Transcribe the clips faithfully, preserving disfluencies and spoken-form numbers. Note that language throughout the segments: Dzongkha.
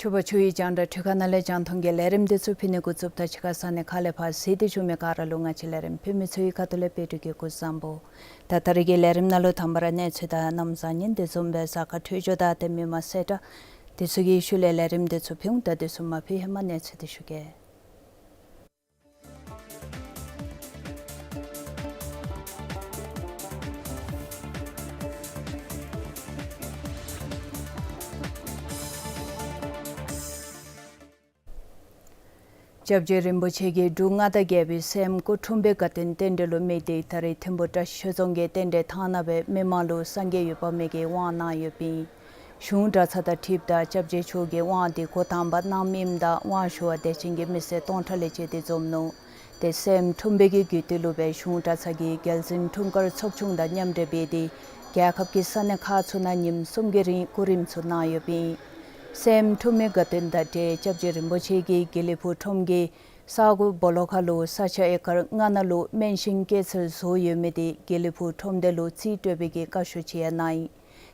ཆུ་བ་ཆུ་ཡི་རྒྱང་བསྒྲགས་འཕྲུལ་ཁང་ནང་ལས་རྒྱང་མཐོང་གི་ལས་རིམ་འདི་ཚུ་ཕུལ་ནི་འགོ་བཙུགསཔ་ད་ཕྱི་ཁ་ས་གནས་ཁག་ལས་ཕར་གཟིགས་ཏེ་བཞུགས་མི་ག་ར་ལུ་ང་བཅས་ལས་རིམ་ཕུལ་མི་ཚུ་གི་ཁ་ཐུག་ལས་དཔལ་སྤྲུལ་གྱི་སྐུ་གཟུགས་བཟང་པོ། ད་ད་རེས་ཀྱི་ལས་རིམ་ནང་ལུ་དང་པ་ར་གནས་ཚུལ་དང་གནམ་བཟང་ངན་དེ་བཟུམ་སྦེ་གཟའ་སྐར་འཕྲོད་སྦྱོར་དང་ཏེ་མི་མང་གསལ་བསྒྲགས་དེ་ཚུ་གི་ཤུལ་ལས་ལས་རིམ་འདི་ཚུ་ཕུལ་འོང་། ད་དེ་ཚུ་མ་ཕུལ་ཧེ་མ་གནས་ཚུལ་འདི་ཞུ་གེ། སྐྱབས་རྗེ་རིན་པོ་ཆེ་གིས་འབྲུག་མངའ་བདག་རྒྱལ་པོའི་སྲསམོ་སྐུ་འཁྲུངས་པའི་དགའ་སྟོན་རྟེན་འབྲེལ་ལུ་དམིགས་ཏེ་ད་རེས་ཐིམ་ཕུ་བཀྲ་ཤིས་ཆོས་རྫོང་གི་རྟེན་འབྲེལ་ཐང་ནང་སྦེ་མི་མང་ལུ་སངས་རྒྱས་འོད་དཔག་མེད་ཀྱིས་དབང་གནང་ཡོདཔ་ཨིན། གཞུང་གྲྭ་ཚང་དང་འཁྲིལཝ་ད་སྐྱབས་རྗེ་མཆོག་གིས་དབང་འདི་འགོ་དང་པ་གནངམ་ཨིནམ་ད་དབང་ཞུ་བར་དད་ཅན་གྱི་མི་སེར་སྟོང་ཕྲག་ལས་བཅད་དེ་འཛོམས་ནུག། ཏེ་སྲསམོ་འཁྲུངས་པའི་གི་རྒྱུད་སྟོད་ལུ་སྦེ་གཞུང་གྲྭ་ཚང་གི་རྒྱལ་གསུང་འཁྲུངས་སྐར་ཚོགས་ཆུང་དང་མཉམ་འབྲེལ་འབད་དེ་རྒྱལ་ཁབ་ཀྱི་ས་གནས་ཁག་ཚུ་ནང་ཉིནམ་གསུམ་གྱི་རིང་སྐུ་རིམ་ཚུ་གནང་ཡོདཔ་ཨིན། སྲསམོ་འཁྲུངས་མའི་དགའ་སྟོན་དང་འབྲེལ་སྐྱབས་རྗེ་རིན་པོ་ཆེ་གིས་དགེ་ལེགས་ཕུག་ཁྲོམ་གྱི་ས་གོ་སྦོ་ལོགས་ཁ་ལུ་ས་ཆ་ཨེ་ཀར་ལྔ་ནང་ལུ་སྨན་ཤིང་སྐྱེད་ཚལ་བཟོ་ཡོད་མི་དེ་དགེ་ལེགས་ཕུག་ཁྲོམ་སྡེ་ལུ་རྩིས་སྤྲོད་པའི་གི་བཀའ་ཤོག་ཅིག་ཡང་གནང་ཡི།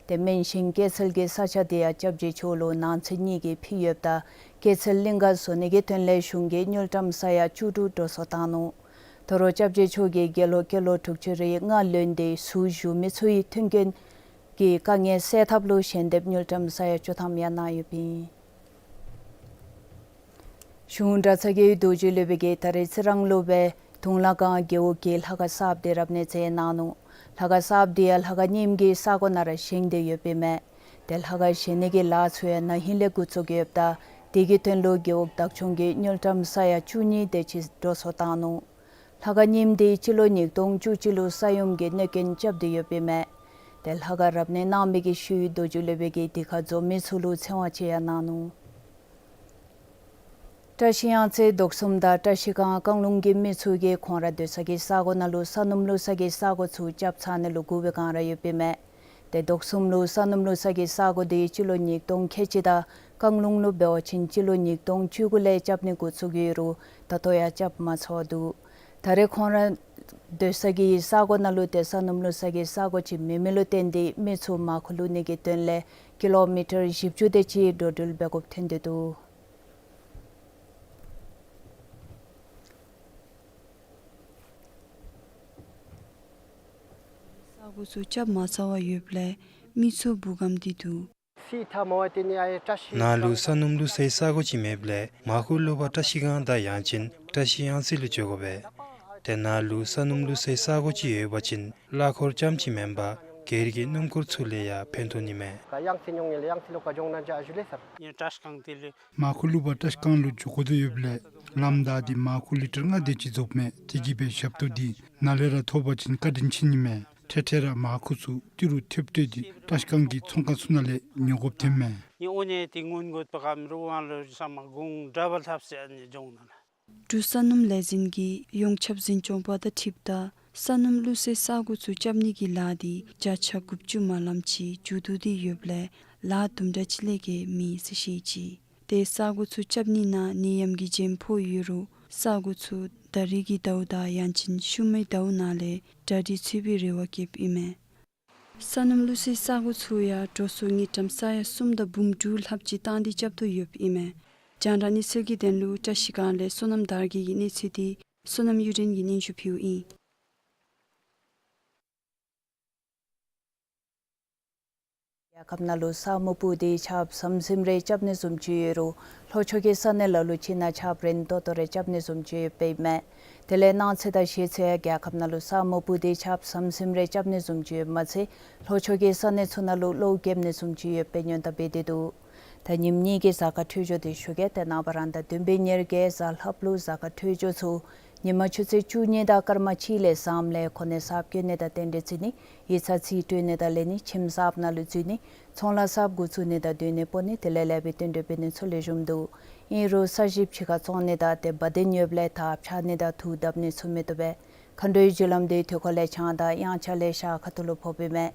ཏེ་སྨན་ཤིང་སྐྱེད་ཚལ་གྱི་ས་ཆ་དེ་ཡང་སྐྱབས་རྗེ་མཆོག་ལུ་ནང་ཚན་གཉིས་ཀྱིས་ཕུལ་ཡོདཔ་ད་སྐྱེད་ཚལ་གླིང་ག་བཟོ་ནི་གི་དོན་ལས་གཞུང་གིས་དངུལ་ཀྲམ་ས་ཡ་བཅུ་དྲུག་འགྲོ་སོང་བཏང་ནུག། དོ་རུང་སྐྱབས་རྗེ་མཆོག་གིས་དགེ་སློང་སྐྱེས་ལོ་དྲུག་ཅུ་རེ་ལྔ་ལོན་ཏེ་ཟུར་བཞུགས་མི་ཚུ་ཡི་མཐུན་རྐྱེན་གྱི་དཀའ་ངལ་སེལ་ཐབས་ལུ་ཞལ་འདེབས་དངུལ་ཀྲམ་ས་ཡ་བཅུ་ཐམ་ཡང་གནང་ཡོདཔ་ཨིན། གཞུང་གྲྭ་ཚང་གི་རྡོ་རྗེ་སློབ་དཔོན་གྱིས་ད་རེས་རྩི་རང་ལུ་སྦེ་དུང་ལ་སྒང་རྒེད་འོག་གི་ལྷ་ཁང་གསརཔ་དེ་རབ་གནས་མཛད་གནང་ནུག། ལྷ་ཁང་གསརཔ་དེ་ཡང་ལྷ་ཁང་རྙིངམ་གི་ས་གོ་ནང་ར་བཞེངས་ཏེ་ཡོདཔ་ཨིན་མས། ཏེ་ལྷ་ཁང་བཞེངས་ནི་གི་ལཱ་ཚུ་ཡང་ན་ཧིང་ལས་འགོ་བཙུགས་ཡོདཔ་ད་དེ་གི་དོན་ལུ་རྒེད་འོག་བདག་སྐྱོང་གིས་དངུལ་ཀྲམ་ས་ཡ་བཅུ་གཉིས་དེ་ཅིག་འགྲོ་སོང་བཏང་ནུག། ལྷ་ཁང་རྙིངམ་དེ་སྤྱི་ལོ་ཉིས་སྟོང་བཅུ་གཅིག་ལུ་ས་ཡོམ་གྱིས་གནོད་རྐྱེན་རྐྱབ་སྟེ་ཡོདཔ་ཨིན་མས། ཏེ་ལྷ་ཁང་རབ་གནས་གནང་མི་གི་ཤུལ་རྡོ་རྗེ་སློབ་དཔོན་གྱིས་དེ་ཁར་འཛོམས་མི་ཚུ་ལུ་ཚེ་དབང་ཅིག་ཡང་གནང་ནུག། བཀྲ་ཤིས་གཡང་རྩེ་མདོ་གསུམ་དང་བཀྲ་ཤིས་སྒང་བཀང་ལུང་གི་མི་ཚུ་གིས་ཁོང་ར་སྡོད་ས་གི་ས་གོ་ནང་ལུ་ས་སྣུམ་བླུག་ས་གི་ས་གོ་ཚུ་རྐྱབ་ཚར་ནི་ལུ་སྒུག་པའི་བསྒང་ར་ཡོདཔ་ཨིན་མས། ཏེ་མདོ་གསུམ་ལུ་ས་སྣུམ་བླུག་ས་གི་ས་གོ་དེ་སྤྱི་ལོ་ཉིས་སྟོང་ཁལ་གཅིག་དང་བཀང་ལུང་ལུ་འབད་བ་ཅིན་སྤྱི་ལོ་ཉིས་སྟོང་བཅུ་དགུ་ལས་རྐྱབ་ནི་འགོ་བཙུགས་ཡོད་རུང་ད་ལྟོ་ཡང་རྐྱབ་མ་ཚརཝ་འདུག། ད་རེས་ཁོང་ར་སྡོད་ས་གི་ས་གོ་ནང་ལུ་ཏེ་ས་སྣུམ་བླུག་ས་གི་ས་གོ་ཅིག་མེད་མི་ལུ་བརྟེན་ཏེ་མི་ཚུ་མར་ཁུ་བླུག་ནི་གི་དོན་ལས་ཀི་ལོ་མི་ཊར་བཞི་བཅུ་དེ་ཅིག་འགྲོ་འགྲུལ་འབད་དགོཔ་ཐོན་ཏེ་འདུག། ས་གོ་ཚུ་རྐྱབ་མ་ཚར་བར་ཡོདཔ་ལས་མི་ཚུ་སྦུག་སྒམ་སྟེ་འདུག། ནཱ་ལུ་ས་སྣུམ་བླུག་སའི་ས་གོ་ཅིག་མེདཔ་ལས་མར་ཁུ་བླུག་པར་བཀྲ་ཤིས་སྒང་དང་ཡང་ཅིན་བཀྲ་ཤིས་གཡང་རྩེ་ལུ་འགྱོ་དགོ་པས། ཏེ་ནཱ་ལུ་ས་སྣུམ་བླུག་སའི་ས་གོ་ཅིག་ཡོད་པ་ཅིན་གླ་འཁོར་རྐྱངམ་ཅིག་མེན་པར་སྒེར་གྱི་སྣུམ་འཁོར་ཚུ་ལས་ཡང་ཕན་ཐོགས་ནི་མས། མར་ཁུ་བླུག་པར་བཀྲ་ཤིས་སྒང་ལུ་འགྱོ་དགོ་དོ་ཡོདཔ་ལས་ལམ་བདའ་སྟེ་མར་ཁུ་ལི་ཊར་ལྔ་དེ་ཅིག་རྫོགསཔ་མས། དེ་གིས་སྦེ་ཞབས་ཏོག་འདི་ནཱ་ལས་ར་ཐོབ་པ་ཅིན་བཀའ་དྲིན་ཆེ་ནི་མས། འཕྲལ་འཕྲལ་ར་མར་ཁུ་ཚུ་ཏི་རུ་ཐེབས་སྤྲོད་དེ་བཀྲ་ཤིས་སྒང་གི་ཚོང་ཁང་ཚུ་ནང་ལས་ཉོ་དགོཔ་ཐོནམ་མས། འབྲུག་ས་སྣུམ་ལས་འཛིན་གྱི་ཡོངས་ཁྱབ་འཛིན་སྐྱོང་པ་དང་འཁྲིལཝ་ད་ སོ་ནམ་བླུག་སའི་ས་སྒོ་ཚུ་རྐྱབ་ནི་གི་ལཱ་འདི་བརྒྱ་ཆ་དགུ་བཅུ་མ་ལམ་ཅིག་མཇུག་བསྡུ་སྟེ་ཡོདཔ་ལས་ལཱ་དུམ་གྲ་ཅིག་ལས་བརྒལ་མེད་ཟེར་བཤད་ཅི། ཏེ་ས་སྒོ་ཚུ་རྐྱབ་ནི་ནང་ནད་ཡམས་ཀྱི་རྒྱུན་ཕོག་ཡོད་རུང་ས་སྒོ་ཚུ་ད་རེས་ཀྱི་ཟླཝ་དང་ཡང་ཅིན་ཤུལ་མའི་ཟླཝ་ནང་ལས་གྲ་སྒྲིག་ཚུད་པའི་རེ་བ་བསྐྱེདཔ་ཨིན་མས། སོ་ནམ་བླུག་སའི་ས་སྒོ་ཚུ་ཡང་འགྲོ་སོང་དངུལ་ཀྲམ་ས་ཡ་གསུམ་དང་འབུམ་དྲུག་ལྷགཔ་ཅིག་བཏང་སྟེ་རྐྱབ་དོ་ཡོདཔ་ཨིན་མས། རྒྱང་བསྒྲགས་གནས་ཚུལ་གྱི་དོན་ལུ་བཀྲ་ཤིས་སྒང་ལས་བསོད་ནམས་དར་རྒྱས་ཀྱི་གནས་ཚུལ་འདི་བསོད་ནམས་གཡུ་སྒྲོན་གྱིས་སྙན་ཞུ་ཕུལཝ་ཨིན། རྒྱལ་ཁབ་ནང་ལུ་ས་སྨུག་སྤུབས་ཏེ་ཆརཔ་ཟམ་ཟིམ་རེ་རྐྱབ་ནི་བཟུམ་ཅིག་ཡོད་རུང་ལྷོ་ཕྱོགས་ཀྱི་ས་གནས་ལ་ལུ་ཅིག་ནང་ཆརཔ་རན་ཏོག་ཏོ་རེ་རྐྱབ་ནི་བཟུམ་ཅིག་ཡོདཔ་ཨིན་མས། དེ་ལས་གནངས་ཚེ་དང་གཞེས་ཚེ་ཡང་རྒྱལ་ཁབ་ནང་ལུ་ས་སྨུག་སྤུབས་ཏེ་ཆརཔ་ཟམ་ཟིམ་རེ་རྐྱབ་ནི་བཟུམ་ཅིག་ཡོདཔ་མ་ཚད་ལྷོ་ཕྱོགས་ཀྱི་ས་གནས་ཚུ་ནང་ལུ་གློག་རྒྱབ་ནི་བཟུམ་ཅིག་ཡོདཔ་སྦེ་སྔོན་བརྡ་འབད་དེ་འདུག། ད་ཉིནམ་གཉིས་ཀྱི་གཟའ་སྐར་འཕྲོད་སྦྱོར་འདི་ཞུ་གེ། ཏེ་ནངས་པ་རང་ཟླ་བདུན་པའི་ཉེར་བརྒྱད་གཟའ་ལྷགཔ་ལུ་གཟའ་སྐར་འཕྲོད་སྦྱོར་ཚུ་ཉིན་མ་ཆུ་ཚོད་བཅུ་གཉིས་དང་སྐར་མ་གཅིག་ལས་བཟངམ་ལས་གོ་གནས་གསརཔ་བཀོད་ནི་དང་རྟེན་འབྲེལ་བརྩི་ནི་ཡིག་ཚང་རྩིས་སྤྲོད་ནི་དང་ལེན་ནི་ཁྱིམ་གསརཔ་ནང་ལུ་འཛུལ་ནི་ཚོང་ལཱ་གསརཔ་འགོ་བཙུགས་ནི་དང་སྡོད་གནས་སྤོ་ནི་དེ་ལས་ལེགས་པའི་རྟེན་འབྲེལ་འབད་ནི་ཚུ་ལེགས་ཤོམ་འདུག། ཨིན་རུང་ས་གཞི་ཕྱི་ཁར་བཙོང་ནི་དང་ཏེ་བ་དན་ཡོདཔ་ལས་ཐགཔ་ཆག་ནི་དང་དུག་བརྡབ་ནི་ཚུ་མི་བཏུབ་པས། མཁའ་འགྲོའི་རྒྱུ་ལམ་འདི་དུས་འཁོར་ལས་བྱང་དང་དབྱངས་འཆར་ལས་ཤར་ཁ་ཐུག་ལུ་ཕོགཔ་ཨིན་མས།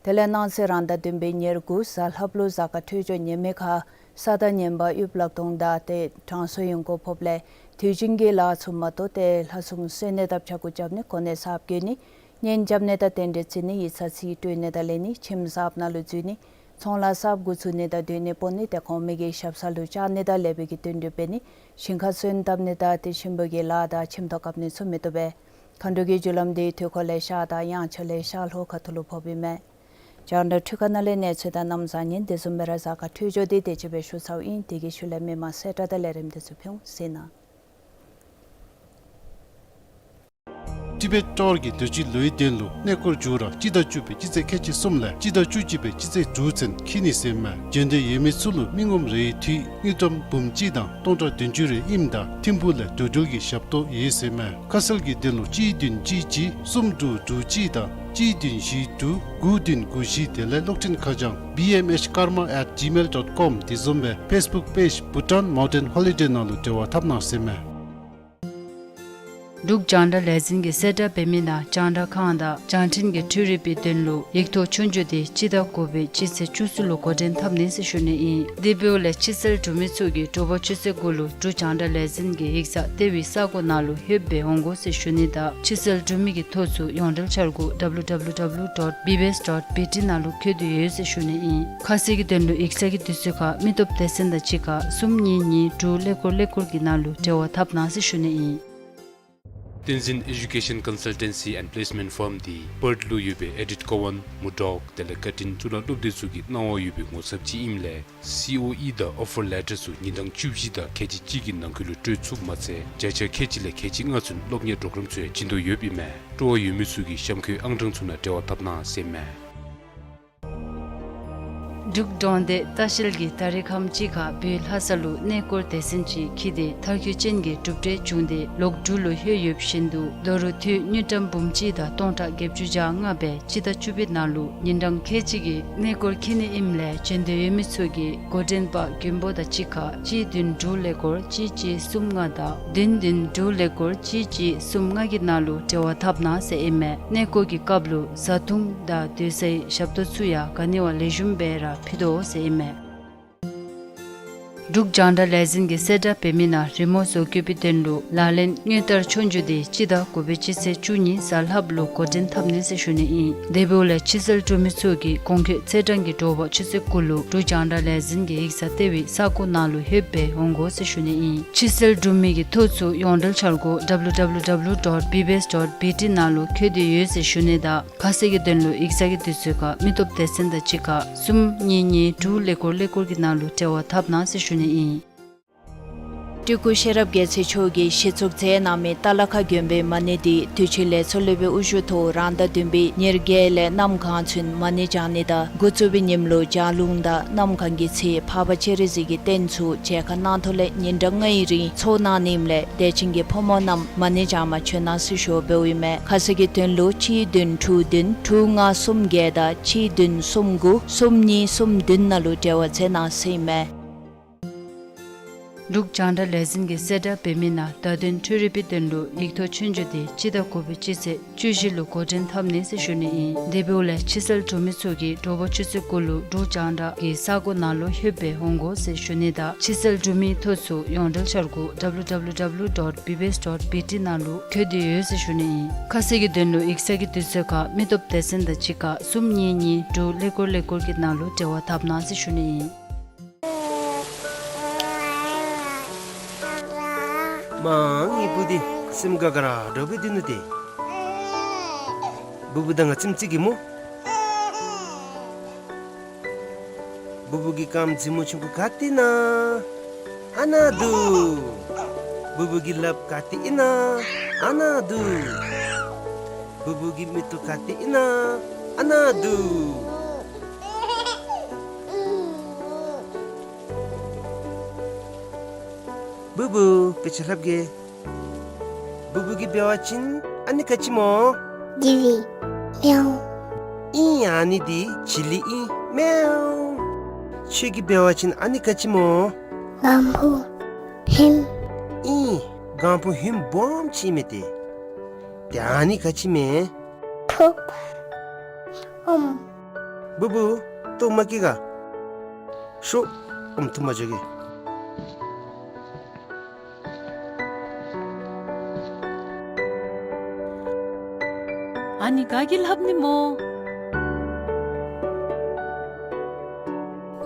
དེ་ལས་གནངས་ཚེ་རང་ཟླ་བདུན་པའི་ཉེར་དགུ་གཟའ་ལྷགཔ་ལུ་གཟའ་སྐར་འཕྲོད་སྦྱོར་ཉེས་མེད་ཁར་ས་དང་ཉེན་པ་ཡུལ་བརླག་གཏོང་དང་ཏེ་དྲང་སྲོང་ཡོང་སྒོ་ཕོགཔ་ལས་དུས་རྒྱུན་གྱི་ལཱ་ཚུ་མ་གཏོགས་ཏེ་ལྷ་སྲུང་གསོལ་ནི་དང་ཕྱྭ་འགུགས་རྐྱབ་ནི་གོ་གནས་གསརཔ་བཀོད་ནི་གཉེན་རྐྱབ་ནི་དང་རྟེན་འབྲེལ་བརྩི་ནི་ཡིག་ཚང་རྩིས་སྤྲོད་ནི་དང་ལེན་ནི་ཁྱིམ་གསརཔ་ནང་ལུ་འཛུལ་ནི་ཚོང་ལཱ་གསརཔ་འགོ་བཙུགས་ནི་དང་སྡོད་གནས་སྤོ་ནི་ཏེ་གོང་མའི་གི་ཞབས་ས་ལུ་བཅར་ནི་དང་ལེགས་པའི་གི་རྟེན་འབྲེལ་འབད་ནི་ཞིང་ཁར་སོན་བཏབ་ནི་དང་ཏེ་ཞིང་པའི་གི་ལཱ་དང་ཁྱིམ་ཐོག་བཀབ་ནི་ཚུ་མི་བཏུབ་པས། མཁའ་འགྲོ་གི་རྒྱུ་ལམ་འདི་དུས་འཁོར་ལས་ཤར་དང་དབྱངས་འཆར་ལས་ཤར་ལྷོ་ཁ་ཐུག་ལུ་ཕོགཔ་ཨིན་མས། རྒྱང་བསྒྲགས་འཕྲུལ་ཁང་ནང་ལས་གནས་ཚུལ་དང་གནམ་བཟང་ངན་དེ་བཟུམ་སྦེ་ར་གཟའ་སྐར་འཕྲོད་སྦྱོར་འདི་དེ་ཅིག་སྦེ་ཞུ་ཚརཝ་ཨིན། དེ་གི་ཤུལ་ལས་མི་མང་གསལ་བསྒྲགས་དང་ལས་རིམ་འདི་ཚུ་ཕུལ་འོང་ཟེར་ན། ཊི་བེཊ་ཊོར་གྱིས་དུས་ཅི་ལོའི་དོན་ལུ་གནས་སྐོར་མཇུག་ར་སྤྱི་ཟླ་བཅུ་པའི་སྤྱི་ཚེས་ཁལ་གཅིག་གསུམ་ལས་སྤྱི་ཟླ་བཅུ་གཅིག་པའི་སྤྱི་ཚེས་དྲུག་ཚུན་འཁྱིད་ནི་ཟེར་མས། འབྱོན་འདོད་ཡོད་མི་ཚུ་ལུ་མི་ངོམ་རེའི་འཐུས་དངུལ་ཀྲམ་འབུམ་གཅིག་དང་སྟོང་ཕྲག་བདུན་ཅུ་རེ་ཨིནམ་ད་ཐིམ་ཕུག་ལས་འགྲོ་འགྲུལ་གྱི་ཞབས་ཏོག་ཡོད་ཟེར་མས། ཁ་གསལ་གྱི་དོན་ལུ་གཅིག་བདུན་གཅིག་གཅིག་གསུམ་དྲུག་དྲུག་གཅིག་དང་གཅིག་བདུན་བཞི་དྲུག་དགུ་བདུན་དགུ་བཞི་དེ་ལས་གློག་འཕྲིན་ཁ་བྱང་B M H karma at gmail dot com དེ་བཟུམ་སྦེ་ཕེསི་བུཀ་པེཇ་Bhutan Mountain Holiday ནང་ལུ་འབྲེལ་བ་འཐབ་གནང་ཟེར་མས། འབྲུག་རྒྱང་བསྒྲགས་ལས་འཛིན་གྱིས་གསལ་བསྒྲགས་འབད་མི་ནང་རྒྱང་བསྒྲགས་ཁང་དང་རྒྱང་འཕྲིན་གྱི་འཕྲུལ་རིག་པའི་དོན་ལུ་ཡིག་ཐོག་ཆོས་རྒྱུགས་དེ་སྤྱི་ཟླ་དགུ་པའི་སྤྱི་ཚེས་བཅུ་གསུམ་ལུ་འགོ་འདྲེན་འཐབ་ནི་ཟེར་ཞུ་ནི་ཨིན། དེ་འབདཝ་ལས་ཕྱི་གསལ་གྲུབ་མི་ཚུ་གིས་དྲོ་པ་ཆུ་ཚོད་དགུ་ལུ་འབྲུག་རྒྱང་བསྒྲགས་ལས་འཛིན་གྱི་ཡིག་ཚང་ལྟེ་བའི་ས་སྒོ་ནང་ལུ་ལྷོདཔ་སྦེ་འོང་དགོ་ཟེར་ཞུ་ནི་དང་ཕྱི་གསལ་གྲུབ་མི་གི་ཐོ་ཚུ་ཡོངས་འབྲེལ་འཆར་སྒོ་W W W dot B B S dot B T ནང་ལུ་བཀོད་དེ་ཡོད་ཟེར་ཞུ་ནི་ཨིན། ཁ་གསལ་གྱི་དོན་ལུ་ཡིག་ཚང་གི་དུས་ཚོད་ཁར་མི་སྟོབས་སྡེ་ཚན་དང་གཅིག་ཁར་གསུམ་གཉིས་གཉིས་དྲུག་ཀླད་ཀོར་ཀླད་ཀོར་གྱི་ནང་ལུ་འབྲེལ་བ་འཐབ་གནང་ཟེར་ཞུ་ནི་ཨིན། བསྟན་འཛིན་Education Consultancy and Placement Firm འདི་པརཐ་ལུ་ཡོད་པའི་ཨེ་ཌིཐ་ཀོ་ཝན་མུར་ཌོག་དེ་ལས་ཀར་ཊིན་གཙུག་ལག་སློབ་སྡེ་ཚུ་གི་གནང་བ་ཡོད་པའི་ངོ་ཚབ་ཅིག་ཨིནམ་ལས་སི་ཨོ་ཨི་དང་ཨོ་ཕར་ལེ་ཊར་ཚུ་ཉིན་གྲངས་བཅུ་བཞི་དང་ཁལ་གཅིག་གཅིག་གི་ནང་འཁོད་ལུ་སྤྲོད་ཚུགསཔ་མ་ཚད་བརྒྱ་ཆ་ཁལ་གཅིག་ལས་ཁལ་གཅིག་ལྔ་ཚུན་སློབ་གཉེར་པོརོ་གརམ་ཚུ་ཡང་བྱིན་དོ་ཡོདཔ་ཨིན་མས། སྤྲོ་བ་ཡོད་མི་ཚུ་གིས་གཤམ་འཁོད་ཨང་གྲངས་ཚུ་ནང་འབྲེལ་བ་འཐབ་གནང་ཟེར་མས། འབྲུག་འབྲོང་སྡེ་ལྟ་བཤལ་གྱིས་ད་རིས་ཁམས་ཅིག་ཁར་བོད་ལྷ་ས་ལུ་གནས་སྐོར་སྡེ་ཚན་ཅིག་འཁྱིད་དེ་མཐར་འཁྱོལ་ཅན་གྱི་གྲུབ་འབྲས་བྱུང་སྟེ་ལོག་འབྲུག་ལུ་ལྷོད་ཡོདཔ་བཞིན་དུ་ད་རུང་འཐུས་དངུལ་ཀྲམ་འབུམ་གཅིག་དང་སྟོང་ཕྲག་བརྒྱད་ཅུ་གྱ་ལྔ་སྦེ་སྤྱི་ཟླ་བཅུ་པའི་ནང་ལུ་ཉིན་གྲངས་ཁལ་གཅིག་གི་གནས་སྐོར་འཁྱིད་ནི་ཨིནམ་ལས་འབྱོན་འདོད་ཡོད་མི་ཚུ་གིས་འགོ་འདྲེན་པ་མགོན་པོ་དང་གཅིག་ཁར་གཅིག་བདུན་དྲུག་ཀླད་ཀོར་གཅིག་གཅིག་གསུམ་ལྔ་དང་བདུན་བདུན་དྲུག་ཀླད་ཀོར་གཅིག་གཅིག་གསུམ་ལྔ་གི་ནང་ལུ་འབྲེལ་བ་འཐབ་གནང་ཟེར་ཨིན་མས། གནས་སྐོར་གྱི་སྐབས་ལུ་བཟའ་འཐུང་དང་སྡོད་སའི་ཞབས་ཏོག་ཚུ་ཡང་ག་ནི་བ་ལེགས་ཤོམ་སྦེ་ར་ཕུལ་དོ་ཟེར་ཨིན་མས། འབྲུག་རྒྱང་བསྒྲགས་ལས་འཛིན་གྱིས་གསལ་བསྒྲགས་འབད་མི་ནང་རི་མོ་བཟོ་བཀོད་པའི་དོན་ལུ་ལག་ལེན་དངུལ་ལྟར་ཆོས་རྒྱུགས་དེ་སྤྱི་ཟླ་དགུ་པའི་སྤྱི་ཚེས་བཅུ་གཉིས་གཟའ་ལྷགཔ་ལུ་འགོ་འདྲེན་འཐབ་ནི་ཟེར་ཞུ་ནི་ཨིན། དེ་འབདཝ་ལས་ཕྱི་གསལ་གྲུབ་མི་ཚུ་གིས་གོང་འཁོད་ཚེས་གྲངས་ཀྱི་དྲོ་པ་ཆུ་ཚོད་དགུ་ལུ་འབྲུག་རྒྱང་བསྒྲགས་ལས་འཛིན་གྱི་ཡིག་ཚང་ལྟེ་བའི་ས་སྒོ་ནང་ལུ་ལྷོདཔ་སྦེ་འོང་དགོ་ཟེར་ཞུ་ནི་ཨིན། ཕྱི་གསལ་གྲུབ་མི་གི་ཐོ་ཚུ་ཡོངས་འབྲེལ་འཆར་སྒོ་W W W dot B B S dot B T ནང་ལུ་བཀོད་དེ་ཡོད་ཟེར་ཞུ་ནི་དང་ཁ་གསལ་གྱི་དོན་ལུ་ཡིག་ཚང་གི་དུས་ཚོད་ཁར་མི་སྟོབས་སྡེ་ཚན་དང་གཅིག་ཁར་གསུམ་གཉིས་གཉིས་དྲུག་ཀླད་ཀོར་ཀླད་ཀོར་གྱི་ནང་ལུ་འབྲེལ་བ་འཐབ་གནང་ཟེར་ཞུ་ནི་ཨིན། སྤྲུལ་སྐུ་ཤེས་རབ་རྒྱལ་མཚན་མཆོག་གིས་གཞི་བཙུགས་མཛད་གནང་མི་རྟ་ལ་ཁ་དགོན་པའི་མ་ཎི་འདི་དུས་ཅི་ལས་ཚོགས་སློབ་དཔོན་དབུ་བཞུགས་ཐོག་རང་ཟླ་བདུན་པའི་ཉེར་བརྒྱད་ལས་གནམ་གང་ཚུན་མ་ཎི་བགྱང་ནི་དང་འགོ་བཙུགས་པའི་ཉིནམ་ལུ་ལྗགས་ལུང་དང་གནམ་གང་གི་ཚེ་འཕགས་པ་སྤྱན་རས་གཟིགས་ཀྱི་རྟེན་ཚུ་མཇལ་ཁ་གནང་ཐོག་ལས་ཉིན་གྲངས་ལྔའི་རིང་ཚོགས་གནང་ནི་ཨིནམ་ལས་དད་ཅན་གྱི་ཕོ་མོ་རྣམས་མ་ཎི་བགྱང་མ་བྱོན་གནང་ཟེར་ཞུ་འབདཝ་ཨིན་མས། ཁ་གསལ་གྱི་དོན་ལུ་གཅིག་བདུན་དྲུག་བདུན་དྲུག་ལྔ་གསུམ་བརྒྱད་དང་གཅིག་བདུན་གསུམ་དགུ་གསུམ་གཉིས་གསུམ་བདུན་ནང་ལུ་འབྲེལ་བ་མཛད་གནང་ཟེར་ཨིན་མས། འབྲུག་རྒྱང་བསྒྲགས་ལས་འཛིན་གྱིས་གསལ་བསྒྲགས་འབད་མི་ནང་བརྡ་དོན་འཕྲུལ་རིག་པའི་དོན་ལུ་ཡིག་ཐོག་ཆོས་རྒྱུགས་དེ་སྤྱི་ཟླ་དགུ་པའི་སྤྱི་ཚེས་བཅུ་བཞི་ལུ་འགོ་འདྲེན་འཐབ་ནི་ཟེར་ཞུ་ནི་ཨིན། དེ་འབདཝ་ལས་ཕྱི་སེལ་འབྲུག་མི་ཚུ་གིས་དྲོ་པ་ཆུ་ཚོད་དགུ་ལུ་འབྲུག་རྒྱང་བསྒྲགས་ཀྱི་ས་སྒོ་ནང་ལུ་ལྷོདཔ་སྦེ་འོང་དགོ་ཟེར་ཞུ་ནི་དང་ཕྱི་སེལ་འབྲུག་མི་ཐོ་ཚུ་ཡོངས་འབྲེལ་འཆར་སྒོ་W W W dot B B S dot B T ནང་ལུ་བཀོད་དེ་ཡོད་ཟེར་ཞུ་ནི་ཨིན། ཁ་གསལ་གྱི་དོན་ལུ་ཡིག་ཚང་གི་དུས་ཚོད་ཁར་མི་སྟོབས་སྡེ་ཚན་དང་གཅིག་ཁར་གསུམ་གཉིས་གཉིས་དྲུག་ཀླད་ཀོར་ཀླད་ཀོར་གྱི་ནང་ལུ་འབྲེལ་བ་འཐབ་གནང་ཟེར་ཞུ་ནི་ཨིན། མ་ངེའི་བུ་འདི་སེམས་དགའ་དགའ་ར་འདྲོག་པས་འདུག་ནུག་ཏེ། བུ་བུ་དང་ང་ཙམ་ཅིག་གིས་སྨོ། བུ་བུ་གི་རྐངམ་མཛེས་མོ་ཆུང་ཀུ་ག་ཏེ་ཨིན་ན། ཨ་ནཱ་འདུག། བུ་བུ་གི་ལགཔ་ག་ཏེ་ཨིན་ན། ཨ་ནཱ་འདུག། བུ་བུ་གི་མིག་ཏོ་ག་ཏེ་ཨིན་ན། ཨ་ནཱ་འདུག། བུ་བུ་དཔེ་ཆ་ལྷབ་གེ། བུ་བུ་གིས་འབད་བ་ཅིན་ཨ་ནི་ག་ཅི་སྨོ། ཇི་ལི། མེའོ། ཨིན། ཨ་ནི་འདི་ཇི་ལི་ཨིན། མེའོ། ཁྱོད་ཀྱིས་འབད་བ་ཅིན་ཨ་ནི་ག་ཅི་སྨོ། གང་བུ་ཧིམ། ཨིན། གང་བུ་ཧིམ་སྦོམ་ཅིག་ཨིན་མས་ཏེ། ཏེ་ཨ་ནི་ག་ཅི་མས། ཕུབ། ཨོམ། བུ་བུ་ལྟོཝ་མ་བཀྱེས་ག། ཤོག། ཨོམ་འཐུང་པར་འགྱོ་གེ། ཨ་ནི་ག་གིས་ལྷབ་ནི་སྨོ།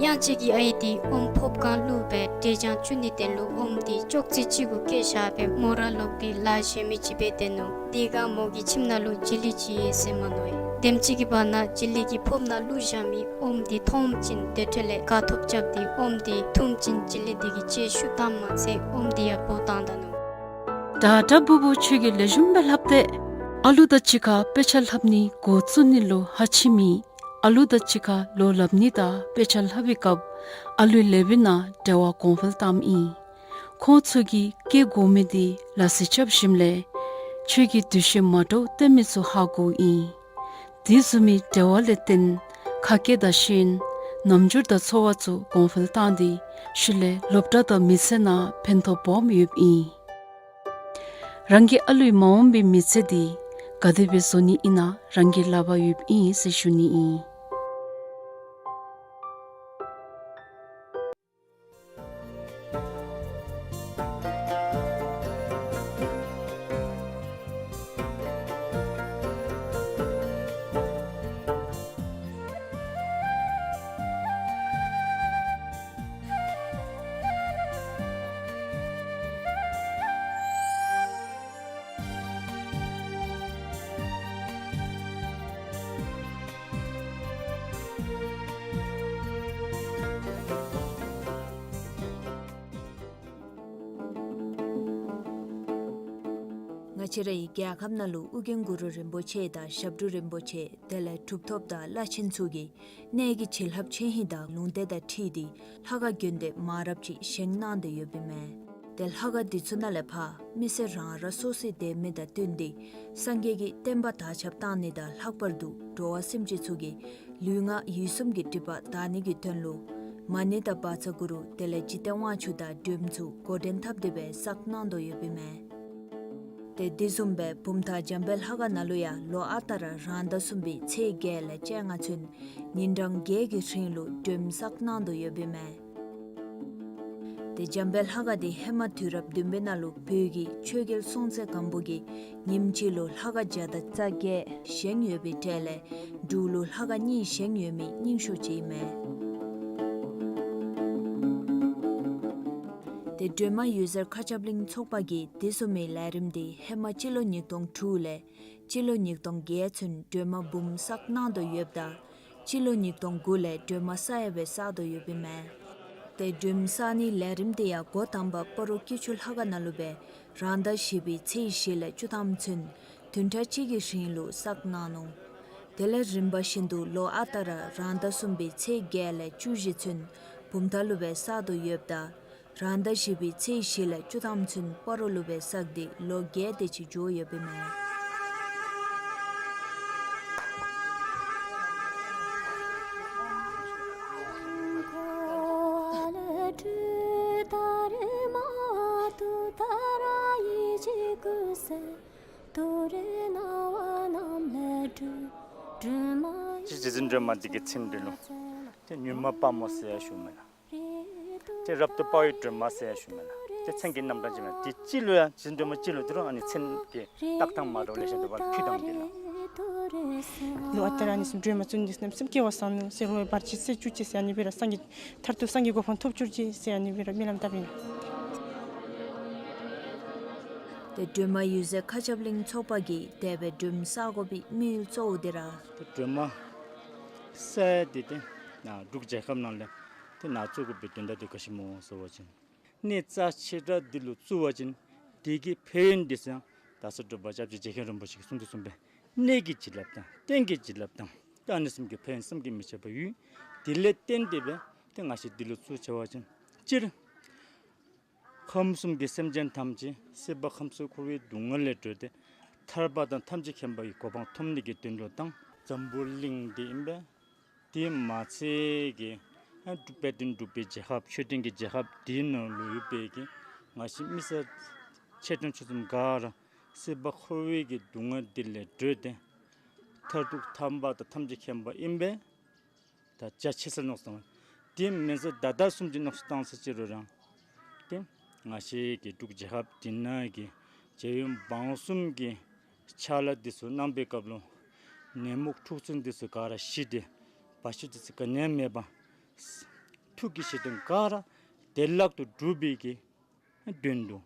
གཡང་སྐྱིད་ཀྱི་ཨའི་འདི་ཨོམ་ཕོརཔ་སྒང་བླུགས་སྦེ་འབྲས་ལྗང་བཙུགས་ནིའི་དོན་ལུ་ཨོམ་འདི་ཅོག་ཙེ་གཅིག་གུ་བཀལ་བཞག་སྦེ་མོ་ར་ལོག་སྟེ་ལཱ་གཞན་མི་ཅིག་འབད་སྡོད་ནུག། དེ་སྒང་མོ་གི་ཁྱིམ་ནང་ལུ་ཇི་ལི་ཅིག་ཡོད་ཟེར་མནོ་ཡི། དེམ་ཅིག་གི་བར་ན་ཇི་ལི་གིས་ཕོརཔ་ནང་བླུགས་བཞག་མི་ཨོམ་འདི་མཐོངམ་ཅིག་དེ་འཕྲོ་ལས་དགའ་ཐོབ་རྐྱབ་སྟེ་ཨོམ་འདི་འཐུངམ་ཅིག་ཇི་ལི་འདི་གི་ལྕེ་ཤུགས་བཏངམ་མ་ཚད་ཨོམ་འདི་ཡང་སྦོ་བཏང་ད་ནུག། དྲག་དྲག་བུ་བུ་ཁྱོད་ཀྱིས་ལེགས་ཤོམ་སྦེ་ལྷབ་སྟེ། ཨ་ལུ་དང་གཅིག་ཁར་དཔེ་ཆ་ལྷབ་ནི་འགོ་བཙུགས་ནི་ལུ་ཧ་ཅིང་མི་ཨ་ལུ་དང་གཅིག་ཁར་ལོ་ལྷབ་ནི་དང་དཔེ་ཆ་ལྷབ་པའི་སྐབས་ཨ་ལུའི་ལེགས་སྤེལ་ནང་འབྲེལ་བ་གོང་འཕེལ་བཏངམ་ཨིན། ཁོང་ཚུ་གིས་བཀལ་དགོ་མི་འདི་ལག་ལེན་རྐྱབ་ཞིནམ་ལས་ཁྱོད་ཀྱིས་འདུ་ཤེས་མ་འདྲཝ་བསྟེན་མི་ཚུ་ཧ་གོཝ་ཨིན། དེ་བཟུམ་མའི་འབྲེལ་བ་ལས་བརྟེན་ཁ་སྐད་དང་ཤེས་ཡོན་རྣམ་འགྱུར་དང་ཚོར་བ་ཚུ་གོང་འཕེལ་བཏང་སྟེ་ཤུལ་ལས་སློབ་གྲྭ་དང་མི་ཚེ་ནང་ཕན་ཐོགས་སྦོམ་ཡོདཔ་ཨིན། རང་གི་ཨ་ལུའི་མ་འོངས་པའི་མི་ཚེ་འདི་ག་དེ་སྦེ་བཟོ་ནི་ཨིན་ན་རང་གི་ལག་པར་ཡོདཔ་ཨིན་ཟེར་ཞུ་ནི་ཨིན། ང་བཅས་རའི་རྒྱལ་ཁབ་ནང་ལུ་ཨོ་རྒྱན་གུ་རུ་རིན་པོ་ཆེ་དང་ཞབས་དྲུང་རིན་པོ་ཆེ་དེ་ལས་གྲུབ་ཐོབ་དང་བླ་ཆེན་ཚུ་གིས་གནས་ཀྱི་བྱིན་རླབས་ཆེ་ཧིང་དང་ལུང་བསྟན་དང་འཁྲིལ་ཏེ་ལྷ་ཁང་དགོན་སྡེ་མང་རབས་ཅིག་བཞེངས་གནང་སྟེ་ཡོདཔ་ཨིན་མས། ཏེ་ལྷ་ཁང་འདི་ཚུ་ནང་ལས་ཕར་མི་སེར་རང་རང་སོ་སོའི་དད་མོས་དང་བསྟུན་ཏེ་སངས་རྒྱས་ཀྱི་བསྟན་པ་དར་ཁྱབ་གཏང་ནི་དང་ལྷག་པར་དུ་འགྲོ་བ་སེམས་ཅན་ཚུ་གི་ལུས་ངག་ཡིད་གསུམ་གྱི་སྒྲིབ་པ་དག་ནི་གི་དོན་ལུ་མ་ཎི་དང་བཛྲ་གུ་རུ་དེ་ལས་འཇིག་རྟེན་དབང་ཕྱུག་དང་སྒྲོལ་མ་ཚུ་འགོ་འདྲེན་འཐབ་སྟེ་སྦེ་བསགས་གནང་དོ་ཡོདཔ་ཨིན་མས། ཏེ་དེ་བཟུམ་སྦེ་བུམ་ཐང་འཇམ་དཔལ་ལྷ་ཁང་ནང་ལུ་ཡང་ལོ་ཨ་རྟག་ར་རང་ཟླ་གསུམ་པའི་ཚེས་བརྒྱད་ལས་བཅོ་ལྔ་ཚུན་ཉིན་གྲངས་བརྒྱད་ཀྱི་རིང་ལུ་སྒྲོལ་མ་བསགས་གནང་དོ་ཡོདཔ་ཨིན་མས། ཏེ་འཇམ་དཔལ་ལྷ་ཁང་འདི་ཧེ་མ་དུས་རབས་བདུན་པའི་ནང་ལུ་བོད་ཀྱི་ཆོས་རྒྱལ་སྲོང་བཙན་སྒམ་པོ་གིས་ཉིནམ་གཅིག་ལུ་ལྷ་ཁང་བརྒྱ་དང་རྩ་བརྒྱད་བཞེངས་ཡོད་པའི་གྲས་ལས་འབྲུག་ལུ་ལྷ་ཁང་གཉིས་བཞེངས་ཡོད་མི་རྙིང་ཤོས་ཅིག་ཨིན་མས། ཏེ་སྒྲོལ་མ་འོད་ཟེར་མཁའ་ཁྱབ་གླིང་ཚོགས་པ་གིས་དེ་བཟུམ་མའི་ལས་རིམ་འདི་ཧེ་མ་སྤྱི་ལོ་ཉིས་སྟོང་དྲུག་ལས་སྤྱི་ལོ་ཉིས་སྟོང་བརྒྱད་ཚུན་སྒྲོལ་མ་འབུམ་བསགས་གནང་དོ་ཡོདཔ་ད་སྤྱི་ལོ་ཉིས་སྟོང་དགུ་ལས་སྒྲོལ་མ་གསར་ཡང་སྦེ་བསགས་དོ་ཡོདཔ་ཨིན་མས། ཏེ་སྒྲོལ་མ་བསགས་ནིའི་ལས་རིམ་འདི་ཡང་འགོ་དང་པ་སྤ་རོ་སྐྱིད་ཆུ་ལྷ་ཁང་ནང་ལུ་སྦེ་རང་ཟླ་བཞི་པའི་ཚེས་བཞི་ལས་བཅུ་ཐམ་ཚུན་བདུན་ཕྲག་གཅིག་གི་རིང་ལུ་བསགས་གནང་ནུག། དེ་ལས་རིམ་པ་བཞིན་དུ་ལོ་ཨ་རྟག་ར་རང་ཟླ་གསུམ་པའི་ཚེས་བརྒྱད་ལས་བཅུ་བཞི་ཚུན་བུམ་ཐང་ལུ་སྦེ་བསགས་དོ་ཡོདཔ་ད་རང་ཟླ་བཞི་པའི་ཚེས་བཞི་ལས་བཅུ་ཐམ་ཚུན་སྤ་རོ་ལུ་སྦེ་བསགས་ཏེ་ལོ་བརྒྱད་དེ་ཅིག་འགྱོ་ཡོདཔ་ཨིན་མས། ཅི་རྗེ་བཙུན་སྒྲོལ་མ་འདི་གི་མཚན་འདི་ལུ་ཏེ་མྱུར་མ་དཔའ་མོ་ཟེར་ཡང་ཞུཝ་མེན་ན། ཏེ་རབ་ཏུ་དཔའ་བའི་སྒྲོལ་མ་ཟེར་ཡང་ཞུཝ་མེན་ན། ཏེ་མཚན་གྱི་རྣམ་གྲངས་ཅིག་མེན་ན། ཏེ་སྤྱི་ལུ་ཡང་རྗེ་བཙུན་སྒྲོལ་མ་སྤྱི་ལུ་འདི་རུང་ཨ་ནི་མཚན་གྱི་བཏགས་ཐངས་མ་འདྲཝ་ལེ་ཤ་འདུག་པ་ལགས། ཕུད་ཐངས་འདི་ལགས། ལུ་ཨ་རྟག་ར་ཨ་ནི་བཟུམ་སྒྲོལ་མ་བཙུན་འདི་བསམ་སེམས་སྐྱེ་བ་བཟང་ནུག་ཟེར་བའི་བར་ཆད་སེལ་བཅུག་ཅིག་ཟེར་ཨ་ནི་སྦེ་ར་སངས་རྒྱས་མཐར་ཐུག་སངས་རྒྱས་གོ་འཕང་ཐོབ་བཅུག་ཅིག་ཟེར་ཨ་ནི་སྦེ་ར་སྨོན་ལམ་བཏབ་ཨིན། ཏེ་སྒྲོལ་མ་འོད་ཟེར་མཁའ་ཁྱབ་གླིང་ཚོགས་པ་གིས་དེ་སྦེ་སྒྲོལ་མ་བསག་དགོ་པའི་དམིགས་ཡུལ་གཙོ་བོ་འདི་ར། ཏེ་སྒྲོལ་མ་བསག་ཡ་འདི་ཏེ་ནཱ་འབྲུག་རྒྱལ་ཁབ་ནང་ལས་ཏེ་ནཱ་བཙུགས་དགོ་པའི་དོན་དག་འདི་ག་ཅི་སྨོ་ཟེར་བ་ཅིན། གནས་རྩ་ཆེ་དྲགས་འདི་ལུ་བཙུགས་པ་ཅིན་དེ་གི་ཕན་ཡོན་འདི་ཚུ་ཡང་ད་ས་སྒྲུབ་པ་སྐྱབས་རྗེ་རྗེ་མཁན་རིན་པོ་ཆེ་གིས་གསུངས་དོ་བཟུམ་སྦེ་གནས་ཀྱི་བྱིན་རླབས་དང་རྟེན་གྱི་བྱིན་རླབས་དང་ད་ཨ་ནི་བཟུམ་གྱི་ཕན་ཡོན་བསམ་གྱིས་མི་ཁྱབ་པ་ཡོད། དེ་ལས་བརྟེན་ཏེ་སྦེ་ཏེ་ང་བཅས་འདི་ལུ་བཙུགས་ཆི་བ་ཅིན་སྤྱིར་ཁམས་གསུམ་གྱི་སེམས་ཅན་ཐམས་ཅད་སྲིད་པ་ཁམས་གསུམ་འཁོར་བའི་སྡུག་བསྔལ་ལས་གྲོལ་ཏེ་ཐར་པ་དང་ཐམས་ཅད་མཁྱེན་པ་གི་གོ་འཕང་ཐོབ་ནི་གི་དོན་ལུ་དང་འཛམ་བུ་གླིང་འདི་ཨིན་པས། དེ་མ་ཚད་ཀྱི་ཨ་དཔལ་ལྡན་འབྲུག་པའི་རྒྱལ་ཁབ་ཆོས་ལྡན་གྱི་རྒྱལ་ཁབ་དེའི་ནང་ལུ་ཡོད་པའི་གི་ང་བཅས་མི་སེར་ཆེ་ཆུང་ཆུང་གསུམ་ག་ར་སྲིད་པ་འཁོར་བའི་གི་སྡུག་བསྔལ་འདི་ལས་གྲོལ་ཏེ་མཐར་ཐུག་ཐར་པ་དང་ཐམས་ཅད་མཁྱེན་པ་ཨིན་པས། ད་རྒྱ་ཆེ་སར་མནོ་བསམ་བཏང་། དེ་མེན་ཟེར་ད་ལྟ་བཟུམ་ཅིག་མནོ་བསམ་བཏང་ས་ཅིག་རུང་རང་ཏེ་ང་བཅས་ཀྱི་འབྲུག་རྒྱལ་ཁབ་འདི་ནང་གི་རྒྱལ་ཡོངས་འབངས་གསུམ་གྱི་ཕྱག་ལཱ་འདི་ཚུ་གནང་པའི་སྐབས་ལུ་ནད་མུག་འཁྲུག་རྩོད་འདི་ཚུ་ག་ར་ཞི་སྟེ་བར་ཆད་འདི་ཚུ་ག་ནི་ཡང་མེད་པར་ཐུགས་ཀྱི་བཞེད་དོན་ག་ར་བདེ་བླག་ཏུ་འགྲུབ་པའི་གི་དོན་དུ་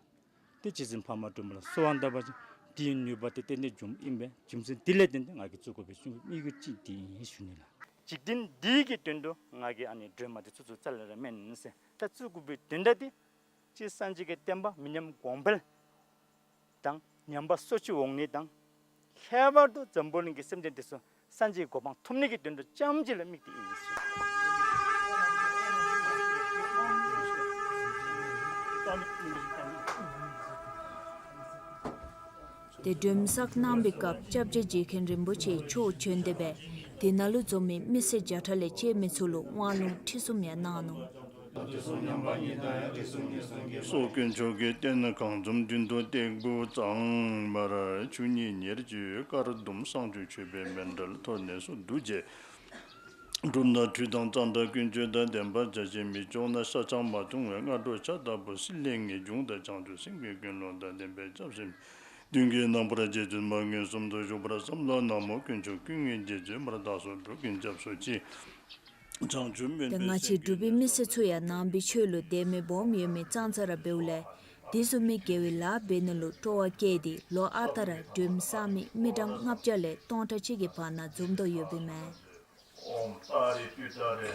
ཏེ་རྗེ་བཙུན་འཕགས་མ་སྒྲོལ་མ་ལུ་གསོལ་བ་བཏབ་པ་ཅིན་དེའི་ནུས་པ་དེ་ཏན་ཏན་འབྱུངམ་ཨིན་པས། རྒྱུ་མཚན་དེ་ལས་བརྟེན་ཏེ་ང་གིས་བཙུགས་དགོ་པའི་གསུངས་དམིགས་ཡུལ་ཅིག་འདི་ཨིན་ཞུ་ནི་ལགས། འཇིག་རྟེན་འདི་གི་དོན་དུ་ང་གིས་ཨ་ནི་སྒྲོལ་མ་དེ་བཙུགས་བཙུགས་རྩ་ལས་ར་མེན་ཟེར། ད་བཙུགས་དགོ་པའི་དོན་དག་དེ་སྤྱིར་སངས་རྒྱས་ཀྱི་བསྟན་པ་མི་ཉམས་གོང་འཕེལ་དང་ཉམས་པ་སོར་ཆུད་འོང་ནི་དང་ལྷག་པར་དུ་འཛམ་བུ་གླིང་གི་སེམས་ཅན་དེ་ཚུ་སངས་རྒྱས་གོ་འཕང་ཐོབ་ནི་གི་དོན་དུ་རྐྱངམ་གཅིག་ལུ་དམིགས་ཏེ་ཨིན་ཟེར། ཏེ་སྒྲོལ་མ་བསགས་གནང་བའི་སྐབས་སྐྱབས་རྗེ་རྗེ་མཁན་རིན་པོ་ཆེ་མཆོག་བྱོན་ཏེ་སྦེ་དེ་ནང་ལུ་འཛོམས་མི་མི་སེར་བརྒྱ་ཕྲག་ལས་བཅད་མི་ཚུ་ལུ་དབང་ལུང་ཁྲིད་གསུམ་ཡང་གནང་ནུག། སོགས་དཀོན་མཆོག་གི་རྟེན་གང་འཛོམས་མདུན་དུ་སྟེགས་བུ་གཙང་མར་ཆུ་གཉིས་ཉེར་སྤྱོད་དཀར་ཟླུམ་བསང་མཆོད་མཆོད་པའི་མཎྜལ་ཐོགས་ནས་སུ་འདུ་བྱས། གྲུབ་མཐའ་ཁྲུས་དང་གཙང་སྦྲ་ཀུན་སྤྱོད་དང་བདེན་པ་བྱ་བྱེད་མི་སྐྱོ་ན་ཤ་ཆང་མ་འཐུང་བའི་སྔ་དྲོ་ཆ་ལྟ་བུ་སྲིད་ལས་ངེས་འབྱུང་དང་བྱང་ཆུབ་སེམས་ཀྱི་ཀུན་སློང་དང་ལྡན་པའི་སྐྱབས་སེམས་མདུན་གྱི་རྣམ་པར་རྗེ་བཙུན་མ་མངོན་སུམ་དུ་བཞུགས་པར་བསམ་ལ་ན་མོ། དཀོན་མཆོག་ཀུན་དངོས་རྗེ་བཙུན་མར་བདག་སོགས་འགྲོ་ཀུན་སྐྱབས་སུ་མཆི། བྱང་ཆུབ་སྨོན་པའི་ཏེ་ང་བཅས་འབྲུག་པའི་མི་སེར་ཚུ་ཡང་ནང་པའི་ཆོས་ལུ་དད་མོས་སྦོམ་ཡོད་མི་ཙང་ཙ་ར་འབདཝ་ལས་དེ་བཟུམ་མའི་དགེ་བའི་ལཱ་འབད་ནི་ལུ་སྤྲོ་བ་བསྐྱེད་དེ་ལོ་ཨ་རྟག་ར་སྒྲོལ་མ་བསགས་མི་མི་གྲངས་ལྔ་བརྒྱ་ལས་སྟོང་ཕྲག་གཅིག་གི་བར་ན་འཛོམས་དོ་ཡོདཔ་ཨིན་མས། ཨོཾ་ཏཱ་རེ་ཏུཏྟཱ་རེ་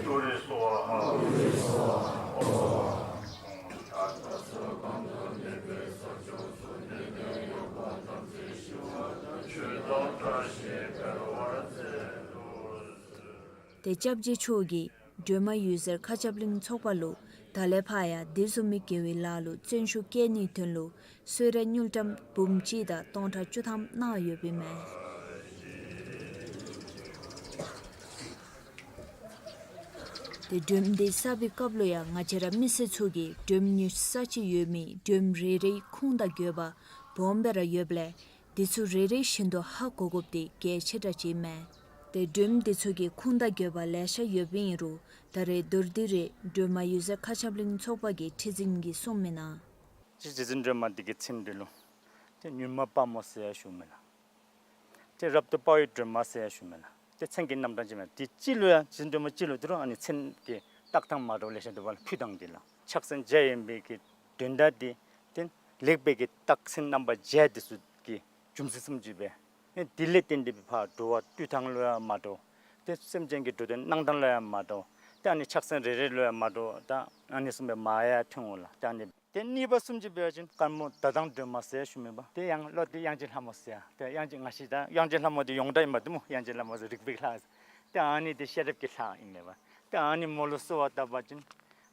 ཏུ་རེ་སྭཱ་ཧཱ། ཨོཾ་ཨ་ཏ་ས་གང་དུ་གནས་པའི་ས་ཕྱོགས་སུ་གནས་པའི་ཡོ་བ་ཐམས་ཅད་ཞི་བ་དང་ཆོས་དང་བཀྲ་ཤིས་འཕེལ་བར་མཛད་དུ་གསོལ། ཏེ་སྐྱབས་རྗེ་མཆོག་གིས་སྒྲོལ་མ་འོད་ཟེར་མཁའ་ཁྱབ་གླིང་ཚོགས་པ་ལུ་ད་ལས་ཕར་ཡང་དེ་བཟུམ་མའི་དགེ་བའི་ལཱ་ལུ་བརྩོན་ཤུགས་བསྐྱེད་ནིའི་དོན་ལུ་གསོལ་རས་དངུལ་ཀྲམ་འབུམ་གཅིག་དང་སྟོང་ཕྲག་བཅུ་ཐམ་གནང་ཡོདཔ་ཨིན་མས། ཏེ་སྒྲོལ་མ་འདི་བསགས་པའི་སྐབས་ལུ་ཡང་ང་བཅས་ར་མི་སེར་ཚུ་གིས་སྒྲོལ་མ་ཉོ་ས་ཅིག་ཡོད་མི་སྒྲོལ་མ་རེ་རེའི་ཁུངས་དང་དགོས་པ་སྦོམ་སྦེ་ར་ཡོདཔ་ལས་དེ་ཚུ་རེ་རེ་བཞིན་དུ་ཧ་གོ་དགོཔ་འདི་གལ་ཆེ་དྲགས་ཅིག་ཨིན་མས། ཏེ་སྒྲོལ་མ་འདི་ཚུ་གི་ཁུངས་དང་དགོས་པ་ལེ་ཤ་ཡོདཔ་ཨིན་རུང་ད་རེས་མདོར་བསྡུས་རེ་སྒྲོལ་མ་འོད་ཟེར་མཁའ་ཁྱབ་གླིང་ཚོགས་པ་གི་ཁྲི་འཛིན་གྱིས་གསུངས་མི་ནང་། ཅི་རྗེ་བཙུན་སྒྲོལ་མ་འདི་གི་མཚན་འདི་ལུ་ཏེ་མྱུར་མ་དཔའ་མོ་ཟེར་ཡང་ཞུཝ་མེན་ན། ཏེ་རབ་ཏུ་དཔའ་བའི་སྒྲོལ་མ་ཟེར་ཡང་ཞུཝ་མེན་ན། ཏེ་མཚན་གྱི་རྣམ་གྲངས་ཅིག་མེན་ན། ཏེ་སྤྱི་ལུ་ཡང་རྗེ་བཙུན་སྒྲོལ་མ་སྤྱི་ལུ་འདི་རུང་ཨ་ནི་མཚན་གྱི་བཏགས་ཐངས་མ་འདྲཝ་ལེ་ཤ་འདུག་པ་ལགས། ཕུད་ཐངས་འདི་ལགས། ཕྱག་མཚན་བརྒྱ་ཡིན་པའི་གི་དོན་དག་འདི་ཏེ་ལེགས་པའི་གི་རྟགས་མཚན་རྣམ་པ་བརྒྱད་འདི་ཚུ་གི་རྒྱུ་མཚན་བཟུམ་ཅིག་སྦེ་ཨེ་དེ་ལས་བརྟེན་ཏེ་སྦེ་ཕར་འགྲོ་བ་འདུལ་ཐངས་ལུ་ཡང་མ་འདྲཝ། ཏེ་སེམས་ཅན་གྱི་འགྲོ་དོན་གནང་ཐངས་ལུ་ཡང་མ་འདྲཝ། ཏེ་ཨ་ནི་ཕྱག་མཚན་རེ་རེ་ལུ་ཡང་མ་འདྲཝ། ད་ཨ་ནི་བཟུམ་སྦེ་མ་ཡང་ཐོན་འོང་ལགས། ཏེ་ཨ་ནི་ཏེ་གཉིས་པ་བཟུམ་ཅིག་འབད་བ་ཅིན་དཀར་མོ་ཟླ་གདོང་སྒྲོལ་མ་ཟེར་ཞུཝ་མས་པ། ཏེ་ཡང་ལོག་སྟེ་དབྱངས་ཅན་ལྷ་མོ་ཟེར་ཡང་། ཏེ་དབྱངས་ཅན་ང་བཅས་ད་དབྱངས་ཅན་ལྷ་མོ་འདི་ཡོངས་གྲགས་ཨིན་པ་འདི་སྨོ། དབྱངས་ཅན་ལྷ་མོ་ཟེར་རིག་པའི་ལྷ་ཟེར། ཏེ་ཨ་ནི་འདི་ཤེས་རབ་ཀྱི་ལྷ་ཨིན་མས་པ། ཏེ་ཨ་ནི་མོ་ལུ་གསོལ་བ་བཏབ་པ་ཅིན་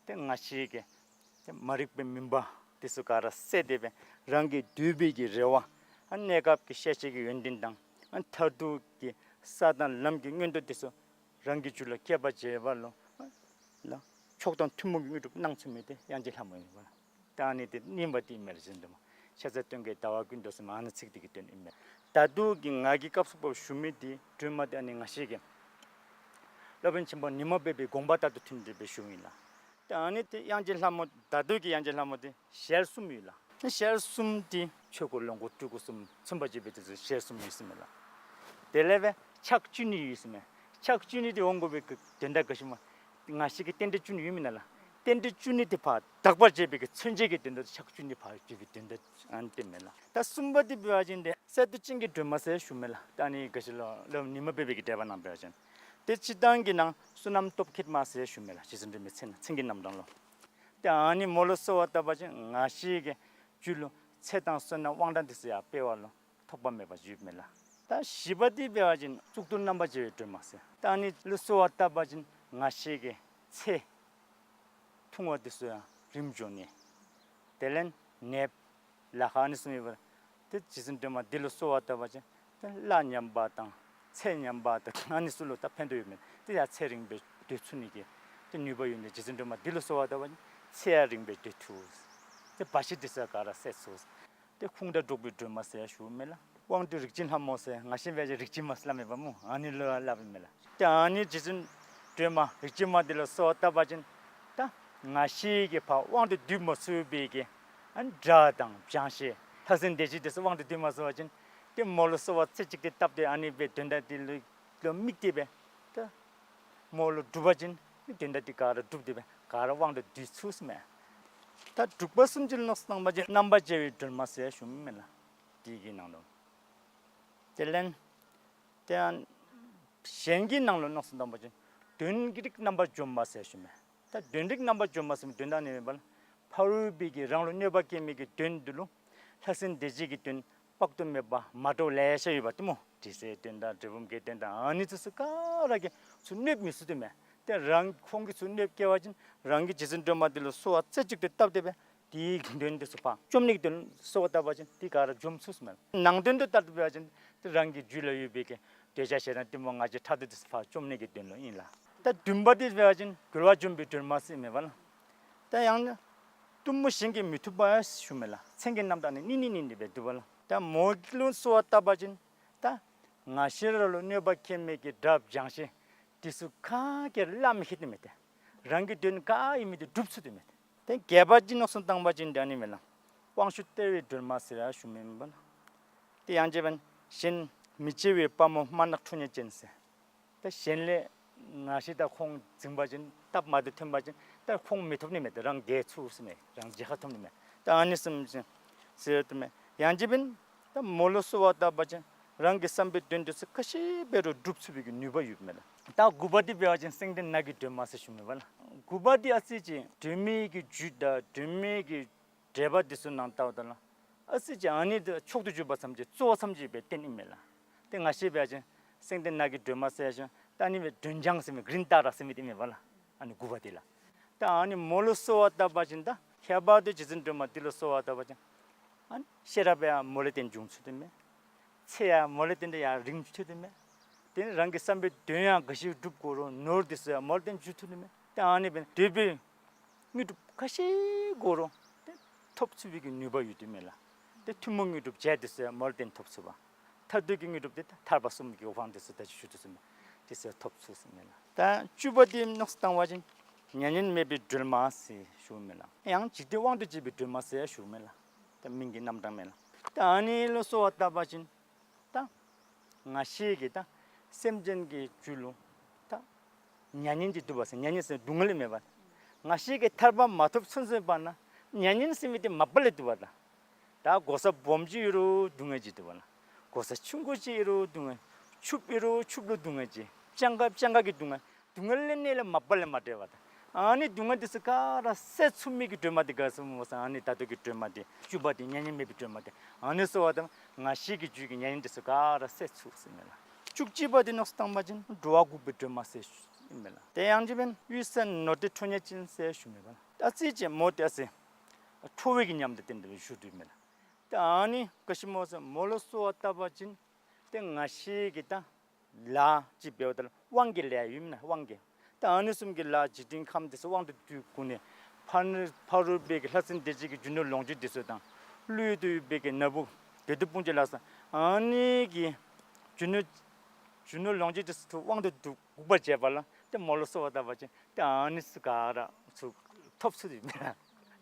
ཏེ་ང་བཅས་ཀྱི་ཏེ་མ་རིག་པའི་མུན་པ་འདི་ཚུ་ག་ར་བསལ་ཏེ་སྦེ་རང་གི་འདོད་པའི་གི་རེ་བ་ཨ་གནས་སྐབས་ཀྱི་ཤེས་བྱའི་གི་ཡོན་ཏན་དང་ཨ་མཐར་ཐུག་གི་ས་དང་ལམ་གྱི་མངོན་མཐོ་འདི་ཚུ་རང་གི་རྒྱུད་ལུ་སྐྱེ་བ་བྱེད་པ་ལུ་ཨ་ལགས་མཆོག་དང་ཐུན་མོང་གི་དངོས་གྲུབ་གནང་ཚུགས་མི་འདི་དབྱངས་ཅན་ལྷ་མོ་ཨིན་པ་ལགས། ད་ཨ་ནི་འདི་གཉིས་པ་འདི་ཨིན་མས་རྗེ་བཙུན་སྒྲོལ་མ། ཤ་ཟ་སྟོན་ཀའི་ཟླ་བ་ཀུན་ཏོ་ཟེར་མི་ཨ་ནི་ཚིག་འདི་གི་དོན་ཨིན་མས། ད་ལྟོ་གི་ང་གིས་སྐབས་སུ་བབས་ཞུ་མི་འདི་སྒྲོལ་མ་འདི་ཨ་ནི་ང་བཅས་ཀྱི་སློབ་དཔོན་ཆེན་པོ་ཉི་མ་སྦས་པའི་དགོངས་པ་ལྟར་དུ་མཐུན་ཏེ་སྦེ་ཞུཝ་ཨིན་ལགས། ཏེ་ཨ་ནི་ཏེ་དབྱངས་ཅན་ལྷ་མོ་ད་ལྟོ་གི་དབྱངས་ཅན་ལྷ་མོ་འདི་ཞལ་གསུམ་ཡོད་ལགས། ཏེ་ཞལ་གསུམ་འདི་ཆོས་སྐུ་ལོངས་སྐུ་སྤྲུལ་སྐུ་གསུམ་མཚོན་པར་བྱེད་པའི་དེ་ཚུ་ཞལ་གསུམ་ཡོད་ཟེར་མས་ལགས། དེ་ལས་སྦེ་ཕྱག་བཅུ་གཉིས་ཡོད་ཟེར་མས། ཕྱག་བཅུ་གཉིས་འདི་འོང་དགོ་པའི་གི་དོན་དག་ག་ཅི་སྨོ། ང་བཅས་ཀྱི་རྟེན་འབྲེལ་བཅུ་གཉིས་ཡོད་མེན་ན་ལགས། རྟེན་འབྲེལ་བཅུ་གཉིས་འདི་ཕར་དག་པར་བྱེད་པའི་གི་མཚོན་བྱེད་ཀྱི་དོན་དག་ཕྱག་བཅུ་གཉིས་ཕར་བྱེད་པའི་དོན་དག་ཨ་ནི་སྟོནམ་མས་ལགས། ད་གསུམ་པ་འདི་འབད་བ་ཅིན་ཏེ་གསེར་མདོག་ཅན་གྱི་སྒྲོལ་མ་ཟེར་ཞུཝ་མས་ལགས། ད་ཨ་ནི་ག་ཅི་ལོ་སློབ་དཔོན་ཉི་མ་སྦས་པའི་གི་འགྲེལ་པ་ནང་འབད་བ་ཅིན་ཏེ་སྤྱིར་བཏང་གི་ནང་བསོད་ནམས་སྟོབས་མཁས་མ་ཟེར་ཞུཝ་མས་ལགས། རྗེ་བཙུན་སྒྲོལ་མའི་མཚན་ནི་མཚན་གྱི་རྣམ་གྲངས་ལུ། ཏེ་ཨ་ནི་མོ་ལུ་གསོལ་བ་བཏབ་པ་ཅིན་ང་བཅས་ཀྱི་རྒྱུད་ལུ་ཚེ་དང་བསོད་ནམས་དབང་ཐང་འདི་ཚུ་ཡང་འཕེལ་བ་ལུ་ཐོགས་པ་མེད་པ་ཅིག་ཡོདཔ་མས་ལགས། ད་བཞི་པ་འདི་འབད་བ་ཅིན་གཙུག་ཏོར་རྣམ་པར་རྒྱལ་བའི་སྒྲོལ་མ་ཟེར། ད་ཨ་ནི་ལུ་གསོལ་བ་བཏབ་པ་ཅིན་ང་བཅས་ཀྱི་ཚེ་ཐུང་བ་འདི་ཚུ་ཡང་རིངམོ་འགྱོ་ནི། དེ་ལས་ནདཔ་ལཱ་ཁག་ཨ་ནི་ཚུ་མེད་པར་ཏེ་རྗེ་བཙུན་སྒྲོལ་མ་འདི་ལུ་གསོལ་བ་བཏབ་པ་ཅིན་ཏེ་གླ་ཉམས་པ་དང་ཚེ་ཉམས་པ་དང་ཨ་ནི་ཚུ་ལུ་ད་ཕན་ཐོགས་ཡོདཔ་མས། ཏེ་ཡང་ཚེ་རིངམོ་སྦེ་སྡོད་ཚུགས་ནི་གི་ཏེ་ནུས་པ་ཡོད་ནི་རྗེ་བཙུན་སྒྲོལ་མ་འདི་ལུ་གསོལ་བ་བཏབ་པ་ཅིན་ཚེ་ཡང་རིངམོ་སྦེ་སྡོད་ཚུགས། ཏེ་བར་ཆད་འདི་ཚུ་ག་ར་སེལ་ཚུགས། ཏེ་ཁུངས་དག་སྒྲོགས་པའི་སྒྲོལ་མ་ཟེར་ཞུཝ་མས་ལགས། དབང་སྡུད་རིག་འཛིན་ལྷ་མོ་ཟེར་ང་བཅས་འབད་བ་ཅིན་རིག་འཛིན་མ་ཟེར་སླབ་མས་པ་སྨོ། ཨ་ནི་ལུ་སླབ་ཨིན་མས་ལགས། ཏེ་ཨ་ནི་རྗེ་བཙུན་སྒྲོལ་མ་རིག་འཛིན་མ་འདི་ལུ་གསོལ་བ་བཏབ་པ་ཅིན་ད་ང་བཅས་ཀྱིས་ཕར་དབང་དུ་སྡུད་མ་ཚུགས་པའི་གི་ཨ་ནི་དགྲ་དང་སྦྱང་ཤེས་ལྷ་སྲིན་སྡེ་བརྒྱད་འདི་ཚུ་དབང་དུ་སྡུད་མ་ཚུགས་པ་ཅིན་ཏེ་མོ་ལུ་གསོལ་བ་རྩེ་གཅིག་ཏུ་བཏབ་སྟེ་ཨ་ནི་སྦེ་དོན་དག་འདི་ལུ་ལུ་དམིགས་ཏེ་སྦེ་ད་མོ་ལུ་སྒྲུབ་པ་ཅིན་དོན་དག་འདི་ག་ར་འགྲུབ་སྟེ་སྦེ་ག་ར་དབང་དུ་སྡུད་ཚུགས་ཟེར་མས། ད་དྲུག་པ་གསུམ་ཅིག་ལུ་མནོ་བསམ་བཏང་པ་ཅིན་རྣམ་པར་རྒྱལ་བའི་སྒྲོལ་མ་ཟེར་ཞུཝ་མས་ལགས། དེ་གི་ནང་ལུ་དེ་ལས་ཏེ་གཞན་གྱི་ནང་ལུ་མནོ་བསམ་བཏང་པ་ཅིན་གདོན་གྱི་རིགས་རྣམ་པར་འཇོམས་པ་ཟེར་ཞུཝ་མས། ད་གདོན་རིགས་རྣམ་པར་འཇོམས་པ་ཟེར་མི་དོན་དག་ཨ་ནི་མེན་པར་ཕ་རོལ་པོའི་གི་རང་ལུ་གནོད་པ་བསྐྱལ་མི་གི་གདོན་འདི་ལུ་ལྷ་སྲིན་སྡེ་བརྒྱད་ཀྱི་གདོན་དཔག་ཏུ་མེད་པ་མ་འདྲཝ་ལེ་ཤ་ཡོདཔ་འདི་སྨོ། དྲི་ཟའི་གདོན་དང་འབྲས་སྤུངས་ཀྱི་གདོན་དང་ཨ་ནི་ཚུ་ག་ར་གིས་ཚུར་གནོདཔ་མི་ཚུགས་དོ་མས། ཏེ་རང་ཁོང་གིས་ཚུར་གནོདཔ་བསྐྱལ་བ་ཅིན་རང་གིས་རྗེ་བཙུན་སྒྲོལ་མ་འདི་ལུ་གསོལ་བ་རྩེ་གཅིག་ཏུ་བཏབ་སྟེ་སྦེ་དེའི་གདོན་འདི་ཚུ་ཕར་བཅོམ་ནི་གི་དོན་གསོལ་བ་བཏབ་པ་ཅིན་དེ་ག་ར་འཇོམས་ཚུགས་ཟེར་མས། ནང་དོན་དུ་ལྟར་དུ་འབད་བ་ཅིན་ཏེ་རང་གི་རྒྱུད་ལུ་ཡོད་པའི་གི་འདོད་ཆགས་ཞེ་སྡང་གཏི་མུག་ང་རྒྱལ་ཕྲག་དོག་འདི་ཚུ་ཕར་བཅོམ་ནི་གི་དོན་ལུ་ཨིན་ལགས། ད་བདུན་པ་འདི་འབད་བ་ཅིན་རྒོལ་བ་འཇོམས་པའི་སྒྲོལ་མ་ཟེར་མས་པ་ལགས། ད་ཡང་ན་གཏུམ་མོ་གཞན་གྱིས་མི་ཐུབ་པ་ཞུཝ་མས་ལགས། མཚན་གྱི་རྣམ་གྲངས་ནི་གཉིས་གཉིས་གཉིས་ཏེ་སྦེ་འདུག་པ་ལགས། ད་མོ་ལུ་གསོལ་བ་བཏབ་པ་ཅིན་ད་ང་བཅས་ར་ལུ་གནོད་པ་བསྐྱལ་མི་གི་དགྲ་སྦྱང་ཤེས་འདི་ཚུ་ག་གིས་ར་བརླག་མི་ཤེས་དོ་མས་ཏེ། རང་གི་དོན་ག་ཨིན་མི་འདི་སྒྲུབ་ཚུགས་དོ་མས་ཏེ། ཏེ་བརྒྱད་པ་ཅིག་མནོ་བསམ་བཏང་པ་ཅིན་ད་ཨ་ནི་མས་ལགས། དབང་ཕྱུག་སྟེར་བའི་སྒྲོལ་མ་ཟེར་ཡང་ཞུཝ་མས་པ་ལགས། ཏེ་ཡང་ཅིན་གཞན་མི་བརྗེ་བའི་དཔའ་མོ་དམར་ནག་ཁྲོ་གཉེར་ཅན་ཟེར། ད་གཞན་ལས་ང་བཅས་ད་ཁོང་འཛིང་པ་ཅིན་སྟབས་མ་བདེཝ་ཐོན་པ་ཅིན་ད་ཁོང་མི་ཐོབ་ནི་མས། ད་རང་རྒྱལ་ཚུགས་ཟེར་མས། རང་རྒྱལ་ཁ་ཐོབ་ནི་མས། ད་ཨ་ནི་བཟུམ་ཅིག་ཟེར་དོ་མས། ཡང་ཅིན་ད་མོ་ལུ་གསོལ་བ་བཏབ་པ་ཅིན་རང་གི་བསམ་པའི་དོན་འདི་ཚུ་ག་ཅི་འབད་རུང་སྒྲུབ་ཚུགས་པའི་གི་ནུས་པ་ཡོདཔ་མས་ལགས། ད་དགུ་པ་འདི་འབད་བ་ཅིན་སེང་ལྡེང་ནགས་ཀྱི་སྒྲོལ་མ་ཟེར་ཞུཝ་མས་པ་ལགས། དགུ་པ་འདི་ཨ་ཙི་ཅིག་སྒྲོལ་མའི་གི་རྒྱུད་དང་སྒྲོལ་མའི་གི་འགྲེལ་པ་འདི་ཚུ་ནང་ལྟཝ་ད་ལུ་ཨ་ཙི་ཅིག་ཨ་ནི་འདི་མཆོག་ཏུ་གྱུར་པ་ཙམ་ཅིག་གཙོ་བོ་ཙམ་ཅིག་སྦེ་བསྟན་ཨིན་མས་ལགས། ཏེ་ང་བཅས་འབད་བ་ཅིན་སེང་ལྡེང་ནགས་ཀྱི་སྒྲོལ་མ་ཟེར་ཞིནམ་ད་ཨ་ནི་སྦེ་སྒྲོལ་ལྗང་ཟེར་མི་གི་རིན་བསྡུ་ར་ཟེར་མི་འདི་ཨིན་མས་པ་ལགས། ཨ་ནི་དགུ་པ་འདི་ལགས། ད་ཨ་ནི་མོ་ལུ་གསོལ་བ་བཏབ་པ་ཅིན་ད་ཁྱད་པར་དུ་རྗེ་བཙུན་སྒྲོལ་མ་འདི་ལུ་གསོལ་བ་བཏབ་པ་ཅིན་ཨ་ནི་ཤེས་རབ་ཡང་མོ་ལས་བརྟེན་འབྱུང་ཚུགས་དོ་མས། ཚེ་ཡང་མོ་ལས་བརྟེན་ཏེ་ཡར་རིང་ཚུགས་དོ་མས། དེ་ནི་རང་གི་བསམ་པའི་དོན་ཡང་ག་ཅི་སྒྲུབ་དགོ་རུང་ནོར་འདི་ཚུ་ཡང་མོ་ལས་བརྟེན་འབྱུང་ཚུགས་དོ་མས། ཏེ་ཨ་ནི་སྦེ་འདོད་པའི་དངོས་གྲུབ་ག་ཅི་དགོ་རུང་ཏེ་ཐོབ་ཚུགས་པའི་གི་ནུས་པ་ཡོད་དོ་མས་ལགས། ཏེ་ཐུན་མོང་དངོས་གྲུབ་བརྒྱད་འདི་ཚུ་ཡང་མོ་ལས་བརྟེན་ཐོབ་ཚུགས་པས། མཐར་ཐུག་གི་དངོས་གྲུབ་འདི་ད་ཐར་པ་གསུམ་གྱི་གོ་འཕང་འདི་ཚུ་ད་ཅི་ཞུ་དོ་ཟེར་མས། འདི་ཚུ་ཐོབ་ཚུགས་ཟེར་མས་ལགས། ད་བཅུ་པ་འདི་མནོ་བསམ་བཏང་པ་ཅིན་མྱ་ངན་མེད་པའི་སྒྲོལ་མ་ཟེར་ཞུཝ་མས་ལགས། ཡང་འཇིག་རྟེན་དབང་དུ་བྱེད་པའི་སྒྲོལ་མ་ཟེར་ཞུཝ་མས་ལགས། ད་མིང་གི་རྣམ་གྲངས་མས་ལགས། ད་ཨ་ནི་ལུ་གསོལ་བ་བཏབ་པ་ཅིན་ད་ང་བཅས་ཀྱི་ད་སེམས་ཅན་གྱི་རྒྱུད་ལུ་ད་མྱ་ངན་གྱི་འདུག་པ་ཟེར། མྱ་ངན་ཟེར་སྡུག་བསྔལ་མེད་པ། ང་བཅས་ཀྱིས་ཐར་པ་མ་ཐོབ་ཚུན་ཚོད་པ་ན་མྱ་ངན་ཟེར་མི་འདི་མ་པ་ལས་འདུག་པ་ལགས། ད་གོ་ས་སྦོམ་ཅིག་ཡོད་རུང་སྡུག་བསྔལ་ཅིག་འདུག་པ་ལགས། གོ་ས་ཆུང་ཀུ་ཅིག་ཡོད་རུང་སྡུག་བསྔལ། ཕྱུགཔོ་ཡོད་རུང་ཕྱུགཔོ་ལུ་སྡུག་བསྔལ་ཅིག། སྤྱང་ཀ་སྤྱང་ཀ་གི་སྡུག་བསྔལ། སྡུག་བསྔལ་ལས་གནས་ལས་མ་པ་ལས་མ་འབྲལ་བ་དང་། ཨ་ནི་སྡུག་བསྔལ་འདི་ཚུ་ག་ར་སེལ་ཚུགས་མི་གི་སྒྲོལ་མ་འདི་ག་ཟེར་སྨོ་ཟེར་ན་ཨ་ནི་ད་ལྟོ་གི་སྒྲོལ་མ་འདི་བཅུ་པ་འདི་མྱ་ངན་མེད་པའི་སྒྲོལ་མ་འདི། ཨ་ནི་གསོལ་བ་བཏབ་ང་བཅས་ཀྱི་རྒྱུད་ཀྱི་མྱ་ངན་འདི་ཚུ་ག་ར་སེལ་ཚུགས་ཟེར་མས་ལགས། བཅུ་གཅིག་པ་འདི་མནོ་བསམ་བཏང་པ་ཅིན་འགྲོ་བ་འགུགས་པའི་སྒྲོལ་མ་ཟེར་ཨིན་མས་ལགས། དེ་ཡང་ཅིན་དབུས་ས་ནོར་སྡེ་ཁྲོ་གཉེར་ཅན་ཟེར་ཞུཝ་མས་པ་ལགས། ད་ཨ་ཙི་ཅིག་མོ་འདི་ཨ་ཙི་ཁྲོ་བོའི་གི་ཉམས་དང་ལྡན་ཏེ་བཞུགས་དོ་མས་ལགས། ད་ཨ་ནི་ག་ཅི་སྨོ་ཟེར་མོ་ལུ་གསོལ་བ་བཏབ་པ་ཅིན་ཏེ་ང་བཅས་ཀྱི་ད་ལཱ་ཅིག་འབདཝ་ད་ལུ་དབང་གི་ལས་ཡོད་མེན་ན། དབང་གི། ད་ཨ་ནི་བཟུམ་གྱི་ལཱ་འཇིག་རྟེན་ཁམས་འདི་ཚུ་དབང་དུ་བསྡུ་དགོ་ནི། ཕ་ཕ་རོལ་པོའི་གི་ལྷ་སྲིན་སྡེ་བརྒྱད་ཀྱི་རྒྱུ་ནོར་ལོངས་སྤྱོད་འདི་ཚུ་དང་ ཀླུ་ཡུལ་དུ་ཡོད་པའི་གི་ན་བུ་དགེ་འདུན་དཔུང་འཇོམས་ལ་སོགས་ཨ་ནི་གི་རྒྱུ་ནོར་རྒྱུ་ནོར་ལོངས་སྤྱོད་དེ་ཚུ་དབང་དུ་འདུ་འགུག་པར་བྱེད་པ་ལ་ཏེ་མོ་ལུ་གསོལ་བ་བཏབ་པ་ཅིན་ཏེ་ཨ་ནི་ཚུ་ག་ར་ཚུ་ཐོབ་ཚུགས་ཏེ་མས་ལགས།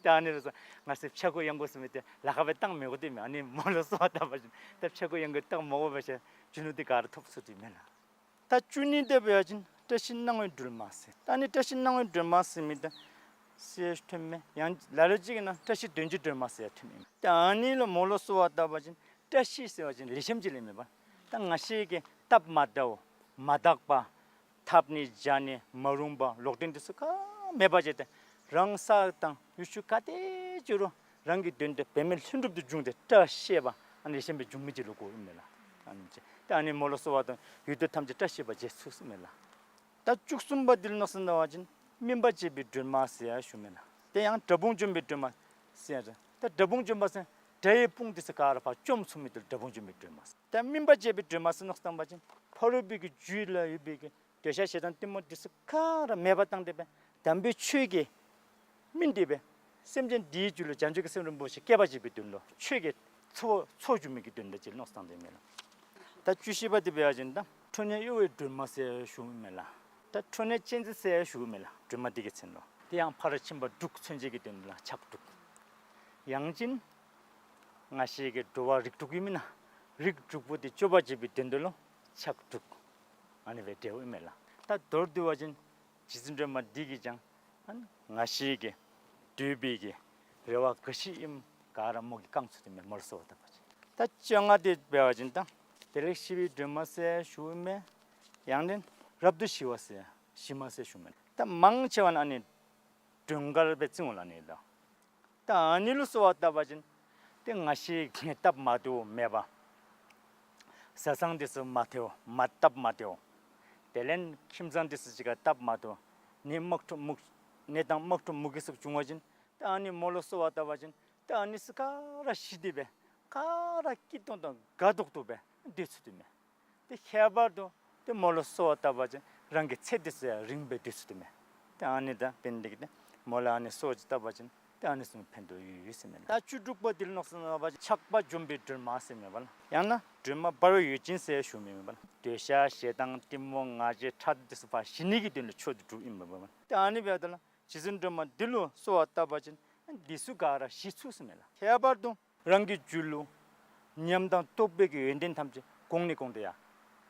ཏེ་ཨ་ནི་ལུ་སོགས་ང་བཅས་ཕྱྭ་འགུགས་གཡང་འགུགས་ཟེར་མི་དེ་ལཱ་ཁག་སྦེ་བཏང་མི་དགོ་དེ་མས། ཨ་ནི་མོ་ལུ་གསོལ་བ་བཏབ་པ་ཅིན་ཏེ་ཕྱྭ་འགུགས་གཡང་འགུགས་བཏང་མ་དགོ་པ་ཅིན་རྒྱུ་ནོར་དེ་ག་ར་ཐོབ་ཚུགས་ཏེ་མས་ལགས། ད་བཅུ་གཉིས་དེ་འབད་བ་ཅིན་བཀྲ་ཤིས་སྣང་བའི་སྒྲོལ་མ་ཟེར། ད་ཨ་ནི་བཀྲ་ཤིས་སྣང་བའི་སྒྲོལ་མ་ཟེར་མི་དེ་ཟེར་ཐོནམ་མས། ཡང་ལ་ལུ་ཅིག་གི་ནང་བཀྲ་ཤིས་དོན་གྱི་སྒྲོལ་མ་ཟེར་ཐོནམ་མས། ད་ཨ་ནི་ལུ་མོ་ལུ་གསོལ་བ་བཏབ་པ་ཅིན་བཀྲ་ཤིས་ཟེར་བ་ཅིན་ལེགས་ཤོམ་ཅིག་ལས་མེན་པར་ད་ང་བཅས་ཀྱི་སྟབས་མ་བདེཝ་མ་དག་པ་འཐབ་ནི་བྱ་ནི་མ་རུངས་པ་ལོག་འདྲེན་དེ་ཚུ་ག་མེད་པ་བྱས་ཏེ་རང་ས་དང་ཡུལ་ཤུལ་ག་ཏེ་བྱོན་རུང་རང་གི་དོན་དེ་འབད་མེད་ལྷུན་གྲུབ་ཏུ་འབྱུང་སྟེ་བཀྲ་ཤིས་པ་ཨ་ནི་ལེགས་ཤོམ་སྦེ་འབྱུང་མི་ཅིག་ལུ་གོཝ་ཨིན་མས་ལགས། ཨ་ནི་ཅིག་ཏེ་ཨ་ནི་མོ་ལུ་གསོལ་བ་བཏབ་ཡུལ་དུ་ཐམས་ཅད་བཀྲ་ཤིས་པ་བྱེད་ཚུགས་ཟེར་མས་ལགས། ད་བཅུ་གསུམ་པ་འདི་ལུ་མནོ་བསམ་བཏང་བ་ཅིན་སྨིན་པ་འབྱེད་པའི་སྒྲོལ་མ་ཟེར་ཡང་ཞུཝ་མས་ལགས། དེ་ཡང་དགྲ་དཔུང་འཇོམས་པའི་སྒྲོལ་མ་ཟེར་ཡང་ཟེར། ད་དགྲ་དཔུང་འཇོམས་པ་ཟེར་དགྲ་ཡི་དཔུང་དེ་ཚུ་ག་ར་ཕར་བཅོམ་ཚུགས་མི་དེ་ལུ་དགྲ་དཔུང་འཇོམས་པའི་སྒྲོལ་མ་ཟེར། ད་སྨིན་པ་འབྱེད་པའི་སྒྲོལ་མ་ཟེར་མནོ་བསམ་བཏང་བ་ཅིན་ཕ་རོལ་པོའི་གི་རྒྱུད་ལུ་ཡོད་པའི་གི་འདོད་ཆགས་ཞེ་སྡང་གཏི་མུག་དེ་ཚུ་ག་ར་མེདཔ་བཏང་སྟེ་སྦེ་དམ་པའི་ཆོས་ཀྱི་སྨིན་ཏེ་སྦེ་སེམས་ཅན་འདིའི་རྒྱུད་ལུ་བྱང་ཆུབ་ཀྱི་སེམས་རིན་པོ་ཆེ་སྐྱེ་བར་བྱེད་པའི་དོན་ལུ་ཆོས་ཀྱི་ཚོགས་ཚོགས་སྒྱུར་མི་གི་དོན་དག་ཅིག་མནོ་བསམ་བཏང་སྟེ་མས་ལགས། ད་བཅུ་བཞི་པ་དེ་འབད་བ་ཅིན་ད་ཁྲོ་གཉེར་གཡོ་བའི་སྒྲོལ་མ་ཟེར་ཡང་ཞུཝ་མས་ལགས། ད་ཁྲོ་གཉེར་གཅན་གཟན་ཟེར་ཡང་ཞུཝ་མས་ལགས། སྒྲོལ་མ་འདི་གི་མཚན་ལུ། དེ་ཡང་ཕར་ཕྱིན་པ་དྲུག་མཚོན་བྱེད་ཀྱི་དོན་ལུ་ཕྱག་དྲུག། ཡང་ཅིན་ང་བཅས་ཀྱི་འགྲོ་བ་རིགས་དྲུག་ཡོད་མེན་ན། རིགས་དྲུག་པོ་དེ་སྐྱོབ་པར་བྱེད་པའི་དོན་དུ་ལུ་ཕྱག་དྲུག། ཨ་ནི་སྦེ་འབྲེལཝ་ཨིན་མས་ལགས། ད་མདོར་བསྡུ་བ་ཅིན་རྗེ་བཙུན་སྒྲོལ་མ་འདི་གིས་ཀྱང་ཨ་ནི་ང་བཅས་ཀྱི་འདོད་པའི་གི་རེ་བ་ག་ཅི་ཨིནམ་ག་ར་མོ་གིས་བསྐང་ཚུགས་ཏེ་མས། མོ་ལུ་གསོལ་བ་བཏབ་པ་ཅིན། ད་བཅོ་ལྔ་དེ་འབད་བ་ཅིན་ད་བདེ་ལེགས་ཞི་བའི་སྒྲོལ་མ་ཟེར་ཞུཝ་མས། ཡང་ན་རབ་ཏུ་ཞི་བ་ཟེར་ཞི་མ་ཟེར་ཞུཝ་མས། ད་མང་ཆེ་བ་ནི་ཨ་ནི་སྒྲོལ་དཀར་སྦེ་བརྩིཝ་ལགས་ཨ་ནི་ལུ། ད་ཨ་ནི་ལུ་གསོལ་བ་བཏབ་པ་ཅིན་ཏེ་ང་བཅས་ཀྱི་སྟབས་མ་བདེཝ་མེད་པ། བཟའ་ཚང་དེ་ཚུ་མ་བདེཝ་མ་སྟབས་མ་བདེཝ། དེ་ལས་ཁྱིམ་ཚང་དེ་ཚུ་གཅིག་ཁར་སྟབས་མ་བདེཝ། ནད་དམག་འཁྲུག་མུ་ནད་དང་དམག་འཁྲུག་མུ་གེ་སོགས་བྱུང་བ་ཅིན་ད་ཨ་ནི་མོ་ལུ་གསོལ་བ་བཏབ་པ་ཅིན་ད་ཨ་ནི་ཚུ་ག་ར་ཞི་སྟེ་སྦེ་ག་ར་སྐྱིད་ཏོང་ཏོ་དགའ་ཏོག་ཏོ་སྦེ་སྡོད་ཚུགས་ཏེ་མས། དེ་ཁྱད་པར་དུ་དེ་མོ་ལུ་གསོལ་བ་བཏབ་པ་ཅིན་རང་གི་ཚེ་འདི་ཚུ་ཡང་རིངམོ་སྦེ་སྡོད་ཚུགས་ཏེ་མས། དེ་ཨ་ནི་དང་འབདན་དེ་གིས་དེ་མོ་ལུ་ཨ་ནི་གསོལ་བ་ཅིག་བཏབ་པ་ཅིན་དེ་ཨ་ནི་ཚུ་ཕན་ཐོགས་ཡོད་ཡོད་ཟེར་མས་ལགས། ད་བཅུ་དྲུག་པ་འདི་ལུ་མནོ་བསམ་བཏང་བ་ཅིན་ཆགས་པ་འཇོམས་པའི་སྒྲོལ་མ་ཟེར་མས་པ་ལགས། ཡང་ན་སྒྲོལ་མ་འབར་བའི་འོད་ཅན་ཟེར་ཞུཝ་མས་པ་ལགས། འདོད་ཆགས་ཞེ་སྡང་གཏི་མུག་ང་རྒྱལ་ཕྲག་དོག་དེ་ཚུ་ཕར་ཞི་ནི་གི་དོན་ལུ་མཆོག་ཏུ་གྲུབ་ཨིན་མས་པ་ལགས། དེ་ཨ་ནི་འབདཝ་ད་ལུ་རྗེ་བཙུན་སྒྲོལ་མ་འདི་ལུ་གསོལ་བ་བཏབ་པ་ཅིན་དེ་ཚུ་ག་ར་ཞི་ཚུགས་ཟེར་མས་ལགས། ཁྱད་པར་དུ་རང་གི་རྒྱུད་ལུ་ཉམས་དང་རྟོགས་པའི་གི་ཡོན་ཏན་ཐམས་ཅད་གོང་ནས་གོང་དུ་ཡར་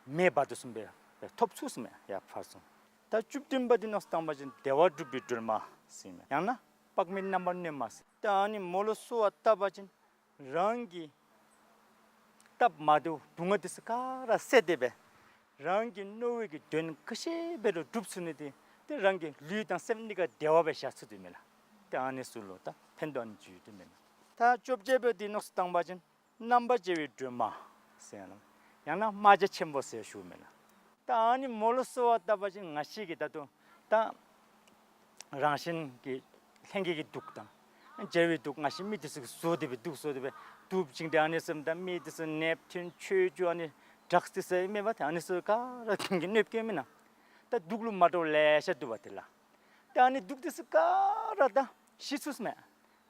མེ་འབར་དོ་བཟུམ་སྦེ་ཐོབ་ཚུགས་ཟེར་མས། ཡར་ཕར་སོང་། ད་བཅུ་བདུན་པ་འདི་མནོ་བསམ་བཏང་བ་ཅིན་བདེ་བ་སྒྲུབ་པའི་སྒྲོལ་མ་ཟེར་མས། ཡང་ན་དཔག་མེད་རྣམ་པར་གནོན་མ་ཟེར། ད་ཨ་ནི་མོ་ལུ་གསོལ་བ་བཏབ་པ་ཅིན་རང་གི་སྟབས་མ་བདེཝ་སྡུག་བསྔལ་དེ་ཚུ་ག་ར་བསལ་ཏེ་སྦེ་རང་གི་མནོ་བའི་གི་དོན་ག་ཅི་འབད་རུང་འགྲུབ་ཚུགས་ནི་དེ་དེ་རང་གི་ལུས་དང་སེམས་གཉིས་ཀ་བདེ་བ་སྦེ་བཞག་ཚུགས་ཏེ་མས་ལགས། དེ་ཨ་ནི་ཚུ་ལུ་ད་ཕན་ཐོགས་ཨ་ནི་ཅིག་ཡོད་དེ་མས་ལགས། ད་བཅོ་བརྒྱད་པ་འདི་མནོ་བསམ་བཏང་བ་ཅིན་རྣམ་པར་རྒྱལ་བའི་སྒྲོལ་མ་ཟེར་ཡང་ན་ཡང་ན་རྨ་བྱ་ཆེན་པོ་ཟེར་ཞུཝ་མས་ལགས། ད་ཨ་ནི་མོ་ལུ་གསོལ་བ་བཏབ་པ་ཅིན་ང་བཅས་ཀྱི་ད་ལྟོ་ད་རང་གཞན་གྱི་ལྷན་སྐྱེས་ཀྱི་དུག་དང་རྒྱལ་བའི་དུག་ང་བཅས་མི་དེ་ཚུ་གིས་བཟོ་སྟེ་སྦེ་དུག་བཟོ་སྟེ་སྦེ་དུག་བྱིན་ཏེ་ཨ་ནི་བཟུམ་ད་མི་དེ་ཚུ་ནདཔ་ཐུན་ཆོས་རྒྱུ་ཨ་ནི་ཌགས་དེ་ཚུ་མེད་པ་ད་ཨ་ནི་ཚུ་ག་ར་ཁོང་གིས་གནོདཔ་བཀལཝ་མེན་ན། ད་དུག་ལུ་མ་འདྲཝ་ལེ་ཤ་འདུག་པ་དེ་ལགས། ད་ཨ་ནི་དུག་དེ་ཚུ་ག་ར་ད་ཞི་ཚུགས་ཟེར་མས།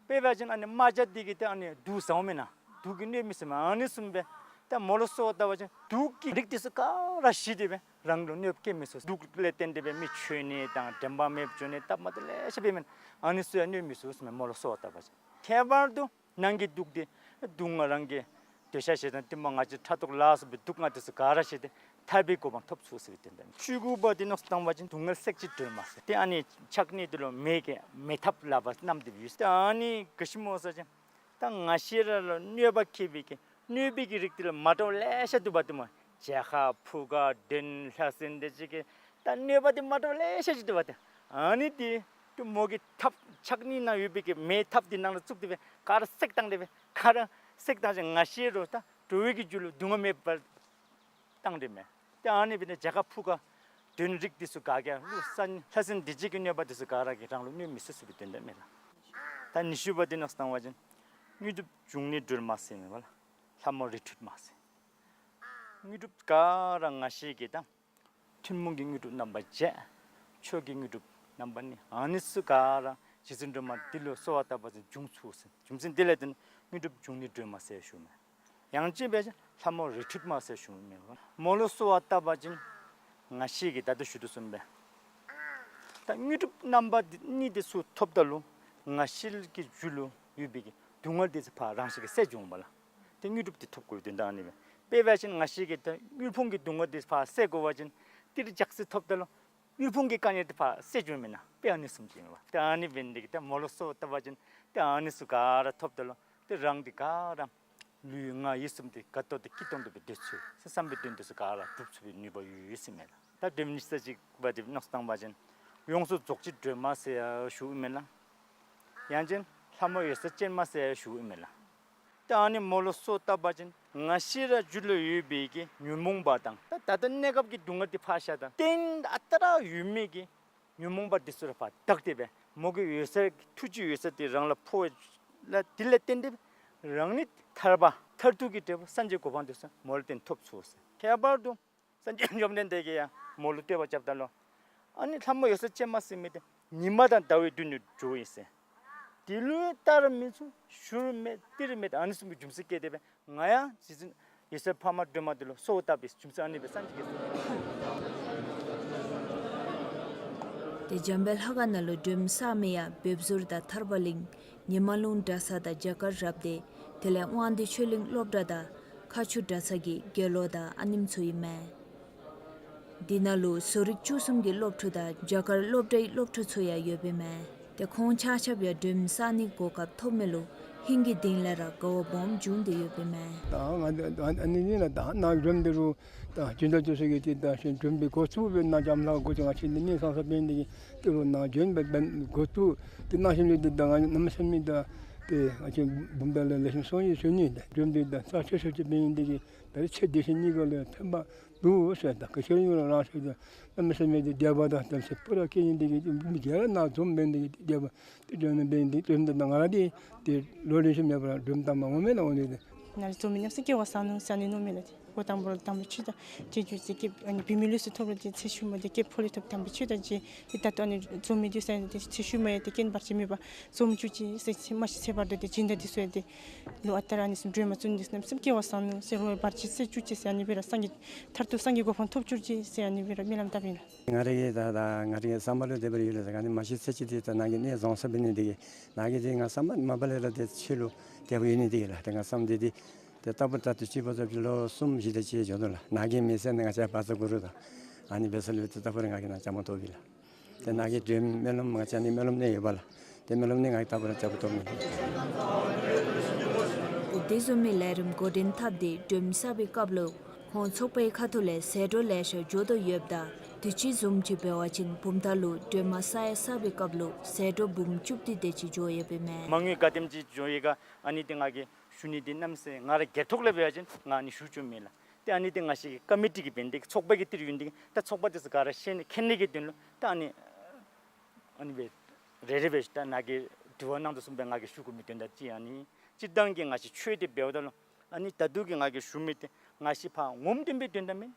དཔེ་འབད་བ་ཅིན་ཨ་ནི་རྨ་བྱ་འདི་གིས་ཏེ་ཨ་ནི་དུག་ཟཝ་མེན་ན། དུག་གིས་གནོད་མི་ཚུགས་མས། ཨ་ནི་བཟུམ་སྦེ་ད་མོ་ལུ་གསོལ་བ་བཏབ་པ་ཅིན་དུག་གི་རིགས་དེ་ཚུ་ག་ར་ཞི་སྟེ་སྦེ་རང་ལུ་གནོདཔ་བཀལ་མི་ཚུགས། དུག་ལས་བརྟེན་ཏེ་སྦེ་མི་འཆོལ་ནི་དང་དྲན་པ་མེདཔ་འགྱོ་ནི་སྟབས་མ་བདེཝ་ལེ་ཤ་འབད་མི་ཨ་ནི་ཚུ་ཡང་གནོད་མི་ཚུགས་ཟེར་མས་མོ་ལུ་གསོལ་བ་བཏབ་པ་ཅིན། ཁྱད་པར་དུ་ནང་གི་དུག་དེ་སྡུག་བསྔལ་རང་གི་འདོད་ཆགས་ཞེ་སྡང་གཏི་མུག་ང་རྒྱལ་ཕྲག་དོག་ལ་སོགས་པའི་སྡུག་བསྔལ་དེ་ཚུ་ག་ར་ཞི་སྟེ་ཐར་པའི་གོ་འཕང་ཐོབ་ཚུགས་ཟེར་བའི་དོན་དག་ཨིན། བཅུ་དགུ་པ་འདི་མནོ་བསམ་བཏང་བ་ཅིན་སྡུག་བསྔལ་སྲེག་བྱེད་སྒྲོལ་མ་ཟེར། ཏེ་ཨ་ནི་ཕྱག་གཉིས་འདི་ལུ་མེ་གི་མེ་ཐབ་ལག་པར་བསྣམས་ཏེ་ཡོད། ཏེ་ཨ་ནི་ག་ཅི་སྨོ་ཟེར་བ་ཅིན་ད་ང་བཅས་ར་ལུ་གནོད་པ་བཀལ་བའི་གི་གནོད་པའི་གི་རིགས་འདི་ལུ་མ་འདྲཝ་ལེ་ཤ་འདུག་པ་ཏེ་སྨོ། བྱད་ཁ་ཕུ་ཁ་གདོན་ལྷ་སྲིན་དེ་ཅིག་གི་ད་གནོད་པ་འདི་མ་འདྲཝ་ལེ་ཤ་ཅིག་འདུག་པ་ཏེ། ཨ་ནི་འདི་ཏེ་མོ་གི་ཐབ་ཕྱག་གཉིས་ནང་ཡོད་པའི་གི་མེ་ཐབ་འདི་ནང་ལུ་བཙུགས་ཏེ་སྦེ་ག་ར་བསྲེགས་བཏང་སྟེ་སྦེ་ག་ར་བསྲེགས་བཏང་ཅིན་ང་བཅས་ར་ད་འགྲོ་བའི་གི་རྒྱུད་ལུ་སྡུག་བསྔལ་མེདཔ་བཏང་སྟེ་མས། ཏེ་ཨ་ནི་འབད་ནི་བྱད་ཁ་ཕུ་ཁ་གདོན་རིགས་འདི་ཚུ་ག་གིས་ཀླུ་ས་ལྷ་སྲིན་སྡིག་བྱེད་ཀྱི་གནོད་པ་འདི་ཚུ་ག་ར་གིས་རང་ལུ་གནོད་མི་ཚུགས་ཟེར་བའི་དོན་དག་མས་ལགས། ད་ཉི་ཤུ་པ་འདི་མནོ་བསམ་བཏང་བ་ཅིན་དངོས་གྲུབ་འབྱུང་གནས་སྒྲོལ་མ་ཟེར་མས་པ་ལགས། ལྷ་མོ་རི་ཁྲོད་མ་ཟེར། དངོས་གྲུབ་ག་ར་ང་བཅས་ཀྱིས་ད་ཐུན་མོང་གི་དངོས་གྲུབ་རྣམ་པ་བརྒྱད། ཆོས་ཀྱི་དངོས་གྲུབ་རྣམ་པ་གཉིས། ཨ་ནི་ཚུ་ག་ར་རྗེ་བཙུན་སྒྲོལ་མ་འདི་ལུ་གསོལ་བ་བཏབ་པ་ཅིན་འབྱུང་ཚུགས་ཟེར། རྒྱུ་མཚན་འདི་ལས་བརྟེན་ དངོས་གྲུབ་འབྱུང་གནས་སྒྲོལ་མ་ཟེར་ཞུཝ་མས། ཡང་ཅིན་འབད་བ་ཅིན་ལྷ་མོ་རི་ཁྲོད་མ་ཟེར་ཞུཝ་མས། མོ་ལུ་གསོལ་བ་བཏབ་པ་ཅིན་ང་བཅས་ཀྱིས་ད་ལྟོ་ཞུ་དོ་བཟུམ་སྦེ་ད་དངོས་གྲུབ་རྣམ་པ་འདི་གཉིས་འདི་ཚུ་ཐོབ་ད་ལུ་ང་བཅས་ཀྱི་རྒྱུད་ལུ་ཡོད་པའི་གི་སྡུག་བསྔལ་འདི་ཚུ་ཕར་རང་བཞིན་གྱིས་ཟད་འགྱོཝ་མས་ལགས། ཏེ་དངོས་གྲུབ་འདི་ཐོབ་དགོ་པའི་དོན་དག་ཨ་ནི་སྦེ། དཔེ་འབད་བ་ཅིན་ང་བཅས་ཀྱིས་ད་དངུལ་ཕུང་གི་སྡུག་བསྔལ་འདི་ཕར་སེལ་དགོ་པ་ཅིན་ཏི་རུ་ལྕགས་སྲེག་ཐོབ་ད་ལུ་དངུལ་ཕུང་གི་དཀའ་ངལ་འདི་ཕར་སེལ་འགྱོཝ་མེན་ན། དཔེ་ཨ་ནི་བཟུམ་ཅིག་ཨིན་པས། ཏེ་ཨ་ནི་འབད་ནི་འདི་གིས་ཏེ་མོ་ལུ་གསོལ་བ་བཏབ་པ་ཅིན་ཏེ་ཨ་ནི་ཚུ་ག་ར་ཐོབ་ད་ལུ་ཏེ་རང་འདི་ག་ར་ལུས་ངག་ཡིད་གསུམ་འདི་དགའ་ཏོག་ཏོ་སྐྱིད་ཏོང་ཏོ་སྦེ་སྡོད་ཚུགས་ཟེར་བསམ་པའི་དོན་འདི་ཚུ་ག་ར་འགྲུབ་ཚུགས་པའི་ནུས་པ་ཡོད་ཡོད་ཟེར་མས་ལགས། ད་སྒྲོལ་མ་ཉི་ཤུ་རྩ་གཅིག་པ་འདི་མནོ་བསམ་བཏང་པ་ཅིན་ཡོངས་སུ་རྫོགས་བྱེད་སྒྲོལ་མ་ཟེར་ཡང་ཞུཝ་ཨིན་མས་ལགས། ཡང་ཅིན་ལྷ་མོ་འོད་གསལ་ཅན་མ་ཟེར་ཡང་ཞུཝ་ཨིན་མས་ལགས། ཏེ་ཨ་ནི་མོ་ལུ་གསོལ་བཏབ་པ་ཅིན་ང་བཅས་ར་རྒྱུད་ལུ་ཡོད་པའི་གི་ཉོན་མོངས་པ་དང་ད་ད་ལྟོ་གནས་སྐབས་ཀྱི་སྡུག་བསྔལ་འདི་ཕར་བཞག་ད་གཏན་ཨ་རྟག་ར་ཡོད་མི་གི་ཉོན་མོངས་པ་འདི་ཚུ་ར་ཕར་དག་སྟེ་སྦེ་མོ་གི་འོད་གསལ་ཐུགས་རྗེའི་འོད་གསལ་འདི་རང་ལུ་འཕོ་བ་ལས་འདི་ལས་བརྟེན་ཏེ་སྦེ་རང་ཉིད་ཐར་པ་མཐར་ཐུག་གི་འབྲས་བུ་སངས་རྒྱས་གོ་འཕང་འདི་ཚུ་མོ་ལུ་བརྟེན་ཐོབ་ཚུགས་ཟེར། ཁྱད་པར་དུ་སངས་རྒྱས་བཅོམ་ལྡན་འདས་ཀྱིས་ཡང་མོ་ལུ་བསྟོད་པ་རྐྱབ་ད་ལུ་ཨ་ནི་ལྷ་མོ་འོད་གསལ་ཅན་མ་ཟེར་མི་འདི་ཉི་མ་དང་ཟླ་བའི་མདུན་ནས་འགྱོཝ་ཨིན་ཟེར། དེ་ལུ་ལྟར་མི་ཚུགས་ཞུར་མེད་ཏིར་མེད་ཨ་ནི་བཟུམ་གྱི་རྒྱུ་མཚན་བསྐྱེད་དེ་སྦེ་ང་ཡང་རྗེ་བཙུན་འོད་གསལ་འཕགས་མ་སྒྲོལ་མ་འདི་ལུ་གསོལ་བ་བཏབ་པའི་རྒྱུ་མཚན་ཨ་ནི་སྦེ་སངས་རྒྱས་ཀྱི། ཏེ་འཇམ་དཔལ་ལྷ་ཁང་ནང་ལུ་སྒྲོལ་མ་གསར་མ་ཡང་བིབ་ཟུར་དང་ཐར་པ་གླིང་ཉི་མ་ལུང་གྲྭ་ཚང་དང་རྒྱ་གར་རབ་སྡེ་དེ་ལས་དབང་འདུས་ཆོས་གླིང་སློབ་གྲྭ་དང་མཁར་ཆུ་གྲྭ་ཚང་གི་དགེ་སློང་དང་ཨ་ནེམ་ཚུ་ཨིན་མས། འདི་ནང་ལུ་བཟོ་རིག་བཅུ་གསུམ་གྱི་སློབ་ཕྲུག་དང་རྒྱ་གར་སློབ་གྲྭའི་སློབ་ཕྲུག་ཚུ་ཡང་ཡོདཔ་ཨིན་མས། ཏེ་ཁོང་ཆ་ཁྱབ་ཡང་སྒྲོལ་མ་གསར་ནིའི་གོ་སྐབས་ཐོབ་མི་ལུ་ཧིང་གི་གཏིང་ལས་ར་དགའ་བ་སྦོམ་བྱུང་སྟེ་ཡོདཔ་ཨིན་མས། ད་ང་འདི་ཨ་ནི་ཨ་ནི་ཨ་ནི་ལགས། ད་ནཱ་སྒྲོལ་མ་འདི་རུ་ད་ཇི་ལྟར་ཅོག་ཤེས་ཀྱི་ཏེ་ད་ཤེས་སྒྲོལ་མའི་འགོ་བཙུགས་སྦེ་ནཱ་འཇམ་ལྷ་འགོ་ཅིག་ང་བཅས་འདི་ནི་ས་ས་འབད་ནི་འདི་གིས་ཏི་རུ་ནཱ་སྒྲོལ་མའི་འགོ་བཙུགས་ཏེ་ནཱ་ཤེས་ནི་འདི་ད་ང་གནམ་མེད་ས་མེད་ད་ཏེ་ང་བཅས་བུམ་ཐང་ལས་ལེགས་ཤོམ་སོང་ཡི་ཞུ་ནི། ད་སྒྲོལ་མ་འདི་ད་རྩ་ཆེ་ཤོས་ཅིག་འབད་ནི་འདི་གིས་ད་རེས་ཆེ་འདི་ཤེས་གཉིས་ཀ་ལུ་ཕན་པ་འདུག་ཟེར། ད་ག་ཤེས་ཡོད་རང་ཤེས་ད་གནམ་མེད་ས་མེད་ཏེ་དད་པ་དང་དམ་ཚིག་སྤུ་ར་བསྐྱེད་ནི་འདི་གིས་མི་སྒེར་ནང་འཛོམས་འབད་ནི་འདི་གིས་དད་པ་ཏེ་སྒྲོལ་མ་འབད་ནི་འདི་སྒྲོལ་མ་ད་ང་ར་འདི་ཏེ་ལོ་རེ་བཞིན་མེད་པར་སྒྲོལ་མ་བཏང་མ་འོང་མེན་ན་འོང་ནི་ཏེ། ནཱ་ལུ་འཛོམས་མི་གནམ་མེད་ས་མེད་སྐལ་བ་བཟང་ནུག་ཟེར་ཨ་ནི་མནོཝ་མས་ལགས། ཏེ་འགོ་དང་པོ་ར་དང་པ་ཕྱི་ད་ཏེ་རྒྱུ་ཅིག་སྐྱེ་ཨ་ནི་བུད་མེད་ལུགས་སུ་ཐོབ་རུང་ཏེ་ཚེ་ཤུལ་མ་ཏེ་སྐྱེ་ཕོ་ལུ་ཐོབ། དང་པ་ཕྱི་ད་ཅིག་ཏེ་ད་ལྟོ་ཨ་ནི་འཛོམས་མི་འདི་ཚུ་ཡང་ཏེ་ཚེ་ཤུལ་མ་ཡང་ཏེ་རྐྱེན་བར་ཆད་མེད་པར་འཛོམས་བཅུག་ཅིག་ཟེར་ཚེ་མ་ཤི་ཚེ་བར་དུ་ཏེ་སྦྱིན་བདག་འདི་ཚུ་ཡང་ཏེ་ལོ་ཨ་རྟག་ར་ཨ་ནི་བཟུམ་སྒྲོལ་མ་བཙུགས་ནི་འདི་གནམ་མེད་ས་མེད་སྐལ་བ་བཟང་ནུག་ཟེར་རོགས་བར་ཆད་སེལ་བཅུག་ཅིག་ཟེར་ཨ་ནི་སྦེ་ར་སངས་རྒྱས་མཐར་ཐུག་སངས་རྒྱས་གོ་འཕང་ཐོབ་བཅུག་ཅིག་ཟེར་ཨ་ནི་སྦེ་ར་སྨོན་ལམ་བཏབ་ཨིན་ལགས། ང་རའི་གི་ད་ད་ང་རའི་གི་བསམ་པ་ལུ་དེ་སྦེ་ཡོད་ལགས། ཟེར་ག་ནི་མ་ཤི་ཚེ་གཅིག་འདི་ད་ནཱ་གིས་གནས་བཟང་ས་འབད་ནི་འདི་གིས་ནཱ་གིས་ཏེ་ང་བསམ་པ་མ་པ་ལས་ར་ཏེ་ཁྱོད་ལུ་དད་པ་ཡོད་ནི་འདི་གིས་ལགས། ཏེ་ང་བསམ་འདི་འདི་ཏེ་ལྟ་བུ་ད་དུས་ཅི་བར་དུ་ལོ་གསུམ་བཞི་དེ་ཅིག་འགྱོ་དོ་ལགས། ནཱ་གིས་མེད་ཟེར་ནི་ང་བཅས་བཛྲ་གུ་རུ་དང་ཨ་ནི་འབད་ས་ལུ་ཏེ་ལྟ་བུ་ར་ང་གིས་ནཱ་བཅའ་མར་གཏོགས་པས་ལགས། ཏེ་ནཱ་གིས་ཏེ་སྨོན་ལམ་ང་བཅས་ཨ་ནི་སྨོན་ལམ་གནས་ཡོད་པས་ལགས། ཏེ་སྨོན་ལམ་གནས་ང་གིས་ལྟ་བུ་ར་བཅའ་མར་གཏོགས་མི། ཏེ་དེ་བཟུམ་མའི་ལས་རིམ་འགོ་འདྲེན་འཐབ་སྟེ་སྒྲོལ་མ་གསར་པའི་སྐབས་ལུ་ཁོང་ཚོགས་པའི་ཁ་ཐུག་ལས་ཟད་འགྲོ་ལེ་ཤ་འགྱོ་དོ་ཡོདཔ་ད་དུས་ཅི་བཟུམ་ཅིག་འབད་བ་ཅིན་བུམ་ཐང་ལུ་སྒྲོལ་མ་ས་ཡ་གསར་པའི་སྐབས་ལུ་ཟད་འགྲོ་འབུམ་བཅུ་བདུན་དེ་ཅིག་འགྱོ་ཡོདཔ་ཨིན་མས། མ་དངུལ་ག་དེམ་ཅིག་འགྱོ་ཡི་ག་ཨ་ནི་ཏེ་ང་གིས་ཞུ་ནི་འདི་གནམ་མེད་ས་མེད་ང་ར་སྒེར་ཐོག་ལས་འབད་བ་ཅིན་ང་ཨ་ནི་ཞུ་བཅུག་མེད་ལགས། ཏེ་ཨ་ནི་ཏེ་ང་བཅས་ཀྱི་ཀོ་མི་ཊི་གི་འབད་ནི་འདི་གིས་ཚོགས་པ་གི་ཏི་རུ་ཡོད་ནི་འདི་གིས་ད་ཚོགས་པ་འདི་ཚུ་ག་ར་ཤེས་ནི་མཁྱེན་ནི་གི་དོན་ལུ་ད་ཨ་ནི་ཨ་ནི་སྦེ་རེ་རེ་སྦེ་ད་ནཱ་གིས་དྲི་བ་གནང་དོ་བཟུམ་སྦེ་ང་གིས་ཞུ་དགོ་མི་དོན་དག་ཅིག་ཨ་ནི་སྤྱིར་བཏང་གི་ང་བཅས་ཆོས་འདི་འབདཝ་ད་ལུ་ཨ་ནི་ད་ལྟོ་གི་ང་གིས་ཞུ་མི་འདི་ང་བཅས་ཕར་ངོམ་སྟོན་པའི་དོན་དག་མེན།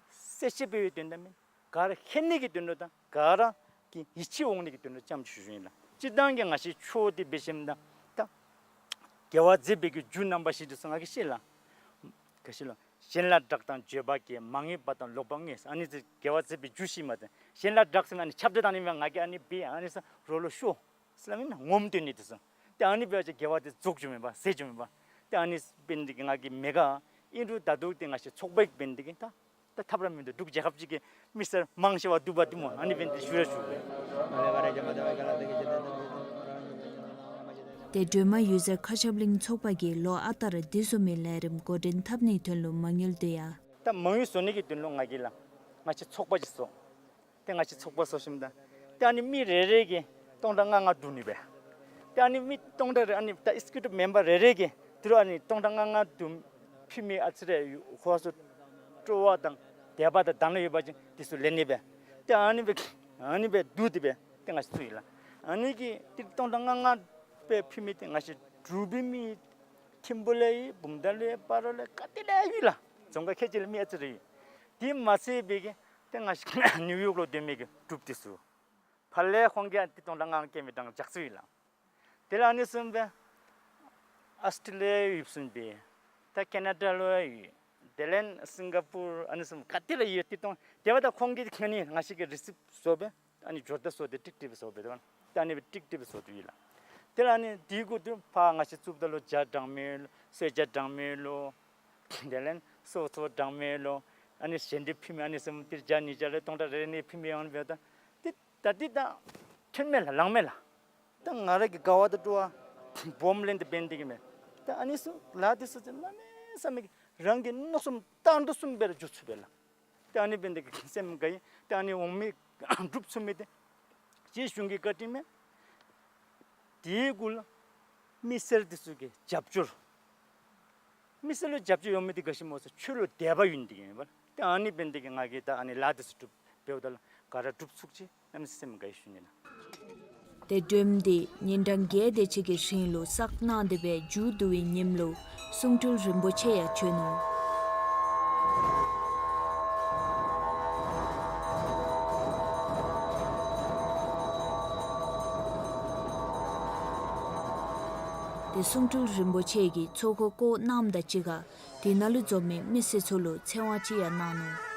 གསལ་བཤད་འབད་བའི་དོན་དག་མེན། ག་ར་མཁྱེན་ནི་གི་དོན་ལུ་དང་ག་ར་གི་ཡིད་ཆེས་འོང་ནི་གི་དོན་ལུ་ཙམ་ཅིག་ཞུ་ཞུཝ་ཨིན་ལགས། སྤྱིར་བཏང་གི་ང་བཅས་ཆོས་འདི་འབད་ཞིནམ་ད་ད་དགེ་བ་མཛད་པའི་གི་རྒྱུ་རྣམ་པ་བཞི་འདི་ཚུ་ང་གིས་ཤེས་ལགས། ག་ཅི་ལོ། གཞན་ལ་བདག་དང་བརྗོད་པ་སྐྱེ། མ་ངེས་པ་དང་ལོག་པར་ངེས། ཨ་ནི་ཚུ་དགེ་བ་མཛད་པའི་རྒྱུ་ཤེས་མ་ཚད་གཞན་ལ་བདག་ཟེར་ན་ཨ་ནི་ཁྱབ་བརྡལ་བཏང་ནི་མེན་པར་ང་གིས་ཨ་ནི་འབད་ཨ་ནི་ཚུ་རོགས་ལུ་ཤོ་ཟེར་སླབ་མེན་ན། ངོམ་སྟོན་ནི་འདི་ཚུ། ཏེ་ཨ་ནི་འབད་བ་ཅིན་དགེ་བ་འདི་རྫོགས་འགྱོཝ་མེན་པར་ཟད་འགྱོཝ་མེན་པར། ཏེ་ཨ་ནི་འབད་ནི་འདི་གིས་ང་གིས་མེད་ག། ཨིན་རུང་ད་ལྟོ་འདི་ང་བཅས་ཚོགས་པ་འབད་ནི་འདི་གིས་ད་ད་ཐབས་ར་མིན་འདུག། འབྲུག་རྒྱལ་ཁབ་ཅིག་གི་མི་སེར་མང་ཆེ་བ་འདུག་པ་འདི་སྨོ། ཨ་ནི་འབད་ནི་འདི་ཞུ་ར་ཞུ་དགོ། ཏེ་སྒྲོལ་མ་འོད་གསལ་མཁའ་ཁྱབ་གླིང་ཚོགས་པ་གིས་ལོ་ཨ་རྟག་ར་དེ་བཟུམ་མའི་ལས་རིམ་འགོ་འདྲེན་འཐབ་ནིའི་དོན་ལུ་མ་དངུལ་བསྡུ་ཡང་ད་མ་དངུལ་བཟོ་ནི་གི་དོན་ལུ་ང་གིས་ལགས་ང་བཅས་ཚོགས་པ་ཅིག་བཟོ། ཏེ་ང་བཅས་ཚོགས་པ་བཟོ་ཞིནམ་ད་ཏེ་ཨ་ནི་མི་རེ་རེ་གིས་སྟོང་ཕྲག་ལྔ་ལྔ་བསྡུ་ནི་སྦེ། ཏེ་ཨ་ནི་མི་སྟོང་ཕྲག་རེ་ཨ་ནི་ད་ཨེག་ཛི་ཀིའུ་ཊིབ་མེམ་བར་རེ་རེ་གིས་ཏི་རུ་ཨ་ནི་སྟོང་ཕྲག་ལྔ་ལྔ་བསྡུ་ཕུལ་མི་ཨ་ཙི་རེ་ཡོད། ཁོ་ཚུ་སྤྲོ་བ་དང་དད་པ་དང་དག་སྣང་ཡོད་པ་ཅིན་འདི་ཚུ་ལེན་ནི་སྦེ། ཏེ་ཨ་ནི་སྦེ་ཨ་ནི་སྦེ་བསྡུ་སྟེ་སྦེ་ཏེ་ང་བཅས་ཚུ་ཡོད་ལགས། ཨ་ནི་གིས་ཏེ་སྟོང་ཕྲག་ལྔ་ལྔ་སྦེ་ཕུལ་མི་འདི་ང་བཅས་འབྲུག་པའི་མི་ཐིམ་ཕུ་ལས་ཡོད། བུམ་ཐང་ལས་ཡོད། སྤ་རོ་ལས་ག་ཏེ་ལས་ཡོད་ལགས། རྫོང་ཁག་ཁལ་གཅིག་ལས་མི་ཨ་ཙི་རེ་ཡོད། དེ་མ་ཚད་པའི་གི་ཏེ་ང་བཅས་ནིའུ་ཡོག་ལུ་སྡོད་མི་གི་འབྲུགཔ་འདི་ཚུ་ཕར་ལས་ཁོང་གིས་ཨ་ནི་ཏེ་སྟོང་ཕྲག་ལྔ་ལྔ་བསྐྱལ་མི་གྲངས་ལྕགས་ཚུ་ཡོད་ལགས། དེ་ལས་ཨ་ནི་བཟུམ་སྦེ་ ཨོསི་ཊྲེ་ལི་ཡ་ཡོདཔ་བཟུམ་སྦེ་ད་ཀེ་ན་ཌ་ལུ་ཡང་ཡོད། དེ་ལས་སིང་ག་པུར་ཨ་ནི་བཟུམ་ག་ཏེ་ལུ་ཡོད། ཏེ་ཏོང་དེ་འབདཝ་ད་ཁོང་གིས་ང་ནི་ང་བཅས་ཀྱིས་རི་སིབ་བཟོ་སྦེ་ཨ་ནི་འབྱོར་ད་བཟོ་སྟེ་ཀྲིག་ཀྲི་སྦེ་བཟོ་སྦེ་ད་ཨ་ནི་སྦེ་ཀྲིག་ཀྲི་སྦེ་བཟོ་སྟེ་ཡོད་ལགས། དེ་ལས་ཨ་ནི་དེ་གུ་དེ་ཕར་ང་བཅས་བཙུགསཔ་ད་ལུ་ཇ་གྲངས་མེད་ལོ། གསོལ་ཇ་གྲངས་མེད་ལོ། དེ་ལས་སོ་སོ་གྲངས་མེད་ལོ། ཨ་ནི་གཞན་དེ་ཕུལ་མི་ཨ་ནི་བཟུམ་དེ་ཇ་ཉིས་ཇ་ལས་སྟོང་ཕྲག་རེ་རེ་ནི་ཕུལ་མི་ཡོང་སྦེ་ད་ཏེ་ད་ཏེ་ད་ཐོན་མས་ལགས། ལང་མས་ལགས། ད་ང་ར་གི་དགའ་བ་དང་སྤྲོ་བ་སྦོམ་ལས་དེ་འབད་དེ་གི་མས། ད་ཨ་ནི་ཚུ་ལཱ་དེ་ཚུ་གནམ་མེད་ས་མེད་རང་གི་མནོ་བསམ་བཏང་དོ་བཟུམ་སྦེ་ར་འགྱོ་ཚུགས་པས་ལགས། ད་ཨ་ནི་འབད་དེ་གི་སེམས་དགའ་ཡི། ད་ཨ་ནི་འོང་མི་འབྲུགཔ་ཚུ་མི་དེ་རྗེ་གཞུང་གི་བཀའ་དྲིན་མས། དེ་གུ་ལུ་མི་སེར་དེ་ཚུ་གི་རྒྱབ་སྐྱོར། མི་སེར་ལུ་རྒྱབ་སྐྱོར་ཡོད་མི་དེ་ག་ཅི་སྨོ་ཟེར་ཆོས་ལུ་དད་པ་ཡོད་ནི་དེ་གིས་ཨིན་པས། ཏེ་ཨ་ནི་འབད་དེ་གི་ང་གིས་ད་ཨ་ནི་ལཱ་དེ་ཚུ་སྒྲུབ་འབདཝ་ད་ལུ་ག་ར་འགྲུབ་ཚུགས་ཅི་གནམ་མེད་ས་མེད་དགའ་ཡི་ཞུ་ནི་ལགས། ཏེ་སྒྲོལམ་དེ་ཉིན་གྲངས་བརྒྱད་དེ་ཅིག་གི་རིང་ལུ་བསགས་གནང་སྟེ་སྦེ་མཇུག་བསྡུ་བའི་ཉིནམ་ལུ་གསུང་སྤྲུལ་རིན་པོ་ཆེ་ཡང་བྱོན་ནུག། ཏེ་གསུང་སྤྲུལ་རིན་པོ་ཆེ་གིས་ཚོགས་འཁོར་བསྐོར་གནངམ་དང་གཅིག་ཁར་དེ་ནང་ལུ་འཛོམས་མི་མི་སེར་ཚུ་ལུ་ཚེ་དབང་ཅིག་ཡང་གནང་ནུག།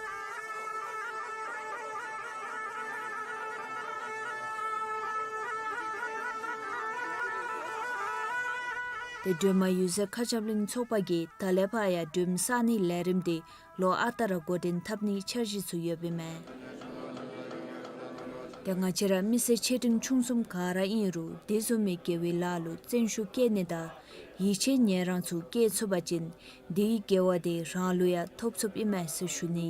ཏེ་སྒྲོལ་མ་འོད་ཟེར་མཁའ་ཁྱབ་གླིང་ཚོགས་པ་གིས་ད་ལས་ཕར་ཡང་སྒྲོལམ་བསགས་ནིའི་ལས་རིམ་དེ་ལོ་ཨ་རྟག་ར་འགོ་འདྲེན་འཐབ་ནིའི་འཆར་གཞི་ཚུ་ཡོདཔ་ཨིན་མས། ཏེ་ང་བཅས་ར་མི་སེར་ཆེ་འབྲིང་ཆུང་གསུམ་ག་ར་ཨིན་རུང་དེ་བཟུམ་མའི་དགེ་བའི་ལཱ་ལུ་བརྩོན་ཤུགས་བསྐྱེད་ནི་དང་ཡིད་ཆེས་ཉེ་རང་ཚུ་བསྐྱེད་ཚུགས་པ་ཅིན་དེའི་དགེ་བ་དེ་རང་ལུ་ཡང་ཐོབ་ཚུགསཔ་ཨིན་མས་ཟེར་ཞུ་ནི།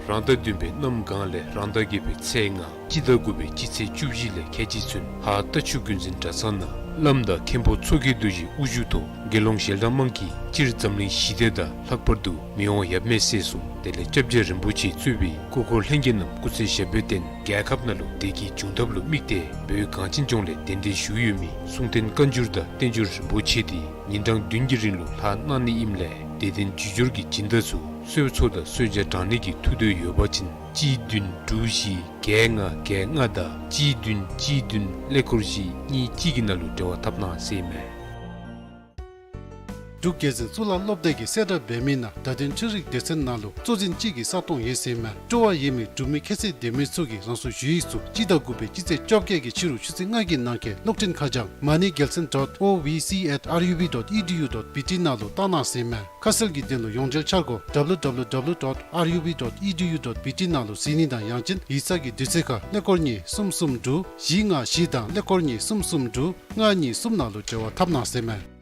རང་ཟླ་བདུན་པའི་གནམ་གང་ལས་རང་ཟླ་བརྒྱད་པའི་ཚེས་ལྔ་སྤྱི་ཟླ་དགུ་པའི་སྤྱི་ཚེས་བཅུ་བཞི་ལས་ཁལ་གཅིག་ཚུན་ཧཱ་རྟ་ཕྱུག་ཀུན་འཛིན་གྲྭ་ཚང་ནང་བླམ་དང་མཁན་པོ་མཚོ་སྐྱེས་རྡོ་རྗེའི་དབུ་བཞུགས་ཐོག་དགེ་སློང་ཞལ་གྲངས་མང་གིས་སྤྱིར་འཛམ་གླིང་ཞི་བདེ་དང་ལྷག་པར་དུ་མི་དབང་ཡབ་མེས་སྲས་གསུམ་དེ་ལས་སྐྱབས་རྗེ་རིན་པོ་ཆེ་གཙོས་པའི་སྐུ་འཁོར་ལྷན་རྒྱས་རྣམས་སྐུ་ཚེ་ཞབས་པད་བརྟན་རྒྱལ་ཁབ་ནང་ལུ་བདེ་སྐྱིད་འབྱུང་ཐབས་ལུ་དམིགས་ཏེ་བོད་གངས་ཅན་ལྗོངས་ལས་གདན་འདྲེན་ཞུ་ཡོད་མི་གསུང་རྟེན་བཀའ་འགྱུར་དང་བསྟན་འགྱུར་རིན་པོ་ཆེ་དེ་ཉིན་གྲངས་བདུན་གྱི་རིང་ལུ་ལྷག་གནང་ནི་ཨིནམ་ལས་དད་ལྡན་རྒྱུ་སྦྱོར་གྱི་སྦྱིན་བདག་ཚུ་གསོལ་ཚོགས་དང་གསོལ་ཇ་དྲང་ནི་གི་ཐུགས་འདོད་ཡོད་པ་ཅིན་གཅིག་བདུན་དྲུག་བཞི་བརྒྱད་ལྔ་བརྒྱད་ལྔ་དང་གཅིག་བདུན་གཅིག་བདུན་ཀླད་ཀོར་བཞི་གཉིས་གཅིག་གི་ནང་ལུ་འབྲེལ་བ་འཐབ་གནང་ཟེར་ཨིན་མས། འབྲུག་རྒྱལ་བཙུན་གཙུག་ལག་སློབ་སྡེ་གིས་གསལ་བསྒྲགས་འབད་མི་ནང་བརྡ་དོན་འཕྲུལ་རིག་སྡེ་ཚན་ནང་ལུ་གཙོ་འཛིན་གཅིག་གི་ས་སྟོང་ཡོད་ཟེར་ཨིན་མས། སྤྲོ་བ་ཡོད་མི་འབྲུག་མི་ཁྱད་ཚད་ལྡན་མི་ཚུ་གིས་རང་སོའི་ཞུ་ཡིག་ཚུ་སྤྱི་ཟླ་དགུ་པའི་སྤྱི་ཚེས་བཅོ་བརྒྱད་ཀྱི་ཕྱི་རུ་ཆུ་ཚོད་ལྔ་གི་ནང་འཁོད་གློག་འཕྲིན་ཁ་བྱང་མ་ཎི་རྒྱལ་མཚན་dot O V C at R U B dot E D U dot B T ནང་ལུ་བཏང་གནང་ཟེར་ཨིན་མས། ཁ་གསལ་གྱི་དོན་ལུ་ཡོངས་འབྲེལ་འཆར་སྒོ་W W W dot R U B dot E D U dot B T ནང་ལུ་གཟིགས་ནི་དང་ཡང་ཅིན་ཡིག་ཚང་གི་དུས་ཚོད་ཁར་ཀླད་ཀོར་གཉིས་གསུམ་གསུམ་དྲུག་བཞི་ལྔ་བཞི་དང་ཀླད་ཀོར་གཉིས་གསུམ་གསུམ་དྲུག་ལྔ་གཉིས་གསུམ་ནང་ལུ་འབྲེལ་བ་འཐབ་གནང་ཟེར་ཨིན་མས།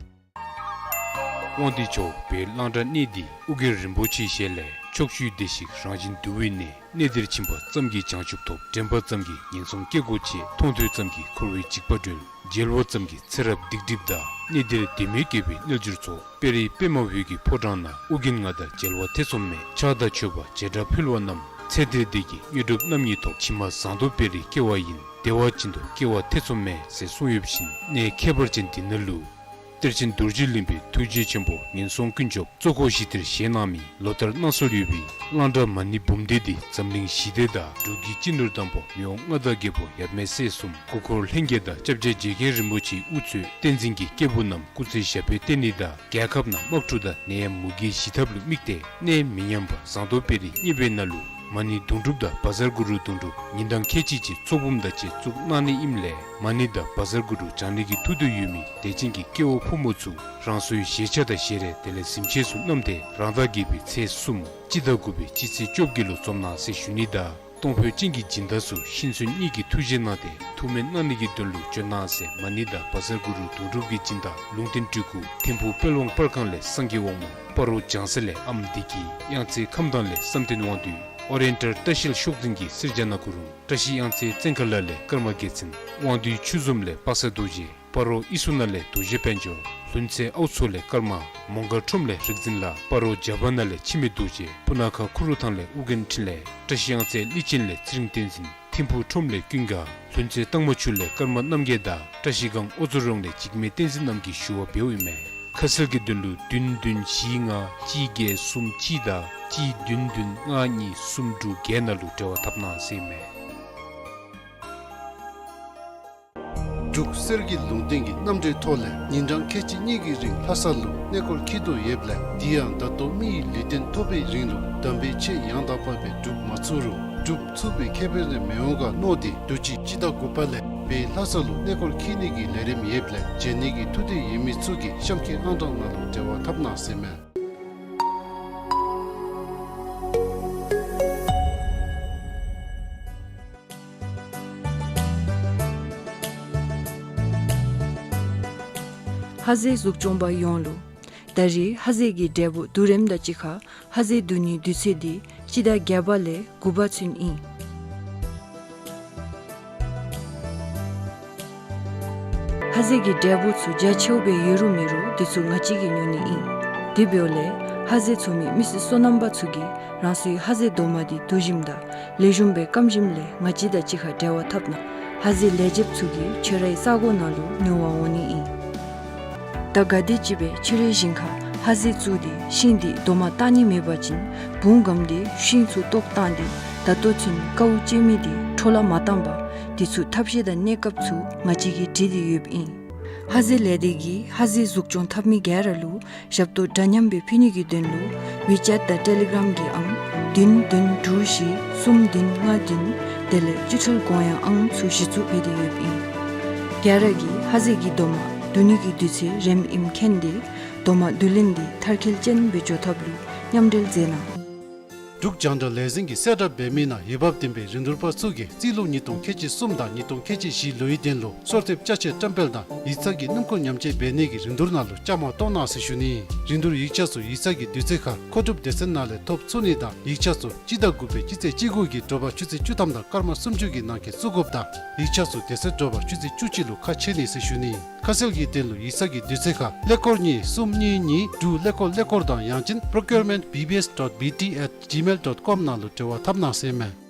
དབང་འདུས་ཕྱོགས་བོད་གླང་དར་གནས་འདི་ཨོ་རྒྱན་རིན་པོ་ཆེའི་ཞལ་ལས་ཕྱོགས་བཅུའི་བདེ་གཤེགས་རང་བཞིན་འདུ་བའི་གནས། གནས་འདིར་ཕྱིན་པ་ཙམ་གྱིས་བྱང་ཆུབ་ཐོབ། དྲན་པ་ཙམ་གྱིས་ངན་སོང་སྐྱེ་སྒོ་ཆད། མཐོང་ཐོས་ཙམ་གྱིས་འཁོར་བའི་འཇིགས་པ་སྒྲོལ། མཇལ་བ་ཙམ་གྱིས་ཚེ་རབས་སྡིག་སྒྲིབ་འདག། གནས་འདིར་བདེན་མེད་སྐྱེ་བོའི་རྣལ་འབྱོར་ཚོགས། དཔལ་རི་པདྨ་འོད་ཀྱི་ཕོ་བྲང་ན། ཨོ་རྒྱན་ང་དང་མཇལ་བ་ཐེ་ཚོམ་མེད། ཕྱག་དང་མཆོད་པ་བྱེ་བྲག་ཕུལ་བ་རྣམས། ཚེ་འདིར་བདེ་སྐྱིད་དངོས་གྲུབ་རྣམ་གཉིས་ཐོབ། ཕྱི་མ་ཟངས་མདོག་དཔལ་རིར་སྐྱེ་བ་ཡིན། བདེ་བ་ཅན་དུ་སྐྱེ་བ་ཐེ་ཚོམ་མེད། ཟེར་གསུངས་ཡོདཔ་བཞིན་གནས་ཁྱད་པར་ཅན་འདི་ནང་ལུ་གཏེར་ཆེན་རྡོ་རྗེ་གླིང་པའི་ཐུགས་རྗེ་ཆེན་པོ་ངན་སོང་ཀུན་སྐྱོབ་གཙོ་འཁོར་ཞི་བདེར་བཞེངས་གནང་མི་ལོ་ལྟར་གནང་སྲོལ་ཡོད་པའི་གླང་དར་མ་ཎི་འབུམ་སྡེ་འདི་འཛམ་གླིང་ཞི་བདེ་དང་འབྲུག་གི་སྤྱི་ནོར་དམ་པ་མི་དབང་མངའ་བདག་རྒྱལ་པོ་ཡབ་མེས་སྲས་གསུམ་སྐུ་འཁོར་ལྷན་རྒྱས་དང་སྐྱབས་རྗེ་རྗེ་མཁན་རིན་པོ་ཆེའི་དབུ་གཙོས་བསྟན་འཛིན་གྱི་སྐྱེས་བུ་རྣམས་སྐུ་ཚེ་ཞབས་པད་བརྟན་ནི་དང་རྒྱལ་ཁབ་ནང་དམག་འཁྲུག་དང་ནད་ཡམས་མུ་གེ་ཞི་ཐབས་ལུ་དམིགས་ཏེ་གནས་མི་ཉམས་པ་ཟངས་མདོག་དཔལ་རི་གཉེར་པའི་ནང་ལུ་མ་ཎི་དུང་སྒྲུབ་དང་བཛྲ་གུ་རུ་དུང་སྒྲུབ་ཉིན་གྲངས་ཁལ་གཅིག་ཅིག་ཚོགས་འབུམ་དང་བཅས་བཙུགས་གནང་ནི་ཨིནམ་ལས་མ་ཎི་དང་བཛྲ་གུ་རུ་བགྲང་ནི་གི་ཐུགས་འདོད་ཡོད་མི་དད་ཅན་གྱི་སྐྱེ་བོ་ཕོ་མོ་ཚུ་རང་སོའི་བཞེས་ཆས་དང་བཞེས་རས་དེ་ལས་གཟིམ་ཆས་ཚུ་བསྣམས་ཏེ་རང་ཟླ་བརྒྱད་པའི་ཚེས་གསུམ་སྤྱི་ཟླ་དགུ་པའི་སྤྱི་ཚེས་བཅོ་བརྒྱད་ལུ་འཛོམས་གནང་ཟེར་ཞུ་ནི་དང་གཏོང་ཕོད་ཅན་གྱི་སྦྱིན་བདག་ཚུ་ཤིང་ཚོན་གཉིས་ཀྱི་ཐུགས་རྗེ་གནང་སྟེ་ཐུགས་སྨོན་གནང་ནི་གི་དོན་ལུ་བྱོན་གནང་ཟེར་མ་ཎི་དང་བཛྲ་གུ་རུ་དུང་སྒྲུབ་ཀྱི་སྦྱིན་བདག་ལུང་བསྟན་སྤྲུལ་སྐུ་ཐིམ་ཕུག་དཔལ་དབང་པར་ཁང་ལས་སངས་རྒྱས་དབང་མོ་སྤ་རོ་བྱང་ས་ལས་ཨམ་བདེ་སྐྱིད་གཡང་རྩེ་ཁམས་དྭངས་ལས་བསམ་གཏན་དབང་འདུས་ཨོ་རི་ཡེན་ཊལ་ལྟ་བཤལ་ཤོག་འཛིན་གྱིས་གསེར་རྒྱ་ནག་གུ་རུ་བཀྲ་ཤིས་གཡང་རྩེ་བཙན་མཁར་ལ་ལས་ཀརྨ་རྒྱལ་མཚན་དབང་འདུས་ཆོས་འཛོམས་ལས་པ་སངས་རྡོ་རྗེ། སྤ་རོ་ཨི་སུ་ན་ལས་རྡོ་རྗེ་དཔལ་འབྱོར། ལྷུན་རྩེ་ཨའུ་མཚོ་ལས་ཀརྨ་མོང་སྒར་ཁྲོམ་ལས་རིག་འཛིན་ལགས། སྤ་རོ་ཇ་བ་ན་ལས་འཆི་མེད་རྡོ་རྗེ། སྤུ་ན་ཁ་ཁུ་རུ་ཐང་ལས་ཨོ་རྒྱན་འཕྲིན་ལས། བཀྲ་ཤིས་གཡང་རྩེ་ལི་ཅན་ལས་ཚེ་རིང་བསྟན་འཛིན། ཐིམ་ཕུ་ཁྲོམ་ལས་ཀུན་དགའ། ལྷུན་རྩེ་སྟག་མ་ཆུ་ལས་ཀརྨ་རྣམ་རྒྱལ་དང་བཀྲ་ཤིས་སྒང་ཨོ་མཚོ་རོང་ལས་འཇིགས་མེད་བསྟན་འཛིན་རྣམས་ཀྱིས་ཞུ་བ་འབདཝ་ཨིན་མས། ཁ་གསལ་གྱི་དོན་ལུ་བདུན་བདུན་བཞི་ལྔ་གཅིག་བརྒྱད་གསུམ་གཅིག་དང་གཅིག་བདུན་བདུན་ལྔ་གཉིས་གསུམ་དྲུག་བརྒྱད་ནང་ལུ་འབྲེལ་བ་འཐབ་གནང་ཟེར་ཨིན་མས། འབྲུག་གསེར་གྱི་ལུང་བསྟན་གྱི་རྣམ་འགྲེལ་ཐོག་ལས་ཉིན་གྲངས་ཁལ་གཅིག་གཉིས་ཀྱི་རིང་ལྷ་ས་ལུ་གནས་སྐོར་འཁྱིད་དོ་ཡོདཔ་ལས། དེ་ཡང་ད་ལྟོ་མི་ཡི་ལུས་རྟེན་ཐོབ་པའི་རིང་ལུ་དམ་པའི་ཆོས་ཡང་དག་པ་སྦེ་སྒྲུབ་མ་ཚུགས་རུང་སྒྲུབ་ཚུགས་པའི་ཁེ་ཕན་རེ་མི་འོང་ག་མནོ་སྟེ་དུས་ཅི་སྤྱི་ཟླ་དགུ་པ་ལས་སྦེ་ལྷ་ས་ལུ་གནས་སྐོར་འཁྱིད་ནི་གི་ལས་རིམ་ཡོདཔ་ལས་བྱོན་ནི་གི་ཐུགས་འདོད་ཡོད་མི་ཚུ་གིས་གཤམ་གྱི་ཨང་གྲངས་ནང་ལུ་འབྲེལ་བ་འཐབ་གནང་ཟེར་ཨིན་མས། ཧ་ཟེ་གཟུགས་སྐྱོང་པ་ཡོངས་ལུ། ད་རེས་ཧ་ཟེ་གི་འབྲས་བུ་བསྡུ་རིམ་དང་གཅིག་ཁར་ཧ་ཟེ་བསྡུ་ནིའི་དུས་ཚོད་འདི་སྤྱི་ཟླ་བརྒྱད་པ་ལས་དགུ་པ་ཚུན་ཨིན། ཧ་ཟེ་གི་འབྲས་བུ་ཚུ་རྒྱ་ཆེཝ་སྦེ་ཡོད་རུང་མེད་རུང་འདི་ཚུ་ང་བཅས་ཀྱིས་ཉོ་ནི་ཨིན། དེ་འབདཝ་ལས་ཧ་ཟེ་འཚོ་མི་མི་སེར་སོ་ནམ་པ་ཚུ་གིས་རང་སོའི་ཧ་ཟེ་རྡོག་མ་འདི་བསྡུ་ཞིནམ་དང་ལེགས་ཤོམ་སྦེ་སྐམ་ཞིནམ་ལས་ང་བཅས་དང་གཅིག་ཁར་འབྲེལ་བ་འཐབ་གནང་། ཧ་ཟེ་ལེགས་འཇེབ་ཚུ་གིས་ཁྱོད་རའི་ས་གོ་ནང་ལུ་ཉོ་བར་འོང་ནི་ཨིན། ད་ག་དེམ་ཅིག་སྦེ་ཁྱོད་རའི་ཞིང་ཁར་ཧ་ཟེ་བཙུགས་ཏེ་ཤིང་འདི་རྡོག་མ་བཏགས་ནི་མེད་པ་ཅིན་བུང་སྒམ་སྟེ་ཤིང་ཚུ་བཏོག་བཏང་སྟེ་ད་ལྟོ་ཚུན་དཀའཝ་སྤྱད་མི་འདི་འཕྲོ་བརླག་མ་བཏང་པར་འདི་ཚུ་ཐབས་ཤེས་དང་གནས་སྐབས་ཚུ་ང་བཅས་ཀྱིས་བྲིས་ཏེ་ཡོདཔ་ཨིན། ཧ་ཟེ་ལས་སྡེ་གིས་ཧ་ཟེ་གཟུགས་སྐྱོང་འཐབ་མི་ག་ར་ལུ་ཞབས་ཏོག་འདྲ་མཉམ་སྦེ་ཕུལ་ནི་གི་དོན་ལུ་ཝི་ཅེཊ་དང་ཊེ་ལི་གརམ་གྱི་ཨང་བདུན་བདུན་དྲུག་བཞི་གསུམ་བདུན་ལྔ་བདུན་དེ་ལས་སྤྱི་ཚོགས་གོང་ཡང་ཨང་ཚུ་གཞི་བཙུགས་འབད་དེ་ཡོདཔ་ཨིན། ག་ར་གིས་ཧ་ཟེ་གི་རྡོག་མ་བསྡུ་ནི་གི་དུས་ཚོད་རནམ་ཨིནམ་མཁྱེན་ཏེ་རྡོག་མ་བསྡུ་ལེན་འདི་མཐར་འཁྱོལ་ཅན་སྦེ་འགྱོ་ཐབས་ལུ་མཉམ་འབྲེལ་མཛད་གནང་། འབྲུག་རྒྱང་བསྒྲགས་ལས་འཛིན་གྱིས་གསལ་བསྒྲགས་འབད་མི་ནང་འོས་འབབ་ལྡན་པའི་རིན་བསྡུར་པ་ཚུ་གིས་རྩིས་ལོ་ཉིས་སྟོང་ཁལ་གཅིག་གསུམ་དང་ཉིས་སྟོང་ཁལ་གཅིག་བཞི་ལོའི་དོན་ལུ་གསོལ་འདེབས་ཅ་ཆས་བཀྲམ་སྤེལ་དང་ཡིག་ཚང་གི་སྣུམ་འཁོར་ཉམས་བཅོས་འབད་ནི་གི་རིན་བསྡུར་ནང་ལུ་བཅའ་མར་གཏོགས་གནང་ཟེར་ཞུ་ནི། རིན་བསྡུར་ཡིག་ཆ་ཚུ་ཡིག་ཚང་གི་དུས་ཚོད་ཁར་མཁོ་སྒྲུབ་སྡེ་ཚན་ནང་ལས་ཐོབ་ཚུགས་ནི་དང་ཡིག་ཆ་ཚུ་སྤྱི་ཟླ་དགུ་པའི་སྤྱི་ཚེས་བཅུ་དགུ་གི་དྲོ་པ་ཆུ་ཚོད་བཅུ་ཐམ་དང་སྐར་མ་སུམ་ཅུ་གི་ནང་འཁོད་བཙུགས་དགོཔ་དང་ཡིག་ཆ་ཚུ་དེ་ཚེ་དྲོ་པ་ཆུ་ཚོད་བཅུ་གཅིག་ལུ་ཁ་ཕྱེ་ནི་ཟེར་ཞུ་ནི། ཁ་གསལ་གྱི་དོན་ལུ་ཡིག་ཚང་གི་དུས་ཚོད་ཁར་ཀླད་ཀོར་གཉིས་གསུམ་གཉིས་གཉིས་དྲུག་ཀླད་ཀོར་ཀླད་ཀོར་དང་ཡང་ཅིན་procurement B B S dot B T at gmail dot com ནང་ལུ་འབྲེལ་བ་འཐབ་གནང་ཟེར་ཨིན་མས།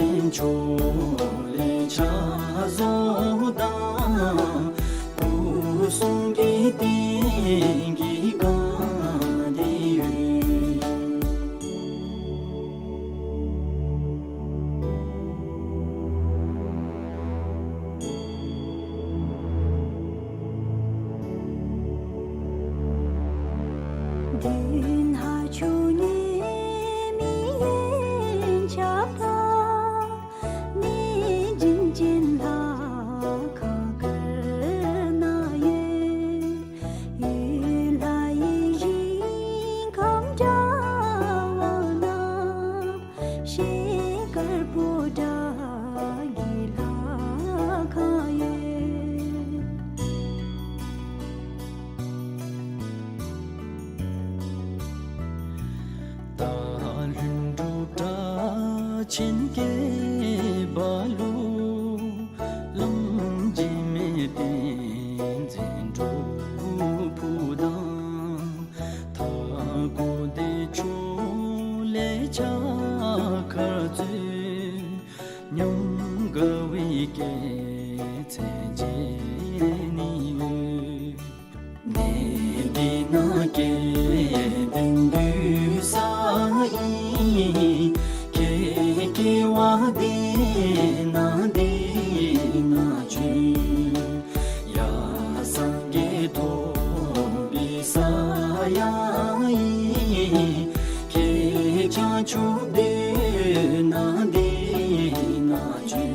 ཕྱོགས་ལས་ཕྱག་བཟོ་དང་། སྐུ་གསུང་གི་རྟེན་གྱི་སྒང་འདི་ཡོད། མདུན་ལྷ་ཆུ་ནས་མི་ཡན་ཆབ་དང་། གནས་བྱིན་ཅན་ལྷ་ཁང་དཀར་ནང་ཡོད། ཡུལ་ལྷ་ཡི་ཞིང་ཁམས་འདྲ་བ་ན། ཤེལ་དཀར་པོ་ཏ་གི་ལྷ་ཁང་ཡོད། སྟག་ལྷུན་གྲུབ་སྒྲ་ཆེན་སྐད་པ་ལུ། གླང་རྗེས་མའི་བསྟན་འཛིན་སྒྲུབ་ཕུག་དང་། མཐའ་འཁོར་བདེ་མཆོག་ལས་ཕྱག་འཁར་སྩོལ། ཉམས་དགའ་བའི་སྐྱེད་ཚལ་མཇལ་ནི་ཡོད། གནས་འདི་ན་སྐལ་ལྡན་འདུས་ས་ཨིན། ཁྱེད་སྐྱེ་བ་འདི་ན་འདི་ན་བྱོན། ཡ་སངས་རྒྱས་ཐོབ་པའི་ས་ཡང་ཨིན། ཁྱེད་བྱང་ཆུབ་སྡོད་ན་འདི་ན་བྱོན།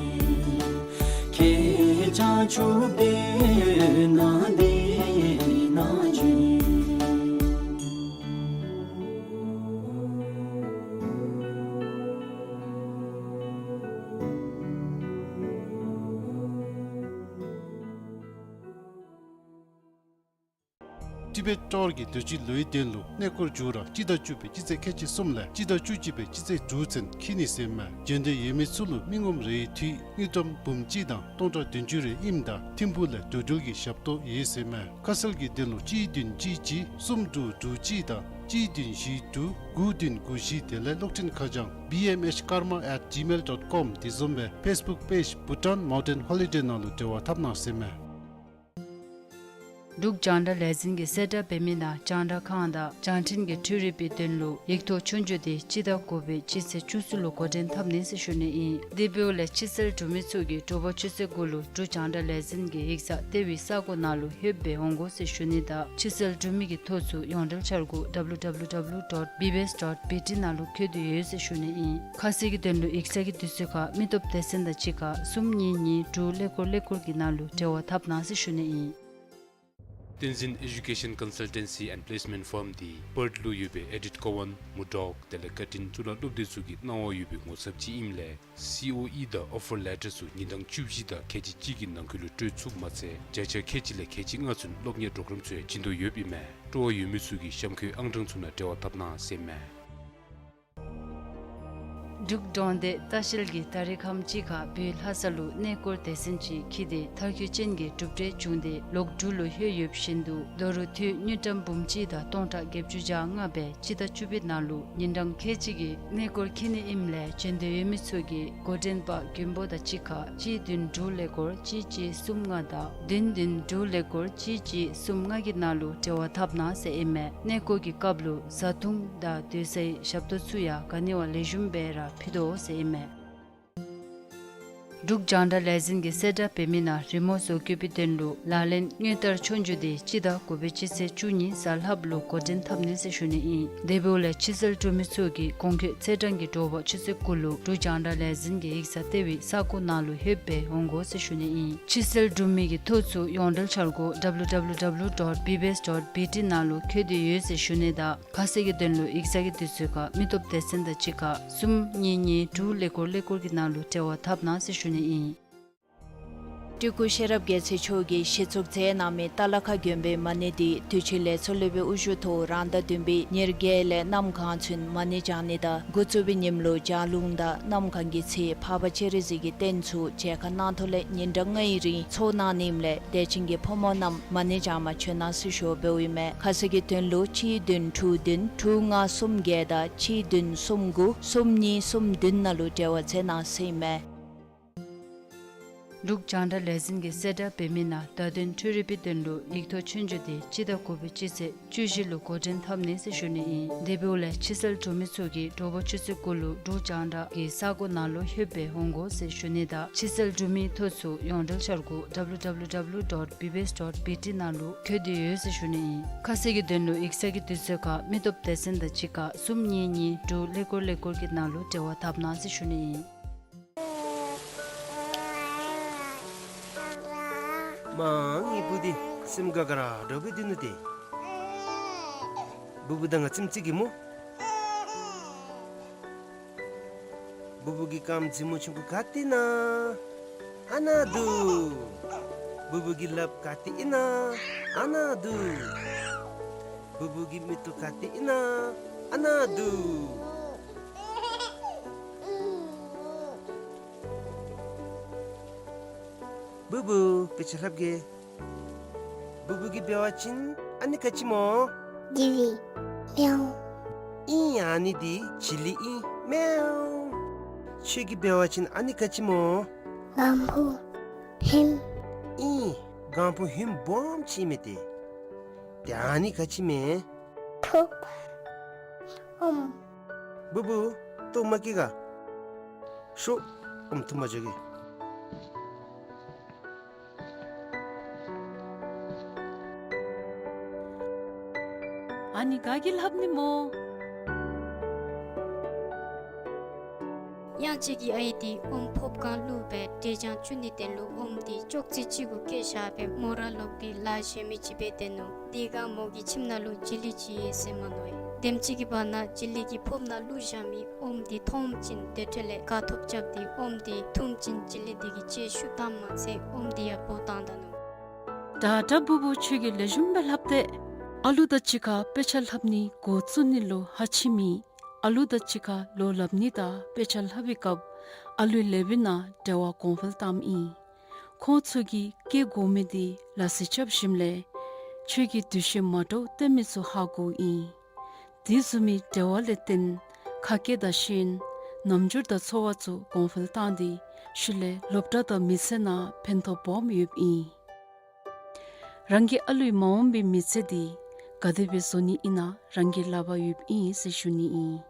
ཁྱེད་བྱང་ཆུབ་སྡོད་ན་འདི་ན་བྱོན། ཊི་བེཊ་ཊོར་གྱིས་དུས་ཅི་ལོའི་དོན་ལུ་གནས་སྐོར་མཇུག་ར་སྤྱི་ཟླ་བཅུ་པའི་སྤྱི་ཚེས་ཁལ་གཅིག་གསུམ་ལས་སྤྱི་ཟླ་བཅུ་གཅིག་པའི་སྤྱི་ཚེས་དྲུག་ཚུན་འཁྱིད་ནི་ཟེར་མས། འབྱོན་འདོད་ཡོད་མི་ཚུ་ལུ་མི་ངོམ་རེའི་འཐུས་དངུལ་ཀྲམ་འབུམ་གཅིག་དང་སྟོང་ཕྲག་བདུན་ཅུ་རེ་ཨིནམ་ད་ཐིམ་ཕུག་ལས་འགྲོ་འགྲུལ་གྱི་ཞབས་ཏོག་ཡོད་ཟེར་མས། ཁ་གསལ་གྱི་དོན་ལུ་གཅིག་བདུན་གཅིག་གཅིག་གསུམ་དྲུག་དྲུག་གཅིག་དང་གཅིག་བདུན་བཞི་དྲུག་དགུ་བདུན་དགུ་བཞི་དེ་ལས་གློག་འཕྲིན་ཁ་བྱང་B M H karma at gmail dot com དེ་བཟུམ་སྦེ་ཕེསི་བུཀ་པེཇ་བྷུ་ཊཱན་མའུན་ཊེན་ཧོ་ལི་ཌེ་ནང་ལུ་འབྲེལ་བ་འཐབ་གནང་ཟེར་མས། འབྲུག་རྒྱང་བསྒྲགས་ལས་འཛིན་གྱིས་གསལ་བསྒྲགས་འབད་མི་ནང་རྒྱང་བསྒྲགས་ཁང་དང་རྒྱང་འཕྲིན་གྱི་འཕྲུལ་རིག་པའི་དོན་ལུ་ཡིག་ཐོག་ཆོས་རྒྱུགས་དེ་སྤྱི་ཟླ་དགུ་པའི་སྤྱི་ཚེས་བཅུ་གསུམ་ལུ་འགོ་འདྲེན་འཐབ་ནི་ཟེར་ཞུ་ནི་ཨིན། དེ་འབདཝ་ལས་ཕྱི་གསལ་འབྲུག་མི་ཚུ་གིས་དྲོ་པ་ཆུ་ཚོད་དགུ་ལུ་འབྲུག་རྒྱང་བསྒྲགས་ལས་འཛིན་གྱི་ཡིག་ཚང་ལྟེ་བའི་ས་སྒོ་ནང་ལུ་ལྷོདཔ་སྦེ་འོང་དགོ་ཟེར་ཞུ་ནི་དང་ཕྱི་གསལ་འབྲུག་མི་གི་ཐོ་ཚུ་ཡོངས་འབྲེལ་འཆར་སྒོ་W W W dot B B S dot B T ནང་ལུ་འཁོད་དེ་ཡོད་ཟེར་ཞུ་ནི་ཨིན། ཁ་གསལ་གྱི་དོན་ལུ་ཡིག་ཚང་གི་དུས་ཚོད་ཁར་མི་སྟོབས་སྡེ་ཚན་དང་གཅིག་ཁར་གསུམ་གཉིས་གཉིས་དྲུག་ཀླད་ཀོར་ཀླད་ཀོར་གྱི་ནང་ལུ་འབྲེལ་བ་འཐབ་གནང་ཟེར་ཞུ་ནི་ཨིན། བསྟན་འཛིན་Education Consultancy and Placement Firm འདི་པརཐ་ལུ་ཡོད་པའི་ཨེ་ཌིཐ་ཀོ་ཝན་མུར་ཌོག་དེ་ལས་ཀར་ཊིན་གཙུག་ལག་སློབ་སྡེ་ཚུ་གི་གནང་བ་ཡོད་པའི་ངོ་ཚབ་ཅིག་ཨིནམ་ལས་སི་ཨོ་ཨི་དང་ཨོ་ཕར་ལེ་ཊར་ཚུ་ཉིན་གྲངས་བཅུ་བཞི་དང་ཁལ་གཅིག་གཅིག་གི་ནང་འཁོད་ལུ་སྤྲོད་ཚུགསཔ་མ་ཚད་བརྒྱ་ཆ་ཁལ་གཅིག་ལས་ཁལ་གཅིག་ལྔ་ཚུན་སློབ་གཉེར་པོརོ་གརམ་ཚུ་ཡང་བྱིན་དོ་ཡོདཔ་ཨིན་མས། སྤྲོ་བ་ཡོད་མི་ཚུ་གིས་གཤམ་འཁོད་ཨང་གྲངས་ཚུ་ནང་འབྲེལ་བ་འཐབ་གནང་ཟེར་མས། འབྲུག་གྲོང་སྡེ་ལྟ་བཤལ་གྱིས་ད་རེས་ཁམས་ཅིག་ཁར་བོད་ལྷ་ས་ལུ་གནས་སྐོར་སྡེ་ཚན་ཅིག་འཁྱིད་དེ་མཐར་འཁྱོལ་ཅན་གྱི་གྲུབ་འབྲས་བྱུང་སྟེ་ལོག་འབྲུག་ལུ་ལྷོད་ཡོདཔ་བཞིན་དུ་ད་རུང་འཐུས་དངུལ་ཀྲམ་འབུམ་གཅིག་དང་སྟོང་ཕྲག་བརྒྱད་ཅུ་གྱ་ལྔ་སྦེ་སྤྱི་ཟླ་བཅུ་པའི་ནང་ལུ་ཉིན་གྲངས་ཁལ་གཅིག་གི་གནས་སྐོར་འཁྱིད་ནི་ཨིནམ་ལས་འབྱོན་འདོད་ཡོད་མི་ཚུ་གིས་འགོ་འདྲེན་པ་མགོན་པོ་དང་གཅིག་ཁར་གཅིག་བདུན་དྲུག་ཀླད་ཀོར་གཅིག་གཅིག་གསུམ་ལྔ་དང་བདུན་བདུན་དྲུག་ཀླད་ཀོར་གཅིག་གཅིག་གསུམ་ལྔ་གི་ནང་ལུ་འབྲེལ་བ་འཐབ་གནང་ཟེར་ཨིན་མས། གནས་སྐོར་གྱི་སྐབས་ལུ་བཟའ་འཐུང་དང་སྡོད་སའི་ཞབས་ཏོག་ཚུ་ཡང་ག་ནི་བ་ལེགས་ཤོམ་སྦེ་ར་ཕུལ་དོ་ཟེར་ཨིན་མས། འབྲུག་རྒྱང་བསྒྲགས་ལས་འཛིན་གྱིས་གསལ་བསྒྲགས་འབད་མི་ནང་རི་མོ་བཟོ་བཀོད་པའི་དོན་ལུ་ལག་ལེན་དངུལ་ལྟར་ཆོས་རྒྱུགས་དེ་སྤྱི་ཟླ་དགུ་པའི་སྤྱི་ཚེས་བཅུ་གཉིས་གཟའ་ལྷགཔ་ལུ་འགོ་འདྲེན་འཐབ་ནི་ཟེར་ཞུ་ནི་ཨིན། དེ་འབདཝ་ལས་ཕྱི་གསལ་འབྲུག་མི་ཚུ་གིས་གོང་འཁོད་ཚེས་གྲངས་ཀྱི་དྲོ་པ་ཆུ་ཚོད་དགུ་ལུ་འབྲུག་རྒྱང་བསྒྲགས་ལས་འཛིན་གྱི་ཡིག་ཚང་ལྟེ་བའི་ས་སྒོ་ནང་ལུ་ལྷོདཔ་སྦེ་འོང་དགོ་ཟེར་ཞུ་ནི་ཨིན། ཕྱི་གསལ་འབྲུག་མི་གི་ཐོ་ཚུ་ཡོངས་འབྲེལ་འཆར་སྒོ་W W W dot B B S dot B T ནང་ལུ་འཁོད་དེ་ཡོད་ཟེར་ཞུ་ནི་དང་ཁ་གསལ་གྱི་དོན་ལུ་ཡིག་ཚང་གི་དུས་ཚོད་ཁར་མི་སྟོབས་སྡེ་ཚན་དང་གཅིག་ཁར་གསུམ་གཉིས་གཉིས་དྲུག་ཀླད་ཀོར་ཀླད་ཀོར་གྱི་ནང་ལུ་འབྲེལ་བ་འཐབ་གནང་ཟེར་ཞུ་ནི་ཨིན། སྤྲུལ་སྐུ་ཤེས་རབ་རྒྱལ་མཚན་མཆོག་གིས་གཞི་བཙུགས་མཛད་གནང་མི་ཏ་ལ་ཁ་དགོན་པའི་མ་ཎི་འདི་དུས་ཆེན་ལས་ཚོགས་སློབ་དཔོན་དབུ་བཞུགས་ཐོག་རང་ཟླ་བདུན་པའི་ཉེར་བརྒྱད་ལས་གནམ་གང་ཚུན་མ་ཎི་བགྱང་ནི་དང་། འགོ་བཙུགས་པའི་ཉིནམ་ལུ་ལྗགས་ལུང་དང་གནམ་གང་གི་ཚེ་འཕགས་པ་སྤྱན་རས་གཟིགས་ཀྱི་རྟེན་ཚུ་མཇལ་ཁ་གནང་ཐོག་ལས་ཉིན་གྲངས་ལྔའི་རིང་ཚོགས་གནང་ནི་ཨིནམ་ལས་དད་ཅན་གྱི་ཕོ་མོ་རྣམས་མ་ཎི་བགྱང་པར་བྱོན་གནང་ཟེར་ཞུ་འབདཝ་ཨིན་མས། ཁ་གསལ་གྱི་དོན་ལུ་གཅིག་བདུན་དྲུག་བདུན་དྲུག་ལྔ་གསུམ་བརྒྱད་དང་གཅིག་བདུན་གསུམ་དགུ་གསུམ་གཉིས་གསུམ་བདུན་ནང་ལུ་འབྲེལ་བ་མཛད་གནང་ཟེར་ཨིན་མས། འབྲུག་རྒྱང་བསྒྲགས་ལས་འཛིན་གྱིས་གསལ་བསྒྲགས་འབད་མི་ནང་བརྡ་དོན་འཕྲུལ་རིག་པའི་དོན་ལུ་ཡིག་ཐོག་ཆོས་རྒྱུགས་འདི་སྤྱི་ཟླ་དགུ་པའི་སྤྱི་ཚེས་བཅུ་བཞི་ལུ་འགོ་འདྲེན་འཐབ་ནི་ཟེར་ཞུ་ནི་ཨིན། དེ་འབདཝ་ལས་ཕྱི་གསལ་འབྲུག་མི་ཚུ་གིས་དྲོ་པ་ཆུ་ཚོད་དགུ་ལུ་འབྲུག་རྒྱང་བསྒྲགས་ཀྱི་ས་སྒོ་ནང་ལུ་ལྷོད་སྦེ་འོང་དགོ་ཟེར་ཞུ་ནི་དང་། ཕྱི་གསལ་འབྲུག་མིའི་ཐོ་ཚུ་ཡོངས་འབྲེལ་འཆར་སྒོ་W W W dot B B S dot B T ནང་ལུ་འཁོད་དེ་ཡོད་ཟེར་ཞུ་ནི་ཨིན། ཁ་གསལ་གྱི་དོན་ལུ་ཡིག་ཚང་གི་དུས་ཚོད་ཁར་མི་སྟོབས་སྡེ་ཚན་དང་གཅིག་ཁར་གསུམ་གཉིས་གཉིས་དྲུག་ཀླད་ཀོར་ཀླད་ཀོར་གྱི་ནང་ལུ་འབྲེལ་བ་འཐབ་གནང་ཟེར་ཞུ་ནི་ཨིན། མ་ངེའི་བུ་འདི་སེམས་དགའ་དགའ་ར་འདྲཝ་སྦེ་སྡོད་ནུག་ཏེ། བུ་བུ་དང་ང་ཙམ་ཅིག་གིས་སྨོ། བུ་བུ་གི་རྐངམ་མཛེས་མོ་ཆུང་ཀུ་ག་ཏེ་ཨིན་ན། ཨ་ནཱ་འདུག། བུ་བུ་གི་ལགཔ་ག་ཏེ་ཨིན་ན། ཨ་ནཱ་འདུག། བུ་བུ་གི་མིག་ཏོ་ག་ཏེ་ཨིན་ན། ཨ་ནཱ་འདུག། བུ་བུ་དཔེ་ཆ་ལྷབ་གེ། བུ་བུ་གིས་འབད་བ་ཅིན་ཨ་ནི་ག་ཅི་སྨོ། ཇི་ལི། མེའོ། ཨིན། ཨ་ནི་འདི་ཇི་ལི་ཨིན། མེའོ། ཁྱོད་ཀྱིས་འབད་བ་ཅིན་ཨ་ནི་ག་ཅི་སྨོ། གང་ཕུ་ཧིམ། ཨིན། གང་ཕུ་ཧིམ་སྦོམ་ཅིག་ཨིན་མས་ཏེ། ཏེ་ཨ་ནི་ག་ཅི་མས། ཐུགཔ་ཨོམ། བུ་བུ་ལྟོཝ་མ་བཀྱེས་ག། ཤོག་ཨོམ་འཐུ་མ་འགྱོ་གེ། ཨ་ནི་ག་གིས་ལྷབ་ནི་སྨོ། གཡང་སྐྱིད་ཀྱི་ཨའི་འདི་ཨོམ་ཕོརཔ་སྒང་བླུགས་སྦེ་འབྲས་ལྗང་བཙུགས་ནི་དོན་ལུ་ཨོམ་འདི་ཅོག་ཙེ་གཅིག་གུ་བཀལ་བཞག་སྦེ་མོ་ར་ལོག་སྟེ་ལཱ་གཞན་མི་ཅིག་འབད་སྡོད་ནུག། དེ་སྒང་མོ་གི་ཁྱིམ་ནང་ལུ་ཇི་ལི་ཅིག་ཡོད་ཟེར་མ་མནོ་བས། དེམ་ཅིག་གི་བར་ན་ཇི་ལི་གིས་ཕོརཔ་ནང་བླུགས་བཞག་མི་ཨོམ་འདི་མཐོངམ་ཅིག་དེ་འཕྲོ་ལས་དགའ་ཐོབ་རྐྱབ་སྟེ་ཨོམ་འདི་འཐུངམ་ཅིག་ཇི་ལི་འདི་གིས་ལྕེ་ཤུགས་བཏངམ་མ་ཚད་ཨོམ་འདི་ཡང་བོ་བཏང་ད་ནུག། དྲག་དྲག་བུ་བུ་ཁྱོད་ཀྱིས་ལེགས་ཤོམ་སྦེ་ལྷབ་སྟེ། ཨ་ལུ་དང་གཅིག་ཁར་དཔེ་ཆ་ལྷབ་ནི་འགོ་བཙུགས་ནི་ལུ་ཧ་ཆི་མེད། ཨ་ལུ་དང་གཅིག་ཁར་ལོ་ལྷབ་ནི་དང་དཔེ་ཆ་ལྷབ་པའི་སྐབས་ཨ་ལུའི་ལེགས་སྤེལ་ནང་འབྲེལ་བ་གོང་འཕེལ་བཏངམ་ཨིན། ཁོང་ཚུ་གིས་བཀལ་དགོ་མི་འདི་ལ་སི་རྐྱབ་ཞིནམ་ལས་ཁྱོད་ཀྱིས་འདུ་ཤེས་མ་འདྲཝ་སྟོན་མི་ཚུ་ཧ་གོཝ་ཨིན། དེ་བཟུམ་མའི་འབྲེལ་བ་ལས་བརྟེན་ཁ་སྐད་དང་ཤེས་ཡོན་རྣམ་འགྱུར་དང་ཚོར་བ་ཚུ་གོང་འཕེལ་བཏང་སྟེ་ཤུལ་ལས་སློབ་གྲྭ་དང་མི་ཚེ་ནང་ཕན་ཐོགས་སྦོམ་ཡོདཔ་ཨིན། རང་གི་ཨ་ལུའི་མ་འོངས་པའི་མི་ཚེ་འདི་ག་དེ་སྦེ་བཟོ་ནི་ཨིན་ན་རང་གི་ལག་པར་ཡོདཔ་ཨིན་ཟེར་ཞུ་ནི་ཨིན།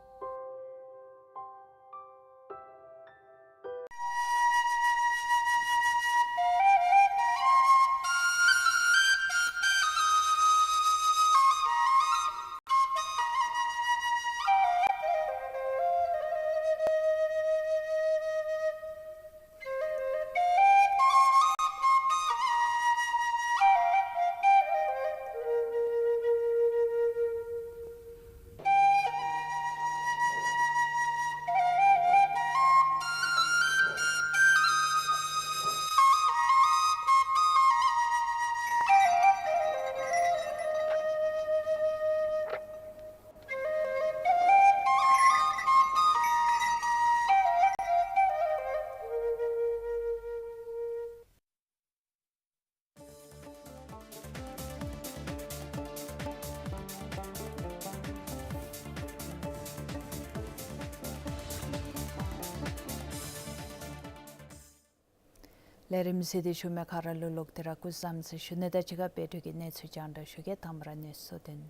ལས་རིམ་གཟིགས་ཏེ་བཞུགས་མི་ག་ར་ལུ་ལོག་སྟེ་ར་སྐུ་གཟུགས་བཟང་ཟེར་ཞུ་ནི་དང་གཅིག་ཁར་དཔལ་སྒྲོན་གྱིས་གནས་ཚུལ་རྒྱང་བསྒྲགས་ཞུ་གེ། དང་པ་ར་གནས་ཚུལ་དོན།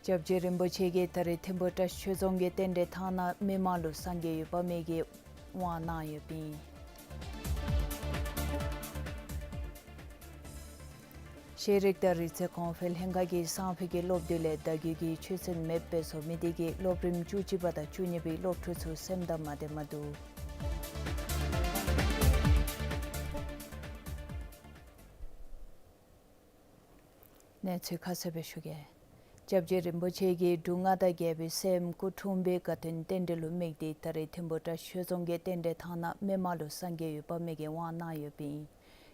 སྐྱབས་རྗེ་རིན་པོ་ཆེ་གིས་ད་རིས་ཐིམ་ཕུག་བཀྲ་ཤིས་ཆོས་རྫོང་གི་རྟེན་འབྲེལ་ཐང་ནང་མི་མང་ལུ་སངས་རྒྱས་འོད་དཔག་མེད་ཀྱིས་དབང་གནང་ཡོདཔ་ཨིན། ཤེས་རིག་དང་རིག་རྩལ་གོང་འཕེལ་ལྷན་ཁག་གིས་སང་ཕོད་ཀྱི་སློབ་དུས་ལས་ཟླ་རྒྱུན་གྱི་ཆོས་ཚན་མེདཔ་སྦེ་བཟོ་མི་དེ་གིས་སློབ་རིམ་བཅུ་གཅིག་པ་དང་བཅུ་གཉིས་པའི་སློབ་ཕྲུག་ཚུ་སེམས་དང་མ་བདེ་མ་འདུག། གནས་ཚུལ་ཁ་གསལ་སྦེ་ཞུ་གེ། སྐྱབས་རྗེ་རིན་པོ་ཆེ་གིས་འབྲུག་མངའ་བདག་རྒྱལ་པོའི་སྲསམོ་སྐུ་འཁྲུངས་པའི་དགའ་སྟོན་རྟེན་འབྲེལ་ལུ་དམིགས་ཏེ་ད་རེས་ཐིམ་ཕུ་བཀྲ་ཤིས་ཆོས་རྫོང་གི་རྟེན་འབྲེལ་ཐང་ནང་མི་མང་ལུ་སངས་རྒྱས་འོད་དཔག་མེད་ཀྱིས་དབང་གནང་ཡོདཔ་ཨིན།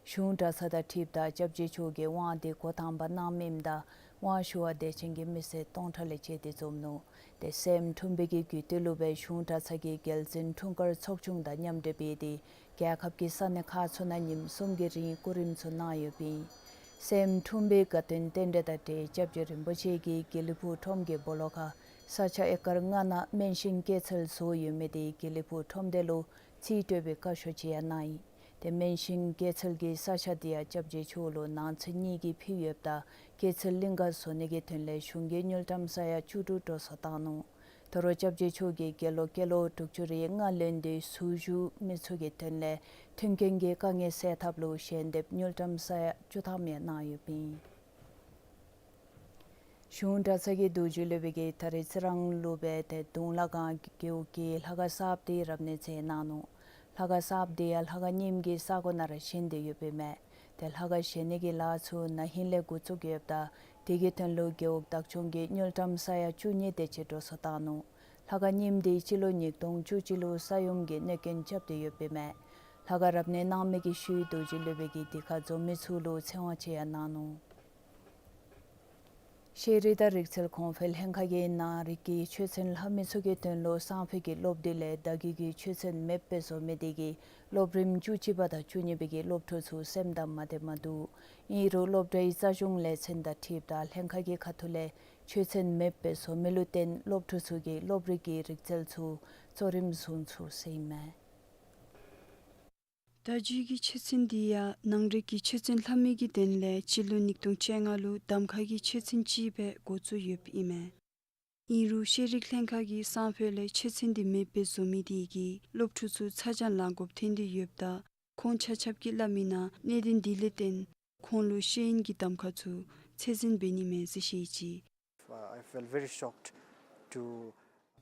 གཞུང་གྲྭ་ཚང་དང་འཁྲིལཝ་ད་སྐྱབས་རྗེ་མཆོག་གིས་དབང་དེ་འགོ་དང་པ་གནངམ་ཨིནམ་ད་དབང་ཞུ་བར་དད་ཅན་གྱི་མི་སེར་སྟོང་ཕྲག་ལས་བཅད་དེ་འཛོམས་ནུག། ཏེ་སྲསམོ་འཁྲུངས་པའི་གི་དགོས་འདུན་ལུ་སྦེ་གཞུང་གྲྭ་ཚང་གི་རྒྱལ་བཙུན་འཁྲུངས་སྐར་ཚོགས་ཆུང་དང་མཉམ་འབྲེལ་འབད་དེ་རྒྱལ་ཁབ་ཀྱི་ས་གནས་ཁག་ཚུ་ནང་ཉིནམ་གསུམ་གྱི་རིང་སྐུ་རིམ་ཚུ་གནང་ཡོདཔ་ཨིན། སྲསམོ་འཁྲུངས་པའི་དགའ་སྟོན་རྟེན་འབྲེལ་དང་འབྲེལ་སྐྱབས་རྗེ་རིན་པོ་ཆེ་གིས་དགེ་ལེགས་ཕུག་ཁྲོམ་གྱི་སྦོ་ལོགས་ཁར་ས་ཆ་ཨེ་ཀར་ལྔ་ནང་སྨན་ཤིང་སྐྱེད་ཚལ་བཟོ་ཡོད་མི་དེ་དགེ་ལེགས་ཕུག་ཁྲོམ་སྡེ་ལུ་རྩིས་སྤྲོད་པའི་བཀའ་ཤོག་ཅིག་ཡང་གནང་ཡི། ཏེ་སྨན་ཤིང་སྐྱེད་ཚལ་གྱི་ས་ཆ་དེ་ཡང་སྐྱབས་རྗེ་མཆོག་ལུ་ནང་ཚན་གཉིས་ཀྱིས་ཕུལ་ཡོདཔ་ད་སྐྱེད་ཚལ་གླིང་ག་བཟོ་ནི་གི་དོན་ལས་གཞུང་གིས་དངུལ་ཀྲམ་ས་ཡ་བཅུ་དྲུག་འགྲོ་སོང་བཏང་ནུག། ད་རུང་སྐྱབས་རྗེ་མཆོག་གིས་དགེ་སློང་སྐྱེས་ལོ་དྲུག་ཅུ་རེ་ལྔ་ལོན་ཏེ་ཟུར་བཞུགས་མི་ཚུ་གི་དོན་ལས་མཐུན་རྐྱེན་གྱི་དཀའ་ངལ་སེལ་ཐབས་ལུ་ཞལ་འདེབས་དངུལ་ཀྲམ་ས་ཡ་བཅུ་ཐམ་ཡང་གནང་ཡོདཔ་ཨིན། གཞུང་གྲྭ་ཚང་གི་རྡོ་རྗེ་སློབ་དཔོན་གྱིས་ད་རེས་རྩི་རང་ལུ་སྦེ་ཏེ་གདུང་ལ་སྒང་རྒེད་འོག་གི་ལྷ་ཁང་གསརཔ་དེ་རབ་གནས་མཛད་གནང་ནུག། ལྷ་ཁང་གསརཔ་དེ་ཡང་ལྷ་ཁང་རྙིངམ་གི་ས་གོ་ནང་ར་བཞེངས་ཏེ་ཡོདཔ་ཨིན་མས། ཏེ་ལྷ་ཁང་བཞེངས་ནི་གི་ལཱ་ཚུ་ན་ཧིང་ལས་འགོ་བཙུགས་ཡོདཔ་ད་དེ་གི་དོན་ལུ་རྒེད་འོག་བདག་སྐྱོང་གིས་དངུལ་ཀྲམ་ས་ཡ་བཅུ་གཉིས་དེ་ཅིག་འགྲོ་སོང་བཏང་ནུག། ལྷ་ཁང་རྙིངམ་དེ་སྤྱི་ལོ་ཉིས་སྟོང་བཅུ་གཅིག་ལུ་ས་ཡོམ་གྱིས་གནོད་སྐྱོན་རྐྱབ་སྟེ་ཡོདཔ་ཨིན་མས། ལྷ་ཁང་རབ་གནས་གནང་མི་གི་ཤུལ་རྡོ་རྗེ་སློབ་དཔོན་གྱིས་དེ་ཁར་འཛོམས་མི་ཚུ་ལུ་ཚེ་དབང་ཅིག་ཡང་གནང་ནུག། ཤེས་རིག་དང་རིག་རྩལ་གོང་འཕེལ་ལྷན་ཁག་གིས་ནང་རིག་གི་ཆོས་ཚན་ལྷབ་མི་ཚུ་གི་དོན་ལུ་སང་ཕོད་ཀྱི་སློབ་དུས་ལས་བརྡ་བརྒྱུད་ཀྱི་ཆོས་ཚན་མེདཔ་སྦེ་བཟོ་མི་དེ་གིས་སློབ་རིམ་བཅུ་གཅིག་པ་དང་བཅུ་གཉིས་པའི་གི་སློབ་ཕྲུག་ཚུ་སེམས་དང་མ་བདེཝ་མ་འདུག། ཨིན་རུང་སློབ་གྲྭའི་རྩ་གཞུང་ལས་ཚན་དང་འཁྲིལཝ་ད་ལྷན་ཁག་གི་ཁ་ཐུག་ལས་ཆོས་ཚན་མེདཔ་སྦེ་བཟོ་མི་ལུ་བརྟེན་སློབ་ཕྲུག་ཚུ་གིས་སློབ་རིག་གི་རིག་རྩལ་ཚུ་གཙོ་རིམ་བཟུང་ཚུགས་ཟེར་ཨིན་མས། བརྡ་བརྒྱུད་ཀྱི་ཆོས་ཚན་འདི་ཡང་ནང་རིག་གི་ཆོས་ཚན་ལྷབ་མི་གི་དོན་ལས་སྤྱི་ལོ་ཉིས་སྟོང་བཅོ་ལྔ་ལུ་གདམ་ཁ་གི་ཆོས་ཚན་ཅིག་སྦེ་འགོ་བཙུགས་ཡོདཔ་ཨིན་མས། ཨིན་རུང་ཤེས་རིག་ལྷན་ཁག་གིས་སང་ཕོད་ལས་ཆོས་ཚན་འདི་མེདཔ་སྦེ་བཟོ་མི་དེ་གིས་སློབ་ཕྲུག་ཚུ་ཚ་གྱང་ལང་དགོཔ་ཐོན་ཏེ་ཡོདཔ་ད་ཁོང་ཆ་ཁྱབ་ཀྱིས་སླབ་མི་ནང་གནད་དོན་འདི་ལས་བརྟེན་ཁོང་ལུ་ཤེས་ཡོན་གྱི་གདམ་ཁ་ཚུ་ཚད་འཛིན་འབད་ནི་མས་ཟེར་བཤད་ཅི། Uh, I felt very shocked to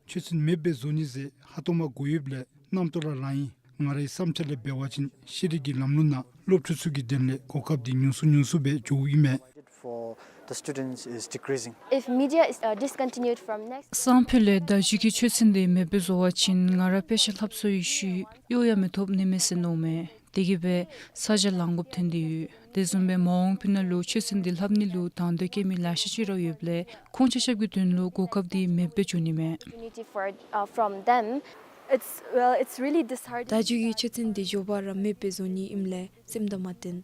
ཆོས་ཚན་མེདཔ་སྦེ་བཟོ་ནི་ཟེར་ཧ་ཏོག་མ་གོ་ཡོདཔ་ལས་རྣམ་རྟོག་ར་ལང་ཡི། ང་རའི་བསམ་འཆར་ལས་འབད་བ་ཅིན་ཤེས་རིག་གི་ལམ་ལུགས་ནང་སློབ་ཕྲུག་ཚུ་གི་དོན་ལས་གོ་སྐབས་འདི་ཉུང་སུ་ཉུང་སུ་སྦེ་འགྱོཝ་ཨིན་མས། For the students is decreasing. If media is, uh, discontinued from next སང་ཕོད་ལས་བརྡ་བརྒྱུད་ཀྱི་ཆོས་ཚན་འདི་མེདཔ་སྦེ་བཟོ་བ་ཅིན་ང་ར་དཔེ་ཆ་ལྷབ་སོ་ཡི་ཤུལ་གཡོག་ཡང་མི་ཐོབ་ནི་མས་ཟེར་མནོཝ་མས། དེ་གིས་སྦེ་ཚ་གྱང་ལང་དགོཔ་ཐོན་ཏེ་ཡོད། དེ་བཟུམ་སྦེ་མ་འོངས་པའི་ནང་ལུ་ཆོས་ཚན་འདི་ལྷབ་ནི་ལུ་དང་འདོད་བསྐྱེད་མི་ལེ་ཤ་ཅིག་ར་ཡོདཔ་ལས་ཁོང་ཆ་ཁྱབ་ཀྱི་དོན་ལུ་གོ་སྐབས་འདི་མེདཔ་སྦེ་འགྱོ་ནི་མས། Opportunity for, uh, from them. It's, well, it's really disheartening. བརྡ་བརྒྱུད་ཀྱི་ཆོས་ཚན་འདི་མགྱོགས་པ་ར་མེདཔ་སྦེ་བཟོ་ནི་ཨིནམ་ལས་སེམས་དང་མ་བརྟན།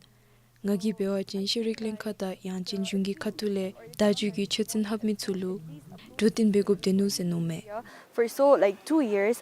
ང་གིས་འབད་བ་ཅིན་ཤེས་རིག་ལྷན་ཁག་དང་ཡང་ཅིན་གཞུང་གི་ཁ་ཐུག་ལས་བརྡ་བརྒྱུད་ཀྱི་ཆོས་ཚན་ལྷབ་མི་ཚུ་ལུ་འགྲོ་སྟོན་འབད་དགོཔ་ཐོན་ནུག་ཟེར་མནོཝ་མས། For so, like, two years.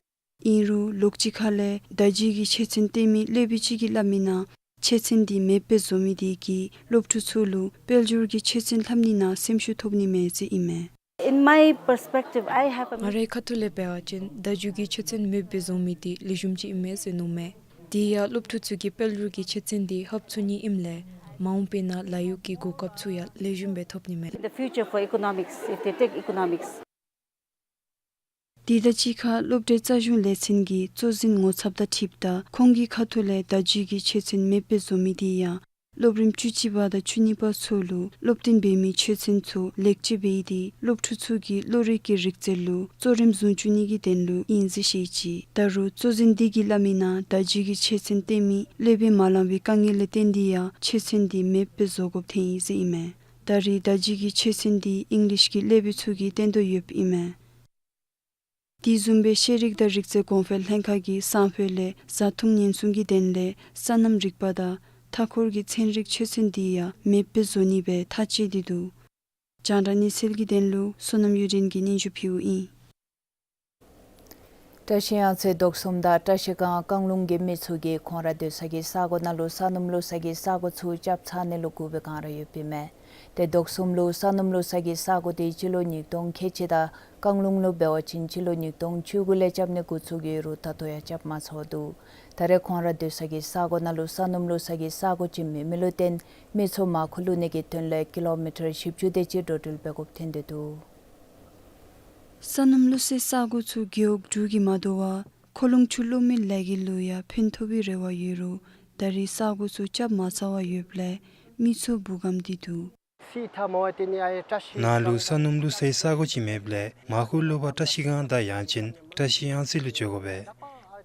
ཨིན་རུང་ལོགས་ཅིག་ཁ་ལས་བརྡ་བརྒྱུད་ཀྱི་ཆོས་ཚན་སྟོན་མི་སློབ་དཔོན་ཅིག་གིས་སླབ་མི་ནང་ཆོས་ཚན་འདི་མེདཔ་སྦེ་བཟོ་མི་དེ་གིས་སློབ་ཕྲུག་ཚུ་ལུ་དཔལ་འབྱོར་གྱི་ཆོས་ཚན་ལྷབ་ནི་ནང་སེམས་ཤུགས་ཐོབ་ནི་མས་ཟེར་ཨིན་མས། In my perspective, I have a ང་རའི་ཁ་ཐུག་ལས་འབད་བ་ཅིན་བརྡ་བརྒྱུད་ཀྱི་ཆོས་ཚན་མེདཔ་སྦེ་བཟོ་མི་དེ་ལེགས་ཤོམ་ཅིག་ཨིན་མས་ཟེར་མནོཝ་མས། དེ་ཡང་སློབ་ཕྲུག་ཚུ་གིས་དཔལ་འབྱོར་གྱི་ཆོས་ཚན་འདི་ལྷབ་ཚུགས་ནི་ཨིནམ་ལས་མ་འོངས་པའི་ནང་ལཱ་གཡོག་གི་གོ་སྐབས་ཚུ་ཡང་ལེགས་ཤོམ་སྦེ་ཐོབ་ནི་མས། In the future for economics, if they take economics. དེ་དང་གཅིག་ཁར་སློབ་གྲྭའི་རྩ་གཞུང་ལས་ཚན་གྱི་གཙོ་འཛིན་ངོ་ཚབ་དང་འཁྲིལཝ་ད་ཁོང་གི་ཁ་ཐུག་ལས་བརྡ་བརྒྱུད་ཀྱི་ཆོས་ཚན་མེདཔ་སྦེ་བཟོ་མི་དེ་ཡང་སློབ་རིམ་བཅུ་གཅིག་པ་དང་བཅུ་གཉིས་པ་ཚུ་ལུ་སློབ་སྟོན་འབད་མི་ཆོས་ཚན་ཚུ་ལེགས་བཅོས་འབད་དེ་སློབ་ཕྲུག་ཚུ་གི་བློ་རིག་གི་རིག་རྩལ་ལུ་གཙོ་རིམ་བཟུང་བཅུག་ནི་གི་དོན་ལུ་ཨིན་ཟེར་བཤད་ཅི། ད་རུང་གཙོ་འཛིན་དེ་གིས་སླབ་མི་ནང་བརྡ་བརྒྱུད་ཀྱི་ཆོས་ཚན་སྟོན་མི་སློབ་དཔོན་མ་ལང་པའི་དཀའ་ངལ་ལས་བརྟེན་ཏེ་ཡང་ཆོས་ཚན་འདི་མེདཔ་སྦེ་བཟོ་དགོཔ་ཐོན་ཡི་ཟེར་ཨིན་མས། ད་རེས་བརྡ་བརྒྱུད་ཀྱི་ཆོས་ཚན་འདི་ཨིང་ལིཤ་གི་སློབ་དཔོན་ཚུ་གིས་སྟོན་དོ་ཡོདཔ་ཨིན་མས། དེ་བཟུམ་སྦེ་ཤེས་རིག་དང་རིག་རྩལ་གོང་འཕེལ་ལྷན་ཁག་གིས་སང་ཕོད་ལས་བཟའ་འཐུང་ཉེན་སྲུང་གི་དོན་ལས་སོ་ནམ་རིག་པ་དང་མཐའ་འཁོར་གྱི་ཚན་རིག་ཆོས་ཚན་འདི་ཡང་མེདཔ་སྦེ་བཟོ་ནི་སྦེ་ཐག་བཅད་དེ་འདུག། རྒྱང་བསྒྲགས་གནས་ཚུལ་གྱི་དོན་ལུ་བསོད་ནམས་གཡུ་སྒྲོན་གྱིས་སྙན་ཞུ་ཕུལཝ་ཨིན། བཀྲ་ཤིས་གཡང་རྩེ་རྡོ་གསུམ་དང་བཀྲ་ཤིས་སྒང་རྐང་ལུང་གི་མི་ཚུ་གིས་ཁོང་ར་སྡོད་ས་གི་ས་གོ་ནང་ལུ་ས་སྣུམ་བླུག་ས་གི་ས་གོ་ཚུ་རྐྱབ་ཚར་ནི་ལུ་སྒུག་པའི་བསྒང་ར་ཡོདཔ་ཨིན་མས། ཏེ་རྡོ་གསུམ་ལུ་ས་སྣུམ་བླུག་ས་གི་ས་གོ་དེ་སྤྱི་ལོ་ཉིས་སྟོང་ཁལ་གཅིག་དང་རྐང་ལུང་ལུ་འབད་བ་ཅིན་སྤྱི་ལོ་ཉིས་སྟོང་བཅུ་དགུ་ལས་རྐྱབ་ནི་འགོ་བཙུགས་ཡོད་རུང་ད་ལྟོ་ཡང་རྐྱབ་མ་ཚརཝ་འདུག། ད་རེས་ཁོང་ར་སྡོད་ས་གི་ས་གོ་ནང་ལུ་ས་སྣུམ་བླུག་ས་གི་ས་གོ་ཅིག་མེད་མི་ལུ་བརྟེན་མི་ཚུ་མར་ཁུ་བླུག་ནི་གི་དོན་ལས་ཀི་ལོ་མི་ཊར་བཞི་བཅུ་དེ་ཅིག་འགྲོ་འགྲུལ་འབད་དགོཔ་ཐོན་ཏེ་འདུག། ས་སྣུམ་བླུག་སའི་ས་གོ་ཚུ་རྒེད་འོག་དྲུག་གིས་མ་དོ་བར་མཁོ་རླུང་ཆུ་གློག་མེ་ལས་འགུལ་ལུ་ཡང་ཕན་ཐོགས་པའི་རེ་བ་ཡོད་རུང་ད་རེས་ས་གོ་ཚུ་རྐྱབ་མ་ཚར་བར་ཡོདཔ་ལས་མི་ཚུ་སྦུག་སྒམ་སྟེ་འདུག། སི་ཐ་མོ་ཏེ་ནི་ཨའི་བཀྲ་ཤིས་ནཱ་ལུ་ས་སྣུམ་བླུག་སའི་ས་གོ་ཅིག་མེདཔ་ལས་མར་ཁུ་བླུག་པར་བཀྲ་ཤིས་སྒང་དང་ཡང་ཅིན་བཀྲ་ཤིས་གཡང་རྩེ་ལུ་འགྱོ་དགོ་པས།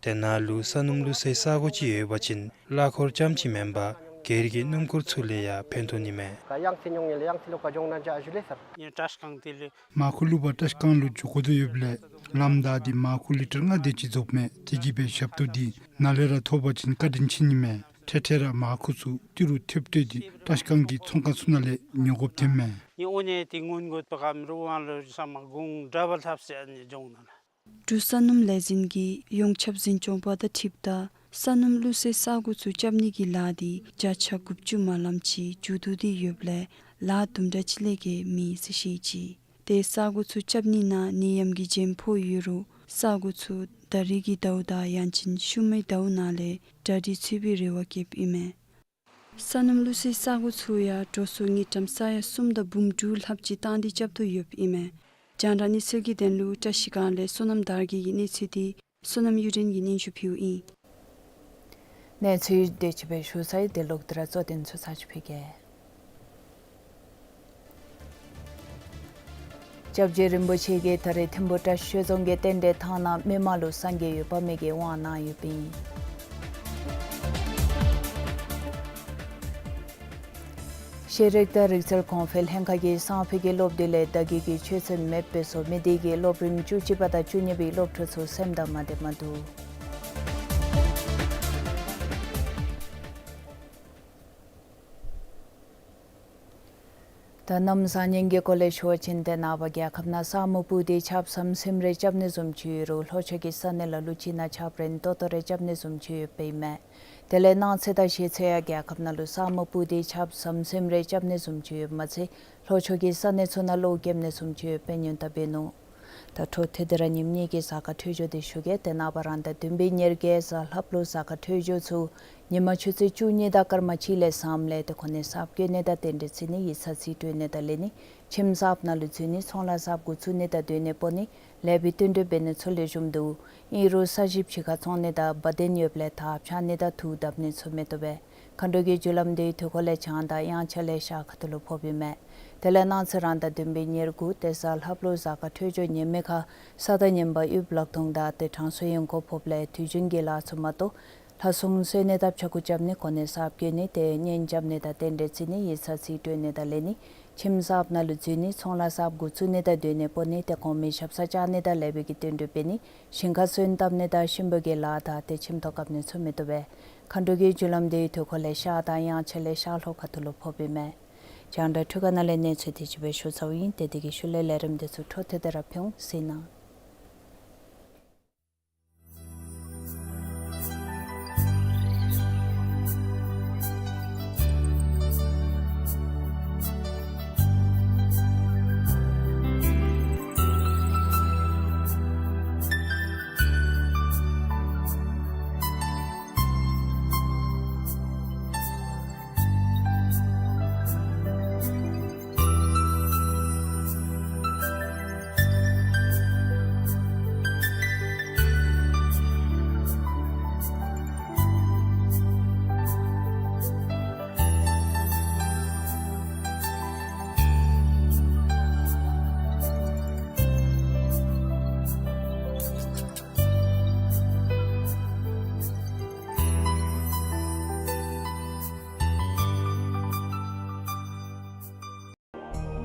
ཏེ་ནཱ་ལུ་ས་སྣུམ་བླུག་སའི་ས་གོ་ཅིག་ཡོད་པ་ཅིན་གླ་འཁོར་རྐྱངམ་ཅིག་མེན་པར་སྒེར་གྱི་སྣུམ་འཁོར་ཚུ་ལས་ཡང་ཕན་ཐོགས་ནི་མས། གཡང་རྩེ་ཉོ་ནི་ལས་གཡང་རྩེ་ལུ་བཀའ་བཀྱོན་གནང་ཅི་ཨ་ཞུ་ལེ་སར། ངེ་བཀྲ་ཤིས་སྒང་དེ་ལས། མར་ཁུ་བླུག་པར་བཀྲ་ཤིས་སྒང་ལུ་འགྱོ་དགོ་དོ་ཡོདཔ་ལས་ལམ་བདའ་སྟེ་མར་ཁུ་ལི་ཊར་ལྔ་དེ་ཅིག་རྫོགསཔ་མས། དེ་གིས་སྦེ་ཞབས་ཏོག་འདི་ནཱ་ལས་ར་ཐོབ་པ་ཅིན་བཀའ་དྲིན་ཆེ་ནི་མས། འཕྲལ་འཕྲལ་ར་མར་ཁུ་ཚུ་ཏི་རུ་ཐེབས་སྤྲོད་དེ་བཀྲ་ཤིས་སྒང་གི་ཚོང་ཁང་ཚུ་ནང་ལས་ཉོ་དགོཔ་ཐོནམ་མས། ངེ་ཨོ་ཉེ་ཏེ་སྔོན་འགོ་དཔེ་ཀ་མི་རུང་བ་ལུ་ས་མ་གུང་ཌ་བལ་ཐབས་ཟེར་ཨ་ནི་ལྗོངས་ནང་ལས། འབྲུག་ས་སྣུམ་ལས་འཛིན་གྱིས་ཡོངས་ཁྱབ་འཛིན་སྐྱོང་པ་དང་འཁྲིལཝ་ད་ས་སྣུམ་བླུག་སའི་ས་གོ་ཚུ་རྐྱབ་ནི་གི་ལཱ་འདི་བརྒྱ་ཆ་དགུ་བཅུ་མ་ལམ་ཅིག་མཇུག་བསྡུ་སྟེ་ཡོདཔ་ལས་ལཱ་དུམ་གྲ་ཅིག་ལས་བརྒལ་མེད་ཟེར་བཤད་ཅི། ཏེ་ས་གོ་ཚུ་རྐྱབ་ནི་ནང་ནད་ཡམས་ཀྱི་རྒྱུན་ཕོག་ཡོད་རུང་ས་གོ་ཚུ་ད་རིས་ཀྱི་ཟླཝ་དང་ཡང་ཅིན་ཤུལ་མའི་ཟླཝ་ནང་ལས་གྲ་སྒྲིག་ཚུད་པའི་རེ་བ་བསྐྱེདཔ་ཨིན་མས། ས་སྣུམ་བླུག་སའི་ས་གོ་ཚུ་ཡང་འགྲོ་སོང་དངུལ་ཀྲམ་ས་ཡ་གསུམ་དང་འབུམ་དྲུག་ལྷགཔ་ཅིག་བཏང་སྟེ་རྐྱབ་དོ་ཡོདཔ་ཨིན་མས། རྒྱང་བསྒྲགས་གནས་ཚུལ་གྱི་དོན་ལུ་བཀྲ་ཤིས་སྒང་ལས་བསོད་ནམས་དར་རྒྱས་ཀྱི་གནས་ཚུལ་འདི་བསོད་ནམས་གཡུ་སྒྲོན་གྱིས་སྙན་ཞུ་ཕུལཝ་ཨིན། གནས་ཚུལ་དེ་ཅིག་སྦེ་ཞུ་ཚར་ཡི། དེ་ལུ་ད་ར་གཙོ་དོན་ཚུ་ཚར་ཅིག་ཕུལ་གེ། སྐྱབས་རྗེ་རིན་པོ་ཆེ་གིས་ད་རེས་ཐིམ་ཕུག་བཀྲ་ཤིས་ཆོས་རྫོང་གི་རྟེན་འབྲེལ་ཐང་ནང་མི་མང་ལུ་སངས་རྒྱས་འོད་དཔག་མེད་ཀྱིས་དབང་གནང་ཡོདཔ་ཨིན། ཤེས་རིག་དང་རིག་རྩལ་གོང་འཕེལ་ལྷན་ཁག་གིས་སང་ཕོད་ཀྱི་སློབ་དུས་ལས་བདག་གི་གི་ཆོས་ཚན་མེདཔ་སྦེ་བཟོ་མི་དེ་གིས་སློབ་རིམ་བཅུ་གཅིག་པ་དང་བཅུ་གཉིས་པའི་སློབ་ཕྲུག་ཚུ་སེམས་དང་མ་བདེ་མ་འདུག། ད་གནམ་བཟང་ངན་གྱི་སྐོར་ལས་ཞུ་བ་ཅིན་ཏེ་ནངས་པ་རྒྱལ་ཁབ་ནང་ས་སྨུག་སྤུབས་ཏེ་ཆརཔ་ཟམ་ཟིམ་རེ་རྐྱབ་ནི་བཟུམ་ཅིག་ཡོད་རུང་ལྷོ་ཕྱོགས་ཀྱི་ས་གནས་ལ་ལུ་ཅིག་ནང་ཆརཔ་རན་ཏོག་ཏོ་རེ་རྐྱབ་ནི་བཟུམ་ཅིག་ཡོདཔ་ཨིན་མས། དེ་ལས་གནངས་ཚེ་དང་གཞེས་ཚེ་ཡང་རྒྱལ་ཁབ་ནང་ལུ་ས་སྨུག་སྤུབས་ཏེ་ཆརཔ་ཟམ་ཟིམ་རེ་རྐྱབ་ནི་བཟུམ་ཅིག་ཡོདཔ་མ་ཚད་ལྷོ་ཕྱོགས་ཀྱི་ས་གནས་ཚུ་ནང་གློག་རྐྱབ་ནི་བཟུམ་ཅིག་ཡོདཔ་སྦེ་ཉེན་བརྡ་འབད་ནུག། ད་འཕྲོ་མཐུད་དེ་ར་ཉིནམ་གཉིས་ཀྱི་གཟའ་སྐར་འཕྲོད་སྦྱོར་འདི་ཞུ་གེ། ཏེ་ནངས་པ་རང་ཟླ་བདུན་པའི་ཉེར་བརྒྱད་གཟའ་ལྷག་ལུ་གཟའ་སྐར་འཕྲོད་སྦྱོར་ཚུ་ཉིན་མ་ཆུ་ཚོད་བཅུ་གཉིས་དང་སྐར་མ་གཅིག་ལས་བཟངམ་ལས་ཏེ་གོ་གནས་གསརཔ་བཀོད་ནི་དང་རྟེན་འབྲེལ་བརྩི་ནི་ཡིག་ཚང་རྩིས་སྤྲོད་ནི་དང་ལེན་ནི་ཁྱིམ་གསརཔ་ནང་ལུ་འཛུལ་ནི་ཚོང་ལཱ་གསརཔ་འགོ་བཙུགས་ནི་དང་སྡོད་གནས་སྤོ་ནི་ལེགས་པའི་བསྟུན་གྲོས་འབད་ནི་ཚུ་ལེགས་ཤོམ་འདུག། ཨིན་རུང་ས་གཞི་ཕྱི་ཁར་བཙོང་ནི་དང་བ་དན་ཡོདཔ་ལས་ཐགཔ་ཆག་ནི་དང་དུག་བརྡབ་ནི་ཚུ་མི་བཏུབ་པས། མཁའ་འགྲོ་གི་རྒྱུ་ལམ་འདི་དུས་འཁོར་ལས་བྱང་དང་དབྱངས་འཆར་ལས་ཤར་ཁ་ཐུག་ལུ་ཕོགཔ་ཨིན་མས། དེ་ལས་གནངས་ཚེ་རང་ཟླ་བདུན་པའི་ཉེར་དགུ་ཏེ་གཟའ་ལྷག་ལུ་གཟའ་སྐར་འཕྲོད་སྦྱོར་ཉེས་མེད་ཁར་ས་དང་ཉིམ་པ་དབུལ་ལག་སྟོང་དང་ཏེ་གྲང་སོ་ཡོང་ཁུངས་ཕོགཔ་ལས་དུས་རྒྱུན་གྱི་ལཱ་ཚུ་མ་གཏོགས་ལྷ་སྲུང་གསོལ་ནི་དང་ཕྱྭ་འགུགས་རྐྱབ་ནི་གོ་གནས་གསརཔ་བཀོད་ནི་ཏེ་གཉེན་རྐྱབ་ནི་དང་རྟེན་འབྲེལ་བརྩི་ནི་ཡིག་ཚང་རྩིས་སྤྲོད་ནི་དང་ལེན་ནི་ཁྱིམ་གསརཔ་ནང་ལུ་འཛུལ་ནི་ཚོང་ལཱ་གསརཔ་འགོ་བཙུགས་ནི་དང་སྡོད་གནས་སྤོ་ནི་ཏེ་གོང་མའི་ཞབས་སར་བཅར་ནི་དང་ལེགས་པའི་གི་བསྟུན་གྲོས་འབད་ནི་ཞིང་ཁར་སོན་བཏབ་ནི་དང་གཤིན་པོ་གི་ལཱ་དང་ཏེ་ཁྱིམ་ཐོག་བཀབ་ནི་ཚུ་མི་བཏུབ་པས། མཁའ་འགྲོ་གི་རྒྱུ་ལམ་འདི་དུས་འཁོར་ལས་ཤར་དང་དབྱངས་འཆར་ལས་ཤར་ལྷོ་ཁ་ཐུག་ལུ་ཕོགཔ་ཨིན་མས། རྒྱང་བསྒྲགས་འཕྲུལ་ཁང་ནང་ལས་གནས་ཚུལ་དེ་ཅིག་སྦེ་ཞུ་ཚརཝ་ཨིན། ཏེ་དེ་གི་ཤུལ་ལས་ལས་རིམ་དེ་ཚུ་འཕྲོ་མཐུད་དེ་ར་ཕུལ་འོང་། གཟིགས་གནང་།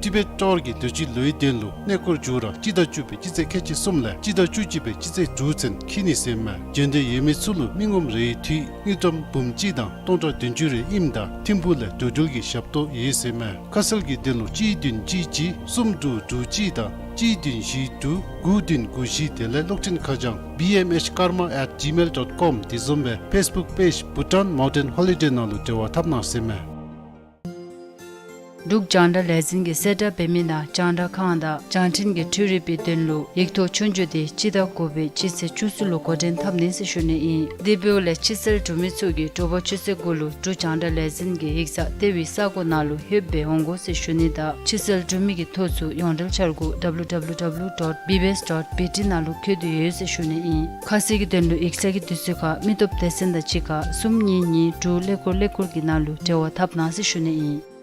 ཊི་བེཊ་ཊོར་གྱི་དུས་ཅི་ལོའི་དོན་ལུ་གནས་སྐོར་མཇུག་ར་སྤྱི་ཟླ་བཅུ་པའི་སྤྱི་ཚེས་ཁལ་གཅིག་གསུམ་ལས་སྤྱི་ཟླ་བཅུ་གཅིག་པའི་སྤྱི་ཚེས་དྲུག་ཚུན་འཁྱིད་ནི་ཟེར་མས། འབྱོན་འདོད་ཡོད་མི་ཚུ་ལུ་མི་ངོམ་རེའི་འཐུས་དངུལ་ཀྲམ་འབུམ་གཅིག་དང་སྟོང་ཕྲག་བདུན་ཅུ་རེ་ཨིནམ་ད་ཐིམ་ཕུག་ལས་འགྲོ་འགྲུལ་གྱི་ཞབས་ཏོག་ཡོད་ཟེར་མས། ཁ་གསལ་གྱི་དོན་ལུ་གཅིག་བདུན་གཅིག་གཅིག་གསུམ་དྲུག་དྲུག་གཅིག་དང་གཅིག་བདུན་བཞི་དྲུག་དགུ་བདུན་དགུ་བཞི་དེ་ལས་གློག་འཕྲིན་ཁ་བྱང་B M H Karma at gmail dot com དེ་བཟུམ་སྦེ་ཕེསི་བུཀ་པེཇ་Bhutan Mountain Holiday ནང་ལུ་འབྲེལ་བ་འཐབ་གནང་ཟེར་མས། འབྲུག་རྒྱང་བསྒྲགས་ལས་འཛིན་གྱིས་གསལ་བསྒྲགས་འབད་མི་ནང་རྒྱང་བསྒྲགས་ཁང་དང་རྒྱང་འཕྲིན་གྱི་འཕྲུལ་རིག་པའི་དོན་ལུ་ཡིག་ཐོག་ཆོས་རྒྱུགས་དེ་སྤྱི་ཟླ་དགུ་པའི་སྤྱི་ཚེས་བཅུ་གསུམ་ལུ་འགོ་འདྲེན་འཐབ་ནི་ཟེར་ཞུ་ནི་ཨིན། དེ་འབདཝ་ལས་ཕྱི་གསལ་འབྲུག་མི་ཚུ་གིས་དྲོ་པ་ཆུ་ཚོད་དགུ་ལུ་འབྲུག་རྒྱང་བསྒྲགས་ལས་འཛིན་གྱི་ཡིག་ཚང་ལྟེ་བའི་ས་གོ་ནང་ལུ་ལྷོདཔ་སྦེ་འོང་དགོ་ཟེར་ཞུ་ནི་དང་ཕྱི་གསལ་འབྲུག་མི་གི་ཐོ་ཚུ་ཡོངས་འབྲེལ་འཆར་སྒོ་W W W dot B B S dot B T ནང་ལུ་བཀོད་དེ་ཡོད་ཟེར་ཞུ་ནི་ཨིན། ཁ་གསལ་གྱི་དོན་ལུ་ཡིག་ཚང་གི་དུས་ཚོད་ཁར་མི་སྟོབས་སྡེ་ཚན་དང་གཅིག་ཁར་གསུམ་གཉིས་གཉིས་དྲུག་ཀླད་ཀོར་ཀླད་ཀོར་གྱི་ནང་ལུ་འབྲེལ་བ་འཐབ་གནང་ཟེར་ཞུ་ནི་ཨིན།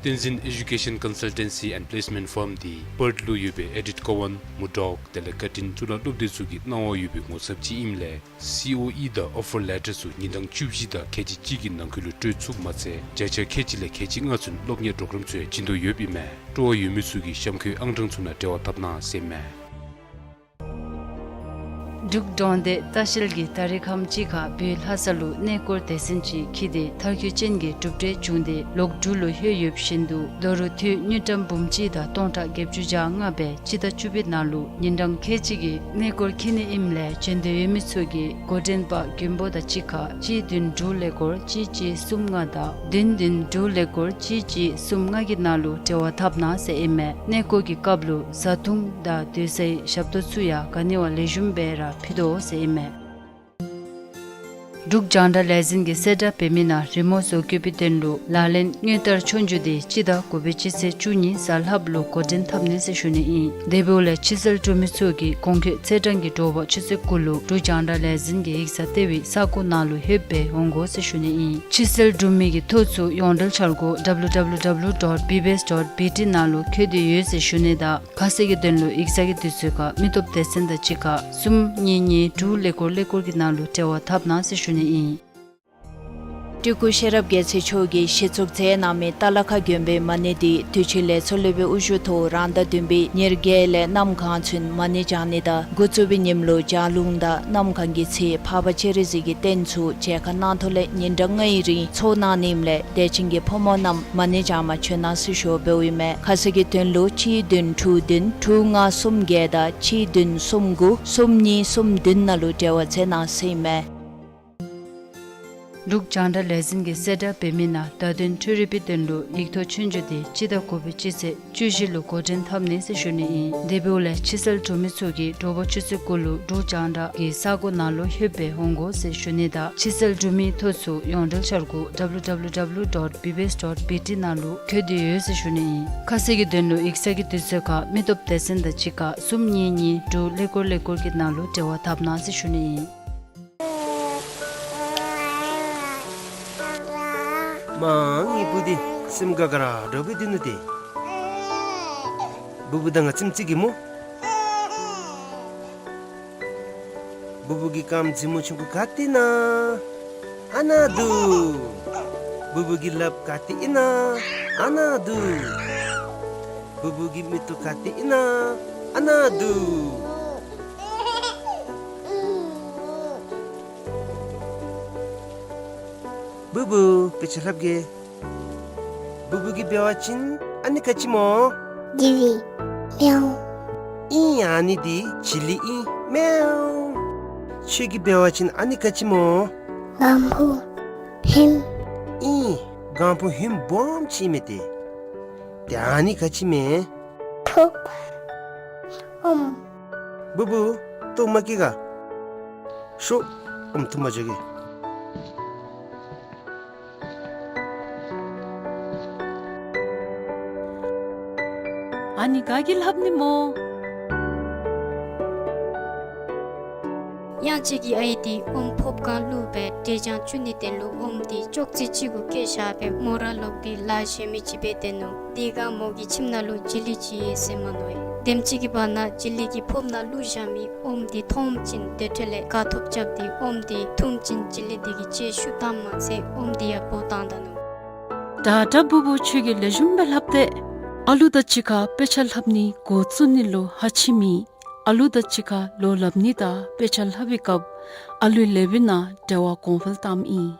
བསྟན་འཛིན་Education Consultancy and Placement Firm འདི་པརཐ་ལུ་ཡོད་པའི་ཨེ་ཌིཐ་ཀོ་ཝཱན་མུར་ཌོག་དེ་ལས་ཀར་ཊིན་གཙུག་ལག་སློབ་སྡེ་ཚུ་གིས་གནང་བ་ཡོད་པའི་ངོ་ཚབ་ཅིག་ཨིནམ་ལས་སི་ཨོ་ཨི་དང་ཨོ་ཕར་ལེ་ཊར་ཚུ་ཉིན་གྲངས་བཅུ་བཞི་དང་ཁལ་གཅིག་གཅིག་གི་ནང་འཁོད་ལུ་སྤྲོད་ཚུགསཔ་མ་ཚད་བརྒྱ་ཆ་ཁལ་གཅིག་ལས་ཁལ་གཅིག་ལྔ་ཚུན་སློབ་གཉེར་གྲོགས་རམ་ཚུ་ཡང་བྱིན་དོ་ཡོདཔ་ཨིན་མས། སྤྲོ་བ་ཡོད་མི་ཚུ་གིས་གཤམ་འཁོད་ཨང་གྲངས་ཚུ་ནང་འབྲེལ་བ་འཐབ་གནང་ཟེར་ཨིན་མས། འབྲུག་འབྲོང་སྡེ་ལྟ་བཤལ་གྱིས་ད་རིས་ཁམས་ཅིག་ཁར་བོད་ལྷ་ས་ལུ་གནས་སྐོར་སྡེ་ཚན་ཅིག་འཁྱིད་དེ་མཐར་འཁྱོལ་ཅན་གྱི་གྲུབ་འབྲས་བྱུང་སྟེ་ལོག་འབྲུག་ལུ་ལྷོད་ཡོདཔ་བཞིན་དུ་ལོ་རུ་དུས་དངུལ་ཀྲམ་འབུམ་གཅིག་དང་སྟོང་ཕྲག་བརྒྱད་ཅུ་གྱ་ལྔ་སྦེ་སྤྱི་ཟླ་བཅུ་པའི་ནང་ལུ་ཉིན་གྲངས་ཁལ་གཅིག་གི་གནས་སྐོར་འཁྱིད་ནི་ཨིནམ་ལས་བྱོན་འདོད་ཡོད་མི་ཚུ་གིས་འགོ་འདྲེན་པ་མགོན་པོ་དང་གཅིག་ཁར་གཅིག་བདུན་དྲུག་ཀླད་ཀོར་གཅིག་གཅིག་གསུམ་ལྔ་དང་བདུན་བདུན་དྲུག་ཀླད་ཀོར་གཅིག་གཅིག་གསུམ་ལྔ་གི་ནང་ལུ་འབྲེལ་བ་འཐབ་གནང་ཟེར་ཨིན་མས། གནས་སྐོར་གྱི་སྐབས་ལུ་བཟའ་འཐུང་དང་སྡོད་སའི་ཞབས་ཏོག་ཚུ་ཡང་ག་ནི་བ་ལེགས་ཤོམ་སྦེ་ར་ཕུལ་དོ་ཟེར་ཨིན་མས། འབྲུག་རྒྱང་བསྒྲགས་ལས་འཛིན་གྱིས་གསལ་བསྒྲགས་འབད་མི་ནང་རི་མོ་བཟོ་བཀོད་པའི་དོན་ལུ་ལག་ལེན་དངུལ་ལྟར་ཆོས་རྒྱུགས་འདི་སྤྱི་ཟླ་དགུ་པའི་སྤྱི་ཚེས་བཅུ་གཉིས་གཟའ་ལྷགཔ་ལུ་འགོ་འདྲེན་འཐབ་ནི་ཟེར་ཞུ་ནི་ཨིན། དེ་འབདཝ་ལས་ཕྱི་སེལ་འབྲུག་མི་ཚུ་གིས་གོང་འཁོད་ཚེས་གྲངས་ཀྱི་དྲོ་པ་ཆུ་ཚོད་དགུ་ལུ་འབྲུག་རྒྱང་བསྒྲགས་ལས་འཛིན་གྱི་ཡིག་ཚང་ལྟེ་བའི་ས་སྒོ་ནང་ལུ་ལྷོདཔ་སྦེ་འོང་དགོ་ཟེར་ཞུ་ནི་ཨིན། ཕྱི་སེལ་འབྲུག་མི་གི་ཐོ་ཚུ་ཡོངས་འབྲེལ་འཆར་སྒོ་W W W dot B B S dot B T ནང་ལུ་བཀོད་དེ་ཡོད་ཟེར་ཞུ་ནི་དང་ཁ་གསལ་གྱི་དོན་ལུ་ཡིག་ཚང་གི་དུས་ཚོད་ཁར་མི་སྟོབས་སྡེ་ཚན་དང་གཅིག་ཁར་གསུམ་གཉིས་གཉིས་དྲུག་ཀླད་ཀོར་ཀླད་ཀོར་གྱི་ནང་ལུ་འབྲེལ་བ་འཐབ་གནང་ཟེར་ཞུ་ནི་ཨིན། སྤྲུལ་སྐུ་ཤེས་རབ་རྒྱལ་མཚན་མཆོག་གིས་གཞི་བཙུགས་མཛད་གནང་མི་རྟ་ལ་ཁ་དགོན་པའི་མ་ཎི་འདི་དུས་ཆེན་ལས་ཚོགས་སློབ་དཔོན་དབུ་བཞུགས་ཐོག་རང་ཟླ་བདུན་པའི་ཉེར་བརྒྱད་ལས་གནམ་གང་ཚུན་མ་ཎི་བགྱང་ནི་དང་འགོ་བཙུགས་པའི་ཉིནམ་ལུ་ལྗགས་ལུང་དང་གནམ་གང་གི་ཚེ་འཕགས་པ་སྤྱན་རས་གཟིགས་ཀྱི་རྟེན་ཚུ་མཇལ་ཁ་གནང་ཐོག་ལས་ཉིན་གྲངས་ལྔའི་རིང་ཚོགས་གནང་ནི་ཨིནམ་ལས་དད་ཅན་གྱི་ཕོ་མོ་རྣམས་མ་ཎི་བགྱང་མ་བྱོན་གནང་ཟེར་ཞུ་འབདཝ་ཨིན་མས། ཁ་གསལ་གྱི་དོན་ལུ་གཅིག་བདུན་དྲུག་བདུན་དྲུག་ལྔ་གསུམ་བརྒྱད་དང་གཅིག་བདུན་གསུམ་དགུ་གསུམ་གཉིས་གསུམ་བདུན་ནང་ལུ་འབྲེལ་བ་མཛད་གནང་ཟེར་ཨིན་མས། འབྲུག་རྒྱང་བསྒྲགས་ལས་འཛིན་གྱིས་གསལ་བསྒྲགས་འབད་མི་ནང་བརྡ་དོན་འཕྲུལ་རིག་པའི་དོན་ལུ་ཡིག་ཐོག་ཆོས་རྒྱུགས་འདི་སྤྱི་ཟླ་དགུ་པའི་སྤྱི་ཚེས་བཅུ་བཞི་ལུ་འགོ་འདྲེན་འཐབ་ནི་ཟེར་ཞུ་ནི་ཨིན། དེ་འབདཝ་ལས་ཕྱི་སེལ་འབྲུག་མི་ཚུ་གིས་དྲོ་པ་ཆུ་ཚོད་དགུ་ལུ་འབྲུག་རྒྱང་བསྒྲགས་ཀྱི་ས་སྒོ་ནང་ལུ་ལྷོདཔ་སྦེ་འོང་དགོ་ཟེར་ཞུ་ནི་དང་ཕྱི་སེལ་འབྲུག་མིའི་ཐོ་ཚུ་ཡོངས་འབྲེལ་འཆར་སྒོ་W W W dot B B S dot B T ནང་ལུ་བཀོད་དེ་ཡོད་ཟེར་ཞུ་ནི་ཨིན། ཁ་གསལ་གྱི་དོན་ལུ་ཡིག་ཚང་གི་དུས་ཚོད་ཁར་མི་སྟོབས་སྡེ་ཚན་དང་གཅིག་ཁར་གསུམ་གཉིས་གཉིས་དྲུག་ཀླད་ཀོར་ཀླད་ཀོར་གྱི་ནང་ལུ་འབྲེལ་བ་འཐབ་གནང་ཟེར་ཞུ་ནི་ཨིན། མ་ངེའི་བུ་འདི་སེམས་དགའ་དགའ་ར་འདྲོག་པའི་འདི་ནུག་ཏེ། བུ་བུ་དང་ང་ཙམ་ཅིག་གིས་སྨོ། བུ་བུ་གི་རྐངམ་མཛེས་མོ་ཆུང་ཀུ་ག་ཏེ་ཨིན་ན། ཨ་ན་འདུག། བུ་བུ་གི་ལགཔ་ག་ཏེ་ཨིན་ན། ཨ་ན་འདུག། བུ་བུ་གི་མིག་ཏོ་ག་ཏེ་ཨིན་ན། ཨ་ན་འདུག། བུ་བུ་དཔེ་ཆ་ལྷབ་གེ། བུ་བུ་གིས་འབད་བ་ཅིན་ཨ་ནི་ག་ཅི་སྨོ། ཇི་ལི། མེའོ། ཨིན། ཨ་ནི་འདི་ཇི་ལི་ཨིན། མེའོ། ཁྱོད་ཀྱིས་འབད་བ་ཅིན་ཨ་ནི་ག་ཅི་སྨོ། གང་བུ་ཧིམ། ཨིན། གང་བུ་ཧིམ་སྦོམ་ཅིག་མས་ཏེ། ཏེ་ཨ་ནི་ག་ཅི་མས། ཕུབ། ཨོམ། བུ་བུ་ལྟོཝ་མ་བཀྱེས་ག། ཤོག། ཨོམ་འཐུ་མ་འགྱོ་གེ། ཨ་ནི་ག་གིས་ལྷབ་ནི་སྨོ། གཡང་སྐྱིད་ཀྱི་ཨའི་འདི་ཨོམ་ཕོརཔ་སྒང་བླུགས་སྦེ་འབྲས་ལྗང་བཙུགས་ནིའི་དོན་ལུ་ཨོམ་འདི་ཅོག་ཙེ་ཅིག་གུ་བཀལ་བཞག་སྦེ་མོ་ར་ལོག་སྟེ་ལཱ་གཞན་མི་ཅིག་འབད་སྡོད་ནུག། དེ་སྒང་མོ་གི་ཁྱིམ་ནང་ལུ་ཇི་ལི་ཅིག་ཡོད་ཟེར་མ་མནོ་བས། དེམ་ཅིག་གི་བར་ན་ཇི་ལི་གིས་ཕོརཔ་ནང་བླུགས་བཞག་མི་ཨོམ་འདི་མཐོངམ་ཅིག་དེ་འཕྲོ་ལས་དགའ་ཐོབ་རྐྱབ་སྟེ་ཨོམ་འདི་འཐུངམ་ཅིག་ཇི་ལི་འདི་གིས་ལྕེ་བཤུད་བཏངམ་མ་ཚད་ཨོམ་འདི་ཡང་འབོ་བཏང་ད་ནུག། དྲག་དྲག་བུ་བུ་ཁྱོད་ཀྱིས་ལེགས་ཤོམ་སྦེ་ལྷབ་སྟེ། ཨ་ལུ་དང་གཅིག་ཁར་དཔེ་ཆ་ལྷབ་ནི་འགོ་བཙུགས་ནི་ལུ་ཧ་ཆི་མེད། ཨ་ལུ་དང་གཅིག་ཁར་ལོ་ལྷབ་ནི་དང་དཔེ་ཆ་ལྷབ་པའི་སྐབས་ཨ་ལུའི་ལགཔ་ནང་འབྲེལ་བ་གོང་འཕེལ་བཏངམ་ཨིན།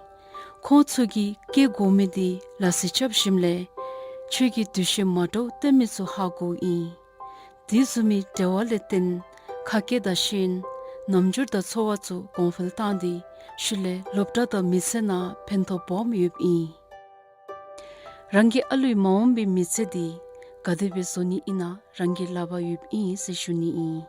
ཁོང་ཚུ་གིས་བཀལ་དགོ་མི་འདི་ལ་སི་རྐྱབ་ཞིནམ་ལས་ཁྱོད་ཀྱིས་འདུ་ཤེས་མ་འདྲཝ་སྟོན་མི་ཚུ་ཧ་གོཝ་ཨིན། དེ་བཟུམ་མའི་འབྲེལ་བ་ལས་བརྟེན་ཁ་སྐད་དང་ཤེས་ཡོན་རྣམ་འགྱུར་དང་ཚོར་བ་ཚུ་གོང་འཕེལ་བཏང་སྟེ་ཤུལ་ལས་སློབ་གྲྭ་དང་མི་ཚེ་ནང་ཕན་ཐོགས་སྦོམ་ཡོདཔ་ཨིན། རང་གི་ཨ་ལུའི་མ་འོངས་པའི་མི་ཚེ་འདི་ག་དེ་སྦེ་བཟོ་ནི་ཨིན་ན་རང་གི་ལག་པར་ཡོདཔ་ཨིན་ཟེར་ཞུ་ནི་ཨིན།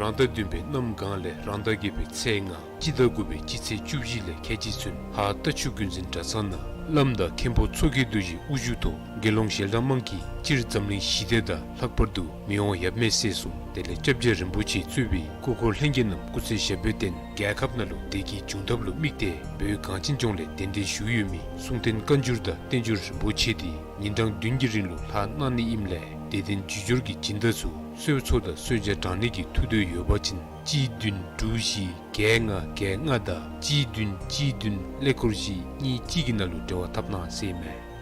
རང་ཟླ་བདུན་པའི་གནམ་གང་ལས་རང་ཟླ་བརྒྱད་པའི་ཚེས་ལྔ་སྤྱི་ཟླ་དགུ་པའི་སྤྱི་ཚེས་བཅུ་བཞི་ལས་ཁལ་གཅིག་ཚུན་ཧཱ་རྟ་ཕྱུགས་རྒྱུན་འཛིན་གྲྭ་ཚང་ནང་ བླམ་དང་མཁན་པོ་མཚོ་སྐྱེས་རྡོ་རྗེ་དབུ་བཞུགས་ཐོག་དགེ་སློང་ཞལ་གྲངས་མང་གིས་སྤྱིར་འཛམ་གླིང་ཞི་བདེ་དང་ལྷག་པར་དུ་མི་དབང་ཡབ་མེས་སྲས་གསུམ་དེ་ལས་སྐྱབས་རྗེ་རིན་པོ་ཆེས་གཙོས་པའི་སྐུ་འཁོར་ལྷན་རྒྱས་རྣམས་སྐུ་ཚེ་ཞབས་པད་བརྟན། རྒྱལ་ཁབ་ནང་ལུ་བདེ་སྐྱིད་འབྱུང་ཐབས་ལུ་དམིགས་ཏེ་བོད་གངས་ཅན་ལྗོངས་ལས་གདན་འདྲེན་ཞུ་ཡོད་མི་གསུང་རྟེན་བཀའ་འགྱུར་དང་བསྟན་འགྱུར་རིན་པོ་ཆེ་དེ་ཉིན་གྲངས་བདུན་གྱི་རིང་ལུ་ལྷག་གནང་ནི་ཨིནམ་ལས་དད་ལྡན་རྒྱུ་འབྱོར་གྱི་སྦྱིན་བདག་ཚུ་གསོལ་ཚོགས་དང་གསོལ་ཇ་དྲང་ནི་གི་ཐུགས་འདོད་ཡོད་པ་ཅིན་གཅིག་བདུན་དྲུག་བཞི་བརྒྱད་ལྔ་བརྒྱད་ལྔ་དང་གཅིག་བདུན་གཅིག་བདུན་ཀླད་ཀོར་བཞི་གཉིས་གཅིག་གི་ནང་ལུ་འབྲེལ་བ་འཐབ་གནང་ཟེར་ཨིན་མས།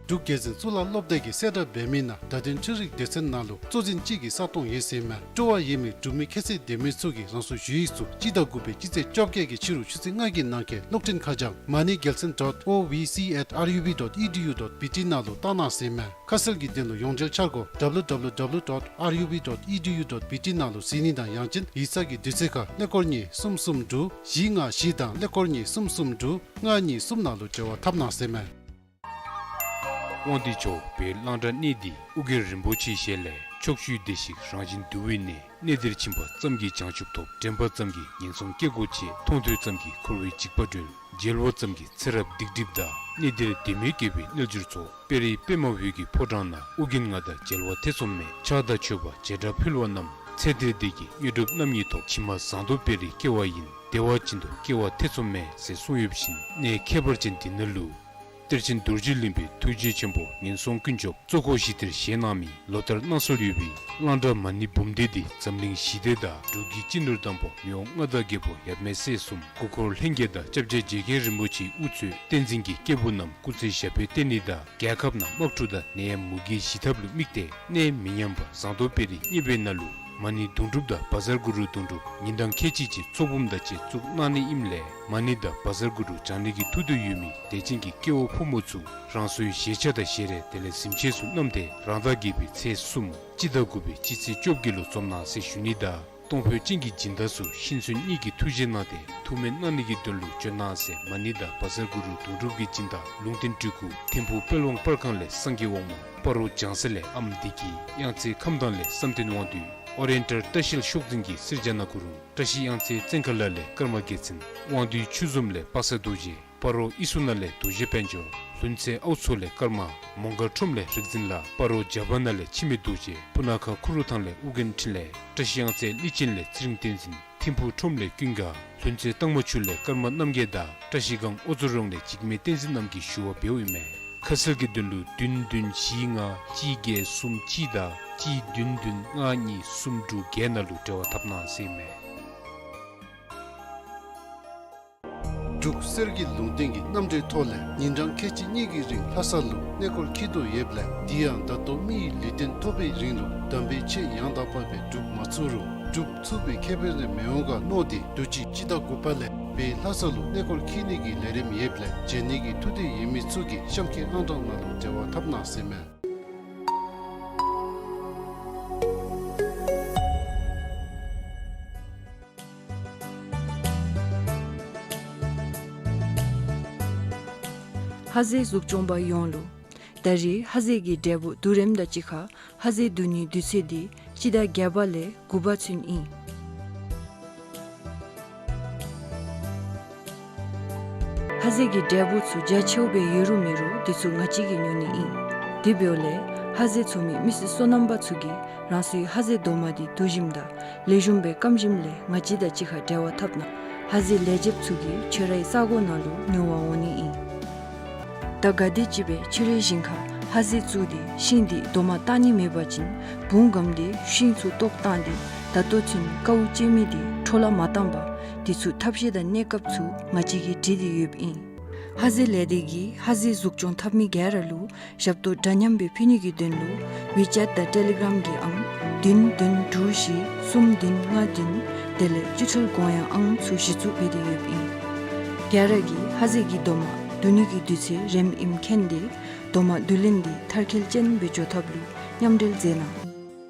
འབྲུག་རྒྱལ་འཛིན་གཙུག་ལག་སློབ་སྡེ་གིས་གསལ་བསྒྲགས་འབད་མི་ནང་བརྡ་དོན་འཕྲུལ་རིག་སྡེ་ཚན་ནང་ལུ་གཙོ་འཛིན་གཅིག་གི་ས་སྟོང་ཡོད་ཟེར་ཨིན་མས། སྤྲོ་བ་ཡོད་མི་འབྲུག་མི་ཁྱད་ཚད་ལྡན་མི་ཚུ་གིས་རང་སོའི་ཞུ་ཡིག་ཚུ་སྤྱི་ཟླ་དགུ་པའི་སྤྱི་ཚེས་བཅོ་བརྒྱད་ཀྱི་ཕྱི་རུ་ཆུ་ཚོད་ལྔ་གི་ནང་འཁོད་གློག་འཕྲིན་ཁ་བྱང་money gelson dot O V C at R U B dot E D U dot B T ནང་ལུ་བཏང་གནང་ཟེར་ཨིན་མས། ཁ་གསལ་གྱི་དོན་ལུ་ཡོངས་འབྲེལ་འཆར་སྒོ་W W W dot R U B dot E D U dot B T ནང་ལུ་གཟིགས་ནི་དང་ཡང་ཅིན་ཡིག་ཚང་གི་དུས་ཚོད་ཁར་ཀླད་ཀོར་གཉིས་གསུམ་གསུམ་དྲུག་བཞི་ལྔ་བཞི་དང་ཀླད་ཀོར་གཉིས་གསུམ་གསུམ་དྲུག་ལྔ་གཉིས་གསུམ་ནང་ལུ་འབྲེལ་བ་འཐབ་གནང་ཟེར་ཨིན་མས། དབང་འདུས་ཕྱོགས་བོད་གླང་བྲག་གནས་འདི་ཨོ་རྒྱན་རིན་པོ་ཆེའི་ཞལ་ལས་ཕྱོགས་བཅུའི་བདེ་གཤེགས་རང་བཞིན་འདུལ་བའི་གནས། གནས་འདིར་ཕྱིན་པ་ཙམ་གྱིས་བྱང་ཆུབ་ཐོབ། དྲན་པ་ཙམ་གྱིས་ངན་སོང་སྐྱེ་སྒོ་ཆད། མཐོང་ཐོས་ཙམ་གྱིས་འཁོར་བའི་འཇིགས་པ་སྒྲོལ། མཇལ་བ་ཙམ་གྱིས་ཚེ་རབས་སྡིག་སྒྲིབ་འདག། གནས་འདིར་དད་མོས་བསྐྱེད་པའི་རྣལ་འབྱོར་ཚོགས། དཔལ་རི་པདྨ་འོད་ཀྱི་ཕོ་བྲང་ན། ཨོ་རྒྱན་ང་དང་མཇལ་བ་ཐེ་ཚོམ་མེད། ཕྱག་དང་མཆོད་པ་བྱེ་བྲག་ཕུལ་བ་རྣམས། ཚེ་འདིར་བདེ་སྐྱིད་དངོས་གྲུབ་རྣམ་གཉིས་ཐོབ། ཕྱི་མ་ཟངས་མདོག་དཔལ་རིར་སྐྱེ་བ་ཡིན། བདེ་བ་ཅན་དུ་སྐྱེ་བ་ཐེ་ཚོམ་མེད་ཟེར་གསུངས་ཡོད་པ་བཞིན་གནས་ཁྱད་པར་ཅན་འདི་ནང་ལུ་གཏེར་ཆེན་རྡོ་རྗེ་གླིང་པའི་ཐུགས་རྗེ་ཆེན་པོ་ངན་སོང་ཀུན་སྐྱོབ་གཙོ་འཁོར་ཞི་བདེར་བཞེངས་གནང་མི་ལོ་ལྟར་གནང་སྲོལ་ཡོད་པའི་གླང་བྲག་མ་ཎི་འབུམ་སྡེ་འདི་འཛམ་གླིང་ཞི་བདེ་དང་འབྲུག་གི་སྤྱི་ནོར་དམ་པ་མི་དབང་མངའ་བདག་རྒྱལ་པོ་ཡབ་མེས་སྲས་གསུམ་སྐུ་འཁོར་ལྷན་རྒྱས་དང་སྐྱབས་རྗེ་རྗེ་མཁན་རིན་པོ་ཆེའི་དབུ་གཙོས་བསྟན་འཛིན་གྱི་སྐྱེས་བུ་རྣམས་སྐུ་ཚེ་ཞབས་པད་བརྟན་ནི་དང་རྒྱལ་ཁབ་ནང་དམག་འཁྲུག་དང་ནད་ཡམས་མུ་གེ་ཞི་ཐབས་ལུ་དམིགས་ཏེ་གནས་མི་ཉམས་པ་ཟངས་མདོག་དཔལ་རི་གཉེར་པའི་ནང་ལུ་མ་ཎི་དུང་སྒྲུབ་དང་བཛྲ་གུ་རུ་དུང་སྒྲུབ་ཉིན་གྲངས་ཁལ་གཅིག་ཅིག་ཚོགས་འབུམ་དང་བཅས་བཙུགས་གནང་ནི་ཨིནམ་ལས་མ་ཎི་དང་བཛྲ་གུ་རུ་བགྱང་ནི་གི་ཐུགས་འདོད་ཡོད་མི་དད་ཅན་གྱི་སྐྱེ་བོ་ཕོ་མོ་ཚུ་རང་སོའི་བཞེས་ཆས་དང་བཞེས་རས་དེ་ལས་གཟིམ་ཆས་ཚུ་བསྣམས་ཏེ་རང་ཟླ་བརྒྱད་པའི་ཚེས་གསུམ་སྤྱི་ཟླ་དགུ་པའི་སྤྱི་ཚེས་བཅོ་བརྒྱད་ལུ་འཛོམས་གནང་ཟེར་ཞུ་ནི་དང་གཏོང་ཕོད་ཅན་གྱི་སྦྱིན་བདག་ཚུ་ཤིང་ཚོན་གཉིས་ཀྱི་ཐུགས་རྗེ་གནང་སྟེ་ཐུགས་སྨོན་གནང་ནི་གི་དོན་ལུ་བྱོན་གནང་ཟེར་མ་ཎི་དང་བཛྲ་གུ་རུ་དུང་སྒྲུབ་ཀྱི་སྦྱིན་བདག་ལུང་བསྟན་སྤྲུལ་སྐུ་ཐིམ་ཕུག་དཔལ་དབང་པར་ཁང་ལས་སངས་རྒྱས་དབང་མོ་སྤ་རོ་ལྗང་ས་ལས་ཨམ་བདེ་སྐྱིད། གཡང་རྩེ་ཁམས་དྭངས་ལས་བསམ་གཏན་དབང་འདུས། ཨོ་རེན་ཊལ་བཀྲ་ཤིས་ཤོག་འཛིན་གྱིས་སིར་ཇ་ན་གུ་རུང་། བཀྲ་ཤིས་གཡང་རྩེ་བཙན་ཁ་ལ་ལས་ཀརྨ་རྒྱལ་མཚན། དབང་འདུས་ཆུ་འཛོམས་ལས་པ་སངས་རྡོ་རྗེ། སྤ་རོ་ཨི་སུ་ན་ལས་རྡོ་རྗེ་དཔལ་འབྱོར། ལྷུན་རྩེ་ཨའུ་མཚོ་ལས་ཀརྨ། མོང་སྒར་ཁྲོམ་ལས་རིག་འཛིན་ལགས། སྤ་རོ་ཇ་བ་ན་ལས་འཆི་མེད་རྡོ་རྗེ། སྤུ་ན་ཁ་ཁུ་རུ་ཐང་ལས་ཨོ་རྒྱན་འཕྲིན་ལས། བཀྲ་ཤིས་གཡང་རྩེ་གླི་ཆེན་ལས་ཚེ་རིང་བསྟན་འཛིན། ཐིམ་ཕུག་ཁྲོམ་ལས་ཀུན་དགའ། ལྷུན་རྩེ་སྟག་མོ་ཆུ་ལས་ཀརྨ་རྣམ་རྒྱལ་དང་བཀྲ་ཤིས་སྒང་ཨོ་མཚོ་རོང་ལས་འཇིགས་མེད་བསྟན་འཛིན་རྣམས་ཀྱིས་ཞུ་བ་འབདཝ་ཨིན་མས། ཁ་གསལ་གྱི་དོན་ལུ་བདུན་བདུན་བཞི་ལྔ་གཅིག་བརྒྱད་གསུམ་གཅིག་དང་གཅིག་བདུན་བདུན་ལྔ་གཉིས་གསུམ་དྲུག་བརྒྱད་ནང་ལུ་འབྲེལ་བ་འཐབ་གནང་ཟེར་ཨིན་མས། འབྲུག་གསེར་གྱི་ལུང་བསྟན་གྱི་རྣམ་འགྲེལ་ཐོག་ལས་ཉིན་གྲངས་ཁལ་གཅིག་གཉིས་ཀྱི་རིང་ལྷ་ས་ལུ་གནས་སྐོར་འཁྱིད་དོ་ཡོདཔ་ལས་དེ་ཡང་ད་ལྟོ་མི་ཡི་ལུས་རྟེན་ཐོབ་པའི་རིང་ལུ་དམ་པའི་ཆོས་ཡང་དག་པ་སྦེ་སྒྲུབ་མ་ཚུགས་རུང་སྒྲུབ་ཚུགས་པའི་ཁེ་ཕན་རེ་མི་འོང་ག་མནོ་སྟེ་དུས་ཅི་སྤྱི་ཟླ་དགུ་པ་ལས་སྦེ་ལྷ་ས་ལུ་གནས་སྐོར་འཁྱིད་ནི་གི་ལས་རིམ་ཡོདཔ་ལས་མཇལ་ནི་གི་ཐུགས་འདོད་ཡོད་མི་ཚུ་གིས་གཤམ་འཁོད་ཨང་གྲངས་ནང་ལུ་འབྲེལ་བ་འཐབ་གནང་ཟེར་ཨིན་མས། ཧ་ཟེ་གཟུགས་སྐྱོང་པ་ཡོངས་ལུ། ད་རེས་ཧ་ཟེ་གི་འབྲས་བུ་བསྡུ་རིམ་དང་གཅིག་ཁར་ཧ་ཟེ་བསྡུ་ནིའི་དུས་ཚོད་འདི་སྤྱི་ཟླ་བརྒྱད་པ་ལས་དགུ་པ་ཚུན་ཨིན། ཧ་ཟེ་གི་འབྲས་བུ་ཚུ་རྒྱ་ཆེཝ་སྦེ་ཡོད་རུང་མེད་རུང་དེ་ཚུ་ང་བཅས་ཀྱིས་ཉོ་ནི་ཨིན། དེ་འབདཝ་ལས་ཧ་ཟེ་འཚོ་མི་མི་སེར་སོ་ནམ་པ་ཚུ་གིས་རང་སོའི་ཧ་ཟེ་རྡོག་མ་འདི་བསྡུ་ཞིནམ་དང་ལེགས་ཤོམ་སྦེ་སྐམ་ཞིནམ་ལས་ང་བཅས་དང་གཅིག་ཁར་འབྲེལ་བ་འཐབ་གནང་། ཧ་ཟེ་ལེགས་ཇེཔ་ཚུ་གིས་ཁྱོད་རའི་ས་གོ་ནང་ལུ་ཉོ་བར་འོང་ནི་ཨིན། ད་ག་དེམ་ཅིག་སྦེ་ཁྱོད་རའི་ཞིང་ཁར་ཧ་ཟེ་བཙུགས་ཏེ་ཤིང་འདི་རྡོག་མ་བཏགས་ནི་མེད་པ་ཅིན་བུང་སྒམ་སྟེ་ཤིང་ཚུ་བཏོག་བཏང་སྟེ་ད་ལྟོ་ཚུན་དཀའཝ་སྤྱད་མི་འདི་འཕྲོ་བརླག་མ་བཏང་པར་དེ་ཚུ་ཐབས་ཤེས་དང་གནས་སྐབས་ཚུ་ང་བཅས་ཀྱིས་བྲིས་ཏེ་ཡོདཔ་ཨིན། ཧ་ཟེ་ལས་སྡེ་གིས་ཧ་ཟེ་གཟུགས་སྐྱོང་འཐབ་མི་ག་ར་ལུ་ཞབས་ཏོག་འདྲ་མཉམ་སྦེ་ཕུལ་ནི་གི་དོན་ལུ་ཝི་ཅེཊ་དང་ཊེ་ལི་གརམ་གྱི་ཨང་བདུན་བདུན་དྲུག་བཞི་གསུམ་བདུན་ལྔ་བདུན་དེ་ལས་སྤྱི་འཐུས་གོང་ཡང་ཨང་ཚུ་གཞི་བཙུགས་འབད་དེ་ཡོདཔ་ཨིན། ག་ར་གིས་ཧ་ཟེ་གི་རྡོག་མ་བསྡུ་ནི་གི་དུས་ཚོད་རནམ་ཨིནམ་མཁྱེན་ཏེ་རྡོག་མ་བསྡུ་ལེན་འདི་མཐར་འཁྱོལ་ཅན་སྦེ་འགྱོ་ཐབས་ལུ་མཉམ་འབྲེལ་མཛད་གནང་།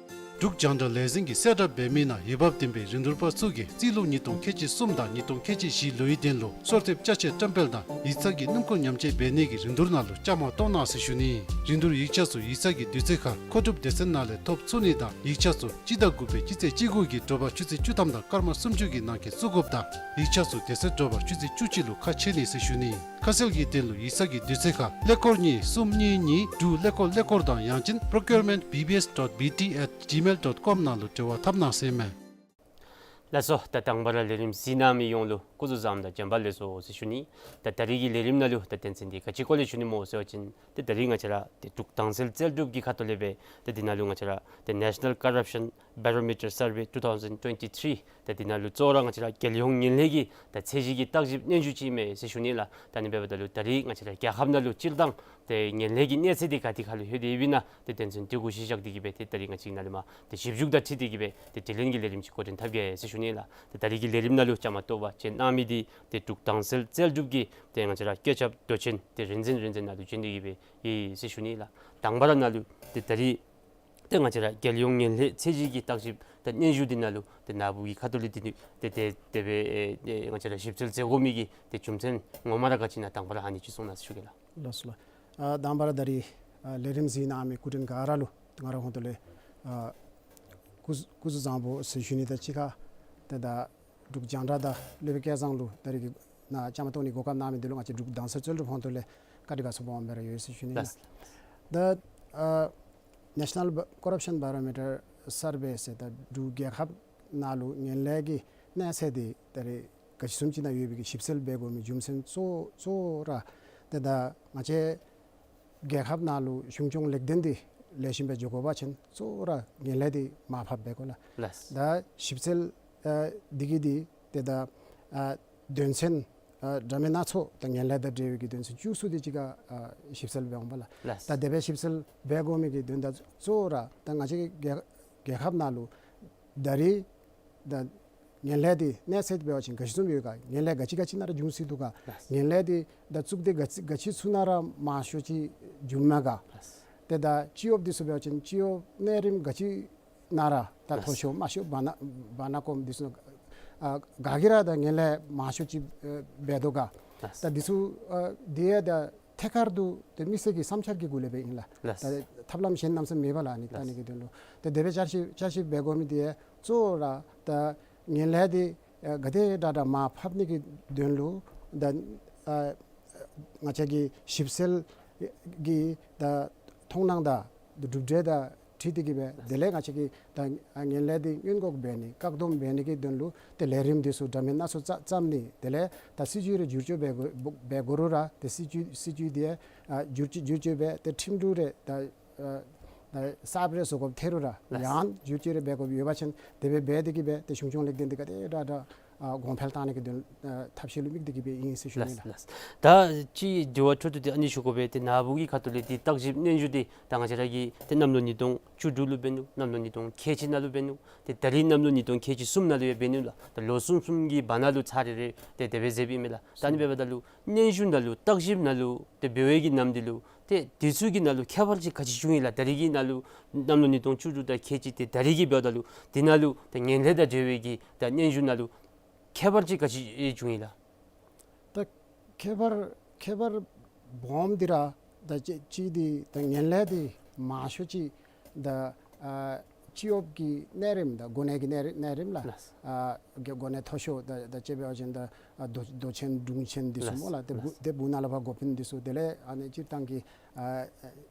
འབྲུག་རྒྱང་བསྒྲགས་ལས་འཛིན་གྱིས་གསལ་བསྒྲགས་འབད་མི་ནང་འོས་འབབ་ལྡན་པའི་རིན་བསྡུར་པ་ཚུ་གིས་རྩིས་ལོ་ཉིས་སྟོང་ཁལ་གཅིག་གསུམ་དང་ཉིས་སྟོང་ཁལ་གཅིག་བཞི་ལོའི་དོན་ལུ་སོར་ཐེབས་ཅ་ཆས་བཀྲམ་སྤེལ་དང་ཡིག་ཚང་གི་སྣུམ་འཁོར་ཉམས་བཅོས་འབད་ནི་གི་རིན་བསྡུར་ནང་ལུ་བཅའ་མར་གཏོགས་གནང་ཟེར་ཞུ་ནི། རིན་བསྡུར་ཡིག་ཆ་ཚུ་ཡིག་ཚང་གི་དུས་ཚོད་ཁར་མཁོ་སྒྲུབ་སྡེ་ཚན་ནང་ལས་ཐོབ་ཚུགས་ནི་དང་ཡིག་ཆ་ཚུ་སྤྱི་ཟླ་དགུ་པའི་སྤྱི་ཚེས་བཅུ་དགུ་གི་དྲོ་པ་ཆུ་ཚོད་བཅུ་ཐམ་དང་སྐར་མ་སུམ་ཅུ་གི་ནང་འཁོད་བཙུགས་དགོཔ་དང་ཡིག་ཆ་ཚུ་དེ་ཚེ་དྲོ་པ་ཆུ་ཚོད་བཅུ་གཅིག་ལུ་ཁ་ཕྱེ་ནི་ཟེར་ཞུ་ནི། ཁ་གསལ་གྱི་དོན་ལུ་ཡིག་ཚང་གི་དུས་ཚོད་ཁར་ཀླད་ཀོར་གཉིས་གསུམ་གཉིས་གཉིས་དྲུག་ཀླད་ཀོར་ཀླད་ཀོར་དང་ཡང་ཅིན་procurement B B S dot B T at gmail dot com ནང་ལུ་འབྲེལ་བ་འཐབ་གནང་ཟེར་མས། ལགས་སོ། ད་དང་པ་ར་ལས་རིམ་གཟིགས་གནང་མི་ཡོངས་ལུ་སྐུ་གཟུགས་བཟང་དང་བྱོན་པ་ལེགས་སོ་ཟེར་ཞུ་ནི། ད་ད་རིས་ཀྱི་ལས་རིམ་ནང་ལུ་ད་དོན་ཚན་འདི་ག་ཅི་སྐོར་ལས་ཞུ་ནི་སྨོ་ཟེར་བ་ཅིན་ཏེ་ད་རིས་ང་བཅས་ར་ཏེ་འབྲུག་དྭངས་གསལ་རྩལ་སྒྲུབ་ཀྱི་ཁ་ཐུག་ལས་སྦེ་ཏེ་འདི་ནང་ལུ་ང་བཅས་ར་ཏེ་National Corruption Barometer Survey two thousand twenty-three ད་འདི་ནང་ལུ་གཙོ་བོ་ར་ང་བཅས་ར་རྒྱལ་ཡོངས་ངན་ལྷད་ཀྱི་ད་ཚད་གཞི་གི་བརྟག་ཞིབ་སྙན་ཞུ་ཅིག་ཨིན་མས་ཟེར་ཞུ་ནི་ལགས། ད་ཨ་ནི་འབདཝ་ད་ལུ་ད་རིས་ང་བཅས་ར་རྒྱལ་ཁབ་ནང་ལུ་སྤྱིར་བཏང་ཏེ་ངན་ལྷད་ཀྱི་གནས་ཚད་འདི་ག་དེ་ཁར་ལུ་ལྷོད་དེ་ཡོདཔ་ཨིན་ན་ཏེ་དོན་ཚན་འདི་གུ་གཞི་བཞག་སྟེ་གི་སྦེ་ཏེ་ད་རིས་ང་བཅས་ནཱ་ལས་མར་ཏེ་ཞིབ་འཇུག་དང་འཁྲིལ་ཏེ་གི་སྦེ་ཏེ་དྲི་ལན་གྱི་ལས་རིམ་ཅིག་འགོ་འདྲེན་འཐབ་གེ་ཟེར་ཞུ་ནི་ལགས། ཏེ་ད་རིས་ཀྱི་ལས་རིམ་ནང་ལུ་བཅའ་མར་གཏོགས་པར་བྱོན་གནང་མི་འདི་ཏེ་འབྲུག་དྭངས་གསལ་རྩལ་སྒྲུབ་ཀྱི་ཏེ་ང་བཅས་ར་བཀོད་ཁྱབ་མདོ་ཆེན་ཏེ་རིག་འཛིན་རིག་འཛིན་ནང་ལུ་བྱོན་ཏེ་གི་སྦེ་ཡོད་ཟེར་ཞུ་ནི་ལགས། དང་པ་ར་ནཱ་ལུ་ཏེ་ད་རིས་ཏེ་ང་བཅས་ར་རྒྱལ་ཡོངས་ངན་ལྷད་ཚད་གཞི་གི་བརྟག་ཞིབ་ད་སྙན་ཞུ་འདི་ནང་ལུ་ཏེ་ནཱ་བུ་གི་ཁ་ཐུག་ལས་འདི་ཏེ་ཏེ་དེ་སྦེ་ཨེ་ཏེ་ང་བཅས་ར་ཞིབ་འཚོལ་མཛད་དགོ་མི་གི་ཏེ་རྒྱུ་མཚན་ངོ་མ་ར་ག་ཅི་ཨིན་ན་དང་པ་ར་ཨ་ནི་ཅིག་གསུང་གནང་ཟེར་ཞུ་གེ་ལགས། ལགས་སོ་ལགས། ཨ་དང་པ་ར་ད་རིས་ཨ་ལས་རིམ་གཟིགས་གནང་མི་སྐུ་མགྲོན་ག་ར་ལུ་ང་རའི་ཧོངས་ལས་ཨ་སྐུ་སྐུ་གཟུགས་བཟང་པོ་ཟེར་ཞུ་ནི་དང་གཅིག་ཁར་ཏེ་ད་འབྲུག་རྒྱང་བསྒྲགས་དང་སློབ་དཔོན་སྐལ་བཟང་ལུ་ད་རིས་ཀྱི་ནཱ་བཅའ་མར་གཏོགས་ནིའི་གོ་སྐབས་གནང་མི་འདི་ལུ་ང་བཅས་འབྲུག་དྭངས་གསལ་རྩལ་སྒྲུབ་ཧོངས་ལས་བཀའ་དྲིན་དགའ་ཚོར་སྦོམ་སྦེ་ར་ཡོད་ཟེར་ཞུ་ནི་ལགས། ད་ཨ་National Corruption Barometer Survey ཟེར་ད་འབྲུག་རྒྱལ་ཁབ་ནང་ལུ་ངན་ལྷད་ཀྱི་གནས་ཚད་འདི་ད་རིས་ག་ཅི་བཟུམ་ཅིག་ནང་ཡོད་པའི་གི་ཞིབ་འཚོལ་འབད་དགོ་མི་རྒྱུ་མཚན་གཙོ་གཙོ་བོ་ར་ཏེ་ད་ང་བཅས་རྒྱལ་ཁབ་ནང་ལུ་གཞུང་སྐྱོང་ལེགས་ལྡན་འདི་ལེགས་ཤོམ་སྦེ་འགྱོ་དགོ་པ་ཅིན་གཙོ་བོ་ར་ངན་ལྷད་འདི་མར་ཕབ་འབད་དགོ་ལགས། ལགས། ད་ཞིབ་འཚོལ་ཨ་འདི་གིས་འདི་ཏེ་ད་ཨ་དོན་ཚན་ཨ་འདྲ་མིན་སྣ་ཚོགས་ད་ངན་ལྷད་དང་འབྲེལ་བའི་གི་དོན་ཚན་བཅུ་གསུམ་དེ་ཅིག་ཁར་ཨ་ཞིབ་འཚོལ་འབད་འོང་པ་ལགས། ལགས། ད་དེ་སྦེ་ཞིབ་འཚོལ་འབད་དགོ་མི་གི་དོན་དག་གཙོ་བོ་ར་ད་ང་བཅས་རྒྱལ་རྒྱལ་ཁབ་ནང་ལུ་ད་རིས་ད་ངན་ལྷད་འདི་གནས་ཚད་འབད་བ་ཅིན་ག་ཅི་བཟུམ་ཡོད་ག། ངན་ལྷད་ག་ཅི་ག་ཅི་ནང་ར་འབྱུང་སྲིད་འདུག་ག། ལགས། ངན་ལྷད་འདི་ད་བཙུགས་ཏེ་ག་ཅི་ག་ཅི་ཚུ་ནང་ར་མང་ཤོས་ཅིག་འབྱུངམ་མས་ག། ལགས། ཏེ་ད་སྤྱི་གཡོགཔ་འདི་ཚུ་འབད་བ་ཅིན་སྤྱི་གཡོགཔ་གནས་རིམ་ག་ཅི་ནང་ར་ད་ལགས། མཐོ་ཤོས་དམའ་ཤོས་བར་ན་བར་ན་གོམ་འདི་ཚུ་ཨ་ག་གིས་ར་ད་ངན་ལྷད་མང་ཤོས་ཅིག་ཨ་འབད་དོ་ག། ལགས། ད་འདི་ཚུ་ཨ་འདི་ཡང་ད་ཐད་ཀར་དུ་ཏེ་མི་སེར་གྱི་བསམ་འཆར་གྱི་སྒོ་ལས་སྦེ་ཨིན་ལགས། ལགས། ད་ཐབས་ལམ་གཞན་ནམ་ས་མེད་པ་ལགས། ཨ་ནི་ད་ལགས། ཨ་ནི་གི་དོན་ལུ་ཏེ་དེ་སྦེ་བསྐྱར་ཞིབ་བསྐྱར་ཞིབ་འབད་དགོ་མི་འདི་གཙོ་བོ་ར་ད་ངན་ལྷད་འདི་ཨ་ག་དེ་དྲག་དྲག་མར་ཕབ་ནི་གི་དོན་ལུ་ད་ཨ་ང་བཅས་ཀྱི་ཞིབ་འཚོལ་གྱི་ད་མཐོང་སྣང་དང་གྲུབ་འབྲས་དང་འཁྲིལ་ཏེ་གི་སྦེ་དེ་ལས་ང་བཅས་ཀྱིས་ད་ཨ་ངན་ལྷད་འདི་སྔོན་འགོག་འབད་ནི་བཀག་སྡོམ་འབད་ནི་གི་དོན་ལུ་ཏེ་ལས་རིམ་འདི་ཚུ་འདྲ་མིན་སྣ་ཚོགས་བརྩམ་ནི་དེ་ལས་ད་སྲིད་བྱུས་རེ་བསྒྱུར་བཅོས་འབད་དགོ་འབད་དགོ་རུང་ར་ཏེ་སྲིད་བྱུས་སྲིད་བྱུས་འདི་ཨ་བསྒྱུར་བཅོས་བསྒྱུར་བཅོས་འབད་དེ་ཁྲིམས་ལུགས་རེ་ད་ཨ་ད་གསརཔ་རེ་བཟོ་དགོཔ་ཐལ་རུང་ར་ལགས། ཡང་བསྒྱུར་བཅོས་རེ་འབད་དགོཔ་ཡོད་པ་ཅིན་དེ་སྦེ་འབད་དེ་གི་སྦེ་ཏེ་གཞུང་སྐྱོང་ལེགས་ལྡན་འདི་ག་དེ་དྲག་དྲག་ཨ་གོང་འཕེལ་བཏང་ནི་གི་དོན་ཨ་ཐབས་ཤེས་ལུ་དམིགས་ཏེ་གི་སྦེ་ཨིན་ཟེར་ཞུ་ནི་ལགས། ལགས། ལགས། ད་ཅིག་དྲི་བ་འཕྲོ་མཐུད་དེ་ཨ་ནི་ཞུ་དགོ་པས། ཏེ་ནཱ་བུ་གི་ཁ་ཐུག་ལས་འདི་བརྟག་ཞིབ་སྙན་ཞུ་འདི་ད་ང་བཅས་ར་གི་ཏེ་གནམ་ལོ་ཉིས་སྟོང་བཅུ་དྲུག་ལུ་འབད་ནུག། གནམ་ལོ་ཉིས་སྟོང་ཁལ་གཅིག་ནང་ལུ་འབད་ནུག། ཏེ་ད་རིས་གནམ་ལོ་ཉིས་སྟོང་ཁལ་གཅིག་གསུམ་ནང་ལུ་ཡང་འབད་ནུག་ལགས། ད་ལོ་གསུམ་གསུམ་གྱི་བར་ན་ལུ་ཚར་རེ་རེ་ཏེ་དེ་སྦེ་མཛདཔ་ཨིན་མས་ལགས། ད་ཨ་ནི་འབདཝ་ད་ལུ་སྙན་ཞུ་ནང་ལུ་བརྟག་ཞིབ་ནང་ལུ་ཏེ་འབད་བའི་གི་ནམ་འདི་ལུ་ཏེ་འདི་ཚུ་གི་ནང་ལུ་ཁྱད་པར་ཅིག་ག་ཅི་བྱུང་ཡི་ལགས། ད་རིས་ཀྱི་ནང་ལུ་གནམ་ལོ་ཉིས་སྟོང་བཅུ་དྲུག་དང་ཁལ་གཅིག་ཏེ་ད་རིས་ཀྱི་འབདཝ་ད་ལུ་འདི་ནང་ལུ་ཏེ་ངན་ལྷད་དང་འབྲེལ་བའི་གི་ད་སྙན་ཞུ་ནང་ལུ་ཁྱད་པར་ཅིག་ག་ཅི་བྱུང་ཡི་ལགས། ད་ཁྱད་པར་ཁྱད་པར་སྦོམ་འདི་ར་ད་ཅི་ཅི་འདི་ད་ངན་ལྷད་འདི་མང་ཤོས་ཅིག་ད་ཨ་སྤྱི་གཡོགཔ་གི་གནས་རིམ་དང་གོ་གནས་ཀྱི་གནས་རིམ་གནས་རིམ་ལགས། ལགས། ཨ་གོ་གོ་གནས་མཐོ་ཤོས་ད་ད་ཅི་འབད་བ་ཅིན་ད་ཨ་མདོ་མདོ་ཆེན་དྲུང་ཆེན་འདི་ཚུ་ལགས། སྨོ་ལགས། ཏེ་ལགས། དེ་འབདཝ་ད་ལུ་ཕར་འགོ་དཔོན་འདི་ཚུ་དེ་ལས་ཨ་ནི་སྤྱིར་བཏང་གི་ཨ་ཨ་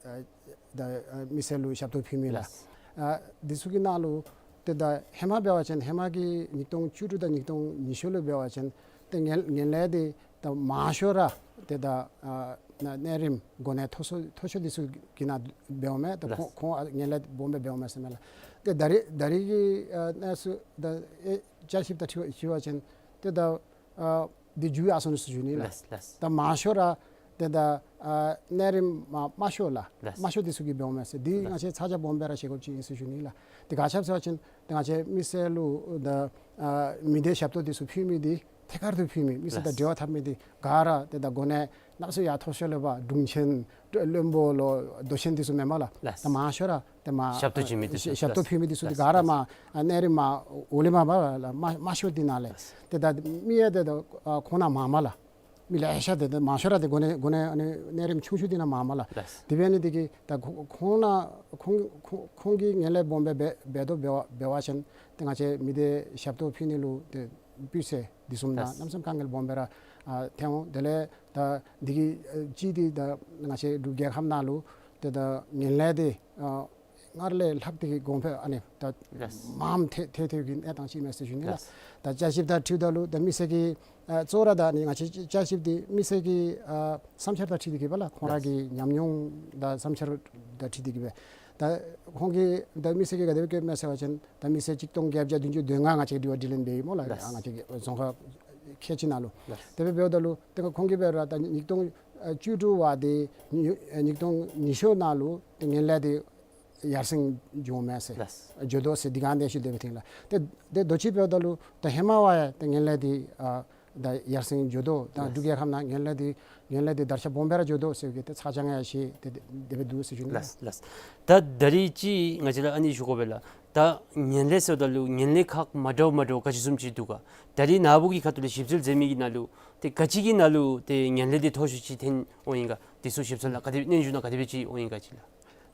ཨ་ད་ཨ་མི་སེར་ལུ་ཞབས་ཏོག་ཕུལ་མི་ལགས། ལགས། ཨ་འདི་ཚུ་གི་ནང་ལུ་ཏེ་ད་ཧེ་མ་འབད་བ་ཅིན་ཧེ་མ་གི་ཉིས་སྟོང་བཅུ་དྲུག་དང་ཉིས་སྟོང་ཉི་ཤུ་ལུ་འབད་བ་ཅིན་ཏེ་ངན་ངན་ལྷད་འདི་ད་མང་ཤོས་ར་ཏེ་ད་ཨ་ན་གནས་རིམ་གོ་གནས་མཐོ་ཤོས་མཐོ་ཤོས་འདི་ཚུ་གི་ནང་འབདཝ་མས། ད་ལགས། ཁོང་ཁོང་ཨ་ངན་ལྷད་སྦོམ་སྦེ་འབདཝ་མས་ཟེར་མས་ལགས། ཏེ་ད་རིས་ད་རིས་ཀྱི་ཨ་གནས་ཚུལ་ད་ཨེ་བསྐྱར་ཞིབ་ད་འཁྲིལ་བ་འཁྲིལ་བ་ཅིན་ཏེ་ད་ཨ་འདི་འགྱུར་ཡར་སོང་ནུག་ཟེར་ཞུ་ནི་ལགས། ལགས། ལགས། ད་མང་ཤོས་ར་ཏེ་ད་ཨ་གནས་རིམ་དམའ་དམའ་ཤོས་ལགས། ལགས། དམའ་ཤོས་འདི་ཚུ་གི་འབདཝ་མས་ཟེར། འདི་ལགས། ང་བཅས་ཚ་གྱང་སྦོམ་སྦེ་ར་བཞེས་དགོཔ་ཅིག་ཨིན་ཟེར་ཞུ་ནི་ལགས། ཏེ་ག་ཅི་སྦེ་ཟེར་བ་ཅིན་ཏེ་ང་བཅས་མི་སེར་ལུ་ད་ཨ་མི་སྡེ་ཞབས་ཏོག་འདི་ཚུ་ཕུལ་མི་འདི་ཐད་ཀར་དུ་ཕུལ་མི་མི་སེར་དང་ལགས། འབྲེལ་བ་འཐབ་མི་འདི་ག་ར་ཏེ་ད་གོ་གནས་ གནམ་མེད་ས་མེད་ཡར་མཐོ་ཤོས་ལས་ཕར་དྲུང་ཆེན་བློན་པོ་ལོ་མདོ་ཆེན་འདི་ཚུ་མེན་མས་ལགས། ལགས། ད་མང་ཤོས་ར་ཏེ་མར་ཞབས་ཏོག་བྱིན་མི་འདི་ཚུ། ཞབས་ཏོག་ཕུལ་མི་འདི་ཚུ་འདི་ག་ར་མར་གནས་རིམ་མར་འོག་ལས་མར་མར་ལགས། མར་མར་ཤོས་འདི་ནང་ལས། ལགས། ཏེ་ད་མི་ཡང་ཏེ་ད་ཁོང་ནང་མར་མས་ལགས། མི་ལེ་ཤ་ཏེ་ད་མང་ཤོས་ར་ཏེ་གོ་གནས་གོ་གནས་ཨ་ནི་གནས་རིམ་ཆུང་ཤོས་འདི་ནང་མར་མས་ལགས། ལགས། དེ་འབད་ནི་འདི་གིས་ད་ཁོང་ཁོང་ནང་ཁོང་ཁོང་ཁོང་གིས་ངན་ལྷད་སྦོམ་སྦེ་འབད་འབད་དོ་འབད་བ་འབད་བ་ཅིན་ཏེ་ང་བཅས་མི་སྡེ་ཞབས་ཏོག་ཕུལ་ནི་ལུ་ཏེ་སྤུས་ཚད་འདི་བཟུམ་ནང་ལགས། གནམ་མེད་ས་མེད་དཀའ་ངལ་སྦོམ་སྦེ་ར་ཨ་ཐོན་འོང་། དེ་ལས་ད་འདི་གི་ཨ་གཅིག་འདི་ད་ང་བཅས་འབྲུག་རྒྱལ་ཁབ་ནང་ལུ་ཏེ་ད་ངན་ལྷད་འདི་ཨ་སྔར་ལས་ལྷག་སྟེ་གི་གོང་འཕེལ་ཨ་ནི་ད་ལགས། མངམ་ཐལ་ཐལ་ཐལཝ་གི་གནས་སྟངས་ཅིག་མས་ཟེར་ཞུ་ནི་ལགས། ལགས། ད་བསྐྱར་ཞིབ་དང་འཁྲིལཝ་ད་ལུ་ད་མི་སེར་གྱི་ཨ་གཙོ་བོ་ར་ད་ནི་ང་བཅས་བསྐྱར་ཞིབ་འདི་མི་སེར་གྱི་ཨ་བསམ་འཆར་དང་འཁྲིལ་ཏེ་གི་སྦེ་ལགས། ཁོང་ར་གི་ལགས། ཉམས་མྱོང་དང་བསམ་འཆར་དང་འཁྲིལ་ཏེ་གི་སྦེ། ད་ཁོང་གིས་ད་མི་སེར་གྱིས་ག་དེ་སྦེ་བཀོདཔ་མས་ཟེར་བ་ཅིན་ད་མི་སེར་གཅིག་སྟོང་བརྒྱད་བརྒྱ་བདུན་ཅུ་དོན་ལྔ་ང་བཅས་དྲི་བ་དྲིས་ལན་འབད་ཡི་སྨོ་ལགས། ལགས། ང་བཅས་ཀྱི་རྫོང་ཁག་ཁལ་གཅིག་ནང་ལུ། ལགས། དེ་སྦེ་འབདཝ་ད་ལུ་ཏེ་ཁོང་གིས་འབད་རུང་ད་ཉིས་སྟོང་བཅུ་དྲུག་བ་དེ་ཉིས་ཉིས་སྟོང་ཉི་ཤུ་ནང་ལུ་ཏེ་ངན་ལྷད་དེ་ཡར་སེང་འགྱོཝ་མས་ཟེར། ལགས། འགྱོ་དོ་ཟེར་དེ་སྒང་གནས་ཚུལ་དེ་སྦེ་ཐོན་ལགས། ཏེ་ཏེ་དུས་ཅི་འབདཝ་ད་ལུ་ད་ཧེ་མ་བ་ཡང་ཏེ་ངན་ལྷད་དེ་ཨ་ད་ཡར་སེང་འགྱོ་དོ། ད་ལགས། འབྲུག་རྒྱལ་ཁབ་ནང་ངན་ལྷད་དེ་ངན་ལྷད་དེ་དར་ཁྱབ་སྦོམ་སྦེ་ར་འགྱོ་དོ་ཟེར་གི་ཏེ་ཚ་གྱང་ཡང་བཞེས་ཏེ་དེ་སྦེ་འདུག་ཟེར་ཞུ་ནི། ལགས་ལགས། ད་ད་རིས་ཅིག་ང་བཅས་ར་ཨ་ནི་ཞུ་དགོ་པས་ལགས། ད་ངན་ལྷད་ཟེརཝ་ད་ལུ་ངན་ལྷད་ཁག་མ་འདྲཝ་མ་འདྲཝ་ག་ཅི་བཟུམ་ཅིག་འདུག་ག། ད་རིས་ནཱ་བུ་གི་ཁ་ཐུག་ལས་ཞིབ་འཚོལ་མཛད་མི་གི་ནང་ལུ་ཏེ་ག་ཅི་གི་ནང་ལུ་ཏེ་ངན་ལྷད་འདི་མཐོ་ཤོས་ཅིག་ཐོན་འོང་ཡི་ག། དེ་ཚུ་ཞིབ་འཚོལ་ལགས་ག་དེ་སྦེ་སྙན་ཞུ་ནང་ག་དེ་སྦེ་ཅིག་འོང་ཡི་ག་ཅིག་ལགས།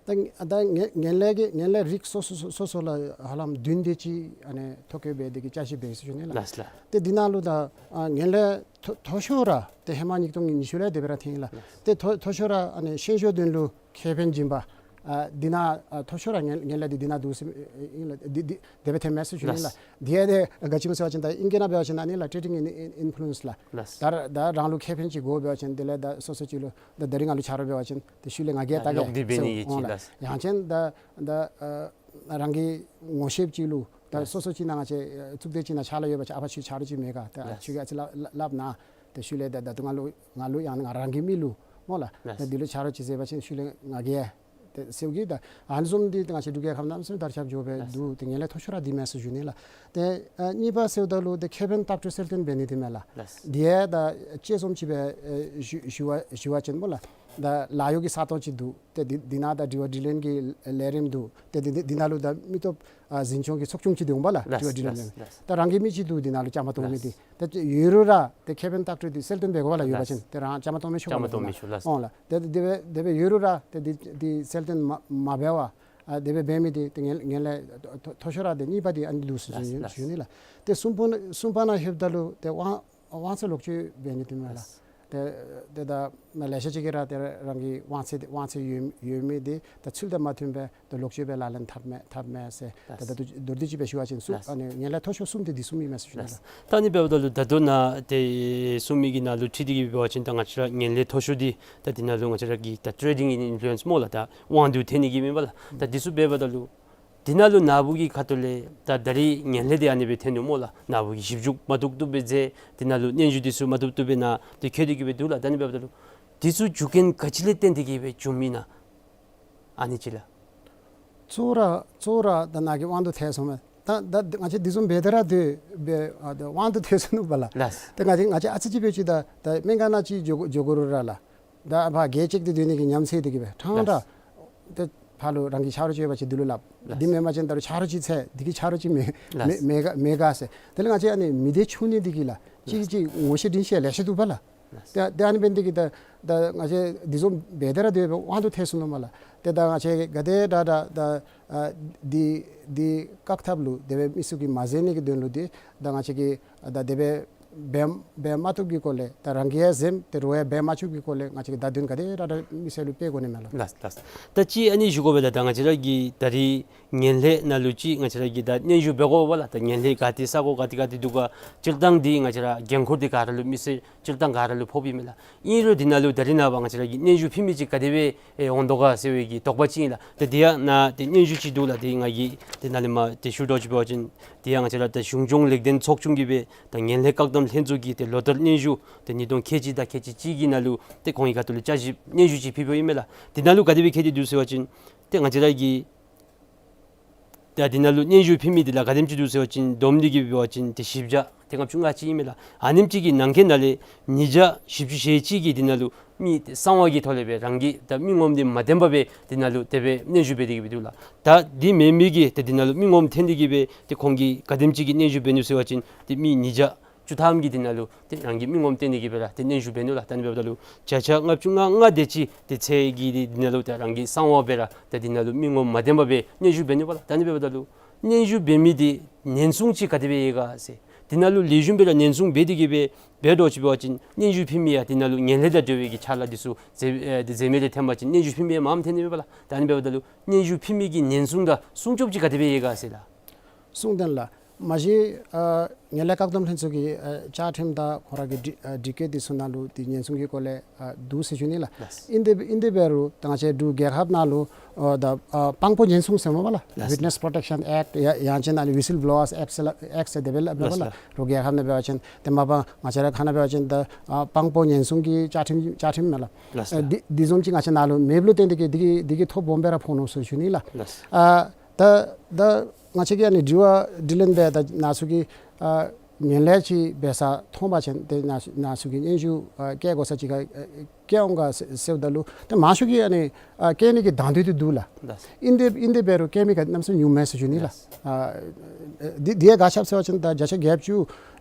ད་ད་ངན་ངན་ལྷད་ཀྱི་ངན་ལྷད་རིགས་སོ་སོ་སོ་སོ་ལུ་ཧ་ལམ་བདུན་དེ་ཅིག་ཨ་ནི་ཐོ་བཀོད་འབད་དེ་གི་བསྐྱར་ཞིབ་འབད་ཡི་ཟེར་ཞུ་ནི་ལགས། ལགས་ལགས། ཏེ་འདི་ནང་ལུ་ད་ཨ་ངན་ལྷད་མཐོ་མཐོ་ཤོས་ར་ཏེ་ཧེ་མ་ཉིས་སྟོང་ཉི་ཤུ་ལས་དེ་སྦེ་ར་ཐོན་ཡི་ལགས། ལགས། ཏེ་མཐོ་མཐོ་ཤོས་ར་ཨ་ནི་ཤན་ཤོག་དོན་ལུ་ཁེ་ཕན་སྦྱིན་པ་ཨ་འདི་ནང་ཨ་མཐོ་ཤོས་ར་ངན་ངན་ལྷད་འདི་འདི་ནང་འདུག་ཟེར་ཨིན་ལགས། འདི་འདི་དེ་སྦེ་ཐོནམ་མས་ཟེར་ཞུ་ནི་ལགས། ལགས། འདི་ཡང་ཏེ་ག་ཅི་སྨོ་ཟེར་བ་ཅིན་ད་ཨིང་སྐད་ནང་འབད་བ་ཅིན་ཨ་ནི་ལགས་ཊེ་ཌིང་ཨིན་ཨིན་ཕུ་ལུ་ཡེནསི་ལགས། ལགས། ད་ད་རང་ལུ་ཁེ་ཕན་ཅིག་དགོ་འབད་བ་ཅིན་དེ་ལས་ད་སོ་སོ་ཅིག་ལུ་ད་ད་རིས་ང་ལུ་ཆ་རོགས་འབད་བ་ཅིན་ཏེ་ཤུལ་ལས་ང་གིས་ད་ལོག་སྟེ་འབད་ནི་ཡོད་ཅི་ལགས། ཡང་ཅིན་ད་ད་ཨ་རང་གི་ངོ་ཤེསཔ་ཅིག་ལུ་ད་ལགས། སོ་སོ་ཅིག་ནང་ང་བཅས་ཨ་གཙུག་སྡེ་ཅིག་ནང་ཕྱག་ལཱ་ཡོད་པ་ཅིན་ཨ་ཕར་ཁྱོད་ཆ་རོགས་ཅིག་མེད་ག། ད་ལགས། ཁྱོད་ཀྱིས་ཨ་ཙི་སླབ་སླབ་གནང་། ཏེ་ཤུལ་ལས་ད་ད་ལྟོ་ང་ལུ་ང་ལུ་ཡང་ང་རང་གི་མི་ལུ་སྨོ་ལགས། ལགས། ད་འདི་ལུ་ཆ་རོགས་ཅིག་ཟེར་བ་ཅིན་ཤུལ་ལས་ང་གིས་ཏེ་ཟེརཝ་གིས་ད་ཨ་ནི་བཟུམ་འདི་ཏེ་ང་བཅས་འབྲུག་རྒྱལ་ཁབ་ནང་གནམ་མེད་ས་མེད་དར་ཁྱབ་འགྱོ་སྦེ་ལགས། འདུག། ཏེ་ངན་ལྷད་མཐོ་ཤོས་ར་འདི་མས་ཟེར་ཞུ་ནི་ལགས། ཏེ་ཨ་གཉིས་པ་ཟེརཝ་ད་ལུ་ཏེ་ཁེ་ཕན་བཏབ་སྤྲོད་གསལ་སྟོན་འབད་ནི་འདི་མས་ལགས། ལགས། འདི་ཡང་ད་དཔྱད་རྩོམ་ཅིག་སྦེ་ཨེ་ཞུ་ཞུ་བ་ཞུ་བ་ཅིན་སྨོ་ལགས། ད་ལཱ་གཡོག་གི་ས་སྟོང་ཅིག་འདུག། ཏེ་འདི་འདི་ནང་ད་དྲི་བ་དྲིས་ལན་གྱི་ལས་རིམ་འདུག། ཏེ་འདི་འདི་འདི་ནང་ལུ་ད་མི་སྟོབས་ཨ་འཛིན་སྐྱོང་གི་ཚོགས་ཆུང་ཅིག་འདུག་པ་ལགས། ལགས། དྲི་བ་དྲིས་ལན་ལགས། ལགས། ད་རང་གི་མི་ཅིག་འདུག། འདི་ནང་ལུ་བཅའ་མར་གཏོགས་མི་འདི། ལགས། ཏེ་ཡོད་རུང་ར་ཏེ་ཁེ་ཕན་བཏབ་སྤྲོད་འདི་གསལ་སྟོན་འབད་དགོ་པ་ལགས། ཡོད་པ་ཅིན། ལགས། ཏེ་རང་བཅའ་མར་གཏོགས་མི་ཆོག་པ་ལགས། བཅའ་མར་གཏོགས་མི་ཆོག་ལགས། འོང་ལགས། ཏེ་དེ་སྦེ་དེ་སྦེ་ཡོད་རུང་ར་ཏེ་འདི་འདི་གསལ་སྟོན་མ་མ་འབད་བར་ཨ་དེ་སྦེ་འབད་མི་འདི་ཏེ་ངན་ངན་ལྷད་མཐོ་མཐོ་ཤོས་ར་ཏེ་གཉིས་པ་འདི་ཨ་ནི་འདུག་ཟེར་ལགས། ཞུ་ལགས། ཞུ་ནི་ལགས། ཏེ་གསུམ་པ་གསུམ་པ་ནང་ལྷོདཔ་ད་ལུ་ཏེ་དབང་དབང་ཚད་ལོག་སྤྱོད་འབད་ནི་འདི་མས་ལགས། ལགས། ཏེ་ཏེ་ད་ལེ་ཤ་ཅིག་གིས་ར་ཏེ་རང་གི་དབང་ཚད་དབང་ཚད་ཡོད་ཡོད་མི་འདི་ད་ཚུལ་དང་མ་མཐུན་པའི་ད་ལོག་སྤྱོད་སྦེ་ལག་ལེན་འཐབ་མས་འཐབ་མས་ཟེར། ད་ལགས། ད་མདོར་བསྡུས་ཅིག་སྦེ་ཞུ་བ་ཅིན་གསུམ། ལགས། ཨ་ནི་ངན་ལྷད་མཐོ་ཤོས་གསུམ་འདི་འདི་གསུམ་ཨིན་མས་ཟེར་ཞུ་ནི་ལགས། ལགས། ད་ཨ་ནི་འབདཝ་ད་ལུ་ད་ལྟོ་ནཱ་ཏེ་གསུངས་མི་གི་ནང་ལུ་འཁྲིལ་ཏེ་གི་འབད་བ་ཅིན་ད་ང་བཅས་ར་ངན་ལྷད་མཐོ་ཤོས་འདི་ད་འདི་ནང་ལུ་ང་བཅས་ར་གི་ད་ཊེ་ཌིང་ཨིན་ཨིན་ཕུ་ལུ་ཡེནསི་སྨོ་ལགས། ད་དབང་དུ་ཐལ་ནི་གི་མེན་པ་ལགས། ད་འདི་ཚུ་འབདཝ་ད་ལུ་འདི་ནང་ལུ་ནཱ་བུ་གི་ཁ་ཐུག་ལས་ད་ད་རིས་ངན་ལྷད་འདི་ཨ་ནི་སྦེ་ཐོན་ནུག་སྨོ་ལགས། ནཱ་བུ་གིས་ཞིབ་འཇུག་མ་བཏུབ་བཏུབ་སྦེ་མཛད། འདི་ནང་ལུ་སྙན་ཞུ་འདི་ཚུ་མ་བཏུབ་བཏུབ་སྦེ་ནཱ་ཏེ་བཀོད་དེ་གི་སྦེ་འདུག་ལགས། ད་ཨ་ནི་འབདཝ་ད་ལུ་འདི་ཚུ་རྒྱུ་རྐྱེན་ག་ཅི་ལས་བརྟེན་ཏེ་གི་སྦེ་བྱུངམ་ཨིན་ན། ཨ་ནི་ཅིག་ལགས། གཙོ་བོ་ར་གཙོ་བོ་ར་ད་ནཱ་གིས་དབང་དུ་ཐལ་སོང་མས། ད་ད་ང་བཅས་འདི་བཟུམ་འབད་དེ་ར་སྡོད་སྦེ་ཨ་ད་དབང་དུ་ཐལ་སོང་ནུག་པ་ལགས། ལགས། ད་ང་བཅས་ང་བཅས་ཨ་ཙི་ཅིག་སྦེ་ཅིག་ད་ད་སྨན་ཁང་ནང་ཅིག་འགྱོ་འགྱོ་དགོ་རུང་ར་ལགས། ད་ཕར་གྱལ་བཅད་དེ་སྡོད་ནི་གི་ཉམས་སད་དེ་གི་སྦེ་ཕྲང་ཕྲང་ད་ཕར་ལུ་རང་གི་ཆ་རོགས་ཅིག་ཡོད་པ་ཅིན་འདི་ལུ་སླབ། ལགས། འདི་མེན་པ་ཅིན་ད་རུང་ཆ་རོགས་ཅིག་འཚོལ། འདི་གི་ཆ་རོགས་ཅིག་མེད་མེད་མེད་ག་མེད་ག་ཟེར། དེ་ལས་ང་བཅས་ཨ་ནི་མི་སྡེ་ཆུང་ནི་འདི་གིས་ལགས། ཅིག་ཅིག་ངོ་ཤེས་འདྲིས་ཤེས་ལེ་ཤ་འདུག་པ་ལགས། ཏེ་ཏེ་ཨ་ནི་འབད་ནི་འདི་གིས་ད་ད་ང་བཅས་འདི་བཟུམ་འབད་དེ་ར་སྡོད་སྦེ་དབང་དུ་ཐལ་སོང་ནུག་མས་ལགས། ཏེ་ད་ང་བཅས་ག་དེ་དྲག་དྲག་ད་ཨ་འདི་འདི་བཀག་ཐབས་ལུ་དེ་སྦེ་མི་ཚུ་གིས་མ་མཛད་ནི་གི་དོན་ལུ་འདི་ད་ང་བཅས་ཀྱིས་ད་དེ་སྦེ་འབད་འབད་མ་བཏུབ་ཀྱི་སྐོར་ལས་ད་རང་གིས་ཡང་འཛེམ་སྟེ་རོགས་ཡང་འབད་མ་བཅུག་གི་སྐོར་ལས་ང་བཅས་ཀྱིས་བརྡ་དོན་ག་དེ་དྲག་དྲག་མི་སེར་ལུ་སྤེལ་དགོ་ནི་མས་ལགས། ལགས་ལགས། ད་ཅི་ཨ་ནི་ཞུ་དགོ་པས་ལགས། ད་ང་བཅས་ར་གིས་ད་རིས་ངན་ལྷད་ནང་ལུ་ཅིག་ང་བཅས་ར་གིས་ད་སྙན་ཞུ་འབད་དགོ་པས་ལགས། ད་ངན་ལྷད་ག་ཏེ་ས་གོ་ག་ཏེ་ག་ཏེ་འདུག་ག། སྤྱིར་བཏང་འདི་ང་བཅས་ར་འགན་ཁུར་འདི་ག་ར་ལུ་མི་སེར་སྤྱིར་བཏང་ག་ར་ལུ་ཕོགཔ་ཨིན་མས་ལགས། ཨིན་རུང་འདི་ནང་ལུ་ད་རིས་ནངས་པ་ང་བཅས་ར་གིས་སྙན་ཞུ་ཕུལ་མི་ཅིག་ག་དེ་སྦེ་ཨེ་འོང་དོ་ག་ཟེར་བའི་གི་དོགས་པ་ཅིག་ཨིན་ལགས། ཏེ་འདི་ཡང་ནཱ་ཏེ་སྙན་ཞུ་ཅིག་འདུག་ལགས། ཏེ་ང་གིས་ཏེ་ནཱ་ལས་མར་ཏེ་ཞུ་དོ་ཅིག་འབད་བ་ཅིན་འདི་ཡང་ང་བཅས་ར་ཏེ་གཞུང་སྐྱོང་ལེགས་ལྡན་ཚོགས་ཆུང་གིས་སྦེ་ད་ངན་ལྷད་བཀག་སྡོམ་ལྷན་ཚོགས་ཀྱི་ཏེ་ལོ་བསྟར་སྙན་ཞུ་ཏེ་ཉིས་སྟོང་ཁལ་གཅིག་དང་ཁལ་གཅིག་གཅིག་གི་ནང་ལུ་ཏེ་ཁོང་གི་ཁ་ཐུག་ལུ་བསྐྱར་ཞིབ་སྙན་ཞུ་ཅིག་ཕུལ་ཕུལཝ་ཨིན་མས་ལགས། འདི་ནང་ལུ་ག་དེ་སྦེ་བཀོད་དེ་འདུག་ཟེར་བ་ཅིན་ཏེ་ང་བཅས་ར་གིས་ད་འདི་ནང་ལུ་སྙན་ཞུ་ཕུལ་མི་འདི་ལགས་ག་དེམ་ཅིག་འདུག་ཟེར་བ་ཅིན་བསྡོམས་ཏེ་གི་འབད་བ་ཅིན་ཏེ་བཞི་བརྒྱ་ ལྔ་བཅུ་ང་གཅིག་ཨིན་མས་ལགས། ཨ་ནེམ་ཅིག་གི་ནང་འཁོད་ནང་ལས་ཉིས་བརྒྱ་བཞི་བཅུ་ཞེ་གཅིག་གིས་འདི་ནང་ལུ་མི་གསང་བ་གི་ཐོག་ལས་སྦེ་རང་གི་ད་མི་ངོམ་འདི་མ་བདེན་པར་སྦེ་འདི་ནང་ལུ་དེ་སྦེ་སྙན་ཞུ་འབད་དེ་གི་སྦེ་འདུག་ལགས། ད་འདི་མེན་མི་གིས་ཏེ་འདི་ནང་ལུ་མི་ངོམ་འཐོན་ཏེ་གི་སྦེ་ཏེ་ཁོང་གིས་ག་དེམ་ཅིག་གི་སྙན་ཞུ་འབད་ནུག་ཟེར་བ་ཅིན་ཏེ་མི་ཉིས་བརྒྱ་བཅུ་ཐམ་གྱིས་འདི་ནང་ལུ་ཏེ་རང་གི་མི་ངོམ་བཏོན་ནི་གི་སྦེ་ར་ཏེ་སྙན་ཞུ་འབད་ནུག་ལགས། ད་ཨ་ནི་འབདཝ་ད་ལུ་བརྒྱ་ཆ་ལྔ་བཅུ་ང་ལྔ་དེ་ཅིག་དེ་ཚུ་གིས་འདི་འདི་ནང་ལུ་ཏེ་རང་གི་གསང་བ་སྦེ་ར་ཏེ་འདི་ནང་ལུ་མི་ངོམ་མ་བདེན་པར་སྦེ་སྙན་ཞུ་འབད་ནུག་པ་ལགས། ད་ཨ་ནི་འབདཝ་ད་ལུ་སྙན་ཞུ་འབད་མི་འདི་ཉེན་སྲུང་ཅིག་ག་དེ་སྦེ་ཡོད་ག་ཟེར། འདི་ནང་ལུ་ལེགས་ཤོམ་སྦེ་ར་ཉེན་སྲུང་འབད་དེ་གི་སྦེ་འབད་དོ་ཅིག་འབད་བ་ཅིན་སྙན་ཞུ་ཕུལ་མི་ཡང་འདི་ནང་ལུ་ངན་ལྷད་དང་འབྲེལ་བའི་གི་ཕྱག་ལཱ་འདི་ཚུ་མཛད་ཨེ་འདི་མཛད་མི་ལས་ཐོན་པ་ཅིན་སྙན་ཞུ་ཕུལ་མི་ཡང་མངམ་ཐོན་ནི་མས་པ་ལགས། ད་ཨ་ནི་འབདཝ་ད་ལུ་སྙན་ཞུ་ཕུལ་མི་གི་ཉེན་སྲུང་དང་སྲུང་སྐྱོབ་ཅིག་ག་དེ་སྦེ་ཡོད་ག་ཟེར་ལགས། གསུང་དོན་ལགས། མ་གཞི་ཨ་ངན་ལྷད་བཀག་སྡོམ་ལྷན་ཚོགས་ཀྱི་ཨ་བཅའ་ཁྲིམས་དང་ཁོ་ར་གི་སྒྲིག་ཨ་སྒྲིག་བཀོད་འདི་ཚུ་ནང་ལུ་འདི་ཉེན་སྲུང་གི་སྐོར་ལས་ཨ་འདུག་ཟེར་ཞུ་ནི་ལགས། ལགས། ཨིན་དེ་ཨིན་དེ་འབད་རུང་ད་ང་བཅས་འབྲུག་རྒྱལ་ཁབ་ནང་ལུ་ཨ་ད་ཨ་དཔང་པོ་ཉེན་སྲུང་ཟེར་མས་པ་ལགས། ལགས། Witness Protection Act ཡ་ཡང་ཅིན་ཨ་ནི་Whistle Blowers Act ཟེར་ལགས། Act ཟེར་དེ་སྦེ་སླབ་མས་པ་ལགས། ལགས། འབྲུག་རྒྱལ་ཁབ་ནང་འབད་བ་ཅིན་ཏེ་མ་པ་ང་བཅས་ར་ཁ་ནང་འབད་བ་ཅིན་ད་ཨ་དཔང་པོ་ཉེན་སྲུང་གི་བཅའ་ཁྲིམས་བཅའ་ཁྲིམས་མས་ལགས། ལགས། ཨ་འདི་འདི་བཟུམ་ཅིག་ང་བཅས་ནང་ལུ་མེདཔ་ལུ་བརྟེན་ཏེ་གི་འདི་གི་འདི་གི་ཐོ་སྦོམ་སྦེ་ར་ཕོག་ནུག་ཟེར་ཞུ་ནི་ལགས། ལགས། ཨ་ད་ད་ང་བཅས་ཀྱིས་ཨ་ནི་དྲི་བ་དྲིས་ལན་འབད་ད་ནཱ་ཚུ་གིས་ཨ་ངན་ལྷད་ཅིག་འབད་ས་མཐོང་པ་ཅིན་ཏེ་ནཱ་ནཱ་ཚུ་གིས་སྙན་ཞུ་ཨ་བཀལ་དགོ་ས་ཅིག་ཁར་ཨ་བཀལ་འོང་ག་ཟེར་ཟེརཝ་ད་ལུ་ཏེ་མང་ཤོས་ཀྱིས་ཨ་ནི་ཨ་བཀལ་ནི་གི་དང་འདོད་འདི་འདུག་ལགས། ལགས། ཨིན་དེ་ཨིན་དེ་འབད་རུང་བཀལ་མི་ག་གནམ་མེད་ས་མེད་ཉུང་མས་ཟེར་ཞུ་ནི་ལགས། ལགས། ཨ་འདི་འདི་ཡང་ག་ཅི་འབད་ཟེར་བ་ཅིན་ད་བརྒྱ་ཆ་བརྒྱད་ཅུ་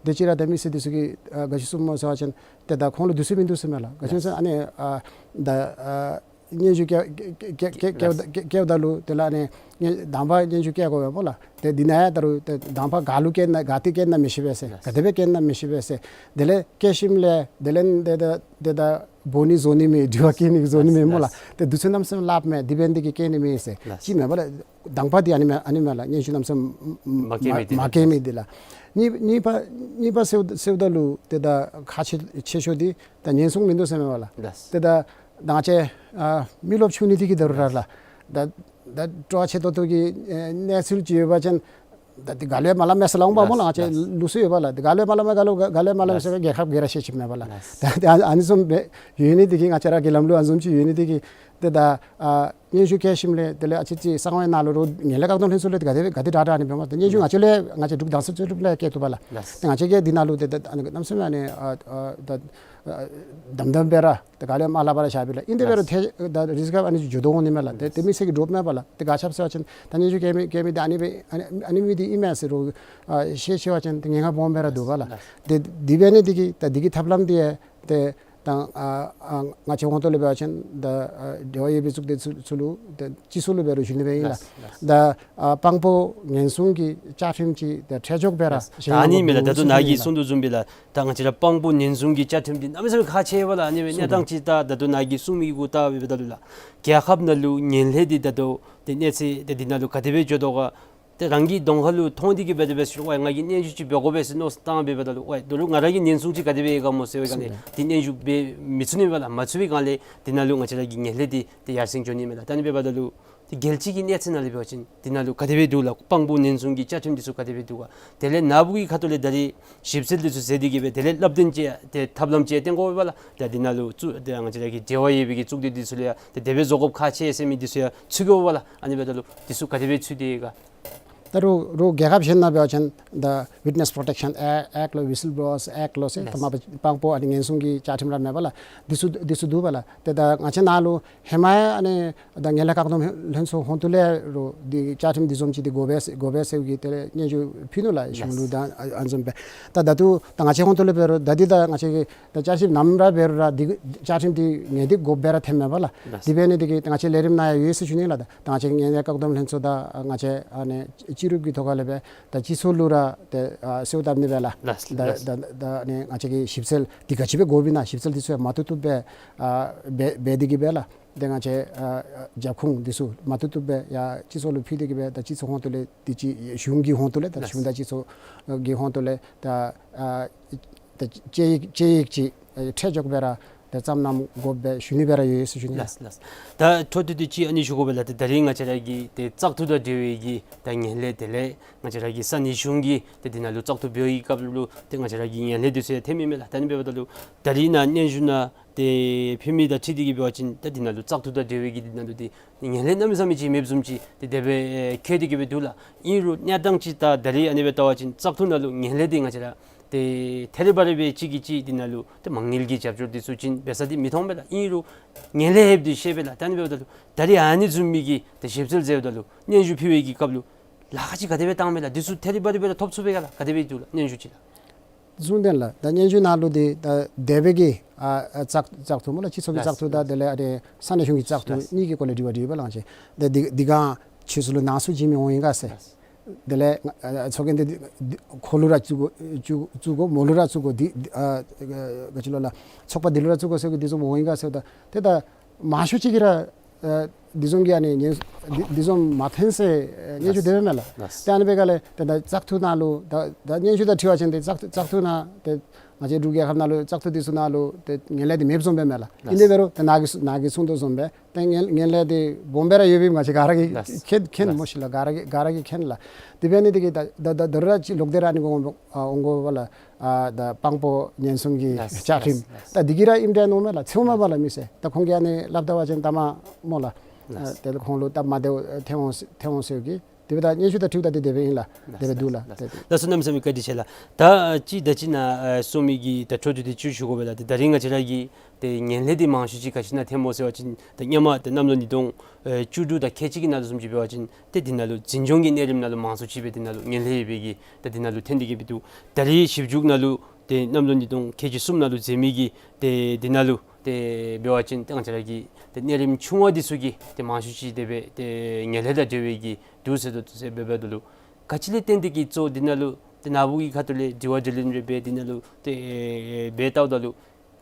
དེ་ཅིག་ར་ད་མི་སེར་འདི་ཚུ་གིས་ཨ་ག་ཅི་གསུངམ་སྨོ་ཟེར་བ་ཅིན་ཏེ་ད་ཁོང་ལུ་འདི་ཚུ་མིན་འདུག་ཟེར་མས་ལགས། ག་ཅི་ཟེར་ཨ་ནི་ཨ་ད་ཨ་སྙན་ཞུ་བཀལ་བཀལ་བཀལ་བཀལ་བཀལཝ་ད་ལུ་དེ་ལས་ཨ་ནི་སྙན་དང་པ་སྙན་ཞུ་བཀལ་དགོ་པས་སྨོ་ལགས། ཏེ་འདི་ནང་ཡང་ད་རུང་ཏེ་དང་པ་ག་ལུ་བཀལ་ན་ག་ཏེ་བཀལ་ན་མི་ཤེས་པས་ཟེར། ལགས། ག་དེ་སྦེ་བཀལ་ན་མི་ཤེས་པས་ཟེར། དེ་ལས་བཀལ་ཞིནམ་ལས་དེ་ལས་ཏེ་ད་ཏེ་ད་འབོ་ནི་བཟོ་ནི་མེད། དྲི་བ་བཀོད་ནི་བཟོ་ནི་མེད་སྨོ་ལགས། ལགས། ཏེ་འདི་ཚུ་གནམ་མེད་ས་མེད་སླབ་མས། དེ་འབད་ནི་དེ་གིས་བཀལ་ནི་མེད་ཟེར། ལགས། ཅིག་མས་པ་ལགས། དང་པ་འདི་ཨ་ནི་མས་ཨ་ནི་མས་ལགས། སྙན་ཞུ་གནམ་མེད་ས་མེད་མ་བཀལ་མི་འདི་ལགས། མ་བཀལ་མི་འདི་ལགས། གཉིས་གཉིས་པ་གཉིས་པ་ཟེརཝ་ཟེརཝ་ད་ལུ་ཏེ་ད་ཁག་ཆེ་ཆེ་ཤོས་འདི་ད་ཉེན་སྲུང་མིན་འདུག་ཟེར་མས་པ་ལགས། ལགས། ཏེ་ད་ད་ང་བཅས་ཨ་མི་རློབས་ཆུང་ནི་དེ་གིས་ད་རུང་ར་ལགས། ད་ད་སྤྲོ་བ་ཆེ་ཏོག་ཏོ་གི་ཨེ་གནས་ཚུལ་ཅིག་ཡོད་པ་ཅིན་ད་འདི་ག་ལུ་ཡང་མ་སླབ་མས་ཟེར་སླབ་འོང་པ་སྨོ་ལགས། ལགས། ང་བཅས་ལགས། ལུགས་སྲོལ་ཡོད་པ་ལགས། འདི་ག་ལུ་ཡང་མ་སླབ་མས། ག་ལུ་ག་ལུ་ཡང་མ་སླབ་མས་ཟེར་རྒྱལ་ཁབ་ག་ར་ཤེས་ཅི་མས་པ་ལགས། ལགས། ད་ད་ཨ་ནི་བཟུམ་སྦེ་ཡོད་ནི་དེ་གིས་ང་བཅས་ར་གི་ལམ་ལུགས་ཨ་ནི་བཟུམ་ཅིག་ཡོད་ནི་དེ་གིས་ཏེ་ད་ཨ་སྙན་ཞུ་བཀལ་ཞིནམ་ལས་དེ་ལས་ཨ་ཙི་ཙི་གསང་བའི་ནང་ལུ་རོགས་ངན་ལྷད་བཀག་སྡོམ་ལྷན་ཚོགས་ལས་ཏེ་ག་དེ་ག་དེ་དྲག་དྲག་ཨ་ནི་འབད་མས། ཏེ་སྙན་ཞུ་ང་བཅས་ལས་ང་བཅས་འབྲུག་རྡ་སར་རྩོད་སྒྲུབ་ལས་བཀལ་བཏུབ་པ་ལགས། ལགས། ཏེ་ང་བཅས་ཀྱིས་འདི་ནང་ལུ་ཏེ་ད་ཨ་ནི་གནམ་མེད་ས་མེད་ཨ་ནི་ཨ་ཨ་ད་ཨ་དམ་དམ་སྦེ་ར་ཏེ་ག་ལུ་ཡང་མ་སླབ་པར་བཞག་པས་ལགས། ཨིན་དེ་འབད་རུང་ཏེ་ད་རིསི་ཀི་ཨ་ནི་འགྱོ་དོ་འོང་ནི་མས་ལགས། ཏེ་ཏེ་མི་སེར་གྱི་འདྲོག་མས་པ་ལགས། ཏེ་ག་ཅི་འབད་ཟེར་བ་ཅིན་ད་སྙན་ཞུ་བཀལ་མི་བཀལ་མི་འདི་ཨ་ནི་སྦེ་ཨ་ནི་ཨ་ནི་མི་འདི་ཨིན་མས་ཟེར་རུང་ཨ་ཤེས་ཤེས་པ་ཅིན་ཏེ་ངན་ཁག་སྦོམ་སྦེ་ར་འདུག་པ་ལགས། ཏེ་དེ་འབད་ནི་དེ་གིས་ད་འདི་གི་ཐབས་ལམ་འདི་ཡང་ཏེ་ད་ཨ་ཨ་ང་བཅས་ཧོང་ཏོ་ལས་འབད་བ་ཅིན་ད་ཨ་འབྲེལ་བ་ཡོད་པའི་གཙུག་སྡེ་ཚུ་ཚུ་ལུ་ད་སྤྱི་ཚོགས་ལུ་འབད་རུང་ཞུ་ནི་སྦེ་ཨིན་ལགས། ལགས། ད་ཨ་དཔང་པོ་ཉེན་སྲུང་གི་བཅའ་ཁྲིམས་ཅིག་ད་ཁྲིམས་ཆོག་སྦེ་ར་ལགས། ད་ཨ་ནི་མས་ལགས། ད་ལྟོ་ནཱ་གིས་གསུང་དོ་བཟུམ་སྦེ་ལགས། ད་ང་བཅས་ར་དཔང་པོ་ཉེན་སྲུང་གི་བཅའ་ཁྲིམས་འདི་གནམ་མེད་ས་མེད་ཁག་ཆེ་བས་ལགས། ཨ་ནི་སྦེ་གནས་སྟངས་ཅིག་ད་ད་ལྟོ་ནཱ་གིས་གསུང་མི་གུ་བལྟ་བའི་འབདཝ་ད་ལུ་ལགས། རྒྱལ་ཁབ་ནང་ལུ་ངན་ལྷད་འདི་ད་ལྟོ་ཏེ་གནས་ཚད་ཏེ་འདི་ནང་ལུ་ག་དེ་སྦེ་འགྱོ་དོ་ག། ཏེ་རང་གི་གདོང་ཁ་ལུ་མཐོང་སྟེ་གི་སྦེ་དེ་སྦེ་ཟེར་ཝའི་ང་གིས་སྙན་ཞུ་ཅིག་འབད་དགོ་པས་ཟེར་མནོ་བསམ་བཏང་སྦེ་འབདཝ་ད་ལུ་ཝའི་ད་རུང་ང་ར་གི་ཉེན་སྲུང་ཅིག་ག་དེ་སྦེ་ཡོད་ག་སྨོ་ཟེར་བའི་སྒང་ལས་ཏེ་སྙན་ཞུ་འབད་མི་ཚུགས་ནི་མས་ལགས། མ་ཚུགས་པའི་སྒང་ལས་འདི་ནང་ལུ་ང་བཅས་ར་གི་ངན་ལྷད་འདི་ཏེ་ཡར་སེང་འགྱོ་ནི་མས་ལགས། ད་ཨ་ནི་སྦེ་འབདཝ་ད་ལུ་ཏེ་རྒྱལ་སྤྱི་གི་གནས་ཚད་ནང་ལས་འབད་བ་ཅིན་འདི་ནང་ལུ་ག་དེ་སྦེ་འདུག་ལགས། དཔང་པོ་ཉེན་སྲུང་གི་བཅའ་ཁྲིམས་འདི་ཚུ་ག་དེ་སྦེ་འདུག་ག། དེ་ལས་ནཱ་བུ་གི་ཁ་ཐུག་ལས་ད་རིས་ཞིབ་འཚོལ་འདི་ཚུ་མཛད་དེ་གི་སྦེ་དེ་ལས་སླབ་སྟོན་ཅིག་ཏེ་ཐབས་ལམ་ཅིག་བཏོན་དགོ་པས་ལགས། ཏེ་འདི་ནང་ལུ་ཚུ་ཏེ་ང་བཅས་ར་གི་འབྲེལ་བ་ཡོད་པའི་གི་གཙུག་སྡེ་འདི་ཚུ་ལུ་ཡང་ཏེ་དེ་སྦེ་བཟོ་དགོཔ་ཁག་ཆེ་ཟེར་མི་འདི་ཚུ་ཡང་ཚུད་དགོ་པས་ལགས། ཨ་ནི་འབདཝ་ད་ལུ་འདི་ཚུ་ག་དེ་སྦེ་ཚུད་དེ་ཡོད་ག། ད་རུང་རུང་རྒྱལ་ཁབ་གཞན་ནང་འབད་བ་ཅིན་ད་Witness Protection Act ལོ་Whistle Blowers Act ལོ་ཟེར་ད་མ་པ་དཔང་པོ་ཨ་ནི་ཉེན་སྲུང་གི་བཅའ་ཁྲིམས་ར་མས་པ་ལགས། འདི་ཚུ་འདི་ཚུ་འདུག་པ་ལགས། ཏེ་ད་ང་བཅས་ནཱ་ལུ་ཧེ་མ་ཡང་ཨ་ནི་ད་ངན་ལྷད་བཀག་སྡོམ་ལྷན་ཚོགས་ཧོང་ཏོ་ལས་རུང་འདི་བཅའ་ཁྲིམས་འདི་བཟུམ་ཅིག་འདི་དགོ་པས་དགོ་པས་ཟེར་གི་དེ་ལས་སྙན་ཞུ་ཕུལ་ནུག་ལགས། གཞུང་ལུ་ད་ཨ་ཨ་ནི་བཟུམ་སྦེ་ད་ད་ལྟོ་ད་ང་བཅས་ཧོང་ཏོ་ལས་འབད་རུང་ད་འདི་ད་ང་བཅས་ཀྱིས་ད་བསྐྱར་ཞིབ་ནམ་ར་འབད་རུང་ར་འདི་བཅའ་ཁྲིམས་འདི་ངེས་ཏིག་དགོཔ་སྦེ་ར་ཐོནམ་མས་པ་ལགས། འདི་འབད་ནི་འདི་གིས་ད་ང་བཅས་ལས་རིམ་ནང་ཡང་ཡོད་ཟེར་ཞུ་ནི་ལགས། ད་ད་ང་བཅས་ངན་ལྷད་བཀག་སྡོམ་ལྷན་ཚོགས་དང་ང་བཅས་ཨ་ནི་སྤྱི་རུབ་ཀྱི་ཐོག་ཁ་ལས་སྦེ་ད་སྤྱི་ཚོགས་ལུ་ར་ཏེ་ཨ་གསོལཝ་བཏབ་ནི་སྦེ་ལགས། ལགས། ད་ལགས། ད་ད་ཨ་ནི་ང་བཅས་ཀྱིས་ཞིབ་འཚོལ་འདི་ག་ཅི་སྦེ་དགོཔ་ཨིན་ན་ཞིབ་འཚོལ་འདི་ཚུ་ཡང་མ་བཏུབ་བཏུབ་སྦེ་ཨ་འབད་འབད་དེ་གི་སྦེ་ལགས། ཏེ་ང་བཅས་ཨ་ཨ་རྒྱབ་ཁུངས་འདི་ཚུ་མ་བཏུབ་བཏུབ་སྦེ་ཡར་སྤྱི་ཚོགས་ལུ་ཕུལ་ཏེ་གི་སྦེ་ད་སྤྱི་ཚོགས་ཧོང་ཏོ་ལས་འདི་ཅིག་གཞུང་གི་ཧོང་ཏོ་ལས་ད་ལགས། གཞུང་དང་སྤྱི་ཚོགས་ཀྱི་ཧོང་ཏོ་ལས་ད་ཨ་ད་དཔྱད་ཡིག་དཔྱད་ཡིག་ཅིག་ཨ་ཁྲིམས་ཆོག་སྦེ་ར་ད་བརྩམ་གནང་དགོཔ་སྦེ་ཞུ་ནི་སྦེ་ར་ཡོད་ཟེར་ཞུ་ནི། ལགས་ལགས། ད་འཕྲོ་མཐུད་དེ་ཅིག་ཨ་ནི་ཞུ་དགོ་པས་ལགས། ད་ད་རིས་ང་བཅས་ར་གི་ཏེ་བཙག་འཐུ་དང་འབྲེལ་བའི་གི་ད་ངན་ལྷད་དེ་ལས་ང་བཅས་ར་གི་ས་གནས་གཞུང་གིས་ཏེ་འདི་ནང་ལུ་བཙག་འཐུ་འབད་བའི་སྐབས་ལུ་ཏེ་ང་བཅས་ར་གི་ངན་ལྷད་འདི་ཚུ་ཡང་ཐོན་མི་མས་ལགས། ད་ཨ་ནི་འབདཝ་ད་ལུ་ད་རིས་ནཱ་སྙན་ཞུ་ནང་ཏེ་ཕུལ་མི་དང་འཁྲིལ་ཏེ་གི་འབད་བ་ཅིན་ད་འདི་ནང་ལུ་བཙག་འཐུ་དང་འབྲེལ་བའི་གི་འདི་ནང་ལུ་ཏེ་ངན་ལྷད་གནམ་མེད་ས་མེད་ཅིག་མེདཔ་བཟུམ་ཅིག་ཏེ་དེ་སྦེ་ཨེ་འཁོད་དེ་གི་སྦེ་འདུག་ལགས། ཨིན་རུང་གནས་སྟངས་ཅིག་ད་ད་རིས་ཨ་ནི་སྦེ་བལྟ་བ་ཅིན་བཙག་འཐུ་ནང་ལུ་ངན་ལྷད་འདི་ང་བཅས་ར་ ཏེ་ཐད་རི་བ་རི་སྦེ་གཅིག་གིས་གཅིག་འདི་ནང་ལུ་ཏེ་མ་དངུལ་གྱི་རྒྱབ་སྐྱོར་འདི་ཚུ་བྱིན་འབད་ས་འདི་མི་མཐོང་པས་ལགས། ཨིན་རུང་ངན་ལྷད་ཡོདཔ་འདི་ཤེས་པས་ལགས། ད་ཨ་ནི་འབདཝ་ད་ལུ་ད་རིས་ཨ་ནི་བཟུམ་མའི་གི་ཏེ་ཞིབ་འཚོལ་མཛདཔ་ད་ལུ་སྙན་ཞུ་ཕུལ་བའི་གི་སྐབས་ལུ་ལཱ་ཁག་ཅིག་ག་དེ་སྦེ་བཏང་མས་ལགས། འདི་ཚུ་ཐད་རི་བ་རི་སྦེ་ར་ཐོབ་ཚུགས་པས་ག་ལགས། ག་དེ་སྦེ་འདུག་ལགས་སྙན་ཞུ་ཅིག་ལགས། གསུང་དོན་ལགས། ད་སྙན་ཞུ་ནང་ལུ་འདི་ད་སྡེ་པའི་གི་ཨ་ཨ་བཙག་བཙག་འཐུ་སྨོ་ལགས། སྤྱི་ཚོགས་ཀྱི་བཙག་འཐུ་དང་དེ་ལས་ཨ་རེ་ས་གནས་གཞུང་གི་བཙག་འཐུ་གཉིས་ཀྱི་སྐོར་ལས་དྲི་བ་དྲིས་པ་ལགས་ཅིག། ད་འདི་འདི་ག་ཁྱེད་ཚུ་ལུ་ནང་སུ་བྱིན་མི་འོང་ཡི་ག་ཟེར། དེ་ལས་ཨ་ཚོགས་རྒྱན་འདི་འདི་ཁོ་ལུ་ར་བཙུགས་དགོ་བཙུགས་བཙུགས་དགོ་མོ་ལུ་ར་བཙུགས་དགོ་འདི་འདི་ཨ་ག་ཅི་ལོ་ལགས། ཚོགས་པ་འདི་ལུ་ར་བཙུགས་དགོ་ཟེར་གི་འདི་ཚུ་མི་འོང་ཡི་ག་ཟེར། ད་ཏེ་ད་མང་ཤོས་ཅིག་གིས་ར་ཨ་འདི་བཟུམ་གྱི་ཨ་ནི་ངན་འདི་འདི་བཟུམ་མ་ཕན་ཟེར་ཨ་སྙན་ཞུ་དེ་སྦེ་མས་ལགས། ལགས། ཏེ་ཨ་ནི་འབད་ག་ལས་ཏེ་ད་བཙག་འཐུ་ནང་ལུ་ད་ད་སྙན་ཞུ་ད་དྲི་བ་ཅིན་ཏེ་བཙག་འཐུ་བཙག་འཐུ་ནང་ཏེ་ང་བཅས་འབྲུག་རྒྱལ་ཁབ་ནང་ལུ་བཙག་འཐུ་འདི་ཚུ་ནང་ལུ་ཏེ་ངན་ལྷད་འདི་མེདཔ་བཟུམ་སྦེ་མས་ལགས། ཨིན་དེ་འབད་རུང་ཏེ་ནཱ་གིས་ནཱ་གིས་གསུང་དོ་བཟུམ་སྦེ་ཏེ་ངན་ངན་ལྷད་འདི་སྦོམ་སྦེ་ར་ཡོད་པའི་ང་བཅས་ག་ར་གིས་ལགས། མཁྱེན་མཁྱེན་ལགས། མོ་ཤིག་ལགས། ག་ར་གིས་ག་ར་གིས་མཁྱེན་ལགས། དེ་འབད་ནི་འདི་གིས་ད་ད་ད་ད་རུང་ར་ཅིག་ལོག་སྟེ་ར་ཨ་ནི་འོང་འོང་དགོ་པས་ལགས། ཨ་ད་དཔང་པོ་ཉེན་སྲུང་གི་ལགས། བཅའ་ཁྲིམས། ལགས། ད་འདི་གིས་ར་ཨིནམ་འདྲས་མནོཝ་མས་ལགས། ཚེར་མ་པ་ལགས་མི་སེར། ད་ཁོང་གིས་ཨ་ནི་སླབ་ད་བ་ཅིན་ད་མ་མོ་ལགས། ལགས། ཨ་དེ་ལས་ཁོང་ལུ་སྟབས་མ་བདེཝ་ཐོན་འོང་ཐོན་འོང་ཟེར་གི། དེ་འབདཝ་ད་སྙན་ཞུ་དང་འཁྲིལཝ་ད་དེ་དེ་སྦེ་ཨིན་ལགས། དེ་སྦེ་འདུག་ལགས། ལགས། དེ་སྦེ། ལགས་སོ། གནམ་མེད་ས་མེད་བཀའ་དྲིན་ཆེ་ལགས། ད་ཅི་ད་ཅི་ནཱ་ཨ་གསུང་མི་གི་ད་འཕྲོ་མཐུད་དེ་ཅིག་ཞུ་དགོ་པས་ལགས། ད་ད་རིས་ང་བཅས་ར་གི་ཏེ་ངན་ལྷད་འདི་མང་ཤོས་ཅིག་ག་ཅི་ནང་ཐོནམ་སྨོ་ཟེར་བ་ཅིན་ད་སྔོན་མ་ད་གནམ་ལོ་ཉིས་སྟོང་ཨེ་བཅུ་དྲུག་དང་ཁལ་གཅིག་གི་ནང་ལུ་བཟུམ་ཅིག་འབད་བ་ཅིན་ཏེ་འདི་ནང་ལུ་འཛིན་སྐྱོང་གི་གནས་རིམ་ནང་ལུ་མང་ཤོས་ཅིག་སྦེ་འདི་ནང་ལུ་ངན་ལྷད་ཡོད་པའི་གི་ད་འདི་ནང་ལུ་ཐོན་ཏེ་གི་སྦེ་འདུག། ད་རིས་ཞིབ་འཇུག་ནང་ལུ་ཏེ་གནམ་ལོ་ཉིས་སྟོང་ཁལ་གཅིག་གསུམ་ནང་ལུ་མཛད་མི་གི་ཏེ་འདི་ནང་ལུ་ཏེ་འབད་བ་ཅིན་ཏེ་ང་བཅས་ར་གི་ཏེ་གནས་རིམ་ཆུང་བ་འདི་ཚུ་གི་ཏེ་མང་ཤོས་ཅིག་དེ་སྦེ་ཏེ་ངན་ལྷད་དང་འབྲེལ་བའི་གི་འདུག་ཟེར་དོ་ཟེར་འབད་འབདཝ་ད་ལུ་ག་ཅི་ལས་བརྟེན་ཏེ་གི་གཙོ་འདི་ནང་ལུ་ཏེ་ནཱ་བུ་གི་ཁ་ཐུག་ལས་དྲི་བ་དྲིས་ལན་རེ་འབད་འདི་ནང་ལུ་ཏེ་འབད་བལྟཝ་ད་ལུ་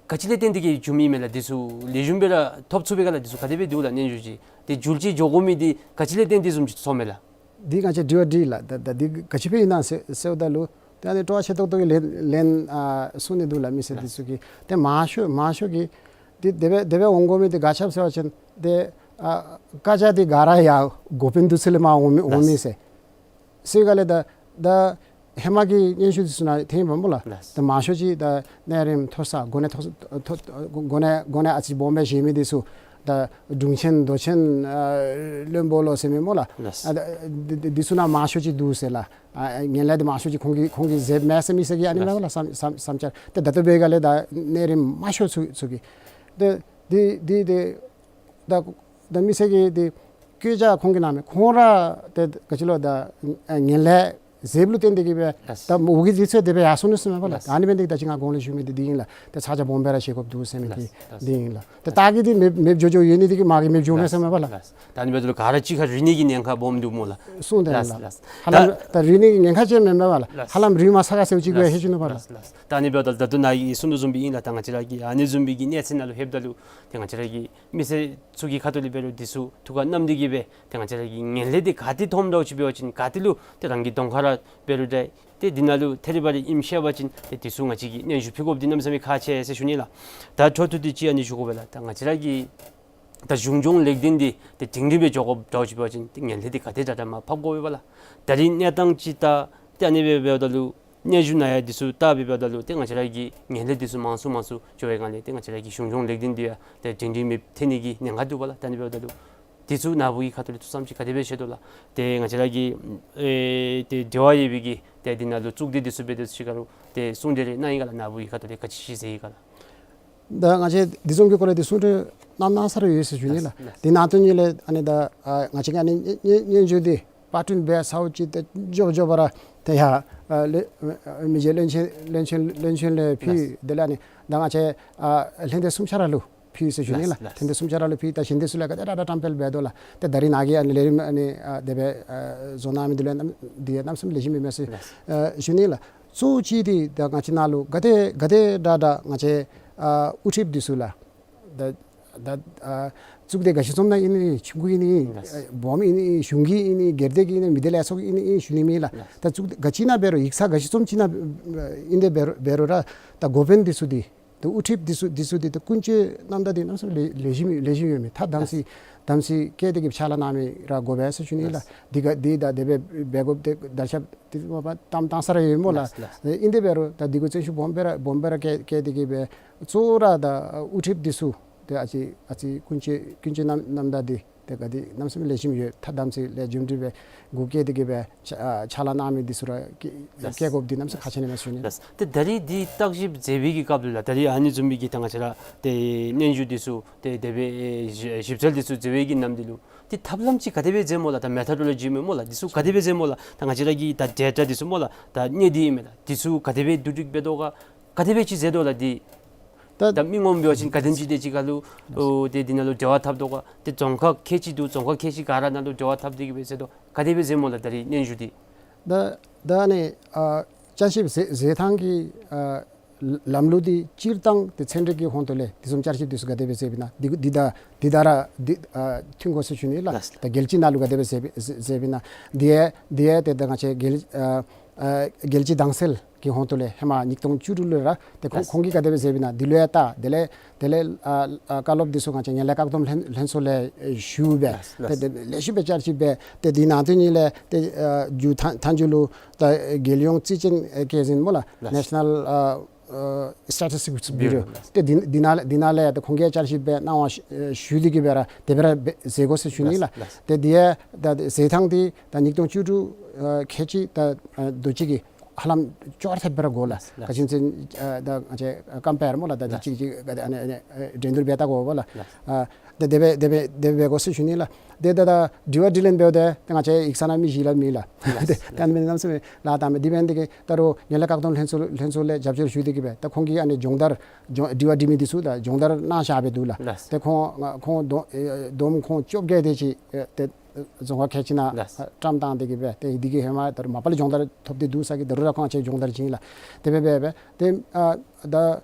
ག་ཅི་ལས་བརྟེན་ཏེ་གི་བྱུང་མི་མས་ལགས། འདི་ཚུ་ལེགས་ཤོམ་སྦེ་ར་ཐོབ་ཚུགས་པས་ག་ལགས། འདི་ཚུ་ག་དེ་སྦེ་འདུག་ལགས་སྙན་ཞུ་ཅིག། ཏེ་འགྱུར་བཅོས་འགྱོ་དགོ་མི་འདི་ག་ཅི་ལས་བརྟེན་ཏེ་བཟུམ་ཅིག་ཚོརཝ་མས་ལགས། འདི་ང་བཅས་དྲི་བ་དྲིས་ལགས། ད་ད་འདི་ག་ཅི་སྦེ་ཨིན་ན་ཟེར་ཟེརཝ་ད་ལུ་ཏེ་ཨ་ནི་སྤྲོ་བ་ཆེ་ཏོག་ཏོ་གིས་ལན་ལན་ཨ་གསུང་ནི་འདུག་ལགས། མི་སེར་འདི་ཚུ་གིས་ཏེ་མང་ཤོས་མང་ཤོས་ཀྱིས་འདི་དེ་སྦེ་དེ་སྦེ་འོང་དགོ་མི་འདི་ག་ཅི་སྦེ་ཟེར་བ་ཅིན་ཏེ་ཨ་བཀའ་རྒྱ་འདི་ག་ར་ཡང་འགོ་དཔོན་འདི་ཚུ་ལས་མར་འོང་མི་འོང་མི་ཟེར། ཟེར་ག་ལས་ད་ད་ཧེ་མ་གི་སྙན་ཞུ་འདི་ཚུ་ནང་ཐོནམ་སྨོ་ལགས། ལགས། ད་མང་ཤོས་ཅིག་ད་གནས་རིམ་མཐོ་ས་གོ་གནས་མཐོ་ས་མཐོ་གོ་གོ་གནས་གོ་གནས་ཨ་ཙི་སྦོམ་སྦེ་བཞེས་མི་འདི་ཚུ་ད་དྲུང་ཆེན་མདོ་ཆེན་ཨ་བློན་པོ་ལོ་ཟེར་མི་སྨོ་ལགས། ལགས། ཨ་ད་འདི་འདི་འདི་ཚུ་ནང་མང་ཤོས་ཅིག་འདུག་ཟེར་ལགས། ཨ་ངན་ལྷད་འདི་མང་ཤོས་ཅིག་ཁོང་གིས་ཁོང་གིས་མཛདཔ་མས་ཟེར་མི་ཟེར་གི་ཨ་ནི་མས་ལགས། བསམ་བསམ་བསམ་འཆར་ཏེ་ད་ལྟོ་འབད་ག་ལས་ད་གནས་རིམ་དམའ་ཤོས་ཚུ་ཚུ་གིས་ཏེ་འདི་འདི་ཏེ་ད་ད་མི་སེར་གྱིས་འདི་བཀོད་རྒྱ་ཁོང་གིས་གནང་མི་ཁོང་ར་ཏེ་ག་ཅི་ལོ་ད་ཨ་ངན་ལྷད་མཛདཔ་ལུ་བརྟེན་ཏེ་གི་སྦེ་ལགས། ད་མོ་གི་དུས་ཚོད་དེ་སྦེ་ཡར་སོང་ནུག་ཟེར་མས་པ་ལགས། ལགས། ཨ་ནི་འབད་ནི་འདི་གིས་ད་ཅི་ང་གོང་ལས་ཞུ་མི་འདི་འདི་ཨིན་ལགས། ཏེ་ཚ་གྱང་སྦོམ་སྦེ་ར་བཞེས་དགོཔ་འདུག་ཟེར་མི་འདི་ལགས། ལགས། འདི་ཨིན་ལགས། ཏེ་ད་གི་འདི་མེདཔ་མེདཔ་འགྱོ་འགྱོཝ་ཡོད་ནི་འདི་གིས་མ་གི་མེདཔ་འགྱོཝ་མས་ཟེར་མས་པ་ལགས། ལགས། ད་ཨ་ནི་འབདཝ་ད་ལུ་ག་ར་གཅིག་ཁར་རིག་ནི་གི་ཉེན་ཁ་སྦོམ་འདུག་སྨོ་ལགས། གསུངས་ཏེ་ལགས། ལགས་ལགས། ད་ལགས་ད་རིག་ནི་གི་ཉེན་ཁ་ཅིག་མེན་མས་པ་ལགས། ལགས། ཧ་ལམ་རིག་མ་ཚར་ག་ཟེརཝ་ཅིག་གུ་ལགས། ཧེ་ཅིག་ནུག་པ་ལགས། ལགས། ད་ཨ་ནི་འབདཝ་ད་ད་ལྟོ་ནཱ་གིས་གསུང་དོ་བཟུམ་སྦེ་ཨིན་ལགས། ད་ང་བཅས་ར་གི་ཨ་ནི་བཟུམ་སྦེ་གི་གནས་ཚད་ནང་ལུ་ལྷོདཔ་ད་ལུ་ཏེ་ང་བཅས་ར་གི་མི་སེར་ཚུ་གི་ཁ་ཐུག་ལས་འབད་རུང་འདི་ཚུ་ཐུགས་ཁར་བསྣམས་ཏེ་གི་སྦེ་ཏེ་ང་བཅས་ར་གི་ངན་ལྷད་འདི་ག་ཏེ་མཐོངམ་འདྲཝ་ཅིག་འབད་བ་ཅིན་ག་ཏེ་ལུ་ཏེ་རང་གི་གདོང་ཁར་ར་འབད་རུང་འདྲ་ཏེ་འདི་ནང་ལུ་ཐད་རི་བ་རི་ཨིནམ་ཤེས་པ་ཅིན་ཏེ་འདི་ཚུ་ང་བཅས་ཀྱིས་སྙན་ཞུ་ཕུལ་དགོཔ་འདི་གནམ་མེད་ས་མེད་ཁག་ཆེ་ཟེར་ཞུ་ནི་ལགས། ད་འཕྲོ་མཐུད་དེ་ཅིག་ཨ་ནི་ཞུ་དགོ་པས་ལགས། ད་ང་བཅས་ར་གི་ད་གཞུང་སྐྱོང་ལེགས་ལྡན་འདི་ཏེ་སྒྲིང་སྒྲིང་སྦེ་འགྱོ་དགོཔ་འདྲཝ་ཅིག་འབད་བ་ཅིན་ཏེ་ངན་ལྷད་འདི་ག་ཏེ་དྲག་དྲག་མར་ཕབ་དགོ་པས་པ་ལགས། ད་རིས་གནས་སྟངས་ཅིག་ད་ཏེ་ཨ་ནི་སྦེ་འབདཝ་ད་ལུ་སྙན་ཞུ་ནང་ཡང་འདི་ཚུ་བལྟ་སྦེ་འབདཝ་ད་ལུ་ཏེ་ང་བཅས་ར་གི་ངན་ལྷད་འདི་ཚུ་མང་སུ་མང་སུ་འགྱོ་བའི་སྒང་ལས་ཏེ་ང་བཅས་ར་གི་གཞུང་སྐྱོང་ལེགས་ལྡན་འདི་ཡང་ཏེ་སྒྲིང་སྒྲིང་སྦེ་ཐོན་ནི་གི་ཉེན་ཁ་འདུག་པ་ལགས། ད་ཨ་ནི་འབདཝ་ད་ལུ་འདི་ཚུ་ནཱ་བུ་གི་ཁ་ཐུག་ལས་ཐུགས་བསམ་ཅིག་ག་དེ་སྦེ་བཞེས་དོ་ལགས། ཏེ་ང་བཅས་ར་གི་ཨེ་ཏེ་འབྲེལ་བ་ཡོད་པའི་གི་ཏེ་འདི་ནང་ལུ་གཙུག་སྡེ་འདི་ཚུ་འབད་དེ་ཅིག་ཁར་ལུ་ཏེ་གསུང་གྲོས་རེ་གནང་ཡི་ག་ལགས། ནཱ་བུ་གི་ཁ་ཐུག་ལས་ག་ཅི་ཅིག་ཟེར་ཡི་ག་ལགས། ད་ང་བཅས་འདི་བཟུམ་གྱི་སྐོར་ལས་འདི་གསུང་གྲོས་གནང་གནང་ས་ར་ཡོད་ཟེར་ཞུ་ནི་ལགས། ལགས། འདི་ནང་དོན་ཉིད་ལས་ཨ་ནི་ད་ཨ་ང་བཅས་ཀྱིས་ཨ་ནི་སྙན་སྙན་སྙན་ཞུ་འདི་པར་སྐྲུན་འབད་ཚརཝ་ཅིག་ཏེ་མགྱོགས་མགྱོགས་པ་ར་ཏེ་ཡར་ཨ་ལས་མི་རྗེ་བློན་ཆེན་བློན་ཆེན་བློན་ཆེན་ལུ་ཕུལ། ལགས། དེ་ལས་ཨ་ནི་ད་ང་བཅས་ཨ་ལྷན་སྡེ་གསུམ་ཆ་ར་ལུ་ཕུལ་ཟེར་ཞུ་ནི་ལགས། ལགས། ལྷན་སྡེ་གསུམ་ཆ་ར་ལུ་ཕུལ། ད་གཞན་སྡེ་ཚུ་ལུ་ག་དེ་ར་ད་བཀྲམ་སྤེལ་འབད་དོ་ལགས། ཏེ་ད་རིས་ནཱ་གིས་ཨ་ནི་ལས་རིམ་ཨ་ནི་ཨ་དེ་སྦེ་ཨ་བཟོ་གནང་མི་འདི་ལུ་ཡང་གནམ་འདི་ཡང་གནམ་མེད་ས་མེད་ལེགས་ཤོམ་ཨིན་མས་ཟེར་ལགས། ཨ་ཞུ་ནི་ལགས། གཙོ་བོ་ཅིག་འདི་ད་ང་བཅས་ནང་ལུ་ག་དེ་ག་དེ་དྲག་དྲག་ང་བཅས་ཨ་དབུ་ཁྲིདཔ་འདི་ཚུ་ལགས། ད་ད་ཨ་གཙུག་སྡེ་ག་ཅི་བཟུམ་ནང་ཨིན་ནི་ཆུང་ཀུ་ཨིན་ནི་ཨ་སྦོམ་ཨིན་ནི་གཞུང་གི་ཨིན་ནི་སྒེར་སྡེ་གི་ཨིན་ནི་མི་སྡེ་ལས་ཚོགས་ཨིན་ནི་ཨིན་ཞུ་ནི་མེད་ལགས། ད་གཙུག་སྡེ་ག་ཅི་ནང་འབད་རུང་ཡིག་ཚང་ག་ཅི་བཟུམ་ཅིག་ནང་ཨིན་ཏེ་འབད་རུང་འབད་རུང་ར་ད་འགོ་དཔོན་འདི་ཚུ་འདི་ད་དབུ་ཁྲིདཔ་འདི་ཚུ་འདི་ཚུ་འདི་ད་ཀུན་སྤྱོད་རྣམ་དག་འདི་གནམ་མེད་ས་མེད་ལེགས་ལེགས་ཤོམ་ལེགས་ཤོམ་ཡོད་མི་ད་དམ་ཚིག་དམ་ཚིག་བསྐྱེད་དེ་གི་ཕྱག་ལཱ་གནང་མི་ར་དགོ་པས་ཟེར་ཞུ་ནི་ལགས། འདི་ག་འདི་ད་དེ་སྦེ་འབད་དགོཔ་དེ་དར་ཁྱབ་འདི་མ་པ་གཏམ་བཏང་ས་ར་ཡོད་སྨོ་ལགས། ལགས། ལགས། ཨིན་ཏེ་འབད་རུང་ད་འདི་གུ་བརྩོན་ཤུགས་སྦོམ་སྦེ་ར་སྦོམ་སྦེ་ར་བསྐྱེད་བསྐྱེད་དེ་གི་སྦེ་གཙོ་བོ་ར་ད་དབུ་ཁྲིདཔ་འདི་ཚུ་ཏེ་ཨ་ཙི་ཨ་ཙི་ཀུན་སྤྱོད་ཀུན་སྤྱོད་རྣམ་རྣམ་དག་འདི་ ག་དེ་གནམ་མེད་ས་མེད་ལེགས་ཤོམ་ཡོད། ཐ་དམ་ཚིག་ལས་རྒྱུ་འབྲས་སྦེ་འགོ་བཀལ་ཏེ་གི་སྦེ་ཕྱག་ཕྱག་ལཱ་གནང་མི་འདི་ཚུ་ར་བཀལ་ལགས། བཀལ་དགོཔ་འདི་གནམ་མེད་ས་མེད་ཁག་ཆེ་ནི་མས་ཟེར་ཞུ་ནི། ལགས། ཏེ་ད་རིས་འདི་བརྟག་ཞིབ་མཛད་པའི་གི་སྐབས་ལུ་ལགས། ད་རིས་ཨ་ནི་བཟུམ་མའི་གི་ད་ང་བཅས་ར་ཏེ་སྙན་ཞུ་འདི་ཚུ་ཏེ་དེ་སྦེ་ཨེ་ཞིབ་ཞིབ་འཚོལ་འདི་ཚུ་མཛད་པའི་གི་ནམ་དུས་ལུ་ཏེ་ཐབས་ལམ་ཅིག་ག་དེ་སྦེ་མཛད་སྨོ་ལགས། ད་མེ་ཐོ་ཌོ་ལོ་ཇི་སྨོ་ལགས། འདི་ཚུ་ག་དེ་སྦེ་མཛད་སྨོ་ལགས། ད་ང་བཅས་ར་གི་ད་ཌེ་ཊ་འདི་ཚུ་སྨོ་ལགས། ད་གནས་འདི་ཨིན་མས་ལགས། འདི་ཚུ་ག་དེ་སྦེ་བསྡུ་སྒྲིག་འབད་དོ་ག། ག་དེ་སྦེ་ཅིག་མཛད་དོ་ལགས། འདི་ད་ད་མི་ངོམ་འབད་བ་ཅིན་ག་དེམ་ཅིག་དེ་ཅིག་ཁར་ལུ་ཨོ་ཏེ་འདི་ནང་ལུ་འབྲེལ་བ་འཐབ་དོ་ག། ཏེ་རྫོང་ཁག་ཁལ་གཅིག་འདུག། རྫོང་ཁག་ཁལ་གཅིག་ག་ར་ནང་ལུ་འབྲེལ་བ་འཐབ་སྟེ་གི་སྦེ་མཛད་དོ། ག་དེ་སྦེ་མཛད་སྨོ་ལགས། ད་རིས་སྙན་ཞུ་འདི། ད་ད་ཨ་ནི་ཨ་བསྐྱར་ཞིབ་མཛད་མཛད་ཐངས་ཀྱི་ཨ་ལམ་ལུགས་འདི་སྤྱིར་བཏང་ཏེ་ཚན་རིག་གི་ཧོང་ཏོ་ལས་དེ་བཟུམ་བསྐྱར་ཞིབ་འདི་ཚུ་ག་དེ་སྦེ་མཛདཔ་ཨིན་ན། འདི་འདི་དང་འདི་དང་ར་འདི་ཨ་མཐུན་དགོ་ཟེར་ཞུ་ནི་ལགས། ལགས། ད་རྒྱལ་སྤྱི་ནང་ལུ་ག་དེ་སྦེ་མཛད་མཛད་མཛདཔ་ཨིན་ན། འདི་ཡང་འདི་ཡང་ཏེ་ད་ང་བཅས་རྒྱལ་ཨ་ཨ་རྒྱལ་སྤྱི་དྭངས་གསལ་གྱི་ཧོང་ཏོ་ལས་ཧེ་མ་ཉིས་སྟོང་བཅུ་དྲུག་ལུ་ར་ཏེ་ཁོང་ལགས། ཁོང་གིས་ག་དེ་སྦེ་མཛདཔ་ཨིན་ན་འདི་ལུ་ཡང་བལྟ། དེ་ལས་དེ་ལས་ཨ་ཨ་བཀའ་སློབ་འདི་ཚུ་ང་བཅས་ངན་ལྷད་བཀག་སྡོམ་ལྷན་ལྷན་ཚོགས་ལས་ཞུ་སྦེ། ལགས། ལགས། ཏེ་ཏེ་ལེགས་ཤོམ་སྦེ་བསྐྱར་ཞིབ་འབད། ཏེ་འདི་ནང་དོན་ཉིད་ལས་ཏེ་ཨ་མཇུག་མཐའ་མཐའ་མཇུག་ལུ་ད་རྒྱལ་ཡོངས་རྩིས་ཅན་ཨེ་ཁེ་ཟེར་སྨོ་ལགས། ལགས། ནེ་ཤ་ནཱལ་ཨ་ཨ་སི་ཊེ་ཊིསི་ཊིགསི་བིའུ་རོ། བིའུ་རོ། ལགས། ཏེ་འདི་འདི་ནང་འདི་ནང་ལས་ཏེ་ཁོང་གིས་བསྐྱར་ཞིབ་འབད་གནང་བ་ཞུ་ཞུ་སྟེ་གི་སྦེ་ར་དེ་སྦེ་ར་འབད་མཛད་དགོ་ཟེར་ཞུ་ནི་ལགས། ལགས། ལགས། ཏེ་འདི་ཡང་ད་མཛད་ཐངས་འདི་ད་ཉིས་སྟོང་བཅུ་དྲུག་ཨ་ཁལ་གཅིག་ད་ཨ་དུས་ཅི་གི་ཧ་ལམ་ཅོག་ར་འཐདཔ་སྦེ་ར་དགོ་ལགས། ལགས། ག་ཅི་ཟེར་ཨ་ད་ང་བཅས་ཨ་ཀམ་པེར་སྨོ་ལགས། ད་ལགས། དུས་ཅི་གི་ག་དེ་ཨ་ནི་ཨ་ནི་ཨ་འགྲན་བསྡུར་འབད་བལྟ་དགོ་པ་ལགས། ལགས། ཨ་ད་དེ་སྦེ་དེ་སྦེ་དེ་སྦེ་འབད་དགོ་ཟེར་ཞུ་ནི་ལགས། ཏེ་ད་ད་དྲི་བ་དྲིས་ལན་འབདཝ་ད་ཏེ་ང་བཅས་ཡིག་ཚང་ནང་མི་བཞི་ལས་མེད་ལགས། ལགས། ཏེ་ལགས། ད་ཨ་ནི་གནམ་མེད་ས་མེད་ལཱ་དང་མི་འདི་འབད་ནི་དེ་གིས་ད་རུང་ངན་ལྷད་བཀག་སྡོམ་ལྷན་ཚོགས་ལྷན་ཚོགས་ལས་རྒྱབ་སྐྱོར་ཞུ་སྟེ་གི་སྦེ་ད་ཁོང་གིས་ཨ་ནི་སྦྱོང་བརྡར་སྦྱོང་དྲི་བ་དྲི་མི་འདི་ཚུ་ད་སྦྱོང་བརྡར་གནང་བཞག་སྦེ་འདུག་ལགས། ལགས། ཏེ་ཁོང་ཁོང་བསྡོམས་ཨེ་བསྡོམས་ཁོང་བཅོ་བརྒྱད་དེ་ཅིག་ཨེ་ཏེ་རྫོང་ཁག་ཁལ་གཅིག་ནང་ལགས། ཨ་བཀྲམ་བཏང་སྟེ་གི་སྦེ་ཏེ་འདི་གིས་ཧེ་མ་ད་རུང་མ་པ་ལས་སྦྱོང་བརྡར་ཐོབ་སྟེ་འདུག་ས་གི་ད་རུང་ར་ཁོང་ཅིག་སྦྱོང་བརྡར་བྱིན་ལགས། དེ་སྦེ་སྦེ་སྦེ་ཏེ་ཨ་ད་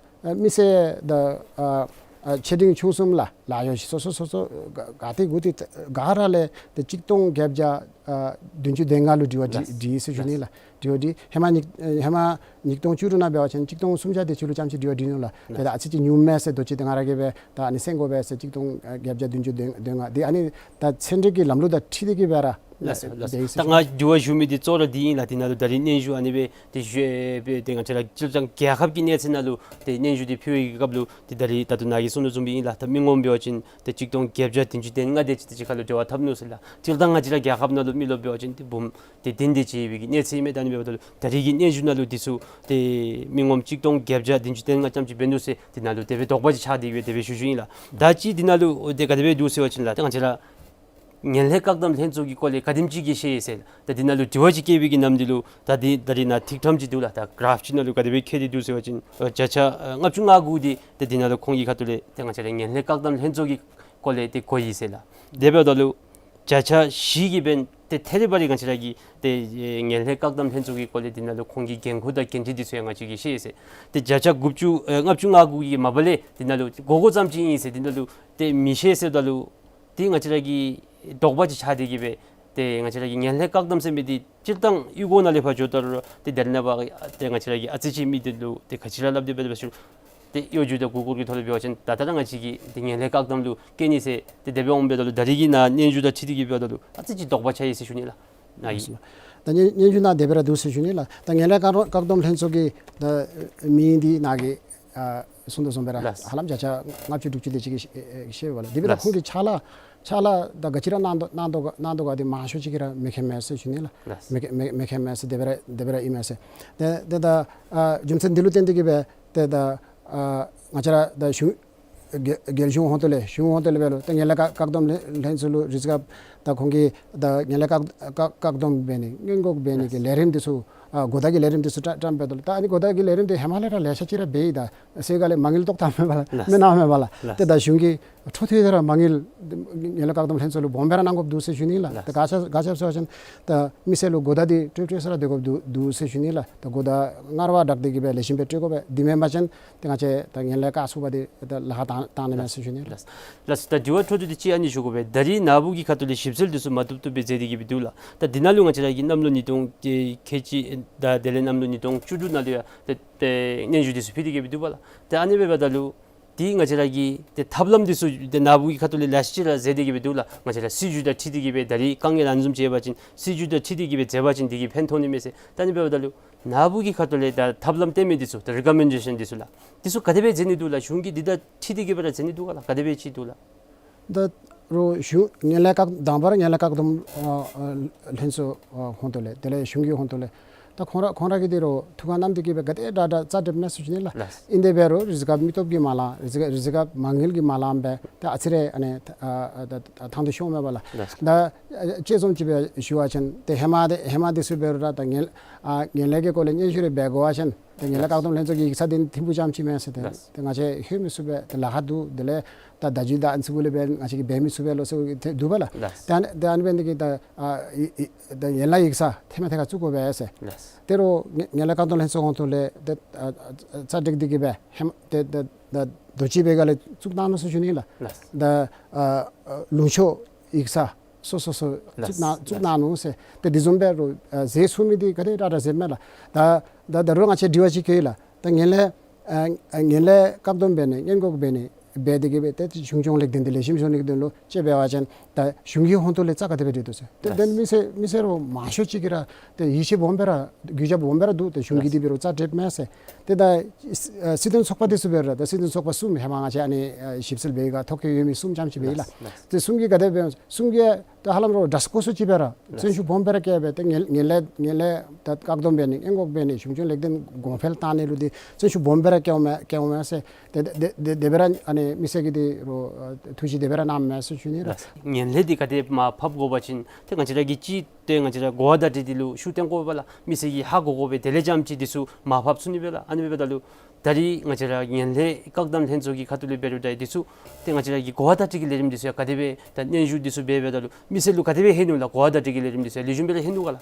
ཨ་མི་སེར་ད་ཨ་ཨ་ཆེ་འབྲིང་ཆུང་གསུམ་ལགས། ལཱ་གཡོག་སོ་སོ་སོ་སོ་ག་ག་ཏེ་གུ་ཏེ་ག་ར་ལས་ཏེ་གཅིག་སྟོང་བརྒྱད་བརྒྱ་ཨ་བདུན་ཅུ་དོན་ལྔ་ལུ་དྲི་བ་དྲི་ལགས། དྲིས་ཟེར་ཞུ་ནི་ལགས། དྲི་བ་དྲིས། ཧེ་མ་ཉིས་ཨེ་ཧེ་མ་ཉིས་སྟོང་བཅུ་དྲུག་ནང་འབད་བ་ཅིན་གཅིག་སྟོང་སུམ་བརྒྱ་དེ་ཅིག་ལུ་ཙམ་ཅིག་དྲི་བ་དྲིས་ནུག་ལགས། ལགས། ཏེ་ད་ཨ་ཙི་ཅིག་ཉུངམ་མས་ཟེར་དུས་ཅི་ཏེ་ང་ར་གིས་སྦེ་ད་ཨ་ནི་སེལ་དགོ་པས་ཟེར་གཅིག་སྟོང་ཨེ་བརྒྱད་བརྒྱ་བདུན་ཅུ་དོན་དོན་ལྔ་འདི་ཨ་ནི་ད་ཚན་རིག་གི་ལམ་ལུགས་དང་འཁྲིལ་ཏེ་གི་སྦེ་ར་ལགས་སོ། ལགས་སོ། ད་ང་དྲི་བ་ཞུ་མི་འདི་གཙོ་བོ་ར་འདི་ཨིན་ལགས། འདི་ནང་ལུ་ད་རིས་སྙན་ཞུ་ཨ་ནི་སྦེ་ཏེ་ཞུ་སྦེ་ཏེ་ང་བཅས་ར་སྤྱིར་བཏང་རྒྱལ་ཁབ་ཀྱི་གནས་ཚད་ནང་ལུ་ཏེ་སྙན་ཞུ་འདི་ཕུལ་བའི་གི་སྐབས་ལུ་ཏེ་ད་རིས་ད་ལྟོ་ནཱ་གིས་གསུངས་དོ་བཟུམ་སྦེ་ཨིན་ལགས། ད་མི་ངོམ་འབད་བ་ཅིན་ཏེ་གཅིག་སྟོང་བརྒྱད་བརྒྱ་བདུན་ཅུ་དོན་ལྔ་དེ་ཅིག་དེ་ཅིག་ཁར་ལུ་འབྲེལ་བ་འཐབ་ནུག་ཟེར་ལགས། སྤྱིར་བཏང་ང་བཅས་ར་རྒྱལ་ཁབ་ནང་ལུ་མི་ལོ་འབད་བ་ཅིན་ཏེ་འབུམ་ཏེ་བདུན་དེ་ཅིག་ཡོད་པའི་གི་གནས་ཚད་ཨིན་མས། ད་ཨ་ནི་འབདཝ་ད་ལུ་ད་རིས་ཀྱི་སྙན་ཞུ་ནང་ལུ་འདི་ཚུ་ཏེ་མི་ངོམ་གཅིག་སྟོང་བརྒྱད་བརྒྱ་བདུན་ཅུ་དོན་ལྔ་ཙམ་ཅིག་འབད་ནུག་ཟེར་འདི་ནང་ལུ་དེ་སྦེ་དོགས་པ་ཅིག་ཆགས་ཏེ་གི་སྦེ་དེ་སྦེ་ཞུ་ཞུཝ་ཨིན་ལགས། ད་ཅི་འདི་ནང་ལུ་ཏེ་ག་དེ་སྦེ་འདུག་ཟེར་བ་ཅིན་ལགས། ཏེ་ང་བཅས་ར་ངན་ལྷད་བཀག་སྡོམ་ལྷན་ཚོགས་ཀྱི་སྐོར་ལས་ག་དེམ་ཅིག་གིས་ཤེས་ཡི་ཟེར། ད་འདི་ནང་ལུ་དྲི་བ་ཅིག་བཀོད་པའི་གི་ནམ་དུས་ལུ་ད་འདི་ད་རིས་ནཱ་ཐིག་ཕྲེང་ཅིག་འདུག་ལགས། ད་གརཱཕ་ཅིག་ནང་ལུ་ག་དེ་སྦེ་བཀོད་དེ་འདུག་ཟེར་བ་ཅིན་ཨ་བརྒྱ་ཆ་ཨ་ལྔ་བཅུ་ང་དགུ་འདི་ཏེ་འདི་ནང་ལུ་ཁོང་གི་ཁ་ཐུག་ལས་ཏེ་ང་བཅས་ར་ངན་ལྷད་བཀག་སྡོམ་ལྷན་ཚོགས་ཀྱི་སྐོར་ལས་ཏེ་གོ་ཡི་ཟེར་ལགས། དེ་འབདཝ་ད་ལུ་བརྒྱ་ཆ་བཞི་གིས་འབདན་ཏེ་ཐད་རི་བ་རི་ང་བཅས་ར་གི་ཏེ་ཨེ་ངན་ལྷད་བཀག་སྡོམ་ལྷན་ཚོགས་ཀྱི་སྐོར་ལས་འདི་ནང་ལུ་ཁོང་གི་འགན་ཁུར་དང་འགན་འཁྲི་འདི་ཚུ་ཡང་ང་བཅས་ཀྱིས་ཤེས་ཟེར། ཏེ་བརྒྱ་ཆ་དགུ་བཅུ་ཨེ་ལྔ་བཅུ་ང་དགུ་གིས་མ་པ་ལས་འདི་ནང་ལུ་གོ་གོཝ་ཙམ་ཅིག་ཨིན་ཟེར་འདི་ནང་ལུ་ཏེ་མི་ཤེས་ཟེརཝ་ད་ལུ་ཏེ་ང་བཅས་ར་གི་དོགས་པ་ཅིག་ཆགས་ཏེ་གི་སྦེ་ཏེ་ང་བཅས་ར་གི་ངན་ལྷད་བཀག་སྡོམ་ཟེར་མི་འདི་སྤྱིར་བཏང་གཡུས་སྒོ་ནང་ལས་ཕར་འགྱོཝ་ད་ལུ་ཏེ་དེ་ནང་འབད་ཏེ་ང་བཅས་ར་གི་ཨ་ཙི་ཅིག་མི་འདི་ལུ་ཏེ་ག་ཅི་ར་སླབ་སྟེ་འབད་འབད་ཞུ། ཏེ་གཡོ་སྒྱུ་དང་མགུ་སྐོར་གྱི་ཐོག་ལས་འབད་བ་ཅིན་ད་ལྟོ་ར་ང་བཅས་ཀྱིས་ཏེ་ངན་ལྷད་བཀག་སྡོམ་ལུ་བཀལ་ནི་ཟེར་ཏེ་དེ་སྦེ་འོངམ་འབདཝ་ད་ལུ་ད་རིས་ཀྱི་ནཱ་སྙན་ཞུ་དང་འཁྲིལ་ཏེ་གི་འབདཝ་ད་ལུ་ཨ་ཙི་ཅིག་དོགས་པ་ཆགས་ཡི་ཟེར་ཞུ་ནི་ལགས། ནཱ་གི་ད་སྙན་སྙན་ཞུ་ནང་དེ་སྦེ་ར་འདུག་ཟེར་ཞུ་ནི་ལགས། ད་ངན་ལྷད་བཀག་བཀག་སྡོམ་ལྷན་ཚོགས་ཀྱི་ད་མིང་འདི་ནཱ་གིས་ཨ་གསུངས་དོ་བཟུམ་སྦེ་ར་ལགས། ཧ་ལམ་བརྒྱ་ཆ་ལྔ་བཅུ་དྲུག་ཅུ་དེ་ཅིག་གིས་ཤེས་ཤེས་པས་ལགས། དེ་སྦེ་ར་ལགས། ཁོང་གི་ཕྱག་ལཱ་ཕྱག་ལཱ་ད་ག་ཅི་ར་གནང་དོ་གནང་དོ་གནང་དོ་ག་འདི་མང་ཤོས་ཅིག་གིས་ར་མི་མཁྱེན་མས་ཟེར་ཞུ་ནི་ལགས། ལགས། མི་མཁྱེན་མི་མཁྱེན་མས་ཟེར་དེ་སྦེ་ར་དེ་སྦེ་ར་ཨིན་མས་ཟེར། ཏེ་ཏེ་ད་ཨ་རྒྱུ་མཚན་འདི་ལུ་བརྟེན་ཏེ་གི་སྦེ་ཏེ་ད་ཨ་ང་བཅས་ར་ད་གཞུང་རྒྱལ་རྒྱལ་གཞུང་ཧོང་ཏོ་ལས་གཞུང་ཧོང་ཏོ་ལས་འབད་རུང་ཏེ་ངན་ལྷད་བཀག་བཀག་སྡོམ་ལྷན་ལྷན་ཚོགས་ལུ་རེས་སྐབས་ད་ཁོང་གིས་ད་ངན་ལྷད་བཀག་བཀག་བཀག་སྡོམ་འབད་ནི་སྔོན་འགོག་འབད་ནི་གི་ལས་རིམ་འདི་ཚུ་ཨ་གོ་བརྡ་གི་ལས་རིམ་འདི་ཚུ་བཀྲམ་བཀྲམ་འབདཝ་ད་ལུ་ད་ཨ་ནི་གོ་བརྡ་གི་ལས་རིམ་འདི་ཧེ་མ་ལས་ར་ལེ་ཤ་ཅིག་ར་འབད་ཡི། ད་སེ་ག་ལས་མ་དངུལ་ཏོག་ཏོ་མེད་པས་ལགས། ལགས། མེན་ན་མེད་པས་ལགས། ལགས། ཏེ་ད་གཞུང་གིས་འཕྲོ་མཐུད་དེ་ར་མ་དངུལ་ངན་ལྷད་བཀག་སྡོམ་ལྷན་ཚོགས་ལུ་སྦོམ་སྦེ་ར་གནང་དགོཔ་འདུག་ཟེར་ཞུ་ནི་ལགས། ལགས། ཏེ་ག་ཅི་ག་ཅི་ཟེར་བ་ཅིན་ད་མི་སེར་ལུ་གོ་བརྡ་འདི་ཏེ་ཏེ་ས་ར་སྡོད་དགོཔ་འདུག་འདུག་ཟེར་ཞུ་ནི་ལགས། ད་གོ་བརྡ་སྔར་བ་དྲག་སྟེ་གི་སྦེ་ལེགས་ཤོམ་སྦེ་སྤྲོད་དགོ་པས། འདི་མེན་པ་ཅིན་ཏེ་ང་བཅས་ད་ངན་ལྷད་བཀག་ཚུགས་པ་འདི་ད་ལཱ་ཁག་བཏང་བཏང་ནི་མས་ཟེར་ཞུ་ནི་ལགས། ལགས། ལགས། ད་དྲི་བ་འཕྲོ་མཐུད་དེ་ཅིག་ཨ་ནི་ཞུ་དགོ་པས། ད་རིས་ནཱ་བུ་གི་ཁ་ཐུག་ལས་ཞིབ་འཚོལ་འདི་ཚུ་མ་བཏུབ་བཏུབ་སྦེ་མཛད་དེ་གི་སྦེ་འདུག་ལགས། ད་འདི་ནང་ལུ་ང་བཅས་ར་གི་གནམ་ལོ་ཉིས་སྟོང་ཁལ་གཅིག་ད་དེ་ལས་གནམ་ལོ་ཉིས་སྟོང་བཅུ་དྲུག་ནང་ལུ་ཡང་ཏེ་ཏེ་སྙན་ཞུ་འདི་ཚུ་ཕུལ་ཏེ་གི་སྦེ་འདུག་པ་ལགས། ཏེ་ཨ་ནི་འབདཝ་ད་ལུ་ཏེ་ང་བཅས་ར་གི་ཏེ་ཐབས་ལམ་འདི་ཚུ་ཏེ་ནཱ་བུ་གི་ཁ་ཐུག་ལས་ལེ་ཤ་ཅིག་ར་མཛད་དེ་གི་སྦེ་འདུག་ལགས། ང་བཅས་ར་སྲིད་བྱུས་དང་འཁྲིལ་ཏེ་གི་སྦེ་ད་རིས་དཀའ་ངལ་ཨ་ནི་བཟུམ་ཅིག་ཡོད་པ་ཅིན་སྲིད་བྱུས་དང་འཁྲིལ་ཏེ་གི་སྦེ་མཛད་པ་ཅིན་འདི་གིས་ཕན་ཐོགས་ནི་མས་ཟེར། ད་ཨ་ནི་འབདཝ་ད་ལུ་ནཱ་བུ་གི་ཁ་ཐུག་ལས་ད་ཐབས་ལམ་སྟོན་མི་འདི་ཚུ་ད་རི་ཀོ་མེན་ཌེ་ཤཱན་འདི་ཚུ་ལགས། འདི་ཚུ་ག་དེ་སྦེ་མཛད་ནི་འདུག་ལགས། གཞུང་གིས་འདི་དང་འཁྲིལ་ཏེ་གི་སྦེ་ར་མཛད་ནི་འདུག་ག་ལགས། ག་དེ་སྦེ་ཅིག་འདུག་ལགས། ད་ རོགས་གཞུང་ངན་ལྷད་བཀག་དང་པ་ར་ངན་ལྷད་བཀག་སྡོམ་ཨ་ཨ་ལྷན་ཚོགས་ཨ་ཧོང་ཏོ་ལས་དེ་ལས་གཞུང་གི་ཧོང་ཏོ་ལས་ད་ཁོང་ར་ཁོང་ར་གིས་དེ་རོགས་ཐུགས་ཁར་བསྣམས་ཏེ་གི་སྦེ་ག་དེ་དྲག་དྲག་རྩ་འགྲིགཔ་མས་ཟེར་ཞུ་ནི་ལགས། ལགས། ཨིན་དེ་འབད་རུང་རེས་འགའ་མི་སྟོབས་ཀྱིས་མ་ལང་རེས་འགའ་རེས་འགའ་མ་དངུལ་གྱིས་མ་ལངམ་སྦེ་ད་ཨ་ཙི་རེ་ཨ་ནི་ཨ་ཨ་ད་ད་ཐང་དུ་ཤོརཝ་མས་པ་ལགས། ལགས། ད་ཨ་དཔྱེ་བཟུམ་ཅིག་སྦེ་ཞུ་བ་ཅིན་ཏེ་ཧེ་མ་དེ་ཧེ་མ་དེ་ཚུ་འབད་རུང་ར་ད་ངན་ཨ་ངན་ལྷད་ཀྱི་སྐོར་ལས་སྙན་ཞུ་རེ་འབད་དགོ་པ་ཅིན་ཏེ་ངན་ལྷད་བཀག་སྡོམ་ལྷན་ཚོགས་ཀྱི་ཡིག་ཚང་འདི་ཐིམ་ཕུག་རྐྱངམ་ཅིག་མས་ཟེར་ཏེ། ལགས། ཏེ་ང་བཅས་ལྷོད་མི་ཚུགས་པས། ཏེ་ལཱ་ཁག་འདུག། དེ་ལས་ད་བརྡ་བརྒྱུད་དང་ཨ་ནི་ཚུ་གུ་ལས་འབད་ང་བཅས་ཀྱིས་འབད་མི་ཚུགས་པས་ལོ་ཟེར་ཏེ་འདུག་པ་ལགས། ལགས། ཏེ་ཨ་ནི་ཏེ་ཨ་ནི་འབད་ནི་དེ་གིས་ད་ཨ་ཡི་ཡི་ད་ཡན་ལག་ཡིག་ཚང་ཐེངས་མ་ཐེངས་ཁར་བཙུགས་དགོ་པས་ཟེར། ལགས། དེ་རོགས་ངན་ངན་ལྷད་བཀག་སྡོམ་ལྷན་ཚོགས་ཧོང་ཏོ་ལས་ཏེ་ཨ་ཨ་རྩ་འགྲིག་སྟེ་གི་སྦེ་ཧེ་མ་ཏེ་ཏེ་ད་རྡོ་གཅིག་སྦེ་ག་ལས་བཙུགས་གནང་ནུག་ཟེར་ཞུ་ནི་ལགས། ལགས། ད་ཨ་ཨ་ལུང་ཕྱོགས་ཡིག་ཚང་སོ་སོ་སོ་ལགས། བཙུགས་གནང་བཙུགས་གནང་ནུག་ཟེར། ཏེ་དེ་བཟུམ་འབད་རུང་ཨ་ཟེར་ཚུགས་མི་འདི་ག་དེ་དྲག་དྲག་ཟེརཝ་མས་ལགས། ད་ད་ད་རུང་ང་བཅས་དྲི་བ་ཅིག་བཀོད་ཡི་ལགས། ད་ངན་ལྷད་ཨ་ཨ་ངན་ལྷད་བཀག་སྡོམ་འབད་ནི་སྔོན་འགོག་འབད་ནི་འབད་དེ་གི་སྦེ་ཏེ་གཞུང་སྐྱོང་ལེགས་ལྡན་འདི་ལེགས་ཤོམ་བཟོ་ནི་གི་དོན་ལུ་ཅིག་འབད་བ་ཅིན་ད་གཞུང་གི་ཧོང་ཏོ་ལས་རྩ་ག་དེ་སྦེ་འགྲིག་འདུག་ཟེར། ཏེ་ལགས། ཏེ་མི་སེར་མི་སེར་རོགས་མང་ཤོས་ཅིག་གིས་ར་ཏེ་ཡིད་ཆེས་སྦོམ་སྦེ་ར་གུས་ཞབས་སྦོམ་སྦེ་ར་འདུག། ཏེ་གཞུང་གིས་ལགས། དེ་འབད་རུང་རྩ་འགྲིགཔ་མས་ཟེར། ཏེ་ད་སྲིད་དོན་ཚོགས་པ་དེ་ཚུ་འབད་རུང་ད་སྲིད་དོན་ཚོགས་པ་གསུམ་ཧེ་མ་ང་བཅས་ཨ་ནི་ཨ་ཞིབ་འཚོལ་འབད་བའི་སྐབས་ཐོ་བཀོད་ཡོད་མི་གསུམ་ཙམ་ཅིག་འབད་ཡི་ལགས། ལགས། ལགས། ཏེ་གསུམ་གྱིས་ག་དེ་སྦེ་གསུམ་གྱིས་ད་ཧ་ལམ་རོགས་དྲག་སྐུ་སུ་ཅིག་འབད་རུང་ལགས། བརྩོན་ཤུགས་སྦོམ་སྦེ་ར་བསྐྱེད་སྦེ་ཏེ་ངན་ངན་ལྷད་ངན་ལྷད་ད་བཀག་སྡོམ་འབད་ནི་སྔོན་འགོག་འབད་ནི་གཞུང་སྐྱོང་ལེགས་ལྡན་གོང་འཕེལ་བཏང་ནི་ལུ་འདི་བརྩོན་ཤུགས་སྦོམ་སྦེ་ར་བསྐྱེདཔ་མས་བསྐྱེདཔ་མས་ཟེར། ཏེ་དེ་དེ་དེ་སྦེ་ར་ཨ་ནི་མི་སེར་གྱིས་འདི་རོགས་ཨ་ཐུགས་བཞེད་དེ་སྦེ་ར་གནངམ་མས་ཟེར་ཞུ་ནི་ལགས། ལགས། ངན་ལྷད་འདི་ག་དེ་མར་ཕབ་དགོ་པ་ཅིན་ཏེ་ང་བཅས་ར་གིས་ཅིག་ཏེ་ང་བཅས་ར་གོ་བ་བརྡ་སྤྲོད་འདི་ལུ་ཤུགས་བཏོན་དགོ་པས་ལགས། མི་སེར་གྱིས་ཧ་གོ་དགོ་པས། དེ་ལས་རྐྱངམ་ཅིག་འདི་ཚུ་མར་ཕབ་ཚུགས་ནི་པས་ལགས། ཨ་ནི་འབདཝ་ད་ལུ་ད་རིས་ང་བཅས་ར་ངན་ལྷད་བཀག་སྡོམ་ལྷན་ཚོགས་ཀྱི་ཁ་ཐུག་ལས་འབད་རུང་ད་འདི་ཚུ་ཏེ་ང་བཅས་ར་གི་གོ་བ་བརྡ་སྤྲོད་ཀྱི་ལས་རིམ་འདི་ཚུ་ཡང་ག་དེ་སྦེ་ད་སྙན་ཞུ་འདི་ཚུ་འབད་འབདཝ་ད་ལུ་མི་སེར་ལུ་ག་དེ་སྦེ་ལྷོད་ནུག་ལགས། གོ་བ་བརྡ་སྤྲོད་ཀྱི་ལས་རིམ་འདི་ཚུ་ཡང་ལེགས་ཤོམ་སྦེ་ར་ལྷོད་ནུག་ག་ལགས།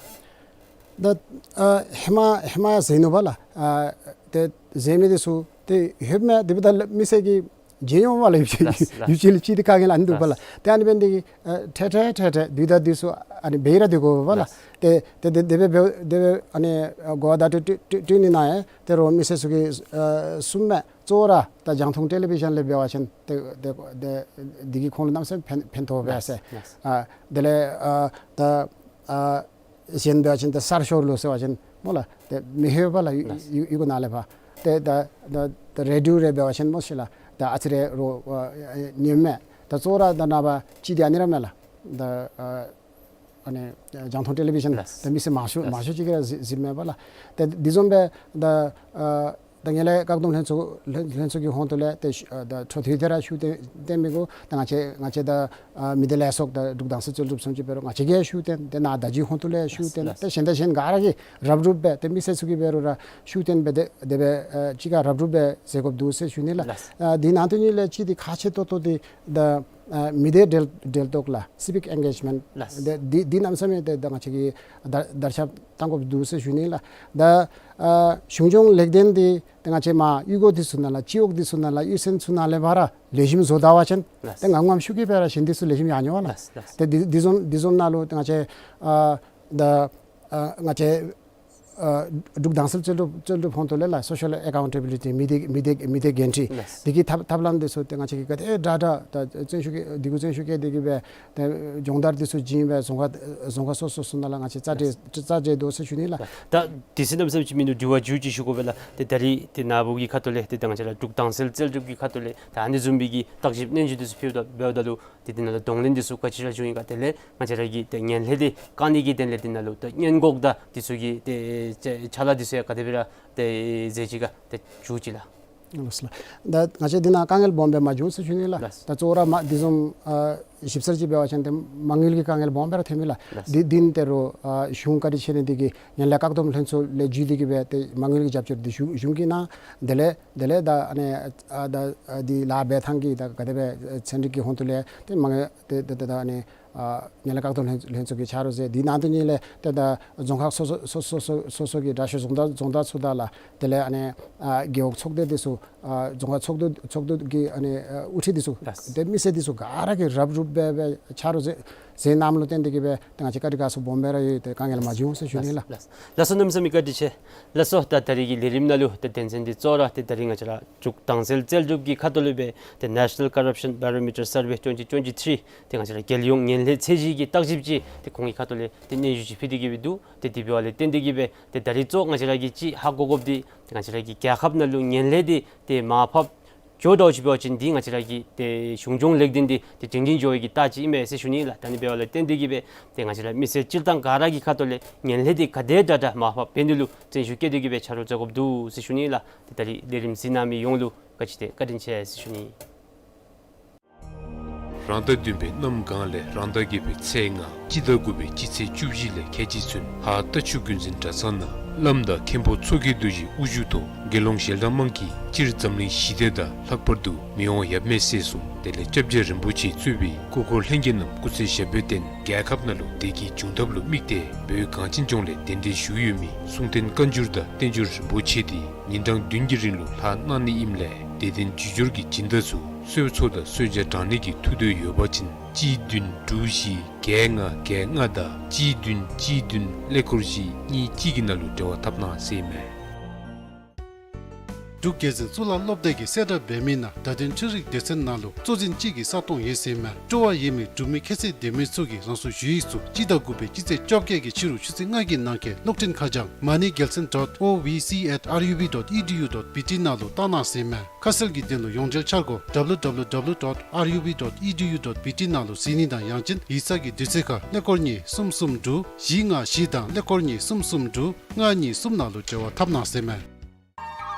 ད་ཨ་ཧེ་མ་ཧེ་མ་ཟེར་ནུག་པ་ལགས། ཨ་ཏེ་ཟེར་མི་འདི་ཚུ་ཏེ་ལྷོདཔ་མས། དེ་འབདཝ་ད་ལུ་མི་སེར་གྱིས་མཇལ་འོང་པ་ལགས། ཡུལ་ལགས། ལགས། ཡུལ་ཅིག་ལུ་ཅིག་ཏེ་དཀའ་ངལ་ཨ་ནི་འདུག་པ་ལགས། ལགས། ཏེ་ཨ་ནི་འབད་ནི་དེ་གིས་ཨ་འཕྲལ་འཕྲལ་འཕྲལ་འཕྲལ་དུས་དང་དུས་སུ་ཨ་ནི་འབད་ར་འབད་དགོ་པས་ལགས། ལགས། ཏེ་ཏེ་དེ་དེ་སྦེ་འབད་དེ་སྦེ་ཨ་ནི་ཨ་གོ་བ་བརྡ་སྤྲོད་སྤྲོད་སྤྲོད་ནི་ནང་ཡང་ཏེ་རོགས་མི་སེར་ཚུ་གིས་ཨ་གསུངམ་མས། གཙོ་བོ་ར་ད་རྒྱང་མཐོང་ཊེ་ལི་བི་ཞཱན་ལས་འབད་བ་ཅིན་ཏེ་ཏེ་ཏེ་འདི་གིས་ཁོང་ལུ་གནམ་མེད་ས་མེད་ཕན་ཕན་ཐོགས་པས་ཟེར། ལགས། ལགས། ཨ་དེ་ལས་ཨ་ད་ཨ་གཞན་འབད་བ་ཅིན་ད་གསར་ཤོར་ལོ་ཟེར་བ་ཅིན་སྨོ་ལགས། ཏེ་མི་ལྷོད་པས་ལགས། ཡུ་ལགས། ཡུ་ཡུ་གུ་ནང་ལས་ཕར། ཏེ་ད་ད་ད་རེ་ཌིའོ་རེ་འབད་བ་ཅིན་སྨོ་ཤིག་ལགས། ད་ཨ་ཙི་རེ་རོགས་ཨ་ཉནམ་མས། ད་གཙོ་བོ་ར་ད་ནངས་པ་ཅིག་འདི་ཨ་ནི་ར་མས་ལགས། ད་ཨ་ཨ་ནི་རྒྱང་མཐོང་ཊེ་ལི་བི་ཞཱན་ལགས། ད་མི་སེར་མང་ཤོས་ལགས། མང་ཤོས་ཅིག་གིས་ར་གཟིགས་གཟིགསཔ་མས་པ་ལགས། ཏེ་འདི་བཟུམ་སྦེ་ད་ཨ་ད་ངན་ལྷད་བཀག་སྡོམ་ལྷན་ཚོགས་ལྷན་ལྷན་ཚོགས་ཀྱི་ཧོང་ཏོ་ལས་ཏེ་ཤུ་ཨ་ད་འཕྲོ་མཐུད་དེ་ར་ཤུགས་བཏོན་བཏོན་མི་དགོ། ད་ང་བཅས་ང་བཅས་ད་ཨ་མི་སྡེ་ལས་ཚོགས་དང་འབྲུག་དྭངས་གསལ་རྩོད་སྒྲུབ་ཚུན་ཚོད་འབད་རུང་ང་བཅས་ཀྱིས་ཤུགས་བཏོན། ཏེ་ནཱ་བརྡ་བརྒྱུད་ཧོང་ཏོ་ལས་ཤུགས་བཏོན། ལགས། ཏེ་གཞན་དང་གཞན་ག་ར་གིས་རབ་རུབ་སྦེ་ཏེ་མི་སེར་ཚུ་གིས་འབད་རུང་ར་ཤུགས་བཏོན་སྦེ་དེ་དེ་སྦེ་ཨ་གཅིག་ཁར་རབ་རུབ་སྦེ་མཛད་དགོཔ་འདུག་ཟེར་ཞུ་ནི་ལགས། ལགས། ཨ་འདི་ནང་དོན་ཉིད་ལས་ཅིག་འདི་ཁག་ཆེ་ཏོག་ཏོ་འདི་ད་ཨ་མི་སྡེ་འབྲེལ་འབྲེལ་གཏོགས་ལགས། སི་བིག་ཨེན་གེཇ་མེནཊ། ལགས། འདི་འདི་འདི་གནམ་མེད་ས་མེད་ཏེ་ད་ང་བཅས་ཀྱིས་དར་དར་ཁྱབ་བཏང་དགོཔ་འདུག་ཟེར་ཞུ་ནི་ལགས། ད་ཨ་གཞུང་སྐྱོང་ལེགས་ལྡན་འདི་ཏེ་ང་བཅས་མར་གཡུས་སྒོ་འདི་ཚུ་ནང་ལགས། སྤྱི་འོག་འདི་ཚུ་ནང་ལགས། གཡུས་ཚན་ཚུ་ནང་ལས་ཕར་ར་ལེགས་ཤོམ་བཟོ་ད་པ་ཅིན། ལགས། ཏེ་ངམ་ངམ་ཤུགས་ཀྱིས་འབད་ར་གཞན་འདི་ཚུ་ལེགས་ཤོམ་ཡར་འགྱོ་བ་ལགས། ལགས། ལགས། ཏེ་འདི་འདི་བཟུམ་འདི་བཟུམ་ནང་ལུ་ཏེ་ང་བཅས་ཨ་ད་ཨ་ང་བཅས་ཨ་འབྲུག་དྭངས་གསལ་རྩོད་སྒྲུབ་རྩོད་སྒྲུབ་ཧོང་ཏོ་ལས་ལགས། སོ་ཤལ་ཨེ་ཀའུན་ཊེ་བི་ལི་ཊི་མི་སྡེ་མི་སྡེ་མི་སྡེ་འགན་འཁྲི། ལགས། འདི་གི་ཐབས་ཐབས་ལམ་འདི་ཚུ་ཏེ་ང་བཅས་ཀྱིས་ག་དེ་དྲག་དྲག་ད་བརྩོན་ཤུགས་བསྐྱེད་འདི་གུ་བརྩོན་ཤུགས་བསྐྱེད་འདི་གི་སྦེ་ཏེ་སྦྱོང་བརྡར་འདི་ཚུ་བྱིན་སྦེ་རྫོང་ཁག་རྫོང་ཁག་སོ་སོ་སོ་ནང་ལགས། ང་བཅས་རྩ་འགྲེལ་རྩ་འགྲེལ་དོ་ཟེར་ཞུ་ནི་ལགས། ད་དུས་ཚོད་གནམ་མེད་ས་མེད་ཅིག་མིན་འདུག། དྲི་བ་མཇུག་ཅིག་ཞུ་དགོ་པས་ལགས། ཏེ་ད་རིས་ཏེ་ནཱ་བུ་གི་ཁ་ཐུག་ལས་ཏེ་ད་ང་བཅས་ར་འབྲུག་དྭངས་གསལ་རྩོད་སྒྲུབ་ཀྱི་ཁ་ཐུག་ལས་ད་ཨ་ནི་བཟུམ་མའི་གི་བརྟག་ཞིབ་སྙན་ཞུ་འདི་ཚུ་ཕུལཝ་ད་འབདཝ་ད་ལུ་ཏེ་འདི་ནང་ལུ་གདོང་ལེན་འདི་ཚུ་ག་ཅི་ར་བྱུང་ཡི་ག། དེ་ལས་ང་བཅས་ར་གི་ཏེ་ངན་ལྷད་འདི་བཀག་ནི་གི་དོན་ལས་འདི་ནང་ལུ་ད་སྔོན་འགོག་དང་འདི་ཚུ་གི་ཏེ་ཅ་ཅ་ལ་འདི་ཚུ་ཡང་ག་དེ་སྦེ་ར་ཏེ་མཛད་ཅི་ག་ཏེ་ཞུ་ཅི་ལགས། ལགས་ལགས། ད་ང་བཅས་འདི་ནང་དཀའ་ངལ་སྦོམ་སྦེ་མ་བྱུང་ཟེར་ཞུ་ནི་ལགས། ལགས། ད་གཙོ་བོ་ར་མ་འདི་བཟུམ་ཨ་ཞིབ་འཚོལ་ཅིག་འབད་བ་ཅིན་ཏེ་མ་དངུལ་གྱི་དཀའ་ངལ་སྦོམ་སྦེ་ར་ཐོན་མི་ལགས། ལགས། འདི་འདི་ནི་ད་རུང་ཨ་གཞུང་བཀའ་དྲིན་ཆེ་ནི་འདི་གིས་ངན་ལྷད་བཀག་སྡོམ་ལྷན་ཚོགས་ལས་བརྒྱུད་འདི་གིས་སྦེ་ཏེ་མ་དངུལ་གྱི་རྒྱབ་སྐྱོར་འདི་གཞུང་གཞུང་གིས་གནང་། དེ་ལས་དེ་ལས་ད་ཨ་ནི་ཨ་ད་ཨ་འདི་ལཱ་འབད་ཐངས་ཀྱི་ད་ག་དེ་སྦེ་ཚན་རིག་གི་ཧོང་ཏོ་ལས་ཏེ་མ་དངུལ་ཏེ་ཏེ་ཏེ་ད་ཨ་ནི་ཨ་ངན་ལྷད་བཀག་སྡོམ་ལྷན་ལྷན་ཚོགས་ཀྱིས་ཆ་རོགས་མཛད། འདི་ནང་དོན་ཉིད་ལས་ཏེ་ད་རྫོང་ཁག་སོ་སོ་སོ་སོ་སོ་སོ་གི་དྲག་ཤོས་རྫོང་བདག་རྫོང་བདག་ཚུ་དང་ལགས། དེ་ལས་ཨ་ནི་ཨ་རྒེད་འོག་ཚོགས་སྡེ་འདི་ཚུ་ཨ་རྫོང་ཁག་ཚོགས་འདུ་ཚོགས་འདུ་གི་ཨ་ནི་ཨ་དབུ་ཁྲིད་འདི་ཚུ། ལགས། ཏེ་མི་སེར་འདི་ཚུ་ག་ར་གིས་རབ་རུབ་སྦེ་སྦེ་ཆ་རོགས་མཛད་མཛད་གནངམ་ལུ་བརྟེན་འདི་གིས་སྦེ་ཏེ་ང་བཅས་བཀའ་དྲིན་དགའ་ཚོར་སྦོམ་སྦེ་ར་ཡོད། ཏེ་དཀའ་ངལ་མ་བྱུང་ཟེར་ཞུ་ནི་ལགས། ལགས་སོ། གནམ་མེད་ས་མེད་བཀའ་དྲིན་ཆེ། ལགས་སོ། ད་ད་རིས་ཀྱི་ལས་རིམ་ནང་ལུ་ཏེ་དོན་ཚན་འདི་གཙོ་བོ་ར་ཏེ་ད་རིས་ང་བཅས་ར་འབྲུག་དྭངས་གསལ་རྩོད་སྒྲུབ་ཀྱི་ཁ་ཐུག་ལས་སྦེ་ཏེ་National Corruption Barometer Survey twenty twenty-three ཏེ་ང་བཅས་ར་རྒྱལ་ཡོངས་ངན་ལྷད་ཚད་གཞི་གི་བརྟག་ཞིབ་ཅིག་ཏེ་ཁོང་གི་ཁ་ཐུག་ལས་ཏེ་སྙན་ཞུ་ཅིག་ཕུལ་ཏེ་གི་སྦེ་འདུག། ཏེ་དེ་འབདཝ་ལས་བརྟེན་འདི་གིས་སྦེ་ཏེ་ད་རིས་གཙོ་ང་བཅས་ར་གིས་ཅིག་ཧ་གོ་དགོཔ་འདི་ཏེ་ང་བཅས་ར་གི་རྒྱལ་ཁབ་ནང་ལུ་ངན་ལྷད་འདི་ཏེ་མར་ཕབ་ འགྱོཝ་ད་ཅིག་འབད་བ་ཅིན་འདི་ང་བཅས་ར་གི་ཏེ་གཞུང་སྐྱོང་ལེགས་ལྡན་འདི་ཏེ་སྒྲིང་སྒྲིང་འགྱོ་བའི་གི་རྟགས་ཅིག་ཨིན་མས་ཟེར་ཞུ་ནི་ལགས། ད་ཨ་ནི་འབདཝ་ལས་བརྟེན་ཏེ་གིས་སྦེ་ཏེ་ང་བཅས་ར་མི་སེར་སྤྱིར་བཏང་ག་ར་གི་ཁ་ཐུག་ལས་ངན་ལྷད་འདི་ག་དེ་དྲག་དྲག་མར་ཕབ་འབད་ནི་ལུ་བརྩོན་ཤུགས་བསྐྱེད་དེ་གིས་སྦེ་ཆ་རོགས་མཛད་དགོཔ་འདུག་ཟེར་ཞུ་ནི་ལགས། ཏེ་ད་རིས་ལས་རིམ་གཟིགས་གནང་མི་ཡོངས་ལུ་བཀའ་དྲིན་ཆེ་ཟེར་ཞུ་ནི། རང་ཟླ་བདུན་པའི་གནམ་གང་ལས་རང་ཟླ་བརྒྱད་པའི་ཚེས་ལྔ་སྤྱི་ཟླ་དགུ་པའི་སྤྱི་ཚེས་བཅུ་བཞི་ལས་ཁལ་གཅིག་ཚུན་ལྷ་རྟ་ཕྱུག་དགོན་འཛིན་གྲྭ་ཚང་ནང་བླམ་དང་མཁན་པོ་མཚོ་སྐྱེས་རྡོ་རྗེའི་དབུ་བཞུགས་ཐོག་དགེ་སློང་ཞལ་གྲངས་མང་གིས་སྤྱིར་འཛམ་གླིང་ཞི་བདེ་དང་ལྷག་པར་དུ་མི་དབང་ཡབ་མེས་སྲས་གསུམ་དེ་ལས་སྐྱབས་རྗེ་རིན་པོ་ཆེ་གཙོས་པའི་སྐུ་འཁོར་ལྷན་རྒྱས་རྣམས་སྐུ་ཚེ་ཞབས་པད་བརྟན། རྒྱལ་ཁབ་ནང་ལུ་བདེ་སྐྱིད་འབྱུང་ཐབས་ལུ་དམིགས་ཏེ་བོད་གངས་ཅན་ལྗོངས་ལས་གདན་འདྲེན་ཞུ་ཡོད་མི་གསུང་རྟེན་བཀའ་འགྱུར་དང་བསྟན་འགྱུར་རིན་པོ་ཆེ་འདི་ཉིན་གྲངས་བདུན་གྱི་རིང་ལུ་ལྷག་གནང་ནི་ཨིནམ་ལས་དད་ལྡན་རྒྱུ་སྦྱོར་གྱི་སྦྱིན་བདག་ཚུ་གསོལ་ཚོགས་དང་གསོལ་ཇ་དྲང་ནི་གི་ཐུགས་འདོད་ཡོད་པ་ཅིན་གཅིག་བདུན་དྲུག་བཞི་བརྒྱད་ལྔ་བརྒྱད་ལྔ་དང་གཅིག་བདུན་གཅིག་བདུན་ཀླད་ཀོར་བཞི་གཉིས་གཅིག་གི་ནང་ལུ་འབྲེལ་བ་འཐབ་གནང་ཟེར་ཨིན་མས། འབྲུག་རྒྱལ་བཙུན་གཙུག་ལག་སློབ་སྡེ་གིས་གསལ་བསྒྲགས་འབད་མི་ནང་བརྡ་དོན་འཕྲུལ་རིག་སྡེ་ཚན་ནང་ལུ་གཙོ་འཛིན་གཅིག་གི་ས་སྟོང་ཡོད་ཟེར་ཨིན་མས། སྤྲོ་བ་ཡོད་མི་འབྲུག་མི་ཁྱད་ཚད་ལྡན་མི་ཚུ་གིས་རང་སོའི་ཞུ་ཡིག་ཚུ་སྤྱི་ཟླ་དགུ་པའི་སྤྱི་ཚེས་བཅོ་བརྒྱད་ཀྱི་ཕྱི་རུ་ཆུ་ཚོད་ལྔ་གི་ནང་འཁོད་གློག་འཕྲིན་ཁ་བྱང་money gelson dot O V C at R U B dot E D U dot B T ནང་ལུ་བཏང་གནང་ཟེར་ཨིན་མས། ཁ་གསལ་གྱི་དོན་ལུ་ཡོངས་འབྲེལ་འཆར་སྒོ་W W W dot R U B dot E D U dot B T ནང་ལུ་གཟིགས་ནི་དང་ཡང་ཅིན་ཡིག་ཚང་གི་དུས་ཚོད་ཁར་ཀླད་ཀོར་གཉིས་གསུམ་གསུམ་དྲུག་བཞི་ལྔ་བཞི་དང་ཀླད་ཀོར་གཉིས་གསུམ་གསུམ་དྲུག་ལྔ་གཉིས་གསུམ་ནང་ལུ་འབྲེལ་བ་འཐབ་གནང་ཟེར་ཨིན་མས།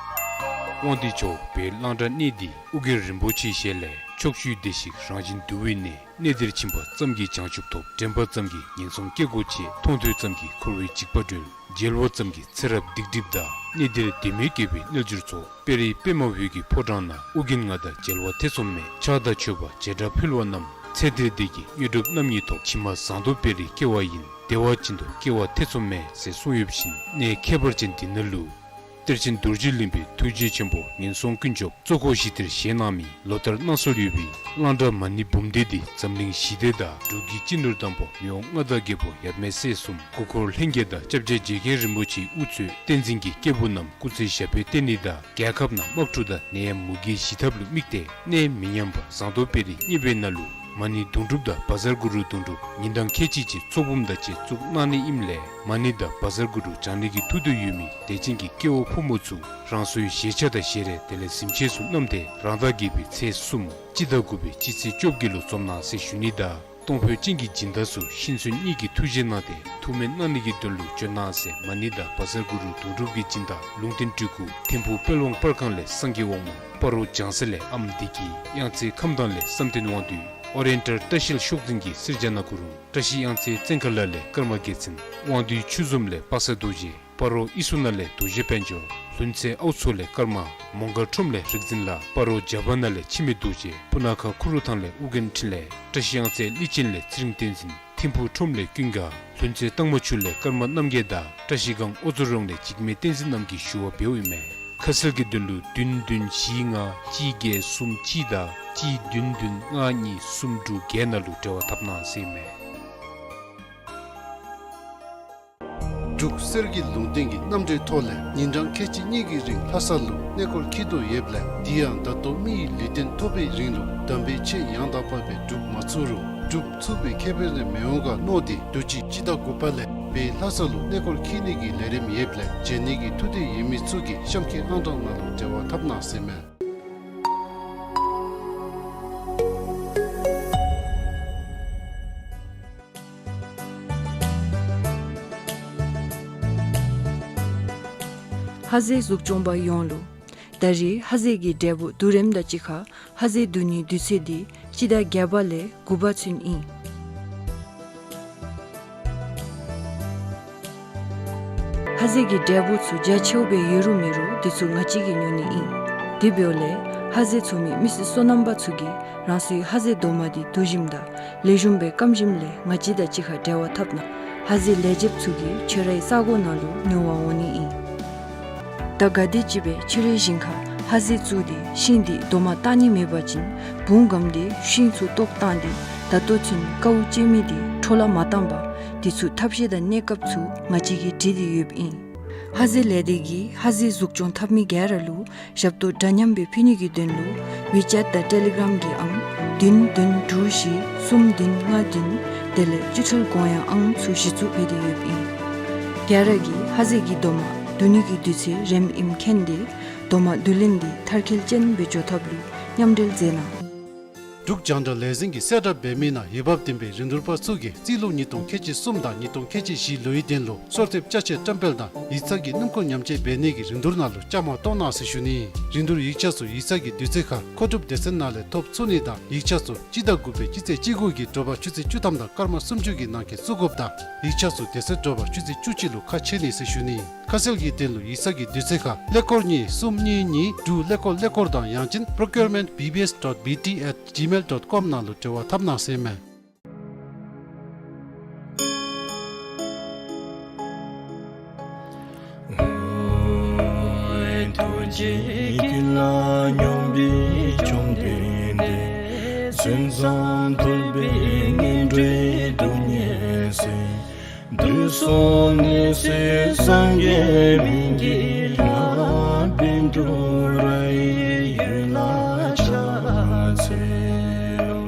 དབང་འདུས་ཕྱོགས་བོད་གླང་བྲག་གནས་འདི་ཨོ་རྒྱན་རིན་པོ་ཆེའི་ཞལ་ལས་ཕྱོགས་བཅུའི་བདེ་གཤེགས་རང་བཞིན་འདུ་བའི་གནས། གནས་འདིར་ཕྱིན་པ་ཙམ་གྱིས་བྱང་ཆུབ་ཐོབ། དྲན་པ་ཙམ་གྱིས་ངན་སོང་སྐྱེ་སྒོ་ཆད། མཐོང་ཐོས་ཙམ་གྱིས་འཁོར་བའི་འཇིགས་པ་གྲོལ། མཇལ་བ་ཙམ་གྱིས་ཚེ་རབས་སྡིག་སྒྲིབ་འདག། གནས་འདིར་བདེན་མེད་རྒྱལ་པོའི་རྣལ་འབྱོར་ཚོགས། དཔལ་རི་པདྨ་འོད་ཀྱི་ཕོ་བྲང་ན། ཨོ་རྒྱན་ང་དང་མཇལ་བ་ཐེ་ཚོམ་མེད། ཕྱག་དང་མཆོད་པ་བྱེ་བྲག་ཕུལ་བ་རྣམས། ཚེ་འདིར་བདེ་སྐྱིད་དངོས་གྲུབ་རྣམ་གཉིས་ཐོབ། ཕྱི་མ་ཟངས་མདོག་དཔལ་རིའི་སྐྱེ་བ་ཡིན། བདེ་བ་ཅན་དུ་སྐྱེ་བ་ཐེ་ཚོམ་མེད། ཟེར་གསུངས་ཡོད་པ་བཞིན་གནས་ཁྱད་པར་ཅན་འདི་ནང་ལུ་གཏེར་ཆེན་རྡོ་རྗེ་གླིང་པའི་ཐུགས་རྗེ་ཆེན་པོ་ངན་སོང་ཀུན་སྐྱོབ་གཙོ་འཁོར་ཞི་བདེར་བཞེངས་གནང་མི་ལོ་ལྟར་གནང་སྲོལ་ཡོད་པའི་གླང་བྲག་མ་ཎི་འབུམ་སྡེ་འདི་འཛམ་གླིང་ཞི་བདེ་དང་འབྲུག་གི་སྤྱི་ནོར་དམ་པ་མི་དབང་མངའ་བདག་རྒྱལ་པོ་ཡབ་མེས་སྲས་གསུམ་སྐུ་འཁོར་ལྷན་རྒྱས་དང་སྐྱབས་རྗེ་རྗེ་མཁན་རིན་པོ་ཆེའི་དབུ་གཙོས་བསྟན་འཛིན་གྱི་སྐྱེས་བུ་རྣམས་སྐུ་ཚེ་ཞབས་པད་བརྟན་ནི་དང་རྒྱལ་ཁབ་ནང་དམག་འཁྲུག་དང་ནད་ཡམས་མུ་གེ་ཞི་ཐབས་ལུ་དམིགས་ཏེ་གནས་མི་ཉམས་པ་ཟངས་མདོག་དཔལ་རི་གཉེར་པའི་ནང་ལུ་མ་ཎི་དུང་སྒྲུབ་དང་བཛྲ་གུ་རུ་དུང་སྒྲུབ་ཉིན་གྲངས་ཁལ་གཅིག་ཅིག་ཚོགས་འབུམ་དང་བཅས་བཙུགས་གནང་ནི་ཨིནམ་ལས་མ་ཎི་དང་བཛྲ་གུ་རུ་བགྱང་ནི་གི་ཐུགས་འདོད་ཡོད་མི་དད་ཅན་གྱི་སྐྱེ་བོ་ཕོ་མོ་ཚུ་རང་སོའི་བཞེས་ཆས་དང་བཞེས་རས་དེ་ལས་གཟིམ་ཆས་ཚུ་བསྣམས་ཏེ་རང་ཟླ་བརྒྱད་པའི་ཚེས་གསུམ་སྤྱི་ཟླ་དགུ་པའི་སྤྱི་ཚེས་བཅོ་བརྒྱད་ལུ་འཛོམས་གནང་ཟེར་ཞུ་ནི་དང་གཏོང་ཕོད་ཅན་གྱི་སྦྱིན་བདག་ཚུ་ཤིང་ཚོན་གཉིས་ཀྱི་ཐུགས་རྗེ་གནང་སྟེ་ཐུགས་སྨོན་གནང་ནི་གི་དོན་ལུ་བྱོན་གནང་ཟེར་མ་ཎི་དང་བཛྲ་གུ་རུ་དུང་སྒྲུབ་ཀྱི་སྦྱིན་བདག་ལུང་བསྟན་སྤྲུལ་སྐུ་ཐིམ་ཕུག་དཔལ་དབང་པར་ཁང་ལས་སངས་རྒྱས་དབང་མོ་སྤ་རོ་བྱང་ས་ལས་ཨམ་བདེ་སྐྱིད་གཡང་རྩེ་ཁམས་སྡང་ལས་བསམ་གཏན་དབང་འདུས་ཨོ་རེན་ཊལ་བཀྲ་ཤིས་ཤོག་འཛིན་གྱིས་གསེར་རྒྱ་ནག་གུ་རུ། བཀྲ་ཤིས་གཡང་རྩེ་བཙན་མཁར་ལ་ལས་ཀརྨ་རྒྱལ་མཚན། དབང་འདུས་ཆོས་འཛོམས་ལས་པ་སངས་རྡོ་རྗེ། སྤ་རོ་ཨི་སུ་ན་ལས་རྡོ་རྗེ་དཔལ་འབྱོར། ལྷུན་རྩེ་ཨའུ་མཚོ་ལས་ཀརྨ། མོང་སྒར་ཁྲོམ་ལས་རིག་འཛིན་ལགས། སྤ་རོ་རྒྱ་བ་ན་ལས་འཆི་མེད་རྡོ་རྗེ། སྤུ་ན་ཁ་ཁུ་རུ་ཐང་ལས་ཨོ་རྒྱན་འཕྲིན་ལས། བཀྲ་ཤིས་གཡང་རྩེ་གླི་ཆེན་ལས་ཚེ་རིང་བསྟན་འཛིན། ཐིམ་ཕུག་ཁྲོམ་ལས་ཀུན་དགའ། ལྷུན་རྩེ་སྟག་མ་ཆུ་ལས་ཀརྨ་རྣམ་རྒྱལ་དང་བཀྲ་ཤིས་སྒང་ཨོ་མཚོ་རོང་ལས་འཇིགས་མེད་བསྟན་འཛིན་རྣམ་རྒྱལ་གྱིས་ཞུ་བ་འབདཝ་ཨིན་མས། ཁ་གསལ་གྱི་དོན་ལུ་བདུན་བདུན་བཞི་ལྔ་གཅིག་བརྒྱད་གསུམ་གཅིག་དང་གཅིག་བདུན་བདུན་ལྔ་གཉིས་གསུམ་དྲུག་བརྒྱད་ནང་ལུ་འབྲེལ་བ་འཐབ་གནང་ཟེར་ཨིན་མས། འབྲུག་གསེར་གྱི་ལུང་བསྟན་གྱི་རྣམ་འགྲེལ་ཐོག་ལས་ཉིན་གྲངས་ཁལ་གཅིག་གཉིས་ཀྱི་རིང་ལྷ་ས་ལུ་གནས་སྐོར་འཁྱིད་དོ་ཡོདཔ་ལས་འདི་ཡང་ད་ལྟོ་མི་ཡི་ལུས་རྟེན་ཐོབ་པའི་རིང་ལུ་དམ་པའི་ཆོས་ཡང་དག་པ་སྦེ་སྒྲུབ་མ་ཚུགས་རུང་སྒྲུབ་ཚུགས་པའི་ཁེ་ཕན་རེ་མི་འོང་ག་མནོ་སྟེ་དུས་ཅི་སྤྱི་ཟླ་དགུ་པ་ལས་བོད་ལྷ་ས་ལུ་གནས་སྐོར་འཁྱིད་ནི་གི་ལས་རིམ་ཡོདཔ་ལས་མཇལ་ནི་གི་ཐུགས་འདོད་ཡོད་མི་ཚུ་གིས་གཤམ་འཁོད་ཨང་གྲངས་ནང་ལུ་འབྲེལ་བ་འཐབ་གནང་ཟེར་ཨིན་མས། ལྷ་སའི་གཟུགས་སྐྱོང་པ་ཡོངས་ལུ། ད་རིས་ལྷ་སའི་གི་འབྲས་བུ་བསྡུ་རིམ་དང་གཅིག་ཁར་ལྷ་སའི་བསྡུ་ནིའི་དུས་ཚོད་འདི་སྤྱི་ཟླ་བརྒྱད་པ་ལས་དགུ་པ་ཚུན་ཨིན། ལྷ་སའི་གི་འབྲས་བུ་ཚུ་རྒྱ་ཆེཝ་སྦེ་ཡོད་རུང་མེད་རུང་འདི་ཚུ་ང་བཅས་ཀྱིས་ཉོ་ནི་ཨིན། དེ་འབདཝ་ལས་ལྷ་སའི་ཚོགས་མི་མི་སེར་སོ་ནམ་པ་ཚུ་གིས་རང་སོའི་ལྷ་སའི་རྡོག་མ་འདི་བསྡུ་ཞིནམ་དང་ལེགས་ཤོམ་སྦེ་སྐམ་ཞིནམ་ལས་ང་བཅས་དང་གཅིག་ཁར་འབྲེལ་བ་འཐབ་གནང་། ལྷ་སའི་ལས་བྱེདཔ་ཚུ་གིས་ཁྱོད་རའི་ས་གོ་ནང་ལུ་ཉོ་བར་འོང་ནི་ཨིན། ད་ག་དེམ་ཅིག་སྦེ་ཁྱོད་རའི་ཞིང་ཁར་ལྷ་སའི་བཙུགས་ཏེ་ཤིང་འདི་རྡོག་མ་བཏགས་ནི་མེད་པ་ཅིན་བུང་སྒམ་སྟེ་ཤིང་ཚུ་བཏོག་བཏང་སྟེ་ད་ལྟོ་ཚུན་དཀའཝ་སྤྱད་མི་འདི་འཕྲོ་བརླག་མ་བཏང་པར་འདི་ཚུ་ཐབས་ཤེས་དང་གནས་སྐབས་ཚུ་ང་བཅས་ཀྱིས་སྒྲིག་སྟེ་ཡོདཔ་ཨིན། ལྷ་སའི་ལས་སྡེ་གིས་ལྷ་སའི་གཟུགས་སྐྱོང་འཐབ་མི་ག་ར་ལུ་ཞབས་ཏོག་འདྲ་མཉམ་སྦེ་ཕུལ་ནི་གི་དོན་ལུ་ཝི་ཅེཊ་དང་ཊེ་ལི་གརམ་གྱི་ཨང་བདུན་བདུན་དྲུག་བཞི་གསུམ་བདུན་ལྔ་བདུན་དེ་ལས་སྤྱི་ཐོལ་གོང་ཡང་ཨང་ཚུ་གཞི་བཙུགས་འབད་དེ་ཡོདཔ་ཨིན། ག་ར་གིས་ལྷ་སའི་གི་རྡོག་མ་བསྡུ་ནི་གི་དུས་ཚོད་རནམ་ཨིནམ་མཁྱེན་ཏེ་ དོ་མ་བསྡུ་ལེན་འདི་མཐར་འཁྱོལ་ཅན་སྦེ་འགྱོ་ཐབས་ལུ་མཉམ་འབྲེལ་མཛད་གནང་། འབྲུག་རྒྱང་བསྒྲགས་ལས་འཛིན་གྱིས་གསལ་བསྒྲགས་འབད་མི་ནང་འོས་འབབ་ལྡན་པའི་རིན་བསྡུར་པ་ཚུ་གིས་རྩིས་ལོ་ཉིས་སྟོང་ཁལ་གཅིག་གསུམ་དང་ཉིས་སྟོང་ཁལ་གཅིག་བཞི་ལོའི་དོན་ལུ་གསོལ་འདེབས་ཅ་ཆས་བཀྲམ་སྤེལ་དང་ཡིག་ཚང་གི་སྣུམ་འཁོར་ཉམས་བཅོས་འབད་ནི་གི་རིན་བསྡུར་ནང་ལུ་བཅའ་མར་གཏོགས་གནང་ཟེར་ཞུ་ནི། རིན་བསྡུར་ཡིག་ཆ་ཚུ་ཡིག་ཚང་གི་དུས་ཚོད་ཁར་མཁོ་སྒྲུབ་སྡེ་ཚན་ནང་ལས་ཐོབ་ཚུགས་ནི་དང་ཡིག་ཆ་ཚུ་སྤྱི་ཟླ་དགུ་པའི་སྤྱི་ཚེས་བཅུ་དགུ་གི་དྲོ་པ་ཆུ་ཚོད་བཅུ་ཐམ་དང་སྐར་མ་སུམ་ཅུ་གི་ནང་འཁོད་བཙུགས་དགོཔ་དང་ཡིག་ཆ་ཚུ་དེ་ཚེ་དྲོ་པ་ཆུ་ཚོད་བཅུ་གཅིག་ལུ་ཁ་ཕྱེ་ནི་ཟེར་ཞུ་ནི། ཁ་གསལ་གྱི་དོན་ལུ་ཡིག་ཚང་གི་དུས་ཚོད་ཁར་ཀླད་ཀོར་གཉིས་གསུམ་གཉིས་གཉིས་དྲུག་ཀླད་ཀོར་ཀླད་ཀོར་དང་ཡང་ཅིན་procurement B B S dot B T at gmail dot com ནང་ལུ་འབྲེལ་བ་འཐབ་གནང་ཟེར་ཨིན་མས། ཐུགས་རྗེ་ཀུན་ལ་སྙོམས་པའི་བཅོམ་ལྡན་འདས། མཚན་ཙམ་ཐོས་པས་ངན་འགྲོའི་སྡུག་བསྔལ་སེལ། དུས་གསུམ་ནད་སེལ་སངས་རྒྱས་སྨན་གྱི་བླ། བཻ་ཌཱུརྱ་ཡི་འོད་ལ་ཕྱག་འཚལ་ལོ།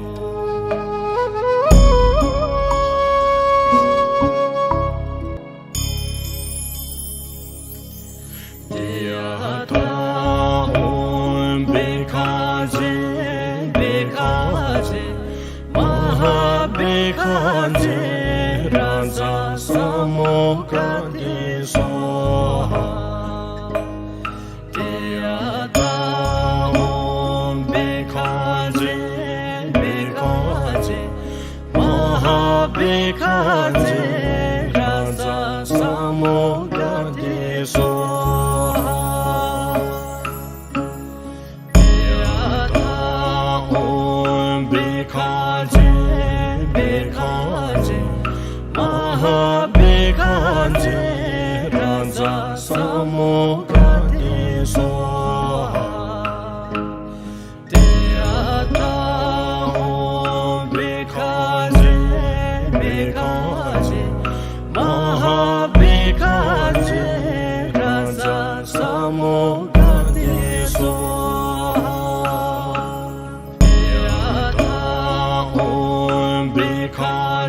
ཏདྱ་ཐཱ། ཨོཾ་བྷཻ་ཥ་ཛྱེ་བྷཻ་ཥ་ཛྱེ་མ་ཧཱ་བྷཻ་ཥ་ཛྱེ་རཱ་ཛ་ས་མུདྒ་ཏེ་སྭཱ་ཧཱ། ཏདྱ་ཐཱ། ཨོཾ་བྷཻ་ཥ་ཛྱེ་བྷཻ་ཥ་ཛྱེ་མ་ཧཱ་བྷཻ་ཥ་ཛྱེ་རཱ་ཛ་ས་མུདྒ་ཏེ་སྭཱ་ཧཱ། ཏདྱ་ཐཱ། ཨོཾ་བྷཻ་ཥ་ཛྱེ་བྷཻ་ཥ་ཛྱེ་མ་ཧཱ་བྷཻ་ཥ་ཛྱེ་རཱ་ཛ་ས་མུདྒ་ཏེ་སྭཱ་ཧཱ། ཏདྱ་ཐཱ། ཨོཾ་བྷཻ་ཥ་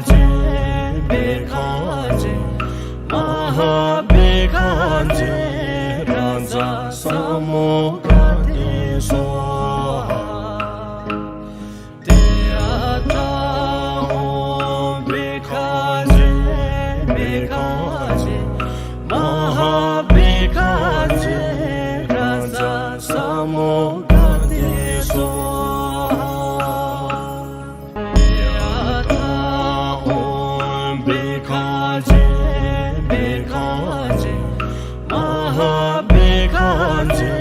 ཛྱེ་བྷཻ་ཥ་ཛྱེ་མ་ཧཱ་བྷཻ་ཥ་ཛྱེ་རཱ་ཛ་ས་མུདྒ་ཏེ་སྭཱ་ཧཱ། ཏདྱ་ཐཱ། ཨོཾ་བྷཻ་ཥ་ཛྱེ་བྷཻ་ཥ་ཛྱེ་མ་ཧཱ་བྷཻ་ཥ་ཛྱེ་རཱ་ཛ་ས་མུདྒ་ཏེ་སྭཱ་ཧཱ། ཏདྱ་ཐཱ། ཨོཾ་བྷཻ་ཥ་ཛྱེ་བྷཻ་ཥ་ཛྱེ་མ་ཧཱ་བྷཻ་ཥ་ཛྱེ་རཱ་ཛ་ས་མུདྒ་ཏེ་སྭཱ་ཧཱ། ཏདྱ་ཐཱ། ཨོཾ་བྷཻ་ཥ་ཛྱེ་བྷཻ་ཥ་ཛྱེ་མ་ཧཱ་བྷཻ་ཥ་ཛྱེ་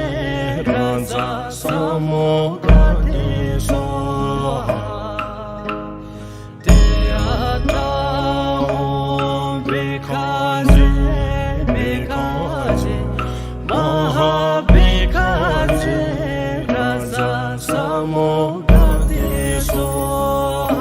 རཱ་ཛ་ས་མུདྒ་ཏེ་སྭཱ་ཧཱ། ཏདྱ་ཐཱ། ཨོཾ་བྷཻ་ཥ་ཛྱེ་བྷཻ་ཥ་ཛྱེ་མ་ཧཱ་བྷཻ་ཥ་ཛྱེ་རཱ་ཛ་ས་མུདྒ་ཏེ་སྭཱ་ཧཱ།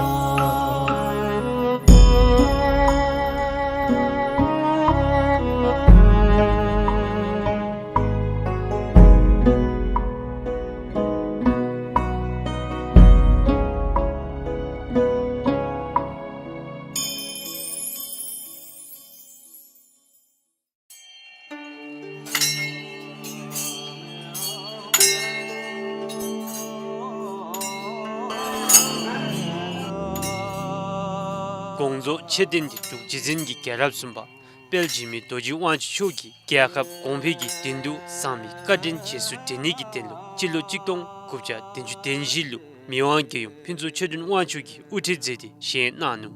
དགོངས་རྫོགས་མཆོད་རྟེན་འདི་འབྲུག་རྗེ་བཙུན་གྱི་རྒྱལ་རབས་གསུམ་པ་དཔལ་འཇིགས་མེད་རྡོ་རྗེ་དབང་ཕྱུག་མཆོག་གིས་རྒྱལ་ཁབ་གོང་འཕེལ་གྱི་དོན་དུ་གསང་བའི་བཀའ་དྲིན་རྗེས་སུ་དྲན་ནི་གི་དོན་ལུ་སྤྱི་ལོ་གཅིག་སྟོང་དགུ་བརྒྱ་བདུན་ཅུ་དོན་བཞི་ལུ་མི་དབང་རྒྱལ་ཡུམ་ཕུན་ཚོགས་ཆོས་སྒྲོན་དབང་ཕྱུག་གིས་དབུ་ཁྲིད་མཛད་དེ་བཞེངས་གནང་ནུག།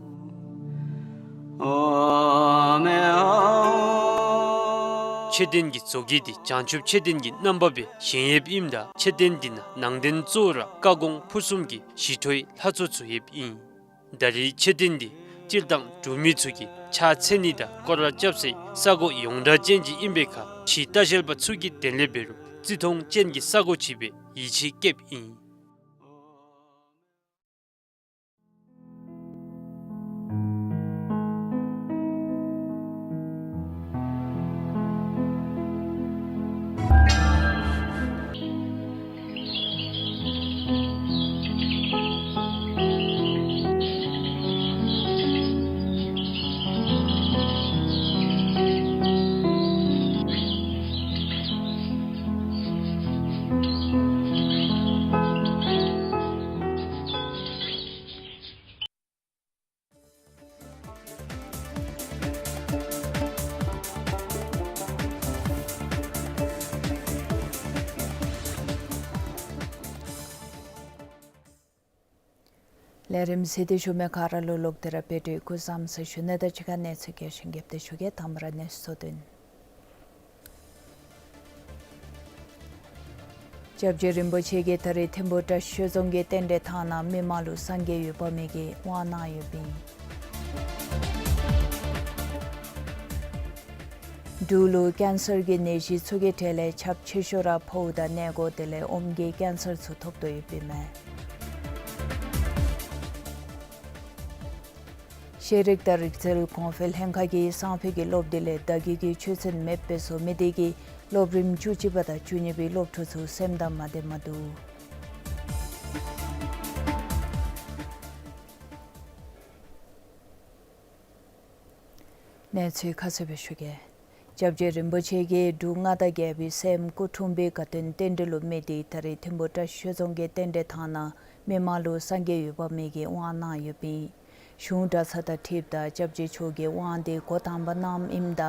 མཆོད་རྟེན་གྱི་བཟོ་བཀོད་འདི་བྱང་ཆུབ་མཆོད་རྟེན་གྱི་རྣམ་པ་སྦེ་བཞེངས་ཡོདཔ་ཨིནམ་ད་མཆོད་རྟེན་འདི་ནང་ནང་རྟེན་གཙོ་བོ་ར་བཀའ་དགོངས་ཕུར་གསུམ་གྱི་ཞི་ཁྲོའི་ལྷ་ཚོགས་ཚུ་ཡོདཔ་ཨིན། ད་རེས་མཆོད་རྟེན་འདི་སྤྱིར་བཏང་འབྲུག་མི་ཚུ་གིས་ཕྱག་འཚལ་ནི་དང་སྐོར་ར་རྐྱབ་སའི་ས་གོ་ཡོངས་གྲགས་ཅན་ཅིག་ཨིན་པའི་ཁར་ཕྱི་ལྟ་བཤལ་པ་ཚུ་གི་དོན་ལས་འབད་རུང་བརྩི་མཐོང་ཅན་གྱི་ས་གོ་ཅིག་སྦེ་ཡིད་ཆེས་བསྐྱེདཔ་ཨིན། ལས་རིམ་གཟིགས་ཏེ་བཞུགས་མི་ག་ར་ལུ་ལོག་སྟེ་ར་དཔལ་འབྱོར་སྐུ་གཟུགས་བཟང་ཟེར་ཞུ་ནི་དང་གཅིག་ཁར་གནས་ཚུལ་རྒྱས་ཤིང་རྒྱས་པ་ཞུ་གེ། དང་པ་ར་གནས་ཚུལ་དོན། སྐྱབས་རྗེ་རིན་པོ་ཆེ་གིས་ད་རིས་ཐིམ་ཕུ་བཀྲ་ཤིས་ཆོས་རྫོང་གི་རྟེན་འབྲེལ་ཐང་ནང་མི་མང་ལུ་སངས་རྒྱས་འོད་དཔག་མེད་ཀྱི་དབང་གནང་ཡོདཔ་ཨིན། འབྲུག་ལུ་ཀེན་སར་གྱི་ནད་གཞི་ཚུ་གི་གྲས་ལས་ཁྱབ་ཆེ་ཤོས་ར་ཕོཝ་དང་མངལ་སྒོ་དེ་ལས་ཨོམ་གྱི་ཀེན་སར་ཚུ་ཐོབ་དོ་ཡོདཔ་ཨིན་མས། ཤེས་རིག་དང་རིག་རྩལ་གོང་འཕེལ་ལྷན་ཁག་གིས་སང་ཕོད་ཀྱི་སློབ་དུས་ལས་བརྡ་བརྒྱུད་ཀྱི་ཆོས་ཚན་མེདཔ་བཟོ་མི་དེ་གིས་སློབ་རིམ་བཅུ་གཅིག་པ་དང་བཅུ་གཉིས་པའི་སློབ་ཕྲུག་ཚུ་སེམས་དང་མ་བདེ་མ་འདུག། གནས་ཚུལ་ཁ་གསལ་སྦེ་ཞུ་གེ། སྐྱབས་རྗེ་རིན་པོ་ཆེ་གིས་འབྲུག་མངའ་བདག་རྒྱལ་པོའི་སྲསམོ་སྐུ་འཁྲུངས་པའི་དགའ་སྟོན་རྟེན་འབྲེལ་ལུ་དམིགས་ཏེ་ད་རིས་ཐིམ་ཕུ་བཀྲ་ཤིས་ཆོས་རྫོང་གི་རྟེན་འབྲེལ་ཐང་ནང་མི་མང་ལུ་སངས་རྒྱས་འོད་དཔག་མེད་ཀྱི་དབང་གནང་ཡོདཔ་ཨིན། གཞུང་གྲྭ་ཚང་དང་འཁྲིལཝ་ད་སྐྱབས་རྗེ་མཆོག་གིས་དབང་དེ་འགོ་དང་པ་གནངམ་ཨིནམ་ད་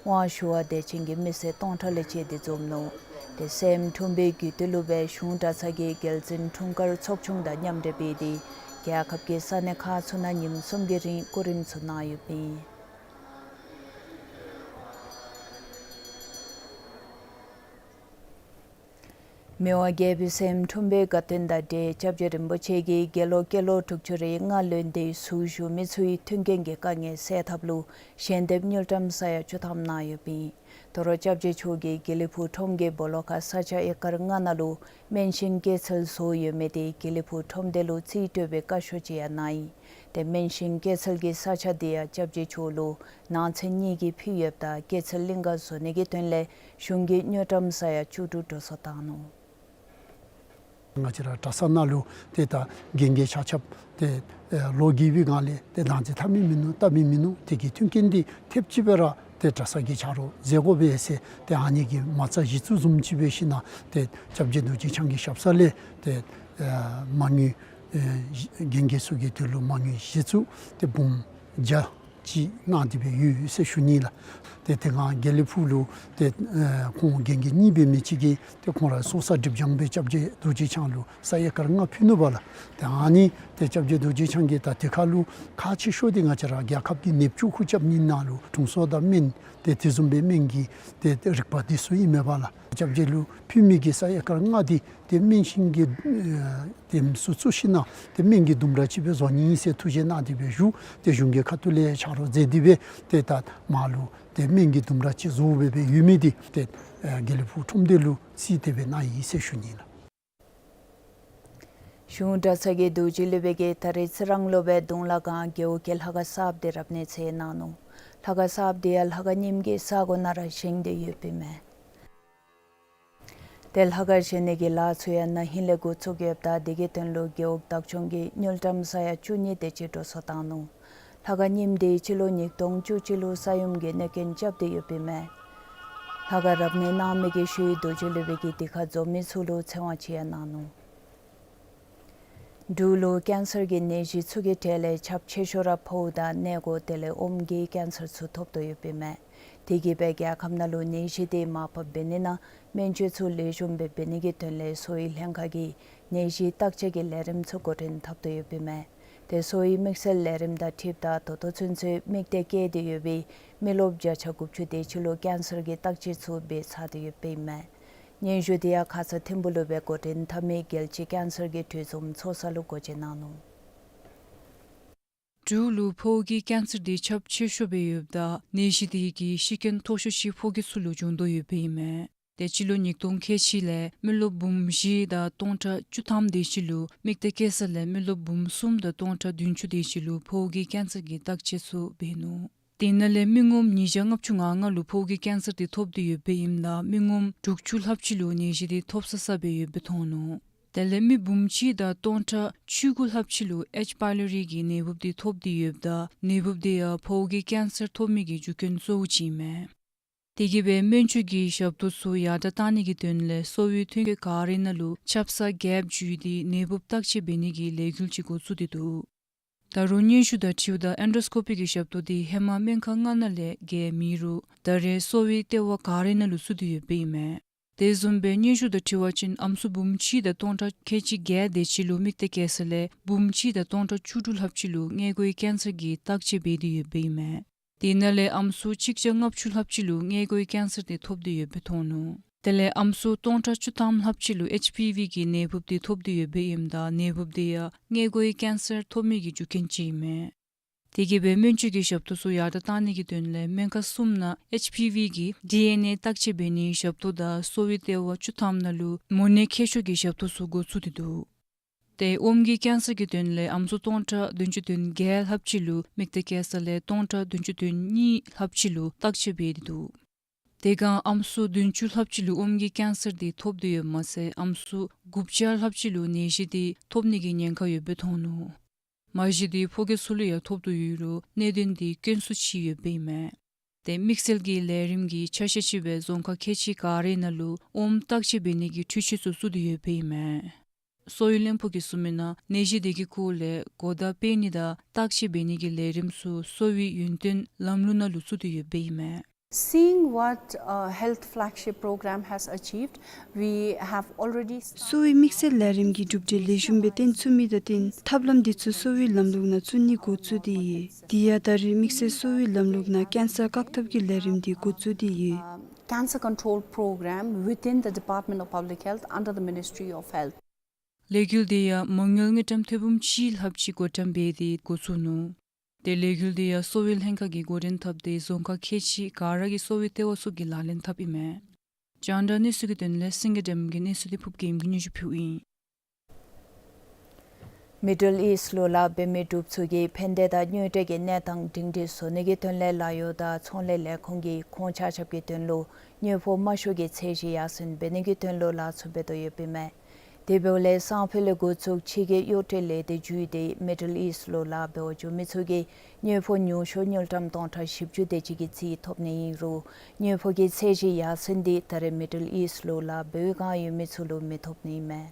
དབང་ཞུ་བར་དད་ཅན་གྱི་མི་སེར་སྟོང་ཕྲག་ལས་བཅད་དེ་འཛོམས་ནུག། ཏེ་སྲསམོ་འཁྲུངས་པའི་རྒྱུད་སྡེ་ལུ་སྦེ་གཞུང་གྲྭ་ཚང་གི་རྒྱལ་བཙུན་འཁྲུངས་སྐར་ཚོགས་ཆུང་དང་མཉམ་འབྲེལ་འབད་དེ་རྒྱལ་ཁབ་ཀྱི་ས་གནས་ཁག་ཚུ་ནང་ཉིནམ་གསུམ་གྱི་རིང་སྐུ་རིམ་ཚུ་གནང་ཡོདཔ་ཨིན། མི་དབང་རྒྱལ་པོའི་སྲསམོ་འཁྲུངས་པའི་དགའ་སྟོན་དང་འབྲེལ་སྐྱབས་རྗེ་རིན་པོ་ཆེ་གིས་དགེ་སློང་སྐྱེས་ལོ་དྲུག་ཅུ་རེ་ལྔ་ལོན་ཏེ་ཟུར་བཞུགས་མི་ཚུའི་མཐུན་རྐྱེན་གྱི་དཀའ་ངལ་སེལ་ཐབས་ལུ་ཞལ་འདེབས་དངུལ་ཀྲམ་ས་ཡ་བཅུ་ཐམ་གནང་ཡོདཔ་ཨིན། དོ་རུང་སྐྱབས་རྗེ་མཆོག་གིས་དགེ་ལེགས་ཕུག་ཁྲོམ་གྱི་སྦོ་ལོགས་ཁར་ས་ཆ་ཨེ་ཀར་ལྔ་ནང་ལུ་སྨན་ཤིང་སྐྱེད་ཚལ་བཟོ་ཡོད་མི་དེ་དགེ་ལེགས་ཕུག་ཁྲོམ་སྡེ་ལུ་རྩིས་སྤྲོད་པའི་བཀའ་ཤོག་ཅིག་ཡང་གནང་ཡི། ཏེ་སྨན་ཤིང་སྐྱེད་ཚལ་གྱི་ས་ཆ་དེ་ཡང་སྐྱབས་རྗེ་མཆོག་ལུ་ནང་ཚན་གཉིས་ཀྱིས་ཕུལ་ཡོདཔ་ད་སྐྱེད་ཚལ་གླིང་ག་བཟོ་ནི་གི་དོན་ལས་གཞུང་གིས་དངུལ་ཀྲམ་ས་ཡ་བཅུ་དྲུག་འགྲོ་སོང་བཏང་ནུག། ང་བཅས་ར་གྲྭ་ཚང་ནང་ལུ་ཏེ་ད་རྒན་རྒས་ཆ་ཁྱབ་ཏེ་ཨེ་ལོ་རྒས་པའི་སྒང་ལས་ཏེ་དང་འཛིན་འཐབ་མི་མིན་ནུག། འཐབ་མི་མིན་ནུག། དེ་གི་མཐུན་རྐྱེན་འདི་ཐེབས་ཅིག་སྦེ་ར་ཏེ་གྲྭ་ཚང་གི་ཆ་རོགས་མཛད་དགོ་པས་ཟེར་ཏེ་ཨ་ནི་གི་མ་རྩ་གཞི་བཙུགས་བཟུམ་ཅིག་འབད་ཞིན་ན་ཏེ་སྐྱབས་རྗེ་རྡོ་རྗེ་འཆང་གི་ཞབས་ས་ལས་ཏེ་ཨེ་མ་དངུལ་ཨེ་རྒན་རྒས་ཚུ་གི་དོན་ལུ་མ་དངུལ་གཞི་བཙུགས་ཏེ་འབུམ་བརྒྱ་ཅིག་གནང་སྟེ་སྦེ་ཡོད་ཟེར་ཞུ་ནི་ལགས། ཏེ་དེ་སྒང་དགེ་ལེགས་ཕུག་ལུ་ཏེ་ཨེ་ཁོང་རྒན་རྒས་གཉིས་འབད་མི་ཅིག་གིས་ཏེ་ཁོང་ར་སོ་ས་སྒྲིབ་སྦྱང་སྦེ་སྐྱབས་རྗེ་རྡོ་རྗེ་འཆང་ལུ་ས་ཨེ་ཀར་ལྔ་ཕུལ་ནུག་པ་ལགས། ཏེ་ཨ་ནི་ཏེ་སྐྱབས་རྗེ་རྡོ་རྗེ་འཆང་གིས་ད་དེ་ཁར་ལུ་ཁག་ཆེ་ཤོས་འདི་ང་བཅས་ར་རྒྱལ་ཁབ་ཀྱི་ནདཔ་ཆུ་ཁུ་རྐྱབ་ནི་ནང་ལུ་དྲུང་འཚོ་དང་སྨན་ཏེ་དེ་བཟུམ་སྦེ་སྨན་གྱི་ཏེ་རིག་པ་འདི་ཚུ་ཨིན་མས་པ་ལགས། སྐྱབས་རྗེ་ལུ་ཕུལ་མི་གི་ས་ཨེ་ཀར་ལྔ་འདི་ཏེ་སྨན་ཤིང་གི་ཨེ་ཏེ་མི་སུ་བཙུགས་ཞིན་ན་ཏེ་སྨན་གྱི་ལྡུམ་ར་ཅིག་སྦེ་བཟོ་ནི་ཨིན་ཟེར་ཐུགས་བཞེད་གནང་སྟེ་སྦེ་བཞུགས། ཏེ་གཞུང་གི་ཁ་ཐུག་ལས་ཆ་རོགས་མཛད་དེ་སྦེ་ཏེ་ད་མར་ལུ་ཏེ་སྨན་གྱི་ལྡུམ་ར་ཅིག་བཟོ་སྦེ་སྦེ་ཡོད་མི་འདི་ཏེ་ཨེ་དགེ་ལེགས་ཕུག་ཁྲོམ་སྡེ་ལུ་རྩིས་ཏེ་སྦེ་གནང་ཡི་ཟེར་ཞུ་ནི་ལགས། གཞུང་གྲྭ་ཚང་གི་རྡོ་རྗེ་སློབ་དཔོན་གྱིས་ད་རིས་ཚེ་རིང་ལོ་པའི་གདུང་ལ་གང་རྒེད་འོག་གི་ལྷ་ཁང་གསརཔ་དེ་རབ་གནས་མཛད་གནང་ནུག། ལྷ་ཁང་གསརཔ་དེ་ཡང་ལྷ་ཁང་རྙིངམ་གི་ས་གོ་ནང་ར་བཞེངས་ཏེ་ཡོདཔ་ཨིན་མས། ཏེ་ལྷ་ཁང་བཞེངས་ནི་གི་ལཱ་ཚུ་ཡང་ན་ཧིང་ལས་འགོ་བཙུགས་ཡོདཔ་ད་དེ་གི་དོན་ལུ་རྒེད་འོག་བདག་སྐྱོང་གིས་དངུལ་ཀྲམ་ས་ཡ་བཅུ་གཉིས་དེ་ཅིག་འགྲོ་སོང་བཏང་ནུག། ལྷ་ཁང་རྙིངམ་དེ་སྤྱི་ལོ་ཉིས་སྟོང་བཅུ་གཅིག་ལུ་ས་ཡོམ་གྱིས་གནོད་སྐྱོན་རྐྱབ་སྟེ་ཡོདཔ་ཨིན་མས། ལྷ་ཁང་རབ་གནས་གནང་མི་གི་ཤུལ་རྡོ་རྗེ་སློབ་དཔོན་གྱིས་དེ་ཁར་འཛོམས་མི་ཚུ་ལུ་ཚེ་དབང་ཅིག་ཡང་གནང་ནུག། འབྲུག་ལུ་ཀེན་སར་གྱི་ནད་གཞི་ཚུ་གི་གྲས་ལས་ཁྱབ་ཆེ་ཤོས་ར་ཕོཝ་དང་མངལ་སྒོ་དེ་ལས་ཨོམ་གྱི་ཀེན་སར་ཚུ་ཐོབ་དོ་ཡོདཔ་ཨིན་མས། དེ་གིས་སྦེ་རྒྱལ་ཁབ་ནང་ལུ་ནད་གཞི་དེ་མར་ཕབ་འབད་ནི་ནང་སྨན་བཅོས་ཚུ་ལེགས་ཤོམ་སྦེ་འབད་ནི་གི་དོན་ལས་གསོ་བའི་ལྷན་ཁག་གིས་ནད་གཞི་བརྟག་དཔྱད་ཀྱི་ལས་རིམ་ཚུ་འགོ་འདྲེན་འཐབ་དོ་ཡོདཔ་ཨིན་མས། ཏེ་གསོ་བའི་དམིགས་བསལ་ལས་རིམ་དང་འཁྲིལཝ་ད་ད་ལྟོ་ཚུན་ཚོད་དམིགས་གཏད་བསྐྱལ་ཏེ་ཡོད་པའི་མི་རློབས་བརྒྱ་ཆ་དགུ་བཅུ་དེ་ཅིག་ལུ་ཀེན་སར་གྱི་བརྟག་དཔྱད་ཚུ་འབད་ཚར་ཏེ་ཡོདཔ་ཨིན་མས། སྙན་ཞུ་དེ་ཡང་ཁ་ཙ་ཐིམ་ཕུ་ལུ་སྦེ་འགོ་འདྲེན་འཐབ་མི་རྒྱལ་སྤྱི་ཀེན་སར་གྱི་གྲོས་འཛོམས་ཚོགས་ས་ལུ་འགོ་འབྱེད་གནང་ནུག། འབྲུག་ལུ་ཕོཝ་གི་ཀེན་སར་དེ་ཁྱབ་ཆེ་ཤོས་སྦེ་ཡོདཔ་ད་ནད་གཞི་དེ་གིས་ཤི་རྐྱེན་མཐོ་ཤོས་ཅིག་ཕོ་རྒས་ཚུ་ལུ་བྱུང་དོ་ཡོདཔ་ཨིན་མས། ཏེ་སྤྱི་ལོ་ཉིས་སྟོང་ཁལ་གཅིག་ལས་མི་རློབས་འབུམ་བཞི་དང་སྟོང་ཕྲག་བཅུ་ཐམ་དེ་ཅིག་ལུ་དམིགས་གཏད་བསྐྱལ་ས་ལས་མི་རློབས་འབུམ་གསུམ་དང་སྟོང་ཕྲག་བདུན་ཅུ་དེ་ཅིག་ལུ་ཕོཝ་གི་ཀེན་སར་གྱི་བརྟག་དཔྱད་ཚུ་འབད་ནུག། དེ་ནང་ལས་མི་ངོམ་ཉིས་བརྒྱ་ལྔ་བཅུ་ང་ལྔ་ལུ་ཕོཝ་གི་ཀེན་སར་དེ་ཐོབ་སྟེ་ཡོདཔ་ཨིནམ་ད་མི་ངོམ་དྲུག་ཅུ་ལྷགཔ་ཅིག་ལུ་ནད་གཞི་དེ་ཐོབ་ས་ས་སྦེ་ཡོདཔ་སྦེ་མཐོང་ནུག། དེ་ལས་མི་འབུམ་གཅིག་དང་སྟོང་ཕྲག་བཅུ་དགུ་ལྷགཔ་ཅིག་ལུ་ཨེཆ་པའི་ལོ་རི་གི་ནད་འབུཔ་དེ་ཐོབ་སྟེ་ཡོདཔ་ད་ནད་འབུཔ་དེ་ཡང་ཕོཝ་གི་ཀེན་སར་ཐོབ་མི་གི་རྒྱུ་རྐྱེན་གཙོ་བོ་ཅིག་ཨིན་མས། དེ་གིས་སྦེ་སྨན་བཅོས་ཀྱི་ཞབས་ཏོག་ཚུ་ཡར་དྲག་གཏང་ནི་གི་དོན་ལས་གསོ་བའི་མཐུན་རྐྱེན་ག་ར་ནང་ལུ་ཆབ་གསང་རྒྱསཔ་བརྒྱུད་དེ་ནད་འབུཔ་བརྟག་དཔྱད་འབད་ནི་གི་ལས་འགུལ་ཅིག་འགོ་བཙུགས་ཏེ་འདུག། ད་རུང་སྙན་ཞུ་དང་འཁྲིལཝ་ད་ཨེན་ཌོ་སི་ཀོ་པི་གི་ཞབས་ཏོག་དེ་ཧེ་མ་སྨན་ཁང་ལྔ་ནང་ལས་བརྒལ་མེད་རུང་ད་རེས་གསོ་བའི་ལྟེ་བ་ག་ར་ནང་ལུ་བཙུགས་ཏེ་ཡོདཔ་ཨིན་མས། དེ་བཟུམ་སྦེ་སྙན་ཞུ་དང་འཁྲིལ་བ་ཅིན་ཨམ་སྲུ་འབུམ་གཅིག་དང་སྟོང་ཕྲག་ཁལ་གཅིག་བརྒྱད་དེ་ཅིག་ལུ་དམིགས་གཏད་བསྐྱལ་ས་ལས་འབུམ་གཅིག་དང་སྟོང་ཕྲག་བཅུ་དྲུག་ལྷགཔ་ཅིག་ལུ་མངལ་སྒོའི་ཀེན་སར་གྱི་བརྟག་དཔྱད་འབད་དེ་ཡོདཔ་ཨིན་མས། དེ་ནང་ལས་ཨམ་སྲུ་གཅིག་བརྒྱ་ལྔ་བཅུ་ལྷགཔ་ཅིག་ལུ་མངལ་སྒོའི་ཀེན་སར་དེ་ཐོབ་སྟེ་ཡོདཔ་སྦེ་མཐོང་ནུག། དེ་ལས་ཨམ་སྲུ་སྟོང་ཕྲག་བཅུ་ཐམ་ལྷགཔ་ཅིག་ལུ་ཨེཆ་ཕི་ཝི་གི་ནད་འབུཔ་དེ་ཐོབ་སྟེ་ཡོདཔ་ཨིནམ་ད་ནད་འབུཔ་དེ་ཡང་མངལ་སྒོའི་ཀེན་སར་ཐོབ་མི་གི་རྒྱུ་རྐྱེན་ཅིག་ཨིན་མས། དེ་གིས་སྦེ་སྨན་བཅོས་ཀྱི་ཞབས་ཏོག་ཚུ་ཡར་དྲག་བཏང་ནི་གི་དོན་ལས་སྨན་ཁང་གསུམ་ནང་ཨེཆ་ཕི་ཝི་གི་ཌི་ཨེན་ཨེ་བརྟག་དཔྱད་འབད་ནིའི་ཞབས་ཏོག་དང་གསོ་བའི་ལྟེ་བ་བཅུ་ཐམ་ནང་ལུ་མོ་ནད་མཁས་མཆོག་གི་ཞབས་ཏོག་ཚུ་འགོ་བཙུགས་ཏེ་འདུག། ཏེ་ཨོམ་གྱི་ཀེན་སར་གྱི་དོན་ལས་ཨམ་སྲུ་སྟོང་ཕྲག་བདུན་ཅུ་དོན་བརྒྱད་ལྷགཔ་ཅིག་ལུ་དམིགས་གཏད་བསྐྱལ་ས་ལས་སྟོང་ཕྲག་བདུན་ཅུ་དོན་གཉིས་ལྷགཔ་ཅིག་ལུ་བརྟག་དཔྱད་འབད་དེ་འདུག། དེ་སྒང་ཨམ་སྲུ་བདུན་ཅུ་ལྷགཔ་ཅིག་ལུ་ཨོམ་གྱི་ཀེན་སར་དེ་ཐོབ་སྟེ་ཡོདཔ་མ་ཚད་ཨམ་སྲུ་དགུ་བརྒྱ་ལྷགཔ་ཅིག་ལུ་ནད་གཞི་དེ་ཐོབ་ནི་གི་ཉེན་ཁ་ཡོདཔ་སྦེ་མཐོང་ནུག། མ་གཞི་དེ་ཕོ་སྐྱེས་ཚུ་ལུ་ཡང་ཐོབ་དོ་ཡོད་རུང་གནད་དོན་དེ་སྐྱོན་སུ་ཅིག་ཡོདཔ་ཨིན་མས། ཏེ་དམིགས་བསལ་གྱི་ལས་རིམ་གྱི་ཆ་ཤས་ཅིག་སྦེ་རྫོང་ཁག་ཁལ་གཅིག་ག་རའི་ནང་ལུ་ཨོམ་བརྟག་དཔྱད་འབད་ནི་གི་འཕྲུལ་ཆས་ཚུ་བཙུགས་ཏེ་ཡོདཔ་ཨིན་མས། གསོ་བའི་བློན་པོ་གིས་གསུངས་མི་ནང་ནད་གཞི་དེ་གི་སྐོར་ལས་གོ་བརྡ་སྤེལ་ནི་དང་བརྟག་དཔྱད་འབད་ནི་གི་ལས་རིམ་ཚུ་གསོ་བའི་ཡུན་བརྟན་ལམ་ལུགས་ནང་ལུ་བཙུགས་ཏེ་ཡོདཔ་ཨིན་མས། Seeing what, uh, Health Flagship Program has achieved, we have already started གསོ་བའི་དམིགས་བསལ་ལས་རིམ་གྱི་གྲུབ་འབྲས་ལེགས་ཤོམ་སྦེ་སྟོན་ཚུགས་མི་དང་བསྟུན་ཐབས་ལམ་འདི་ཚུ་གསོ་བའི་ལམ་ལུགས་ནང་བཙུགས་ནི་འགོ་བཙུགས་ཏེ་ཡོད། དེ་ཡང་ད་རེས་དམིགས་བསལ་གསོ་བའི་ལམ་ལུགས་ནང་ཀེན་སར་བཀག་ཐབས་ཀྱི་ལས་རིམ་འདི་འགོ་བཙུགས་ཏེ་ཡོད། Um, cancer control program within the Department of Public Health under the Ministry of Health. ལས་འགུལ་དེ་ཡང་མ་དངུལ་དངུལ་ཀྲམ་ཐེར་འབུམ་གཅིག་ལྷགཔ་ཅིག་བགོ་བཀྲམ་འབད་དེ་འགོ་བཙུགས་ནུག། ཏེ་ལས་འགུལ་དེ་ཡང་གསོ་བའི་ལྷན་ཁག་གིས་འགོ་འདྲེན་འཐབ་སྟེ་རྫོང་ཁག་ཁལ་གཅིག་ག་ར་གི་གསོ་བའི་ལྟེ་བ་ཚུ་གིས་ལག་ལེན་འཐབ་ཨིན་མས། རྒྱང་བསྒྲགས་གནས་ཚུལ་གྱི་དོན་ལས་སེང་གེ་སྒྲོལམ་གྱི་གནས་ཚུལ་དེ་ཕུརབ་རྒྱལམོ་གིས་སྙན་ཞུ་ཕུལཝ་ཨིན། མི་ཌལ་ཨིསཊ་ལུ་ལཱ་འབད་མི་འབྲུགཔ་ཚུ་གིས་ཕན་བདེ་དང་དངོས་འབྲེལ་གྱི་གནས་སྟངས་སྒྲིང་སྒྲིང་བཟོ་ནི་གི་དོན་ལས་ལཱ་གཡོག་དང་ཚོང་ལས་ལས་ཁུངས་ཀྱིས་ཁོང་ཆ་ཁྱབ་ཀྱི་དོན་ལུ་དངུལ་ཕོགས་དམའ་ཤོས་ཀྱི་ཚད་གཞི་ཡར་སེང་འབད་ནི་གི་དོན་ལུ་ལཱ་ཚུ་འབད་དོ་ཡོདཔ་ཨིན་མས། དེ་འབདཝ་ལས་སང་ཕོད་ལས་འགོ་བཙུགས་ཕྱི་རྒྱལ་གཡོག་བྲལ་ལས་སྡེ་བརྒྱུད་དེ་མི་ཌལ་ཨིསཊ་ལུ་ལཱ་འབད་བར་འགྱོ་མི་ཚུ་གིས་དངུལ་ཕོགས་ཉུང་ཤོས་དངུལ་ཀྲམ་སྟོང་ཕྲག་བཞི་བཅུ་དེ་ཅིག་གི་རྩིས་ཐོབ་ནི་ཨིན་རུང་དངུལ་ཕོགས་ཀྱི་ཚད་གཞི་ཡར་སེང་འདི་ད་རེས་མི་ཌལ་ཨིསཊ་ལུ་ལཱ་འབད་བའི་བསྒང་ཡོད་མི་ཚུ་ལུ་མི་ཐོབ་ནི་ཨིན་མས།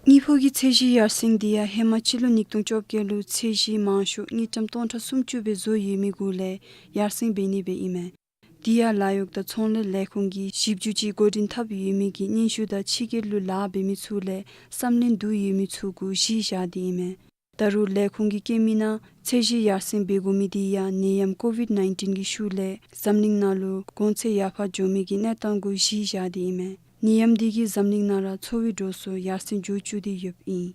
དངུལ་ཕོགས་ཀྱི་ཚད་གཞི་ཡར་སེང་འདི་ཡང་ཧེ་མ་སྤྱི་ལོ་ཉིས་སྟོང་བཅོ་བརྒྱད་ལུ་ཚད་གཞི་མང་ཤོས་དངུལ་ཀྲམ་སྟོང་ཕྲག་སུམ་ཅུ་སྦེ་བཟོ་ཡོད་མི་གུ་ལས་ཡར་སེང་འབད་ནི་སྦེ་ཨིན་མས། དེ་ཡང་ལཱ་གཡོག་དང་ཚོང་ལས་ལས་ཁུངས་ཀྱིས་ཞིབ་འཇུག་ཅིག་འགོ་འདྲེན་འཐབ་ཡོད་མི་གི་སྙན་ཞུ་དང་ཕྱི་རྒྱལ་ལུ་ལཱ་འབད་མི་ཚུ་ལས་བསམ་ལན་བསྡུ་ཡོད་མི་ཚུ་གུ་གཞི་བཞག་སྟེ་ཨིན་མས། ད་རུང་ལས་ཁུངས་ཀྱིས་བཀོད་མི་ནང་ཚད་གཞི་ཡར་སེང་འབད་དགོ་མི་དེ་ཡང་ནད་ཡམས་ཀོ་ཝིཌ་ནའིན་ཊིན་གྱི་ཤུལ་ལས་འཛམ་གླིང་ནང་ལུ་གོང་ཚད་ཡར་འཕར་འགྱོ་མི་གི་གནས་སྟངས་གུ་གཞི་བཞག་སྟེ་ཨིན་མས། ནད་ཡམས་དེ་གིས་འཛམ་གླིང་ནང་ར་འཚོ་བའི་འགྲོ་སོང་ཡར་སེང་འགྱོ་བཅུག་སྟེ་ཡོདཔ་ཨིན།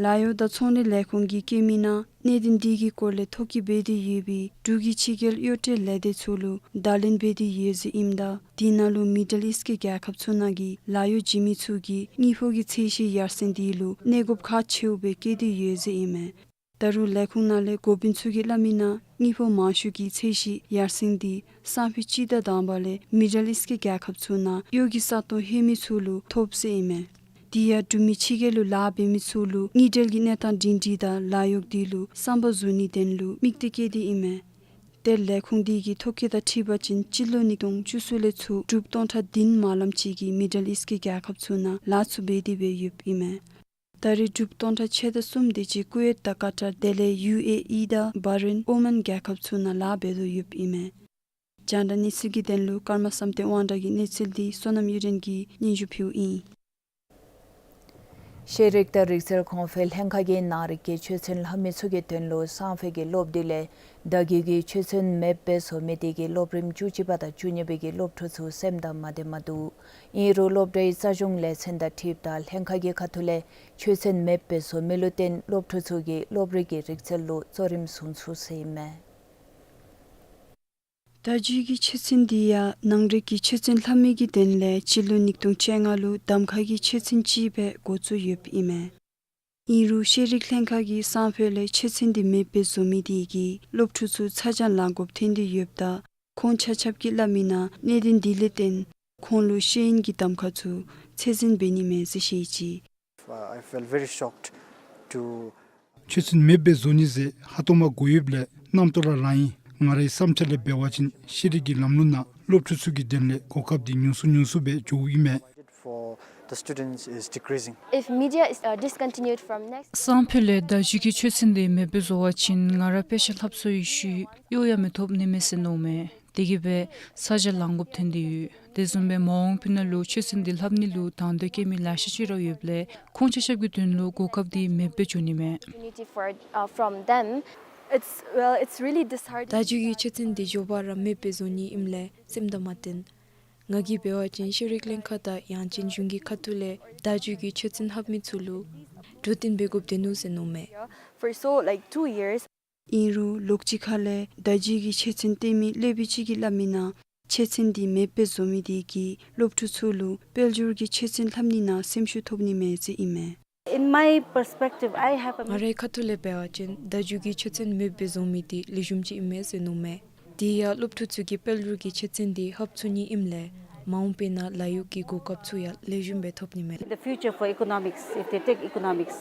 ལཱ་གཡོག་དང་ཚོང་ལས་ལས་ཁུངས་ཀྱིས་བཀོད་མི་ནང་གནད་དོན་དེ་གི་སྐོར་ལས་ཐོ་བཀོད་འབད་དེ་ཡོད་པའི་འབྲུག་གི་ཕྱི་རྒྱལ་གཡོག་བྲལ་ལས་སྡེ་ཚུ་ལུ་བརྡ་ལན་འབད་དེ་ཡོད་ཟེར་ཨིནམ་ད་དེ་ནང་ལུ་མི་ཌལ་ཨིསཊ་ཀྱི་རྒྱལ་ཁབ་ཚུ་ནང་གི་ལཱ་གཡོག་བྱིན་མི་ཚུ་གིས་དངུལ་ཕོགས་ཀྱི་ཚད་གཞི་ཡར་སེང་དེ་ལུ་གནས་སྐབས་ཁག་ཆེཝ་སྦེ་བཀོད་དེ་ཡོད་ཟེར་ཨིན་མས། ད་རུང་ལས་ཁུངས་ནང་ལས་འགོ་དཔོན་ཚུ་གིས་སླབ་མི་ནང་དངུལ་ཕོགས་མང་ཤོས་ཀྱི་ཚད་གཞི་ཡར་སེང་དེ་སང་ཕོད་སྤྱི་ཟླ་དང་པ་ལས་མི་ཌལ་ཨིསཊ་ཀྱི་རྒྱལ་ཁབ་ཚུ་ནང་གཡོག་གི་ས་སྟོང་ལྷོད་མི་ཚུ་ལུ་ཐོབ་ཟེར་ཨིན་མས། དེ་ཡང་འབྲུག་མི་ཕྱི་རྒྱལ་ལུ་ལཱ་འབད་མི་ཚུ་ལུ་དངུལ་འབྲེལ་གྱི་གནས་སྟངས་སྒྲིང་སྒྲིང་དང་ལཱ་གཡོག་དེ་ལུ་བསམ་པ་བཟུང་ནིའི་དོན་ལུ་དམིགས་གཏད་བསྐྱེད་དེ་ཨིན་མས། ཏེ་ལས་ཁུངས་དེ་གི་ཐོ་བཀོད་དང་འཁྲིལ་བ་ཅིན་སྤྱི་ལོ་ཉིས་སྟོང་བཅུ་གསུམ་ལས་ཚུར་འབྲུགཔ་སྟོང་ཕྲག་བདུན་མ་ལམ་ཅིག་གིས་མི་ཌལ་ཨིསཊ་ཀྱི་རྒྱལ་ཁབ་ཚུ་ནང་ལཱ་ཚུ་འབད་དེ་སྦེ་ཡོདཔ་ཨིན་མས། ད་རེས་འབྲུགཔ་སྟོང་ཕྲག་ཕྱེད་དང་གསུམ་དེ་ཅིག་ཀུ་ཝེཊ་དང་ཀ་ཊར་དེ་ལས་ཡུ་ཨེ་ཨི་དང་བྷ་རེན་ཨོ་མཱན་རྒྱལ་ཁབ་ཚུ་ནང་ལཱ་འབད་དོ་ཡོདཔ་ཨིན་མས། རྒྱང་བསྒྲགས་གནས་ཚུལ་གྱི་དོན་ལུ་ཀརྨ་བསམ་གཏན་དབང་གྲགས་ཀྱི་གནས་ཚུལ་འདི་བསོད་ནམས་གཡུ་སྒྲོན་གྱིས་སྙན་ཞུ་ཕུལཝ་ཨིན། ཤེས་རིག་དང་རིག་རྩལ་གོང་འཕེལ་ལྷན་ཁག་གིས་ནང་རིག་གི་ཆོས་ཚན་ལྷབ་མི་ཚུ་གི་དོན་ལུ་སང་ཕོད་ཀྱི་སློབ་དུས་ལས་ད་གི་གི་ཆོས་ཚན་མེདཔ་སྦེ་བཟོ་མི་དེ་གིས་སློབ་རིམ་བཅུ་གཅིག་པ་དང་བཅུ་གཉིས་པའི་གི་སློབ་ཕྲུག་ཚུ་སེམས་དང་མ་བདེ་མ་འདུག། ཨིན་རུང་སློབ་གྲྭའི་རྩ་གཞུང་ལས་ཚན་དང་འཁྲིལཝ་ད་ལྷན་ཁག་གི་ཁ་ཐུག་ལས་ཆོས་ཚན་མེདཔ་སྦེ་བཟོ་མི་ལུ་བརྟེན་སློབ་ཕྲུག་ཚུ་གིས་སློབ་རིམ་གྱི་རིག་རྩལ་ལུ་གཙོ་རིམ་བཟུང་ཚུགས་ཟེར་ཨིན་མས། ད་གི་གི་ཆོས་ཚན་འདི་ཡང་ནང་རིག་གི་ཆོས་ཚན་ལྷབ་མི་གི་དོན་ལས་སྤྱི་ལོ་ཉིས་སྟོང་བཅོ་ལྔ་ལུ་གདམ་ཁ་གི་ཆོས་ཚན་ཅིག་སྦེ་འགོ་བཙུགས་ཡོདཔ་ཨིན་མས། ཨིན་རུང་ཤེས་རིག་ལྷན་ཁག་གིས་སང་ཕོད་ལས་ཆོས་ཚན་འདི་མེདཔ་སྦེ་བཟོ་མི་དེ་གིས་སློབ་ཕྲུག་ཚུ་ཚ་གྱང་ལང་དགོཔ་ཐོན་ཏེ་ཡོདཔ་ད་ཁོང་ཆ་ཁྱབ་ཀྱིས་སླབ་མི་ནང་གནད་དོན་འདི་ལས་བརྟེན་ཁོང་ལུ་ཤེས་ཡོན་གྱི་གདམ་ཁ་ཚུ་ཚད་འཛིན་འབད་ནི་མེད་ཟེར་བཤད་ཅི། Uh, I felt very shocked to ཆོས་ཚན་མེདཔ་སྦེ་བཟོ་ནི་ཟེར་ཧ་ཏོག་མ་གོ་ཡོདཔ་ལས་རྣམ་རྟོག་ར་ལང་ཡི། ང་རའི་བསམ་འཆར་ལས་འབད་བ་ཅིན་ཤེས་རིག་གི་ལམ་ལུགས་ནང་སློབ་ཕྲུག་ཚུ་གི་དོན་ལས་གོ་སྐབས་འདི་ཉུང་སུ་ཉུང་སུ་སྦེ་འགྱོཝ་ཨིན་མས། For the students is decreasing. If media is, uh, discontinued from next སང་ཕོད་ལས་ད་གི་གི་ཆོས་ཚན་འདི་མེདཔ་སྦེ་བཟོ་བ་ཅིན་ང་ར་དཔེ་ཆ་ལྷབ་ཚར་བའི་ཤུལ་གཡོག་ཡང་མི་ཐོབ་ནི་མས་ཟེར་མནོཝ་མས། དེ་གིས་སྦེ་ས་ཆ་ལང་དགོཔ་ཐོན་ཏེ་ཡོད། དེ་བཟུམ་སྦེ་མ་འོངས་པའི་ནང་ལུ་ཆོས་ཚན་འདི་ལྷབ་ནི་ལུ་དང་འདོད་བསྐྱེད་མི་ལེ་ཤ་ཅིག་ར་ཡོདཔ་ལས་ཁོང་ཆ་ཁྱབ་ཀྱི་དོན་ལུ་གོ་སྐབས་འདི་མེདཔ་སྦེ་འགྱོ་ནི་མས། Opportunity for, uh, from them. It's, well, it's really disheartening. བརྡ་བརྒྱུད་ཀྱི་ཆོས་ཚན་འདི་མགྱོགས་པ་ར་མེདཔ་སྦེ་བཟོ་ནི་ཨིནམ་ལས་སེམས་དང་མ་བརྟེན། ང་གིས་འབད་བ་ཅིན་ཤེས་རིག་ལྷན་ཁག་དང་ཡང་ཅིན་གཞུང་གི་ཁ་ཐུག་ལས་བརྡ་བརྒྱུད་ཀྱི་ཆོས་ཚན་ལྷབ་མི་ཚུ་ལུ་འགྲོ་སྟོན་འབད་དགོཔ་སྡོད་ནུག་ཟེར་མནོཝ་མས། For so, like, two years. ཨིན་རུང་ལོགས་ཅིག་ཁ་ལས་བརྡ་བརྒྱུད་ཀྱི་ཆོས་ཚན་སྟོན་མི་སློབ་དཔོན་ཅིག་གིས་སླབ་མི་ནང་ཆོས་ཚན་འདི་མེདཔ་སྦེ་བཟོ་མི་དེ་གིས་སློབ་ཕྲུག་ཚུ་ལུ་དཔལ་འབྱོར་གྱི་ཆོས་ཚན་ལྷབ་ནི་ནང་སེམས་ཤུགས་ཐོབ་ནི་མས་ཟེར་ཨིན་མས། In my perspective, I have a ང་རའི་ཁ་ཐུག་ལས་འབད་བ་ཅིན་བརྡ་བརྒྱུད་ཀྱི་ཆོས་ཚན་མེདཔ་སྦེ་བཟོ་མི་དེ་ལེགས་ཤོམ་ཅིག་ཨིན་མས་ཟེར་མནོཝ་མས། དེ་ཡང་སློབ་ཕྲུག་ཚུ་གིས་དཔལ་འབྱོར་གྱི་ཆོས་ཚན་འདི་ལྷབ་ཚུགས་ནི་ཨིནམ་ལས་མ་འོངས་པའི་ནང་ལཱ་གཡོག་གི་གོ་སྐབས་ཚུ་ཡང་ལེགས་ཤོམ་སྦེ་ཐོབ་ནི་མས། The future for economics, if they take economics.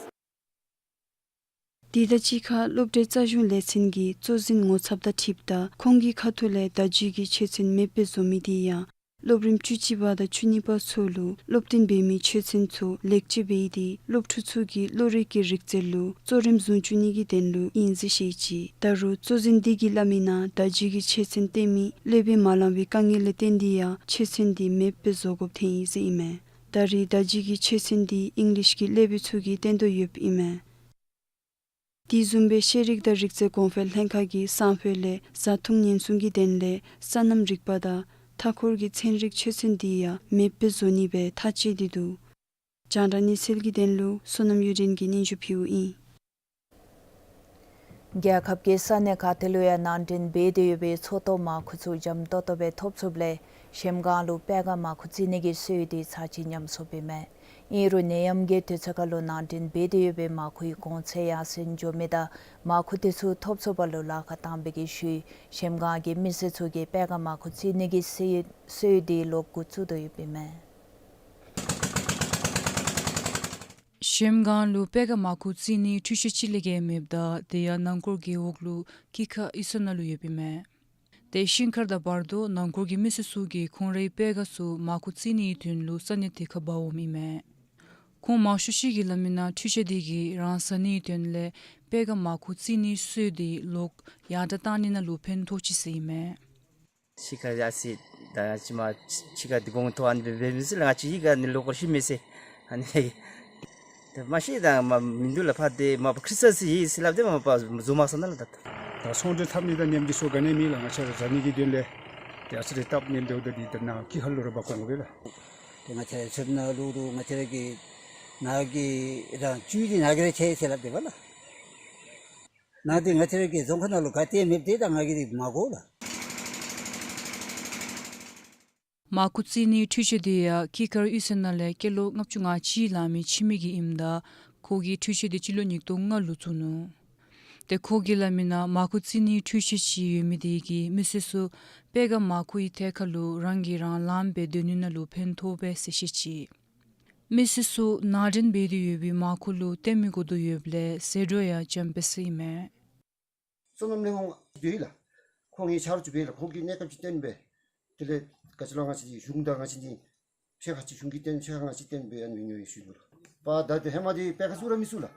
དེ་དང་གཅིག་ཁར་སློབ་གྲྭའི་རྩ་གཞུང་ལས་ཚན་གྱི་གཙོ་འཛིན་ངོ་ཚབ་དང་འཁྲིལཝ་ད་ཁོང་གི་ཁ་ཐུག་ལས་བརྡ་བརྒྱུད་ཀྱི་ཆོས་ཚན་མེདཔ་སྦེ་བཟོ་མི་དེ་ཡང་སློབ་རིམ་བཅུ་གཅིག་པ་དང་བཅུ་གཉིས་པ་ཚུ་ལུ་སློབ་སྟོན་འབད་མི་ཆོས་ཚན་ཚུ་ལེགས་བཅོས་འབད་དེ་སློབ་ཕྲུག་ཚུ་གི་བློ་རིག་གི་རིག་རྩལ་ལུ་གཙོ་རིམ་བཟུང་བཅུག་ནི་གི་དོན་ལུ་ཨིན་ཟེར་བཤད་ཅི། ད་རུང་གཙོ་འཛིན་དེ་གིས་སླབ་མི་ནང་བརྡ་བརྒྱུད་ཀྱི་ཆོས་ཚན་སྟོན་མི་སློབ་དཔོན་མ་ལང་པའི་དཀའ་ངལ་ལས་བརྟེན་ཏེ་ཡང་ཆོས་ཚན་དེ་མེདཔ་སྦེ་བཟོ་དགོཔ་ཐོན་ཡི་ཟེར་ཨིན་མས། ད་རེས་བརྡ་བརྒྱུད་ཀྱི་ཆོས་ཚན་དེ་ཨིང་ལིཤ་གི་སློབ་དཔོན་ཚུ་གིས་སྟོན་དོ་ཡོདཔ་ཨིན་མས། དེ་བཟུམ་སྦེ་ཤེས་རིག་དང་རིག་རྩལ་གོང་འཕེལ་ལྷན་ཁག་གིས་སང་ཕོད་ལས་བཟའ་འཐུང་ཉེན་སྲུང་གི་དོན་ལས་སོ་ནམ་རིག་པ་དང་མཐའ་འཁོར་གྱི་ཚན་རིག་ཆོས་ཚན་དེ་ཡང་མེདཔ་སྦེ་བཟོ་ནི་སྦེ་ཐག་བཅད་དེ་འདུག། རྒྱང་བསྒྲགས་གནས་ཚུལ་གྱི་དོན་ལུ་བསོད་ནམས་གཡུ་སྒྲོན་གྱིས་སྙན་ཞུ་ཕུལཝ་ཨིན། རྒྱལ་ཁབ་ཀྱི་ས་གནས་ཁག་དེ་ལུ་ཡང་ནང་འདྲེན་འབད་དེ་ཡོད་པའི་མཚོ་ཐོག་མར་ཁུ་ཚུ་འཇམ་ཏོག་ཏོ་སྦེ་ཐོབ་ཚུགསཔ་ལས་གཞལམ་སྒང་ལུ་པད་ག་མར་ཁུ་བཙིར་ནི་གི་སྲོལ་ཡིག་དེ་ཚར་གཅིག་ཉམས་སོངམ་ཨིན་མས། ཨིན་རུང་ནད་ཡམས་ཀྱི་དུས་ཚོད་ཁར་ལུ་ནང་འདྲེན་འབད་དེ་ཡོད་པའི་མར་ཁུའི་གོང་ཚད་ཡར་སེང་འགྱོ་མི་དང་མར་ཁུ་དེ་ཚུ་ཐོབ་ཚུགས་པ་ལུ་ལཱ་ཁག་བཏང་བའི་གི་ཤུལ་གཞལམ་སྒང་གི་མི་སེར་ཚུ་གིས་པད་ག་མར་ཁུ་བཙིར་ནི་གི་སྲོལ་ཡིག་སྲོལ་ཡིག་དེ་ལོག་འགོ་བཙུགས་དོ་ཡོདཔ་ཨིན་མས། གཞལམ་སྒང་ལུ་པད་ག་མར་ཁུ་བཙིར་ནིའི་འཕྲུལ་ཆས་ཅིག་ལས་བརྒལ་མེདཔ་ད་དེ་ཡང་ནང་འཁོར་གྱི་འོག་ལུ་ཀི་ཁ་གཡུས་ས་ནང་ལུ་ཡོདཔ་ཨིན་མས། ཏེ་ཤིང་མཁར་དང་བར་དོ་ནང་འཁོར་གྱི་མི་སེར་ཚུ་གིས་ཁོང་རའི་པད་ག་ཚུ་མར་ཁུ་བཙིར་ནིའི་དོན་ལུ་ས་གནས་དེ་ཁར་འབག་འོངམ་ཨིན་མས། ཁོང་མང་ཤོས་ཅིག་གིས་སླབ་མི་ནང་འཕྲུལ་ཆས་དེ་གིས་རང་ཟ་ནིའི་དོན་ལས་པད་ག་མར་ཁུ་བཙིར་ནིའི་སྲོལ་དེ་ལོག་ཡར་དྲགས་བཏང་ནི་ནང་ལུ་ཕན་ཐོགས་ཅི་ཟེར་ཨིན་མས། ཕྱི་ཁར་ཡར་སོང་ད་ཡང་ཅིན་མ་ཕྱི་ཁར་འདི་གོང་མཐོ་ཨ་ནི་སྦེ་འབད་མི་ཚུ་ལགས། ང་བཅས་ཡི་ག་ནི་ལོག་ཁར་ཤི་མེད་ཟེར་ཨ་ནི་ད་མ་ཤེས་ད་མ་མིན་འདུག་ལགས། ཕར་དེ་མ་པ་ཁྲི་ས་སི་ཡི་སི་ལབ་དེ་མ་པ་བཟོ་མ་སོང་ན་ལགས། ད་ད་ཚོང་འབྲེལ་འཐབ་ནི་དང་ཉམས་ཀྱི་སྲོལ་ག་ནི་མེད་ལགས། ང་བཅས་ར་ཟ་ནི་གི་དོན་ལས་དེ་ཨ་ཙི་རེ་སྟབས་ཉེས་འདུག། ད་འདི་ད་ནཱ་ཀི་ཧ་ལུ་ར་འབག་འོང་དགོ་པས་ལགས། དེ་ང་བཅས་ར་ཚོད་ནང་ལུ་རུང་ང་བཅས་ར་གི་ནཱ་གི་རང་བཅུད་འདི་ནཱ་གི་ར་ཆད་ཟེར་ལབ་དེས་པ་ལགས། ནཱ་འདི་ང་བཅས་ར་གི་རྫོང་ཁག་ནང་ལུ་ག་ཏེ་མེདཔ་དེ་ད་ང་གིས་འདི་མ་གོ་ལགས། མར་ཁུ་བཙིར་ནིའི་འཕྲུལ་ཆས་དེ་ཡང་ཀི་ཁར་གཡུས་ས་ནང་ལས་སྐྱེས་ལོ་ལྔ་བཅུ་ང་གཅིག་ལང་མི་ཁྱིམ་མི་གི་ཨིནམ་ད་ཁོ་གིས་འཕྲུལ་ཆས་དེ་སྤྱི་ལོ་ཉིས་སྟོང་ལྔ་ལུ་བཙུགས་ནུག། ཏེ་ཁོ་གིས་སླབ་མི་ནང་མར་ཁུ་བཙིར་ནིའི་འཕྲུལ་ཆས་ཅིག་ཡོད་མི་དེ་གིས་མི་སེར་ཚུ་པད་ག་མར་ཁུའི་ཐད་ཁར་ལུ་རང་གིས་རང་ལངམ་སྦེ་སྡོད་ནི་ནང་ལུ་ཕན་ཐོགས་པས་ཟེར་བཤད་ཅི། མི་སེར་ཚུ་ནང་འདྲེན་འབད་དེ་ཡོད་པའི་མར་ཁུ་ལུ་བརྟེན་མི་དགོ་དོ་ཡོདཔ་ལས་ཟད་འགྲོ་ཡང་འཇམ་པས་ཟེར་ཨིན་མས། སོ་ནམ་ལས་ཁུངས་འབད་ཡི་ལགས། ཁོང་ངེའི་ཆ་རོགས་ཅིག་འབད་ཡི་ལགས། ཁོང་གིས་གནས་སྐབས་ཅིག་བཏོན་སྦེ་དེ་ལས་ག་ཅི་ལོ་ང་བཅས་ཀྱི་གཞུང་དང་ང་བཅས་ཀྱི་ཕྱེད་ཀ་ཅིག་གཞུང་གིས་བཏོན་ཕྱེད་ཀ་ང་བཅས་བཏོན་སྦེ་ཨ་ནི་ཉོ་ཡི་ཞུ་དོ་ལགས། པ་ད་དེ་ཧེ་མ་དེ་པད་ག་བཙུགས་ར་མི་ཚུགས་ལགས།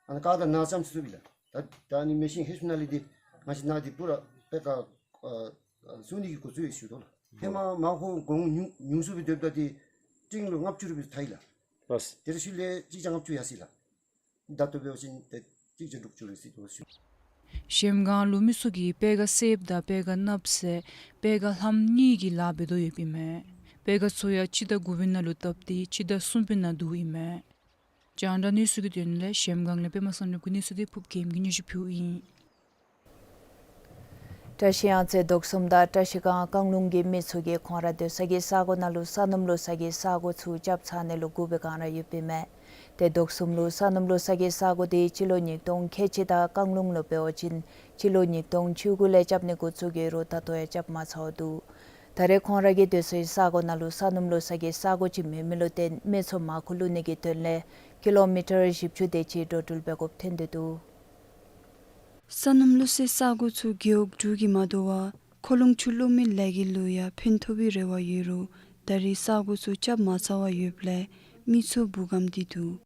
ཨ་ནི་ཀ་དང་ནཱ་ཙམ་ཚུགས་པས་ལགས། ད་ད་ཨ་ནི་མེ་ཤིན་ལྷོད་སོང་ནང་ལས་དེ་ང་བཅས་ནཱ་དེ་སྤུ་ར་པད་ག་ཨ་ཨ་བཙུགས་ནི་གི་འགོ་བཙུགས་ཡི་ཞུ་དོ་ལགས། ཧེ་མ་མར་ཁུ་གོང་ཉུང་ཉུང་སུ་སྦེ་སྡོདཔ་ད་དེ་ཊིན་ལུ་ལྔ་བཅུ་རེ་སྦེ་ཐལ་ཡི་ལགས། ལགས། དེ་རེ་ཤུལ་ལས་གཅིག་བརྒྱ་ལྔ་བཅུ་ཡར་སོང་ཡི་ལགས། ད་ལྟོ་འབད་བ་ཅིན་ཏེ་གཅིག་བརྒྱ་དྲུག་ཅུ་རེ་སྦེ་ཐལ་ཞུ། གཞལམ་སྒང་ལུ་མི་ཚུ་གིས་པད་ག་སེརཔོ་དང་པད་ག་གནགཔོ་ཟེར་པད་ག་ལྷམ་གཉིས་ཀྱི་ལཱ་འབད་དོ་ཡོདཔ་ཨིན་མས། པད་ག་ཚུ་ཡང་སྤྱི་ཟླ་དགུ་པའི་ནང་ལུ་བཏབ་སྟེ་སྤྱི་ཟླ་གསུམ་པའི་ནང་བསྡུཝ་ཨིན་མས། རྒྱང་བསྒྲགས་གནས་ཚུལ་གྱི་དོན་ལས་གཞལམ་སྒང་ལས་པདྨ་བསམ་གྲུབ་ཀྱི་གནས་ཚུལ་དེ་ཕུརཔ་རྒྱལམ་གྱིས་སྙན་ཞུ་ཕུལཝ་ཨིན། བཀྲ་ཤིས་གཡང་རྩེ་མདོ་གསུམ་དང་བཀྲ་ཤིས་སྒང་རྐང་ལུང་གི་མི་ཚུ་གིས་ཁོང་ར་སྡོད་ས་གི་ས་གོ་ནང་ལུ་ས་སྣུམ་བླུག་ས་གི་ས་གོ་ཚུ་རྐྱབ་ཚར་ནི་ལུ་སྒུག་པའི་བསྒང་ར་ཡོདཔ་ཨིན་མས། ཏེ་མདོ་གསུམ་ལུ་ས་སྣུམ་བླུག་ས་གི་ས་གོ་དེ་སྤྱི་ལོ་ཉིས་སྟོང་ཁལ་གཅིག་དང་རྐང་ལུང་ལུ་འབད་བ་ཅིན་སྤྱི་ལོ་ཉིས་སྟོང་བཅུ་དགུ་ལས་རྐྱབ་ནི་འགོ་བཙུགས་ཡོད་རུང་ད་ལྟོ་ཡང་རྐྱབ་མ་ཚརཝ་འདུག། ད་རེས་ཁོང་ར་གི་སྡོད་སའི་ས་གོ་ནང་ལུ་ས་སྣུམ་བླུག་ས་གི་ས་གོ་ཅིག་མེད་མི་ལུ་བརྟེན་མི་ཚུ་མར་ཁུ་བླུག་ནི་གི་དོན་ལས་ཀི་ལོ་མི་ཊར་བཞི་བཅུ་དེ་ཅིག་འགྲོ་འགྲུལ་འབད་དགོཔ་ཐོན་ཏེ་འདུག། ས་སྣུམ་བླུག་སའི་ས་གོ་ཚུ་རྒེད་འོག་དྲུག་གིས་མ་དོ་བར་ཁོ་ལོང་ཆུ་གློག་མེ་ལས་འགུལ་ལུ་ཡང་ཕན་ཐོགས་པའི་རེ་བ་ཡོད་རུང་ད་རེས་ས་གོ་ཚུ་རྐྱབ་མ་ཚར་བར་ཡོདཔ་ལས་མི་ཚུ་སྦུག་སྒམ་སྟེ་འདུག།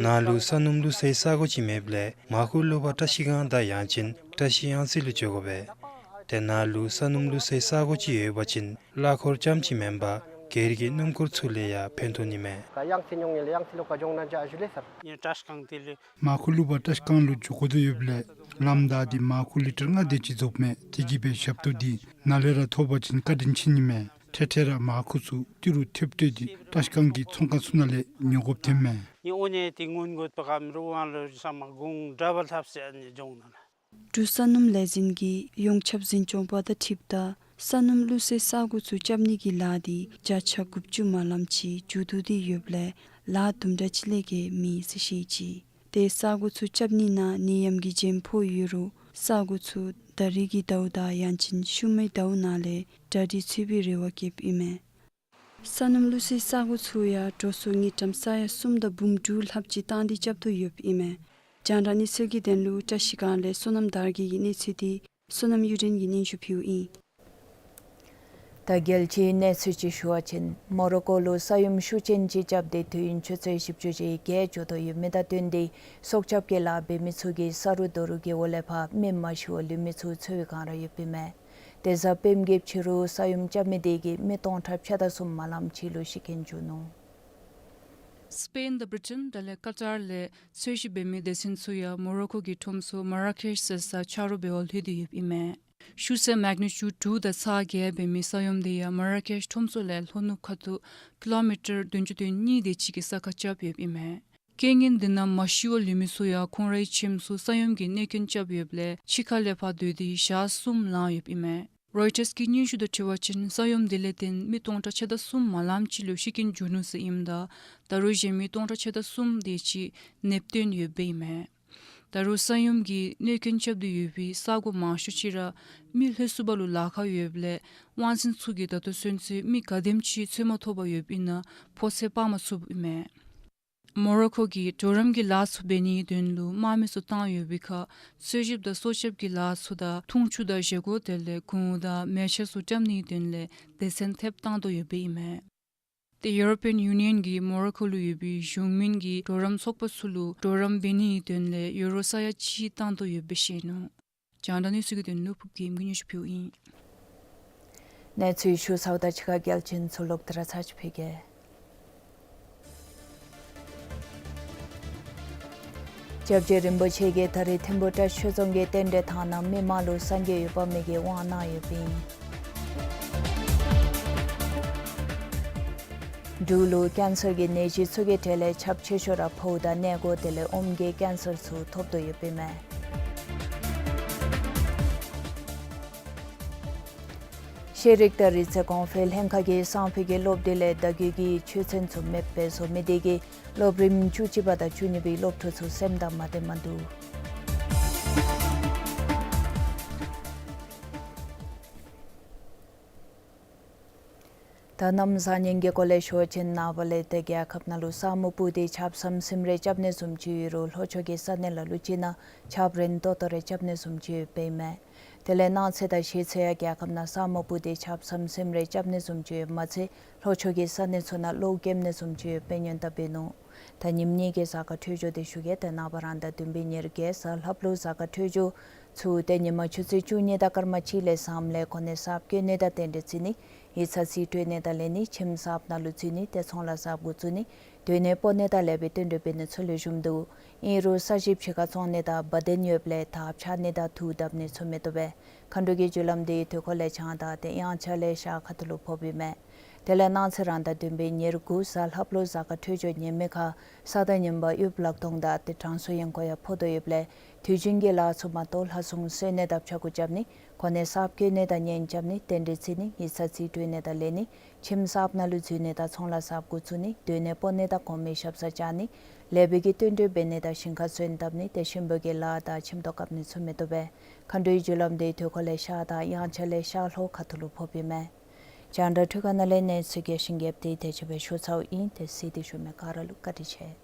ནཱ་ལུ་ས་སྣུམ་བླུག་སའི་ས་གོ་ཅིག་མེདཔ་ལས་མར་ཁུ་བླུག་པར་བཀྲ་ཤིས་སྒང་དང་ཡང་ཅིན་བཀྲ་ཤིས་གཡང་རྩེ་ལུ་འགྱོ་དགོ་པས། དེ་ནང་ལུ་ས་སྣུམ་བླུག་སའི་ས་སྒོ་ཅིག་ཡོད་པ་ཅིན་གླ་འཁོར་རྐྱངམ་ཅིག་མེན་པར་སྒེར་གྱི་སྣུམ་འཁོར་ཚུ་ལས་ཡང་ཕན་ཐོགས་ནི་མས། ཡང་སེ་ཉོ་ནི་ལས་ཡང་སེ་ལོག་ག་འགྱོ་ནི་ཅིག་ཞུ་ལེ་ཟེར། ཡང་བཀྲིས་སྒང་དེ་ལས། མར་ཁུ་བླུག་པར་བཀྲིས་སྒང་ལུ་འགྱོ་དགོ་དོ་ཡོདཔ་ལས་ལམ་བདའ་སྟེ་མར་ཁུ་ལི་ཊར་ལྔ་དེ་ཅིག་རྫོགསཔ་མས། དེ་གིས་སྦེ་ཞབས་ཏོག་འདི་ནཱ་ལས་ར་ཐོབ་པ་ཅིན་བཀའ་དྲིན་ཆེ་ནི་མས། འཕྲལ་འཕྲལ་ར་མར་ཁུ་ཚུ་ཏི་རུ་ཐེབས་སྤྲོད་དེ་བཀྲིས་སྒང་གི་ཚོང་ཁང་ཚུ་ནང་ལས་ཉོ་དགོཔ་ཐོནམ་མས། ནི་འོ་ནི་དེ་སྔོན་འགོ་པ་གམ་རུ་ཝང་ལུ་ས་མ་གུང་འདྲ་བ་ལྷབ་ཟེར་ནི་འགྱོ་ནི་ལགས། འབྲུག་ས་སྣུམ་ལས་འཛིན་གྱིས་ཡོངས་ཁྱབ་འཛིན་སྐྱོང་པ་དང་འཁྲིལཝ་ད་ས་སྣུམ་བླུག་སའི་ས་སྒོ་ཚུ་རྐྱབ་ནིའི་ལཱ་འདི་བརྒྱ་ཆ་དགུ་བཅུ་མ་ལངམ་ཅིག་མཇུག་བསྡུ་སྟེ་ཡོདཔ་ལས་ལཱ་དུམ་གྲ་ཅིག་ལས་བརྒལ་མེད་ཟེར་བཤད་ཅི། དེ་ས་སྒོ་ཚུ་རྐྱབ་ནི་ནང་ནད་ཡམས་ཀྱི་རྒྱུན་ཕོག་ཡོད་རུང་ས་སྒོ་ཚུ་ད་རིས་ཀྱི་ཟླཝ་དང་ཡང་ཅིན་ཤུལ་མའི་ཟླཝ་ནང་ལས་གྲ་སྒྲིག་ཚུད་པའི་རེ་བ་བསྐྱེདཔ་ཨིན་མས། ས་སྣུམ་བླུག་སའི་ས་སྒོ་ཚུ་ཡང་འགྲོ་སོང་དངུལ་ཀྲམ་ས་ཡ་གསུམ་དང་འབུམ་དྲུག་ལྷགཔ་ཅིག་བཏང་སྟེ་རྐྱབ་དོ་ཡོདཔ་ཨིན་མས། རྒྱང་བསྒྲགས་གནས་ཚུལ་གྱི་དོན་ལུ་བཀྲིས་སྒང་ལས་བསོད་ནམས་དར་རྒྱས་ཀྱི་གནས་ཚུལ་འདི་བསོད་ནམས་གཡུ་སྒྲོན་གྱིས་སྙན་ཞུ་ཕུལཝ་ཨིན། ད་རྒྱལ་སྤྱིའི་གནས་ཚུལ་ཅིག་ཞུ་བ་ཅིན་མོ་རོ་ཀོ་ལུ་ས་ཡོམ་ཤུགས་ཅན་ཅིག་རྐྱབ་སྟེ་དུས་ཡུན་ཆུ་ཚོད་བཞི་བཅུ་ཞེ་བརྒྱད་འགྱོ་དོ་ཡོད་མི་དང་བསྟུན་ཏེ་སྲོག་སྐྱབས་ཀྱི་ལཱ་འབད་མི་ཚུ་གིས་ས་རུད་རྡོ་རུད་ཀྱི་འོག་ལས་ཕར་མི་མ་ཤི་བར་ལུས་མི་ཚུ་འཚོལ་བའི་སྒང་ར་ཡོདཔ་ཨིན་མས། དེ་གཟའ་སྤེནམ་གྱི་ཕྱི་རུ་ས་ཡོམ་རྐྱབ་མི་དེ་གིས་མི་སྟོང་ཕྲག་ཕྱེད་དང་གསུམ་མ་ལངམ་ཅིག་ལུ་ཤི་རྐྱེན་བྱུང་ནུག། སི་པེན་དང་བི་རི་ཊེན་དེ་ལས་ཀ་ཏར་ལས་འཚོལ་ཞིབ་འབད་མི་སྡེ་ཚན་ཚུ་ཡང་མོ་རོ་ཀོ་གི་ཁྲོམ་ས་མ་ར་ཀེཤ་ཟེར་ས་ཆ་རོགས་འབད་བར་ལྷོད་དེ་ཡོདཔ་ཨིན་མས། ཤུགས་ཚད་མེག་ནི་ཅུཌ་དྲུག་དང་ཚག་བརྒྱད་འབད་མི་ས་ཡོམ་དེ་ཡང་མ་ར་ཀེཤ་ཁྲོམ་ས་ལས་ལྷོ་ནུབ་ཁ་ཐུག་ཀི་ལོ་མི་ཊར་བདུན་ཅུ་དོན་གཉིས་དེ་ཅིག་གི་ས་ཁར་རྐྱབ་ཡོདཔ་ཨིན་མས། རྐྱེན་ངན་དེ་ནང་མ་ཤི་བར་ལུས་མི་ཚུ་ཡང་ཁོང་རའི་ཁྱིམ་ཚུ་ས་ཡོམ་གྱིས་གནོད་སྐྱོན་རྐྱབ་ཡོདཔ་ལས་ཕྱི་ཁ་ལས་ཕར་སྡོད་དེ་ཞག་གསུམ་ལང་ཡོདཔ་ཨིན་མས། རོའི་ཊརས་ཀྱི་སྙན་ཞུ་དང་འཁྲིལ་བ་ཅིན་ས་ཡོམ་དེ་ལས་བརྟེན་མི་སྟོང་ཕྲག་ཕྱེད་དང་གསུམ་མ་ལངམ་ཅིག་ལུ་ཤི་རྐྱེན་བྱུང་ནུག་ཟེར་ཨིནམ་ད་ད་རུང་གཞན་མི་སྟོང་ཕྲག་ཕྱེད་དང་གསུམ་དེ་ཅིག་ནདཔ་བཏོན་ཡོདཔ་ཨིན་མས། ད་རུང་ས་ཡོམ་གྱིས་གནོད་སྐྱོན་རྐྱབ་སྟེ་ཡོད་པའི་ས་གོ་མང་ཤོས་ཅིག་ར་མི་ལྷོད་ཚུགས་པ་ལུ་ལཱ་ཁག་ཡོདཔ་ལས་དབང་འཛིན་ཚུ་གིས་ད་ལྟོ་ཚུན་ཚོད་མི་ག་དེམ་ཅིག་འཚོལ་མ་ཐོབ་པར་ཡོདཔ་ཨིན་ན་ཕོ་ཚོད་དཔག་མ་ཚུགསཔ་ཨིན་མས། མོ་རོ་ཀོ་གིས་གྲོགས་རམ་གྱི་ལཱ་ཚུ་འབད་ནིའི་དོན་ལུ་དམག་མི་ཚུ་བཏང་ཡོད་པའི་ཁར་འཚོལ་ཞིབ་དང་སྲོག་སྐྱབས་ཀྱི་ལཱ་ཚུ་དང་འཐུང་ཆུ་དང་བཞེས་སྒོ་དེ་ལས་གོང་བུ་དང་མལ་ཆ་ཚུ་བཀྲམ་ནིའི་དོན་ལས་སྡེ་ཚན་ཐེབས་བཏང་དོ་ཡོདཔ་ཨིན་མས། ཏེ་ཡུ་རོ་པི་ཡན་ཡུ་ནི་ཡན་གྱིས་མོ་རོ་ཀོ་ལུ་ཡོད་པའི་གཞུང་མིན་གྱི་གྲོགས་རམ་ཚོགས་པ་ཚུ་ལུ་གྲོགས་རམ་འབད་ནིའི་དོན་ལས་ཡུ་རོ་ས་ཡ་གཅིག་བཏང་དོ་ཡོདཔ་སྦེ་བཤད་ནུག། རྒྱང་བསྒྲགས་གནས་ཚུལ་གྱི་དོན་ལུ་ཕུབ་རྒྱལམ་གྱིས་སྙན་ཞུ་ཕུལཝ་ཨིན། གནས་ཚུལ་ཞུ་ཚརཝ་ད་ཕྱི་ཁ་གལ་ཆེན་ཚུ་ལོག་སྟེ་ར་ཚར་ཅིག་ཕུལ་གེ། སྐྱབས་རྗེ་རིན་པོ་ཆེ་གིས་ད་རིས་ཐིམ་ཕུ་བཀྲ་ཤིས་ཆོས་རྫོང་གི་རྟེན་འབྲེལ་ཐང་ནང་མི་མང་ལུ་སངས་རྒྱས་འོད་དཔག་མེད་ཀྱི་དབང་གནང་ཡོདཔ་ཨིན། འབྲུག་ལུ་ཀེན་སར་གྱི་ནད་གཞི་ཚུ་གི་གྲས་ལས་ཁྱབ་ཆེ་ཤོས་ར་ཕོཝ་དང་སྣེ་སྒོ་དེ་ལས་ཨོམ་གྱི་ཀེན་སར་ཚུ་ཐོབ་དོ་ཡོདཔ་ཨིན་མས། ཤེས་རིག་དང་རིག་རྩལ་གོང་འཕེལ་ལྷན་ཁག་གིས་སང་ཕོད་ཀྱི་སློབ་དུས་ལས་ཟླ་བརྒྱད་ཀྱི་ཆོས་ཚན་ཚུ་མེདཔ་སྦེ་བཟོ་མི་དེ་གིས་སློབ་རིམ་བཅུ་གཅིག་པ་དང་བཅུ་གཉིས་པའི་སློབ་ཕྲུག་ཚུ་སེམས་ཐག་མ་བཏོན་མ་འདུག། ད་གནམ་བཟང་ངན་གྱི་སྐོར་ལས་ཞུ་བ་ཅིན་ནངས་པ་ལས་ཏེ་རྒྱལ་ཁབ་ནང་ལུ་ས་སྨུག་སྤུབས་ཏེ་ཆརཔ་ཟམ་ཟིམ་རེ་རྐྱབ་ནི་བཟུམ་ཅིག་ཡོད་རུང་ལྷོ་ཕྱོགས་ཀྱི་ས་གནས་ལ་ལུ་ཅིག་ནང་ཆརཔ་རན་ཏོག་ཏོ་རེ་རྐྱབ་ནི་བཟུམ་ཅིག་ཡོདཔ་ཨིན་མས། དེ་ལས་གནངས་ཚེ་དང་གཞེས་ཚེ་ཡང་རྒྱལ་ཁབ་ནང་ས་སྨུག་སྤུབས་ཏེ་ཆརཔ་ཟམ་ཟིམ་རེ་རྐྱབ་ནི་བཟུམ་ཅིག་ཡོདཔ་མ་ཚད་ལྷོ་ཕྱོགས་ཀྱི་ས་གནས་ཚུ་ནང་གློག་འགེམ་ནི་བཟུམ་ཅིག་ཡོདཔ་སྦེ་སྔོན་བརྡ་འབད་ནུག། ད་ཉིནམ་གཉིས་ཀྱི་གཟའ་སྐར་འཕྲོད་སྦྱོར་དེ་ཞུ་གེ། ཏེ་ནངས་པ་རང་ཟླ་བདུན་པའི་ཉེར་བརྒྱད་གཟའ་ལྷགཔ་ལུ་གཟའ་སྐར་འཕྲོད་སྦྱོར་ཚུ་ཏེ་ཉིན་མ་ཆུ་ཚོད་བཅུ་གཉིས་དང་སྐར་མ་གཅིག་ལས་ཟམ་ལས་གོ་གནས་གསརཔ་བཀོད་ནི་དང་རྟེན་འབྲེལ་བརྩི་ནི། ཡིག་ཚང་རྩིས་སྤྲོད་ནི་དང་ལེན་ནི། ཁྱིམ་གསརཔ་ནང་ལུ་འཛུལ་ནི། ཏེ་ཚོང་ལཱ་གསརཔ་འགོ་བཙུགས་ནི། སྡོད་གནས་སྤོ་ནི་དང་ལེགས་པའི་བསྟུན་གྲོས་འབད་ནི་ཚུ་ལེགས་ཤོམ་འདུག། ཨིན་རུང་ས་གཞི་ཕྱི་ཁར་བཙོང་ནི་དང་བ་དན་ཡོདཔ་ལས་དར་འཕྱར་ནི་དང་དུག་བརྡབ་ནི་ཚུ་མི་བཏུབ་པས། མཁའ་འགྲོ་གི་རྒྱུ་ལམ་དེ་དུས་འཁོར་ལས་བྱང་དང་ཏེ་དབྱངས་འཆར་ལས་ཤར་ཁ་ཐུག་ལུ་ཕོགཔ་ཨིན་མས། དེ་ལས་གནངས་ཚེ་རང་ཟླ་བདུན་པའི་ཉེར་དགུ་གཟའ་ལྷགཔ་ལུ་གཟའ་སྐར་འཕྲོད་སྦྱོར་ཉེས་དམིགས་ཁར་ས་དང་ཉིམ་པ་དབུལ་ལག་སྟོང་དང་ཏེ་དྲང་སྲོང་ཡང་གོ་ཡང་ཕོག་དོ་ཡོདཔ་ལས་དུས་རྒྱུན་གྱི་ལཱ་ཚུ་མ་གཏོགས་ལྷ་སྲུང་གསོལ་ནི་དང་ཕྱྭ་འགུགས་རྐྱབ་ནི། གོ་གནས་གསརཔ་བཀོད་ནི་དང་གཉེན་རྐྱབ་ནི། རྟེན་འབྲེལ་བརྩི་ནི། ཡིག་ཚང་རྩིས་སྤྲོད་ནི་དང་ལེན་ནི། ཁྱིམ་གསརཔ་ནང་ལུ་འཛུལ་ནི་དང་ཚོང་ལཱ་གསརཔ་འགོ་བཙུགས་ནི། སྡོད་གནས་སྤོ་ནི་དང་གོང་མའི་ཞབས་སར་བཅར་ནི། ལེགས་པའི་གི་བསྟུན་གྲོས་འབད་ནི་དང་ཞིང་ཁར་སོན་བཏབ་ནི། ཏེ་གཤིན་པོ་གི་ལཱ་དང་ཁྱིམ་ཐོག་བཀབ་ནི་ཚུ་མི་བཏུབ་པས། མཁའ་འགྲོའི་རྒྱུ་ལམ་དེ་དུས་འཁོར་ལས་ཤར་དང་དབྱངས་འཆར་ལས་ཤར་ལྷོ་ཁ་ཐུག་ལུ་ཕོགཔ་ཨིན་མས། རྒྱང་བསྒྲགས་འཕྲུལ་ཁང་ནང་ལས་གནས་ཚུལ་རྒྱས་ཤིང་རྒྱསཔ་དེ་དེ་ཅིག་སྦེ་ཞུ་ཚརཝ་ཨིན། ཏེ་གཟིགས་ཏེ་བཞུགས་མི་ག་ར་ལུ་བཀའ་དྲིན་ཆེ།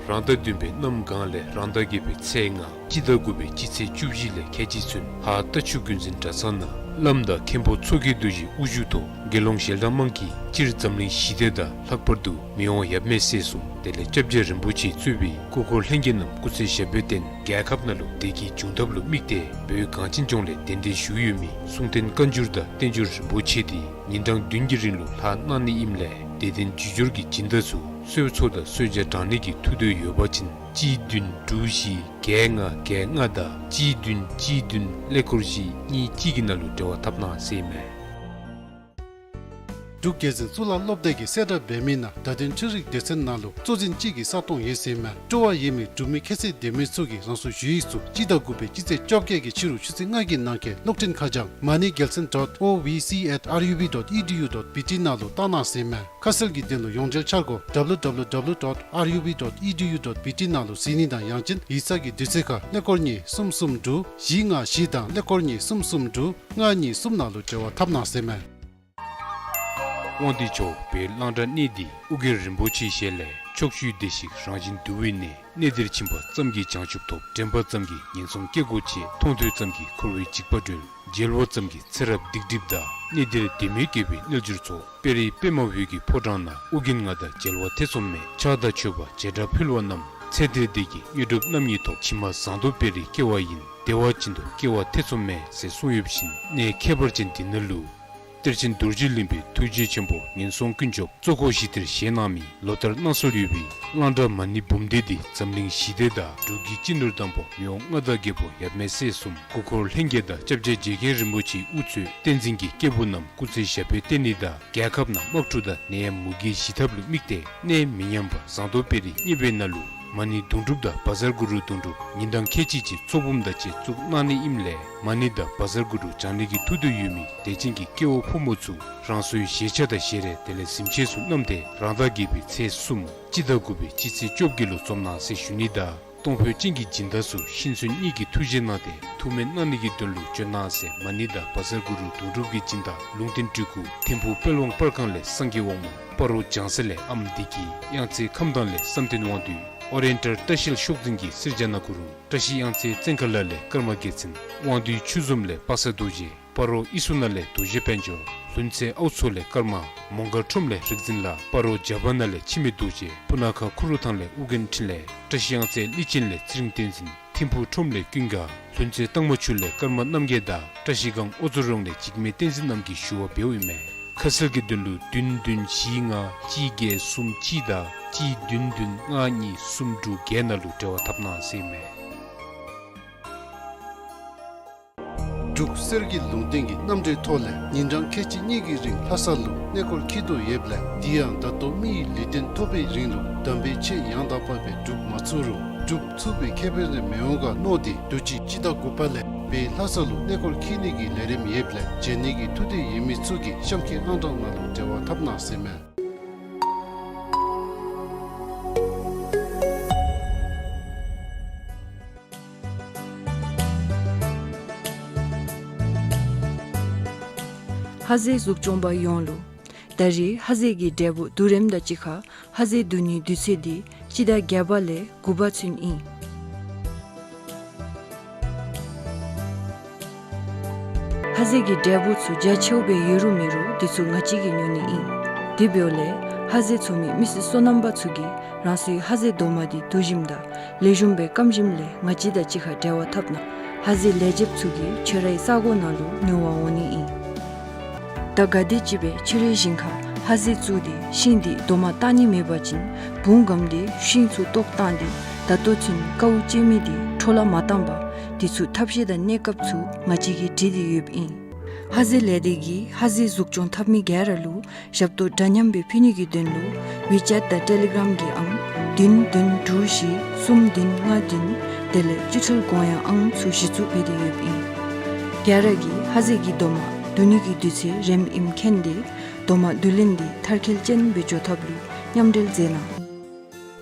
རང་ཟླ་བདུན་པའི་གནམ་གང་ལས་རང་ཟླ་བརྒྱད་པའི་ཚེས་ལྔ་སྤྱི་ཟླ་དགུ་པའི་སྤྱི་ཚེས་བཅུ་བཞི་ལས་ཁལ་གཅིག་ཚུན་ལྷ་རྟ་མཆོག་ཀུན་འཛིན་གྲྭ་ཚང་ནང་བླམ་དང་མཁན་པོ་མཚོ་སྐྱེས་རྡོ་རྗེ་དབུ་བཞུགས་ཐོག་དགེ་སློང་ཞལ་གྲངས་མང་གིས་སྤྱིར་འཛམ་གླིང་ཞི་བདེ་དང་ལྷག་པར་དུ་མི་དབང་ཡབ་མེས་སྲས་གསུམ་དེ་ལས་སྐྱབས་རྗེ་རིན་པོ་ཆེ་གཙོས་པའི་སྐུ་འཁོར་ལྷན་རྒྱས་རྣམས་སྐུ་ཚེ་ཞབས་པད་བརྟན་རྒྱལ་ཁབ་ནང་ལུ་བདེ་སྐྱིད་འབྱུང་ཐབས་ལུ་དམིགས་ཏེ་བོད་གངས་ཅན་ལྗོངས་ལས་གདན་འདྲེན་ཞུ་ཡོད་མི་གསུང་རྟེན་བཀའ་འགྱུར་དང་བསྟན་འགྱུར་རིན་པོ་ཆེ་དེ་ཉིན་གྲངས་བདུན་གྱི་རིང་ལུ་ལྷག་གནང་ནི་ཨིནམ་ལས་དད་ལྡན་རྒྱུ་སྦྱོར་གྱི་སྦྱིན་བདག་ཚུ་གསོལ་ཚོགས་དང་གསོལ་ཇ་དྲང་ནི་གི་ཐུགས་འདོད་ཡོད་པ་ཅིན་གཅིག་བདུན་དྲུག་བཞི་བརྒྱད་ལྔ་བརྒྱད་ལྔ་དང་གཅིག་བདུན་གཅིག་བདུན་ཀླད་ཀོར་བཞི་གཉིས་གཅིག་གི་ནང་ལུ་འབྲེལ་བ་འཐབ་གནང་ཟེར་ཨིན་མས། འབྲུག་རྒྱལ་འཛིན་གཙུག་ལག་སློབ་སྡེ་གིས་གསལ་བསྒྲགས་འབད་མི་ནང་བརྡ་དོན་འཕྲུལ་རིག་སྡེ་ཚན་ནང་ལུ་གཙོ་འཛིན་གཅིག་གི་ས་སྟོང་ཡོད་ཟེར་ཨིན་མས། སྤྲོ་བ་ཡོད་མི་འབྲུག་མི་ཁྱད་ཚད་ལྡན་མི་ཚུ་གིས་རང་སོའི་ཞུ་ཡིག་ཚུ་སྤྱི་ཟླ་དགུ་པའི་སྤྱི་ཚེས་བཅོ་བརྒྱད་ཀྱི་ཕྱི་རུ་ཆུ་ཚོད་ལྔ་གི་ནང་འཁོད་གློག་འཕྲིན་ཁ་བྱང་money gelson dot O V C at R U B dot E D U dot B T ནང་ལུ་བཏང་གནང་ཟེར་ཨིན་མས། ཁ་གསལ་གྱི་དོན་ལུ་ཡོངས་འབྲེལ་འཆར་སྒོ་W W W dot R U B dot E D U dot B T ནང་ལུ་གཟིགས་ནི་དང་ཡང་ཅིན་ཡིག་ཚང་གི་དུས་ཚོད་ཁར་ཀླད་ཀོར་གཉིས་གསུམ་གསུམ་དྲུག་བཞི་ལྔ་བཞི་དང་ཀླད་ཀོར་གཉིས་གསུམ་གསུམ་དྲུག་ལྔ་གཉིས་གསུམ་ནང་ལུ་འབྲེལ་བ་འཐབ་གནང་ཟེར་ཨིན་མས། དབང་འདུས་ཕྱོགས་བོད་གླང་དར་གནས་འདི་ཨོ་རྒྱན་རིན་པོ་ཆེའི་ཞལ་ལས་ཕྱོགས་བཅུའི་བདེ་གཤེགས་རང་བཞིན་འདུ་བའི་གནས། གནས་འདིར་ཕྱིན་པ་ཙམ་གྱིས་བྱང་ཆུབ་ཐོབ། དྲན་པ་ཙམ་གྱིས་ངན་སོང་སྐྱེ་སྒོ་ཆད། མཐོང་ཐོས་ཙམ་གྱིས་འཁོར་བའི་འཇིགས་པ་གྲོལ། མཇལ་བ་ཙམ་གྱིས་ཚེ་རབས་སྡིག་སྒྲིབ་འདག། གནས་འདིར་བདེན་མེད་སྐྱེ་བོའི་རྣལ་འབྱོར་ཚོགས། དཔལ་རི་པདྨ་འོད་ཀྱི་ཕོ་བྲང་ན། ཨོ་རྒྱན་ང་དང་མཇལ་བ་ཐེ་ཚོམ་མེད། ཕྱག་དང་མཆོད་པ་བྱེ་བྲག་ཕུལ་བ་རྣམས། ཚེ་འདིར་བདེ་སྐྱིད་དངོས་གྲུབ་རྣམ་གཉིས་ཐོབ། ཕྱི་མ་ཟངས་མདོག་དཔལ་རིའི་སྐྱེ་བ་ཡིན། བདེ་བ་ཅན་དུ་སྐྱེ་བ་ཐེ་ཚོམ་མེད། ཟེར་གསུངས་ཡོདཔ་བཞིན་གནས་ཁྱད་པར་ཅན་འདི་ནང་ལུ་གཏེར་ཆེན་རྡོ་རྗེ་གླིང་པའི་ཐུགས་རྗེ་ཆེན་པོ་ངན་སོང་ཀུན་སྐྱོབ་གཙོ་འཁོར་ཞི་བདེར་བཞེངས་གནང་མི་ལོ་ལྟར་གནང་སྲོལ་ཡོད་པའི་གླང་དར་མ་ཎི་འབུམ་སྡེ་འདི་འཛམ་གླིང་ཞི་བདེ་དང་འབྲུག་གི་སྤྱི་ནོར་དམ་པ་མི་དབང་མངའ་བདག་རྒྱལ་པོ་ཡབ་མེས་སྲས་གསུམ་སྐུ་འཁོར་ལྷན་རྒྱས་དང་སྐྱབས་རྗེ་རྗེ་མཁན་རིན་པོ་ཆེ་དབུ་གཙོས་བསྟན་འཛིན་གྱི་སྐྱེས་བུ་རྣམས་སྐུ་ཚེ་ཞབས་པད་བརྟན་ནི་དང་རྒྱལ་ཁབ་ནང་དམག་འཁྲུག་དང་ནད་ཡམས་མུ་གེ་ཞི་ཐབས་ལུ་དམིགས་ཏེ་གནས་མི་ཉམས་པ་ཟངས་མདོག་དཔལ་རི་གཉེར་པའི་ནང་ལུ་མ་ཎི་དུང་སྒྲུབ་དང་བཛྲ་གུ་རུ་དུང་སྒྲུབ་ཉིན་གྲངས་ཁལ་གཅིག་ཅིག་ཚོགས་འབུམ་དང་བཅས་བཙུགས་གནང་ནི་ཨིནམ་ལས་མ་ཎི་དང་བཛྲ་གུ་རུ་བགྱང་ནི་གི་ཐུགས་འདོད་ཡོད་མི་དད་ཅན་གྱི་སྐྱེ་བོ་ཕོ་མོ་ཚུ་རང་སོའི་བཞེས་ཆས་དང་ཞལ་རས་དེ་ལས་གཟིམ་ཆས་ཚུ་བསྣམས་ཏེ་རང་ཟླ་བརྒྱད་པའི་ཚེས་གསུམ་སྤྱི་ཟླ་དགུ་པའི་སྤྱི་ཚེས་བཅོ་བརྒྱད་ལུ་འཛོམས་གནང་ཟེར་ཞུ་ནི་དང་གཏོང་ཕོད་ཅན་གྱི་སྦྱིན་བདག་ཚུ་ཤིང་ཚོན་གཉིས་ཀྱི་ཐུགས་རྗེ་གནང་སྟེ་ཐུགས་སྨོན་གནང་ནི་གི་དོན་ལུ་བྱོན་གནང་ཟེར། མ་ཎི་དང་བཛྲ་གུ་རུ་དུང་སྒྲུབ་ཀྱི་སྦྱིན་བདག་ལུང་བསྟན་སྤྲུལ་སྐུ་ཐིམ་ཕུག་དཔལ་དབང་པར་ཁང་ལས་སངས་རྒྱས་དབང་མོ། སྤ་རོ་བྱང་ས་ལས་ཨམ་བདེ་སྐྱིད། གཡང་རྩེ་ཁམས་སྡོང་ལས་བསམ་གཏན་དབང་འདུས། ཨོ་རི་ཡེན་ཊལ་བཀྲ་ཤིས་ཤོག་འཛིན་གྱིས་གསེར་སྦྱངས་སྣ་ཁུག་རུང་། བཀྲ་ཤིས་གཡང་རྩེ་བཙན་མཁར་ལ་ལས་ཀརྨ་རྒྱལ་མཚན། དབང་འདུས་ཆུ་འཛོམས་ལས་པ་སངས་རྡོ་རྗེ། སྤ་རོ་ཨི་སུ་ན་ལས་རྡོ་རྗེ་དཔལ་འབྱོར། ལྷུན་རྩེ་ཨའུ་མཚོ་ལས་ཀརྨ་མོང་སྒར་ཁྲོམ་ལས་རིག་འཛིན་ལགས། སྤ་རོ་ཇ་པ་ན་ལས་འཆི་མེད་རྡོ་རྗེ། སྤུ་ན་ཁ་ཁུ་རུ་ཐང་ལས་ཨོ་རྒྱན་འཕྲིན་ལས། བཀྲ་ཤིས་གཡང་རྩེ་ལི་ཅན་ལས་ཚེ་རིང་བསྟན་འཛིན། ཐིམ་ཕུག་ཁྲོམ་ལས་ཀུན་དགའ། ལྷུན་རྩེ་སྟག་མ་ཆུ་ལས་ཀརྨ་རྣམ་རྒྱལ་དང་བཀྲ་ཤིས་སྒང་ཨོ་མཚོ་རོང་ལས་འཇིགས་མེད་བསྟན་འཛིན་རྣམས་ཀྱིས་ཞུ་བ་འབདཝ་ཨིན་མས། ཁ་གསལ་གྱི་དོན་ལུ་བདུན་བདུན་བཞི་ལྔ་གཅིག་བརྒྱད་གསུམ་གཅིག་དང་གཅིག་བདུན་བདུན་ལྔ་གཉིས་གསུམ་དྲུག་བརྒྱད་ནང་ལུ་འབྲེལ་བ་འཐབ་གནང་ཟེར་ཨིན་མས། འབྲུག་གསེར་གྱི་ལུང་བསྟན་གྱི་རྣམ་འགྲེལ་ཐོག་ལས་ཉིན་གྲངས་ཁལ་གཅིག་གཉིས་ཀྱི་རིང་ལྷ་ས་ལུ་གནས་སྐོར་འཁྱིད་དོ་ཡོདཔ་ལས་དེ་ཡང་ད་ལྟོ་མི་ཡི་ལུས་རྟེན་ཐོབ་པའི་རིང་ལུ་དམ་པའི་ཆོས་ཡང་དག་པ་སྦེ་སྒྲུབ་མ་ཚུགས་རུང་སྒྲུབ་ཚུགས་པའི་ཁེ་ཕན་རེ་མི་འོང་ག་མནོ་སྟེ་དུས་ཅི་སྤྱི་ཟླ་དགུ་པ་ལས་སྦེ་ལྷ་ས་ལུ་གནས་སྐོར་འཁྱིད་ནི་གི་ལས་རིམ་ཡོདཔ་ལས་མཇལ་ནི་གི་ཐུགས་འདོད་ཡོད་མི་ཚུ་གིས་གཤམ་འཁོད་ཨང་གྲངས་ནང་ལུ་འབྲེལ་བ་འཐབ་གནང་ཟེར་ཨིན་མས། ཧ་ཟེ་གཟུགས་སྐྱོང་པ་ཡོངས་ལུ། ད་རེས་ཧ་ཟེ་གི་འབྲས་བུ་བསྡུ་རིམ་དང་གཅིག་ཁར་ཧ་ཟེ་བསྡུ་ནིའི་དུས་ཚོད་འདི་སྤྱི་ཟླ་བརྒྱད་པ་ལས་དགུ་པ་ཚུན་ཨིན། ཧ་ཟེ་གི་འབྲས་བུ་ཚུ་རྒྱ་ཆེཝ་སྦེ་ཡོད་རུང་མེད་རུང་འདི་ཚུ་ང་བཅས་ཀྱིས་ཉོ་ནི་ཨིན། དེ་འབདཝ་ལས་ཧ་ཟེ་འཚོ་མི་མི་སེར་སོ་ནམ་པ་ཚུ་གིས་རང་སོའི་ཧ་ཟེ་རྡོག་མ་འདི་བསྡུ་ཞིནམ་དང་ལེགས་ཤོམ་སྦེ་སྐམ་ཞིནམ་ལས་ང་བཅས་དང་གཅིག་ཁར་འབྲེལ་བ་འཐབ་གནང་། ཧ་ཟེ་ལས་བྱེདཔ་ཚུ་གིས་ཁྱོད་རའི་ས་གོ་ནང་ལུ་ཉོ་བར་འོང་ནི་ཨིན། ད་ག་དེམ་ཅིག་སྦེ་ཕྱི་རོལ་ཞིང་ཁར་ཧ་ཟེ་བཙུགས་ཏེ་ཤིང་འདི་རྡོག་མ་བཏགས་ནི་མེད་པ་ཅིན་བུང་སྒམ་སྟེ་ཤིང་ཚུ་བཏོག་བཏང་སྟེ་ད་ལྟོ་ཚུན་དཀའཝ་སྤྱད་མི་འདི་འཕྲོ་བརླག་མ་བཏང་པར་འདི་ཚུ་ཐབས་ཤེས་དང་གནས་སྐབས་ཚུ་ང་བཅས་ཀྱིས་བྲིས་ཏེ་ཡོདཔ་ཨིན། ཧ་ཟེ་ལས་སྡེ་གིས་ཧ་ཟེ་གཟུགས་སྐྱོང་འཐབ་མི་ག་ར་ལུ་ཞབས་ཏོག་འདྲ་མཉམ་སྦེ་ཕུལ་ནི་གི་དོན་ལུ་ཝི་ཅེཊ་དང་ཊེ་ལི་གརམ་གྱི་ཨང་བདུན་བདུན་དྲུག་བཞི་གསུམ་བདུན་ལྔ་བདུན་དེ་ལས་སྤྱི་འཐུས་དགོངས་ཡངས་ཨང་ཚུ་གཞི་བཙུགས་འབད་དེ་ཡོདཔ་ཨིན། ག་ར་གིས་ཧ་ཟེ་གི་རྡོག་མ་བསྡུ་ནི་གི་དུས་ཚོད་རནམ་ཨིནམ་མཁྱེན་ཏེ་རྡོག་མ་བསྡུ་ལེན་འདི་མཐར་འཁྱོལ་ཅན་སྦེ་འགྱོ་ཐབས་ལུ་མཉམ་འབྲེལ་མཛད་གནང་།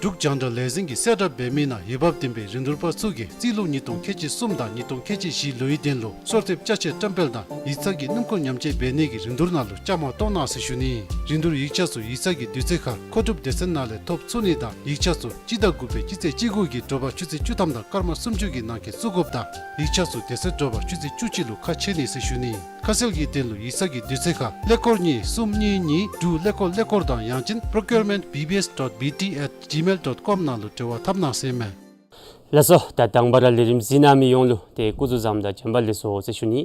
འབྲུག་རྒྱང་བསྒྲགས་ལས་འཛིན་གྱིས་གསལ་བསྒྲགས་འབད་མི་ནང་འོས་འབབ་ལྡན་པའི་རིན་བསྡུར་པ་ཚུ་གིས་རྩིས་ལོ་ཉིས་སྟོང་ཁལ་གཅིག་གསུམ་དང་ཉིས་སྟོང་ཁལ་གཅིག་བཞི་ལོའི་དོན་ལུ་སོར་ཐེབས་ཅ་ཆས་བཀྲམ་སྤེལ་དང་ཡིག་ཚང་གི་སྣུམ་འཁོར་ཉམས་བཅོས་འབད་ནི་གི་རིན་བསྡུར་ནང་ལུ་བཅའ་མར་གཏོགས་གནང་ཟེར་ཞུ་ནི། རིན་བསྡུར་ཡིག་ཆ་ཚུ་ཡིག་ཚང་གི་དུས་ཚོད་ཁར་མཁོ་སྒྲུབ་སྡེ་ཚན་ནང་ལས་ཐོབ་ཚུགས་ནི་དང་ཡིག་ཆ་ཚུ་སྤྱི་ཟླ་དགུ་པའི་སྤྱི་ཚེས་བཅུ་དགུ་གི་དྲོ་པ་ཆུ་ཚོད་བཅུ་ཐམ་དང་སྐར་མ་སུམ་ཅུ་གི་ནང་འཁོད་བཙུགས་དགོཔ་དང་ཡིག་ཆ་ཚུ་དེ་ཚེ་དྲོ་པ་ཆུ་ཚོད་བཅུ་གཅིག་ལུ་ཁ་ཕྱེ་ནི་ཟེར་ཞུ་ནི། ཁ་གསལ་གྱི་དོན་ལུ་ཡིག་ཚང་གི་དུས་ཚོད་ཁར་ཀླད་ཀོར་གཉིས་གསུམ་གཉིས་གཉིས་དྲུག་ཀླད་ཀོར་ཀླད་ཀོར་དང་ཡང་ཅིན་procurement B B S dot B T at gmail dot com ནང་ལུ་འབྲེལ་བ་འཐབ་གནང་ཟེར་མས། ལགས་སོ། ད་དང་པ་ར་ལས་རིམ་གཟིགས་གནང་མི་ཡོངས་ལུ་ཏེ་སྐུ་གཟུགས་བཟང་དང་བྱོན་པ་ལེགས་སོ་ཟེར་ཞུ་ནི།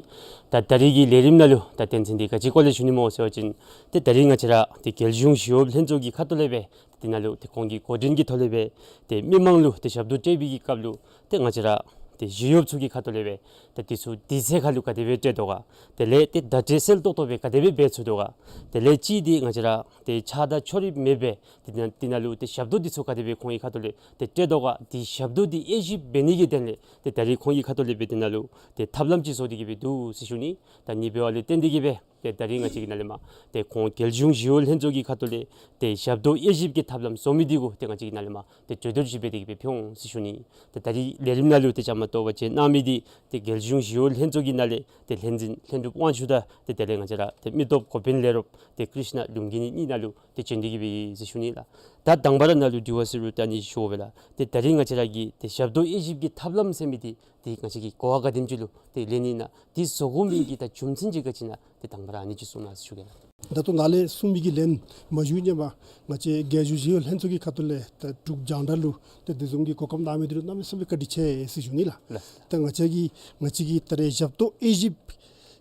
ད་ད་རིས་ཀྱི་ལས་རིམ་ནང་ལུ་ད་དོན་ཚན་འདི་ག་ཅི་སྐོར་ལས་ཞུ་ནི་སྨོ་ཟེར་བ་ཅིན་ཏེ་ད་རིས་ང་བཅས་ར་ཏེ་རྒྱལ་གཞུང་ཞི་གཡོག་ལྷན་ཚོགས་ཀྱི་ཁ་ཐུག་ལས་སྦེ་དེ་ནང་ལུ་ཏེ་ཁོང་གི་འགོ་འདྲེན་གྱི་ཐོག་ལས་སྦེ་ཏེ་མི་མང་ལུ་ཏེ་ཞབས་ཏོག་སྤྲོད་པའི་གི་སྐབས་ལུ་ཏེ་ང་བཅས་ར་ཏེ་ཞི་གཡོགཔ་ཚུ་གི་ཁ་ཐུག་ལས་སྦེ་ཏེ་དེ་ཚུ་དུས་ཚོད་ཁར་ལུ་ག་དེ་སྦེ་སྤྲོད་དོ་ག། དེ་ལས་ཏེ་བརྡ་སྤྲོད་གསལ་ཏོག་ཏོ་སྦེ་ག་དེ་སྦེ་འབད་ཚུགས་དོ་ག། དེ་ལས་གཅིག་འདི་ང་བཅས་ར་ཏེ་ཆགས་སྡང་ཕྱོགས་རིས་མེད་པར་ཏེ་དེ་ནང་དེ་ནང་ལུ་ཏེ་ཞབས་ཏོག་འདི་ཚུ་ག་དེ་སྦེ་ཁོང་གི་ཁ་ཐུག་ལས་ཏེ་སྤྲོད་དོ་ག། དེ་ཞབས་ཏོག་འདི་དབྱེ་ཞིབ་འབད་ནི་གི་དོན་ལས་ཏེ་ད་རིས་ཁོང་གི་ཁ་ཐུག་ལས་སྦེ་དེ་ནང་ལུ་ཏེ་ཐབས་ལམ་ཅིག་བཟོ་སྟེ་གི་སྦེ་འདུག་ཟེར་ཞུ་ནི། ད་ཨ་ནི་འབདཝ་ལས་བརྟེན་ཏེ་གི་སྦེ་ཏེ་ད་རིས་ང་བཅས་ཀྱི་ནཱ་ལས་མར་ཏེ་ཁོང་རྒྱལ་གཞུང་ཞི་གཡོག་ལྷན་ཚོགས་ཀྱི་ཁ་ཐུག་ལས་ཏེ་ཞབས་ཏོག་དབྱེ་ཞིབ་ཀྱི་ཐབས་ལམ་བཟོ་མི་འདི་གུ་ཏེ་ང་བཅས་ཀྱི་ནཱ་ལས་མར་ཏེ་གྲོས་བསྡུར་ཅིག་འབད་དེ་གི་སྦེ་ཕུལ་འོང་ཟེར་ཞུ་ནི། ཏེ་ད་རིས་ལས་རིམ་ནང་ལུ་ཏེ་བཅའ་མར་གཏོགས་པར་བྱོན་གནང་མི་འདི་ཏེ་རྒྱལ་གཞུང་ཞི་གཡོག་ལྷན་ཚོགས་ཀྱི་ནང་ལས་ཏེ་ལྷན་འཛིན་ལྷུན་གྲུབ་དབང་ཕྱུག་དང་ཏེ་དེ་ལས་ང་བཅས་ར་ཏེ་མི་སྟོབས་འགོ་དཔོན་ལས་རོགསཔ་ཏེ་ཀྲིཤ་ན་ལུམ་གི་ནི་གཉིས་ནང་ལུ་ཏེ་བྱོན་ཏེ་གི་སྦེ་ཡོད་ཟེར་ཞུ་ནི་ལགས། ད་དང་པ་ར་ནཱ་ལུ་དྲི་བ་ཟེར་རུང་ད་ཨ་ནི་ཞུ་དགོ་པས་ལགས། ཏེ་ད་རིས་ང་བཅས་ར་གི་ཏེ་ཞབས་ཏོག་དབྱེ་ཞིབ་ཀྱི་ཐབས་ལམ་ཟེར་མི་འདི་ཏེ་ང་བཅས་ཀྱིས་གོ་བ་ག་དེམ་ཅིག་ལུ་ཏེ་ལེན་ནི་ཨིན་ན། འདི་བཟོ་དགོ་མི་གི་ད་རྒྱུ་མཚན་ཅིག་ག་ཅི་ཨིན་ན། ཏེ་དང་པ་ར་ཨ་ནི་ཅིག་གསུང་གནང་ཟེར་ཞུ་གེ་ལགས། ད་ལྟོ་ནཱ་ལས་གསུངས་མི་གི་ལན་མ་ཞུ་ནི་མ་ང་བཅས་རྒྱལ་གཞུང་ཞི་གཡོག་ལྷན་ཚོགས་ཀྱི་ཁ་ཐུག་ལས་ད་འབྲུག་རྒྱང་བསྒྲགས་ལུ་ཏེ་དེ་བཟུམ་གྱི་གོ་སྐབས་གནང་མི་འདི་ལུ་གནམ་མེད་ས་མེད་བཀའ་དྲིན་ཆེ་ཟེར་ཞུ་ནི་ལགས། ལགས། ད་ང་བཅས་ཀྱི་ང་བཅས་ཀྱི་ད་རེས་ཞབས་ཏོག་དབྱེ་ཞིབ་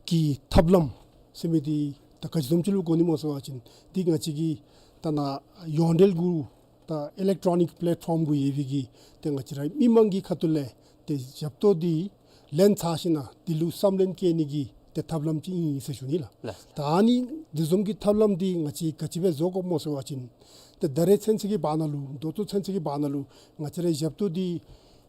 ཀྱི་ཐབས་ལམ་ཟེར་མི་འདི་ད་ག་ཅི་བཟུམ་ཅིག་ལུ་གོ་ནི་སྨོ་ཟེར་བ་ཅིན་འདི་ང་བཅས་ཀྱི་ད་ནཱ་ཡོངས་འབྲེལ་གུ་ད་ཨི་ལེག་ཊོ་ནིག་པེ་ལེཊ་ཕོམ་གུ་ཡོད་པའི་གི་ཏེ་ང་བཅས་ར་མི་མང་གི་ཁ་ཐུག་ལས་ཏེ་ཞབས་ཏོག་འདི་ལེན་ཚར་ཞིནམ་ལས་འདི་ལུ་བསམ་ལན་བཀལ་ནི་གི་ཏེ་ཐབས་ལམ་ཅིག་ཨིན་ཟེར་ཞུ་ནི་ལགས། ལགས། ད་ཨ་ནི་འདི་བཟུམ་གྱི་ཐབས་ལམ་འདི་ང་བཅས་ག་ཅི་སྦེ་བཟོ་དགོཔ་སྨོ་ཟེར་བ་ཅིན་ཏེ་ད་རེས་ཚུན་ཚོད་ཀྱི་བར་ན་ལུ་ད་ལྟོ་ཚུན་ཚོད་ཀྱི་བར་ན་ལུ་ང་བཅས་ར་ཞབས་ཏོག་འདི་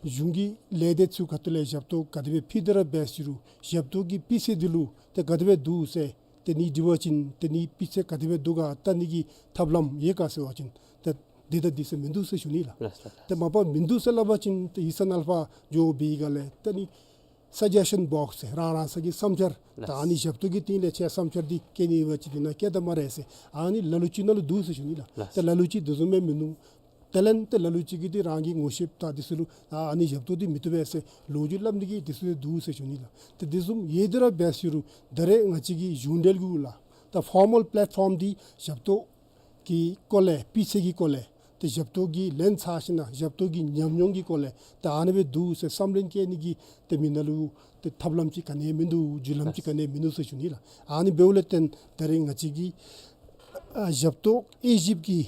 གཞུང་གི་ལས་སྡེ་ཚུ་ཁ་ཐུག་ལས་ཞབས་ཏོག་ག་དེ་སྦེ་ཕུལ་ཏེ་ར་འབད་ཟེར་རུང་ཞབས་ཏོག་གི་སྤུས་ཚད་འདི་ལུ་ཏེ་ག་དེ་སྦེ་འདུག་ཟེར་ཏེ་ཨ་ནི་དྲི་བ་ཅིན་ཏེ་ཨ་ནི་སྤུས་ཚད་ག་དེ་སྦེ་འདུག་ག་བལྟ་ནི་གི་ཐབས་ལམ་ཡོད་ག་ཟེར་བ་ཅིན་ཏེ་འདི་དང་འདི་ཟེར་མིན་འདུག་ཟེར་ཞུ་ནི་ལགས། ལགས། ལགས། ཏེ་མ་པ་མིན་འདུག་ཟེར་སླབ་པ་ཅིན་ཏེ་ཡིག་ཚང་ནང་ལས་ཕར་འགྱོ་བའི་སྒང་ལས་ཏེ་ཨ་ནི་སཱ་ཇེས་ཤཱན་བོགསི་ཟེར་རང་རང་སོའི་གི་བསམ་འཆར་ད་ཨ་ནི་ཞབས་ཏོག་གི་སྟེང་ལས་ཁྱེད་བསམ་འཆར་འདི་བཀོད་ནི་ཡོད་པ་ཅིན་འདི་ནང་བཀོད་ད་སྨ་རེ་ཟེར་ཨ་ནི་ལ་ལུ་ཅིག་ནང་ལུ་འདུག་ཟེར་ཞུ་ནི་ལགས། ལགས། ཏེ་ལ་ལུ་ཅིག་དེ་བཟུམ་སྦེ་མིན་འདུག། དེ་ལས་ཏེ་ལ་ལུ་ཅིག་གིས་འདི་རང་གི་ངོ་ཤེསཔ་དང་འདི་ཚུ་ལུ་ཨ་ནི་ཞབས་ཏོག་འདི་མི་བཏུབ་པས་ཟེར་ལོ་རྒྱུས་སླབ་ནི་གི་འདི་ཚུ་འདུག་ཟེར་ཞུ་ནི་ལགས། ཏེ་འདི་བཟུམ་ཡོད་དེ་ར་འབད་ཟེར་རུང་ད་རེས་ང་བཅས་ཀྱི་གཞུང་འབྲེལ་གུ་ལགས་ད་ཕོར་མཱལ་པེ་ལེཊ་ཕོམ་འདི་ཞབས་ཏོག་གི་སྐོར་ལས་སྤུས་ཚད་ཀྱི་སྐོར་ལས་ཏེ་ཞབས་ཏོག་གི་ལེན་ཚར་ཞིནམ་ལས་ཞབས་ཏོག་གི་ཉམས་མྱོང་གི་སྐོར་ལས་ད་ཨ་ནི་སྦེ་འདུག་ཟེར་བསམ་ལན་བཀལ་ནི་གི་ཏེ་མི་ནང་ལུ་ཏེ་ཐབས་ལམ་ཅིག་ག་ནི་ཡང་མིན་འདུག། བརྒྱུད་ལམ་ཅིག་ག་ནི་ཡང་མིན་འདུག་ཟེར་ཞུ་ནི་ལགས། ཨ་ནི་འབདཝ་ལས་བརྟེན་ད་རེས་ང་བཅས་ཀྱི་ཨ་ཞབས་ཏོག་དབྱེ་ཞིབ་ཀྱི་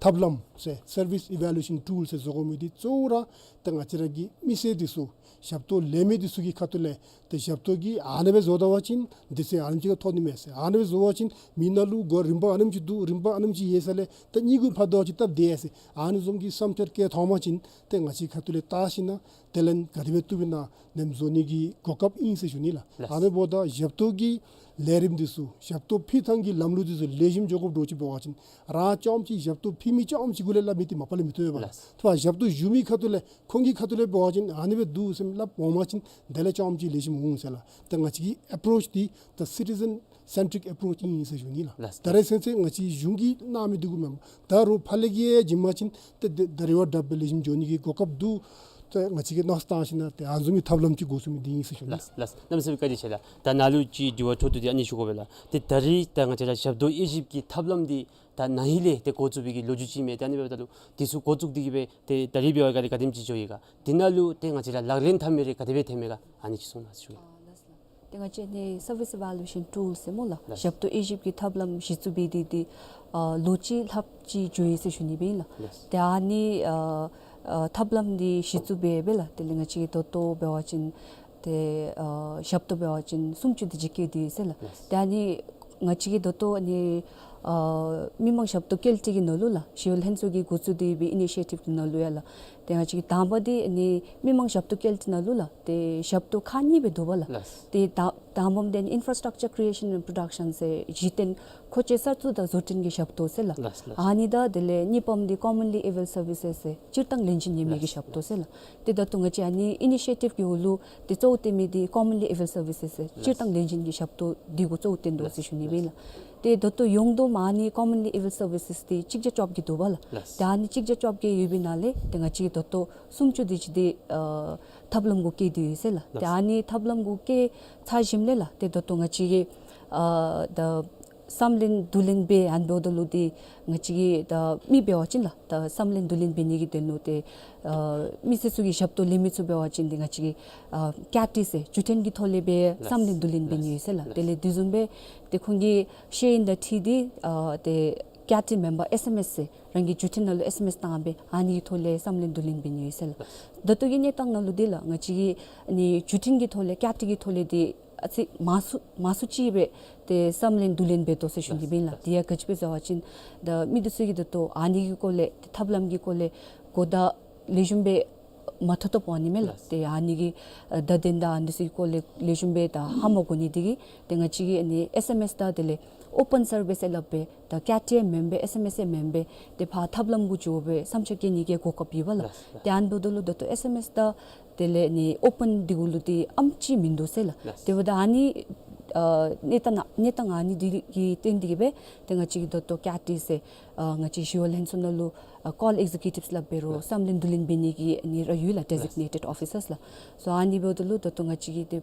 ཐབས་ལམ་ཟེར་སར་བིསི་ཨི་ཝེ་ལུ་ཨེ་ཤཱན་ཊུལ་ཟེར་བཟོ་དགོ་མི་འདི་གཙོ་བོ་ར་ཏེ་ང་བཅས་ར་གི་མི་སེར་འདི་ཚུ་ཞབས་ཏོག་ལེན་མི་འདི་ཚུ་གི་ཁ་ཐུག་ལས་ཏེ་ཞབས་ཏོག་གི་ཨ་ནི་སྦེ་བཟོ་ད་པ་ཅིན་འདི་ཚུ་ཨ་ནེམ་ཅིག་ཐོབ་ནི་མས་ཟེར། ཨ་ནི་སྦེ་བཟོ་བ་ཅིན་མི་ནང་ལུ་གོ་རིམ་པ་ཨ་ནེམ་ཅིག་འདུག། རིམ་པ་ཨ་ནེམ་ཅིག་ཡོད་ས་ལས་ཏེ་གཉིས་གུ་ཕར་འདི་ཅིག་སྟབས་བདེ་ཟེར་ཨ་ནི་བཟུམ་གྱི་བསམ་འཆར་བཀོད་ཐོབ་པ་ཅིན་ཏེ་ང་བཅས་ཀྱི་ཁ་ཐུག་ལས་བལྟ་ཞིནམ་ལས་དེ་ལས་ག་དེ་སྦེ་བཏུབ་ཨིན་ན་ནེམ་བཟོ་ནི་གི་གོ་སྐབས་ཨིན་ཟེར་ཞུ་ནི་ལགས། ལགས། ཨ་ནི་འབདཝ་ད་ཞབས་ཏོག་གི་ལས་རིམ་འདི་ཚུ་ཞབས་ཏོག་ཕུལ་ཐངས་ཀྱི་ལམ་ལུགས་འདི་ཚུ་ལེགས་ཤོམ་འགྱོ་དགོཔ་འདྲཝ་ཅིག་འབད་བ་ཅིན་རང་རྐྱངམ་ཅིག་ཞབས་ཏོག་ཕུལ་མི་རྐྱངམ་ཅིག་གུ་ལས་སླབ་མི་འདི་མ་པ་ལས་མི་བཏུབ་པས་ལགས། ལགས། ཏེ་ཞབས་ཏོག་ཞུ་མི་ཁ་ཐུག་ལས་ཁོང་གི་ཁ་ཐུག་ལས་འབད་བ་ཅིན་ཨ་ནི་སྦེ་འདུག་ཟེར་སླབ་འོང་པ་ཅིན་དེ་ལས་རྐྱངམ་ཅིག་ལེགས་ཤོམ་འོང་ཟེར་ལགས། ཏེ་ང་བཅས་ཀྱི་ཨེ་པྲོཆ་འདི་ད་སི་ཊི་ཛེན་སེན་ཊིག་ཨེ་པྲོཆ་ཨིན་ཟེར་ཞུ་ནི་ལགས། ལགས། ད་རེས་ཚུན་ཚོད་ང་བཅས་གཞུང་གིས་གནང་མི་འདི་གུ་མེན་པར་ད་རུང་ཕར་ལས་ཀྱི་བྱིན་པ་ཅིན་ཏེ་ད་ད་རེས་བ་དྲག་སྦེ་ལེགས་ཤོམ་འགྱོ་ནི་གི་གོ་སྐབས་འདུག། ཏེ་ང་བཅས་ཀྱིས་མནོ་བསམ་བཏང་ཞིནམ་ལས་ཏེ་ཨ་ནི་བཟུམ་གྱི་ཐབས་ལམ་ཅིག་འགོ་བཙུགས་མི་འདི་ཨིན་ཟེར་ཞུ་ནི། ལགས། ལགས། གནམ་མེད་ས་མེད་བཀའ་དྲིན་ཆེ་ལགས། ད་ནཱ་ལུ་ཅིག་དྲི་བ་འཕྲོ་མཐུད་དེ་ཨ་ནི་ཞུ་དགོ་པས་ལགས། ཏེ་ད་རིས་ད་ང་བཅས་ར་ཞབས་ཏོག་དབྱེ་ཞིབ་ཀྱི་ཐབས་ལམ་འདི་ད་ནཱ་ཧིང་ལས་ཏེ་འགོ་བཙུགས་པའི་གི་ལོ་རྒྱུས་ཅིག་མས། ཏེ་ཨ་ནི་འབདཝ་ད་ལུ་འདི་ཚུ་འགོ་བཙུགས་ཏེ་གི་སྦེ་ཏེ་ད་རིས་འབད་བའི་སྒང་ལས་ག་དེམ་ཅིག་འགྱོ་ཡི་ག། འདི་ནང་ལུ་ཏེ་ང་བཅས་ར་ལག་ལེན་འཐབ་མི་རེ་ག་དེ་སྦེ་འཐབ་མས་ག། ཨ་ནི་ཅིག་གསུང་གནང་ཟེར་ཞུ་ལགས། ཏེ་ང་བཅས་ནི་སར་བིསི་ཨི་ཝེ་ལུ་ཨེ་ཤཱན་ཊུལ་ཟེར་སྨོ་ལགས། ལགས། ཞབས་ཏོག་དབྱེ་ཞིབ་ཀྱི་ཐབས་ལམ་གཞི་བཙུགས་འབད་དེ་ཏེ་ཨ་ལོ་གཅིག་ལྷགཔ་ཅིག་འགྱོ་ཡི་ཟེར་ཞུ་ནི་སྦེ་ཨིན་ལགས། ལགས། ཏེ་ཨ་ནི་ཨ་ཨ་ཐབས་ལམ་འདི་གཞི་བཙུགས་འབད་འབད་ལགས། དེ་ལས་ང་བཅས་ད་ལྟོ་འབད་བ་ཅིན་ཏེ་ཨ་ཞབས་ཏོག་འབད་བ་ཅིན་སུམ་ཅུ་དེ་ཅིག་བཀལ་ཏེ་ཡོད་ཟེར་ལགས། ལགས། ཏེ་ཨ་ནི་ང་བཅས་ཀྱིས་ད་ལྟོ་ཨ་ནི་ཨ་མི་མང་ཞབས་ཏོག་བཀལ་ཏེ་གི་ནང་ལུ་ལགས། ཞི་གཡོག་ལྷན་ཚོགས་ཀྱིས་འགོ་བཙུགས་ཏེ་འབད་ཨི་ནི་ཤི་ཡེ་ཊིབ་ཀྱི་ནང་ལུ་ཡང་ལགས། ཏེ་ང་བཅས་ཀྱི་དང་པ་འདི་ཨ་ནི་མི་མང་ཞབས་ཏོག་བཀལ་ཏེ་ནང་ལུ་ལགས། ཏེ་ཞབས་ཏོག་ཁག་གཉིས་སྦེ་འདུག་པ་ལགས། ལགས། ཏེ་ད་དང་པམ་འདི་ཨ་ནི་Infrastructure Creation and Production ཟེར་གཞི་རྟེན་མཁོ་ཆས་གསར་བཙུགས་དང་བཟོ་སྐྲུན་གྱི་ཞབས་ཏོག་ཟེར་ལགས། ལགས། ལགས། ཨ་ནི་དང་དེ་ལས་གཉིས་པམ་འདི་Commonly Availed Services ཟེར་སྤྱིར་བཏང་ལེན་གྱི་ཉེས་མེད་ཀྱི་ལགས། ཞབས་ཏོག་ཟེར་ལགས། ཏེ་ད་ལྟོ་ང་བཅས་ཨ་ནི་ཨི་ནི་ཤི་ཡེ་ཊིབ་ཀྱི་འོག་ལུ་ཏེ་གཙོ་བོ་བཏོན་མི་འདི་Commonly Availed Services ཟེར་ལགས། སྤྱིར་བཏང་ལེན་གྱི་ཞབས་ཏོག་འདི་གུ་གཙོ་བོ་བཏོན་དོ་ཟེར་ཞུ་ནི་ཨིན་ལགས། ཏེ་ད་ལྟོ་ཡོངས་བསྡོམས་ཨ་ནི་Commonly Availed Services འདི་གཅིག་བརྒྱ་བཅོ་བརྒྱད་འདུག་པ་ལགས། ལགས། ཏེ་ཨ་ནི་གཅིག་བརྒྱ་བཅོ་བརྒྱད་ཡོད་པའི་ནང་ལས་ཏེ་ང་བཅས་ཀྱིས་ད་ལྟོ་སུམ་ཅུ་དེ་ཅིག་འདི་ཨ་ཐབས་ལམ་གུ་བཀལ་ཏེ་ཡོད་ཟེར་ལགས། ཏེ་ལགས། ཨ་ནི་ཐབས་ལམ་གུ་བཀལ་ཚར་ཞིནམ་ལས་ལགས། ཏེ་ད་ལྟོ་ང་བཅས་ཀྱིས་ཨ་ད་བསམ་ལྷན་བསྡུ་ལེན་འབད་ཨ་ནི་འབདཝ་ད་ལུ་འདི་ང་བཅས་ཀྱིས་ད་མི་འབད་བ་ཅིན་ལགས། ད་བསམ་ལྷན་བསྡུ་ལེན་འབད་ནི་གི་དོན་ལུ་ཏེ་ཨ་མི་སེར་ཚུ་གི་ཞབས་ཏོག་ལེན་མི་ཚུ་འབད་བ་ཅིན་འདི་ང་བཅས་ཀྱིས་ཨ་ཀྱཱ་ཊི་ཟེར་བརྒྱུད་འཕྲིན་གྱི་ཐོག་ལས་སྦེ་ལགས། བསམ་ལྷན་བསྡུ་ལེན་འབད་ནི་ཡོད་ཟེར་ལགས། ལགས། དེ་ལས་དེ་བཟུམ་སྦེ་ཏེ་ཁོང་གི་ཤེས་ཡོན་དང་འཁྲིལ་ཏེ་ཨ་ཏེ་ཀྱཱ་ཊི་མེན་པར་ཨེསི་ཨེམ་ཨེསི་ཟེར་རང་གི་བརྒྱུད་འཕྲིན་ནང་ལུ་ཨེསི་ཨེམ་ཨེསི་བཏང་སྦེ་ཨ་ནི་གི་ཐོག་ལས་བསམ་ལྷན་བསྡུ་ལེན་འབད་ནི་ཡོད་ཟེར་ལགས། ད་ལྟོ་གི་གནས་སྟངས་ནང་ལུ་འདི་ལགས། ང་བཅས་ཀྱིས་ཨ་ནི་བརྒྱུད་འཕྲིན་གྱི་ཐོག་ལས་ཀྱཱ་ཊི་གི་ཐོག་ལས་འདི་ཨ་ཙི་མང་སུ་མང་སུ་ཅིག་སྦེ་ཏེ་བསམ་ལྷན་བསྡུ་ལེན་འབད་དོ་ཟེར་ཞུ་ནི་ཨིན་ལགས། ལགས། དེ་ཡང་ག་ཅི་སྦེ་ཟེར་བ་ཅིན་ད་མི་འདི་ཚུ་གིས་ད་ལྟོ་ཨ་ནི་གི་སྐོར་ལས་ཏེ་ཐབས་ལམ་གྱི་སྐོར་ལས་གོ་བརྡ་ལེགས་ཤོམ་སྦེ་མ་ཐོབ་ཐོབཔ་འོང་ནི་མས་ལགས། ལགས། ཏེ་ཨ་ནི་གི་ཨ་བརྡ་དོན་དང་ཨ་ནི་ཚུ་གི་སྐོར་ལས་ལེགས་ཤོམ་སྦེ་ད་ཧ་མ་གོ་ནི་འདི་གིས་ཏེ་ང་བཅས་ཀྱིས་ཨ་ནི་ཨེསི་ཨེམ་ཨེསི་དང་དེ་ལས་ཨོ་པཱན་སར་བིསི་ཟེར་སླབ་སྦེ་ད་ཀྱཱ་ཊི་ཡང་མེན་པས་ཨེསི་ཨེམ་ཨེསི་ཡང་མེན་པས་ཏེ་ཕར་ཐབས་ལམ་གུ་འགྱོ་སྦེ་བསམ་འཆར་བཀོད་ནི་གི་གོ་སྐབས་ཡོད་པ་ལགས། ལགས། ཏེ་ཨ་ནི་འབདཝ་ད་ལུ་ད་ལྟོ་ཨེསི་ཨེམ་ཨེསི་དང་དེ་ལས་ཨ་ནི་ཨོ་པཱན་འདི་གུ་ལུ་འདི་ཨམ་ཅིག་མིན་འདུག་ཟེར་ལགས། ལགས། དེ་འབདཝ་ད་ཨ་ནི་ཨ་གནས་སྟངས་གནས་སྟངས་ཨ་ནི་འདི་གི་དོན་འདི་གིས་སྦེ་ཏེ་ང་བཅས་ཀྱིས་ད་ལྟོ་ཀྱཱ་ཊི་ཟེར་ཨ་ང་བཅས་གཞི་འོག་ལྷན་ཚོགས་ནང་ལུ་ཨ་ཀཱལ་ཨེག་ཛེ་ཀུ་ཊིབསི་སླབ་འབད་རུང་ལགས། བསམ་ལྷན་བསྡུ་ལེན་འབད་ནི་གི་ཨ་ནི་ར་ཡོད་ལགས། ལགས། ཌི་ཟིག་ནེ་ཊེཌ་ཨོ་ཕི་སརསི་ལགས། སོ་ཨ་ནི་འབདཝ་ད་ལུ་ད་ལྟོ་ང་བཅས་ཀྱིས་ཏེ་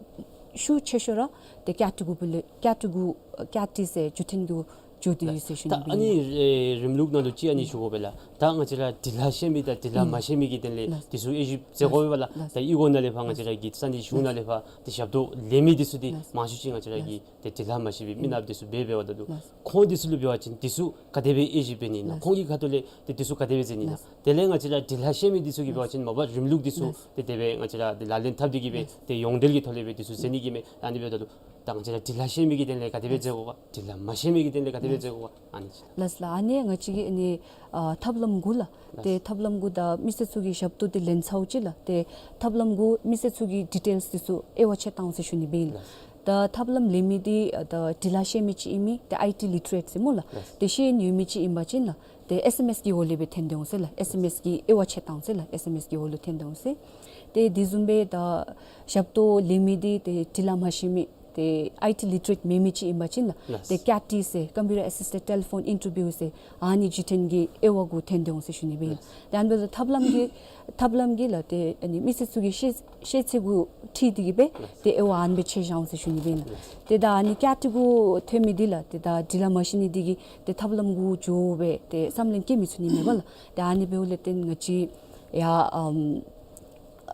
ཤུགས་ཆེ་ཤོས་ར་ཏེ་ཀྱཱ་ཊི་གུ་སྦེ་ལས་ཀྱཱ་ཊི་གུ་ཀྱཱ་ཊི་ཟེར་བརྒྱུད་འཕྲིན་གྱི་འགྱོ་སྟེ་ཡོད་ཟེར་ཞུ་ད་ནི་ཨ་ཨིན་ནི་ལགས། ཨེ་རིམ་ལུགས་ནང་ལུ་ཅིག་ཨ་ནི་ཞུ་དགོ་པས་ལགས། ད་ང་བཅས་ར་འབྲི་ལྷག་ཤེས་མི་དང་འབྲི་ལྷག་ཨིན། མ་ཤེས་མི་གི་དོན་ལས་ལགས། འདི་ཚུ་དབྱེ་ཞིབ་མཛད་དགོ་པས་ལགས། ལགས། ད་ཨི་གོ་ནང་ལས་ཕར་ང་བཅས་ར་གི་ས་གནས་གཞུང་ནང་ལས་ཕར་ཏེ་ཞབས་ཏོག་ལེན་མི་འདི་ཚུ་འདི་ལགས། མང་ཤོས་ཅིག་ང་བཅས་ར་གི་ལགས། ཏེ་འབྲི་ལྷག་མ་ཤེས་པའི་མི་ནགཔ་འདི་ཚུ་འབད་འབདཝ་ད་ལུ་ལགས། ཁོང་འདི་ཚུ་ལུ་འབད་བ་ཅིན་འདི་ཚུ་ག་དེ་སྦེ་དབྱེ་ཞིབ་འབད་ནི་ཨིན་ན། ལགས། ཁོང་གི་ཁ་ཐུག་ལས་ཏེ་འདི་ཚུ་ག་དེ་སྦེ་མཛད་ནི་ཨིན་ན། ལགས། དེ་ལས་ང་བཅས་ར་འབྲི་ལྷག་ཤེས་མི་འདི་ཚུ་གིས་འབད་བ་ཅིན་མ་པ་རིམ་ལུགས་འདི་ཚུ་ལགས། ཏེ་དེ་སྦེ་ང་བཅས་ར་ཏེ་ལག་ལེན་འཐབ་སྟེ་གི་སྦེ་ལགས། ཏེ་ཡོངས་འབྲེལ་གྱི་ཐོག་ལས་སྦེ་འདི་ཚུ་མཛད་ནི་གི་མས། ཨ་ནི་འབདཝ་ད་ལུ་ད་ང་བཅས་ར་འབྲི་ལྷག་ཤེས་མི་གི་དོན་ལས་ག་དེ་སྦེ་མཛད་དགོ་ག། འབྲི་ལྷག་མ་ཤེས་མི་གི་དོན་ལས་ག་དེ་སྦེ་མཛད་དགོ་ག། ཨ་ནི་ཅིག་ལགས། ལགས་ལགས། ཨ་ནི་ང་བཅས་ཀྱི་ཨ་ནི་ཨ་ཐབས་ལམ་གུ་ལགས། ཏེ་ཐབས་ལམ་གུ་ད་མི་སེར་ཚུ་གི་ཞབས་ཏོག་འདི་ལེན་ཚརཝ་ཅིག་ལགས། ཏེ་ཐབས་ལམ་གུ་མི་སེར་ཚུ་གི་ཌི་ཊེལསི་འདི་ཚུ་དབྱེ་བ་ཕྱེ་བཏང་ཟེར་ཞུ་ནི་སྦེ་ཨིན་ལགས། ད་ཐབས་ལམ་ལེན་མི་འདི་ཨ་ད་འབྲི་ལྷག་ཤེས་མི་ཅིག་ཨིན་མི་ཏེ་ཨའི་ཊི་ལི་ཊི་རེཊ་ཟེར་སྨོ་ལགས། ལགས། ཏེ་ཤེས་ཡོན་ཡོད་མི་ཅིག་ཨིན་པ་ཅིན་ལགས། ཏེ་ཨེསི་ཨེམ་ཨེསི་གི་འོག་ལས་སྦེ་ཐོན་ཏེ་འོང་ཟེར་ལགས། ཨེསི་ཨེམ་ཨེསི་གི་དབྱེ་བ་ཕྱེ་བཏང་ཟེར་ལགས། ཨེསི་ཨེམ་ཨེསི་གི་འོག་ལུ་ཐོན་ཏེ་འོང་ཟེར། ཏེ་དེ་བཟུམ་སྦེ་ད་ཞབས་ཏོག་ལེན་མི་འདི་ཏེ་འབྲི་ལྷག་མ་ཤེས་མི་ཏེ་ཨའི་ཊི་ལི་ཊི་རེཊ་མེད་མི་ཅིག་ཨིན་པ་ཅིན་ལགས། ལགས། ཏེ་ཀྱཱ་ཊི་ཟེར་ཀམ་པིའུ་ཊར་ཨེ་སིསི་ཊེཌ་ཊེ་ལི་ཕོན་ཨིན་ཊར་བིའུ་ཟེར་ཨ་ནི་བརྒྱུད་འཕྲིན་གྱི་དབྱེ་བ་གུ་ཐོན་ཏེ་འོང་ཟེར་ཞུ་ནི་སྦེ་ཨིན་ལགས། ལགས། ཏེ་ཨ་ནི་འབདཝ་ད་ཐབས་ལམ་གྱི་ཐབས་ལམ་གྱི་ལགས་ཏེ་ཨ་ནི་མི་སེར་ཚུ་གི་ཤེས་ཤེས་ཚད་གུ་འཁྲིལ་ཏེ་གི་སྦེ་ལགས། ཏེ་དབྱེ་བ་ཨ་ནི་སྦེ་ཕྱེ་བཞག་འོང་ཟེར་ཞུ་ནི་སྦེ་ཨིན་ལགས། ལགས། ཏེ་ད་ཨ་ནི་ཀྱཱ་ཊི་གུ་ཐོན་མི་འདི་ལགས་ཏེ་ད་འབྲི་ལྷག་མ་ཤེས་ནི་འདི་གིས་ཏེ་ཐབས་ལམ་གུ་འགྱོ་སྦེ་ཏེ་བསམ་ལྷན་བསྐྱལ་མི་ཚུགས་ནི་མས་པ་ལགས། ཏེ་ཨ་ནི་འབདཝ་ལས་བརྟེན་ང་བཅས་ཡ་ཨམ་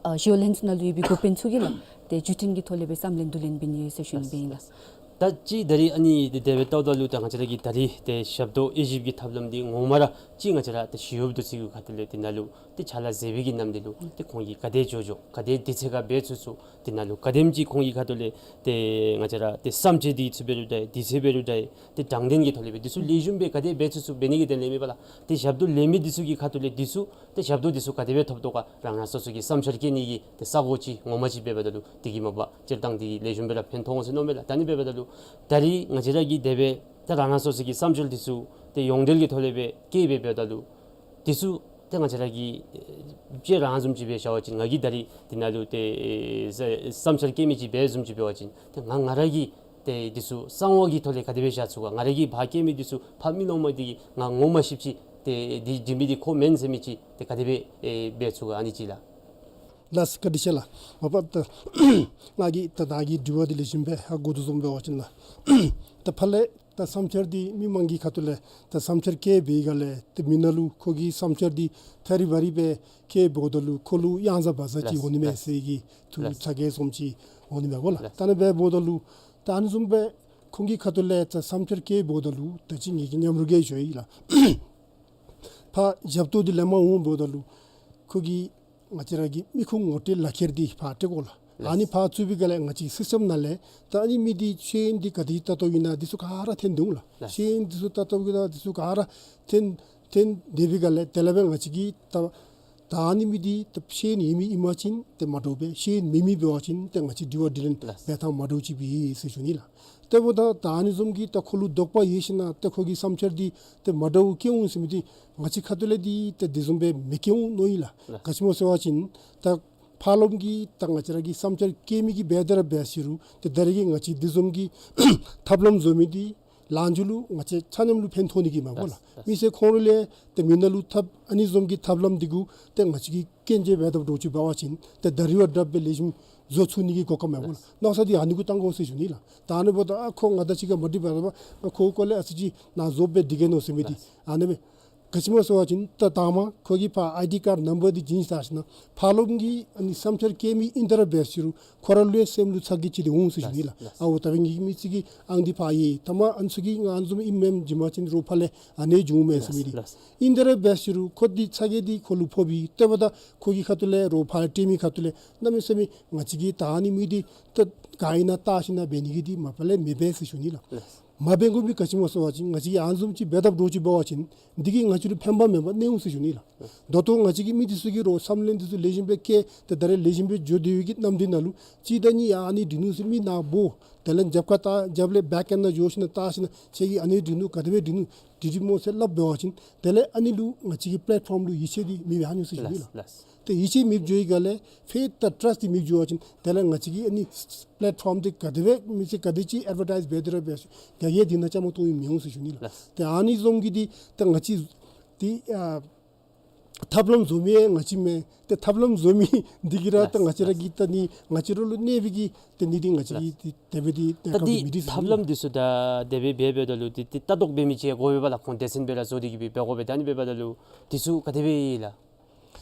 ཨ་གཞི་འོག་ལྷན་ཚོགས་ནང་ལུ་ཡོད་པའི་འགོ་དཔོན་ཚུ་གིས་ལགས་ཏེ་བརྒྱུད་འཕྲིན་གྱི་ཐོག་ལས་སྦེ་བསམ་ལྷན་བསྡུ་ལེན་འབད་ནི་ཡོད་ཟེར་ཞུ་ནི་སྦེ་ཨིན་ལགས། ད་ཅི་ད་རིས་ཨ་ནི་དེ་སྦེ་བལྟཝ་ད་ལུ་ད་ང་བཅས་ར་གི་ད་རིས་ཏེ་ཞབས་ཏོག་དབྱེ་ཞིབ་ཀྱི་ཐབས་ལམ་འདི་ངོ་མ་ར་ཅིག་ང་བཅས་ར་ཏེ་ཞི་གཡོགཔ་འདི་ཚུ་གི་ཁ་ཐུག་ལས་དེ་ནང་ལུ་ཏེ་ཕྱག་ལཱ་མཛད་པའི་གི་ནམ་དུས་ལུ་ཏེ་ཁོང་གིས་ག་དེ་འགྱོ་འགྱོ་ག་དེ་དུས་ཚོད་ཁར་འབད་ཚུགས་ཚུགས་དེ་ནང་ལུ་ག་དེམ་ཅིག་ཁོང་གི་ཁ་ཐུག་ལས་ཏེ་ང་བཅས་ར་ཏེ་བསམ་འཆར་འདི་ཚུ་འབད་རུང་འདྲ་དུས་ཚོད་འབད་རུང་འདྲ་ཏེ་དྲང་བདེན་གྱི་ཐོག་ལས་སྦེ་འདི་ཚུ་ལེགས་ཤོམ་སྦེ་ག་དེ་འབད་ཚུགས་ཚུགས་འབད་ནི་གི་དོན་ལས་མེན་པ་ལགས། ཏེ་ཞབས་ཏོག་ལེན་མི་འདི་ཚུ་གི་ཁ་ཐུག་ལས་འདི་ཚུ་ཏེ་ཞབས་ཏོག་འདི་ཚུ་ག་དེ་སྦེ་ཐོབ་དོ་ག་རང་རང་སོ་སོ་གི་བསམ་འཆར་བཀོད་ནི་གི་ཏེ་ས་གོ་ཅིག་ངོ་མ་ཅིག་འབད་འབདཝ་ད་ལུ་དེ་གིས་མ་པ་སྤྱིར་བཏང་འདི་ལེགས་ཤོམ་སྦེ་ར་ཕན་ཐོགས་འོང་ཟེར་མནོཝ་མས་ལགས། ད་ཨ་ནི་འབད་འབདཝ་ད་ལུ་ད་རིས་ང་བཅས་ར་གིས་དེ་སྦེ་ཏེ་རང་རང་སོ་སོ་གི་བསམ་འཆར་འདི་ཚུ་ཏེ་ཡོངས་འབྲེལ་གྱི་ཐོག་ལས་སྦེ་བཀོད་སྦེ་འབདཝ་ད་ལུ་འདི་ཚུ་ཏེ་ང་བཅས་ར་གི་ཨེ་ཅིག་རང་བཟུམ་ཅིག་སྦེ་བཞག་པ་ཅིན་ང་གིས་ད་རིས་དེ་ནང་ལུ་ཏེ་ཨེ་བསམ་འཆར་བཀོད་མི་ཅིག་འབད་བཟུམ་ཅིག་འབད་བ་ཅིན་ཏེ་ང་ང་ར་གིས་ཏེ་འདི་ཚུ་གསང་བ་གི་ཐོག་ལས་ག་དེ་སྦེ་བཞག་ཚུགས་ག། ང་ར་གིས་ཕར་བཀོད་མི་འདི་ཚུ་ཕར་མི་ནང་མ་འདི་གིས་ང་ངོ་མ་ཤེསཔ་ཅིག་ཏེ་འདི་འབྲི་མི་འདི་ཁོ་མེན་ཟེར་མི་ཅིག་ཏེ་ག་དེ་སྦེ་ཨེ་འབད་ཚུགས་ག། ཨ་ནི་ཅིག་ལགས། ལགས་སོ་བཀའ་དྲིན་ཆེ་ལགས། མ་པ་ད་ང་གིས་ད་ད་གི་དྲི་བ་འདི་ལེགས་ཤོམ་སྦེ་ཧ་གོ་དོ་བཟུམ་འབད་བ་ཅིན་ལགས། ད་ཕར་ལས་ད་བསམ་འཆར་འདི་མི་མང་གི་ཁ་ཐུག་ལས་ད་བསམ་འཆར་བཀོད་པའི་སྒང་ལས་ཏེ་མི་ནང་ལུ་ཁོ་གི་བསམ་འཆར་འདི་ཐ་རི་བ་རི་སྦེ་བཀོད་འབདཝ་ད་ལུ་ཁོ་ལུ་ཡང་ཟ་བ་ཟ་ཅིག་ལགས། འོང་ནི་མས་ཟེར་གྱི་ཐུགས་ལགས། ཚ་གྱང་བཟུམ་ཅིག་འོང་ནི་མས་གོ་ལགས། ལགས། ད་ཨ་ནི་སྦེ་འབདཝ་ད་ལུ་ད་ཨ་ནི་བཟུམ་སྦེ་ཁོང་གི་ཁ་ཐུག་ལས་ད་བསམ་འཆར་བཀོད་འབདཝ་ད་ལུ་ད་ཅི་ངེ་གི་མཉམ་རོགས་ཀྱིས་ཞུ་ཡི་ལགས། ཕར་ཞབས་ཏོག་འདི་ལེན་པར་འོངམ་ད་ལུ་ཁོ་གིས་ང་བཅས་ར་གི་མི་ཁུངས་ངོ་སྤྲོད་ལག་ཁྱེར་འདི་ཕར་སྤྲོད་དགོ་ལགས། ལགས། ཨ་ནི་ཕར་བཙུགས་པའི་སྒང་ལས་ང་བཅས་སིསི་ཊེམ་ནང་ལས་ད་ཨ་ནི་མི་འདི་ཤེས་ཡོན་འདི་ག་དེ་ལྟ་བུ་ཨིན་ན་འདི་ཚུ་ག་ར་ཐོན་འོང་ལགས། ལགས། ཤེས་ཡོན་འདི་ཚུ་ལྟ་བུ་ཨིན་ན་འདི་ཚུ་ག་ར་ཐོན་ཐོན་སྡོད་པའི་སྒང་ལས་དེ་ལས་སྦེ་ང་བཅས་ཀྱིས་ད་ ད་ཨ་ནི་མི་འདི་ད་ཤེས་ཡོན་ཡོད་མི་ཨིན་པ་ཅིན་ཏེ་མ་འདྲཝ་སྦེ་ཤེས་ཡོན་མེད་མི་འབད་བ་ཅིན་ཏེ་ང་བཅས་དྲི་བ་དྲིས་ལན་ལགས། འབད་ཐངས་མ་འདྲཝ་ཅིག་སྦེ་ཨིན་ཟེར་ཞུ་ནི་ལགས། ཏེ་འབདཝ་ད་ད་ཨ་ནི་བཟུམ་གྱི་ད་ཁོ་ལུ་དོགས་པ་ཡོད་ཞིན་ན་ཏེ་ཁོ་གི་བསམ་འཆར་འདི་ཏེ་མ་འདྲཝ་བསྐྱེད་འོང་ཟེར་མི་འདི་ང་བཅས་ཁ་ཐུག་ལས་འདི་ཏེ་དེ་བཟུམ་སྦེ་མི་བསྐྱེད་འོང་མནོ་ཡི་ལགས། ལགས། ག་ཅི་སྨོ་ཟེར་བ་ཅིན་ད་ཕར་ལོགམ་གི་ད་ང་བཅས་ར་གི་བསམ་འཆར་བསྐྱེད་མི་གིས་འབད་དེ་ར་འབད་ཟེར་རུང་ཏེ་ད་རེས་ཀྱི་ང་བཅས་དེ་བཟུམ་གྱི་ཐབས་ལམ་བཟོ་མི་འདི་ལངས་རྒྱུ་ལུ་ང་བཅས་ཆ་མཉམ་ལུ་ཕན་ཐོགས་ནི་གི་མས་པ་ལགས། ལགས། མི་སེར་ཁོང་ར་ལས་ཏེ་མི་ནང་ལུ་ཐབས་ཨ་ནི་བཟུམ་གྱི་ཐབས་ལམ་འདི་གུ་ཏེ་ང་བཅས་ཀྱིས་སྐྱོན་བརྗོད་འབད་དཔ་འདྲཝ་ཅིག་འབད་བ་ཅིན་ཏེ་ད་རིས་བ་དྲགཔ་སྦེ་ལེགས་ཤོམ་བཟོ་ཚུགས་ནི་གི་གོ་སྐབས་མས་པ་ལགས། ལགས། མནོ་བསམ་འདི་ཨ་ནི་གུ་བཏང་དགོ་ཟེར་ཞུ་ནི་ལགས། ད་ཨ་ནི་འབདཝ་ད་ཨ་ཁོ་ང་དང་གཅིག་ཁར་མ་འགྲིག་པར་ཁོ་སྐོར་ལས་ཨ་ཙི་ཅིག་ནཱ་བཟོ་སྦེ་འདི་གི་མནོ་ཟེར་མི་འདི། ལགས། ཨ་ནི་སྦེ་ག་ཅི་སྨོ་ཟེར་བ་ཅིན་ད་དང་པ་ཁོ་གིས་ཕར་ཨའི་ཌི་ཀཱཌ་ནམ་བར་འདི་བྱིན་ཚར་ཞིན་ན་ཕར་ལོགམ་གི་ཨ་ནི་བསམ་འཆར་བསྐྱེད་མི་ཨིན་ད་ར་འབད་ཟེར་རུང་ཁོ་ར་ལུ་ཡང་སེམས་ལུ་ཚ་གྱང་ཅིག་འདི་འོང་ཟེར་ཞུ་ནི་ལགས། ལགས། ཨའོ་ད་འབདན་ངེ་གི་མི་ཚུ་གིས་ཨང་འདི་ཕར་ཡོད། ད་མ་ཨ་ནི་ཚུ་གིས་ང་ཨ་ནི་བཟུམ་ཨིནམ་མེནམ་བྱིན་པ་ཅིན་རོགས་ཕར་ལས་ཨ་ནི་འབྱུང་མས་ཟེར་མི་འདི། ལགས། ཨིན་ད་ར་འབད་ཟེར་རུང་ཁོ་འདི་ཚ་གྱང་འདི་ཁོ་ལུ་ཕོགཔ་ཨིན། ཏེ་འབདཝ་ད་ཁོ་གི་ཁ་ཐུག་ལས་རོགས་ཕར་ལས་སྤྲོད་མི་ཁ་ཐུག་ལས་གནམ་མེད་ས་མེད་ང་བཅས་ཀྱིས་ད་ཨ་ནི་མི་འདི་ད་ག་ཨིན་ན་བལྟ་ཞིན་ན་འབད་ནི་གི་འདི་མ་པ་ལས་མི་འབད་ཟེར་ཞུ་ནི་ལགས། ལགས། མ་འབད་དགོ་མི་ག་ཅི་སྨོ་ཟེར་བ་ཅིན་ང་བཅས་ཀྱིས་ཨ་ནི་བཟུམ་ཅིག་འབད་དཔ་འདྲཝ་ཅིག་འབད་བ་ཅིན་འདི་གིས་ང་བཅས་ལུ་ཕན་པ་མེད་པར་གནས་འོང་ཟེར་ཞུ་ནི་ལགས། ད་ལྟོ་ང་བཅས་ཀྱི་མི་འདི་ཚུ་གིས་རོགས་བསམ་བློ་འདི་ཚུ་ལེགས་ཤོམ་སྦེ་བསྐྱེད་དེ་ད་རེས་ལེགས་ཤོམ་སྦེ་འགྱོ་སྡོད་པའི་གི་གནམ་འདི་ནང་ལུ་གཅིག་དང་གཉིས་ཡ་ཨ་ནི་འགྲིག་ནུག་ཟེར་མི་ནཱ་འབོ། དེ་ལས་རྒྱབ་ཁར་ད་རྒྱབ་ལས་བེཀ་ཨེནཌ་ནང་འགྱོ་ཞིན་ན་བལྟ་ཞིན་ན་ཁྱེད་ཀྱིས་ཨ་ནི་འགྲིག་ནུག་ག་དེ་སྦེ་འགྲིག་ནུག་འདི་འདི་སྨོ་ཟེར་སླབ་འབད་བ་ཅིན་དེ་ལས་ཨ་ནི་ལུ་ང་བཅས་ཀྱི་པེ་ལེཊ་ཕོམ་ལུ་ཡིད་ཆེས་འདི་མི་འབད་ནུག་ཟེར་ཞུ་ནི་ལགས། ལགས། ཏེ་ཡིད་ཆེས་མེདཔ་འགྱོ་བའི་སྒང་ལས་ཕེ་ད་ཊརསཊ་འདི་མེདཔ་འགྱོ་བ་ཅིན་དེ་ལས་ང་བཅས་ཀྱིས་ཨ་ནི་པེ་ལེཊ་ཕོམ་འདི་ག་དེ་སྦེ་མི་ཚུ་ག་དེ་ཅིག་ཨེཌ་ཝར་ཊའིཛ་འབད་དེ་ར་འབད་ཞིན་ག་གིས་འདི་ནང་བཅའ་མར་གཏོགས་མི་འོང་ཟེར་ཞུ་ནི་ལགས། ལགས། ཏེ་ཨ་ནི་བཟུམ་གྱི་འདི་ད་ང་བཅས་འདི་ཨ་ཐབས་ལམ་བཟོ་མི་ཡང་ང་བཅས་མེན། ཏེ་ཐབས་ལམ་བཟོ་མི་འདི་གིས་ར་ད་ལགས། ང་བཅས་ར་གི་ད་ནི་ང་བཅས་ར་ལུ་གནོད་པའི་གི་ད་ནི་འདི་ང་བཅས་ཀྱིས་ལགས། འདི་དེ་སྦེ་འདི་ད་ད་ཁོང་འདི་གིས་མི་འདི་ཟེར་ཞུ་ནི་ལགས། ཐབས་ལམ་འདི་ཚུ་ད་དེ་སྦེ་འབད་འབདཝ་ད་ལུ་འདི་འདི་ལྟ་རྟོག་འབད་མི་ཅིག་དགོ་པས་ལགས། ཁོང་སྡེ་ཚན་སྦེ་ར་བཟོ་སྟེ་གི་སྦེ་འབད་དགོ་པས། ད་ཨ་ནི་འབདཝ་ད་ལུ་འདི་ཚུ་ག་དེ་སྦེ་ཨིན་ལགས།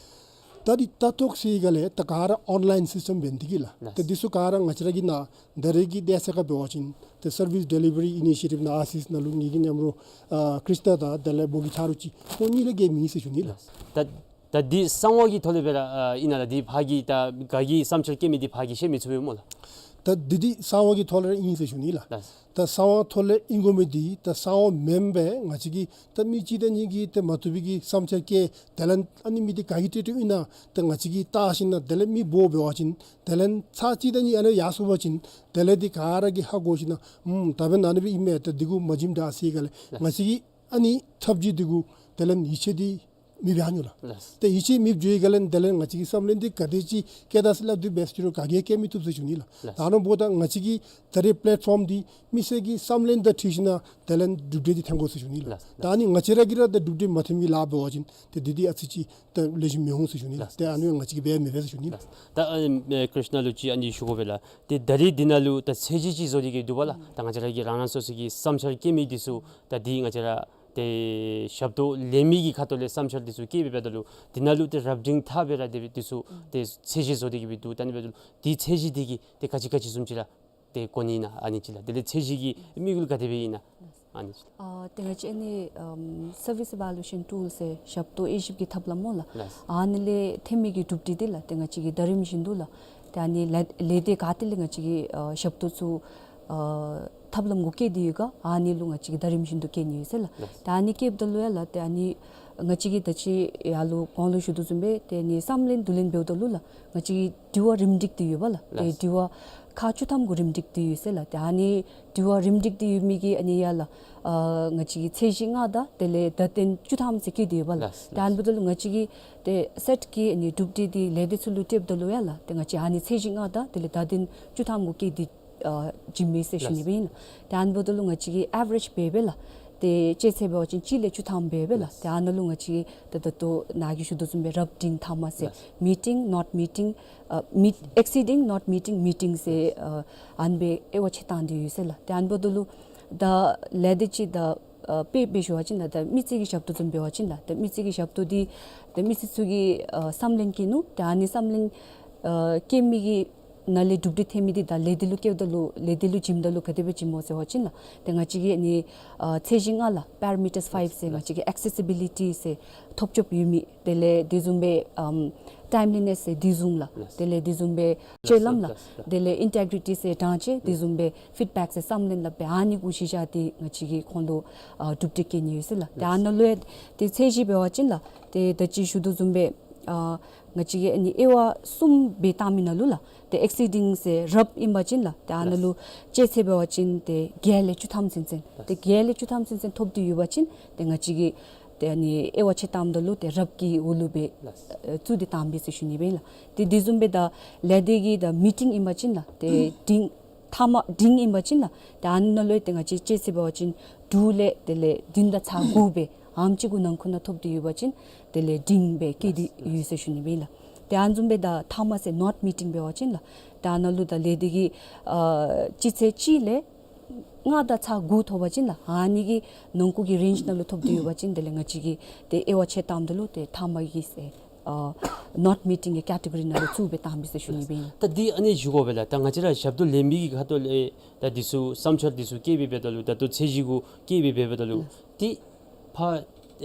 ད་འདི་ལྟ་རྟོག་ཟེར་བའི་སྒང་ལས་ད་ག་ར་ཨོན་ལཱའིན་སིསི་ཊམ་འབད་ནི་འདི་གིས་ལགས། ལགས། ད་འདི་ཚུ་ག་ར་ང་བཅས་ར་གི་ནཱ་ད་རེས་ཀྱི་དེ་ཚེ་ཁར་འབད་བ་ཅིན་ད་སར་བིསི་ཌི་ལི་བ་རི་ཨི་ནི་ཤི་ཨེ་ཊིབ་ནཱ་ཨ་སི་སི་ནང་ལུ་ངེ་གི་མཉམ་རོགས་ཨ་ཀྲིསྟ་དང་དེ་ལས་བོ་གི་ཆ་རོགས་ཅིག་ཁོང་གཉིས་ལས་བརྒལ་མེད་ཟེར་ཞུ་ནི་ལགས། ད་ད་འདི་གསང་བ་གི་ཐོག་ལས་སྦེ་ར་ཨ་ཨིན་ན་ལགས། འདི་ཕར་གྱི་ད་ག་གིས་བསམ་འཆར་བསྐྱེད་མི་འདི་ཕར་གྱིས་ཤེས་མི་ཚུགས་པས་སྨོ་ལགས། ད་འདི་འདི་གསང་བ་གི་ཐོག་ལས་ར་ཨིན་ཟེར་ཞུ་ནི་ལགས། ལགས། ད་གསང་བ་ཐོག་ལས་ཨིན་དགོ་མི་འདི་ད་གསང་བ་མེན་པས། ང་བཅས་ཀྱིས་ད་མི་གཅིག་དང་གཉིས་ཀྱིས་ད་མ་བཏུབ་པའི་གི་བསམ་འཆར་བསྐྱེད་དེ་ལས་ཨ་ནི་མི་འདི་ག་གི་ཏེ་ཏེ་ཨིན་ན་ད་ང་བཅས་ཀྱིས་བལྟ་ཞིན་ན་དེ་ལས་མི་འབོ་འབད་བ་ཅིན་དེ་ལས་ཚར་གཅིག་དང་གཉིས་ཨ་ནི་ཡར་སོང་པ་ཅིན་དེ་ལས་འདི་ག་ར་གིས་ཧ་གོ་ཞིན་ན་ཨུམ་ད་འབདན་ཨ་ནི་སྦེ་ཨིན་མས། ད་འདི་གུ་མ་བྱིནམ་འདྲ་ཟེར་བའི་སྒང་ལས་ལགས། ང་བཅས་ཀྱིས་ཨ་ནི་ཐབས་ཇུས་འདི་གུ་དེ་ལས་ཡིད་ཆེས་འདི་མི་འབད་ནུག་ལགས། ལགས། ཏེ་ཡིད་ཆེས་མེདཔ་འགྱོ་བའི་སྒང་ལས་དེ་ལས་ང་བཅས་ཀྱིས་བསམ་བློ་འདི་ག་དེ་ཅིག་བསྐྱེད་ད་ཟེར་སླབ་སྟེ་འབད་ཟེར་རུང་ག་གིས་ཡང་བསྐྱེད་མི་བཏུབ་ཟེར་ཞུ་ནི་ལགས། ལགས། ད་ཨ་ནི་འབདཝ་ད་ང་བཅས་ཀྱི་ད་རེས་པེ་ལེཊ་ཕོམ་འདི་མི་སེར་གྱི་བསམ་བློ་དང་འཁྲིལ་ཞིན་ན་དེ་ལས་གྲུབ་འབྲས་འདི་ཐོན་དགོ་ཟེར་ཞུ་ནི་ལགས། ལགས། ད་ཨ་ནི་ང་བཅས་ར་གིས་ར་ད་གྲུབ་འབྲས་མ་ཐོན་མི་ལཱ་འབད་བ་ཅིན་ཏེ་འདི་འདི་ཨ་ཙི་ཅིག་ད་ལེགས་ཤོམ་མི་འོང་ཟེར་ཞུ་ནི་ལགས། ལགས། ཏེ་ཨ་ནི་ང་བཅས་ཀྱིས་འབད་མི་འབད་ཟེར་ཞུ་ནི་ལགས། ལགས། ད་ཨ་ཀྲིསྣ་ལུ་ཅིག་ཨ་ནི་ཞུ་དགོ་པས་ལགས། ཏེ་ད་རེས་འདི་ནང་ལུ་ད་ཚད་གཞི་ཅིག་བཟོ་སྟེ་གི་འདུག་པ་ལགས། ད་ང་བཅས་ར་གི་རང་རང་སོ་སོ་གི་བསམ་འཆར་བསྐྱེད་མི་འདི་ཚུ་ད་འདི་ང་བཅས་ར་ཏེ་ཞབས་ཏོག་ལེན་མི་གི་ཁ་ཐུག་ལས་བསམ་འཆར་འདི་ཚུ་བསྐྱེད་འབདཝ་ད་ལུ་འདི་ནང་ལུ་ཏེ་རབ་འབྲིང་ཐ་སྦེ་ར་ཏེ་འདི་ཚུ་ཏེ་ཚད་གཞི་བཟོ་སྟེ་གི་སྦེ་འདུག། ད་ཨ་ནི་འབདཝ་ད་ལུ་འདི་ཚད་གཞི་འདི་གིས་ཏེ་ག་ཅི་ག་ཅི་བཟུམ་ཅིག་ར་ཏེ་གོ་ནི་ཨིན་ན་ཨ་ནི་ཅིག་ལགས། དེ་ལས་ཚད་གཞི་གི་དམིགས་ཡུལ་ག་དེ་སྦེ་ཨིན་ན་ཨ་ནི་ཅིག་ལགས། ཨ་ཏེ་ང་བཅས་ཨ་ནི་ཨམ་སར་བིསི་ཨི་ཝེ་ལུ་ཨེ་ཤཱན་ཊུལ་ཟེར་ཞབས་ཏོག་དབྱེ་ཞིབ་ཀྱི་ཐབས་ལམ་སྨོ་ལགས། ལགས། ཨ་ནི་ལས་ཐོན་མི་གི་གྲུབ་འབྲས་འདི་ལགས་ཏེ་ང་བཅས་ཀྱིས་ད་རིམ་བཞིན་དུ་ལགས་ཏེ་ཨ་ནི་ལས་ལས་སྡེ་ག་ཏེ་ལས་ང་བཅས་ཀྱིས་ཨ་ཞབས་ཏོག་ཚུ་ཨ་ཐབས་ལམ་གུ་བཀལ་ཏེ་ཡོད་ག་ཨ་ནི་ལུ་ང་བཅས་ཀྱིས་ད་རིམ་བཞིན་དུ་བཀལ་ནི་ཡོད་ཟེར་ལགས། ལགས། ཏེ་ཨ་ནི་བཀལཝ་ད་ལུ་ཡང་ལགས་ཏེ་ཨ་ནི་ང་བཅས་ཀྱིས་ད་ཅི་ཡར་ལུ་གོང་ལུ་ཞུ་དོ་བཟུམ་སྦེ་ཏེ་ཨ་ནི་བསམ་ལེན་བསྡུ་ལེན་འབདཝ་ད་ལུ་ལགས་ང་བཅས་ཀྱི་དྲི་བ་རིམ་སྒྲིག་འདི་ཡོད་པ་ལགས། ཏེ་ལགས། དྲི་བ་ཁག་བཅུ་ཐམ་གུ་རིམ་སྒྲིག་འདི་ཡོད་ཟེར་ལགས། ཏེ་ཨ་ནི་དྲི་བ་རིམ་སྒྲིག་འདི་ཡོད་མི་གི་ཨ་ནི་ཡང་ལགས་ཨ་ང་བཅས་ཀྱིས་ཚད་གཞི་ལྔ་དང་དེ་ལས་བརྡ་དོན་བཅུ་ཐམ་ཟེར་བཀལ་ཏེ་ཡོད་པ་ལགས། ལགས། ཏེ་ཨ་ནི་འབདཝ་ད་ལུ་ང་བཅས་ཀྱིས་ཏེ་སེཊ་ཀྱི་ཨ་ནི་གྲུབ་འབྲས་འདི་ལས་སྡེ་ཚུ་ལུ་སྤྲོདཔ་ད་ལུ་ཡང་ལགས་ཏེ་ང་བཅས་ཨ་ནི་ཚད་གཞི་ལྔ་དང་དེ་ལས་བརྡ་དོན་བཅུ་ཐམ་གུ་བཀལ་ཏེ་ཨ་བྱིན་མི་ཟེར་ཞུ་ནི་སྦེ་ཨིན་ལགས། ཏེ་ཨ་ནི་འབདཝ་ད་ལུ་ང་བཅས་ཀྱིས་ཨེ་ཝ་རེཇ་འབད་སྦེ་ལགས་ཏེ་དཔྱད་ཚད་འབད་བ་ཅིན་གཅིག་ལས་བཅུ་ཐམ་འབད་སྦེ་ལགས། ལགས། ཏེ་ཨ་ནཱ་ལུ་ང་བཅས་ཀྱིས་ད་ད་ལྟོ་ནཱ་གིས་ཞུ་དོ་བཟུམ་སྦེ་རབ་འབྲིང་ཐ་མ་ཟེར་ལགས། མི་ཊིང་ནོཊ་མི་ཊིང་ཨ་མི་ཊིང་ཨེག་སི་ཌིང་ནོཊ་མི་ཊིང་མི་ཊིང་ཟེར་ལགས། ཨ་ཨ་ནི་སྦེ་དབྱེ་བ་ཕྱེ་བཏང་སྟེ་ཡོད་ཟེར་ལགས། ཏེ་ཨ་ནི་འབདཝ་ད་ལུ་ད་ལས་སྡེ་ཅིག་ད་ཨ་དཔེ་སྦེ་ཞུ་བ་ཅིན་ལགས་ད་མི་རྩིས་ཀྱི་ཞབས་ཏོག་བཟུམ་འབད་བ་ཅིན་ལགས་ད་མི་རྩིས་ཀྱི་ཞབས་ཏོག་འདི་ད་མི་རྩིས་ཚུ་གིས་ཨ་བསམ་ལེན་བསྐྱེད་ནུག། ཏེ་ཨ་ནི་བསམ་ལེན་ཨ་བསྐྱེད་མི་གི་ནང་ལས་གྲུབ་འབྲས་ཐོན་མི་འདི་ད་ལས་སྡེ་ལུ་བསྐྱལཝ་ད་ལུ་ལས་སྡེ་ལུ་བྱིནམ་ད་ལུ་ག་དེ་སྦེ་བྱིནམ་སྨོ་ཟེར་བ་ཅིན་ལགས་ཏེ་ང་བཅས་ཀྱིས་ཨ་ནི་ཨ་ཚད་གཞི་ལྔ་ལགས་པེ་ར་མི་ཊརསི་ཕའིབ་ཟེར་ང་བཅས་ཀྱིས་ཨེག་སེ་སི་བི་ལི་ཊི་ཟེར་ཐོབ་ཆོགཔ་ཡོད་མི་དེ་ལས་དེ་བཟུམ་སྦེ་ཨམ་ཊའིམ་ལི་ནེསི་ཟེར་དེ་བཟུམ་ལགས། ལགས། དེ་ལས་དེ་བཟུམ་སྦེ་སྤྱོད་ལམ་ལགས། ལགས། དེ་ལས་ཨིན་ཊེག་རི་ཊི་ཟེར་དྲང་བཅོས་དེ་བཟུམ་སྦེ་ཕིཌ་བེཀ་ཟེར་བསམ་ལེན་ལགས་སྦེ་ཨ་ནི་གུ་གཞི་བཞག་སྟེ་ང་བཅས་ཀྱིས་ཁོང་ལུ་ཨ་གྲུབ་འབྲས་བསྐྱལ་ནི་ཡོད་ཟེར་ལགས། ཏེ་ཨ་ནཱ་ལུ་ཡང་ཏེ་ཚད་གཞི་འབད་བ་ཅིན་ལགས་ཏེ་ད་ཅི་ཞུ་དོ་བཟུམ་སྦེ་ ཨ་ང་བཅས་ཀྱིས་ཨ་ནི་དབྱེ་བ་གསུམ་སྦེ་བཏང་མི་ནང་ལུ་ལགས། ཏེ་ཨེག་སི་ཌིང་ཟེར་རབ་ཨིན་པ་ཅིན་ལགས། ཏེ་ཨ་ནཱ་ལུ་ལགས། དཔྱེ་འབད་བ་ཅིན་ཏེ་བརྒྱད་ལས་བཅུ་ཐམ་ཚུན་ཚོད། ཏེ་ལགས། བརྒྱད་ལས་བཅུ་ཐམ་ཚུན་ཚོད་ཐོབ་སྟེ་ཡོད་པ་ཅིན་ཏེ་ང་བཅས་ཀྱིས་ཏེ་ཨ་ནི་དབྱེ་བ་ཕྱེ་བཏངམ་ད་ལུ་ཏེ་རབ་ཀྱི་འོག་ལུ་སྦེ་ལགས། ཨ་བཙུགས་ཏེ་བཏང་པས་ཟེར་ཞུ་ནི་སྦེ་ཨིན་ལགས། ཏེ་དེ་བཟུམ་སྦེ་ད་ལས་སྡེ་གི་ད་མི་ཊིང་ཨིན་པ་ཅིན་ལགས། ཏེ་འབྲིང་ཐ་མ་འབྲིང་ཨིན་པ་ཅིན་ལགས། ཏེ་ཨ་ནཱ་ལུ་ཏེ་ང་བཅས་དཔྱེ་འབད་བ་ཅིན་དྲུག་ལས་དེ་ལས་བདུན་དང་ཚག་དགུ་སྦེ་ཨ་ནེམ་ཅིག་གི་ནང་ཁོངས་ནང་ཐོབ་སྟེ་ཡོད་པ་ཅིན་དེ་ལས་འབྲིང་སྦེ་བཀལ་ཏེ་ཡོད་ཟེར་ཞུ་ནི་སྦེ་ཨིན་ལགས། ཏེ་ཨ་ནི་བཟུམ་སྦེ་ད་ཐ་མ་ཟེར་ནོཊ་མི་ཊིང་འབད་བ་ཅིན་ལགས། ཏེ་ཨ་ནཱ་ལུ་ད་ལས་སྡེ་གི་ཨ་སྤྱི་ཚེས་གཅིག་ལས་ལྔ་དང་ཚག་དགུ་ཐོབ་པ་ཅིན་ལགས། ཨ་ནི་གི་ནང་འཁོད་ཀྱི་རེནཇ་ནང་ལུ་ཐོབ་སྟེ་ཡོད་པ་ཅིན་དེ་ལས་ང་བཅས་ཀྱིས་ཏེ་དབྱེ་བ་ཕྱེ་བཏངམ་ད་ལུ་ཏེ་ཐ་མ་གི་ཟེར་ཨ་ནོཊ་མི་ཊིང་གི་ཀེ་ཊེ་གོ་རི་ནང་ལུ་བཙུགས་སྦེ་བཏང་པས་ཟེར་ཞུ་ནི་སྦེ་ཨིན་ལགས། ད་འདི་ཨ་ནི་ཞུ་དགོ་པས་ལགས། ད་ང་བཅས་ར་ཞབས་ཏོག་ལེན་མི་གི་ཁ་ཐུག་ལས་ད་འདི་ཚུ་བསམ་འཆར་འདི་ཚུ་བཀོད་སྦེ་འབདཝ་ད་ལུ་ད་ལྟོ་ཚད་གཞི་གུ་བཀོད་སྦེ་འབདཝ་ད་ལུ་ལགས། ཏེ་ཕར་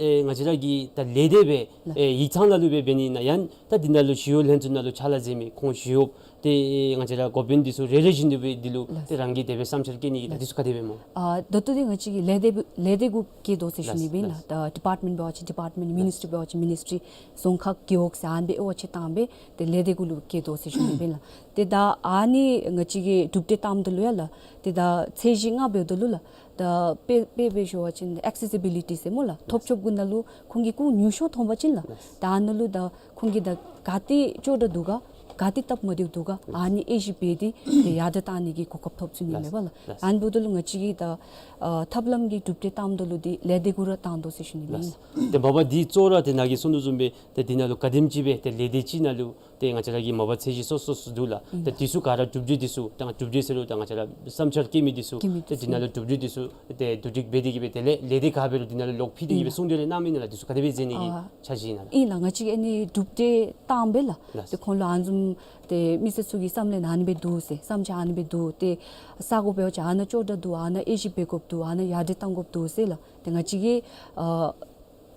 ཨེ་ང་བཅས་ར་གི་ད་ལས་སྡེ་སྦེ་ལགས། ཨེ་ཡིག་ཚང་ནང་ལུ་སྦེ་འབད་ནི་ཨིན་ན་ཡང་ད་འདི་ནང་ལུ་ཞི་གཡོག་ལྷན་ཚོགས་ནང་ལུ་ཕྱག་ལཱ་མཛད་མི་ཁོང་ཞི་གཡོགཔ་ཏེ་ང་བཅས་ར་འགོ་དཔོན་འདི་ཚུ་རེ་རེ་བཞིན་དུ་སྦེ་འདི་ལུ་ལགས། ཏེ་རང་གིས་དེ་སྦེ་བསམ་འཆར་བཀོད་ནི་གི་ད་ལགས། འདི་ཚུ་ག་དེ་སྦེ་སྨོ། ཨ་ད་ལྟོ་འདི་ང་བཅས་ཀྱི་ལས་སྡེ་ལས་སྡེ་གུ་བཀལ་དོ་ཟེར་ཞུ་ནི་སྦེ་ཨིན་ལགས། ལགས། ད་ཌི་པཱརཊ་མེནཊ་འབད་བ་ཅིན་ཌི་པཱརཊ་མེནཊ། ལགས། མི་ནིསི་ཊི་འབད་བ་ཅིན་མི་ནིསི་ཊི། རྫོང་ཁག་རྒེད་འོག་ཟེར་ཨ་ནི་སྦེ་དབྱེ་བ་ཕྱེ་བཏང་སྦེ་ཏེ་ལས་སྡེ་གུ་ལུ་བཀལ་དོ་ཟེར་ཞུ་ནི་སྦེ་ཨིན་ལགས། ཏེ་ད་ཨ་ནི་ང་བཅས་ཀྱིས་གྲུབ་འབྲས་བཏངམ་ད་ལུ་ཡང་ལགས། ཏེ་ད་ཚད་གཞི་ལྔ་འབདཝ་ད་ལུ་ལགས། ད་དཔེ་དཔེ་སྦེ་ཞུ་བ་ཅིན་ཨེག་སེ་སི་བི་ལི་ཊི་ཟེར་སྨོ་ལགས། ཐོབ་ཆོགཔ་གི་ནང་ལུ་ཁོང་གི་སྐུ་ཉུང་ཤོས་མཐོང་པ་ཅིན་ལགས། ལགས། ད་ཨ་ནཱ་ལུ་ད་ཁོང་གིས་ད་ག་ཏེ་ཅོག་འཐདཔ་འདུག་ག་ག་ཏེ་སྟབས་མ་བདེཝ་འདུག་ག་ཨ་ནི་དབྱེ་ཞིབ་འབད་དེ་ཏེ་ཡར་དྲག་བཏང་ནི་གི་གོ་སྐབས་ཐོབ་ཚུགས་ནི་ལགས། མས་པ་ལགས། ལགས། ཨ་ནི་འབདཝ་ད་ལུ་ང་བཅས་ཀྱིས་ད་ཨ་ཐབས་ལམ་གྱི་གྲུབ་འབྲས་བཏངམ་ད་ལུ་འདི་ལས་སྡེ་གུ་ར་བཏང་དོ་ཟེར་ཞུ་ནི་སྦེ་ཨིན་ལགས། ལགས། ཏེ་མ་པ་འདི་གཙོ་བོ་ར་ཏེ་ནཱ་གིས་གསུང་དོ་བཟུམ་སྦེ་ཏེ་འདི་ནང་ལུ་ག་དེམ་ཅིག་སྦེ་ཏེ་ལས་སྡེ་གཅིག་ནང་ལུ་ཏེ་ང་བཅས་ར་གི་མ་པ་ཚད་གཞི་སོ་སོ་སོ་འདུག་ལགས། ཨིན་ཏེ་ལགས། འདི་ཚུ་ག་ར་གྲུབ་འབྲས་འདི་ཚུ་ད་གྲུབ་འབྲས་ཟེར་རུང་ད་ང་བཅས་ར་བསམ་འཆར་བཀོད་མི་འདི་ཚུ་བཀོད་མི་ཏེ་འདི་ཚུ་འདི་ནང་ལུ་གྲུབ་འབྲས་འདི་ཚུ་ཏེ་བསྡུ་སྒྲིག་འབད་དེ་གིས་སྦེ་དེ་ལས་ལས་སྡེ་ཁག་འབད་རུང་འདི་ནང་ལུ་ལོག་ཕུལ་ཏེ་གིས་སྦེ་ཨིན་ལགས། གསུང་གྲོས་རེ་གནང་མི་ཨིན་ན་ལགས། འདི་ཚུ་ག་དེ་སྦེ་མཛད་ནི་གི་ཨ་འཆར་གཞི་ཨིན་ན་ལགས། ཨིན་ལགས། ང་བཅས་ཀྱིས་ཨ་ནི་གྲུབ་འབྲས་བཏང་སྦེ་ལགས། ལགས། ཏེ་ཁོང་ལུ་ཨ་ནི་བཟུམ་ཏེ་མི་སེར་ཚུ་གི་བསམ་ལན་ཨ་ནི་སྦེ་འདུག་ཟེར་བསམ་འཆར་ཨ་ནི་སྦེ་འདུག། ཏེ་ས་གོ་འབད་བ་ཅིན་ཨ་ནཱ་ཅོག་འཐདཔ་འདུག། ཨ་ནཱ་དབྱེ་ཞིབ་འབད་དགོཔ་འདུག། ཨ་ནཱ་ཡར་དྲག་བཏང་དགོཔ་འདུག་ཟེར་ལགས། ཏེ་ང་བཅས་ཀྱིས་ཨ་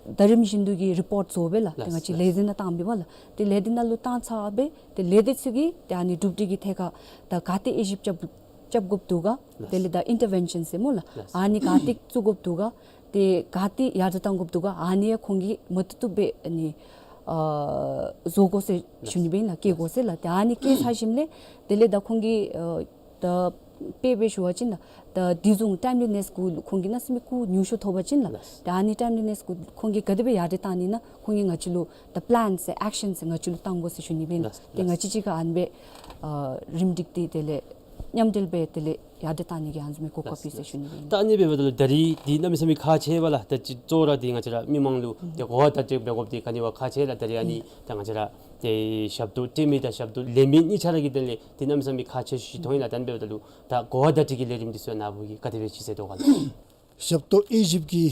ད་རིམ་བཞིན་དུ་གི་རི་པོཊ་བཟོ་སྦེ་ལགས། ཏེ་ལགས། ང་བཅས་ལགས། ལས་སྡེ་ནང་བཏང་སྦེ་པ་ལགས། ཏེ་ལས་སྡེ་ནང་ལུ་བཏང་ཚར་སྦེ་ཏེ་ལས་སྡེ་ཚུ་གིས་ཏེ་ཨ་ནི་གྲུབ་འབྲས་ཀྱི་ཐད་ཁར་ད་ག་ཏེ་དབྱེ་ཞིབ་རྐྱབ་རྐྱབ་དགོཔ་འདུག་ག། ལགས། དེ་ལས་ད་ཨིན་ཊར་བེན་ཤཱན་ཟེར་སྨོ་ལགས། ལགས། ཨ་ནི་ག་ཏེ་བཙུགས་དགོཔ་འདུག་ག། ཏེ་ག་ཏེ་ཡར་དྲག་བཏང་དགོཔ་འདུག་ག། ཨ་ནི་ཡང་ཁོང་གིས་མ་བཏུབ་བཏུབ་སྦེ་ཨ་ནི་ཨ་བཟོ་དགོ་ཟེར་ཞུ་ནི་སྦེ་ཨིན་ལགས། བཀལ་དགོ་ཟེར་ལགས། ཏེ་ཨ་ནི་བཀལ་ཚར་ཞིནམ་ལས་དེ་ལས་ད་ཁོང་གིས་ཨ་ད་དཔེ་སྦེ་ཞུ་བ་ཅིན་ད་དེ་བཟུམ་ཊའིམ་ལི་ནེསི་གུ་ཁོང་གིས་གནམ་མེད་ས་མེད་སྐུ་ཉུང་ཤོས་ཐོབ་པ་ཅིན་ལགས། ལགས། ད་ཨ་ནི་ཊའིམ་ལི་ནེསི་གུ་ཁོང་གིས་ག་དེ་སྦེ་ཡར་དྲག་བཏང་ནི་ཨིན་ན་ཁོང་གིས་ང་བཅས་ལུ་ད་པི་ལེན་ཟེར་ཨེག་ཤཱན་ཟེར་ང་བཅས་ལུ་བཏང་དགོ་ཟེར་ཞུ་ནི་སྦེ་ཨིན་ལགས། ལགས། ཏེ་ལགས། ང་བཅས་ཅིག་ཁར་ཨ་ནི་སྦེ་ཨ་རིམ་སྒྲིག་སྟེ་དེ་ལས་མཉམ་འབྲེལ་འབད་དེ་ལས་ཡར་དྲག་བཏང་ནི་གི་ཨ་ནི་བཟུམ་མའི་གོ་སྐབས་ལགས། ཡོད་ཟེར་ཞུ་ནི་སྦེ་ཨིན། ད་ཨ་ནི་འབདཝ་ད་ལུ་ད་རིས་འདི་གནམ་མེད་ས་མེད་ཁག་ཆེ་བས་ལགས། ད་ཅི་གཙོ་བོ་ར་འདི་ང་བཅས་ར་མི་མང་ལུ་ཏེ་གོ་བ་བརྡ་སྤྲོད་འབད་དགོཔ་འདི་ག་ནི་བ་ཁག་ཆེ་ལགས། ད་རིས་ཨ་ནི་ད་ང་བཅས་ར་ཏེ་ཞབས་ཏོག་སྤྲོད་མི་དང་ཞབས་ཏོག་ལེན་མི་གཉིས་ཆ་ར་གི་དོན་ལས་འདི་གནམ་མེད་ས་མེད་ཁག་ཆེ་ཤོས་ཅིག་མཐོང་ཡི་ལགས། ད་ཨ་ནི་འབདཝ་ད་ལུ་ད་གོ་བ་བརྡ་སྤྲོད་ཀྱི་ལས་རིམ་འདི་ཚུ་ནཱ་བུ་གིས་ག་དེ་སྦེ་ཅིག་མཛད་དོ་ག་ལགས། ཞབས་ཏོག་དབྱེ་ཞིབ་ཀྱི་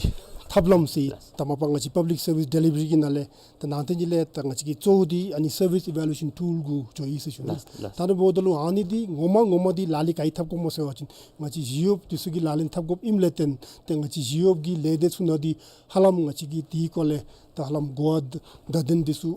ཐབས་ལམ་ཟེར་ལགས། ད་མ་པ་ང་བཅས་པབ་ལིཀ་སར་ཝིསི་ཌེ་ལི་བ་རི་གི་ནང་ལས་ད་ནང་རྟེན་གྱི་ལས་ད་ང་བཅས་ཀྱི་གཙོ་བོ་འདི་ཨ་ནི་སར་ཝིསི་ཨི་ཝེ་ལུ་ཨེ་ཤཱན་ཊུལ་གུ་འགྱོ་ཡི་ཟེར་ཞུ་ནི། ལགས། ལགས། ད་ཨ་ནི་འབདཝ་ད་ལུ་ཨ་ནི་འདི་ངོ་མ་ངོ་མ་འདི་ལག་ལེན་ག་གིས་འཐབ་དགོཔ་སྨོ་ཟེར་བ་ཅིན་ང་བཅས་ཞི་གཡོགཔ་འདི་ཚུ་གིས་ལག་ལེན་འཐབ་དགོཔ་ཨིནམ་ལས་བརྟེན་ཏེ་ང་བཅས་ཞི་གཡོགཔ་ཀྱི་ལས་སྡེ་ཚུ་ནང་འདི་ཧ་ལམ་ང་བཅས་ཀྱིས་འདི་སྐོར་ལས་ད་ཧ་ལམ་གོ་བ་བརྡ་བརྡ་དོན་འདི་ཚུ་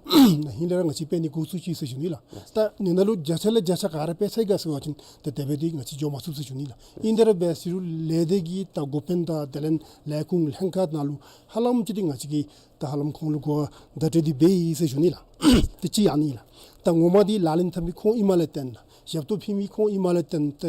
ཧིང་ལས་ར་ང་བཅས་འབད་ནི་འགོ་བཙུགས་ཅི་ཟེར་ཞུ་ནི་ལགས། ད་ཨ་ནི་ནང་ལུ་བརྒྱ་ཆ་ལས་བརྒྱ་ཆ་ག་ར་འབད་ཚར་ཡི་ག་ཟེར་བ་ཅིན་ད་དེ་སྦེ་འདི་ང་བཅས་འགྱོ་མ་ཚུགས་ཟེར་ཞུ་ནི་ལགས། ཨིན་ཏེ་ར་འབད་ཟེར་རུང་ལས་སྡེ་གི་ད་འགོ་དཔོན་དང་དེ་ལས་ལས་ཁུངས་ལྷན་ཁག་ནང་ལུ་ཧ་ལམ་ཅིག་འདི་ང་བཅས་ཀྱིས་ད་ཧ་ལམ་ཁོང་ལུ་གོ་བ་བརྡ་སྤྲོད་འདི་འབད་ཡི་ཟེར་ཞུ་ནི་ལགས། དེ་གཅིག་ཨ་ནི་ལགས། ད་ངོ་མ་འདི་ལག་ལེན་འཐབ་མི་ཁོང་ཨིནམ་ལས་བརྟེན་ལགས། ཞབས་ཏོག་ཕུལ་མི་ཁོང་ཨིནམ་ལས་བརྟེན་ཏེ་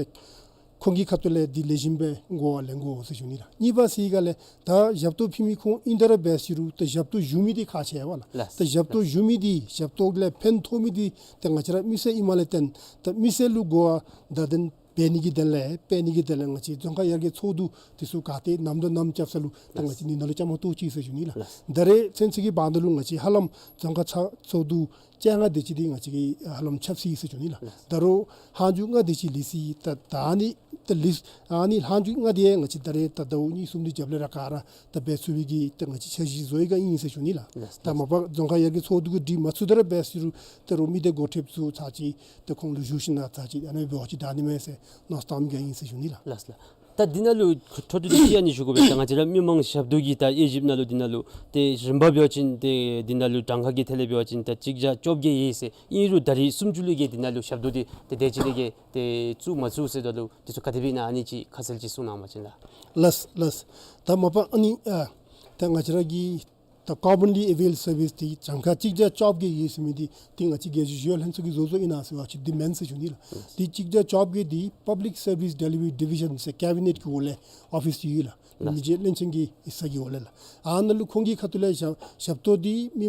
ཁོང་གི་ཁ་ཐུག་ལས་འདི་ལེགས་ཤོམ་སྦེ་གོ་བ་ལེན་དགོ་ཟེར་ཞུ་ནི་ལགས། གཉིས་པ་ཟེར་ག་ལས་ད་ཞབས་ཏོག་ཕུལ་མི་ཁོང་ཨིན་ཏེ་ར་འབད་ཟེར་རུང་ད་ཞབས་ཏོག་ཞུ་མི་འདི་ཁག་ཆེ་བས་ལགས། ལགས། ད་ཞབས་ཏོག་ཞུ་མི་འདི་ཞབས་ཏོག་ལས་ཕན་ཐོགས་མི་འདི་ད་ང་བཅས་ར་མི་སེར་ཨིནམ་ལས་བརྟེན་ད་མི་སེར་ལུ་གོ་བ་བརྡ་དོན་འབད་ནི་གི་དོན་ལས་སྤེལ་ནི་གི་དོན་ལས་ང་བཅས་རྫོང་ཁག་ཡར་རྒྱས་ཚོགས་འདུ་འདི་ཚུ་ག་ཏེ་ནམ་དང་ནམ་རྐྱབ་ས་ལུ་ད་ང་བཅས་འདི་ནང་ལུ་བཅའ་མར་གཏོགས་ཅི་ཟེར་ཞུ་ནི་ལགས། ལགས། ད་རེས་ཚུན་ཚོད་ཀྱི་བར་ན་ལུ་ང་བཅས་ཧ་ལམ་རྫོང་ཁག་ཚོགས་འདུ་བཅོ་ལྔ་དེ་ཅིག་འདི་ང་བཅས་ཀྱིས་ཧ་ལམ་རྐྱབ་ཅི་ཟེར་ཞུ་ནི་ལགས། ལགས། ད་རུང་ལྷག་འཇུག་ལྔ་དེ་ཅིག་ལུས་ཅི། ད་ད་ཨ་ནི་ད་ལུས་ཨ་ནི་ལྷག་འཇུག་ལྔ་དེ་ང་བཅས་ད་རེས་ད་ཟླཝ་གཉིས་གསུམ་འདི་རྒྱབ་ལས་ར་ག་ར་ད་འབད་ཚུགས་པའི་གི་ད་ང་བཅས་འཆར་གཞི་བཟོ་ཡི་ག་ཨིན་ཟེར་ཞུ་ནི་ལགས། ལགས། ད་མ་པ་རྫོང་ཁག་ཡར་རྒྱས་ཚོགས་འདུ་གིས་སྒྲིག་མ་ཚུགས་ཏེ་ར་འབད་ཟེར་རུང་ད་རུང་མི་སྡེ་འགོ་ཁྲིདཔ་ཚུ་ཚར་ཅིག་ད་ཁོང་ལུ་ཞུ་ཞིནམ་ལས་ཚར་ཅིག་ཨ་ནི་འབད་བ་ཅིན་ད་ཨ་ནི་མས་ཟེར་མནོ་བསམ་བཏང་གི་ཨིན་ཟེར་ཞུ་ནི་ལགས། ལགས་ལགས། ད་འདི་ནང་ལུ་འཕྲོ་མཐུད་དེ་ཅིག་ཨ་ནི་ཞུ་དགོ་པས། ད་ང་བཅས་ར་མི་མང་ཞབས་ཏོག་གི་ད་དབྱེ་ཞིབ་ནང་ལུ་འདི་ནང་ལུ་ཏེ་རིམ་པ་འབད་བ་ཅིན་ཏེ་འདི་ནང་ལུ་གྲངས་ཀ་གི་ཐད་ལས་འབད་བ་ཅིན་ད་གཅིག་བརྒྱ་བཅོ་བརྒྱད་ཡོད་ཟེར། ཨིན་རུང་ད་རིས་སུམ་ཅུ་ལས་བརྒལ་འདི་ནང་ལུ་ཞབས་ཏོག་འདི་ཏེ་དེ་ཅིག་ལས་བརྒལ་ཏེ་བཙུགས་མ་ཚུགས་ཟེརཝ་ད་ལུ་འདི་ཚུ་ག་དེ་སྦེ་ཨིན་ན་ཨ་ནི་ཅིག་ཁ་གསལ་ཅིག་གསུང་གནང་བ་ཅིན་ལགས། ལགས་ལགས། ད་མ་པ་ཨ་ནི་ཨ་ད་ང་བཅས་ར་གི་ ད་commonly availed service འདི་གྱངས་ཁ་གཅིག་བརྒྱ་བཅོ་བརྒྱད་ཡོད་ཟེར་མི་འདི་ཏེ་ང་བཅས་རྒྱལ་སྤྱི་གཞུང་ལྷན་ཚོགས་ཀྱིས་བཟོ་བཟོཝ་ཨིན་ན་ཟེར་བ་ཅིན་འདི་མེན་ཟེར་ཞུ་ནི་ལགས། ཏེ་གཅིག་བརྒྱ་བཅོ་བརྒྱད་འདི་Public Service Delivery Division ཟེར་cabinet གི་འོག་ལས་ཨོ་ཕིསི་འདི་ཡོད་ལགས། མི་རྗེ་བློན་ཆེན་གྱི་ཡིག་ཚང་གི་འོག་ལས་ལགས། ཨ་ནཱ་ལུ་ཁོང་གི་ཁ་ཐུག་ལས་ཞབས་ཞབས་ཏོག་འདི་མི་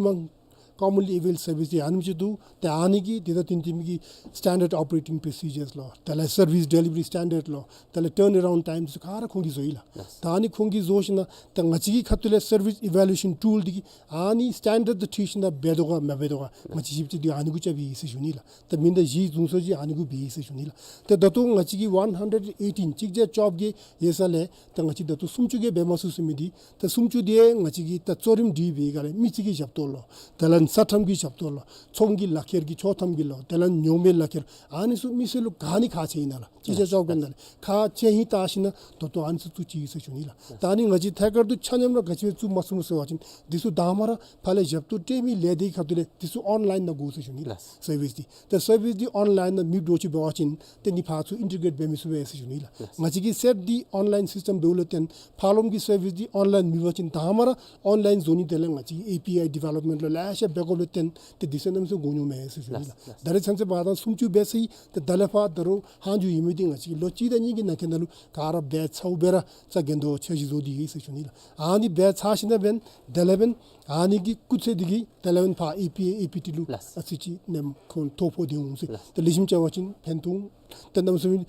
མང་commonly availed service འདི་ཨ་ནེམ་ཅིག་འདུག། ཏེ་ཨ་ནི་གི་དེ་དང་བསྟུན་ཏེ་མི་གི་standard operating procedures ལོ། དེ་ལས་service delivery standard ལོ། དེ་ལས་turnaround time ཚུ་ག་ར་ཁོང་གིས་བཟོ་ཡི་ལགས། ལགས། ད་ཨ་ནི་ཁོང་གིས་བཟོ་ཞིནམ་ལས་ད་ང་བཅས་ཀྱི་ཁ་ཐུག་ལས་service evaluation tool འདི་གིས་ཨ་ནི་standard དང་འཁྲིལ་ཞིནམ་ལས་འབད་དོ་ག་མ་འབད་དོ་ག་ང་བཅས་ཞིབ་དཔྱད་འདི་ཨ་ནི་གུ་རྐྱབ་ཨིན་ཟེར་ཞུ་ནི་ལགས། ད་མི་ད་གཞི་བཟུང་སོང་ཅིག་ཨ་ནི་གུ་འབད་ཨིན་ཟེར་ཞུ་ནི་ལགས། ཏེ་ད་ལྟོ་ང་བཅས་ཀྱི་one hundred eighteen གཅིག་བརྒྱ་བཅོ་བརྒྱད་ཡོད་ས་ལས་ད་ང་བཅས་ད་ལྟོ་སུམ་ཅུ་གིས་འབད་མ་ཚུགས་ཟེར་མི་འདི་ད་སུམ་ཅུ་འདི་ང་བཅས་ཀྱིས་ད་གཙོ་རིམ་སྒྲིག་པའི་སྒང་ལས་མི་རྩིས་ཀྱི་ཞབས་ཏོག་ལོ། དེ་ལས་ས་ཁྲམ་གྱི་ཞབས་ཏོག་ལོ། ཚོང་གི་ལག་ཁྱེར་གྱི་ཆོག་ཐམ་གྱི་ལོ། དེ་ལས་ཉོག་མེད་ལག་ཁྱེར། ཨ་ནི་ཚུ་མི་སེར་ལུ་ག་ནི་ཁག་ཆེ་ཨིན་ན་ལགས། གཅིག་བརྒྱ་བཅོ་བརྒྱད་ནང་ལས་ཁག་ཆེ་ཧིང་བལྟ་ཞིནམ་ལས་ད་ལྟོ་ཨ་ནི་ཚུ་བཙུགས་ཅི་ཟེར་ཞུ་ནི་ལགས། ད་ཨ་ནི་ང་བཅས་ཐད་ཀར་དུ་ཆ་མཉམ་ར་ག་ཅི་སྦེ་བཙུགས་མ་ཚུགས་ཟེར་བ་ཅིན་འདི་ཚུ་དང་པ་ར་ཕར་ལས་ཞབས་ཏོག་སྤྲོད་མི་ལས་སྡེ་ཁ་ཐུག་ལས་འདི་ཚུ་ཨོན་ལཱའིན་ནང་དགོ་ཟེར་ཞུ་ནི་ལགས། ལགས། སར་བིསི་འདི་ད་སར་བིསི་འདི་ཨོན་ལཱའིན་ནང་མེདཔ་འདྲཝ་ཅིག་འབད་བ་ཅིན་ཏེ་ཨ་ནི་ཕར་ཚུར་ཨིན་ཊི་གརེཊ་འབད་མི་ཚུགས་པས་ཟེར་ཞུ་ནི་ལགས། ལགས། ང་བཅས་ཀྱིས་སེབ་འདི་ཨོན་ལཱའིན་སིསི་ཊམ་འབདཝ་ལས་བརྟེན་ཕར་ལོགས་ཀྱི་སར་བིསི་འདི་ཨོན་ལཱའིན་མེད་པ་ཅིན་དང་པ་ར་ཨོན་ལཱའིན་བཟོ་ནི། དེ་ལས་ང་བཅས་ཀྱིས་ཨེ་པི་ཨའི་ཌི་ཝེ་ལོབ་མེནཊ་ལུ་ལེ་ཤ་འབད་དགོཔ་ལས་བརྟེན་ཏེ་འདི་ཚུ་གནམ་མེད་ས་མེད་མགྱོགས་ཉོག་མས་ཟེར་ཞུ་ནི་ལགས། ལགས། ད་རེས་ཚུན་ཚོད་འབད་ས་ཅིག་ཏེ་ད་ལས་ཕར་ད་རུང་ཧང་ཇུ་ཡོད་མི་འདི་ང་བཅས་ཀྱིས་ལོ་གཅིག་དང་གཉིས་ཀྱི་ནང་འཁོད་ནང་ལུ་ག་ར་འབད་ཚརཝ་སྦེ་ར་རྩ་འགེངས་དོ་འཆར་གཞི་བཟོ་སྟེ་ཡོད་ཟེར་ཞུ་ནི་ལགས། ཨ་ནི་འབད་ཚར་ཞིནམ་ལས་འབདན་དེ་ལས་འབདན་ཨ་ནི་གི་སྐུགས་ཚད་འདི་གིས་དེ་ལས་འབདན་ཕར་ཨེ་པི་ཨའི་ཨེ་པི་ཊི་ལུ་ལགས། ཨ་ཙི་ཅིག་ནེམ་ཁོང་ཐོ་ཕོག་སྟེ་འོང་ཟེར། ལགས། ཏེ་ལེགས་ཤོམ་འབད་བ་ཅིན་ཕན་ཐོགས། ཏེ་གནམ་མེད་ས་མེད་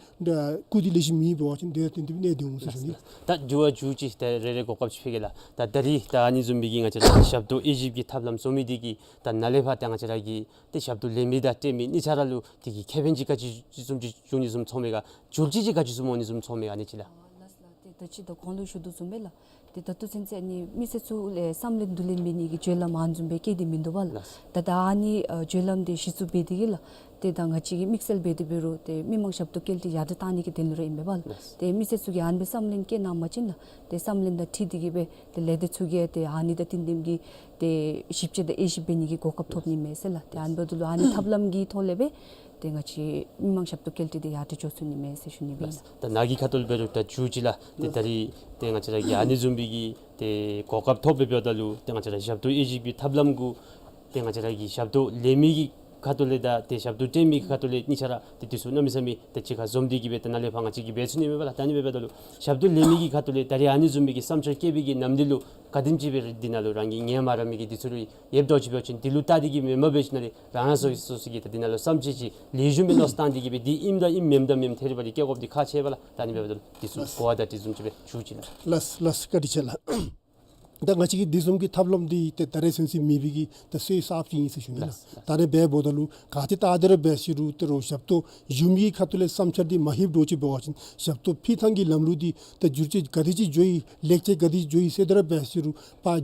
སྐུགས་ཏེ་ལེགས་ཤོམ་མེད་པ་ཅིན་དེ་ལས་བརྟེན་ཏེ་གནས་ཏེ་འོང་ཟེར་ཞུ་ནི། ལགས། ད་འགྱུར་བ་འགྱུར་ཅི། ད་རེ་རེ་གོ་སྐབས་ཅིག་ཕུལ་གེ་ལགས། ད་ད་རིས་ད་ཨ་ནི་བཟུམ་མའི་གི་ང་བཅས་ར་ཞབས་ཏོག་དབྱེ་ཞིབ་ཀྱི་ཐབས་ལམ་བཟོ་མི་འདི་གིས་ད་ནཱ་ལས་ཕར་ད་ང་བཅས་ར་གི་ཏེ་ཞབས་ཏོག་ལེན་མི་དང་སྤྲོད་མི་གཉིས་ཆ་ར་ལུ་དེ་གི་ཁེ་ཕན་ཅིག་ག་ཅི་བཟུམ་ཅིག་འབྱུང་ནི་བཟུམ་ཚོར་མས་ག། འགྱུར་བཅོས་ཅིག་ག་ཅི་བཟུམ་འོང་ནི་བཟུམ་ཚོར་མས་ག། ཨ་ནི་ཅིག་ལགས། ཨ་ལགས་ལགས། ཏེ་ད་ཅི་ད་གོང་ལུ་ཞུ་དོ་བཟུམ་སྦེ་ལགས། ཏེ་ད་ལྟོ་ཚུན་ཚོད་ཨ་ནི་མི་སེར་ཚུ་ལས་བསམ་བློ་བསྡུ་ལེན་འབད་ནི་གི་སྤྱོད་ལམ་ཨ་ནི་བཟུམ་སྦེ་བཀལ་ཏེ་མིན་འདུག་པ་ལགས། ལགས། ད་ད་ཨ་ནི་ཨ་སྤྱོད་ལམ་འདི་གཞི་བཙུགས་འབད་དེ་གིས་ལགས། ཏེ་ད་ང་བཅས་ཀྱིས་དམིགས་བསལ་འབད་དེ་འབད་རུང་ཏེ་མི་མང་ཞབས་ཏོག་བཀལ་ཏེ་ཡར་དྲགས་གཏང་ནི་གི་དོན་ལུ་ར་ཨིན་པས་པ་ལགས། ལགས། ཏེ་མི་སེར་ཚུ་གིས་ཨ་ནི་སྦེ་བསམ་བློ་བསྐྱེད་གནང་པ་ཅིན་ལགས། ཏེ་བསམ་བློ་དང་འཁྲིལ་ཏེ་གིས་སྦེ་ཏེ་ལས་སྡེ་ཚུ་གིས་ཏེ་ཨ་ནི་དང་བསྟུན་ཏེ་གིས་ཏེ་ཞིབ་དཔྱད་དང་དབྱེ་ཞིབ་འབད་ནི་གི་གོ་སྐབས་ཐོབ་ནི་མས་ཟེར་ལགས། ཏེ་ཨ་ནི་འབདཝ་ད་ལུ་ཨ་ནི་ཐབས་ལམ་གྱི་ཐོག་ལས་སྦེ་ཏེ་ང་བཅས་མི་མང་ཞབས་ཏོག་བཀལ་ཏེ་ཏེ་ཡར་དྲགས་འགྱོ་ཚུགས་ནི་མས་ཟེར་ཞུ་ནི་སྦེ་ཨིན། ད་ནཱ་གི་ཁ་ཐུག་ལས་འབད་རུང་ད་འགྱུར་ཅི་ལགས། ཏེ་ད་རིས་ཏེ་ང་བཅས་ར་གིས་ཨ་ནི་བཟུམ་མའི་གི་ཏེ་གོ་སྐབས་ཐོབ་སྦེ་འབདཝ་ད་ལུ་ཏེ་ང་བཅས་ར་ཞབས་ཏོག་དབྱེ་ཞིབ་ཀྱི་ཐབས་ལམ་གུ་ཏེ་ང་བཅས་ར་གི་ཞབས་ཏོག་ལེན་མི་གི་ཁ་ཐུག་ལས་དང་ཏེ་ཞབས་ཏོག་སྤྲོད་མི་གི་ཁ་ཐུག་ལས་གཉིས་ཆ་ར་ཏེ་འདི་ཚུ་གནམ་མེད་ས་མེད་ཏེ་གཅིག་ཁར་འཛོམས་ཏེ་གིས་སྦེ་ཏེ་ནཱ་ལས་ཕར་ང་བཅས་ཀྱིས་འབད་ཚུགས་ནི་མས་པ་ལགས། ད་ཨ་ནི་འབདཝ་ད་ལུ་ཞབས་ཏོག་ལེན་མི་གི་ཁ་ཐུག་ལས་ད་རིས་ཨ་ནི་བཟུམ་མའི་གི་བསམ་འཆར་བསྐྱེད་པའི་གི་ནམ་དུས་ལུ་ག་དེམ་ཅིག་སྦེ་ར་འདི་ནང་ལུ་རང་གི་ངོ་མ་ར་མི་གི་འདི་ཚུ་ར་ཡོདཔ་འདྲཝ་ཅིག་འབད་བ་ཅིན་འདི་ལུ་བལྟ་སྟེ་གིས་མེན་པར་འབད་ཞིནམ་ལས་རང་རང་སོ་སོ་སོ་གི་ད་འདི་ནང་ལུ་བསམ་འཆར་ཅིག་ལེགས་ཤོམ་སྦེ་མནོ་བསམ་བཏང་སྟེ་གིས་སྦེ་འདི་ཨིནམ་ད་ཨིནམ་མེནམ་ད་མེནམ་ཐད་རི་བ་རི་བཀལ་དགོཔ་འདི་ཁག་ཆེ་བས་ལགས། ད་ཨ་ནི་འབདཝ་ད་ལུ་འདི་ཚུ་གོ་བ་ད་འདི་བཟུམ་ཅིག་སྦེ་ཞུ་ཅི་ལགས། ལགས་ལགས། བཀའ་དྲིན་ཆེ་ལགས། ད་ང་བཅས་ཀྱིས་འདི་བཟུམ་གྱི་ཐབས་ལམ་འདི་ཏེ་ད་རེས་ཚུན་ཚོད་མེད་པའི་གི་ད་སོ་ཡི་གསརཔ་ཅིག་ཨིན་ཟེར་ཞུ་ནི་ལགས། ལགས། ད་རེས་འབདཝ་ད་ལུ་ག་ཏེ་ད་དེ་ར་འབད་ཟེར་རུང་ཏེ་རོགས་ཞབས་ཏོག་ཞུ་མི་གི་ཁ་ཐུག་ལས་བསམ་འཆར་འདི་མ་ལྷོདཔ་འདྲཝ་ཅིག་འབད་བ་ཅིན་ཞབས་ཏོག་ཕུལ་ཐངས་ཀྱི་ལམ་ལུགས་འདི་ད་བསྒྱུར་བཅོས་ག་དེ་ཅིག་འགྱོ་ཡི་ལེགས་བཅོས་ག་དེ་ཅིག་འགྱོ་ཡི་ཟེར་དེ་ར་འབད་ཟེར་རུང་ཕར་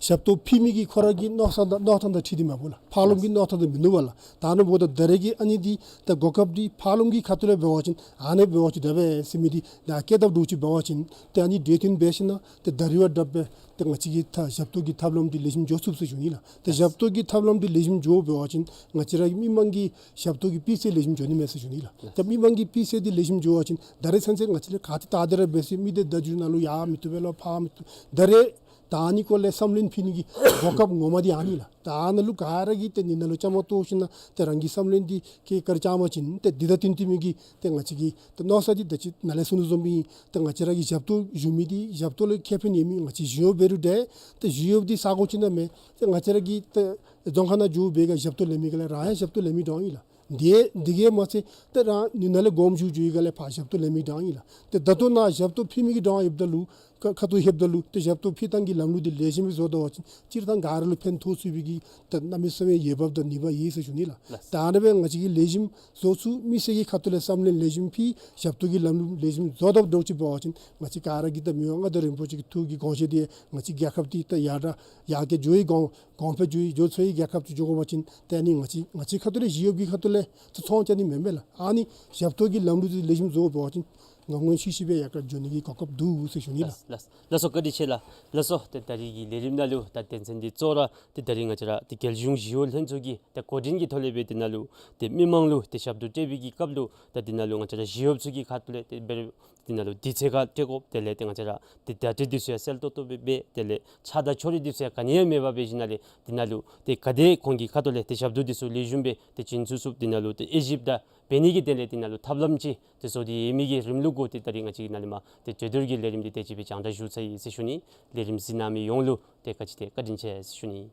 ཞབས་ཏོག་ཕུལ་མི་གི་ཁོ་ར་གི་མནོ་བསམ་དང་མནོ་ཐངས་དང་འཁྲིལ་ཏེ་མ་པ་ལགས། ཕར་ལོགས་ཀྱི་མནོ་ཐངས་དང་མིན་འདུག་པ་ལགས། ད་ཨ་ནི་འབདཝ་ད་ད་རེས་ཀྱི་ཨ་ནི་འདི་ད་གོ་སྐབས་འདི་ཕར་ལོགས་ཀྱི་ཁ་ཐུག་ལས་འབད་བ་ཅིན་ཨ་ནི་འབད་བ་ཅིན་དྲག་པས་ཟེར་མི་འདི་ད་བསྐྱེད་དགོཔ་འདྲཝ་ཅིག་འབད་བ་ཅིན་ཏེ་ཨ་ནི་འབྲེལ་མཐུད་འབད་ཞིནམ་ལས་ཏེ་ད་རིས་བ་དྲག་པས། ཏེ་ང་བཅས་ཀྱིས་ད་ཞབས་ཏོག་གི་ཐབས་ལམ་འདི་ལེགས་ཤོམ་འགྱོ་ཚུགས་ཟེར་ཞུ་ནི་ལགས། ཏེ་ཞབས་ཏོག་གི་ཐབས་ལམ་འདི་ལེགས་ཤོམ་འགྱོ་འབད་བ་ཅིན་ང་བཅས་ར་གི་མི་མང་གི་ཞབས་ཏོག་གི་སྤུས་ཚད་ལེགས་ཤོམ་འགྱོ་ནི་མས་ཟེར་ཞུ་ནི་ལགས། ཏེ་མི་མང་གི་སྤུས་ཚད་འདི་ལེགས་ཤོམ་འགྱོ་བ་ཅིན་ད་རེས་ཚུན་ཚོད་ང་བཅས་ར་ག་ཏེ་ད་དེ་ར་འབད་ཟེར་མི་འདི་ད་འགྱུར་ནང་ལུ་ཡར་མི་བཏུབ་པས་ལོ་ཕར་མི་བཏུབ། ད་རེས་ད་ཨ་ནི་སྐོར་ལས་བསམ་བློ་ཕུལ་ནི་གི་གོ་སྐབས་ངོ་མ་འདི་ཨ་ནི་ལགས། ད་ཨ་ནཱ་ལུ་ག་ར་གིས་ཏེ་འདི་ནང་ལུ་བཅའ་མར་གཏོགས་ཞིནམ་ལས་ཏེ་རང་གི་བསམ་བློ་འདི་བསྐྱལ་བཀའ་དྲིན་བསྐྱང་པ་ཅིན་ཏེ་འདི་དང་བསྟུན་ཏེ་མི་གི་ཏེ་ང་བཅས་ཀྱི་ཏེ་མནོ་བསམ་འདི་ད་ཅི་ནཱ་ལས་གསུངས་དོ་བཟུམ་སྦེ་ཏེ་ང་བཅས་ར་གི་ཞབས་ཏོག་ཞུ་མི་འདི་ཞབས་ཏོག་ལུ་ཁེ་ཕན་ཡོད་མི་ང་བཅས་ཞུ་ཡོདཔ་འབད་རུང་འདྲ། ཏེ་ཞུ་ཡོདཔ་འདི་ས་གོ་ཅིག་ནང་མེད། ཏེ་ང་བཅས་ར་གི་ཏེ་རྫོང་ཁག་ནང་འགྱོ་སྦེ་ག་ཞབས་ཏོག་ལེན་མི་ག་ལས་རང་ཡང་ཞབས་ཏོག་ལེན་མི་འདྲཝ་ཨིན་ལགས། འདི་འདི་གིས་མ་ཚད་ཏེ་རང་ནི་ནཱ་ལས་དགོངསམ་ཞུ་འགྱོ་ཡི་ག་ལས་ཕར་ཞབས་ཏོག་ལེན་མི་འདྲཝ་ཨིན་ལགས། ཏེ་ད་ལྟོ་ནཱ་ཞབས་ཏོག་ཕུལ་མི་གི་འདྲཝ་ཡོདཔ་ད་ལུ་ཁ་ཁ་ཐུག་ལྷོདཔ་ད་ལུ་ཏེ་ཞབས་ཏོག་ཕུལ་ཐངས་ཀྱི་ལམ་ལུགས་འདི་ལེགས་ཤོམ་སྦེ་བཟོ་ད་པ་ཅིན་སྤྱིར་བཏང་ག་ར་ལུ་ཕན་ཐོགས་ཚུགས་པའི་གི་ཏེ་གནམ་མེད་ས་མེད་འོས་འབབ་དང་ནུས་པ་ཡོད་ཟེར་ཞུ་ནི་ལགས། ལགས། ད་ཨ་ནི་སྦེ་ང་བཅས་ཀྱིས་ལེགས་ཤོམ་བཟོ་ཚུགས། མི་སེར་གྱི་ཁ་ཐུག་ལས་བསམ་བློ་ལེགས་ཤོམ་ཕུལ། ཞབས་ཏོག་གི་ལམ་ལུགས་ལེགས་ཤོམ་བཟོ་དཔ་འདྲཝ་ཅིག་འབད་བ་ཅིན་ང་བཅས་ག་ར་གིས་ད་མི་དབང་མངའ་བདག་རིན་པོ་ཆེ་གི་ཐུགས་ཀྱི་དགོངས་བཞེད་འདི་ང་བཅས་རྒྱལ་ཁབ་འདི་ད་ཡར་དྲགས་ཡར་རྒྱས་འགྱོ་བའི་གོང་གོང་འཕེལ་འགྱོ་བའི་འགྱོ་ཚུགས་པའི་རྒྱལ་ཁབ་ཅིག་འགྱོ་དགོ་པ་ཅིན་ཏེ་ཨ་ནི་ང་བཅས་ང་བཅས་ཁ་ཐུག་ལས་ཞུ་ཡོདཔ་གི་ཁ་ཐུག་ལས་ཚུར་ཚོང་རྐྱབ་ནི་མེན་མས་ལགས། ཨ་ནི་ཞབས་ཏོག་གི་ལམ་ལུགས་འདི་ལེགས་ཤོམ་བཟོ་འབད་བ་ཅིན་ ང་ངོ་ཤེས་ཤེསཔ་སྦེ་ཡར་ཁར་འགྱོ་ནི་གི་གོ་སྐབས་འདུག་ཟེར་ཞུ་ནི་ལགས། ལགས་ལགས་སོ། བཀའ་དྲིན་ཆེ་ལགས། ལགས་སོ། ཏེ་ད་རིས་ཀྱི་ལས་རིམ་ནང་ལུ་ད་དོན་ཚན་འདི་གཙོ་བོ་ར་ཏེ་ད་རིས་ང་བཅས་ར་ཏེ་རྒྱལ་གཞུང་ཞི་གཡོག་ལྷན་ཚོགས་ཀྱི་ད་འགོ་འདྲེན་གྱི་ཐོག་ལས་སྦེ་དེ་ནང་ལུ་ཏེ་མི་མང་ལུ་ཏེ་ཞབས་ཏོག་སྤྲོད་པའི་གི་སྐབས་ལུ་ད་དེ་ནང་ལུ་ང་བཅས་ར་ཞི་གཡོགཔ་ཚུ་གི་ཁ་ཐུག་ལས་ཏེ་འབད་རུང་དེ་ནང་ལུ་དུས་ཚོད་ཁར་སྤྲོད་དགོཔ་དེ་ལས་ཏེ་ང་བཅས་ར་ཏེ་བརྡ་སྤྲོད་འདི་ཚུ་ཡང་གསལ་ཏོག་ཏོ་སྦེ་འབད། དེ་ལས་ཆགས་སྡང་ཕྱོགས་རིས་འདི་ཚུ་ཡང་ག་ནི་ཡང་མེད་པར་འབད་ཞིནམ་ལས་དེ་ནང་ལུ་ཏེ་ག་དེ་ཁོང་གི་ཁ་ཐུག་ལས་ཏེ་ཞབས་ཏོག་འདི་ཚུ་ལེགས་ཤོམ་སྦེ་ཏེ་བྱིན་ཚུགས་ཚུགསཔ་དེ་ནང་ལུ་ཏེ་དབྱེ་ཞིབ་དང་འབད་ནི་གི་དོན་ལས་དེ་ནང་ལུ་ཐབས་ལམ་ཅིག་ཏེ་བཟོ་སྟེ་ཡོད་མི་གི་རིམ་ལུགས་གུ་ཏེ་ད་རིས་ང་བཅས་ཀྱིས་ནཱ་ལས་མར་ཏེ་གྲོས་བསྡུར་གྱི་ལས་རིམ་འདི་དེ་ཅིག་སྦེ་རྒྱང་བསྒྲགས་ཞུ་ཚར་ཡི་ཟེར་ཞུ་ནི། ལས་རིམ་གཟིགས་གནང་མི་ཡོངས་ལུ་ཏེ་བཀའ་དྲིན་ཆེ་ཟེར་ཞུ་ནི།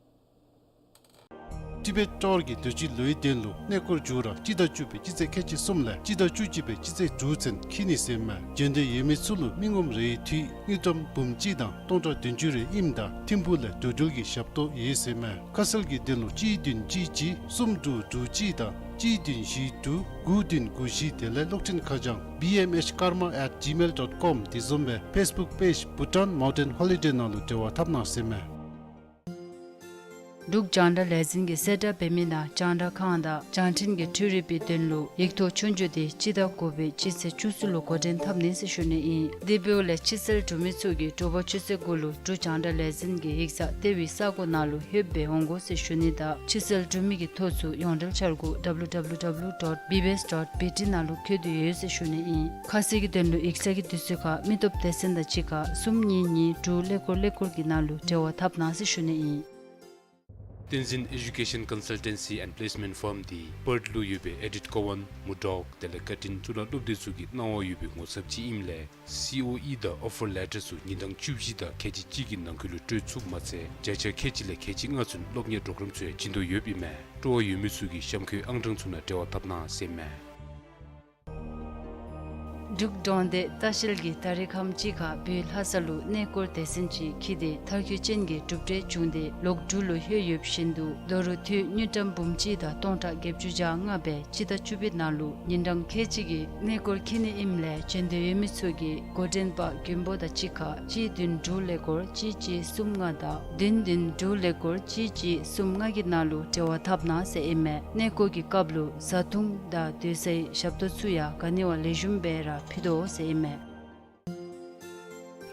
ཊི་བེཊ་ཊོར་གྱི་དུས་ཅི་ལོའི་དོན་ལུ་གནས་སྐོར་མཇུག་ར་སྤྱི་ཟླ་བཅུ་པའི་སྤྱི་ཚེས་ཁལ་གཅིག་གསུམ་ལས་སྤྱི་ཟླ་བཅུ་གཅིག་པའི་སྤྱི་ཚེས་དྲུག་ཚུན་འཁེལ་ནི་ཟེར་མས། འབྱོན་འདོད་ཡོད་མི་ཚུ་ལུ་མི་ངོམ་རེའི་འཐུས་དངུལ་ཀྲམ་འབུམ་གཅིག་དང་སྟོང་ཕྲག་བདུན་ཅུ་རེ་ཨིནམ་ད་ཐིམ་ཕུག་ལས་འགྲོ་འགྲུལ་གྱི་ཞབས་ཏོག་ཡོད་ཟེར་མས། ཁ་གསལ་གྱི་དོན་ལུ་གཅིག་བདུན་གཅིག་གཅིག་གསུམ་དྲུག་དྲུག་གཅིག་དང་གཅིག་བདུན་བཞི་དྲུག་དགུ་བདུན་དགུ་བཞི་དེ་ལས་གློག་འཕྲིན་ཁ་བྱང་བི་ཨེམ་ཨེཆ་ཀརྨ་ཨེཊ་ཇི་མེལ་ཌོཊ་ཀོམ་དེ་བཟུམ་སྦེ་ཕེསི་བུཀ་པེཇ་བྷུ་ཊཱན་མའུན་ཊེན་ཧོ་ལི་ཌེ་ནང་ལུ་འབྲེལ་བ་འཐབ་གནང་ཟེར་མས། འབྲུག་རྒྱང་བསྒྲགས་ལས་འཛིན་གྱིས་གསལ་བསྒྲགས་འབད་མི་ནང་རྒྱང་བསྒྲགས་ཁང་དང་རྒྱང་འཕྲིན་གྱི་འཕྲུལ་རིག་པའི་དོན་ལུ་ཡིག་ཐོག་ཆོས་རྒྱུགས་དེ་སྤྱི་ཟླ་དགུ་པའི་སྤྱི་ཚེས་བཅུ་གསུམ་ལུ་འགོ་འདྲེན་འཐབ་ནི་ཟེར་ཞུ་ནི་ཨིན། དེ་འབདཝ་ལས་ཕྱི་གསལ་འབྲུག་མི་ཚུ་གིས་དྲོ་པ་ཆུ་ཚོད་དགུ་ལུ་འབྲུག་རྒྱང་བསྒྲགས་ལས་འཛིན་གྱི་ཡིག་ཚང་ལྟེ་བའི་ས་སྒོ་ནང་ལུ་ལྷོདཔ་སྦེ་འོང་དགོ་ཟེར་ཞུ་ནི་དང་ཕྱི་གསལ་འབྲུག་མི་གི་ཐོ་ཚུ་ཡོངས་འབྲེལ་འཆར་སྒོ་ཌབ་ལུ་ཌབ་ལུ་ཌབ་ལུ་ཌོཊ་བི་བི་ཨེསི་ཌོཊ་བི་ཊི་ནང་ལུ་བཀོད་དེ་ཡོད་ཟེར་ཞུ་ནི་ཨིན། ཁ་གསལ་གྱི་དོན་ལུ་ཡིག་ཚང་གི་དུས་ཚོད་ཁར་མི་སྟོབས་སྡེ་ཚན་དང་གཅིག་ཁར་གསུམ་གཉིས་གཉིས་དྲུག་ཀླད་ཀོར་ཀླད་ཀོར་གྱི་ནང་ལུ་འབྲེལ་བ་འཐབ་གནང་ཟེར་ཞུ་ནི་ཨིན། བསྟན་འཛིན་ཨེ་ཌུ་ཀེ་ཤཱན་ཀོན་སཱལ་ཊེན་སི་ཨེནཌ་པི་ལེསི་མེནཊ་ཕརམ་འདི་པརཐ་ལུ་ཡོད་པའི་ཨེ་ཌིཊ་ཀོ་ཝཱན་མུར་ཌོག་དེ་ལས་ཀར་ཊིན་གཙུག་ལག་སློབ་སྡེ་ཚུ་གི་གནང་བ་ཡོད་པའི་ངོ་ཚབ་ཅིག་ཨིནམ་ལས་སི་ཨོ་ཨི་དང་ཨོ་ཕར་ལེ་ཊར་ཚུ་ཉིན་གྲངས་བཅུ་བཞི་དང་ཁལ་གཅིག་གཅིག་གི་ནང་འཁོད་ལུ་སྤྲོད་ཚུགསཔ་མ་ཚད་བརྒྱ་ཆ་ཁལ་གཅིག་ལས་ཁལ་གཅིག་ལྔ་ཚུན་སློབ་གཉེར་པོརོ་གརམ་ཚུ་ཡང་བྱིན་དོ་ཡོདཔ་ཨིན་མས། སྤྲོ་བ་ཡོད་མི་ཚུ་གིས་གཤམ་འཁོད་ཨང་གྲངས་ཚུ་ནང་འབྲེལ་བ་འཐབ་གནང་ཟེར་མས། འབྲུག་གྲོང་སྡེ་ལྟ་བཤལ་གྱིས་ད་རིས་ཁམས་ཅིག་ཁར་བོད་ལྷ་ས་ལུ་གནས་སྐོར་སྡེ་ཚན་ཅིག་འཁྱིད་དེ་མཐར་འཁྱོལ་ཅན་གྱི་གྲུབ་འབྲས་བྱུང་སྟེ་ལོག་འབྲུག་ལུ་ལྷོད་ཡོདཔ་བཞིན་དུ་ད་རུང་འཐུས་དངུལ་ཀྲམ་འབུམ་གཅིག་དང་སྟོང་ཕྲག་བརྒྱད་ཅུ་གྱ་ལྔ་སྦེ་སྤྱི་ཟླ་བཅུ་པའི་ནང་ལུ་ཉིན་གྲངས་ཁལ་གཅིག་གི་གནས་སྐོར་འཁྱིད་ནི་ཨིནམ་ལས་འབྱོན་འདོད་ཡོད་མི་ཚུ་གིས་འགོ་འདྲེན་པ་མགོན་པོ་དང་གཅིག་ཁར་གཅིག་བདུན་དྲུག་ཀླད་ཀོར་གཅིག་གཅིག་གསུམ་ལྔ་དང་བདུན་བདུན་དྲུག་ཀླད་ཀོར་གཅིག་གཅིག་གསུམ་ལྔ་གི་ནང་ལུ་འབྲེལ་བ་འཐབ་གནང་ཟེར་ཨིན་མས། གནས་སྐོར་གྱི་སྐབས་ལུ་བཟའ་འཐུང་དང་སྡོད་སའི་ཞབས་ཏོག་ཚུ་ཡང་ག་ནི་བ་ལེགས་ཤོམ་སྦེ་ར་ཕུལ་དོ་ཟེར་ཨིན་མས།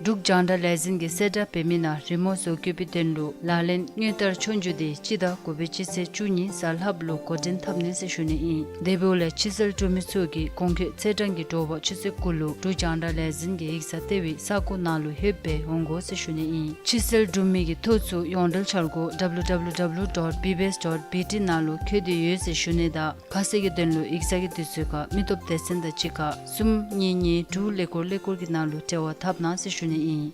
འབྲུག་རྒྱང་བསྒྲགས་ལས་འཛིན་གྱིས་གསལ་བསྒྲགས་འབད་མི་ནང་རི་མོ་བཟོ་བཀོད་པའི་དོན་ལུ་ལག་ལེན་དངུལ་ལྟར་ཆོས་རྒྱུགས་དེ་སྤྱི་ཟླ་དགུ་པའི་སྤྱི་ཚེས་བཅུ་གཉིས་གཟའ་ལྷགཔ་ལུ་འགོ་འདྲེན་འཐབ་ནི་ཟེར་ཞུ་ནི་ཨིན། དེ་འབདཝ་ལས་ཕྱི་གསལ་འབྲུག་མི་ཚུ་གིས་གོང་འཁོད་ཚེས་གྲངས་ཀྱི་དྲོ་པ་ཆུ་ཚོད་དགུ་ལུ་འབྲུག་རྒྱང་བསྒྲགས་ལས་འཛིན་གྱི་ཡིག་ཚང་ལྟེ་བའི་ས་སྒོ་ནང་ལུ་ལྷོདཔ་སྦེ་འོང་དགོ་ཟེར་ཞུ་ནི་ཨིན། ཕྱི་གསལ་འབྲུག་མི་གི་ཐོ་ཚུ་ཡོངས་འབྲེལ་འཆར་སྒོ་ཌབ་ལུ་ཌབ་ལུ་ཌབ་ལུ་ཌོཊ་བི་བི་ཨེསི་ཌོཊ་བི་ཊི་ནང་ལུ་བཀོད་དེ་ཡོད་ཟེར་ཞུ་ནི་དང་ཁ་གསལ་གྱི་དོན་ལུ་ཡིག་ཚང་གི་དུས་ཚོད་ཁར་མི་སྟོབས་སྡེ་ཚན་དང་གཅིག་ཁར་གསུམ་གཉིས་གཉིས་དྲུག་ཀླད་ཀོར་ཀླད་ཀོར་གྱི་ནང་ལུ་འབྲེལ་བ་འཐབ་གནང་ཟེར་ཞུ་ནི་ཨིན།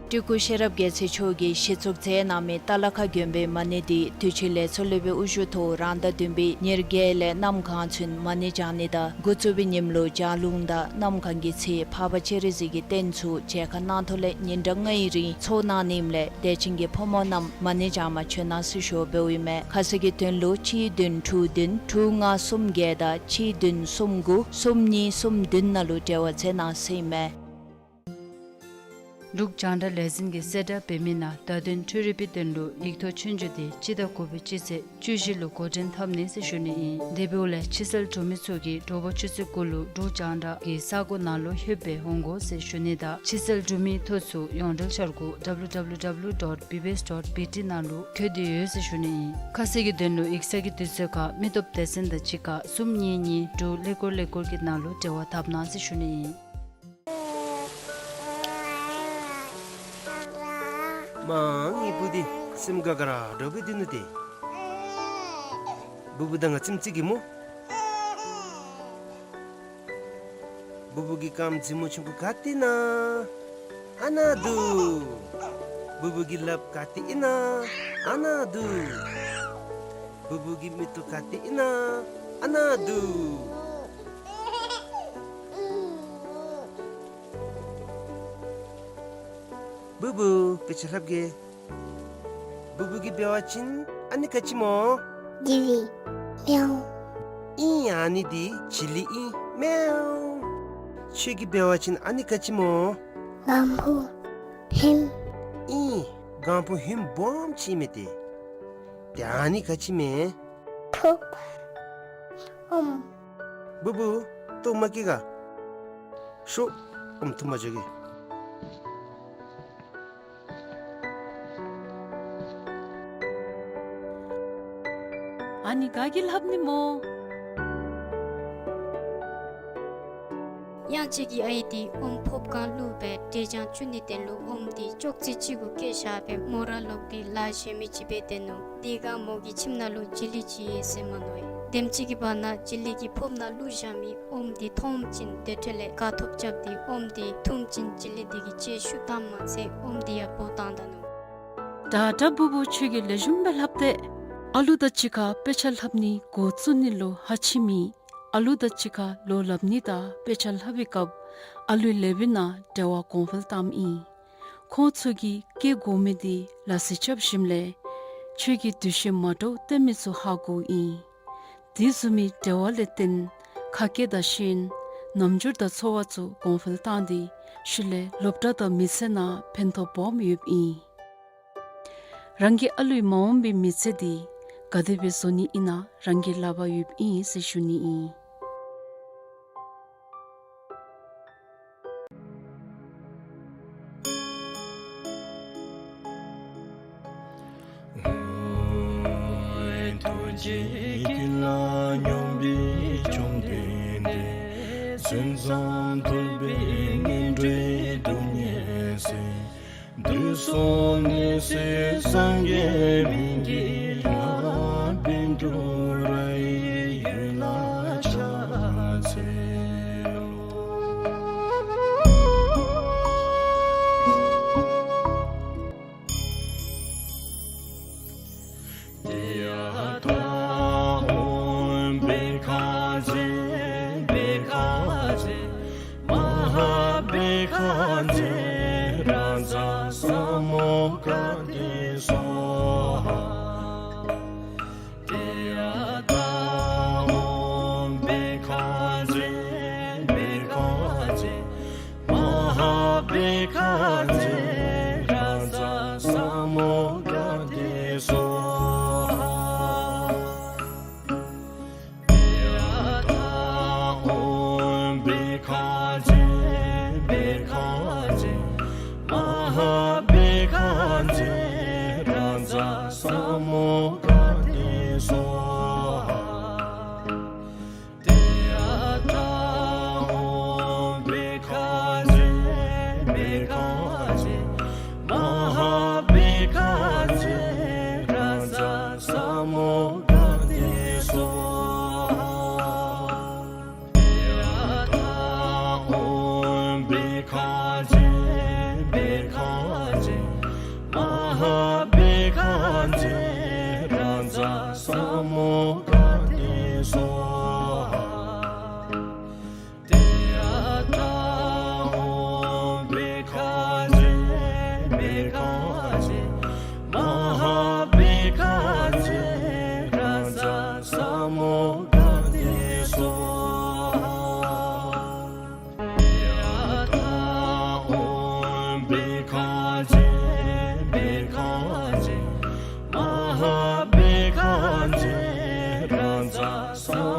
སྤྲུལ་སྐུ་ཤེས་རབ་རྒྱལ་མཚན་མཆོག་གིས་གཞི་བཙུགས་མཛད་གནང་མི་རྟ་ལ་ཁ་དགོན་པའི་མ་ཎི་འདི་དུས་ཅི་ལས་མཚོ་ལྷོ་བའི་དབུ་བཞུགས་ཐོག་རང་ཟླ་བདུན་པའི་ཉེར་བརྒྱད་ལས་གནམ་གང་ཚུན་མ་ཎི་བགྱང་ནི་དང་འགོ་བཙུགས་པའི་ཉིནམ་ལུ་ལྗགས་ལུང་དང་གནམ་གང་གི་ཚེ་འཕགས་པ་སྤྱན་རས་གཟིགས་ཀྱི་རྟེན་ཚུ་མཇལ་ཁ་གནང་ཐོག་ལས་ཉིན་གྲངས་ལྔའི་རིང་ཚོགས་གནང་ནི་ཨིནམ་ལས་དད་ཅན་གྱི་ཕོ་མོ་རྣམས་མ་ཎི་བགྱང་མ་བྱོན་གནང་ཟེར་ཞུ་འབདཝ་ཨིན་མས། ཁ་གསལ་གྱི་དོན་ལུ་གཅིག་བདུན་དྲུག་བདུན་དྲུག་ལྔ་གསུམ་བརྒྱད་དང་གཅིག་བདུན་གསུམ་དགུ་གསུམ་གཉིས་གསུམ་བདུན་ནང་ལུ་འབྲེལ་བ་མཛད་གནང་ཟེར་ཨིན་མས། འབྲུག་རྒྱང་བསྒྲགས་ལས་འཛིན་གྱིས་གསལ་བསྒྲགས་འབད་མི་ནང་བརྡ་དོན་འཕྲུལ་རིག་པའི་དོན་ལུ་ཡིག་ཐོག་ཆོས་རྒྱུགས་དེ་སྤྱི་ཟླ་དགུ་པའི་སྤྱི་ཚེས་བཅུ་བཞི་ལུ་འགོ་འདྲེན་འཐབ་ནི་ཟེར་ཞུ་ནི་ཨིན། དེ་འབདཝ་ལས་ཕྱི་གསལ་འབྲུག་མི་ཚུ་གིས་དྲོ་པ་ཆུ་ཚོད་དགུ་ལུ་འབྲུག་རྒྱང་བསྒྲགས་ཀྱི་ས་སྒོ་ནང་ལུ་ལྷོདཔ་སྦེ་འོང་དགོ་ཟེར་ཞུ་ནི་དང་ཕྱི་གསལ་འབྲུག་མིའི་ཐོ་ཚུ་ཡོངས་འབྲེལ་འཆར་སྒོ་ཌབ་ལུ་ཌབ་ལུ་ཌབ་ལུ་ཌོཊ་བི་བི་ཨེསི་ཌོཊ་བི་ཊི་ནང་ལུ་བཀོད་དེ་ཡོད་ཟེར་ཞུ་ནི་ཨིན། ཁ་གསལ་གྱི་དོན་ལུ་ཡིག་ཚང་གི་དུས་ཚོད་ཁར་མི་སྟོབས་སྡེ་ཚན་དང་གཅིག་ཁར་གསུམ་གཉིས་གཉིས་དྲུག་ཀླད་ཀོར་ཀླད་ཀོར་གྱི་ནང་ལུ་འབྲེལ་བ་འཐབ་གནང་ཟེར་ཞུ་ནི་ཨིན། མ་ངེའི་བུ་འདི་སེམས་དགའ་དགའ་ར་འདྲོག་པའི་འདུག་ནོ་ཏེ། བུ་བུ་དང་ང་ཙམ་ཅིག་གིས་སྨོ། བུ་བུ་གི་རྐངམ་མཛེས་མོ་ཆུང་ཀུ་ག་ཏེ་ཨིན་ན། ཨ་ན་འདུག། བུ་བུ་གི་ལགཔ་ག་ཏེ་ཨིན་ན། ཨ་ན་འདུག། བུ་བུ་གི་མིག་ཏོ་ག་ཏེ་ཨིན་ན། ཨ་ན་འདུག། བུ་བུ་དཔེ་ཆ་ལྷབ་གེ། བུ་བུ་གི་འབད་བ་ཅིན་ཨ་ནི་ག་ཅི་སྨོ། ཇི་ལི། མེའོ། ཨིན། ཨ་ནི་འདི་ཇི་ལི་ཨིན། མེའོ། ཁྱོད་ཀྱི་འབད་བ་ཅིན་ཨ་ནི་ག་ཅི་སྨོ། སྒང་བུ། ཧིམ། ཨིན། སྒང་བུ་ཧིམ་སྦོམ་ཅིག་མས་ཏེ། ཏེ་ཨ་ནི་ག་ཅི་མས། ཕུགཔ། ཨོམ། བུ་བུ་ལྟོཝ་མ་བཀྱེས་ག། ཤོག། ཨོམ་འཐུང་པར་བྱེད་གེ། ཨ་ནི་ག་གིས་ལྷབ་ནི་སྨོ། གཡང་ཆེན་གྱི་ཨའི་འདི་ཨོམ་ཕོརཔ་གང་བླུགས་སྦེ་འབྲས་ཆང་བཅུག་ནི་དེ་ལུ་ཨོམ་འདི་ཅོག་ཙེ་གཅིག་གུ་བཀལ་བཞག་སྦེ་མོ་ར་ལོག་སྟེ་ལཱ་གཞན་མི་ཅིག་འབད་དེ་ནུག། དེ་སྒང་མོ་གི་ཁྱིམ་ནང་ལུ་བྱི་ལི་ཅིག་ཡོད་ཟེར་མ་མནོ་བས། དེམ་ཅིག་གི་བར་ན་བྱི་ལི་གིས་ཕོརཔ་ནང་བླུགས་བཞག་མི་ཨོམ་འདི་མཐོངམ་ཅིག་དེ་འཕྲོ་ལས་དགའ་ཐོབ་རྐྱབ་སྟེ་ཨོམ་འདི་འཐུངམ་ཅིག་བྱི་ལི་འདི་གིས་ལྕེ་བཤུ་བཏངམ་མ་ཚད་ཨོམ་འདི་ཡང་བོ་བཏང་ད་ནུག། ད་ད་བུ་བུ་ཁྱོད་ཀྱིས་ལེགས་ཤོམ་སྦེ་ལྷབ་སྟེ། ཨ་ལུ་དང་གཅིག་ཁར་དཔེ་ཆ་ལྷབ་ནི་འགོ་བཙུགས་ནི་ལུ་ཧ་ཅིག་མེད། ཨ་ལུ་དང་གཅིག་ཁར་ལོ་ལྷབ་ནི་དང་དཔེ་ཆ་ལྷབ་པའི་སྐབས་ཨ་ལུའི་ལེའུ་ནང་འབྲེལ་བ་གོང་འཕེལ་བཏངམ་ཨིན། ཁོང་ཚུ་གིས་སྐྱེ་དགོ་མི་འདི་ལ་རྩིས་རྐྱབ་ཞིནམ་ལས་ཁྱོད་ཀྱིས་འདུ་ཤེས་མ་འདྲཝ་སྟོན་མི་ཚུ་ཧ་གོཝ་ཨིན། དེ་བཟུམ་མའི་འབྲེལ་བ་ལས་བརྟེན་ཁ་སྐད་དང་ཤེས་ཡོན་རྣམ་འགྱུར་དང་འཚོ་བ་ཚུ་གོང་འཕེལ་བཏང་སྟེ་ཤུལ་ལས་སློབ་གྲྭ་དང་མི་ཚེ་ནང་ཕན་ཐོགས་སྦོམ་ཡོདཔ་ཨིན། རང་གི་ཨ་ལུའི་མ་འོངས་པའི་མི་ཚེ་འདི་ག་དེ་སྦེ་བཟོ་ནི་ཨིན་ན་རང་གི་ལག་པར་ཡོདཔ་ཨིན་ཟེར་ཞུ་ནི་ཨིན། ཐུགས་རྗེ་ཀུན་ལ་སྙོམས་པའི་བཅོམ་ལྡན་འདས། མཚན་ཙམ་ཐོས་པས་ངན་འགྲོའི་སྡུག་བསྔལ་སེལ། དུག་གསུམ་ནད་སེལ་སངས་རྒྱས་སྨན་གྱི་བླ། བཻ་ཌཱུརྱ་ཡི་འོད་ལ་ཕྱག་འཚལ་ལོ། ཏདྱ་ཐཱ། ཨོཾ་བྷཻ་ཥ་ཛྱེ་བྷཻ་ཥ་ཛྱེ་མ་ཧཱ་བྷཻ་ཥ་ཛྱེ་རཱ་ཛ་ས་མུདྒ་ཏེ་སྭཱ་ཧཱ། ཏདྱ་ཐཱ། ཨོཾ་བྷཻ་ཥ་ཛྱེ་བྷཻ་ཥ་ཛྱེ་མ་ཧཱ་བྷཻ་ཥ་ཛྱེ་རཱ་ཛ་ས་མུདྒ་ཏེ་སྭཱ་ཧཱ། ཏདྱ་ཐཱ། ཨོཾ་བྷཻ་ཥ་ཛྱེ་བྷཻ་ཥ་ཛྱེ་མ་ཧཱ་བྷཻ་ཥ་ཛྱེ་རཱ་ཛ་ས་མུདྒ་ཏེ་སྭཱ་ཧཱ། ཏདྱ་ཐཱ། ཨོཾ་བྷཻ་ཥ་ཛྱེ་བྷཻ་ཥ་ཛྱེ་མ་ཧཱ་བྷཻ་ཥ་ཛྱེ་རཱ་ཛ་ས་མུདྒ་ཏེ་སྭཱ་ཧཱ། ཏདྱ་ཐཱ། ཨོཾ་བྷཻ་ཥ་ཛྱེ་བྷཻ་ཥ་ཛྱེ་མ་ཧཱ་བྷཻ་ཥ་ཛྱེ་རཱ་ཛ་ས་མུདྒ་ཏེ་སྭཱ་ཧཱ། ཏདྱ་ཐཱ། ཨོཾ་བྷཻ་ཥ་ཛྱེ་བྷཻ་ཥ་ཛྱེ་མ་ཧཱ་བྷཻ་ཥ་ཛྱེ་རཱ་ཛ་ས་མུདྒ་ཏེ་སྭཱ་ཧཱ། ཏདྱ་ཐཱ། ཨོཾ་བྷཻ་ཥ་ཛྱེ་བྷཻ་ཥ་ཛྱེ་མ་ཧཱ་བྷཻ་ཥ་ཛྱེ་རཱ་ཛ་ས་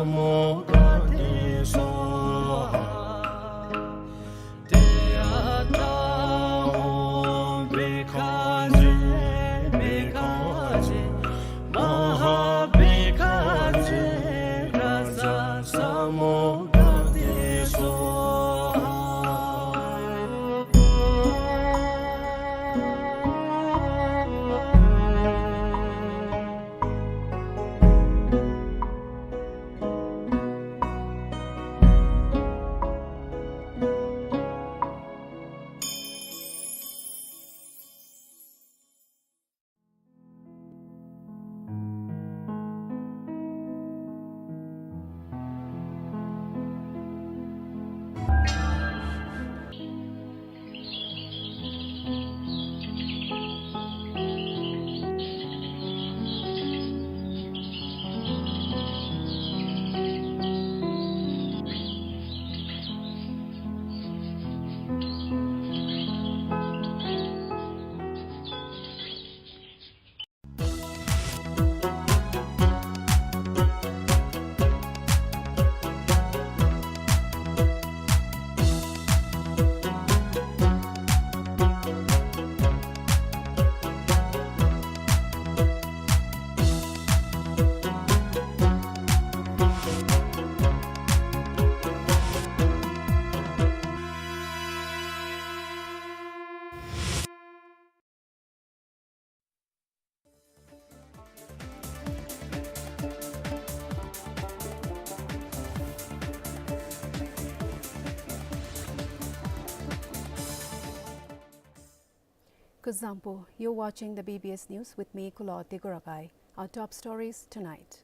Zampo, you're watching the B B S News with me, Kulo Degoragai. Our top stories tonight.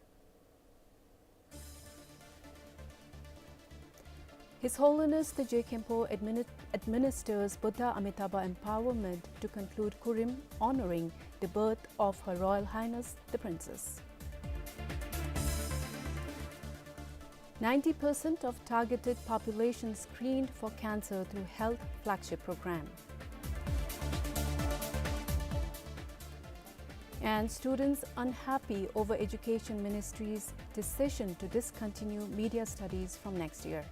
His Holiness the Je Khenpo admini-, administers Buddha Amitabha Empowerment to conclude Kurim honoring the birth of Her Royal Highness the Princess. Ninety percent of targeted population screened for cancer through Health Flagship Program. And students unhappy over Education Ministry's decision to discontinue media studies from next year.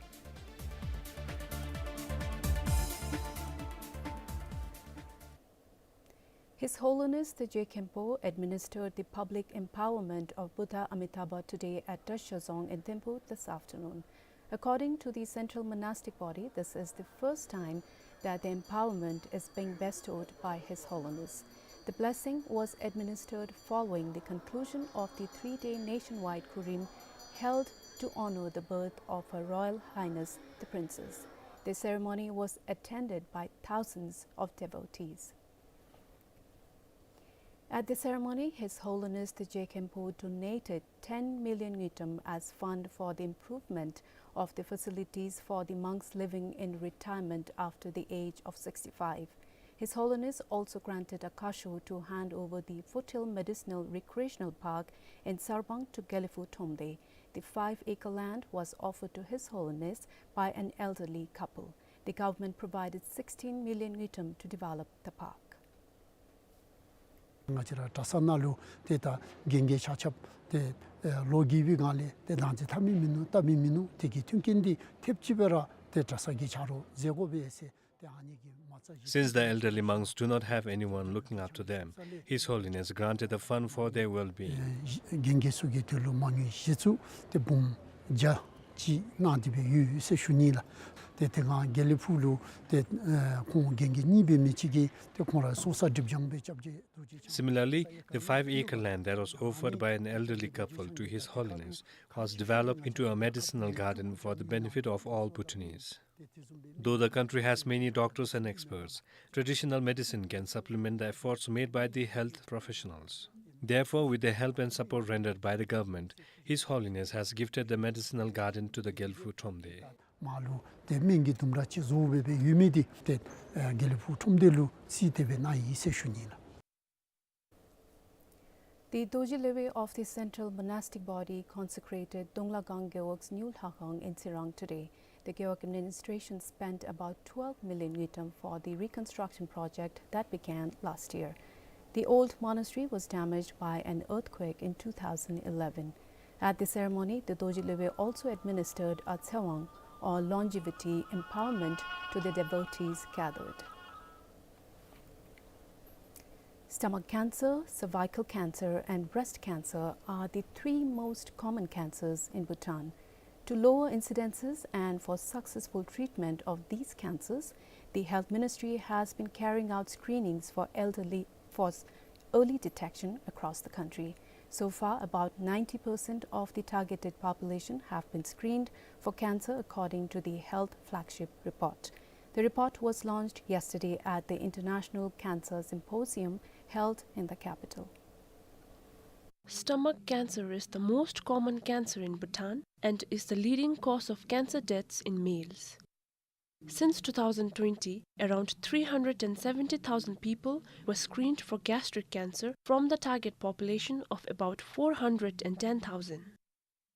His Holiness the Je Khenpo administered the public empowerment of Buddha Amitabha today at Dresha Dzong in Thimphu this afternoon. According to the Central Monastic Body, this is the first time that the empowerment is being bestowed by His Holiness. The blessing was administered following the conclusion of the three-day nationwide Kurim held to honor the birth of Her Royal Highness the Princess. The ceremony was attended by thousands of devotees. At the ceremony, His Holiness the Je Khenpo donated ten million ngultrum as fund for the improvement of the facilities for the monks living in retirement after the age of sixty-five. His Holiness also granted a kasho to hand over the Foothill Medicinal Recreational Park in Sarbang to Geliphu Thromde. The five-acre land was offered to His Holiness by an elderly couple. The government provided sixteen million ngultrum to develop the park. ང་བཅས་ར་གྲྭ་ས་ནང་ལུ་ཏེ་ད་རྒན་རྒས་ཆ་ཁྱབ་ཏེ་ཨེ་ལོ་རྒས་པའི་སྒང་ལས་ཏེ་དང་འཛིན་འཐབ་མི་མིན་ནུག་བཏབ་མི་མིན་ནུག། དེ་གི་མཐུན་རྐྱེན་འདི་ཐེབས་ཅིག་སྦེ་ར་ཏེ་གྲྭ་ས་གི་ཆ་རོགས་མཛད་དགོ་པས་ཟེར་ཏེ་ཨ་ནི་གི་མ་རྩ་བཞི། Since the elderly monks do not have anyone looking after them, His Holiness granted the fund for their well-being. ཨེ་རྒན་རྒས་ཚུ་གི་དོན་ལུ་མ་དངུལ་གཞི་བཙུགས་ཏེ་འབུམ་བརྒྱ་ཅིག་གནང་སྟེ་སྦེ་ཡོད་ཟེར་ཞུ་ནི་ལགས། ཏེ་དེ་སྒང་དགེ་ལེགས་ཕུག་ལུ་ཏེ་ཨེ་ཁོང་རྒན་རྒས་གཉིས་འབད་མི་ཅིག་གིས་ཏེ་ཁོང་ར་སོ་ས་སྒྲིབ་སྦྱང་སྦེ་སྐྱབས་རྗེ་རྡོ་རྗེ་འཆང་། Similarly, the five-acre land that was offered by an elderly couple to His Holiness was developed into a medicinal garden for the benefit of all Bhutanese. Though the country has many doctors and experts, traditional medicine can supplement the efforts made by the health professionals. Therefore, with the help and support rendered by the government, His Holiness has gifted the medicinal garden to the Geliphu Thromde. མར་ལུ་ཏེ་སྨན་གྱི་ལྡུམ་ར་ཅིག་བཟོ་སྦེ་སྦེ་ཡོད་མི་འདི་ཏེ་ཨེ་དགེ་ལེགས་ཕུག་ཁྲོམ་སྡེ་ལུ་རྩིས་ཏེ་སྦེ་གནང་ཡི་ཟེར་ཞུ་ནི་ལགས། The Dorji Lwewey of the Central Monastic Body consecrated Donglagang Gewog's new Lhakhang in Tsirang today. The Gewog administration spent about twelve million ngultrum for the reconstruction project that began last year. The old monastery was damaged by an earthquake in two thousand eleven. At the ceremony, the Dorji Lwewey also administered a tsewang, or longevity empowerment, to the devotees gathered. Stomach cancer, cervical cancer, and breast cancer are the three most common cancers in Bhutan. To lower incidences and for successful treatment of these cancers, the Health Ministry has been carrying out screenings for elderly, for s-, early detection across the country. So far, about ninety percent of the targeted population have been screened for cancer, according to the Health Flagship Report. The report was launched yesterday at the International Cancer Symposium held in the capital. Stomach cancer is the most common cancer in Bhutan and is the leading cause of cancer deaths in males. Since two thousand twenty, around three hundred and seventy thousand people were screened for gastric cancer from the target population of about four hundred and ten thousand.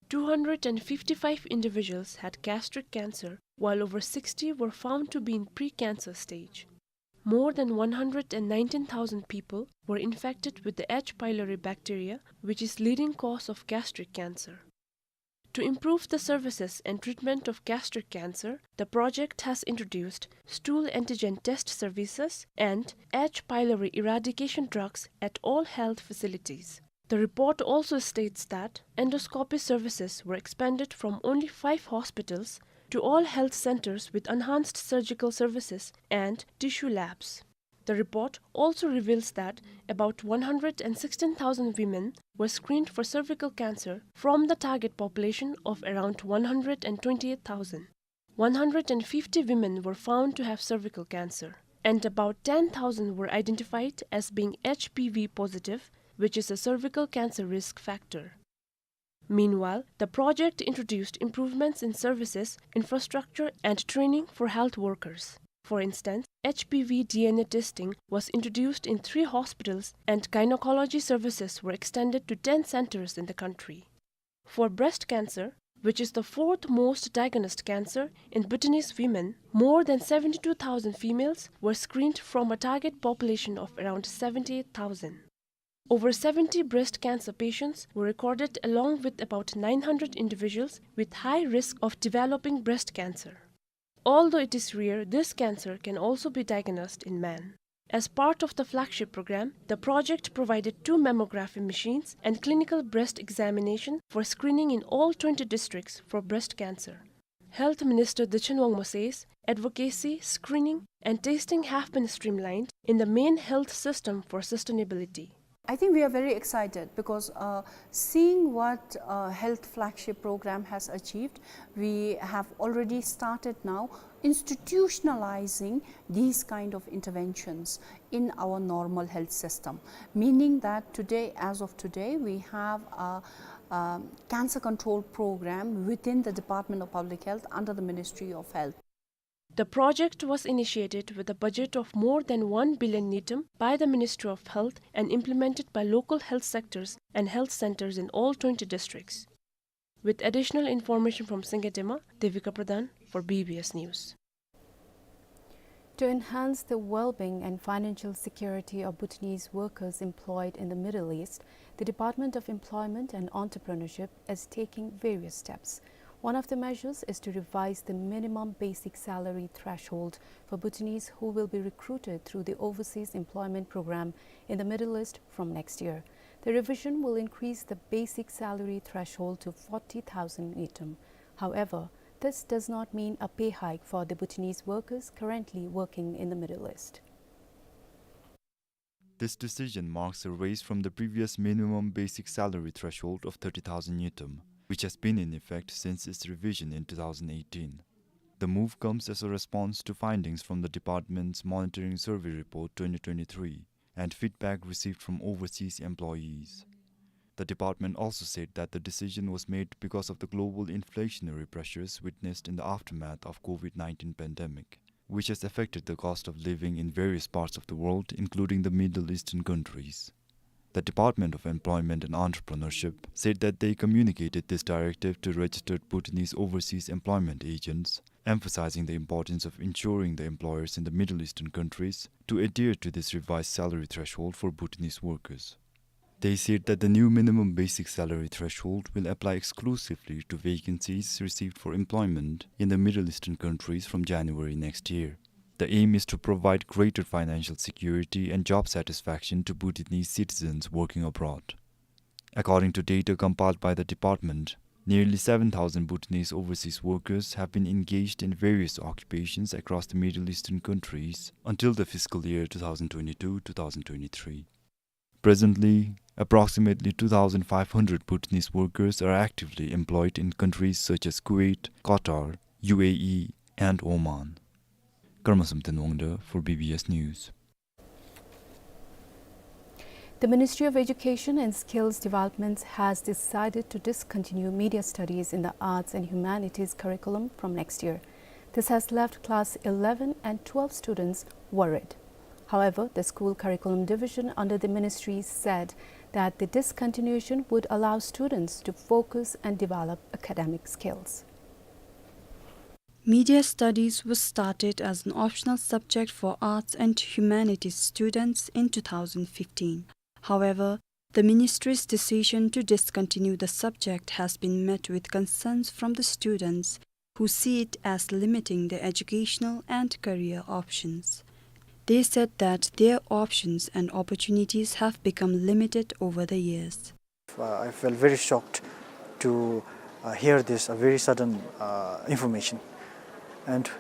Two hundred and fifty-five individuals had gastric cancer, while over sixty were found to be in pre-cancer stage. More than one hundred and nineteen thousand people were infected with the H. pylori bacteria, which is leading cause of gastric cancer. To improve the services and treatment of gastric cancer, the project has introduced stool antigen test services and H. pylori eradication drugs at all health facilities. The report also states that endoscopy services were expanded from only five hospitals to all health centers with enhanced surgical services and tissue labs. The report also reveals that about one hundred and sixteen thousand women were screened for cervical cancer from the target population of around one hundred and twenty-eight thousand. One hundred and fifty women were found to have cervical cancer, and about ten thousand were identified as being H P V positive, which is a cervical cancer risk factor. Meanwhile, the project introduced improvements in services, infrastructure, and training for health workers. For instance, H P V D N A testing was introduced in three hospitals, and gynecology services were extended to ten centers in the country. For breast cancer, which is the fourth most diagnosed cancer in Bhutanese women, more than seventy-two thousand females were screened from a target population of around seventy-eight thousand. Over seventy breast cancer patients were recorded, along with about nine hundred individuals with high risk of developing breast cancer. Although it is rare, this cancer can also be diagnosed in men. As part of the flagship program, the project provided two mammography machines and clinical breast examination for screening in all twenty districts for breast cancer. Health Minister Dushen Wangmo says advocacy, screening, and testing have been streamlined in the main health system for sustainability. I think we are very excited because, uh, seeing what, uh, Health Flagship Program has achieved, we have already started now institutionalizing these kind of interventions in our normal health system, meaning that today, as of today, we have a, um, cancer control program within the Department of Public Health under the Ministry of Health. The project was initiated with a budget of more than one billion ngultrum by the Ministry of Health and implemented by local health sectors and health centers in all twenty districts. With additional information from Singye Dema, Devika Pradhan for B B S News. To enhance the well-being and financial security of Bhutanese workers employed in the Middle East, the Department of Employment and Entrepreneurship is taking various steps. One of the measures is to revise the minimum basic salary threshold for Bhutanese who will be recruited through the Overseas Employment Program in the Middle East from next year. The revision will increase the basic salary threshold to forty thousand ngultrum. However, this does not mean a pay hike for the Bhutanese workers currently working in the Middle East. This decision marks a raise from the previous minimum basic salary threshold of thirty thousand ngultrum, which has been in effect since its revision in two thousand eighteen. The move comes as a response to findings from the department's Monitoring Survey Report twenty twenty-three and feedback received from overseas employees. The department also said that the decision was made because of the global inflationary pressures witnessed in the aftermath of COVID nineteen pandemic, which has affected the cost of living in various parts of the world, including the Middle Eastern countries. The Department of Employment and Entrepreneurship said that they communicated this directive to registered Bhutanese overseas employment agents, emphasizing the importance of ensuring the employers in the Middle Eastern countries to adhere to this revised salary threshold for Bhutanese workers. They said that the new minimum basic salary threshold will apply exclusively to vacancies received for employment in the Middle Eastern countries from January next year. The aim is to provide greater financial security and job satisfaction to Bhutanese citizens working abroad. According to data compiled by the department, nearly seven thousand Bhutanese overseas workers have been engaged in various occupations across the Middle Eastern countries until the fiscal year two thousand twenty-two two thousand twenty-three. Presently, approximately two thousand five hundred Bhutanese workers are actively employed in countries such as Kuwait, Qatar, U A E, and Oman. Karma Samten Wangda for B B S News. The Ministry of Education and Skills Development has decided to discontinue media studies in the Arts and Humanities curriculum from next year. This has left class eleven and twelve students worried. However, the school curriculum division under the ministry said that the discontinuation would allow students to focus and develop academic skills. Media studies was started as an optional subject for arts and humanities students in two thousand fifteen. However, the ministry's decision to discontinue the subject has been met with concerns from the students, who see it as limiting their educational and career options. They said that their options and opportunities have become limited over the years. Uh, I felt very shocked to, uh, hear this, a very sudden, uh, information. And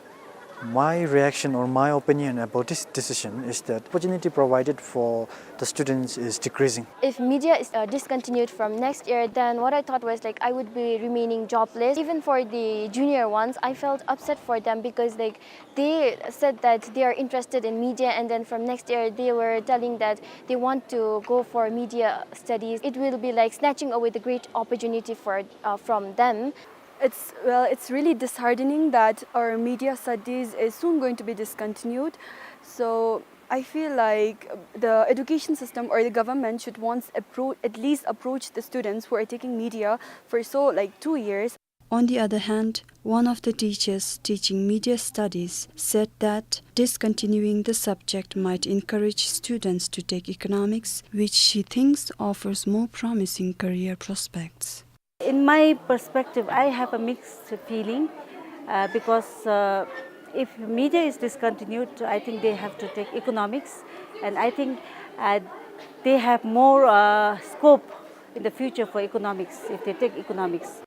My reaction or my opinion about this decision is that opportunity provided for the students is decreasing. If media is, uh, discontinued from next year, then what I thought was, like, I would be remaining jobless. Even for the junior ones, I felt upset for them because, like, they said that they are interested in media, and then from next year they were telling that they want to go for media studies. It will be like snatching away the great opportunity for, uh, from them. It's, well, it's really disheartening that our media studies is soon going to be discontinued. So I feel like the education system or the government should once appro-, at least approach the students who are taking media for so, like, two years. On the other hand, one of the teachers teaching media studies said that discontinuing the subject might encourage students to take economics, which she thinks offers more promising career prospects. In my perspective, I have a mixed feeling, uh, because, uh, if media is discontinued, I think they have to take economics, and I think, uh, they have more, uh, scope in the future for economics if they take economics.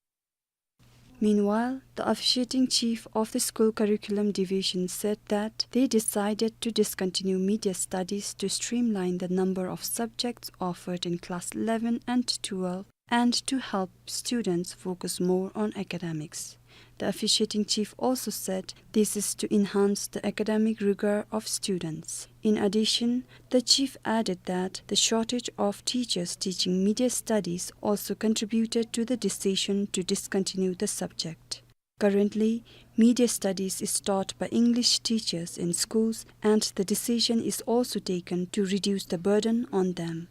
Meanwhile, the officiating chief of the school curriculum division said that they decided to discontinue media studies to streamline the number of subjects offered in class eleven and twelve and to help students focus more on academics. The officiating chief also said this is to enhance the academic rigor of students. In addition, the chief added that the shortage of teachers teaching media studies also contributed to the decision to discontinue the subject. Currently, media studies is taught by English teachers in schools, and the decision is also taken to reduce the burden on them.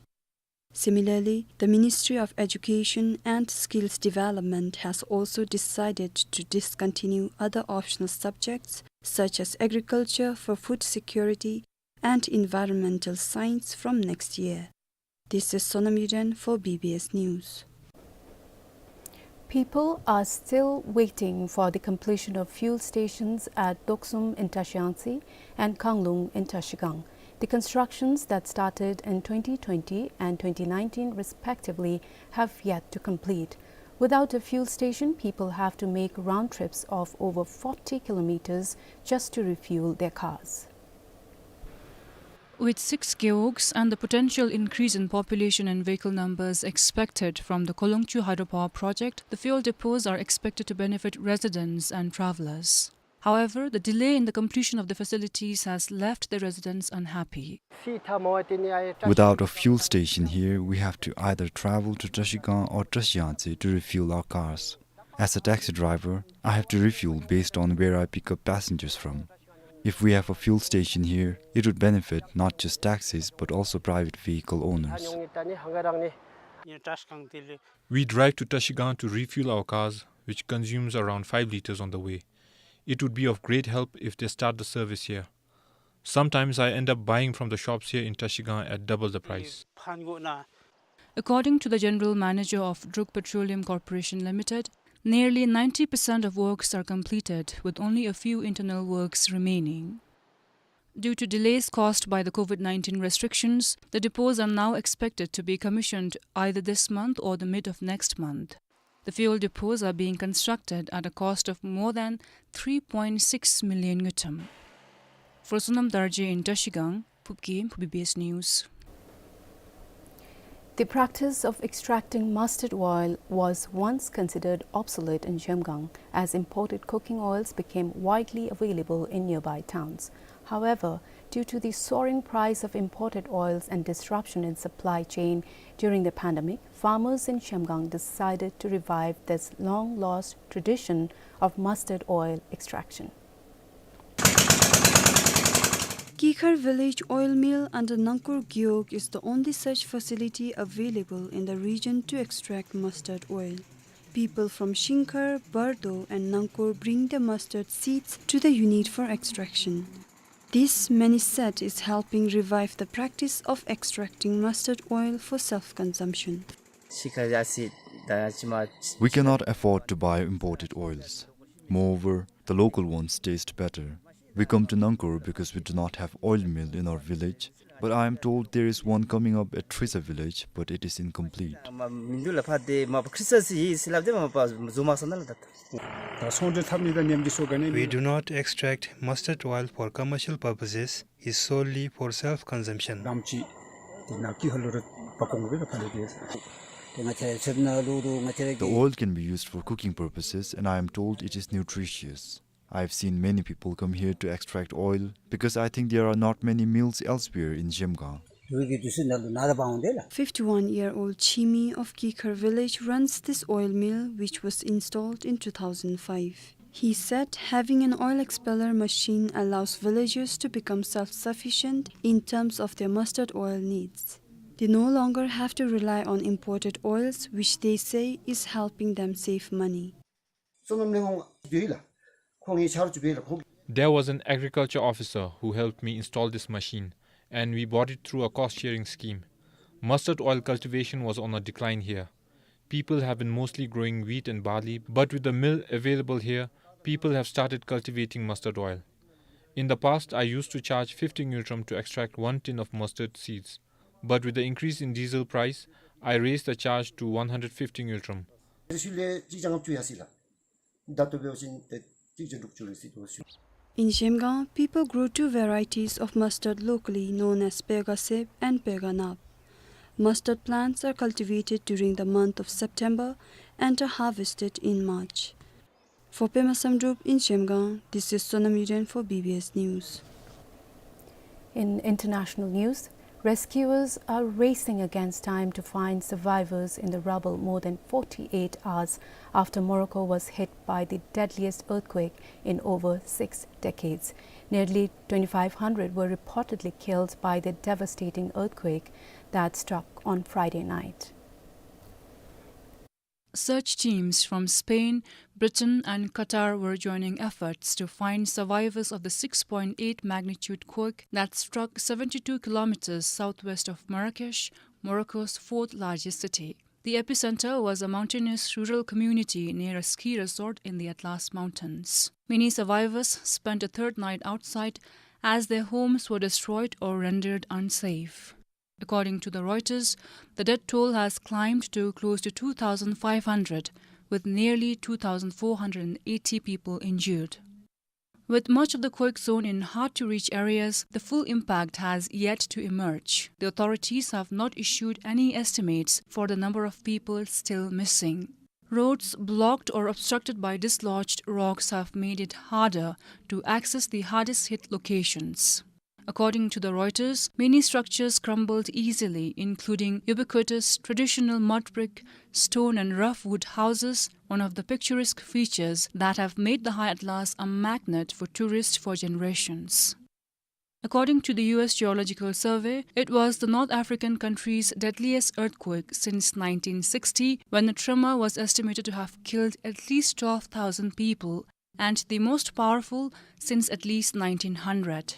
Similarly, the Ministry of Education and Skills Development has also decided to discontinue other optional subjects such as agriculture for food security and environmental science from next year. This is Sonam Yuden for B B S News. People are still waiting for the completion of fuel stations at Doksum in Trashiyangtse and Khanglung in Trashigang. The constructions that started in twenty twenty and twenty nineteen respectively have yet to complete. Without a fuel station, people have to make round trips of over forty kilometers just to refuel their cars. With six gewogs and the potential increase in population and vehicle numbers expected from the Kolongchu hydropower project, the fuel depots are expected to benefit residents and travelers. However, the delay in the completion of the facilities has left the residents unhappy. Without a fuel station here, we have to either travel to Trashigang or Trashiyangtse to refuel our cars. As a taxi driver, I have to refuel based on where I pick up passengers from. If we have a fuel station here, it would benefit not just taxis but also private vehicle owners. We drive to Trashigang to refuel our cars, which consumes around five liters on the way. It would be of great help if they start the service here. Sometimes I end up buying from the shops here in Trashigang at double the price. According to the general manager of Druk Petroleum Corporation Limited, nearly ninety percent of works are completed, with only a few internal works remaining. Due to delays caused by the COVID nineteen restrictions, the depots are now expected to be commissioned either this month or the mid of next month. The fuel depots are being constructed at a cost of more than three point six million ngultrum. For Sonam Dorji in Trashigang, Phub Gyem for B B S News. The practice of extracting mustard oil was once considered obsolete in Zhemgang, as imported cooking oils became widely available in nearby towns. However, due to the soaring price of imported oils and disruption in supply chain during the pandemic, farmers in Zhemgang decided to revive this long-lost tradition of mustard oil extraction. Kikhar village oil mill under Nangkur Gewog is the only such facility available in the region to extract mustard oil. People from Shingkhar, Bardo and Nangkur bring their mustard seeds to the unit for extraction. This, many said, is helping revive the practice of extracting mustard oil for self-consumption. We cannot afford to buy imported oils. Moreover, the local ones taste better. We come to Nangkur because we do not have oil mill in our village, But I am told there is one coming up at Thrisa village, but it is incomplete. We do not extract mustard oil for commercial purposes, it's solely for self-consumption. The oil can be used for cooking purposes, and I am told it is nutritious. I have seen many people come here to extract oil because I think there are not many mills elsewhere in Zhemgang. Fifty-one-year-old Chimi of Kikhar village runs this oil mill, which was installed in two thousand five. He said having an oil expeller machine allows villagers to become self-sufficient in terms of their mustard oil needs. They no longer have to rely on imported oils, which they say is helping them save money. There was an agriculture officer who helped me install this machine, and we bought it through a cost-sharing scheme. Mustard oil cultivation was on a decline here. People have been mostly growing wheat and barley, but with the mill available here, people have started cultivating mustard oil. In the past, I used to charge fifty ngultrum to extract one tin of mustard seeds, but with the increase in diesel price, I raised the charge to one hundred fifty ngultrum. In Zhemgang, people grow two varieties of mustard locally, known as Pega Sep and Pega Nap. Mustard plants are cultivated during the month of September and are harvested in March. For Pema Samdrup in Zhemgang, this is Sonam Yuden for B B S News. In international news, rescuers are racing against time to find survivors in the rubble more than forty-eight hours after Morocco was hit by the deadliest earthquake in over six decades. Nearly twenty-five hundred were reportedly killed by the devastating earthquake that struck on Friday night. Search teams from Spain, Britain, and Qatar were joining efforts to find survivors of the six point eight magnitude quake that struck seventy-two kilometers southwest of Marrakesh, Morocco's fourth largest city. The epicenter was a mountainous rural community near a ski resort in the Atlas Mountains. Many survivors spent a third night outside as their homes were destroyed or rendered unsafe. According to the Reuters, the death toll has climbed to close to two thousand five hundred, with nearly two thousand four hundred eighty people injured. With much of the quake zone in hard-to-reach areas, the full impact has yet to emerge. The authorities have not issued any estimates for the number of people still missing. Roads blocked or obstructed by dislodged rocks have made it harder to access the hardest hit locations. According to the Reuters, many structures crumbled easily, including ubiquitous traditional mud brick, stone and rough wood houses, one of the picturesque features that have made the High Atlas a magnet for tourists for generations. According to the U S Geological Survey, it was the North African country's deadliest earthquake since nineteen sixty, when the tremor was estimated to have killed at least twelve thousand people, and the most powerful since at least nineteen hundred.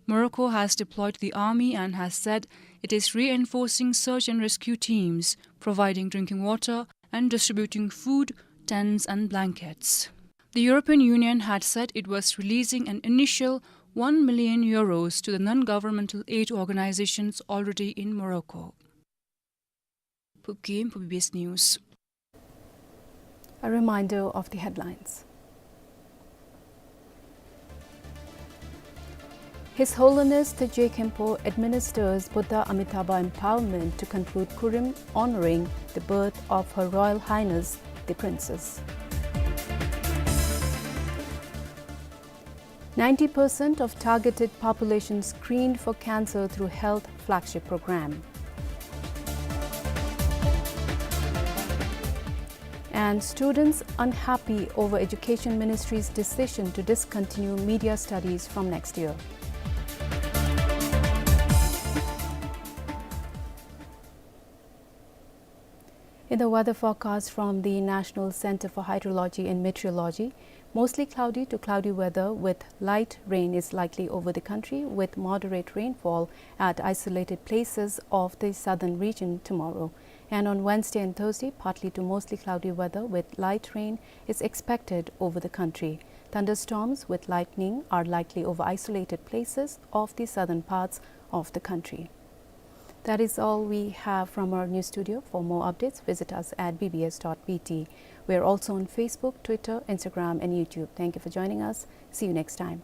Morocco has deployed the army and has said it is reinforcing search and rescue teams, providing drinking water and distributing food, tents and blankets. The European Union had said it was releasing an initial one million euros to the non-governmental aid organizations already in Morocco. Phubgim for B B S News. A reminder of the headlines. His Holiness Teje Khenpo administers Buddha Amitabha Empowerment to conclude Kurim, honoring the birth of Her Royal Highness the Princess. Ninety percent of targeted population screened for cancer through health flagship program. And students unhappy over Education Ministry's decision to discontinue media studies from next year. In the weather forecast from the National Center for Hydrology and Meteorology, mostly cloudy to cloudy weather with light rain is likely over the country, with moderate rainfall at isolated places of the southern region tomorrow. And on Wednesday and Thursday, partly to mostly cloudy weather with light rain is expected over the country. Thunderstorms with lightning are likely over isolated places of the southern parts of the country. That is all we have from our news studio. For more updates, visit us at B B S dot B T. We are also on Facebook, Twitter, Instagram, and YouTube. Thank you for joining us. See you next time.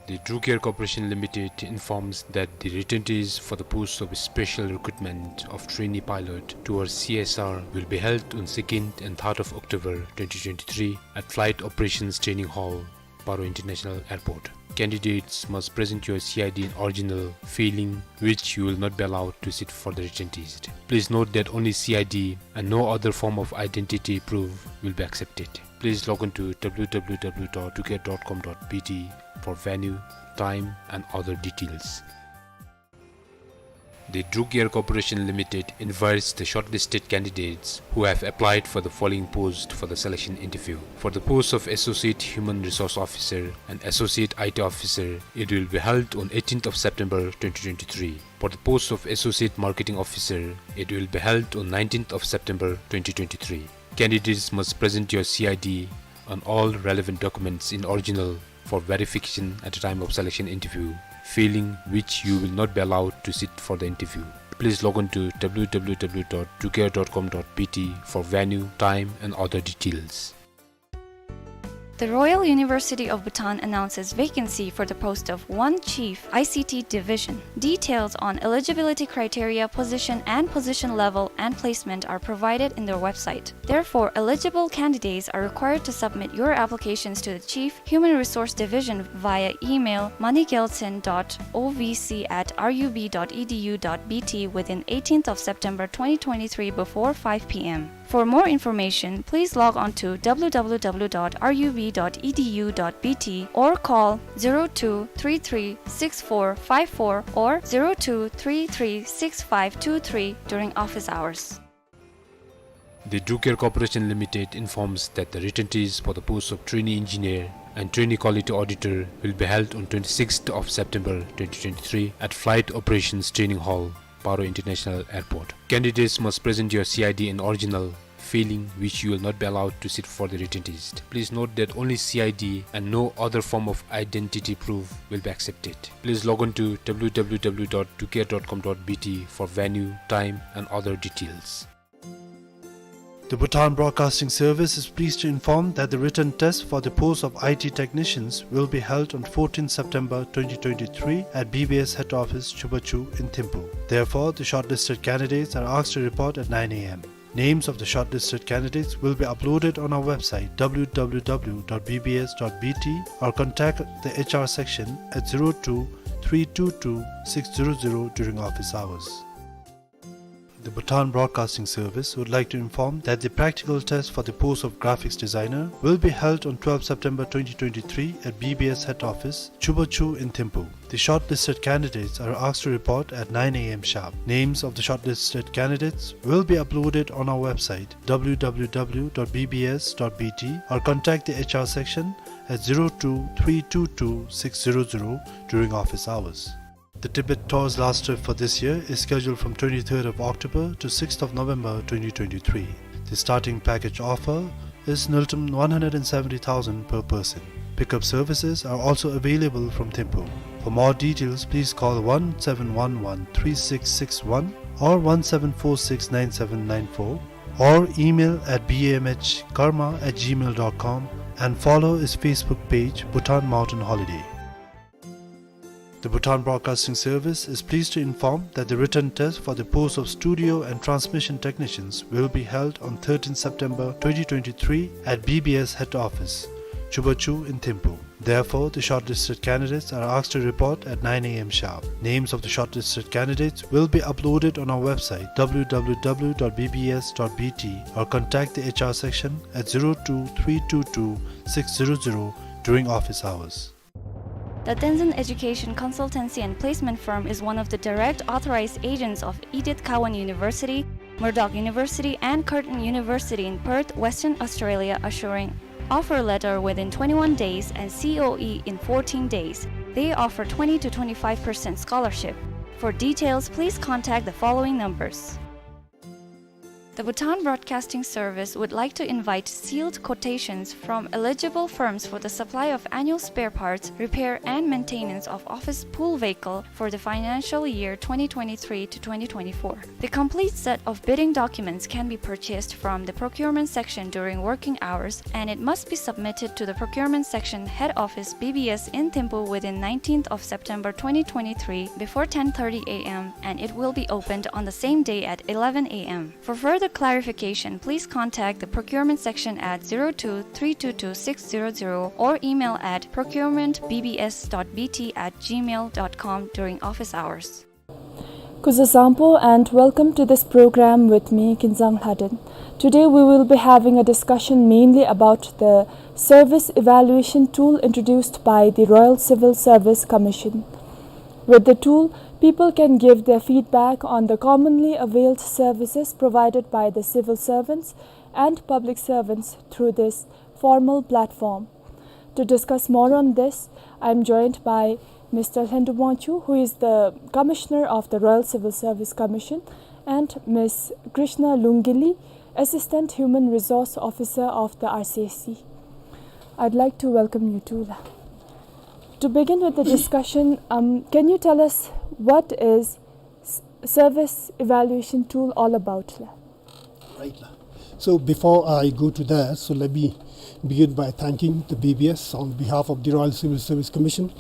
The Drew Care Corporation Limited informs that the written test for the post of special recruitment of trainee pilot towards C S R will be held on second and third of October twenty twenty-three at Flight Operations Training Hall, Paro International Airport. Candidates must present your C I D in original, failing which you will not be allowed to sit for the written test. Please note that only C I D and no other form of identity proof will be accepted. Please log on to W W W dot drew care dot com dot B T for venue, time, and other details. The Drew Care Corporation Limited invites the shortlisted candidates who have applied for the following post for the selection interview. For the post of Associate Human Resource Officer and Associate I T Officer, it will be held on eighteenth of September twenty twenty-three. For the post of Associate Marketing Officer, it will be held on nineteenth of September twenty twenty-three. Candidates must present your C I D and all relevant documents in original for verification at the time of selection interview, failing which you will not be allowed to sit for the interview. Please log on to W W W dot drew care dot com dot B T for venue, time, and other details. The Royal University of Bhutan announces vacancy for the post of one Chief I C T Division. Details on eligibility criteria, position and position level, and placement are provided in their website. Therefore, eligible candidates are required to submit your applications to the Chief Human Resource Division via email money gyaltshen dot O V C at R U B dot E D U dot B T within eighteenth of September twenty twenty-three before five P M. For more information, please log on to W W W dot R U B dot E D U dot B T or call zero two three three six four five four or zero two three three six five two three during office hours. The Drew Care Corporation Limited informs that the written test for the post of Trainee Engineer and Trainee Quality Auditor will be held on twenty-sixth of September twenty twenty-three at Flight Operations Training Hall, Paro International Airport. Candidates must present your C I D in original, failing which you will not be allowed to sit for the written test. Please note that only C I D and no other form of identity proof will be accepted. Please log on to W W W dot drew care dot com dot B T for venue, time, and other details. The Bhutan Broadcasting Service is pleased to inform that the written test for the post of I T technicians will be held on fourteenth September twenty twenty-three at B B S head office, Chubachu in Thimphu. Therefore, the shortlisted candidates are asked to report at nine A M. Names of the shortlisted candidates will be uploaded on our website, W W W dot B B S dot B T, or contact the H R section at zero two three two two six zero zero during office hours. The Bhutan Broadcasting Service would like to inform that the practical test for the post of graphics designer will be held on twelfth September twenty twenty-three at B B S head office, Chubachu in Thimphu. The shortlisted candidates are asked to report at nine A M sharp. Names of the shortlisted candidates will be uploaded on our website, W W W dot B B S dot B T, or contact the H R section at zero two three two two six zero zero during office hours. The Tibet Tour's last trip for this year is scheduled from twenty-third of October to sixth of November twenty twenty-three. The starting package offer is Ngultrum one hundred and seventy thousand per person. Pickup services are also available from Thimphu. For more details, please call one seven one one three six six one or one seven four six nine seven nine four or email at B M H karma at gmail dot com and follow his Facebook page, Bhutan Mountain Holiday. The Bhutan Broadcasting Service is pleased to inform that the written test for the post of studio and transmission technicians will be held on thirteenth September twenty twenty-three at B B S head office, Chubachu in Thimphu. Therefore, the shortlisted candidates are asked to report at nine a m sharp. Names of the shortlisted candidates will be uploaded on our website, w w w dot b b s dot b t, or contact the H R section at zero two three two two six zero zero during office hours. The Tenzin Education Consultancy and Placement Firm is one of the direct authorized agents of Edith Cowan University, Murdoch University, and Curtin University in Perth, Western Australia, assuring offer letter within twenty-one days and C O E in fourteen days. They offer twenty to twenty-five percent scholarship. For details, please contact the following numbers. The Bhutan Broadcasting Service would like to invite sealed quotations from eligible firms for the supply of annual spare parts, repair and maintenance of office pool vehicle for the financial year twenty twenty-three to twenty twenty-four. The complete set of bidding documents can be purchased from the procurement section during working hours, and it must be submitted to the procurement section head office B B S in Thimphu within nineteenth of September twenty twenty-three before ten thirty a m, and it will be opened on the same day at eleven a m. For further clarification, please contact the procurement section at zero two three two two six zero zero or email at procurement b b s dot b t at gmail dot com during office hours. Kuzuzangpo and welcome to this program with me, Kinzang Lhaden. Today we will be having a discussion mainly about the service evaluation tool introduced by the Royal Civil Service Commission. With the tool, people can give their feedback on the commonly availed services provided by the civil servants and public servants through this formal platform. To discuss more on this, I am joined by Mister Lhendu Wangchuk, who is the Commissioner of the Royal Civil Service Commission, and Miss Krishna Lungili, Assistant Human Resource Officer of the R C S C. I'd like to welcome you too, la. To begin with the discussion, um, can you tell us what is s-, service evaluation tool all about, la? Right, la. So before I go to that, so let me begin by thanking the B B S on behalf of the Royal Civil Service Commission.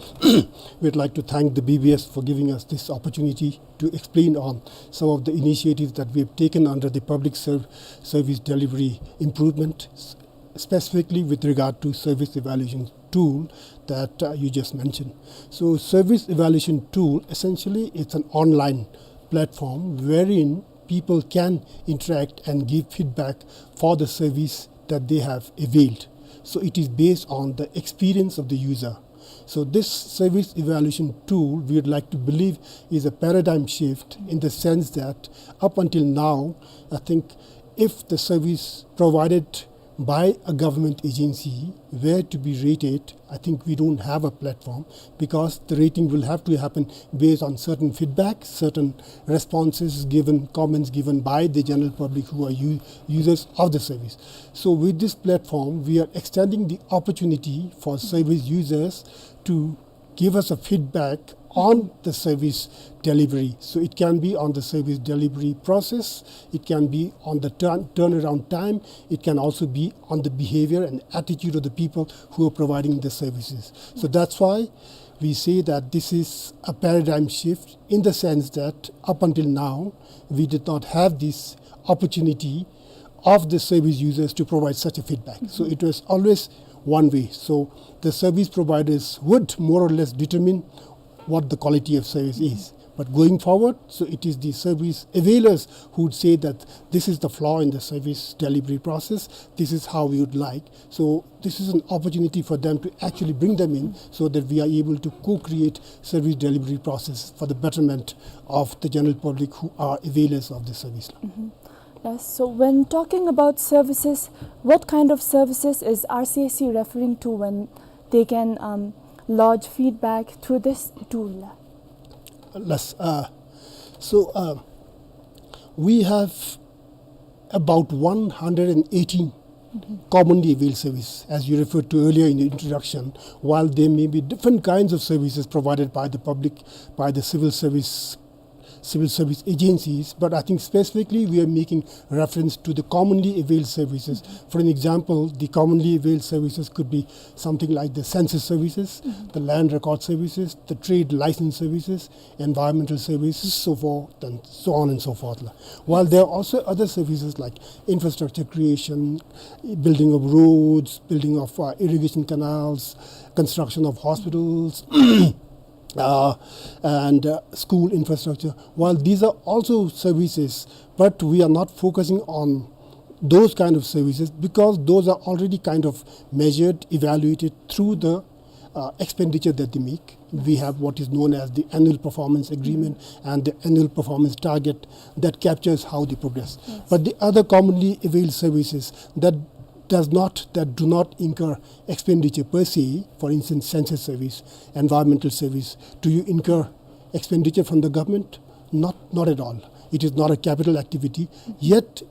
We'd like to thank the B B S for giving us this opportunity to explain on some of the initiatives that we have taken under the public serv-, service delivery improvement, s-, specifically with regard to service evaluation tool that, uh, you just mentioned. So service evaluation tool, essentially, it's an online platform wherein people can interact and give feedback for the service that they have availed. So it is based on the experience of the user. So this service evaluation tool, we would like to believe, is a paradigm shift in the sense that up until now, I think if the service provided by a government agency were to be rated, I think we don't have a platform, because the rating will have to happen based on certain feedback, certain responses given, comments given by the general public who are u-, users of the service. So with this platform, we are extending the opportunity for service users to give us a feedback on the service delivery. So it can be on the service delivery process, it can be on the turn-, turnaround time, it can also be on the behavior and attitude of the people who are providing the services. So that's why we say that this is a paradigm shift in the sense that up until now, we did not have this opportunity of the service users to provide such a feedback. So it was always one way. So the service providers would more or less determine what the quality of service is. But going forward, so it is the service availers who would say that this is the flaw in the service delivery process, this is how we would like. So this is an opportunity for them to actually bring them in so that we are able to co-create service delivery process for the betterment of the general public who are availers of the service. Mm-hmm. Yes, so when talking about services, what kind of services is R C S C referring to when they can, um, lodge feedback through this tool? Yes, uh, so, uh, we have about one hundred and eighteen commonly availed service, as you referred to earlier in the introduction, while there may be different kinds of services provided by the public, by the civil service civil service agencies, but I think specifically we are making reference to the commonly availed services. For an example, the commonly availed services could be something like the census services, the land record services, the trade license services, environmental services, so forth and so on and so forth la. While there are also other services like infrastructure creation, building of roads, building of, uh, irrigation canals, construction of hospitals, uh, and, uh, school infrastructure. While these are also services, but we are not focusing on those kind of services because those are already kind of measured, evaluated through the, uh, expenditure that they make. We have what is known as the annual performance agreement and the annual performance target that captures how they progress. But the other commonly availed services that does not, that do not incur expenditure per se, for instance, census service, environmental service, do you incur expenditure from the government? Not, not at all. It is not a capital activity. Yet,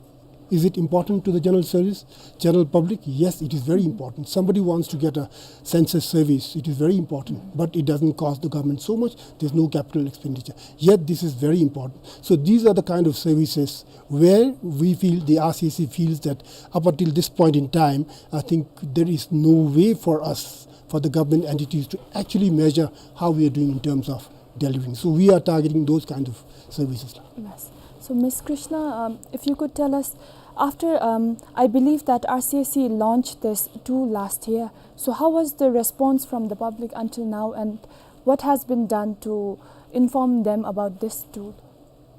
is it important to the general service, general public? Yes, it is very important. Somebody wants to get a census service, it is very important, but it doesn't cost the government so much. There's no capital expenditure. Yet, this is very important. So these are the kind of services where we feel, the R C A C feels that up until this point in time, I think there is no way for us, for the government entities to actually measure how we are doing in terms of delivering. So we are targeting those kind of services. Yes. So, Miss Krishna, um, if you could tell us, after, um, I believe that R C A C launched this tool last year. So how was the response from the public until now, and what has been done to inform them about this tool?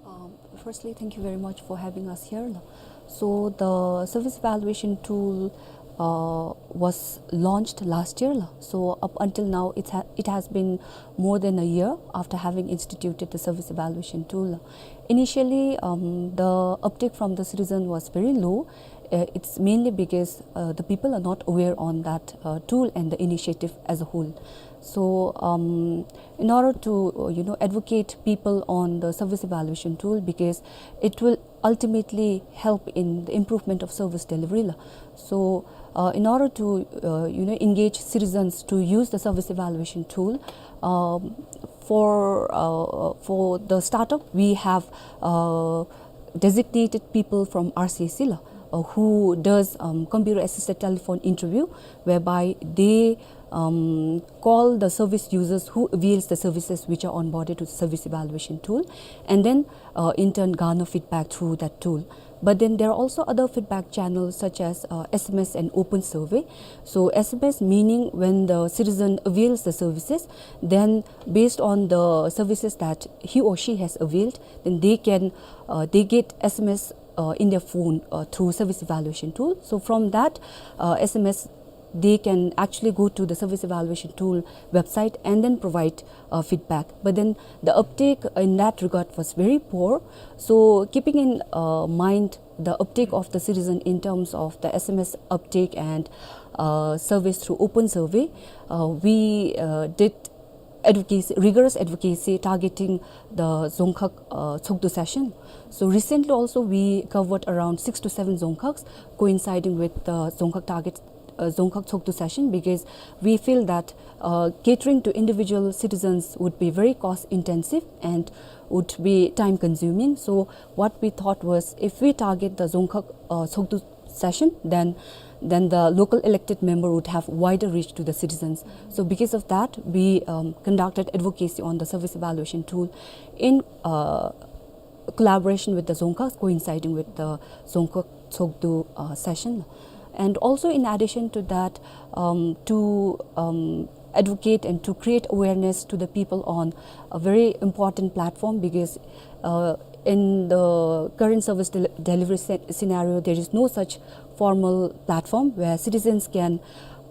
Um, firstly, thank you very much for having us here. So the service evaluation tool, uh, was launched last year la. So up until now, it, ha- it has been more than a year after having instituted the service evaluation tool. Initially, um, the uptake from the citizen was very low. Uh, it's mainly because, uh, the people are not aware on that, uh, tool and the initiative as a whole. So, um, in order to, uh, you know, advocate people on the service evaluation tool, because it will ultimately help in the improvement of service delivery la. So, uh, in order to, uh, you know, engage citizens to use the service evaluation tool, um, for, uh, for the startup, we have, uh, designated people from R C A C la, uh, who does, um, computer assisted telephone interview, whereby they, um, call the service users who avails the services which are onboarded to the service evaluation tool, and then, uh, in turn garner feedback through that tool. But then there are also other feedback channels such as, uh, S M S and open survey. So S M S meaning when the citizen avails the services, then based on the services that he or she has availed, then they can, uh, they get S M S, uh, in their phone, uh, through service evaluation tool. So from that, uh, S M S, they can actually go to the service evaluation tool website and then provide, uh, feedback. But then the uptake in that regard was very poor. So keeping in, uh, mind the uptake of the citizen in terms of the S M S uptake and, uh, service through open survey, uh, we, uh, did advocacy, rigorous advocacy targeting the Dzongkhag, uh, Tshogdu session. So recently also we covered around six to seven Dzongkhags coinciding with the Dzongkhag target, uh, Dzongkhag Tshogdu session, because we feel that, uh, catering to individual citizens would be very cost intensive and would be time consuming. So what we thought was, if we target the Dzongkhag, uh, Tshogdu session, then, then the local elected member would have wider reach to the citizens. So because of that, we, um, conducted advocacy on the service evaluation tool in, uh, collaboration with the Dzongkhags, coinciding with the Dzongkhag Tshogdu, uh, session. And also in addition to that, um, to, um, advocate and to create awareness to the people on a very important platform, because, uh, in the current service del- delivery sce- scenario, there is no such formal platform where citizens can,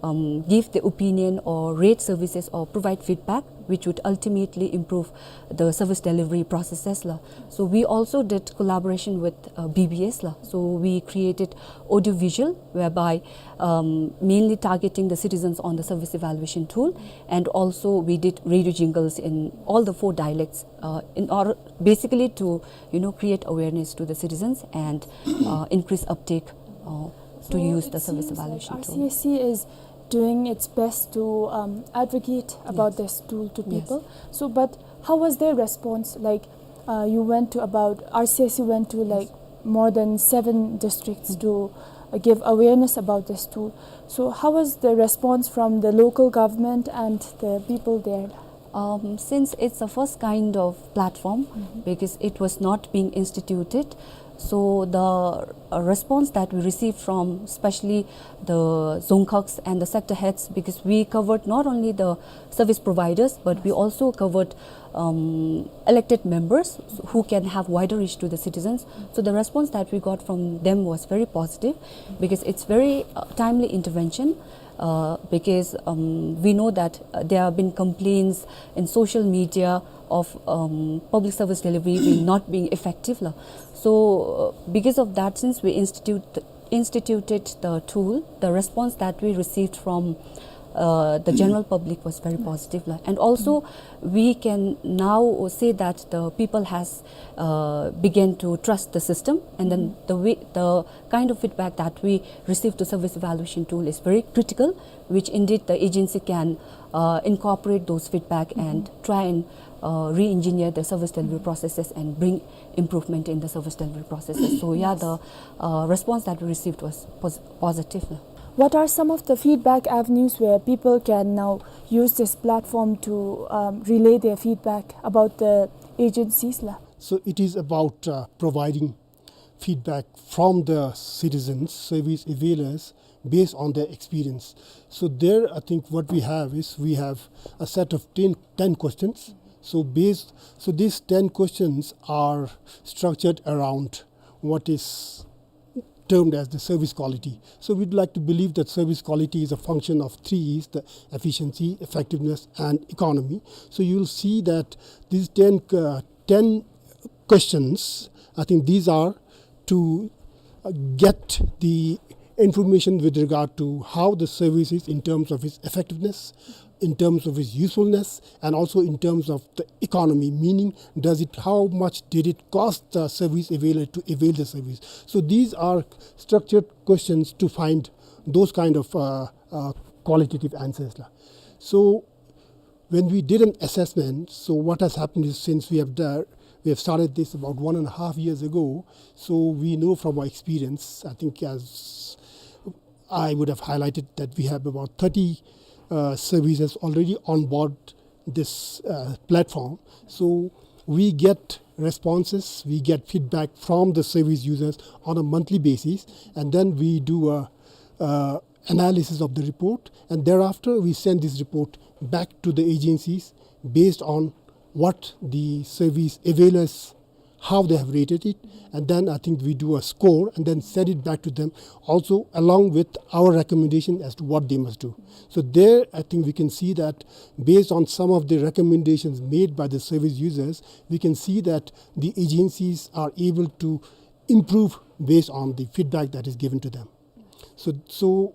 um, give the opinion or rate services or provide feedback, which would ultimately improve the service delivery processes la. So we also did collaboration with, uh, B B S la. So we created audio visual, whereby, um, mainly targeting the citizens on the service evaluation tool, and also we did radio jingles in all the four dialects, uh, in order basically to, you know, create awareness to the citizens and, uh, increase uptake, uh, to use the service evaluation tool. So it seems like R C A C is doing its best to, um, advocate about this tool to people. So, but how was their response? Like, Uh, you went to about, R C S C went to, like, more than seven districts to, uh, give awareness about this tool. So how was the response from the local government and the people there? Um, since it's the first kind of platform, because it was not being instituted, so the, uh, response that we received from especially the dzongkhags and the sector heads, because we covered not only the service providers, but we also covered, um, elected members who can have wider reach to the citizens. So the response that we got from them was very positive, because it's very, uh, timely intervention, uh, because, um, we know that, uh, there have been complaints in social media of, um, public service delivery being not being effective la. So, uh, because of that, since we institute instituted the tool, the response that we received from, uh, the general public was very positive la. And also, we can now say that the people has, uh, began to trust the system, and then the way, the kind of feedback that we receive to service evaluation tool is very critical, which indeed the agency can, uh, incorporate those feedback and try and, uh, re-engineer the service delivery processes and bring improvement in the service delivery processes. So yeah, the, uh, response that we received was pos- positive. What are some of the feedback avenues where people can now use this platform to, um, relay their feedback about the agencies la? So it is about, uh, providing feedback from the citizens, service availers, based on their experience. So there, I think what we have is we have a set of ten, ten questions. So based, so these ten questions are structured around what is termed as the service quality. So we'd like to believe that service quality is a function of three E's, the efficiency, effectiveness, and economy. So you'll see that these ten, uh, ten questions, I think these are to, uh, get the information with regard to how the service is in terms of its effectiveness, in terms of its usefulness, and also in terms of the economy, meaning does it, how much did it cost the service availer to avail the service. So these are structured questions to find those kind of, uh, uh, qualitative answers la. So when we did an assessment, so what has happened is, since we have done, we have started this about one and a half years ago, so we know from our experience, I think as I would have highlighted that we have about thirty, uh, services already on board this, uh, platform. So we get responses, we get feedback from the service users on a monthly basis, and then we do a, uh, analysis of the report, and thereafter we send this report back to the agencies based on what the service availers, how they have rated it, and then I think we do a score and then send it back to them, also along with our recommendation as to what they must do. So there, I think we can see that based on some of the recommendations made by the service users, we can see that the agencies are able to improve based on the feedback that is given to them. So, so,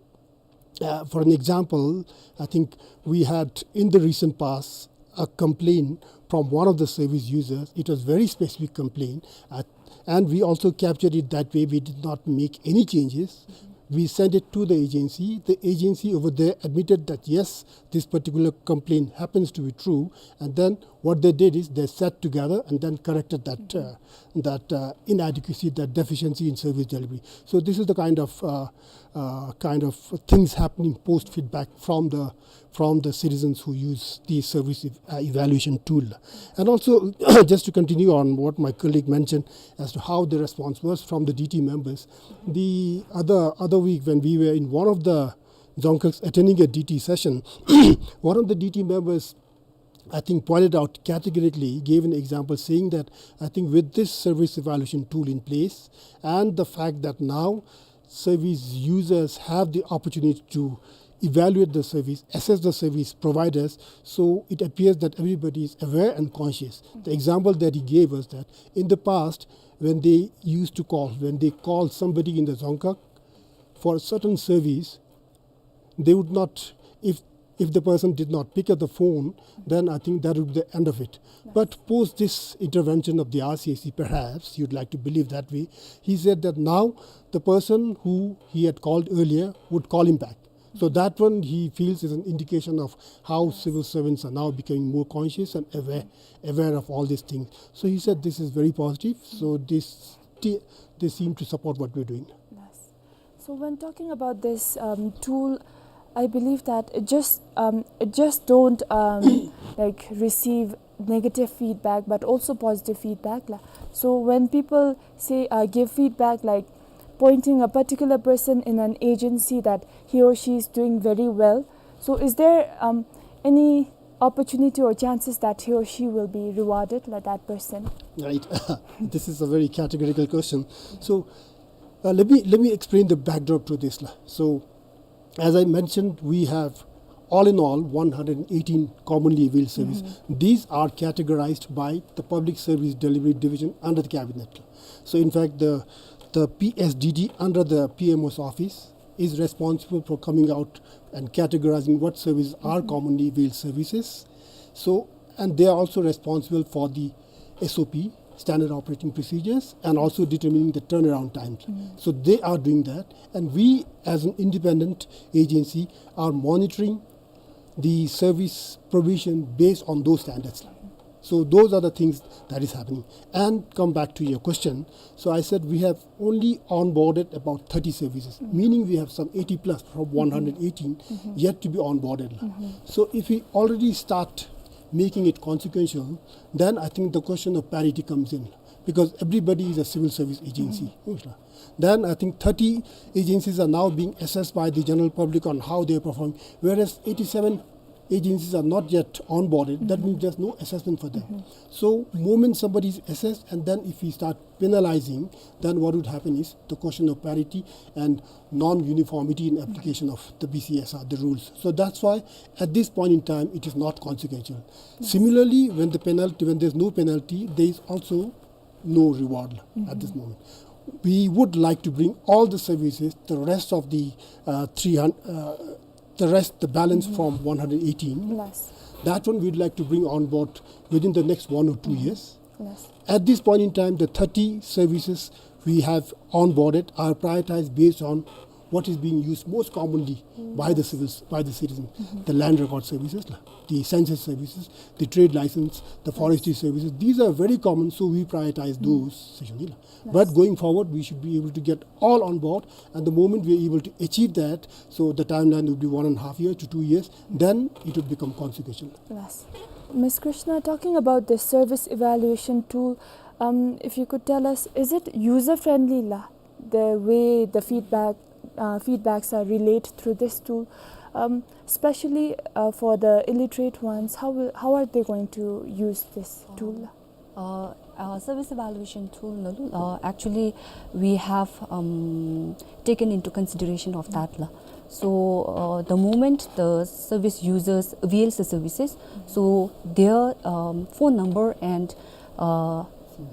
uh, for an example, I think we had in the recent past a complaint from one of the service users. It was very specific complaint, uh, and we also captured it that way. We did not make any changes. We sent it to the agency. The agency over there admitted that yes, this particular complaint happens to be true, and then what they did is they sat together and then corrected that, uh, that, uh, inadequacy, that deficiency in service delivery. So this is the kind of, uh, uh, kind of things happening post feedback from the, from the citizens who use the service ev-, uh, evaluation tool. And also, just to continue on what my colleague mentioned as to how the response was from the D T members, the other, other week when we were in one of the Dzongkhags attending a D T session, one of the D T members, I think, pointed out categorically, gave an example saying that, I think, with this service evaluation tool in place and the fact that now service users have the opportunity to evaluate the service, assess the service providers, so it appears that everybody is aware and conscious. The example that he gave was that in the past, when they used to call, when they called somebody in the Dzongkhag for a certain service, they would not, if, if the person did not pick up the phone, then I think that would be the end of it. But post this intervention of the R C S C, perhaps you'd like to believe that way, he said that now the person who he had called earlier would call him back. So that one he feels is an indication of how civil servants are now becoming more conscious and aware, aware of all these things. So he said this is very positive. So this, they seem to support what we're doing. Yes. So when talking about this um, tool, I believe that it just um, it just don't um, like receive negative feedback, but also positive feedback. La. So when people say uh, give feedback, like pointing a particular person in an agency that he or she is doing very well, so is there um, any opportunity or chances that he or she will be rewarded, like that person? Right. This is a very categorical question. So uh, let me let me explain the backdrop to this. La. So as I mentioned, we have all in all one hundred eighteen commonly availed services. These are categorized by the Public Service Delivery Division under the cabinet. So in fact, the the P S D D under the P M O's office is responsible for coming out and categorizing what services are commonly availed services. So, and they are also responsible for the S O P, standard operating procedures, and also determining the turnaround time. So they are doing that, and we as an independent agency are monitoring the service provision based on those standards. So those are the things that is happening. And come back to your question. So I said we have only onboarded about thirty services, meaning we have some eighty plus from one hundred eighteen yet to be onboarded. So if we already start making it consequential, then I think the question of parity comes in, because everybody is a civil service agency. Then I think thirty agencies are now being assessed by the general public on how they are performing, whereas eighty-seven agencies are not yet onboarded. That means there's no assessment for them. So moment somebody is assessed, and then if we start penalizing, then what would happen is the question of parity and non-uniformity in application of the B C S R, the rules. So that's why at this point in time it is not consequential. Similarly, when the penalty, when there's no penalty, there is also no reward at this moment. We would like to bring all the services, the rest of the uh, three hundred, uh, the rest, the balance from one hundred eighteen. That one we'd like to bring on board within the next one or two years. At this point in time, the thirty services we have onboarded are prioritized based on what is being used most commonly by the civils, by the citizens. The land record services, la, the census services, the trade license, the forestry services. These are very common, so we prioritize those. But going forward, we should be able to get all on board, and the moment we are able to achieve that, so the timeline would be one and a half year to two years, then it would become consequential. Yes. Miss Krishna, talking about the service evaluation tool, um, if you could tell us, is it user friendly, la? The way the feedback uh, feedbacks are relayed through this tool, um, especially uh, for the illiterate ones, how will, how are they going to use this tool? Uh, uh, service evaluation tool, uh, actually, we have um, taken into consideration of that. La. So uh, the moment the service users avails the services, so their um, phone number and uh,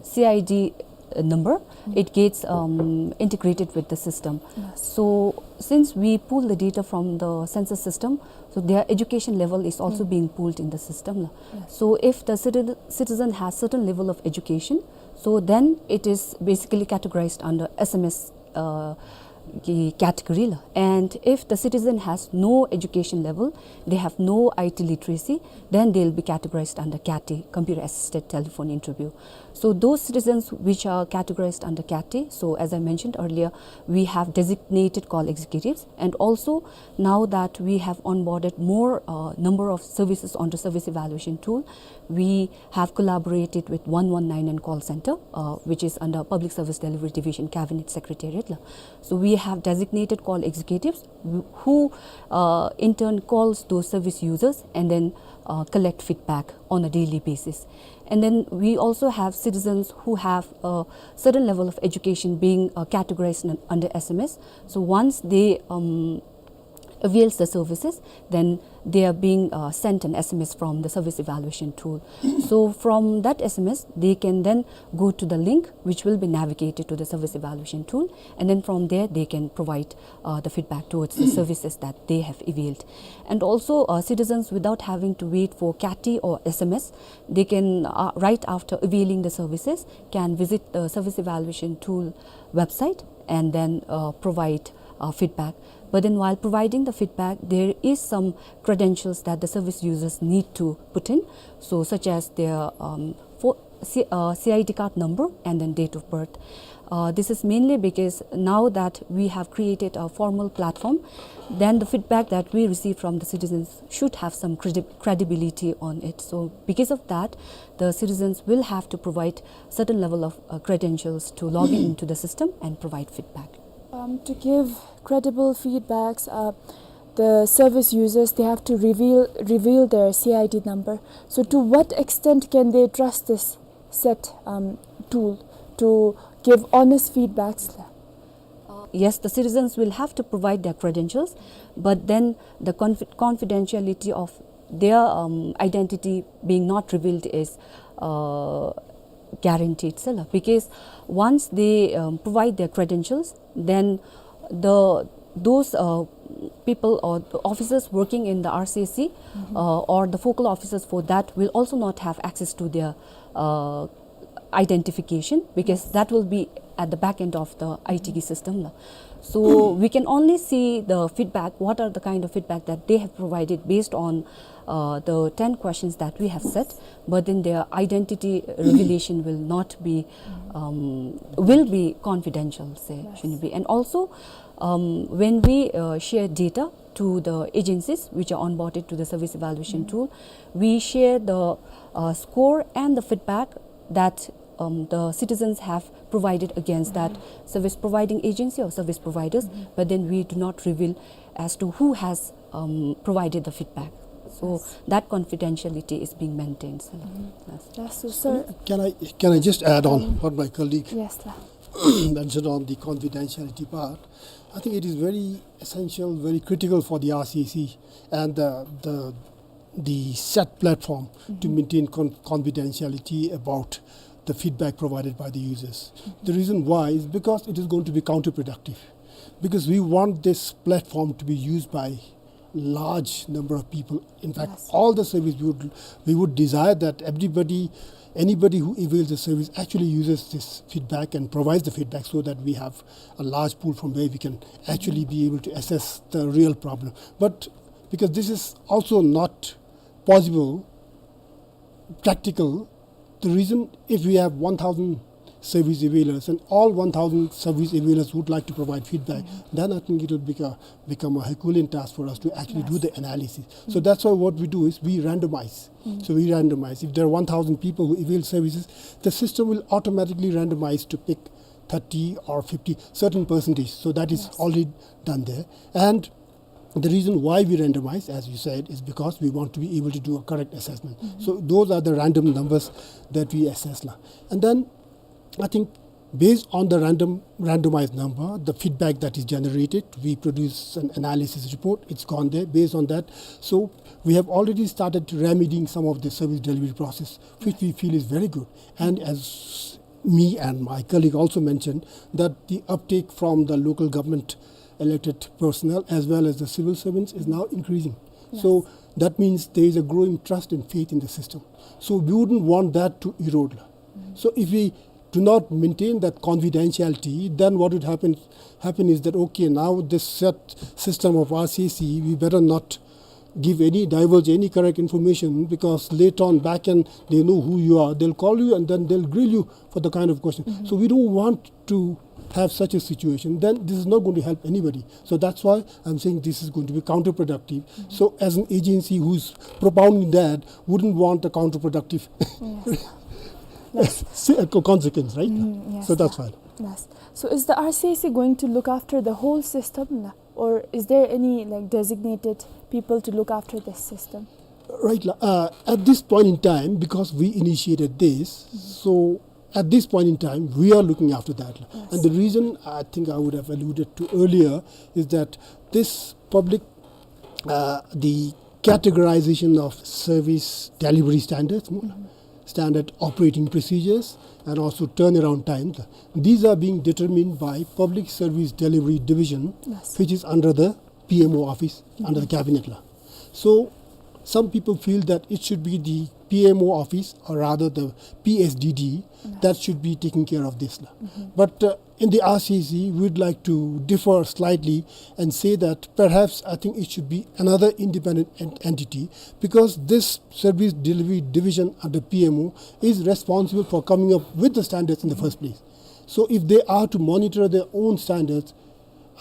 C I D uh, number, it gets um, integrated with the system. So since we pull the data from the census system, so their education level is also being pulled in the system. La. So if the citi- citizen has certain level of education, so then it is basically categorized under S M S uh, category. La. And if the citizen has no education level, they have no I T literacy, then they'll be categorized under CATI, computer assisted telephone interview. So those citizens which are categorized under CATI, so as I mentioned earlier, we have designated call executives, and also now that we have onboarded more uh, number of services onto service evaluation tool, we have collaborated with one one nine nine call center, uh, which is under Public Service Delivery Division, Cabinet Secretariat. La. So we have designated call executives who uh, in turn calls those service users and then uh, collect feedback on a daily basis. And then we also have citizens who have a certain level of education being uh, categorized under S M S. So once they um, avails the services, then they are being uh, sent an S M S from the service evaluation tool. So from that S M S, they can then go to the link which will be navigated to the service evaluation tool, and then from there they can provide uh, the feedback towards the services that they have availed. And also, uh, citizens, without having to wait for CATI or S M S, they can, uh, right after availing the services, can visit the service evaluation tool website and then uh, provide uh, feedback. But then while providing the feedback, there is some credentials that the service users need to put in, so such as their, um, for C-, uh, C I D card number and then date of birth. Uh, this is mainly because now that we have created a formal platform, then the feedback that we receive from the citizens should have some credi-, credibility on it. So because of that, the citizens will have to provide certain level of, uh, credentials to log in into the system and provide feedback. Um, to give credible feedbacks, uh, the service users, they have to reveal, reveal their C I D number. So to what extent can they trust this set, um, tool to give honest feedbacks? Yes, the citizens will have to provide their credentials, but then the confi-, confidentiality of their, um, identity being not revealed is, uh, guaranteed, sir, because once they, um, provide their credentials, then the, those, uh, people or the officers working in the R C S C, uh, or the focal officers for that will also not have access to their, uh, identification, because that will be at the back end of the I T system, la. So we can only see the feedback, what are the kind of feedback that they have provided based on, uh, the ten questions that we have set, but then their identity revelation will not be, um, will be confidential, say, shouldn't be. And also, um, when we, uh, share data to the agencies which are onboarded to the service evaluation tool, we share the, uh, score and the feedback that, um, the citizens have provided against that service providing agency or service providers, but then we do not reveal as to who has, um, provided the feedback. So that confidentiality is being maintained, sir. Yes. Yes, so, sir. Can I, can I just add on what my colleague mentioned on the confidentiality part? I think it is very essential, very critical for the R C S C and the, the the set platform to maintain con-, confidentiality about the feedback provided by the users. The reason why is because it is going to be counterproductive, because we want this platform to be used by large number of people. In fact, all the service we would, we would desire that everybody, anybody who avails the service actually uses this feedback and provides the feedback, so that we have a large pool from where we can actually be able to assess the real problem. But because this is also not possible, practical, the reason, if we have one thousand service availers and all one thousand service availers would like to provide feedback, then I think it will become, become a Herculean task for us to actually do the analysis. So that's why what we do is we randomize. So we randomize. If there are one thousand people who avail services, the system will automatically randomize to pick thirty or fifty, certain percentage. So that is already done there. And the reason why we randomize, as you said, is because we want to be able to do a correct assessment. So those are the random numbers that we assess, la. And then I think based on the random, randomized number, the feedback that is generated, we produce an analysis report. It's gone there based on that. So we have already started remedying some of the service delivery process, which we feel is very good. And as me and my colleague also mentioned, that the uptake from the local government elected personnel as well as the civil servants is now increasing. So that means there is a growing trust and faith in the system. So we wouldn't want that to erode. So if we do not maintain that confidentiality, then what would happen, happen is that, okay, now this set system of R C S C, we better not give any, divulge any correct information, because later on back end, they know who you are. They'll call you and then they'll grill you for the kind of question. So we don't want to have such a situation. Then this is not going to help anybody. So that's why I'm saying this is going to be counterproductive. So as an agency who's propounding that, wouldn't want a counterproductive se-, uh, co-, consequence, right? So that's why. Yes. So is the R C S C going to look after the whole system, la? Or is there any, like, designated people to look after this system? Right, la. Uh, at this point in time, because we initiated this, so at this point in time, we are looking after that, la. And the reason I think I would have alluded to earlier is that this public, uh, the categorization of service delivery standards, standard operating procedures, and also turnaround times, these are being determined by Public Service Delivery Division, which is under the P M O office, under the cabinet, la. So Some people feel that it should be the P M O office, or rather the P S D D, that should be taking care of this. But, uh, in the R C C, we would like to differ slightly and say that perhaps I think it should be another independent en-, entity, because this service delivery division under P M O is responsible for coming up with the standards in the first place. So if they are to monitor their own standards,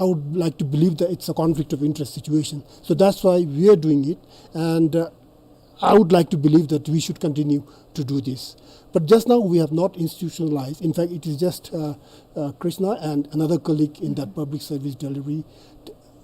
I would like to believe that it's a conflict of interest situation. So that's why we are doing it, and, uh, I would like to believe that we should continue to do this. But just now we have not institutionalized. In fact, it is just, uh, uh, Krishna and another colleague in that public service delivery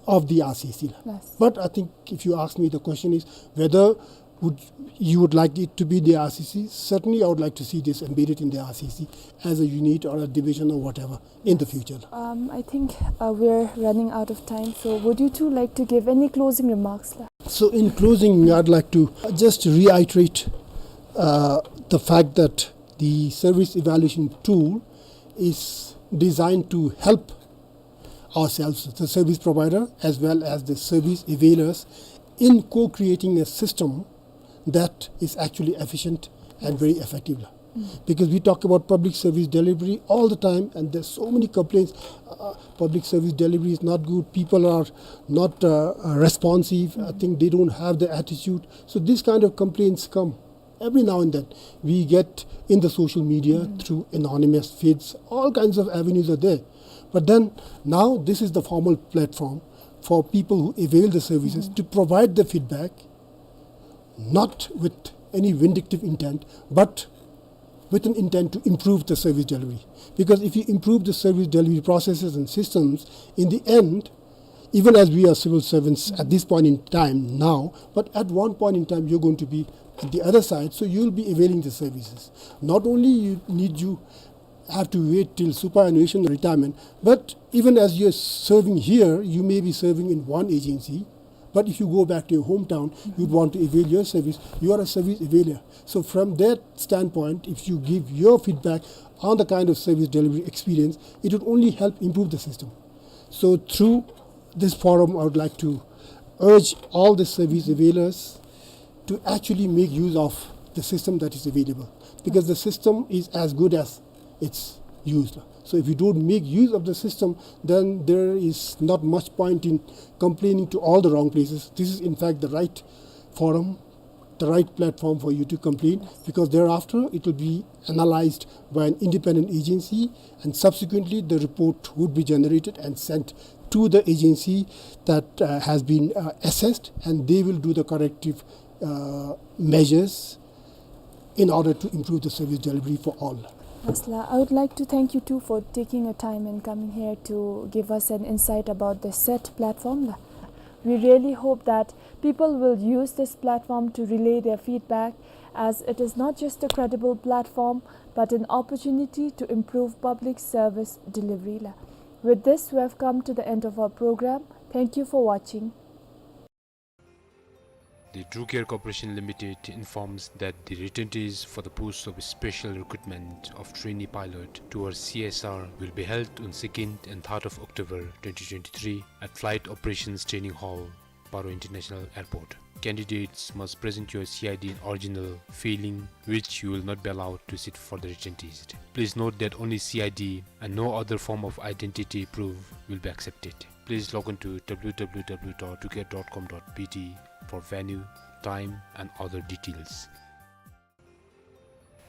of the R C C. Yes. But I think if you ask me, the question is whether would, you would like it to be the R C C. Certainly, I would like to see this embedded in the R C C as a unit or a division or whatever in the future. Um, I think, uh, we're running out of time, so would you two like to give any closing remarks, la? So in closing, I'd like to just reiterate, uh, the fact that the service evaluation tool is designed to help ourselves, the service provider, as well as the service availers, in co-creating a system that is actually efficient and very effective. Because we talk about public service delivery all the time, and there's so many complaints. Uh, public service delivery is not good. People are not, uh, uh, responsive. I think they don't have the attitude. So these kind of complaints come every now and then. We get in the social media through anonymous feeds. All kinds of avenues are there. But then now this is the formal platform for people who avail the services to provide the feedback, not with any vindictive intent, but with an intent to improve the service delivery. Because if you improve the service delivery processes and systems, in the end, even as we are civil servants at this point in time now, but at one point in time you're going to be at the other side, so you'll be availing the services. Not only you need, you have to wait till superannuation, retirement, but even as you're serving here, you may be serving in one agency, but if you go back to your hometown, you'd want to avail your service, you are a service availer. So from that standpoint, if you give your feedback on the kind of service delivery experience, it would only help improve the system. So through this forum, I would like to urge all the service availers to actually make use of the system that is available, because the system is as good as its use. So if you don't make use of the system, then there is not much point in complaining to all the wrong places. This is in fact the right forum, the right platform for you to complain, because thereafter it will be analyzed by an independent agency, and subsequently the report would be generated and sent to the agency that, uh, has been, uh, assessed, and they will do the corrective, uh, measures in order to improve the service delivery for all. Yes, la, I would like to thank you too for taking your time and coming here to give us an insight about the set platform, la. We really hope that people will use this platform to relay their feedback, as it is not just a credible platform, but an opportunity to improve public service delivery, la. With this, we have come to the end of our program. Thank you for watching. The Trucare Corporation Limited informs that the written test for the post of special recruitment of trainee pilot towards C S R will be held on second and third of October twenty twenty-three at Flight Operations Training Hall, Paro International Airport. Candidates must present your C I D in original, failing which you will not be allowed to sit for the written test. Please note that only C I D and no other form of identity proof will be accepted. Please log on to W W W dot trucare dot com dot B T for venue, time and other details.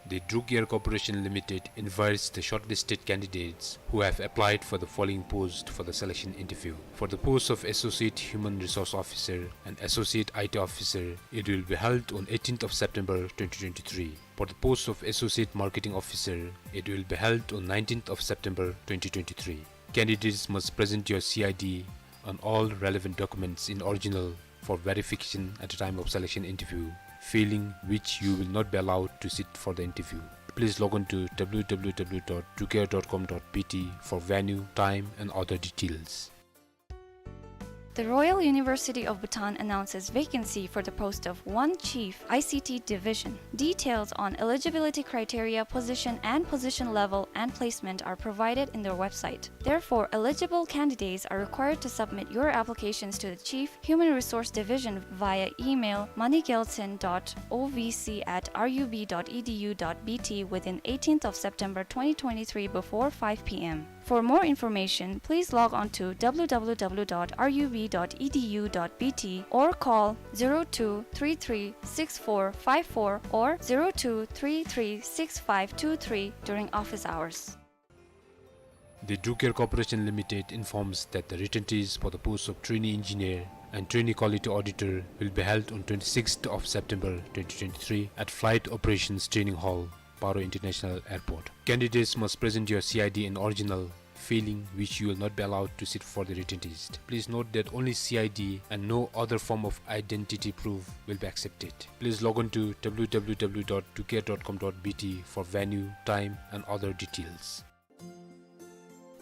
The Trucare Corporation Limited invites the shortlisted candidates who have applied for the following post for the selection interview. For the post of Associate Human Resource Officer and Associate I T Officer, it will be held on eighteenth of September twenty twenty-three. For the post of Associate Marketing Officer, it will be held on nineteenth of September twenty twenty-three. Candidates must present your C I D and all relevant documents in original for verification at the time of selection interview, failing which you will not be allowed to sit for the interview. Please log on to W W W dot trucare dot com dot B T for venue, time and other details. The Royal University of Bhutan announces vacancy for the post of one Chief I C T Division. Details on eligibility criteria, position and position level, and placement are provided in their website. Therefore, eligible candidates are required to submit your applications to the Chief Human Resource Division via email, money gyaltsen dot O V C at R U B dot E D U dot B T, within eighteenth of September twenty twenty-three before five P M. For more information, please log on to W W W dot R U B dot E D U dot B T or call zero two three three six four five four or zero two three three six five two three during office hours. The Ducare Corporation Limited informs that the written test for the post of trainee engineer and trainee quality auditor will be held on twenty-sixth of September twenty twenty-three at Flight Operations Training Hall, Paro International Airport. Candidates must present your C I D in original, failing which you will not be allowed to sit for the written test. Please note that only C I D and no other form of identity proof will be accepted. Please log on to W W W dot ducare dot com dot B T for venue, time, and other details.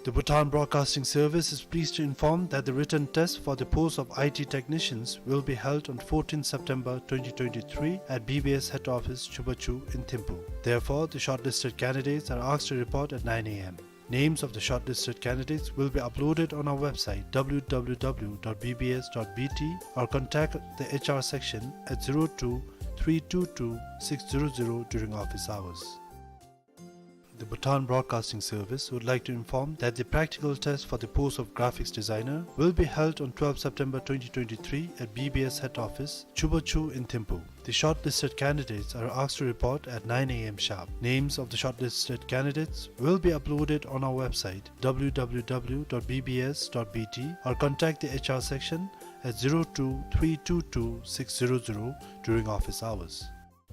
The Bhutan Broadcasting Service is pleased to inform that the written test for the post of I T technicians will be held on fourteenth September twenty twenty-three at B B S head office, Chubachu in Thimphu. Therefore, the shortlisted candidates are asked to report at nine A M. Names of the shortlisted candidates will be uploaded on our website, W W W dot B B S dot B T, or contact the H R section at zero two three two two six zero zero during office hours. The Bhutan Broadcasting Service would like to inform that the practical test for the post of graphics designer will be held on twelfth September twenty twenty-three at B B S head office, Chubachu in Thimphu. The shortlisted candidates are asked to report at nine A M sharp. Names of the shortlisted candidates will be uploaded on our website, W W W dot B B S dot B T, or contact the H R section at zero two three two two six zero zero during office hours.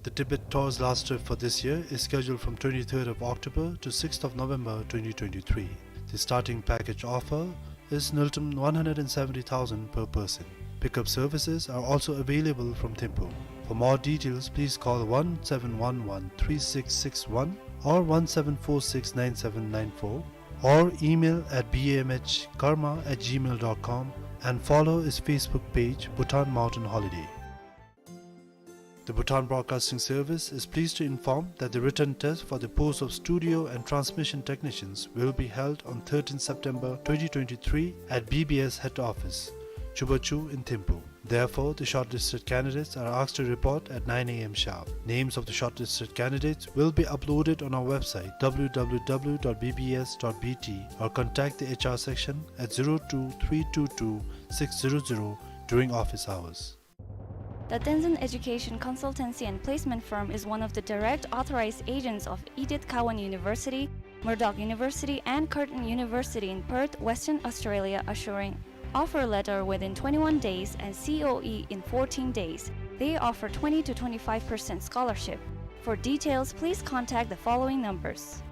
The Tibet Tour's last trip for this year is scheduled from twenty-third of October to sixth of November twenty twenty-three. The starting package offer is ngultrum one hundred and seventy thousand per person. Pickup services are also available from Thimphu. For more details, please call one seven one one three six six one or one seven four six nine seven nine four or email at B M H karma at gmail dot com and follow its Facebook page, Bhutan Mountain Holiday. The Bhutan Broadcasting Service is pleased to inform that the written test for the post of studio and transmission technicians will be held on thirteenth September twenty twenty-three at B B S head office, Chubachu in Thimphu. Therefore, the shortlisted candidates are asked to report at nine A M sharp. Names of the shortlisted candidates will be uploaded on our website, W W W dot B B S dot B T, or contact the H R section at zero two three two two six zero zero during office hours. The Tenzin Education Consultancy and Placement Firm is one of the direct authorized agents of Edith Cowan University, Murdoch University, and Curtin University in Perth, Western Australia, assuring offer letter within twenty-one days and C O E in fourteen days. They offer twenty to twenty-five percent scholarship. For details, please contact the following numbers.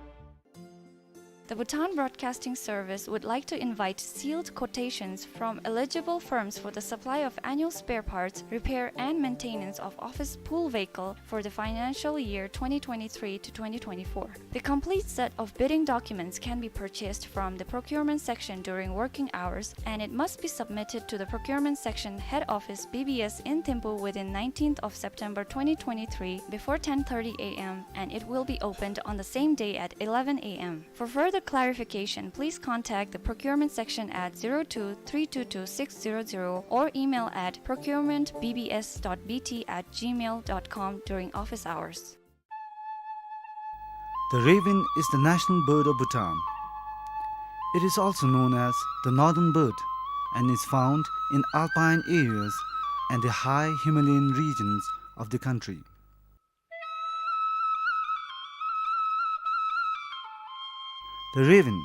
The Bhutan Broadcasting Service would like to invite sealed quotations from eligible firms for the supply of annual spare parts, repair and maintenance of office pool vehicle for the financial year twenty twenty-three to twenty twenty-four. The complete set of bidding documents can be purchased from the procurement section during working hours, and it must be submitted to the procurement section head office, B B S in Thimphu, within nineteenth of September twenty twenty-three before ten thirty A M, and it will be opened on the same day at eleven A M. For further clarification, please contact the procurement section at zero two three two two six zero zero or email at procurement B B S dot B T at gmail dot com during office hours. The raven is the national bird of Bhutan. It is also known as the northern bird and is found in alpine areas and the high Himalayan regions of the country. The raven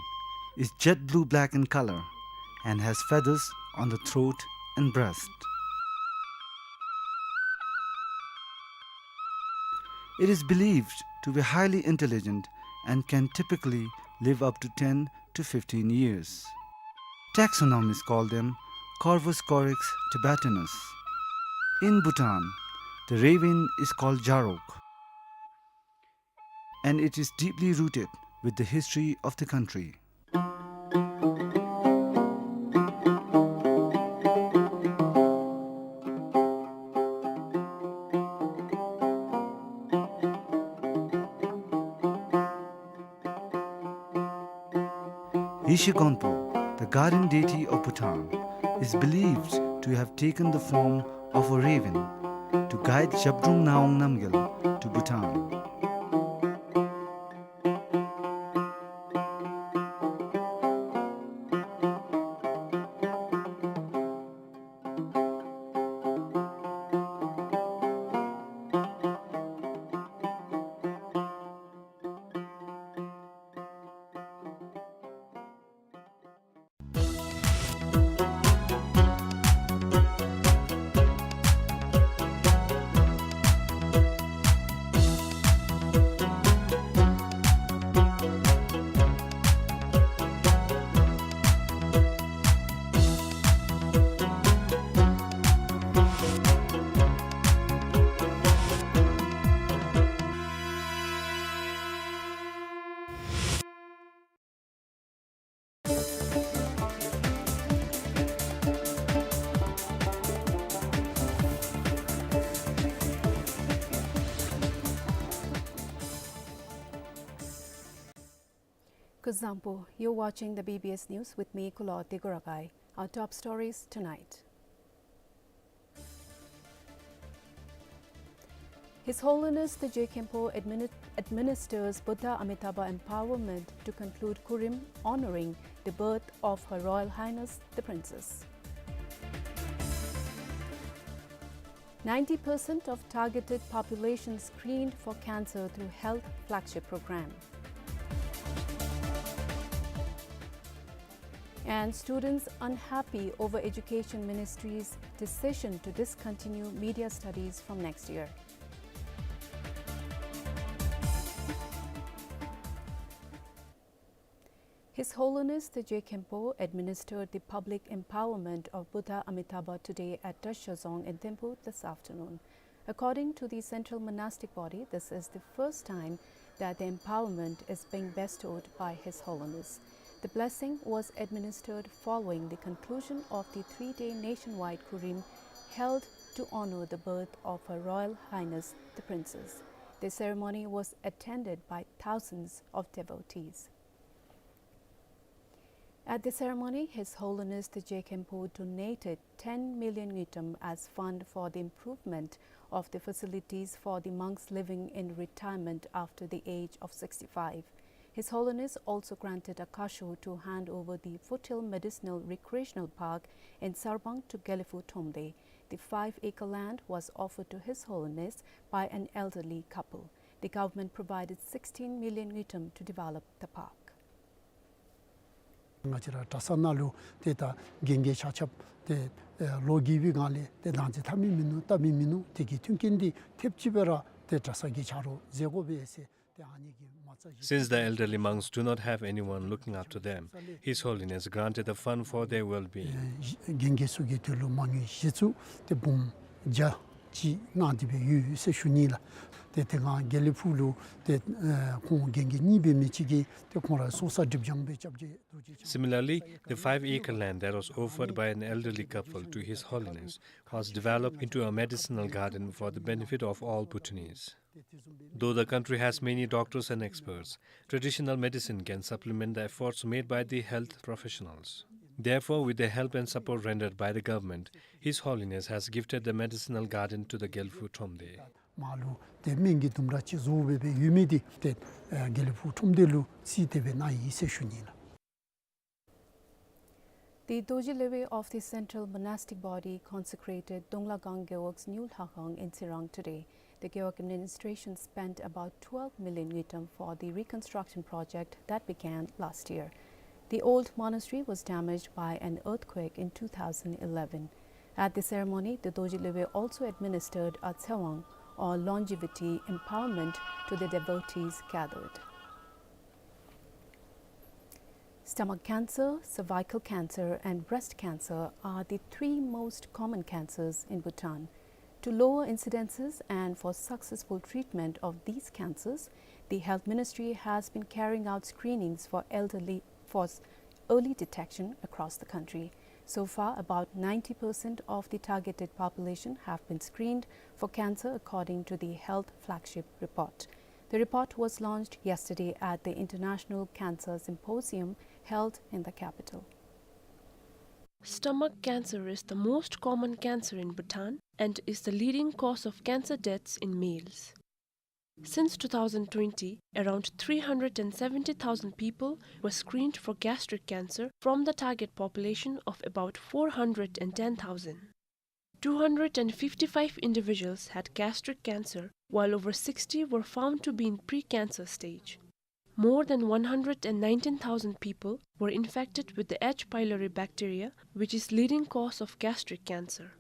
is jet blue black in color and has feathers on the throat and breast. It is believed to be highly intelligent and can typically live up to ten to fifteen years. Taxonomists call them Corvus corax tibetanus. In Bhutan, the raven is called Jarok, and it is deeply rooted with the history of the country. Geshe Gonpo, the guardian deity of Bhutan, is believed to have taken the form of a raven to guide Zhabdrung Ngawang Namgyal to Bhutan. Kuzuzangpo, you're watching the B B S News with me, Kulo Tegoragai. Our top stories tonight. His Holiness the Je Khenpo admini-, administers Buddha Amitabha Empowerment to conclude Kurim, honoring the birth of Her Royal Highness the Princess. Ninety percent of targeted population screened for cancer through Health Flagship Program. And students unhappy over Education Ministry's decision to discontinue media studies from next year. His Holiness the Je Khenpo administered the public empowerment of Buddha Amitabha today at Dresha Dzong in Thimphu this afternoon. According to the Central Monastic Body, this is the first time that the empowerment is being bestowed by His Holiness. The blessing was administered following the conclusion of the three-day nationwide Kurim held to honor the birth of Her Royal Highness the Princess. The ceremony was attended by thousands of devotees. At the ceremony, His Holiness the Je Khenpo donated ten million ngultrum as fund for the improvement of the facilities for the monks living in retirement after the age of sixty-five. His Holiness also granted a kasho to hand over the Foothill Medicinal Recreational Park in Sarbang to Geliphu Thromde. The five-acre land was offered to His Holiness by an elderly couple. The government provided sixteen million ngultrum to develop the park. ང་བཅས་ར་གྲྭ་ས་ནང་ལུ་ཏེ་ད་རྒན་རྒས་ཆ་ཁྱབ་ཏེ་ཨེ་ལོ་རྒས་པའི་སྒང་ལས་ཏེ་བདག་འཛིན་འཐབ་མི་མིན་ནུག། འཐབ་མི་མིན་ནུག། དེ་གི་མཐུན་རྐྱེན་འདི་ཐེབས་ཅིག་སྦེ་ར་ཏེ་གྲྭ་ས་གི་ཆ་རོགས་མཛད་དགོ་པས་ཟེར་ཏེ་ཨ་ནི་གི་མ་རྩ་བཞི། Since the elderly monks do not have anyone looking after them, His Holiness granted a fund for their well-being. ཨེ་རྒན་རྒས་ཚུ་གི་དོན་ལུ་མ་དངུལ་གཞི་བཙུགས་ཏེ་འབུམ་བརྒྱ་ཅིག་གནང་སྟེ་སྦེ་ཡོད་ཟེར་ཞུ་ནི་ལགས། ཏེ་དེ་སྒང་དགེ་ལེགས་ཕུག་ལུ་ཏེ་ཨེ་ཁོང་རྒན་རྒས་གཉིས་སྦེ་མི་ཅིག་གིས་ཏེ་ཁོང་ར་སོ་ས་སྒྲིབ་སྦྱང་སྦེ་སྐྱབས་རྗེ་རྡོ་རྗེ་འཆང་། Similarly, the five-acre land that was offered by an elderly couple to His Holiness was developed into a medicinal garden for the benefit of all Bhutanese. Though the country has many doctors and experts, traditional medicine can supplement the efforts made by the health professionals. Therefore, with the help and support rendered by the government, His Holiness has gifted the medicinal garden to the Geliphu Thromde. མར་ལུ་ཏེ་སྨན་གྱི་ལྡུམ་ར་ཅིག་བཟོ་སྦེ་སྦེ་ཡོད་མི་འདི་ཏེ་ཨེ་དགེ་ལེགས་ཕུག་ཁྲོམ་སྡེ་ལུ་རྩིས་ཏེ་སྦེ་གནང་ཡི་ཟེར་ཞུ་ནི་ལགས། The Dorji Lwbe of the Central Monastic Body consecrated Donglagang Gewog's new Lhakhang in Tsirang today. The Gewog administration spent about twelve million ngultrum for the reconstruction project that began last year. The old monastery was damaged by an earthquake in two thousand eleven. At the ceremony, the Dorji Lwbe also administered a tsewang, or longevity empowerment, to the devotees gathered. Stomach cancer, cervical cancer, and breast cancer are the three most common cancers in Bhutan. To lower incidences and for successful treatment of these cancers, the Health Ministry has been carrying out screenings for elderly, for s-, early detection across the country. So far, about ninety percent of the targeted population have been screened for cancer, according to the Health Flagship Report. The report was launched yesterday at the International Cancer Symposium held in the capital. Stomach cancer is the most common cancer in Bhutan and is the leading cause of cancer deaths in males. Since two thousand twenty, around three hundred and seventy thousand people were screened for gastric cancer from the target population of about four hundred and ten thousand. Two hundred and fifty-five individuals had gastric cancer, while over sixty were found to be in pre-cancer stage. More than one hundred and nineteen thousand people were infected with the H. pylori bacteria, which is leading cause of gastric cancer.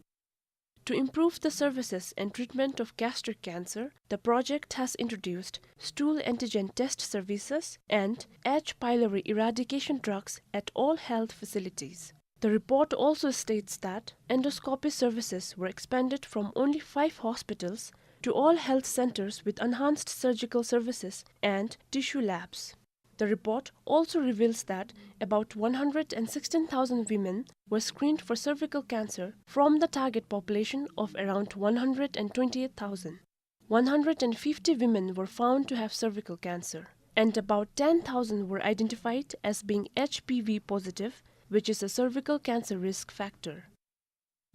To improve the services and treatment of gastric cancer, the project has introduced stool antigen test services and H. pylori eradication drugs at all health facilities. The report also states that endoscopy services were expanded from only five hospitals to all health centers with enhanced surgical services and tissue labs. The report also reveals that about one hundred and sixteen thousand women were screened for cervical cancer from the target population of around one hundred and twenty-eight thousand. One hundred and fifty women were found to have cervical cancer, and about ten thousand were identified as being H P V positive, which is a cervical cancer risk factor.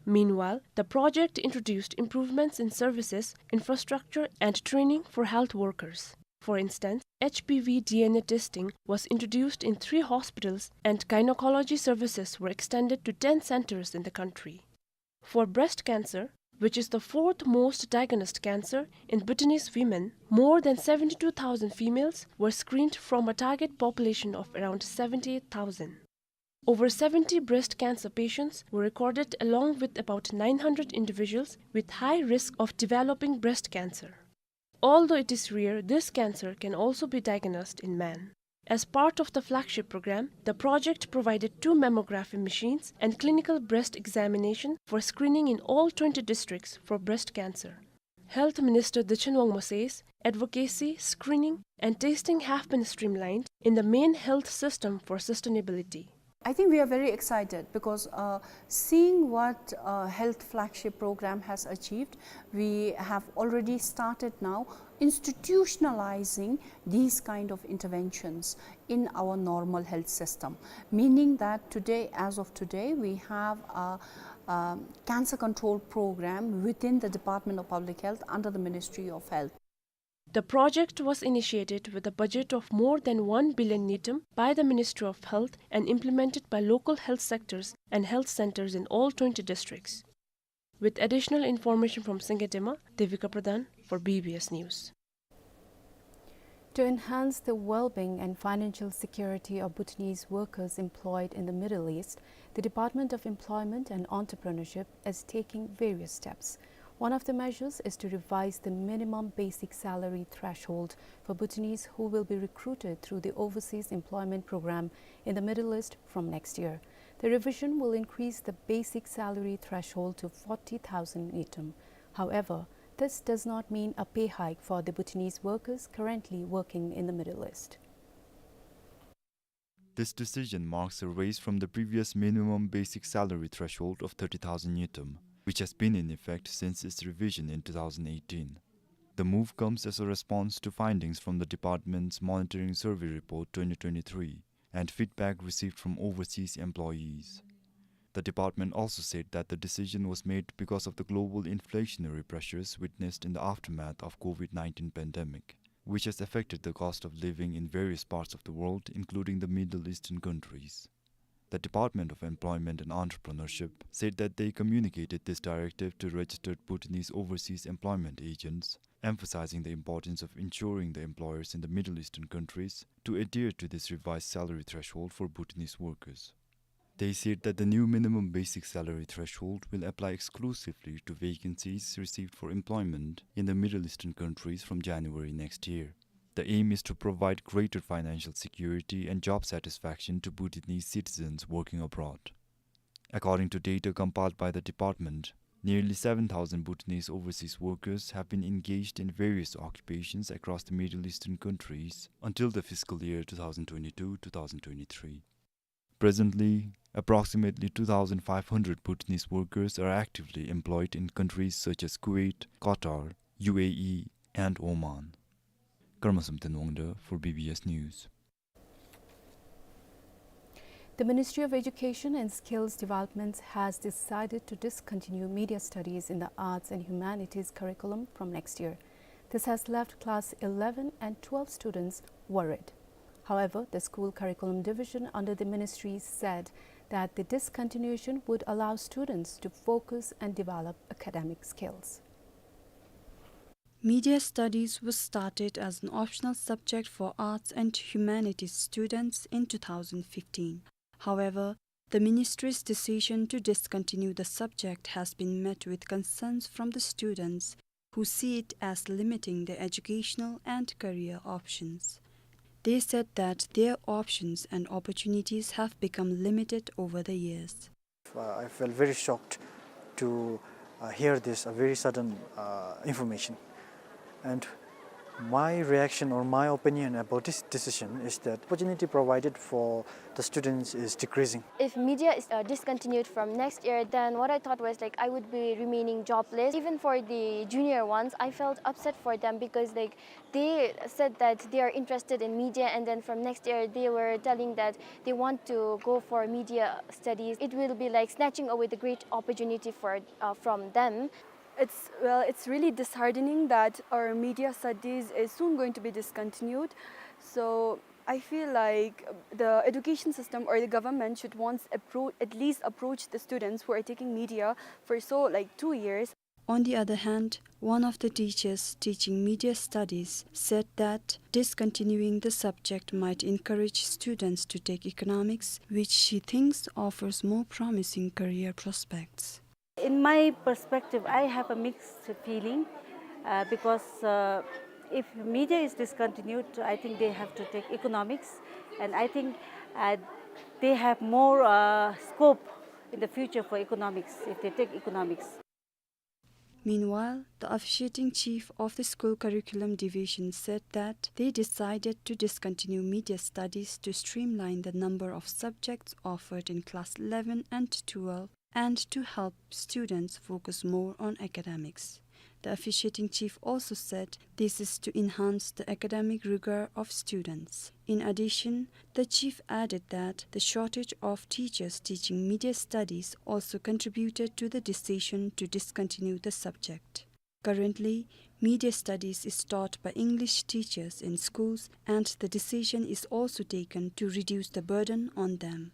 Meanwhile, the project introduced improvements in services, infrastructure, and training for health workers. For instance, H P V D N A testing was introduced in three hospitals, and gynecology services were extended to ten centers in the country. For breast cancer, which is the fourth most diagnosed cancer in Bhutanese women, more than seventy-two thousand females were screened from a target population of around seventy-eight thousand. Over seventy breast cancer patients were recorded, along with about nine hundred individuals with high risk of developing breast cancer. Although it is rare, this cancer can also be diagnosed in men. As part of the flagship program, the project provided two mammography machines and clinical breast examination for screening in all twenty districts for breast cancer. Health Minister Dikchen Wangmo says advocacy, screening, and testing have been streamlined in the main health system for sustainability. I think we are very excited because, uh, seeing what, uh, Health Flagship Program has achieved, we have already started now institutionalizing these kind of interventions in our normal health system, meaning that today, as of today, we have a, um, cancer control program within the Department of Public Health under the Ministry of Health. The project was initiated with a budget of more than one billion ngultrum by the Ministry of Health and implemented by local health sectors and health centers in all twenty districts. With additional information from Singye Tema, Devika Pradhan for B B S News. To enhance the well-being and financial security of Bhutanese workers employed in the Middle East, the Department of Employment and Entrepreneurship is taking various steps. One of the measures is to revise the minimum basic salary threshold for Bhutanese who will be recruited through the Overseas Employment Program in the Middle East from next year. The revision will increase the basic salary threshold to forty thousand ngultrum. However, this does not mean a pay hike for the Bhutanese workers currently working in the Middle East. This decision marks a raise from the previous minimum basic salary threshold of thirty thousand ngultrum, which has been in effect since its revision in two thousand eighteen. The move comes as a response to findings from the department's Monitoring Survey Report twenty twenty-three and feedback received from overseas employees. The department also said that the decision was made because of the global inflationary pressures witnessed in the aftermath of COVID nineteen pandemic, which has affected the cost of living in various parts of the world, including the Middle Eastern countries. The Department of Employment and Entrepreneurship said that they communicated this directive to registered Bhutanese overseas employment agents, emphasizing the importance of ensuring the employers in the Middle Eastern countries to adhere to this revised salary threshold for Bhutanese workers. They said that the new minimum basic salary threshold will apply exclusively to vacancies received for employment in the Middle Eastern countries from January next year. The aim is to provide greater financial security and job satisfaction to Bhutanese citizens working abroad. According to data compiled by the department, nearly seven thousand Bhutanese overseas workers have been engaged in various occupations across the Middle Eastern countries until the fiscal year two thousand twenty-two two thousand twenty-three. Presently, approximately two thousand five hundred Bhutanese workers are actively employed in countries such as Kuwait, Qatar, U A E, and Oman. Karma Samten Wangda for B B S News. The Ministry of Education and Skills Development has decided to discontinue media studies in the arts and humanities curriculum from next year. This has left class eleven and twelve students worried. However, the school curriculum division under the ministry said that the discontinuation would allow students to focus and develop academic skills. Media studies was started as an optional subject for arts and humanities students in two thousand fifteen. However, the ministry's decision to discontinue the subject has been met with concerns from the students, who see it as limiting their educational and career options. They said that their options and opportunities have become limited over the years. Uh, I felt very shocked to, uh, hear this, a very sudden, uh, information. And my reaction or my opinion about this decision is that opportunity provided for the students is decreasing. If media is, uh, discontinued from next year, then what I thought was, like, I would be remaining jobless. Even for the junior ones, I felt upset for them because, like, they said that they are interested in media, and then from next year they were telling that they want to go for media studies. It will be like snatching away the great opportunity for, uh, from them. It's, well, it's really disheartening that our media studies is soon going to be discontinued. So I feel like the education system or the government should once appro-, at least approach the students who are taking media for so, like, two years. On the other hand, one of the teachers teaching media studies said that discontinuing the subject might encourage students to take economics, which she thinks offers more promising career prospects. In my perspective, I have a mixed feeling, uh, because, uh, if media is discontinued, I think they have to take economics, and I think, uh, they have more, uh, scope in the future for economics if they take economics. Meanwhile, the officiating chief of the school curriculum division said that they decided to discontinue media studies to streamline the number of subjects offered in class eleven and twelve and to help students focus more on academics. The officiating chief also said this is to enhance the academic rigor of students. In addition, the chief added that the shortage of teachers teaching media studies also contributed to the decision to discontinue the subject. Currently, media studies is taught by English teachers in schools, and the decision is also taken to reduce the burden on them.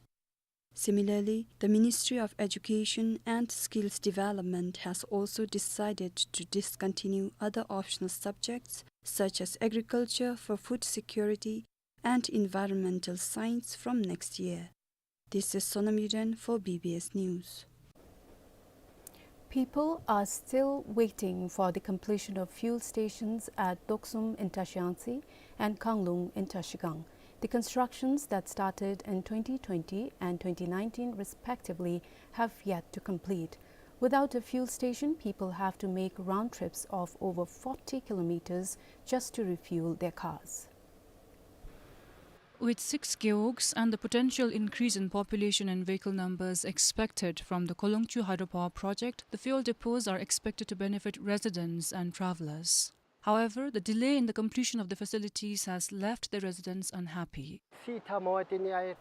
Similarly, the Ministry of Education and Skills Development has also decided to discontinue other optional subjects such as agriculture for food security and environmental science from next year. This is Sonam Yuden for B B S News. People are still waiting for the completion of fuel stations at Doksum in Trashiyangtse and Kanglung in Trashigang. The constructions that started in twenty twenty and twenty nineteen respectively have yet to complete. Without a fuel station, people have to make round trips of over forty kilometers just to refuel their cars. With six gewogs and the potential increase in population and vehicle numbers expected from the Kolongchu hydropower project, the fuel depots are expected to benefit residents and travelers. However, the delay in the completion of the facilities has left the residents unhappy.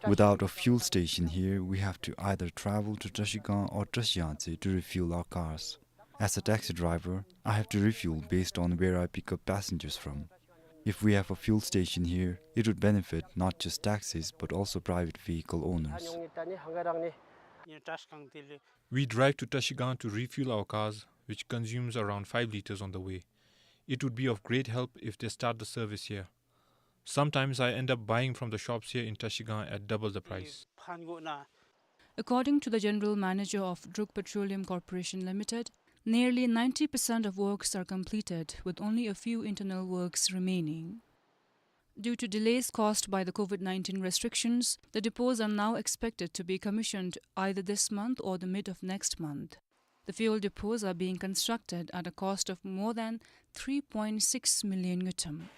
Without a fuel station here, we have to either travel to Trashigang or Trashiyangtse to refuel our cars. As a taxi driver, I have to refuel based on where I pick up passengers from. If we have a fuel station here, it would benefit not just taxis but also private vehicle owners. We drive to Trashigang to refuel our cars, which consumes around five liters on the way. It would be of great help if they start the service here. Sometimes I end up buying from the shops here in Trashigang at double the price. According to the general manager of Druk Petroleum Corporation Limited, nearly ninety percent of works are completed, with only a few internal works remaining. Due to delays caused by the COVID nineteen restrictions, the depots are now expected to be commissioned either this month or the mid of next month. The fuel depots are being constructed at a cost of more than three point six million ngultrum.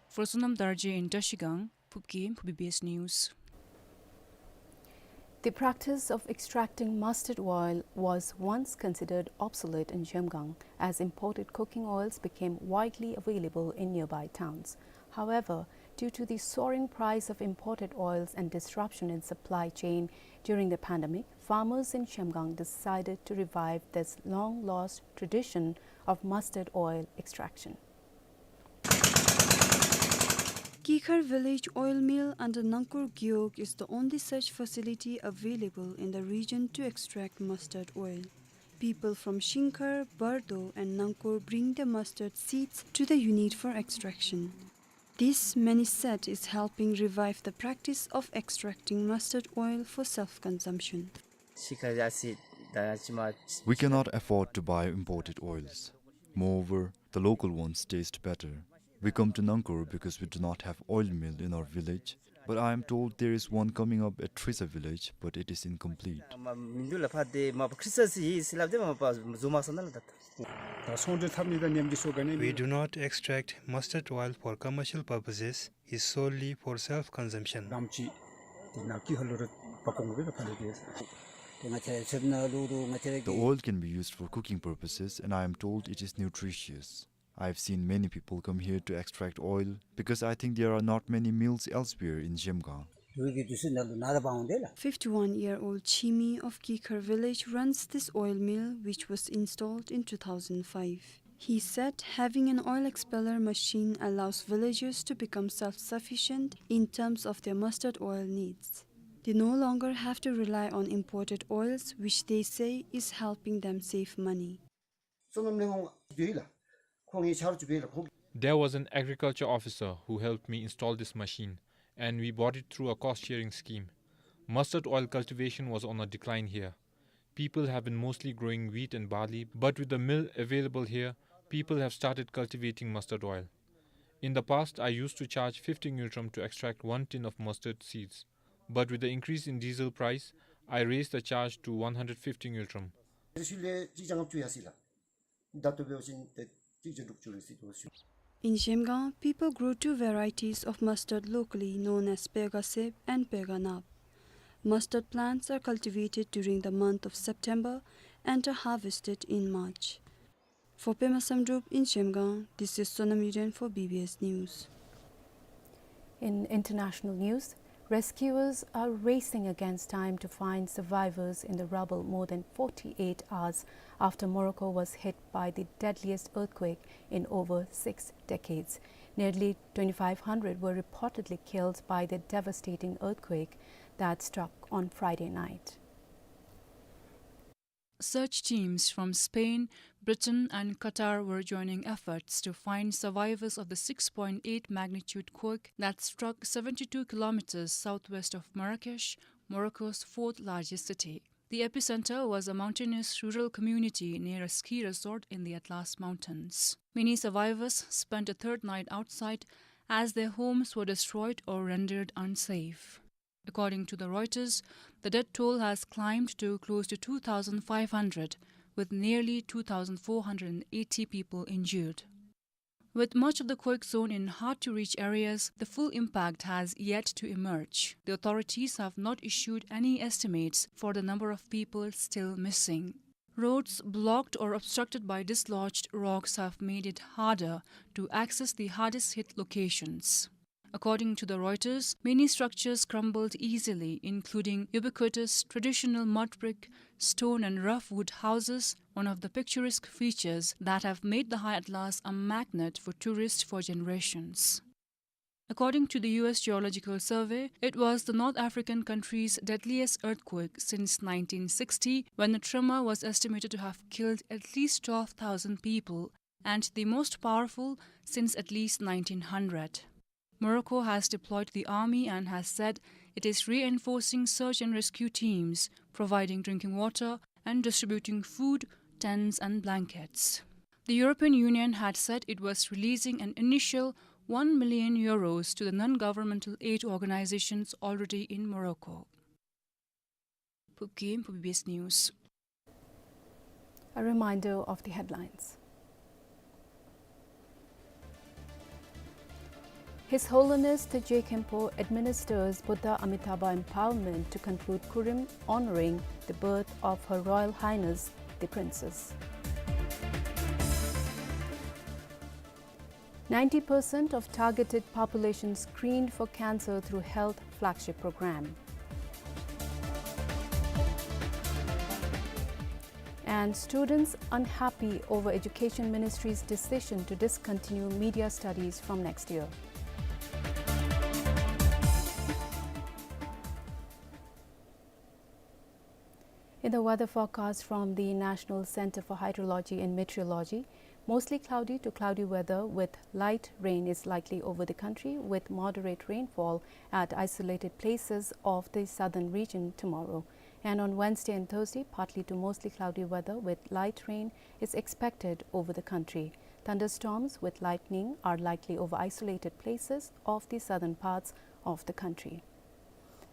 For Sonam Dorji in Trashigang, Phub Gyem for B B S News. The practice of extracting mustard oil was once considered obsolete in Zhemgang, as imported cooking oils became widely available in nearby towns. However, due to the soaring price of imported oils and disruption in supply chain during the pandemic, farmers in Zhemgang decided to revive this long-lost tradition of mustard oil extraction. Kikhar village oil mill under Nangkur Gewog is the only such facility available in the region to extract mustard oil. People from Shingkhar, Bardo and Nangkur bring their mustard seeds to the unit for extraction. This, many said, is helping revive the practice of extracting mustard oil for self-consumption. We cannot afford to buy imported oils. Moreover, the local ones taste better. We come to Nangkur because we do not have oil mill in our village, but I am told there is one coming up at Thrisa village, but it is incomplete. We do not extract mustard oil for commercial purposes, is solely for self-consumption. The oil can be used for cooking purposes, and I am told it is nutritious. I have seen many people come here to extract oil because I think there are not many mills elsewhere in Zhemgang. Fifty-one-year-old Chimi of Kikhar village runs this oil mill, which was installed in two thousand five. He said having an oil expeller machine allows villagers to become self-sufficient in terms of their mustard oil needs. They no longer have to rely on imported oils, which they say is helping them save money. There was an agriculture officer who helped me install this machine, and we bought it through a cost-sharing scheme. Mustard oil cultivation was on a decline here. People have been mostly growing wheat and barley, but with the mill available here, people have started cultivating mustard oil. In the past, I used to charge fifty ngultrum to extract one tin of mustard seeds, but with the increase in diesel price, I raised the charge to one hundred fifty ngultrum. In Zhemgang, people grow two varieties of mustard locally, known as Pega Sep and Pega Nap. Mustard plants are cultivated during the month of September and are harvested in March. For Pema Samdrup in Zhemgang, this is Sonam Yuden for B B S News. In international news, rescuers are racing against time to find survivors in the rubble more than forty-eight hours after Morocco was hit by the deadliest earthquake in over six decades. Nearly twenty-five hundred were reportedly killed by the devastating earthquake that struck on Friday night. Search teams from Spain, Britain and Qatar were joining efforts to find survivors of the six point eight magnitude quake that struck seventy-two kilometers southwest of Marrakesh, Morocco's fourth largest city. The epicenter was a mountainous rural community near a ski resort in the Atlas Mountains. Many survivors spent a third night outside as their homes were destroyed or rendered unsafe. According to the Reuters, the death toll has climbed to close to two thousand five hundred, with nearly two thousand four hundred eighty people injured. With much of the quake zone in hard-to-reach areas, the full impact has yet to emerge. The authorities have not issued any estimates for the number of people still missing. Roads blocked or obstructed by dislodged rocks have made it harder to access the hardest hit locations. According to the Reuters, many structures crumbled easily, including ubiquitous traditional mud brick, stone and rough wood houses, one of the picturesque features that have made the High Atlas a magnet for tourists for generations. According to the U S Geological Survey, it was the North African country's deadliest earthquake since nineteen sixty, when a tremor was estimated to have killed at least twelve thousand people, and the most powerful since at least nineteen hundred. Morocco has deployed the army and has said it is reinforcing search and rescue teams, providing drinking water and distributing food, tents and blankets. The European Union had said it was releasing an initial one million euros to the non-governmental aid organizations already in Morocco. Phukim for B B S News. A reminder of the headlines. His Holiness the Je Khenpo administers Buddha Amitabha empowerment to conclude Kurim, honoring the birth of Her Royal Highness the Princess. Ninety percent of targeted population screened for cancer through health flagship program. And students unhappy over Education Ministry's decision to discontinue media studies from next year. In the weather forecast from the National Center for Hydrology and Meteorology, mostly cloudy to cloudy weather with light rain is likely over the country, with moderate rainfall at isolated places of the southern region tomorrow. And on Wednesday and Thursday, partly to mostly cloudy weather with light rain is expected over the country. Thunderstorms with lightning are likely over isolated places of the southern parts of the country.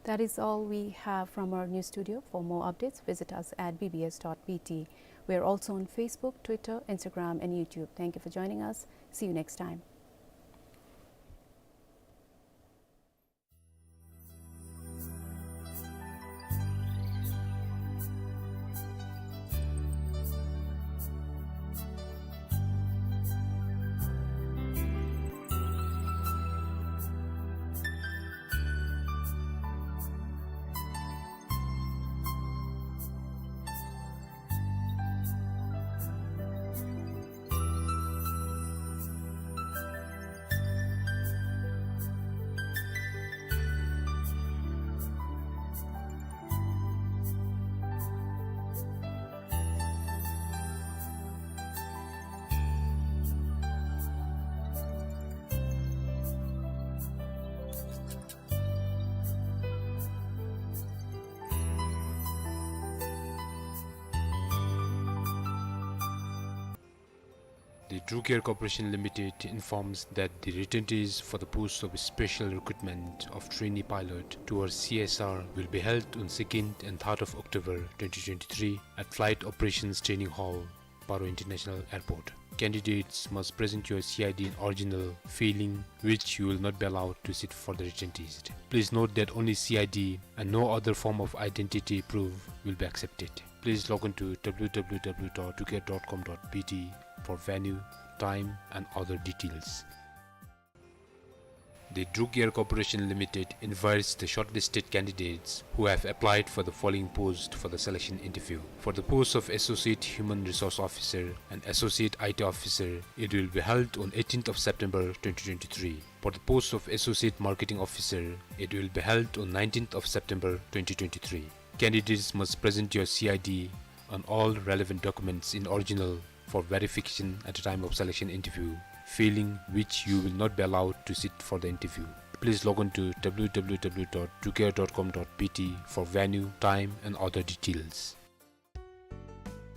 That is all we have from our news studio. For more updates, visit us at B B S dot B T. We are also on Facebook, Twitter, Instagram, and YouTube. Thank you for joining us. See you next time. The Drucare Corporation Limited informs that the written test for the post of special recruitment of trainee pilot towards C S R will be held on second and third of October twenty twenty-three at Flight Operations Training Hall, Paro International Airport. Candidates must present your C I D in original, failing which you will not be allowed to sit for the written test. Please note that only C I D and no other form of identity proof will be accepted. Please log on to W W W dot drucare dot com dot B T for venue, time and other details. The Drucare Corporation Limited invites the shortlisted candidates who have applied for the following post for the selection interview. For the post of Associate Human Resource Officer and Associate I T Officer, it will be held on eighteenth of September twenty twenty-three. For the post of Associate Marketing Officer, it will be held on nineteenth of September twenty twenty-three. Candidates must present your C I D and all relevant documents in original for verification at the time of selection interview, failing which you will not be allowed to sit for the interview. Please log on to W W W dot drucare dot com dot B T for venue, time and other details.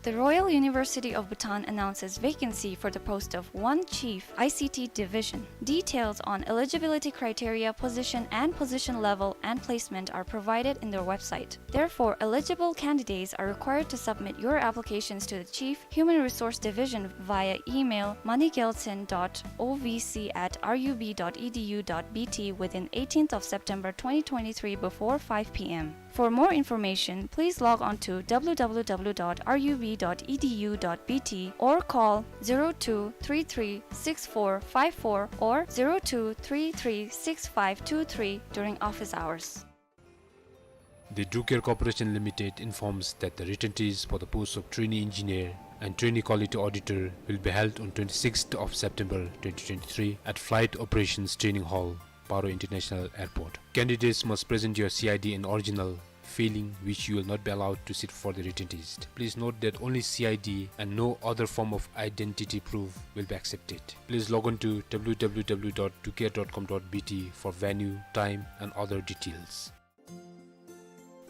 The Royal University of Bhutan announces vacancy for the post of one Chief I C T Division. Details on eligibility criteria, position and position level, and placement are provided in their website. Therefore, eligible candidates are required to submit your applications to the Chief Human Resource Division via email money gyaltsen dot O V C at R U B dot E D U dot B T within eighteenth of September twenty twenty-three before five P M. For more information, please log on to W W W dot R U B dot E D U dot B T or call zero two three three six four five four or zero two three three six five two three during office hours. The Drucare Corporation Limited informs that the written test for the post of Trainee Engineer and Trainee Quality Auditor will be held on twenty-sixth of September twenty twenty-three at Flight Operations Training Hall, Paro International Airport. Candidates must present your C I D in original, failing which you will not be allowed to sit for the written test. Please note that only C I D and no other form of identity proof will be accepted. Please log on to W W W dot drucare dot com dot B T for venue, time and other details.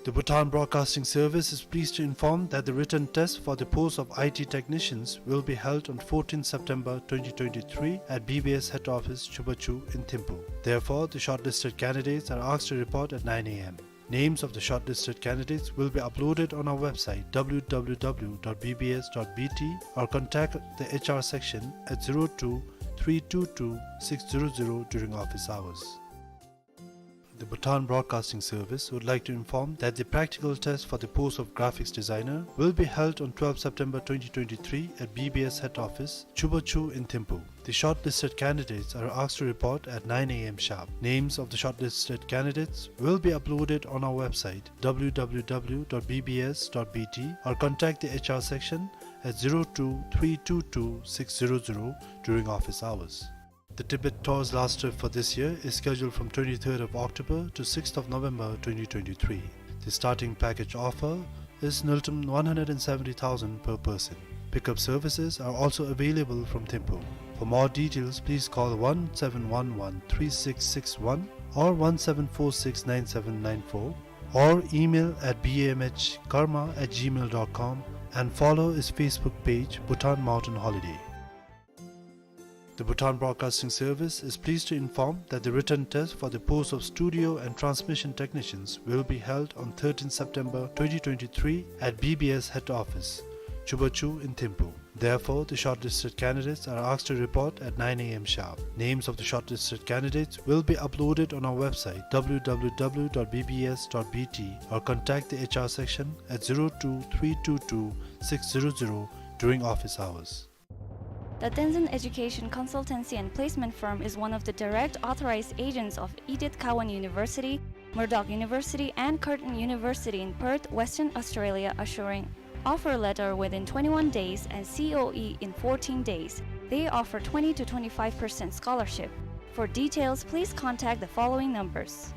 The Bhutan Broadcasting Service is pleased to inform that the written test for the post of I T technicians will be held on fourteenth September twenty twenty-three at B B S head office Chubachu in Thimphu. Therefore, the shortlisted candidates are asked to report at nine A M. Names of the shortlisted candidates will be uploaded on our website W W W dot B B S dot B T or contact the H R section at zero two three two two six zero zero during office hours. The Bhutan Broadcasting Service would like to inform that the practical test for the post of graphics designer will be held on twelfth September twenty twenty-three at B B S head office, Chubachu in Thimphu. The shortlisted candidates are asked to report at nine A M sharp. Names of the shortlisted candidates will be uploaded on our website, W W W dot B B S dot B T, or contact the H R section at zero two three two two six zero zero during office hours. The Tibet Tour's last trip for this year is scheduled from twenty-third of October to sixth of November twenty twenty-three. The starting package offer is Ngultrum one hundred and seventy thousand per person. Pickup services are also available from Thimphu. For more details, please call one seven one one three six six one or one seven four six nine seven nine four, or email at B M H karma at gmail dot com and follow his Facebook page, Bhutan Mountain Holiday. The Bhutan Broadcasting Service is pleased to inform that the written test for the post of studio and transmission technicians will be held on thirteenth September twenty twenty-three at B B S head office, Chubachu in Thimphu. Therefore, the shortlisted candidates are asked to report at nine A M sharp. Names of the shortlisted candidates will be uploaded on our website, W W W dot B B S dot B T, or contact the H R section at zero two three two two six zero zero during office hours. The Tenzin Education Consultancy and Placement Firm is one of the direct authorized agents of Edith Cowan University, Murdoch University, and Curtin University in Perth, Western Australia, assuring offer letter within twenty-one days and C O E in fourteen days. They offer twenty to twenty-five percent scholarship. For details, please contact the following numbers.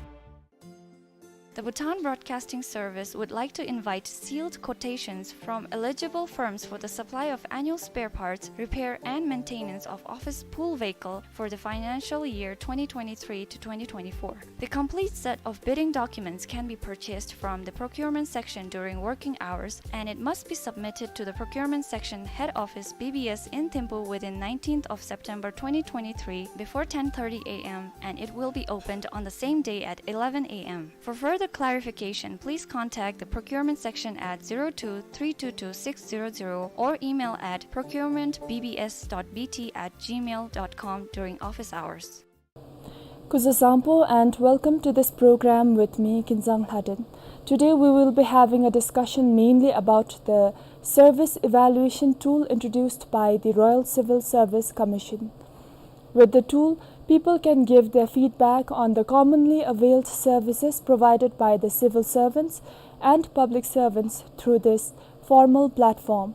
The Bhutan Broadcasting Service would like to invite sealed quotations from eligible firms for the supply of annual spare parts, repair and maintenance of office pool vehicle for the financial year twenty twenty-three to twenty twenty-four. The complete set of bidding documents can be purchased from the procurement section during working hours, and it must be submitted to the procurement section head office B B S in Thimphu within nineteenth of September twenty twenty-three before ten thirty A M, and it will be opened on the same day at eleven A M. For further clarification, please contact the procurement section at zero two three two two six zero zero or email at procurement B B S dot B T at gmail dot com during office hours. Kuzuzangpo and welcome to this program with me, Kinzang Lhaden. Today we will be having a discussion mainly about the service evaluation tool introduced by the Royal Civil Service Commission. With the tool, people can give their feedback on the commonly availed services provided by the civil servants and public servants through this formal platform.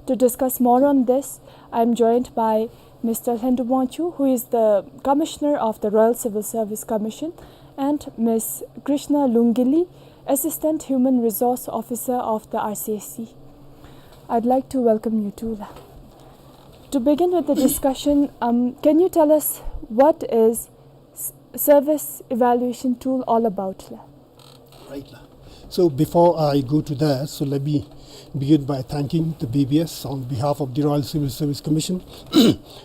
To discuss more on this, I am joined by Mister Lhendup Wangchuk, who is the Commissioner of the Royal Civil Service Commission, and Miss Krishna Lungili, Assistant Human Resource Officer of the R C S C. I'd like to welcome you too, la. To begin with the discussion, um, can you tell us what is s-, service evaluation tool all about, la? Right, la. So before I go to that, so let me begin by thanking the B B S on behalf of the Royal Civil Service Commission.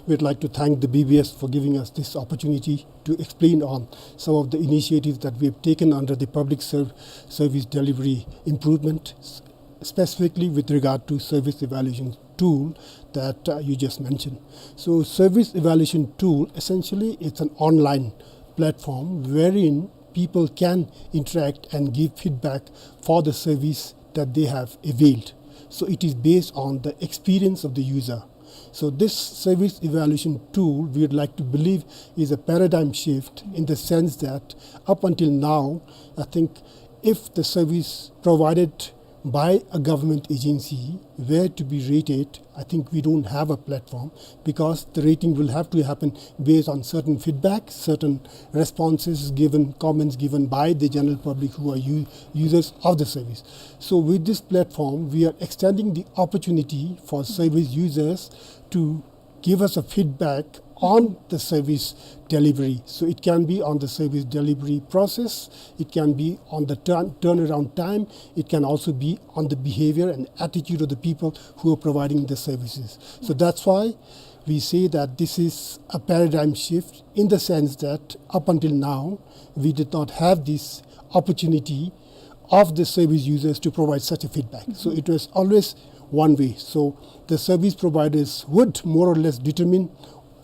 We'd like to thank the B B S for giving us this opportunity to explain on some of the initiatives that we have taken under the public serv-, service delivery improvement, s-, specifically with regard to service evaluation tool that, uh, you just mentioned. So service evaluation tool, essentially, it's an online platform wherein people can interact and give feedback for the service that they have availed. So it is based on the experience of the user. So this service evaluation tool, we would like to believe, is a paradigm shift in the sense that up until now, I think if the service provided by a government agency were to be rated, I think we don't have a platform, because the rating will have to happen based on certain feedback, certain responses given, comments given by the general public who are u-, users of the service. So with this platform, we are extending the opportunity for service users to give us a feedback on the service delivery. So it can be on the service delivery process, it can be on the turn-, turnaround time, it can also be on the behavior and attitude of the people who are providing the services. So that's why we say that this is a paradigm shift, in the sense that up until now, we did not have this opportunity of the service users to provide such a feedback. So it was always one way. So the service providers would more or less determine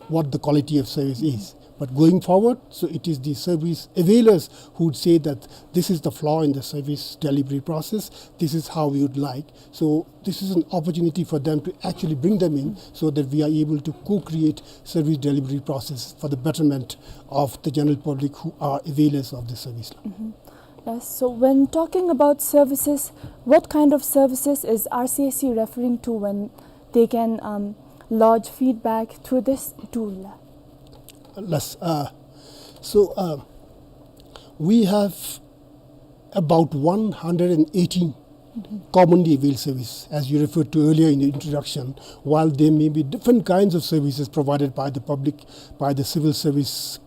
what the quality of service is. But going forward, so it is the service availers who would say that this is the flaw in the service delivery process, this is how we would like. So this is an opportunity for them to actually bring them in so that we are able to co-create service delivery process for the betterment of the general public who are availers of the service. Yes, so when talking about services, what kind of services is R C S C referring to when they can um, lodge feedback through this tool? Yes, uh, so uh, we have about one hundred eighteen commonly availed service, as you referred to earlier in the introduction. While there may be different kinds of services provided by the public, by the civil service,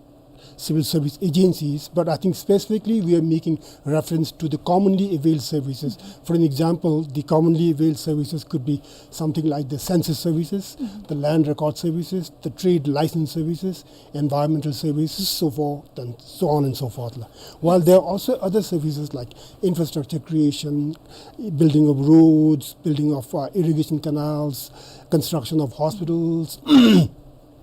civil service agencies, but I think specifically we are making reference to the commonly availed services. For an example, the commonly availed services could be something like the census services, the land record services, the trade license services, environmental services, so forth and so on and so forth la. While there are also other services like infrastructure creation, building of roads, building of uh, irrigation canals, construction of hospitals,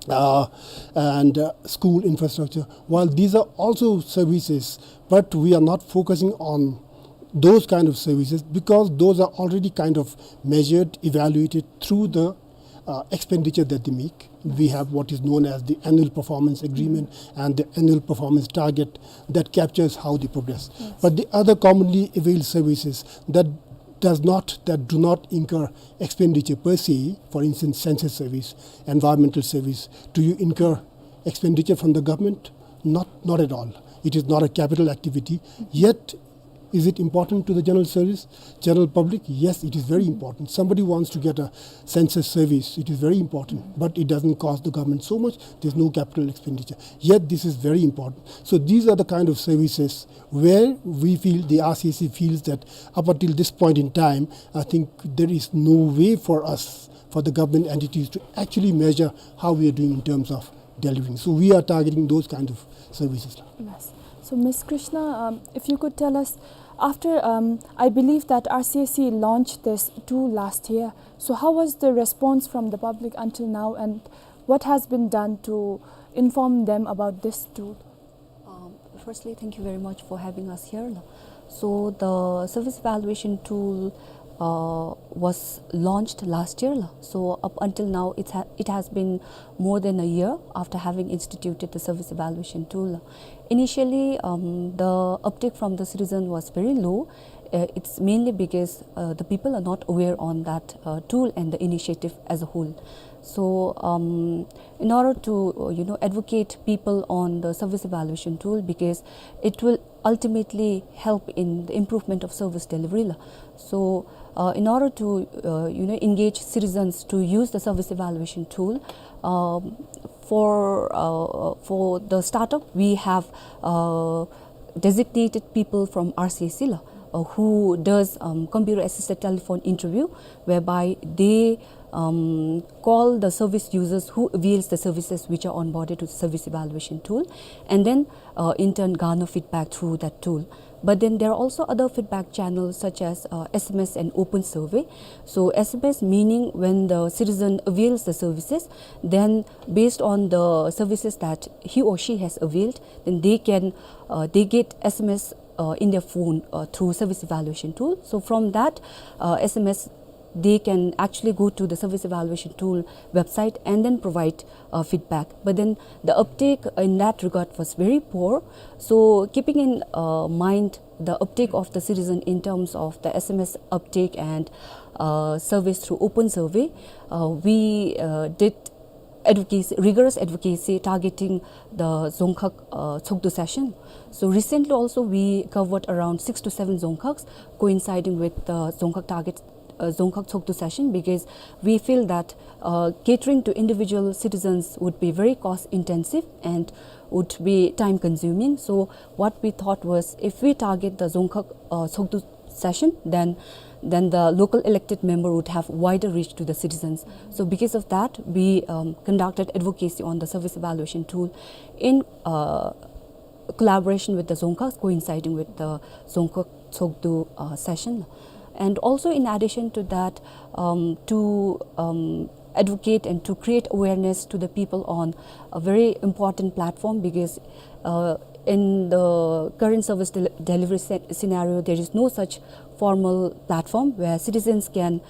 uh, and uh, school infrastructure. While these are also services, but we are not focusing on those kind of services because those are already kind of measured, evaluated through the uh, expenditure that they make. We have what is known as the annual performance agreement and the annual performance target that captures how they progress. But the other commonly availed services that does not, that do not incur expenditure per se, for instance, census service, environmental service, do you incur expenditure from the government? Not, not at all. It is not a capital activity. Yet, is it important to the general service, general public? Yes, it is very important. Somebody wants to get a census service, it is very important, but it doesn't cost the government so much. There's no capital expenditure. Yet, this is very important. So these are the kind of services where we feel, the R C S C feels that up until this point in time, I think there is no way for us, for the government entities, to actually measure how we are doing in terms of delivering. So we are targeting those kind of services. Yes. So, Miss Krishna, um, if you could tell us, after um, I believe that R C S C launched this tool last year, so how was the response from the public until now, and what has been done to inform them about this tool? Um, firstly, thank you very much for having us here. So the service evaluation tool uh, was launched last year. So up until now, it, ha- it has been more than a year after having instituted the service evaluation tool. Initially, um, the uptake from the citizen was very low. Uh, it's mainly because uh, the people are not aware on that uh, tool and the initiative as a whole. So, um, in order to uh, you know advocate people on the service evaluation tool, because it will ultimately help in the improvement of service delivery la. So, uh, in order to uh, you know engage citizens to use the service evaluation tool, um, for uh, for the startup, we have uh, designated people from R C S C la, uh, who does um, computer assisted telephone interview, whereby they um, call the service users who avails the services which are onboarded to the service evaluation tool, and then uh, in turn garner feedback through that tool. But then there are also other feedback channels such as uh, S M S and open survey. So S M S meaning when the citizen avails the services, then based on the services that he or she has availed, then they can uh, they get S M S uh, in their phone uh, through service evaluation tool. So from that uh, S M S, they can actually go to the service evaluation tool website and then provide uh, feedback. But then the uptake in that regard was very poor. So keeping in uh, mind the uptake of the citizen in terms of the S M S uptake and uh, service through open survey, uh, we uh, did advocacy, rigorous advocacy targeting the Dzongkhag uh, Tshogdu session. So recently also we covered around six to seven Dzongkhags, coinciding with the Dzongkhag target, uh, Dzongkhag Tshogdu session, because we feel that uh, catering to individual citizens would be very cost intensive and would be time consuming. So what we thought was, if we target the Dzongkhag uh, Tshogdu session, then then the local elected member would have wider reach to the citizens. So because of that, we um, conducted advocacy on the service evaluation tool in uh, collaboration with the Dzongkhags, coinciding with the Dzongkhag Tshogdu uh, session. And also, in addition to that, um, to um, advocate and to create awareness to the people on a very important platform, because uh, in the current service del- delivery sce- scenario, there is no such formal platform where citizens can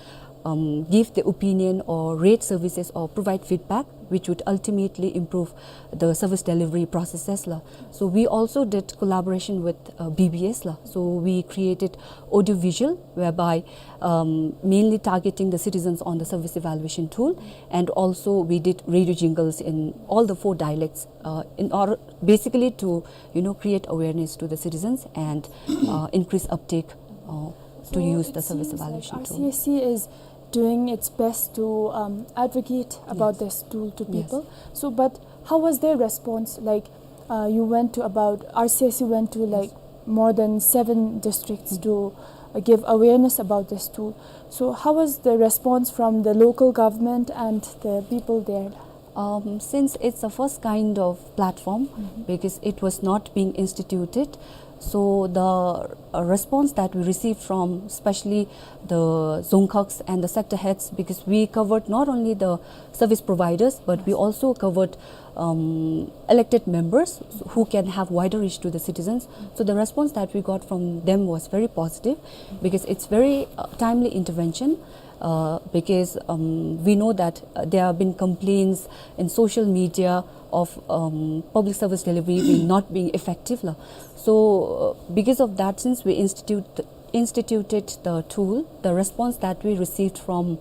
um, give their opinion or rate services or provide feedback, which would ultimately improve the service delivery processes la. So we also did collaboration with uh, B B S la. So we created audiovisual, whereby um, mainly targeting the citizens on the service evaluation tool, and also we did radio jingles in all the four dialects uh, in order basically to, you know, create awareness to the citizens and uh, increase uptake uh, to use the service evaluation tool. So it seems like R C S C is doing its best to um, advocate about this tool to people. So, but how was their response? Like, uh, you went to about, R C S C went to like more than seven districts to uh, give awareness about this tool. So, how was the response from the local government and the people there? Um, since it's the first kind of platform, because it was not being instituted, so the uh, response that we received from especially the dzongkhags and the sector heads, because we covered not only the service providers, but we also covered um, elected members who can have wider reach to the citizens. So the response that we got from them was very positive, because it's very uh, timely intervention, uh, because um, we know that uh, there have been complaints in social media of um, public service delivery being not being effective la. So uh, because of that, since we institute instituted the tool, the response that we received from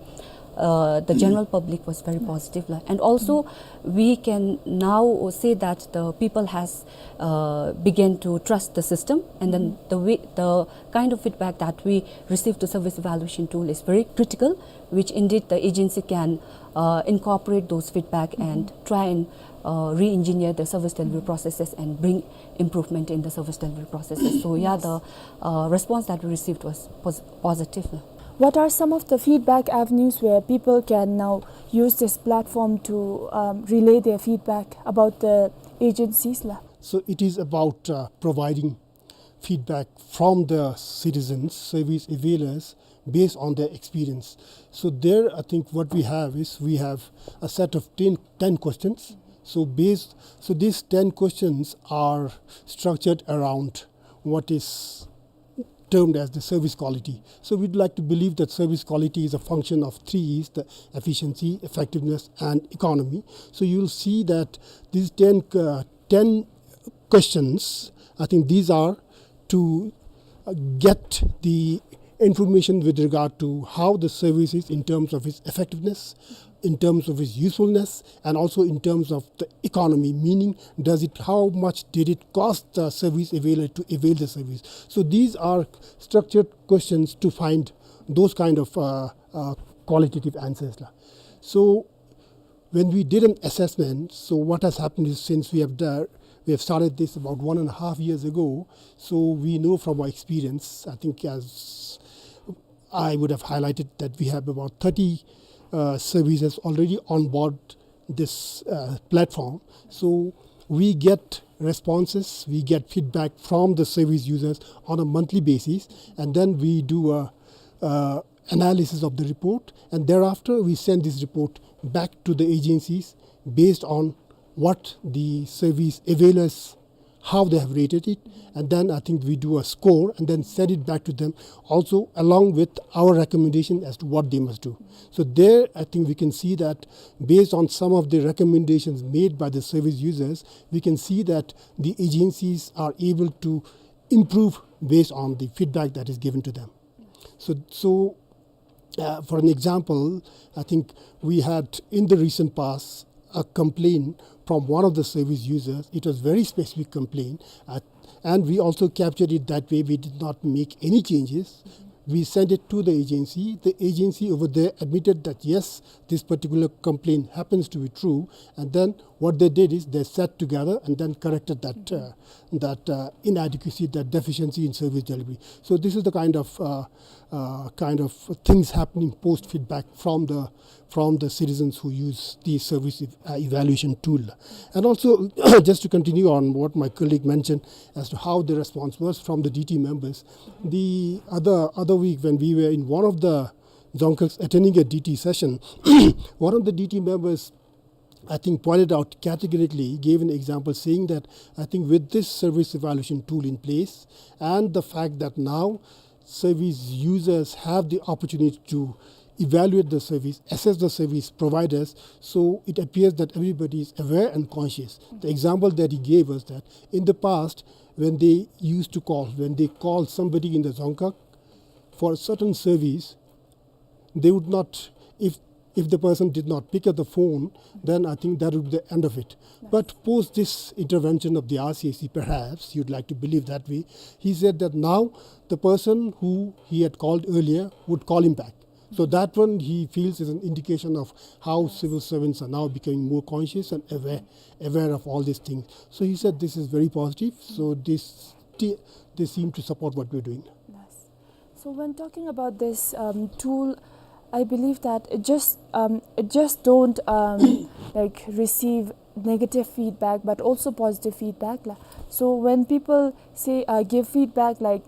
uh, the general public was very positive la. And also we can now say that the people has uh, began to trust the system, and then the way, the kind of feedback that we receive to service evaluation tool is very critical, which indeed the agency can uh, incorporate those feedback and try and uh, re-engineer the service delivery processes and bring improvement in the service delivery processes. So yeah, the uh, response that we received was pos- positive. What are some of the feedback avenues where people can now use this platform to um, relay their feedback about the agencies la? So it is about uh, providing feedback from the citizens, service availers, based on their experience. So there, I think what we have is we have a set of ten, ten questions. So based, so these ten questions are structured around what is termed as the service quality. So we'd like to believe that service quality is a function of three E's, the efficiency, effectiveness, and economy. So you'll see that these ten, uh, ten questions, I think these are to uh, get the information with regard to how the service is in terms of its effectiveness, in terms of its usefulness, and also in terms of the economy, meaning does it, how much did it cost the service availer to avail the service. So these are structured questions to find those kind of uh, uh, qualitative answers la. So when we did an assessment, so what has happened is, since we have done, we have started this about one and a half years ago, so we know from our experience, I think as I would have highlighted that we have about thirty uh, services already on board this uh, platform. So we get responses, we get feedback from the service users on a monthly basis, and then we do a, uh, analysis of the report, and thereafter we send this report back to the agencies based on what the service availers, how they have rated it, and then I think we do a score and then send it back to them, also along with our recommendation as to what they must do. So there, I think we can see that based on some of the recommendations made by the service users, we can see that the agencies are able to improve based on the feedback that is given to them. So, so uh, for an example, I think we had in the recent past a complaint from one of the service users. It was very specific complaint, uh, and we also captured it that way. We did not make any changes. We sent it to the agency. The agency over there admitted that yes, this particular complaint happens to be true. And then what they did is they sat together and then corrected that uh, that uh, inadequacy, that deficiency in service delivery. So this is the kind of uh, uh, kind of things happening post feedback from the from the citizens who use the service ev- uh, evaluation tool. And also, just to continue on what my colleague mentioned as to how the response was from the D T members, the other other week when we were in one of the Dzongkhag attending a D T session, one of the D T members, I think, pointed out categorically, gave an example saying that, I think, with this service evaluation tool in place and the fact that now service users have the opportunity to evaluate the service, assess the service providers, so it appears that everybody is aware and conscious. The example that he gave was that in the past, when they used to call, when they call somebody in the Dzongkhag for a certain service, they would not, if, if the person did not pick up the phone, then I think that would be the end of it. But post this intervention of the R C A C, perhaps you'd like to believe that way, he said that now the person who he had called earlier would call him back. So that one he feels is an indication of how civil servants are now becoming more conscious and aware, aware of all these things. So he said this is very positive. So this, they seem to support what we're doing. Yes. So when talking about this, um, tool, I believe that it just, um, it just don't, um, like, receive negative feedback, but also positive feedback la. So when people say, uh, give feedback, like,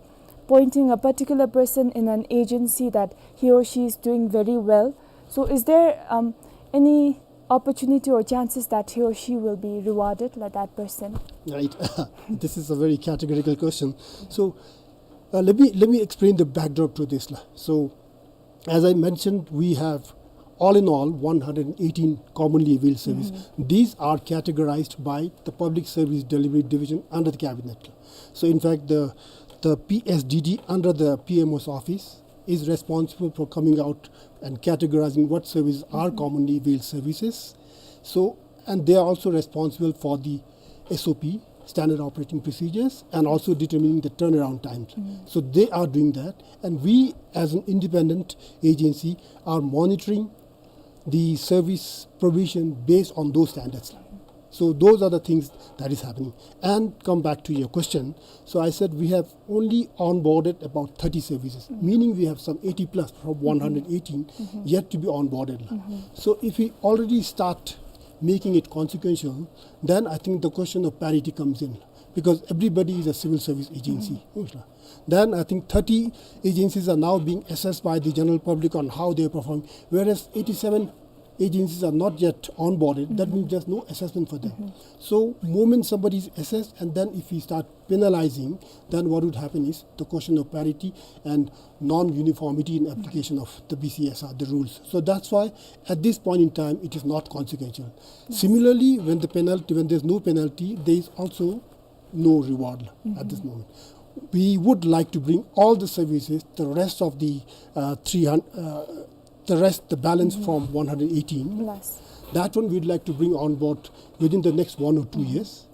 pointing a particular person in an agency that he or she is doing very well, so is there, um, any opportunity or chances that he or she will be rewarded, like that person? Right. This is a very categorical question. So, uh, let me, let me explain the backdrop to this la. So, as I mentioned, we have all in all one hundred eighteen commonly availed service. These are categorized by the Public Service Delivery Division under the Cabinet. So in fact, the, the P S D D under the P M O's office is responsible for coming out and categorizing what services are commonly availed services. So, and they are also responsible for the S O P, standard operating procedures, and also determining the turnaround times. So they are doing that, and we as an independent agency are monitoring the service provision based on those standards. So those are the things that is happening. And come back to your question. So I said we have only onboarded about thirty services, meaning we have some eighty plus from one hundred eighteen yet to be onboarded la. So if we already start making it consequential, then I think the question of parity comes in, because everybody is a civil service agency. Then I think thirty agencies are now being assessed by the general public on how they are performing, whereas eighty-seven agencies are not yet onboarded. That means there's no assessment for them. So moment somebody is assessed, and then if we start penalizing, then what would happen is the question of parity and non-uniformity in application of the B C S R, the rules. So that's why at this point in time, it is not consequential. Similarly, when the penalty, when there's no penalty, there is also no reward at this moment. We would like to bring all the services, the rest of the, uh, three hundred, uh, the rest, the balance from one hundred eighteen, that one we'd like to bring on board within the next one or two years.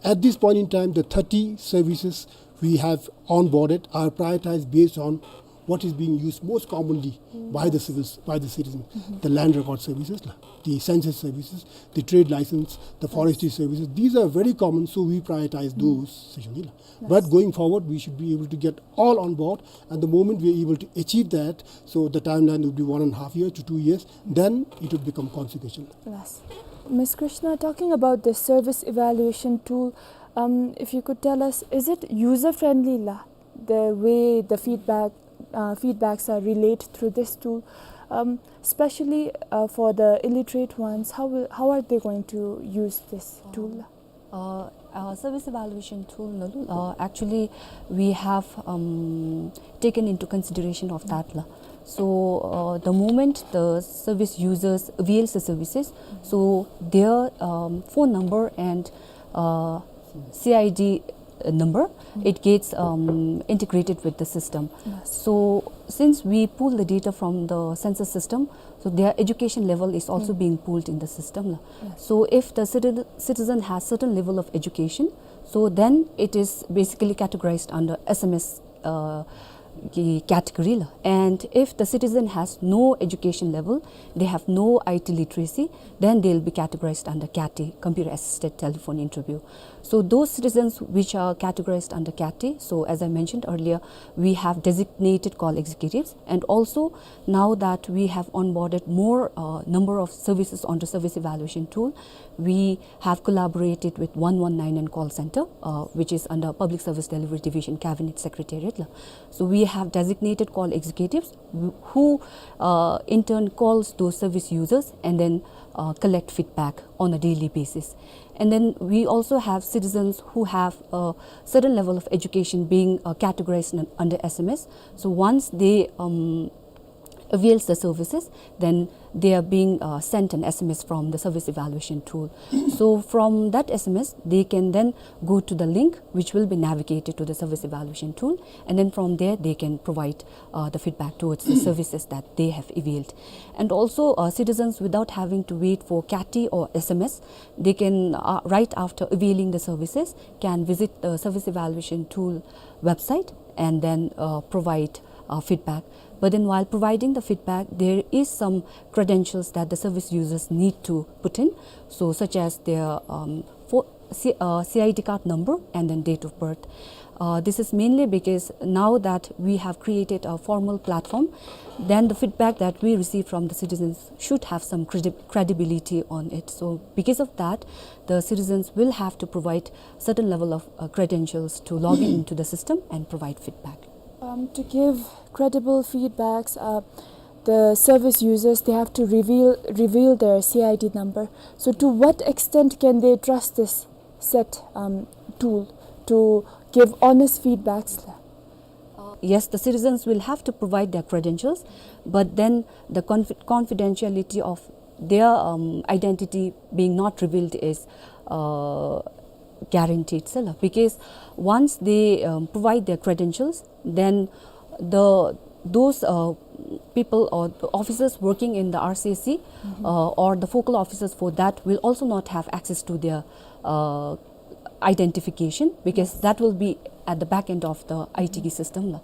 At this point in time, the thirty services we have onboarded are prioritized based on what is being used most commonly by the civils, by the citizens. The land record services, the census services, the trade license, the forestry services. These are very common, so we prioritize those. But going forward, we should be able to get all on board, and the moment we are able to achieve that, so the timeline would be one and a half year to two years, then it would become consequential. Yes. Miss Krishna, talking about the service evaluation tool, um, if you could tell us, is it user friendly la? The way the feedback, uh, feedbacks are relayed through this tool, um, especially, uh, for the illiterate ones, how will, how are they going to use this tool? Uh, uh, service evaluation tool, no, uh, actually, we have, um, taken into consideration of that la. So, uh, the moment the service users avails the services, so their, um, phone number and, uh, C I D number, it gets, um, integrated with the system. So since we pull the data from the census system, so their education level is also being pulled in the system la. So if the citi-, citizen has certain level of education, so then it is basically categorized under S M S, uh, ki-, category la. And if the citizen has no education level, they have no I T literacy, then they'll be categorized under CATI, computer assisted telephone interview. So those citizens which are categorized under CATI, so as I mentioned earlier, we have designated call executives, and also now that we have onboarded more, uh, number of services onto service evaluation tool, we have collaborated with one one nine nine call center, uh, which is under Public Service Delivery Division, Cabinet Secretariat la. So we They have designated call executives who, who, uh, in turn calls those service users and then, uh, collect feedback on a daily basis. And then we also have citizens who have a certain level of education being, uh, categorized un-, under S M S. So once they, um, avails the services, then they are being, uh, sent an S M S from the service evaluation tool. So from that S M S, they can then go to the link which will be navigated to the service evaluation tool, and then from there they can provide, uh, the feedback towards the services that they have availed. And also, uh, citizens, without having to wait for CATI or S M S, they can, uh, right after availing the services, can visit the service evaluation tool website and then, uh, provide, uh, feedback. But then while providing the feedback, there is some credentials that the service users need to put in, so such as their, um, for C-, uh, C I D card number and then date of birth. Uh, this is mainly because now that we have created a formal platform, then the feedback that we receive from the citizens should have some credi-, credibility on it. So because of that, the citizens will have to provide certain level of, uh, credentials to log in into the system and provide feedback. Um, to give credible feedbacks, uh, the service users, they have to reveal, reveal their C I D number. So to what extent can they trust this set, um, tool to give honest feedbacks? Uh, yes, the citizens will have to provide their credentials, but then the confi-, confidentiality of their, um, identity being not revealed is, uh, guaranteed, sir, because once they, um, provide their credentials, then the, those, uh, people or the officers working in the R C S C, uh, or the focal officers for that will also not have access to their, uh, identification, because that will be at the back end of the I T system, la.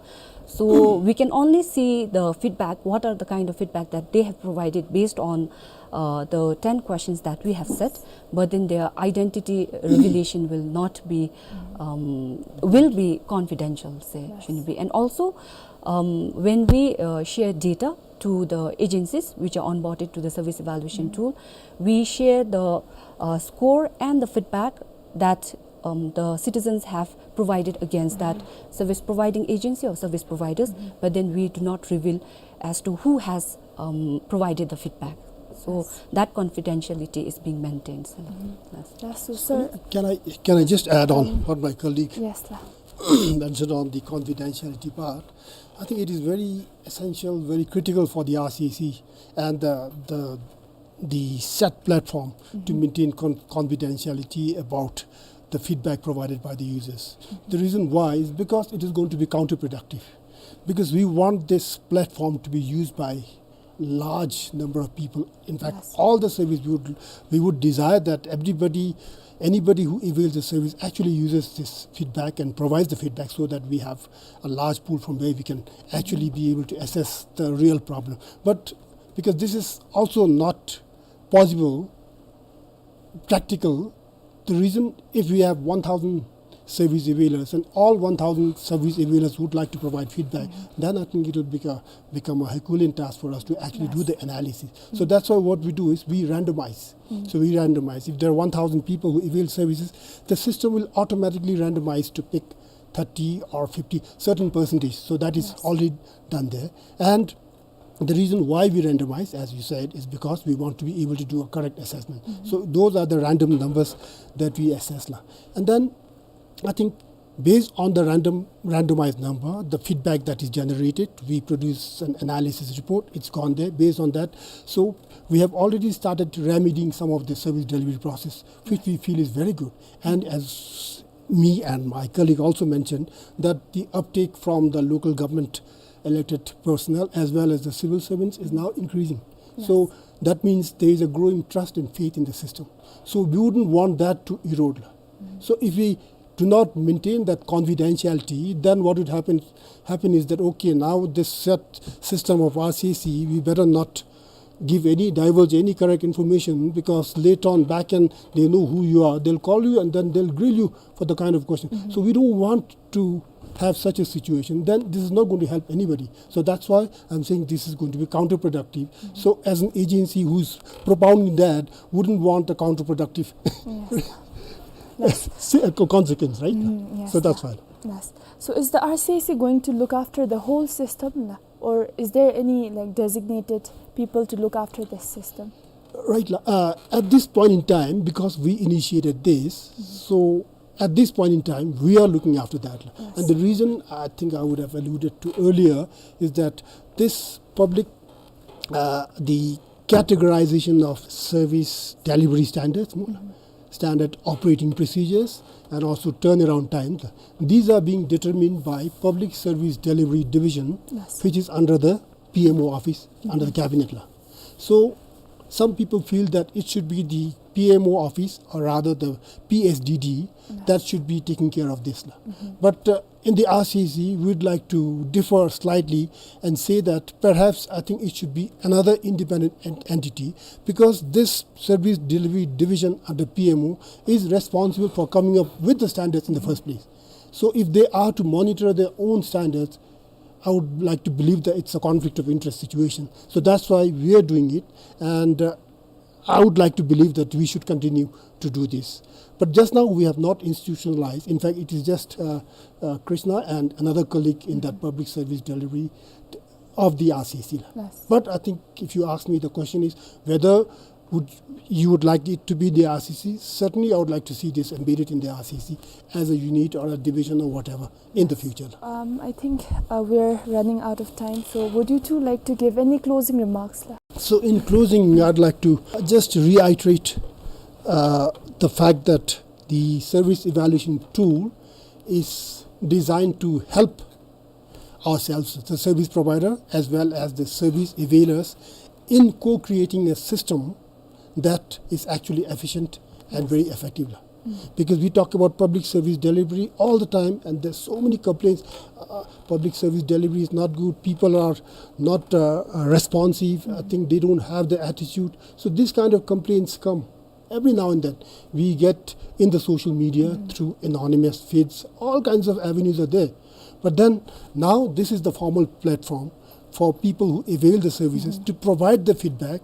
So we can only see the feedback, what are the kind of feedback that they have provided based on, uh, the ten questions that we have set, but then their identity revelation will not be, um, will be confidential, say, shouldn't be. And also, um, when we, uh, share data to the agencies which are onboarded to the service evaluation tool, we share the, uh, score and the feedback that, um, the citizens have provided against that service providing agency or service providers, but then we do not reveal as to who has, um, provided the feedback. So that confidentiality is being maintained, sir. Yes. Yes, so, sir. Can I, can I just add on what my colleague mentioned on the confidentiality part? I think it is very essential, very critical for the R C S C and the, the, the set platform to maintain con-, confidentiality about the feedback provided by the users. The reason why is because it is going to be counterproductive. Because we want this platform to be used by large number of people. In fact, all the service, we would, we would desire that everybody, anybody who avails the service actually uses this feedback and provides the feedback, so that we have a large pool from where we can actually be able to assess the real problem. But because this is also not possible, practical, the reason, if we have one thousand service availers and all one thousand service availers would like to provide feedback, then I think it will become, become a Herculean task for us to actually do the analysis. So that's why what we do is we randomize. So we randomize. If there are one thousand people who avail services, the system will automatically randomize to pick thirty or fifty, certain percentage. So that is already done there. And the reason why we randomize, as you said, is because we want to be able to do a correct assessment. So those are the random numbers that we assess, la. And then I think based on the random, randomized number, the feedback that is generated, we produce an analysis report. It's gone there based on that. So we have already started remedying some of the service delivery process, which we feel is very good. And as me and my colleague also mentioned, that the uptake from the local government elected personnel as well as the civil servants is now increasing. So that means there is a growing trust and faith in the system. So we wouldn't want that to erode. So if we do not maintain that confidentiality, then what would happen, happen is that, okay, now this set system of R C S C, we better not give any, divulge any correct information, because later on back end they know who you are, they'll call you and then they'll grill you for the kind of question. So we don't want to have such a situation, then this is not going to help anybody. So that's why I'm saying this is going to be counterproductive. So as an agency who's propounding that, wouldn't want a counterproductive se-, uh, co-, consequence, right? So that's why. Yes. So is the R C I C going to look after the whole system, la? Or is there any, like, designated people to look after this system? Right, la. Uh, at this point in time, because we initiated this, so at this point in time, we are looking after that, la. Yes. And the reason I think I would have alluded to earlier is that this public, uh, the categorization of service delivery standards, mo la, standard operating procedures, and also turnaround times, these are being determined by Public Service Delivery Division, yes, which is under the P M O office, under the cabinet, la. So some people feel that it should be the P M O office, or rather the P S D D, that should be taking care of this, la. But, uh, in the R C I C, we would like to differ slightly and say that perhaps I think it should be another independent en-, entity, because this service delivery division under P M O is responsible for coming up with the standards in the first place. So if they are to monitor their own standards, I would like to believe that it's a conflict of interest situation. So that's why we are doing it, and, uh, I would like to believe that we should continue to do this. But just now we have not institutionalized. In fact, it is just, uh, uh, Krishna and another colleague in that public service delivery of the R C I C. Yes. But I think if you ask me, the question is whether would, you would like it to be the R C I C. Certainly, I would like to see this embedded in the R C I C as a unit or a division or whatever in the future. Um, I think, uh, we're running out of time, so would you two like to give any closing remarks, la? So in closing, I'd like to just reiterate, uh, the fact that the service evaluation tool is designed to help ourselves, the service provider, as well as the service availers, in co-creating a system that is actually efficient and very effective. Because we talk about public service delivery all the time, and there's so many complaints. Uh, public service delivery is not good, people are not, uh, uh, responsive, I think they don't have the attitude. So these kind of complaints come every now and then. We get in the social media, through anonymous feeds, all kinds of avenues are there. But then now this is the formal platform for people who avail the services to provide the feedback,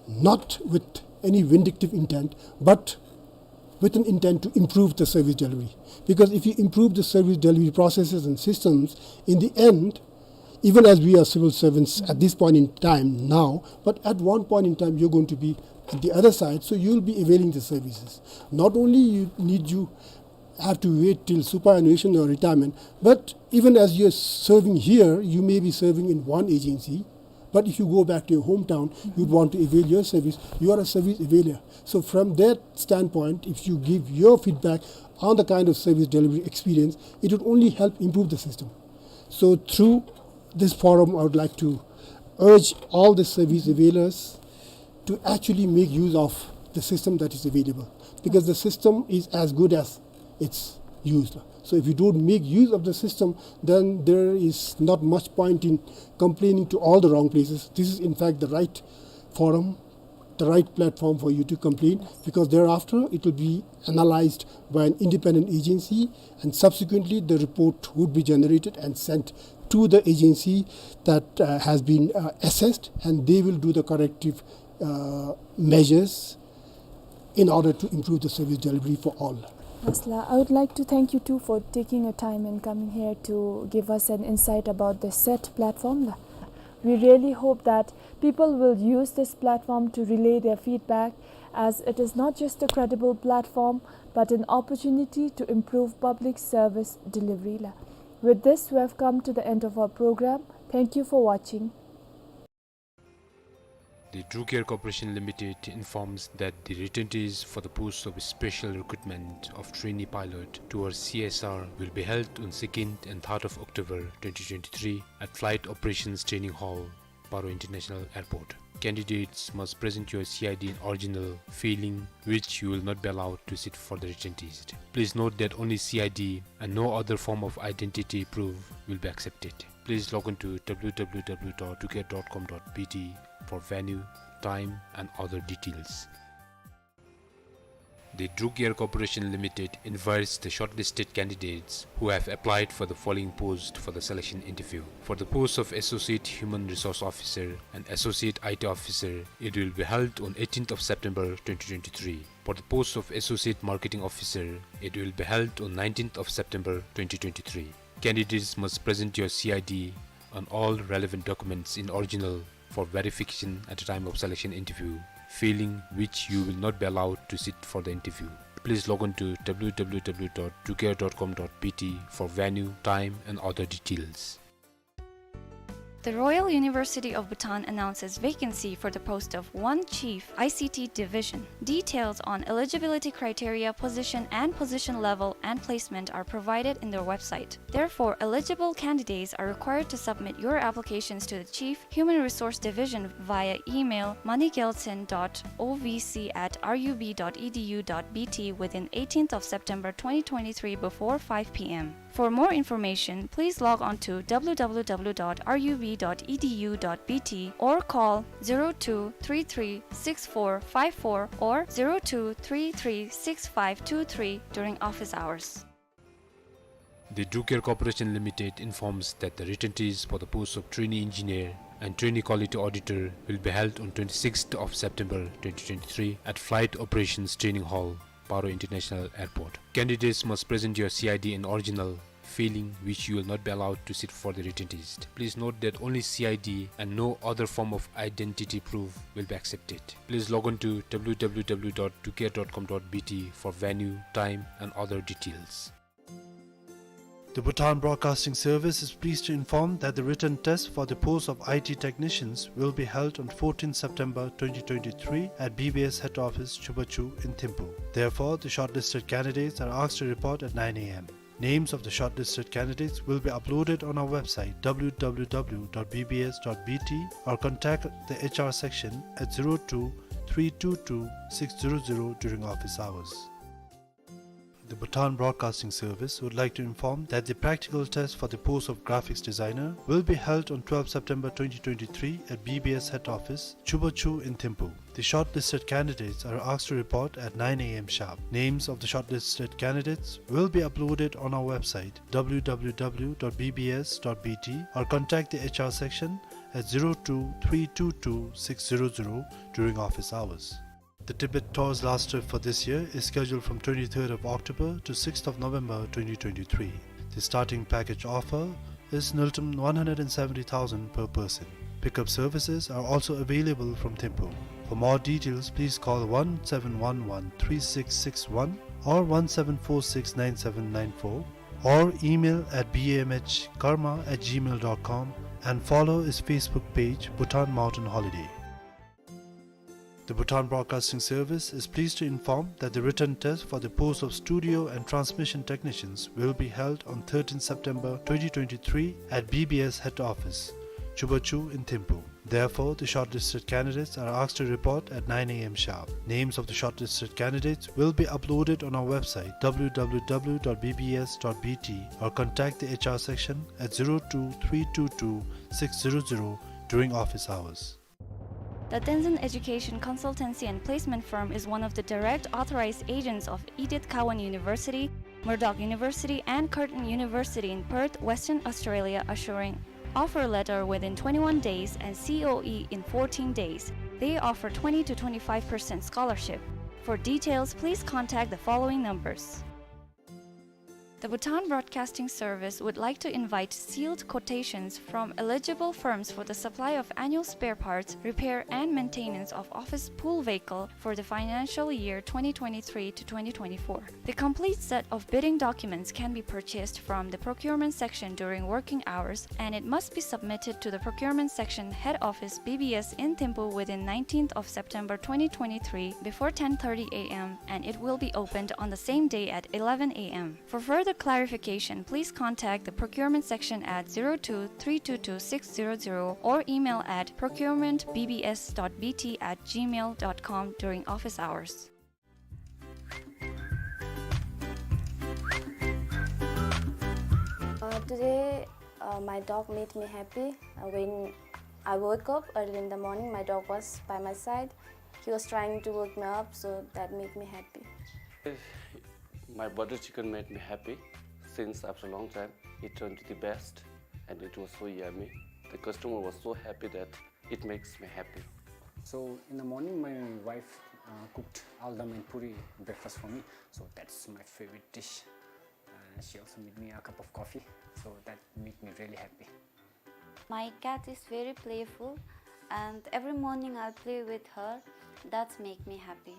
not with any vindictive intent, but with an intent to improve the service delivery. Because if you improve the service delivery processes and systems, in the end, even as we are civil servants at this point in time now, but at one point in time you're going to be at the other side, so you'll be availing the services. Not only you need, you have to wait till superannuation or retirement, but even as you're serving here, you may be serving in one agency, but if you go back to your hometown, you'd want to avail your service, you are a service availer. So from that standpoint, if you give your feedback on the kind of service delivery experience, it would only help improve the system. So through this forum, I would like to urge all the service availers to actually make use of the system that is available, because the system is as good as its use. So if you don't make use of the system, then there is not much point in complaining to all the wrong places. This is in fact the right forum, the right platform for you to complain, because thereafter it will be analyzed by an independent agency, and subsequently the report would be generated and sent to the agency that, uh, has been, uh, assessed, and they will do the corrective, uh, measures in order to improve the service delivery for all. Yes, la. I would like to thank you two for taking your time and coming here to give us an insight about the set platform, la. We really hope that people will use this platform to relay their feedback, as it is not just a credible platform, but an opportunity to improve public service delivery, la. With this, we have come to the end of our program. Thank you for watching. The Truecare Corporation Limited informs that the retentions for the post of special recruitment of trainee pilot towards C S R will be held on second and third of October twenty twenty-three at Flight Operations Training Hall, Paro International Airport. Candidates must present your C I D in original, failing which you will not be allowed to sit for the written test. Please note that only C I D and no other form of identity proof will be accepted. Please log on to W W W dot truecare dot com dot B T for venue, time and other details. The Drukair Corporation Limited invites the shortlisted candidates who have applied for the following post for the selection interview. For the post of Associate Human Resource Officer and Associate I T Officer, it will be held on eighteenth of September twenty twenty-three. For the post of Associate Marketing Officer, it will be held on nineteenth of September twenty twenty-three. Candidates must present your C I D and all relevant documents in original for verification at the time of selection interview, failing which you will not be allowed to sit for the interview. Please log on to w w w dot drukair dot com dot b t for venue, time and other details. The Royal University of Bhutan announces vacancy for the post of one Chief I C T Division. Details on eligibility criteria, position and position level, and placement are provided in their website. Therefore, eligible candidates are required to submit your applications to the Chief Human Resource Division via email manigyeltsin dot o v c at r u b dot e d u dot b t within eighteenth of September twenty twenty-three before five p m. For more information, please log on to w w w dot r u b dot e d u dot b t or call zero two three three six four five four or zero two three three six five two three during office hours. The Drukair Corporation Limited informs that the written test for the post of trainee engineer and trainee quality auditor will be held on twenty-sixth of September twenty twenty-three at Flight Operations Training Hall, Paro International Airport. Candidates must present your C I D in original, failing which you will not be allowed to sit for the written test. Please note that only C I D and no other form of identity proof will be accepted. Please log on to w w w dot drukair dot com dot b t for venue, time and other details. The Bhutan Broadcasting Service is pleased to inform that the written test for the post of I T technicians will be held on fourteenth September twenty twenty-three at B B S head office Chubachu in Thimphu. Therefore, the shortlisted candidates are asked to report at nine a m. Names of the shortlisted candidates will be uploaded on our website w w w dot b b s dot b t or contact the H R section at zero two three two two six zero zero during office hours. The Bhutan Broadcasting Service would like to inform that the practical test for the post of graphics designer will be held on twelfth September twenty twenty-three at B B S head office, Chubachu in Thimphu. The shortlisted candidates are asked to report at nine a m sharp. Names of the shortlisted candidates will be uploaded on our website w w w dot b b s dot b t or contact the H R section at zero two three two two six zero zero during office hours. The Tibet Tour's last trip for this year is scheduled from twenty-third of October to sixth of November twenty twenty-three. The starting package offer is ngultrum one hundred and seventy thousand per person. Pickup services are also available from Thimphu. For more details, please call one seven one one three six six one or one seven four six nine seven nine four or email at b m h karma at gmail dot com and follow his Facebook page, Bhutan Mountain Holiday. The Bhutan Broadcasting Service is pleased to inform that the written test for the post of studio and transmission technicians will be held on thirteenth September twenty twenty-three at B B S head office, Chubachu in Thimphu. Therefore, the shortlisted candidates are asked to report at nine a m sharp. Names of the shortlisted candidates will be uploaded on our website w w w dot b b s dot b t or contact the H R section at zero two three two two six zero zero during office hours. The Tenzin Education Consultancy and Placement Firm is one of the direct authorized agents of Edith Cowan University, Murdoch University, and Curtin University in Perth, Western Australia, assuring offer letter within twenty-one days and C O E in fourteen days. They offer twenty to twenty-five percent scholarship. For details, please contact the following numbers. The Bhutan Broadcasting Service would like to invite sealed quotations from eligible firms for the supply of annual spare parts, repair and maintenance of office pool vehicle for the financial year twenty twenty-three to twenty twenty-four. The complete set of bidding documents can be purchased from the procurement section during working hours, and it must be submitted to the procurement section head office B B S in Thimphu within nineteenth of September twenty twenty-three before ten thirty a m, and it will be opened on the same day at eleven a m. For further clarification, please contact the procurement section at zero two three two two six zero zero or email at procurement b b s dot b t at gmail dot com during office hours. Uh, today, uh, my dog made me happy. Uh, when I woke up early in the morning, my dog was by my side. He was trying to wake me up, so that made me happy. My butter chicken made me happy since after a long time. It turned to the best and it was so yummy. The customer was so happy that it makes me happy. So in the morning, my wife uh, cooked aldam and puri breakfast for me. So that's my favorite dish. Uh, she also made me a cup of coffee. So that made me really happy. My cat is very playful, and every morning I play with her. That's make me happy.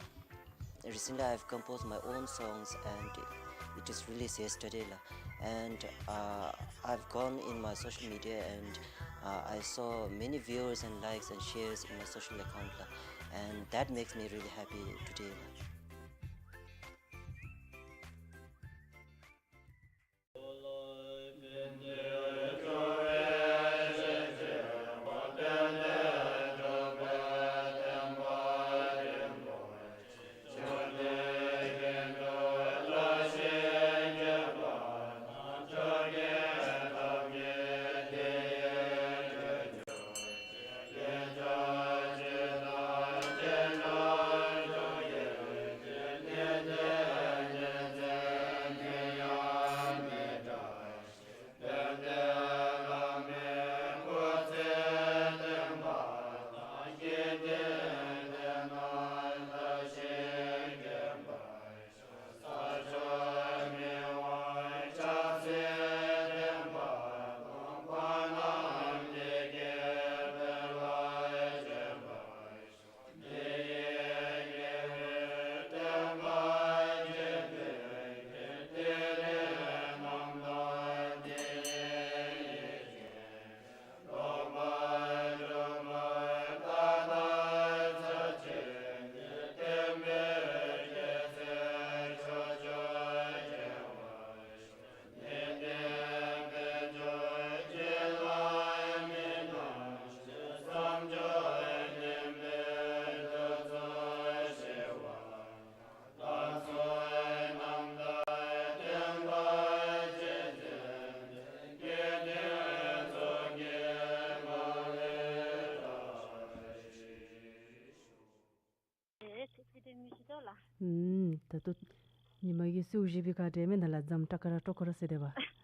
Recently, I've composed my own songs, and it is released yesterday, la. And uh, I've gone in my social media, and uh, I saw many viewers and likes and shares in my social account, la. And that makes me really happy today, la. ཨེ་ཐུགས་རྗེ་ཆེ་ལགས། ཨུམ། ད་ལྟོ་ཉི་མ་གི་སེརཝ་བཞེས་པའི་ཁར་འདྲ་མེན་ན་ལགས། འཇམ་ཀྲ་ཀ་ར་ཀྲོ་ཀ་ར་ཟེར་དེ་བ།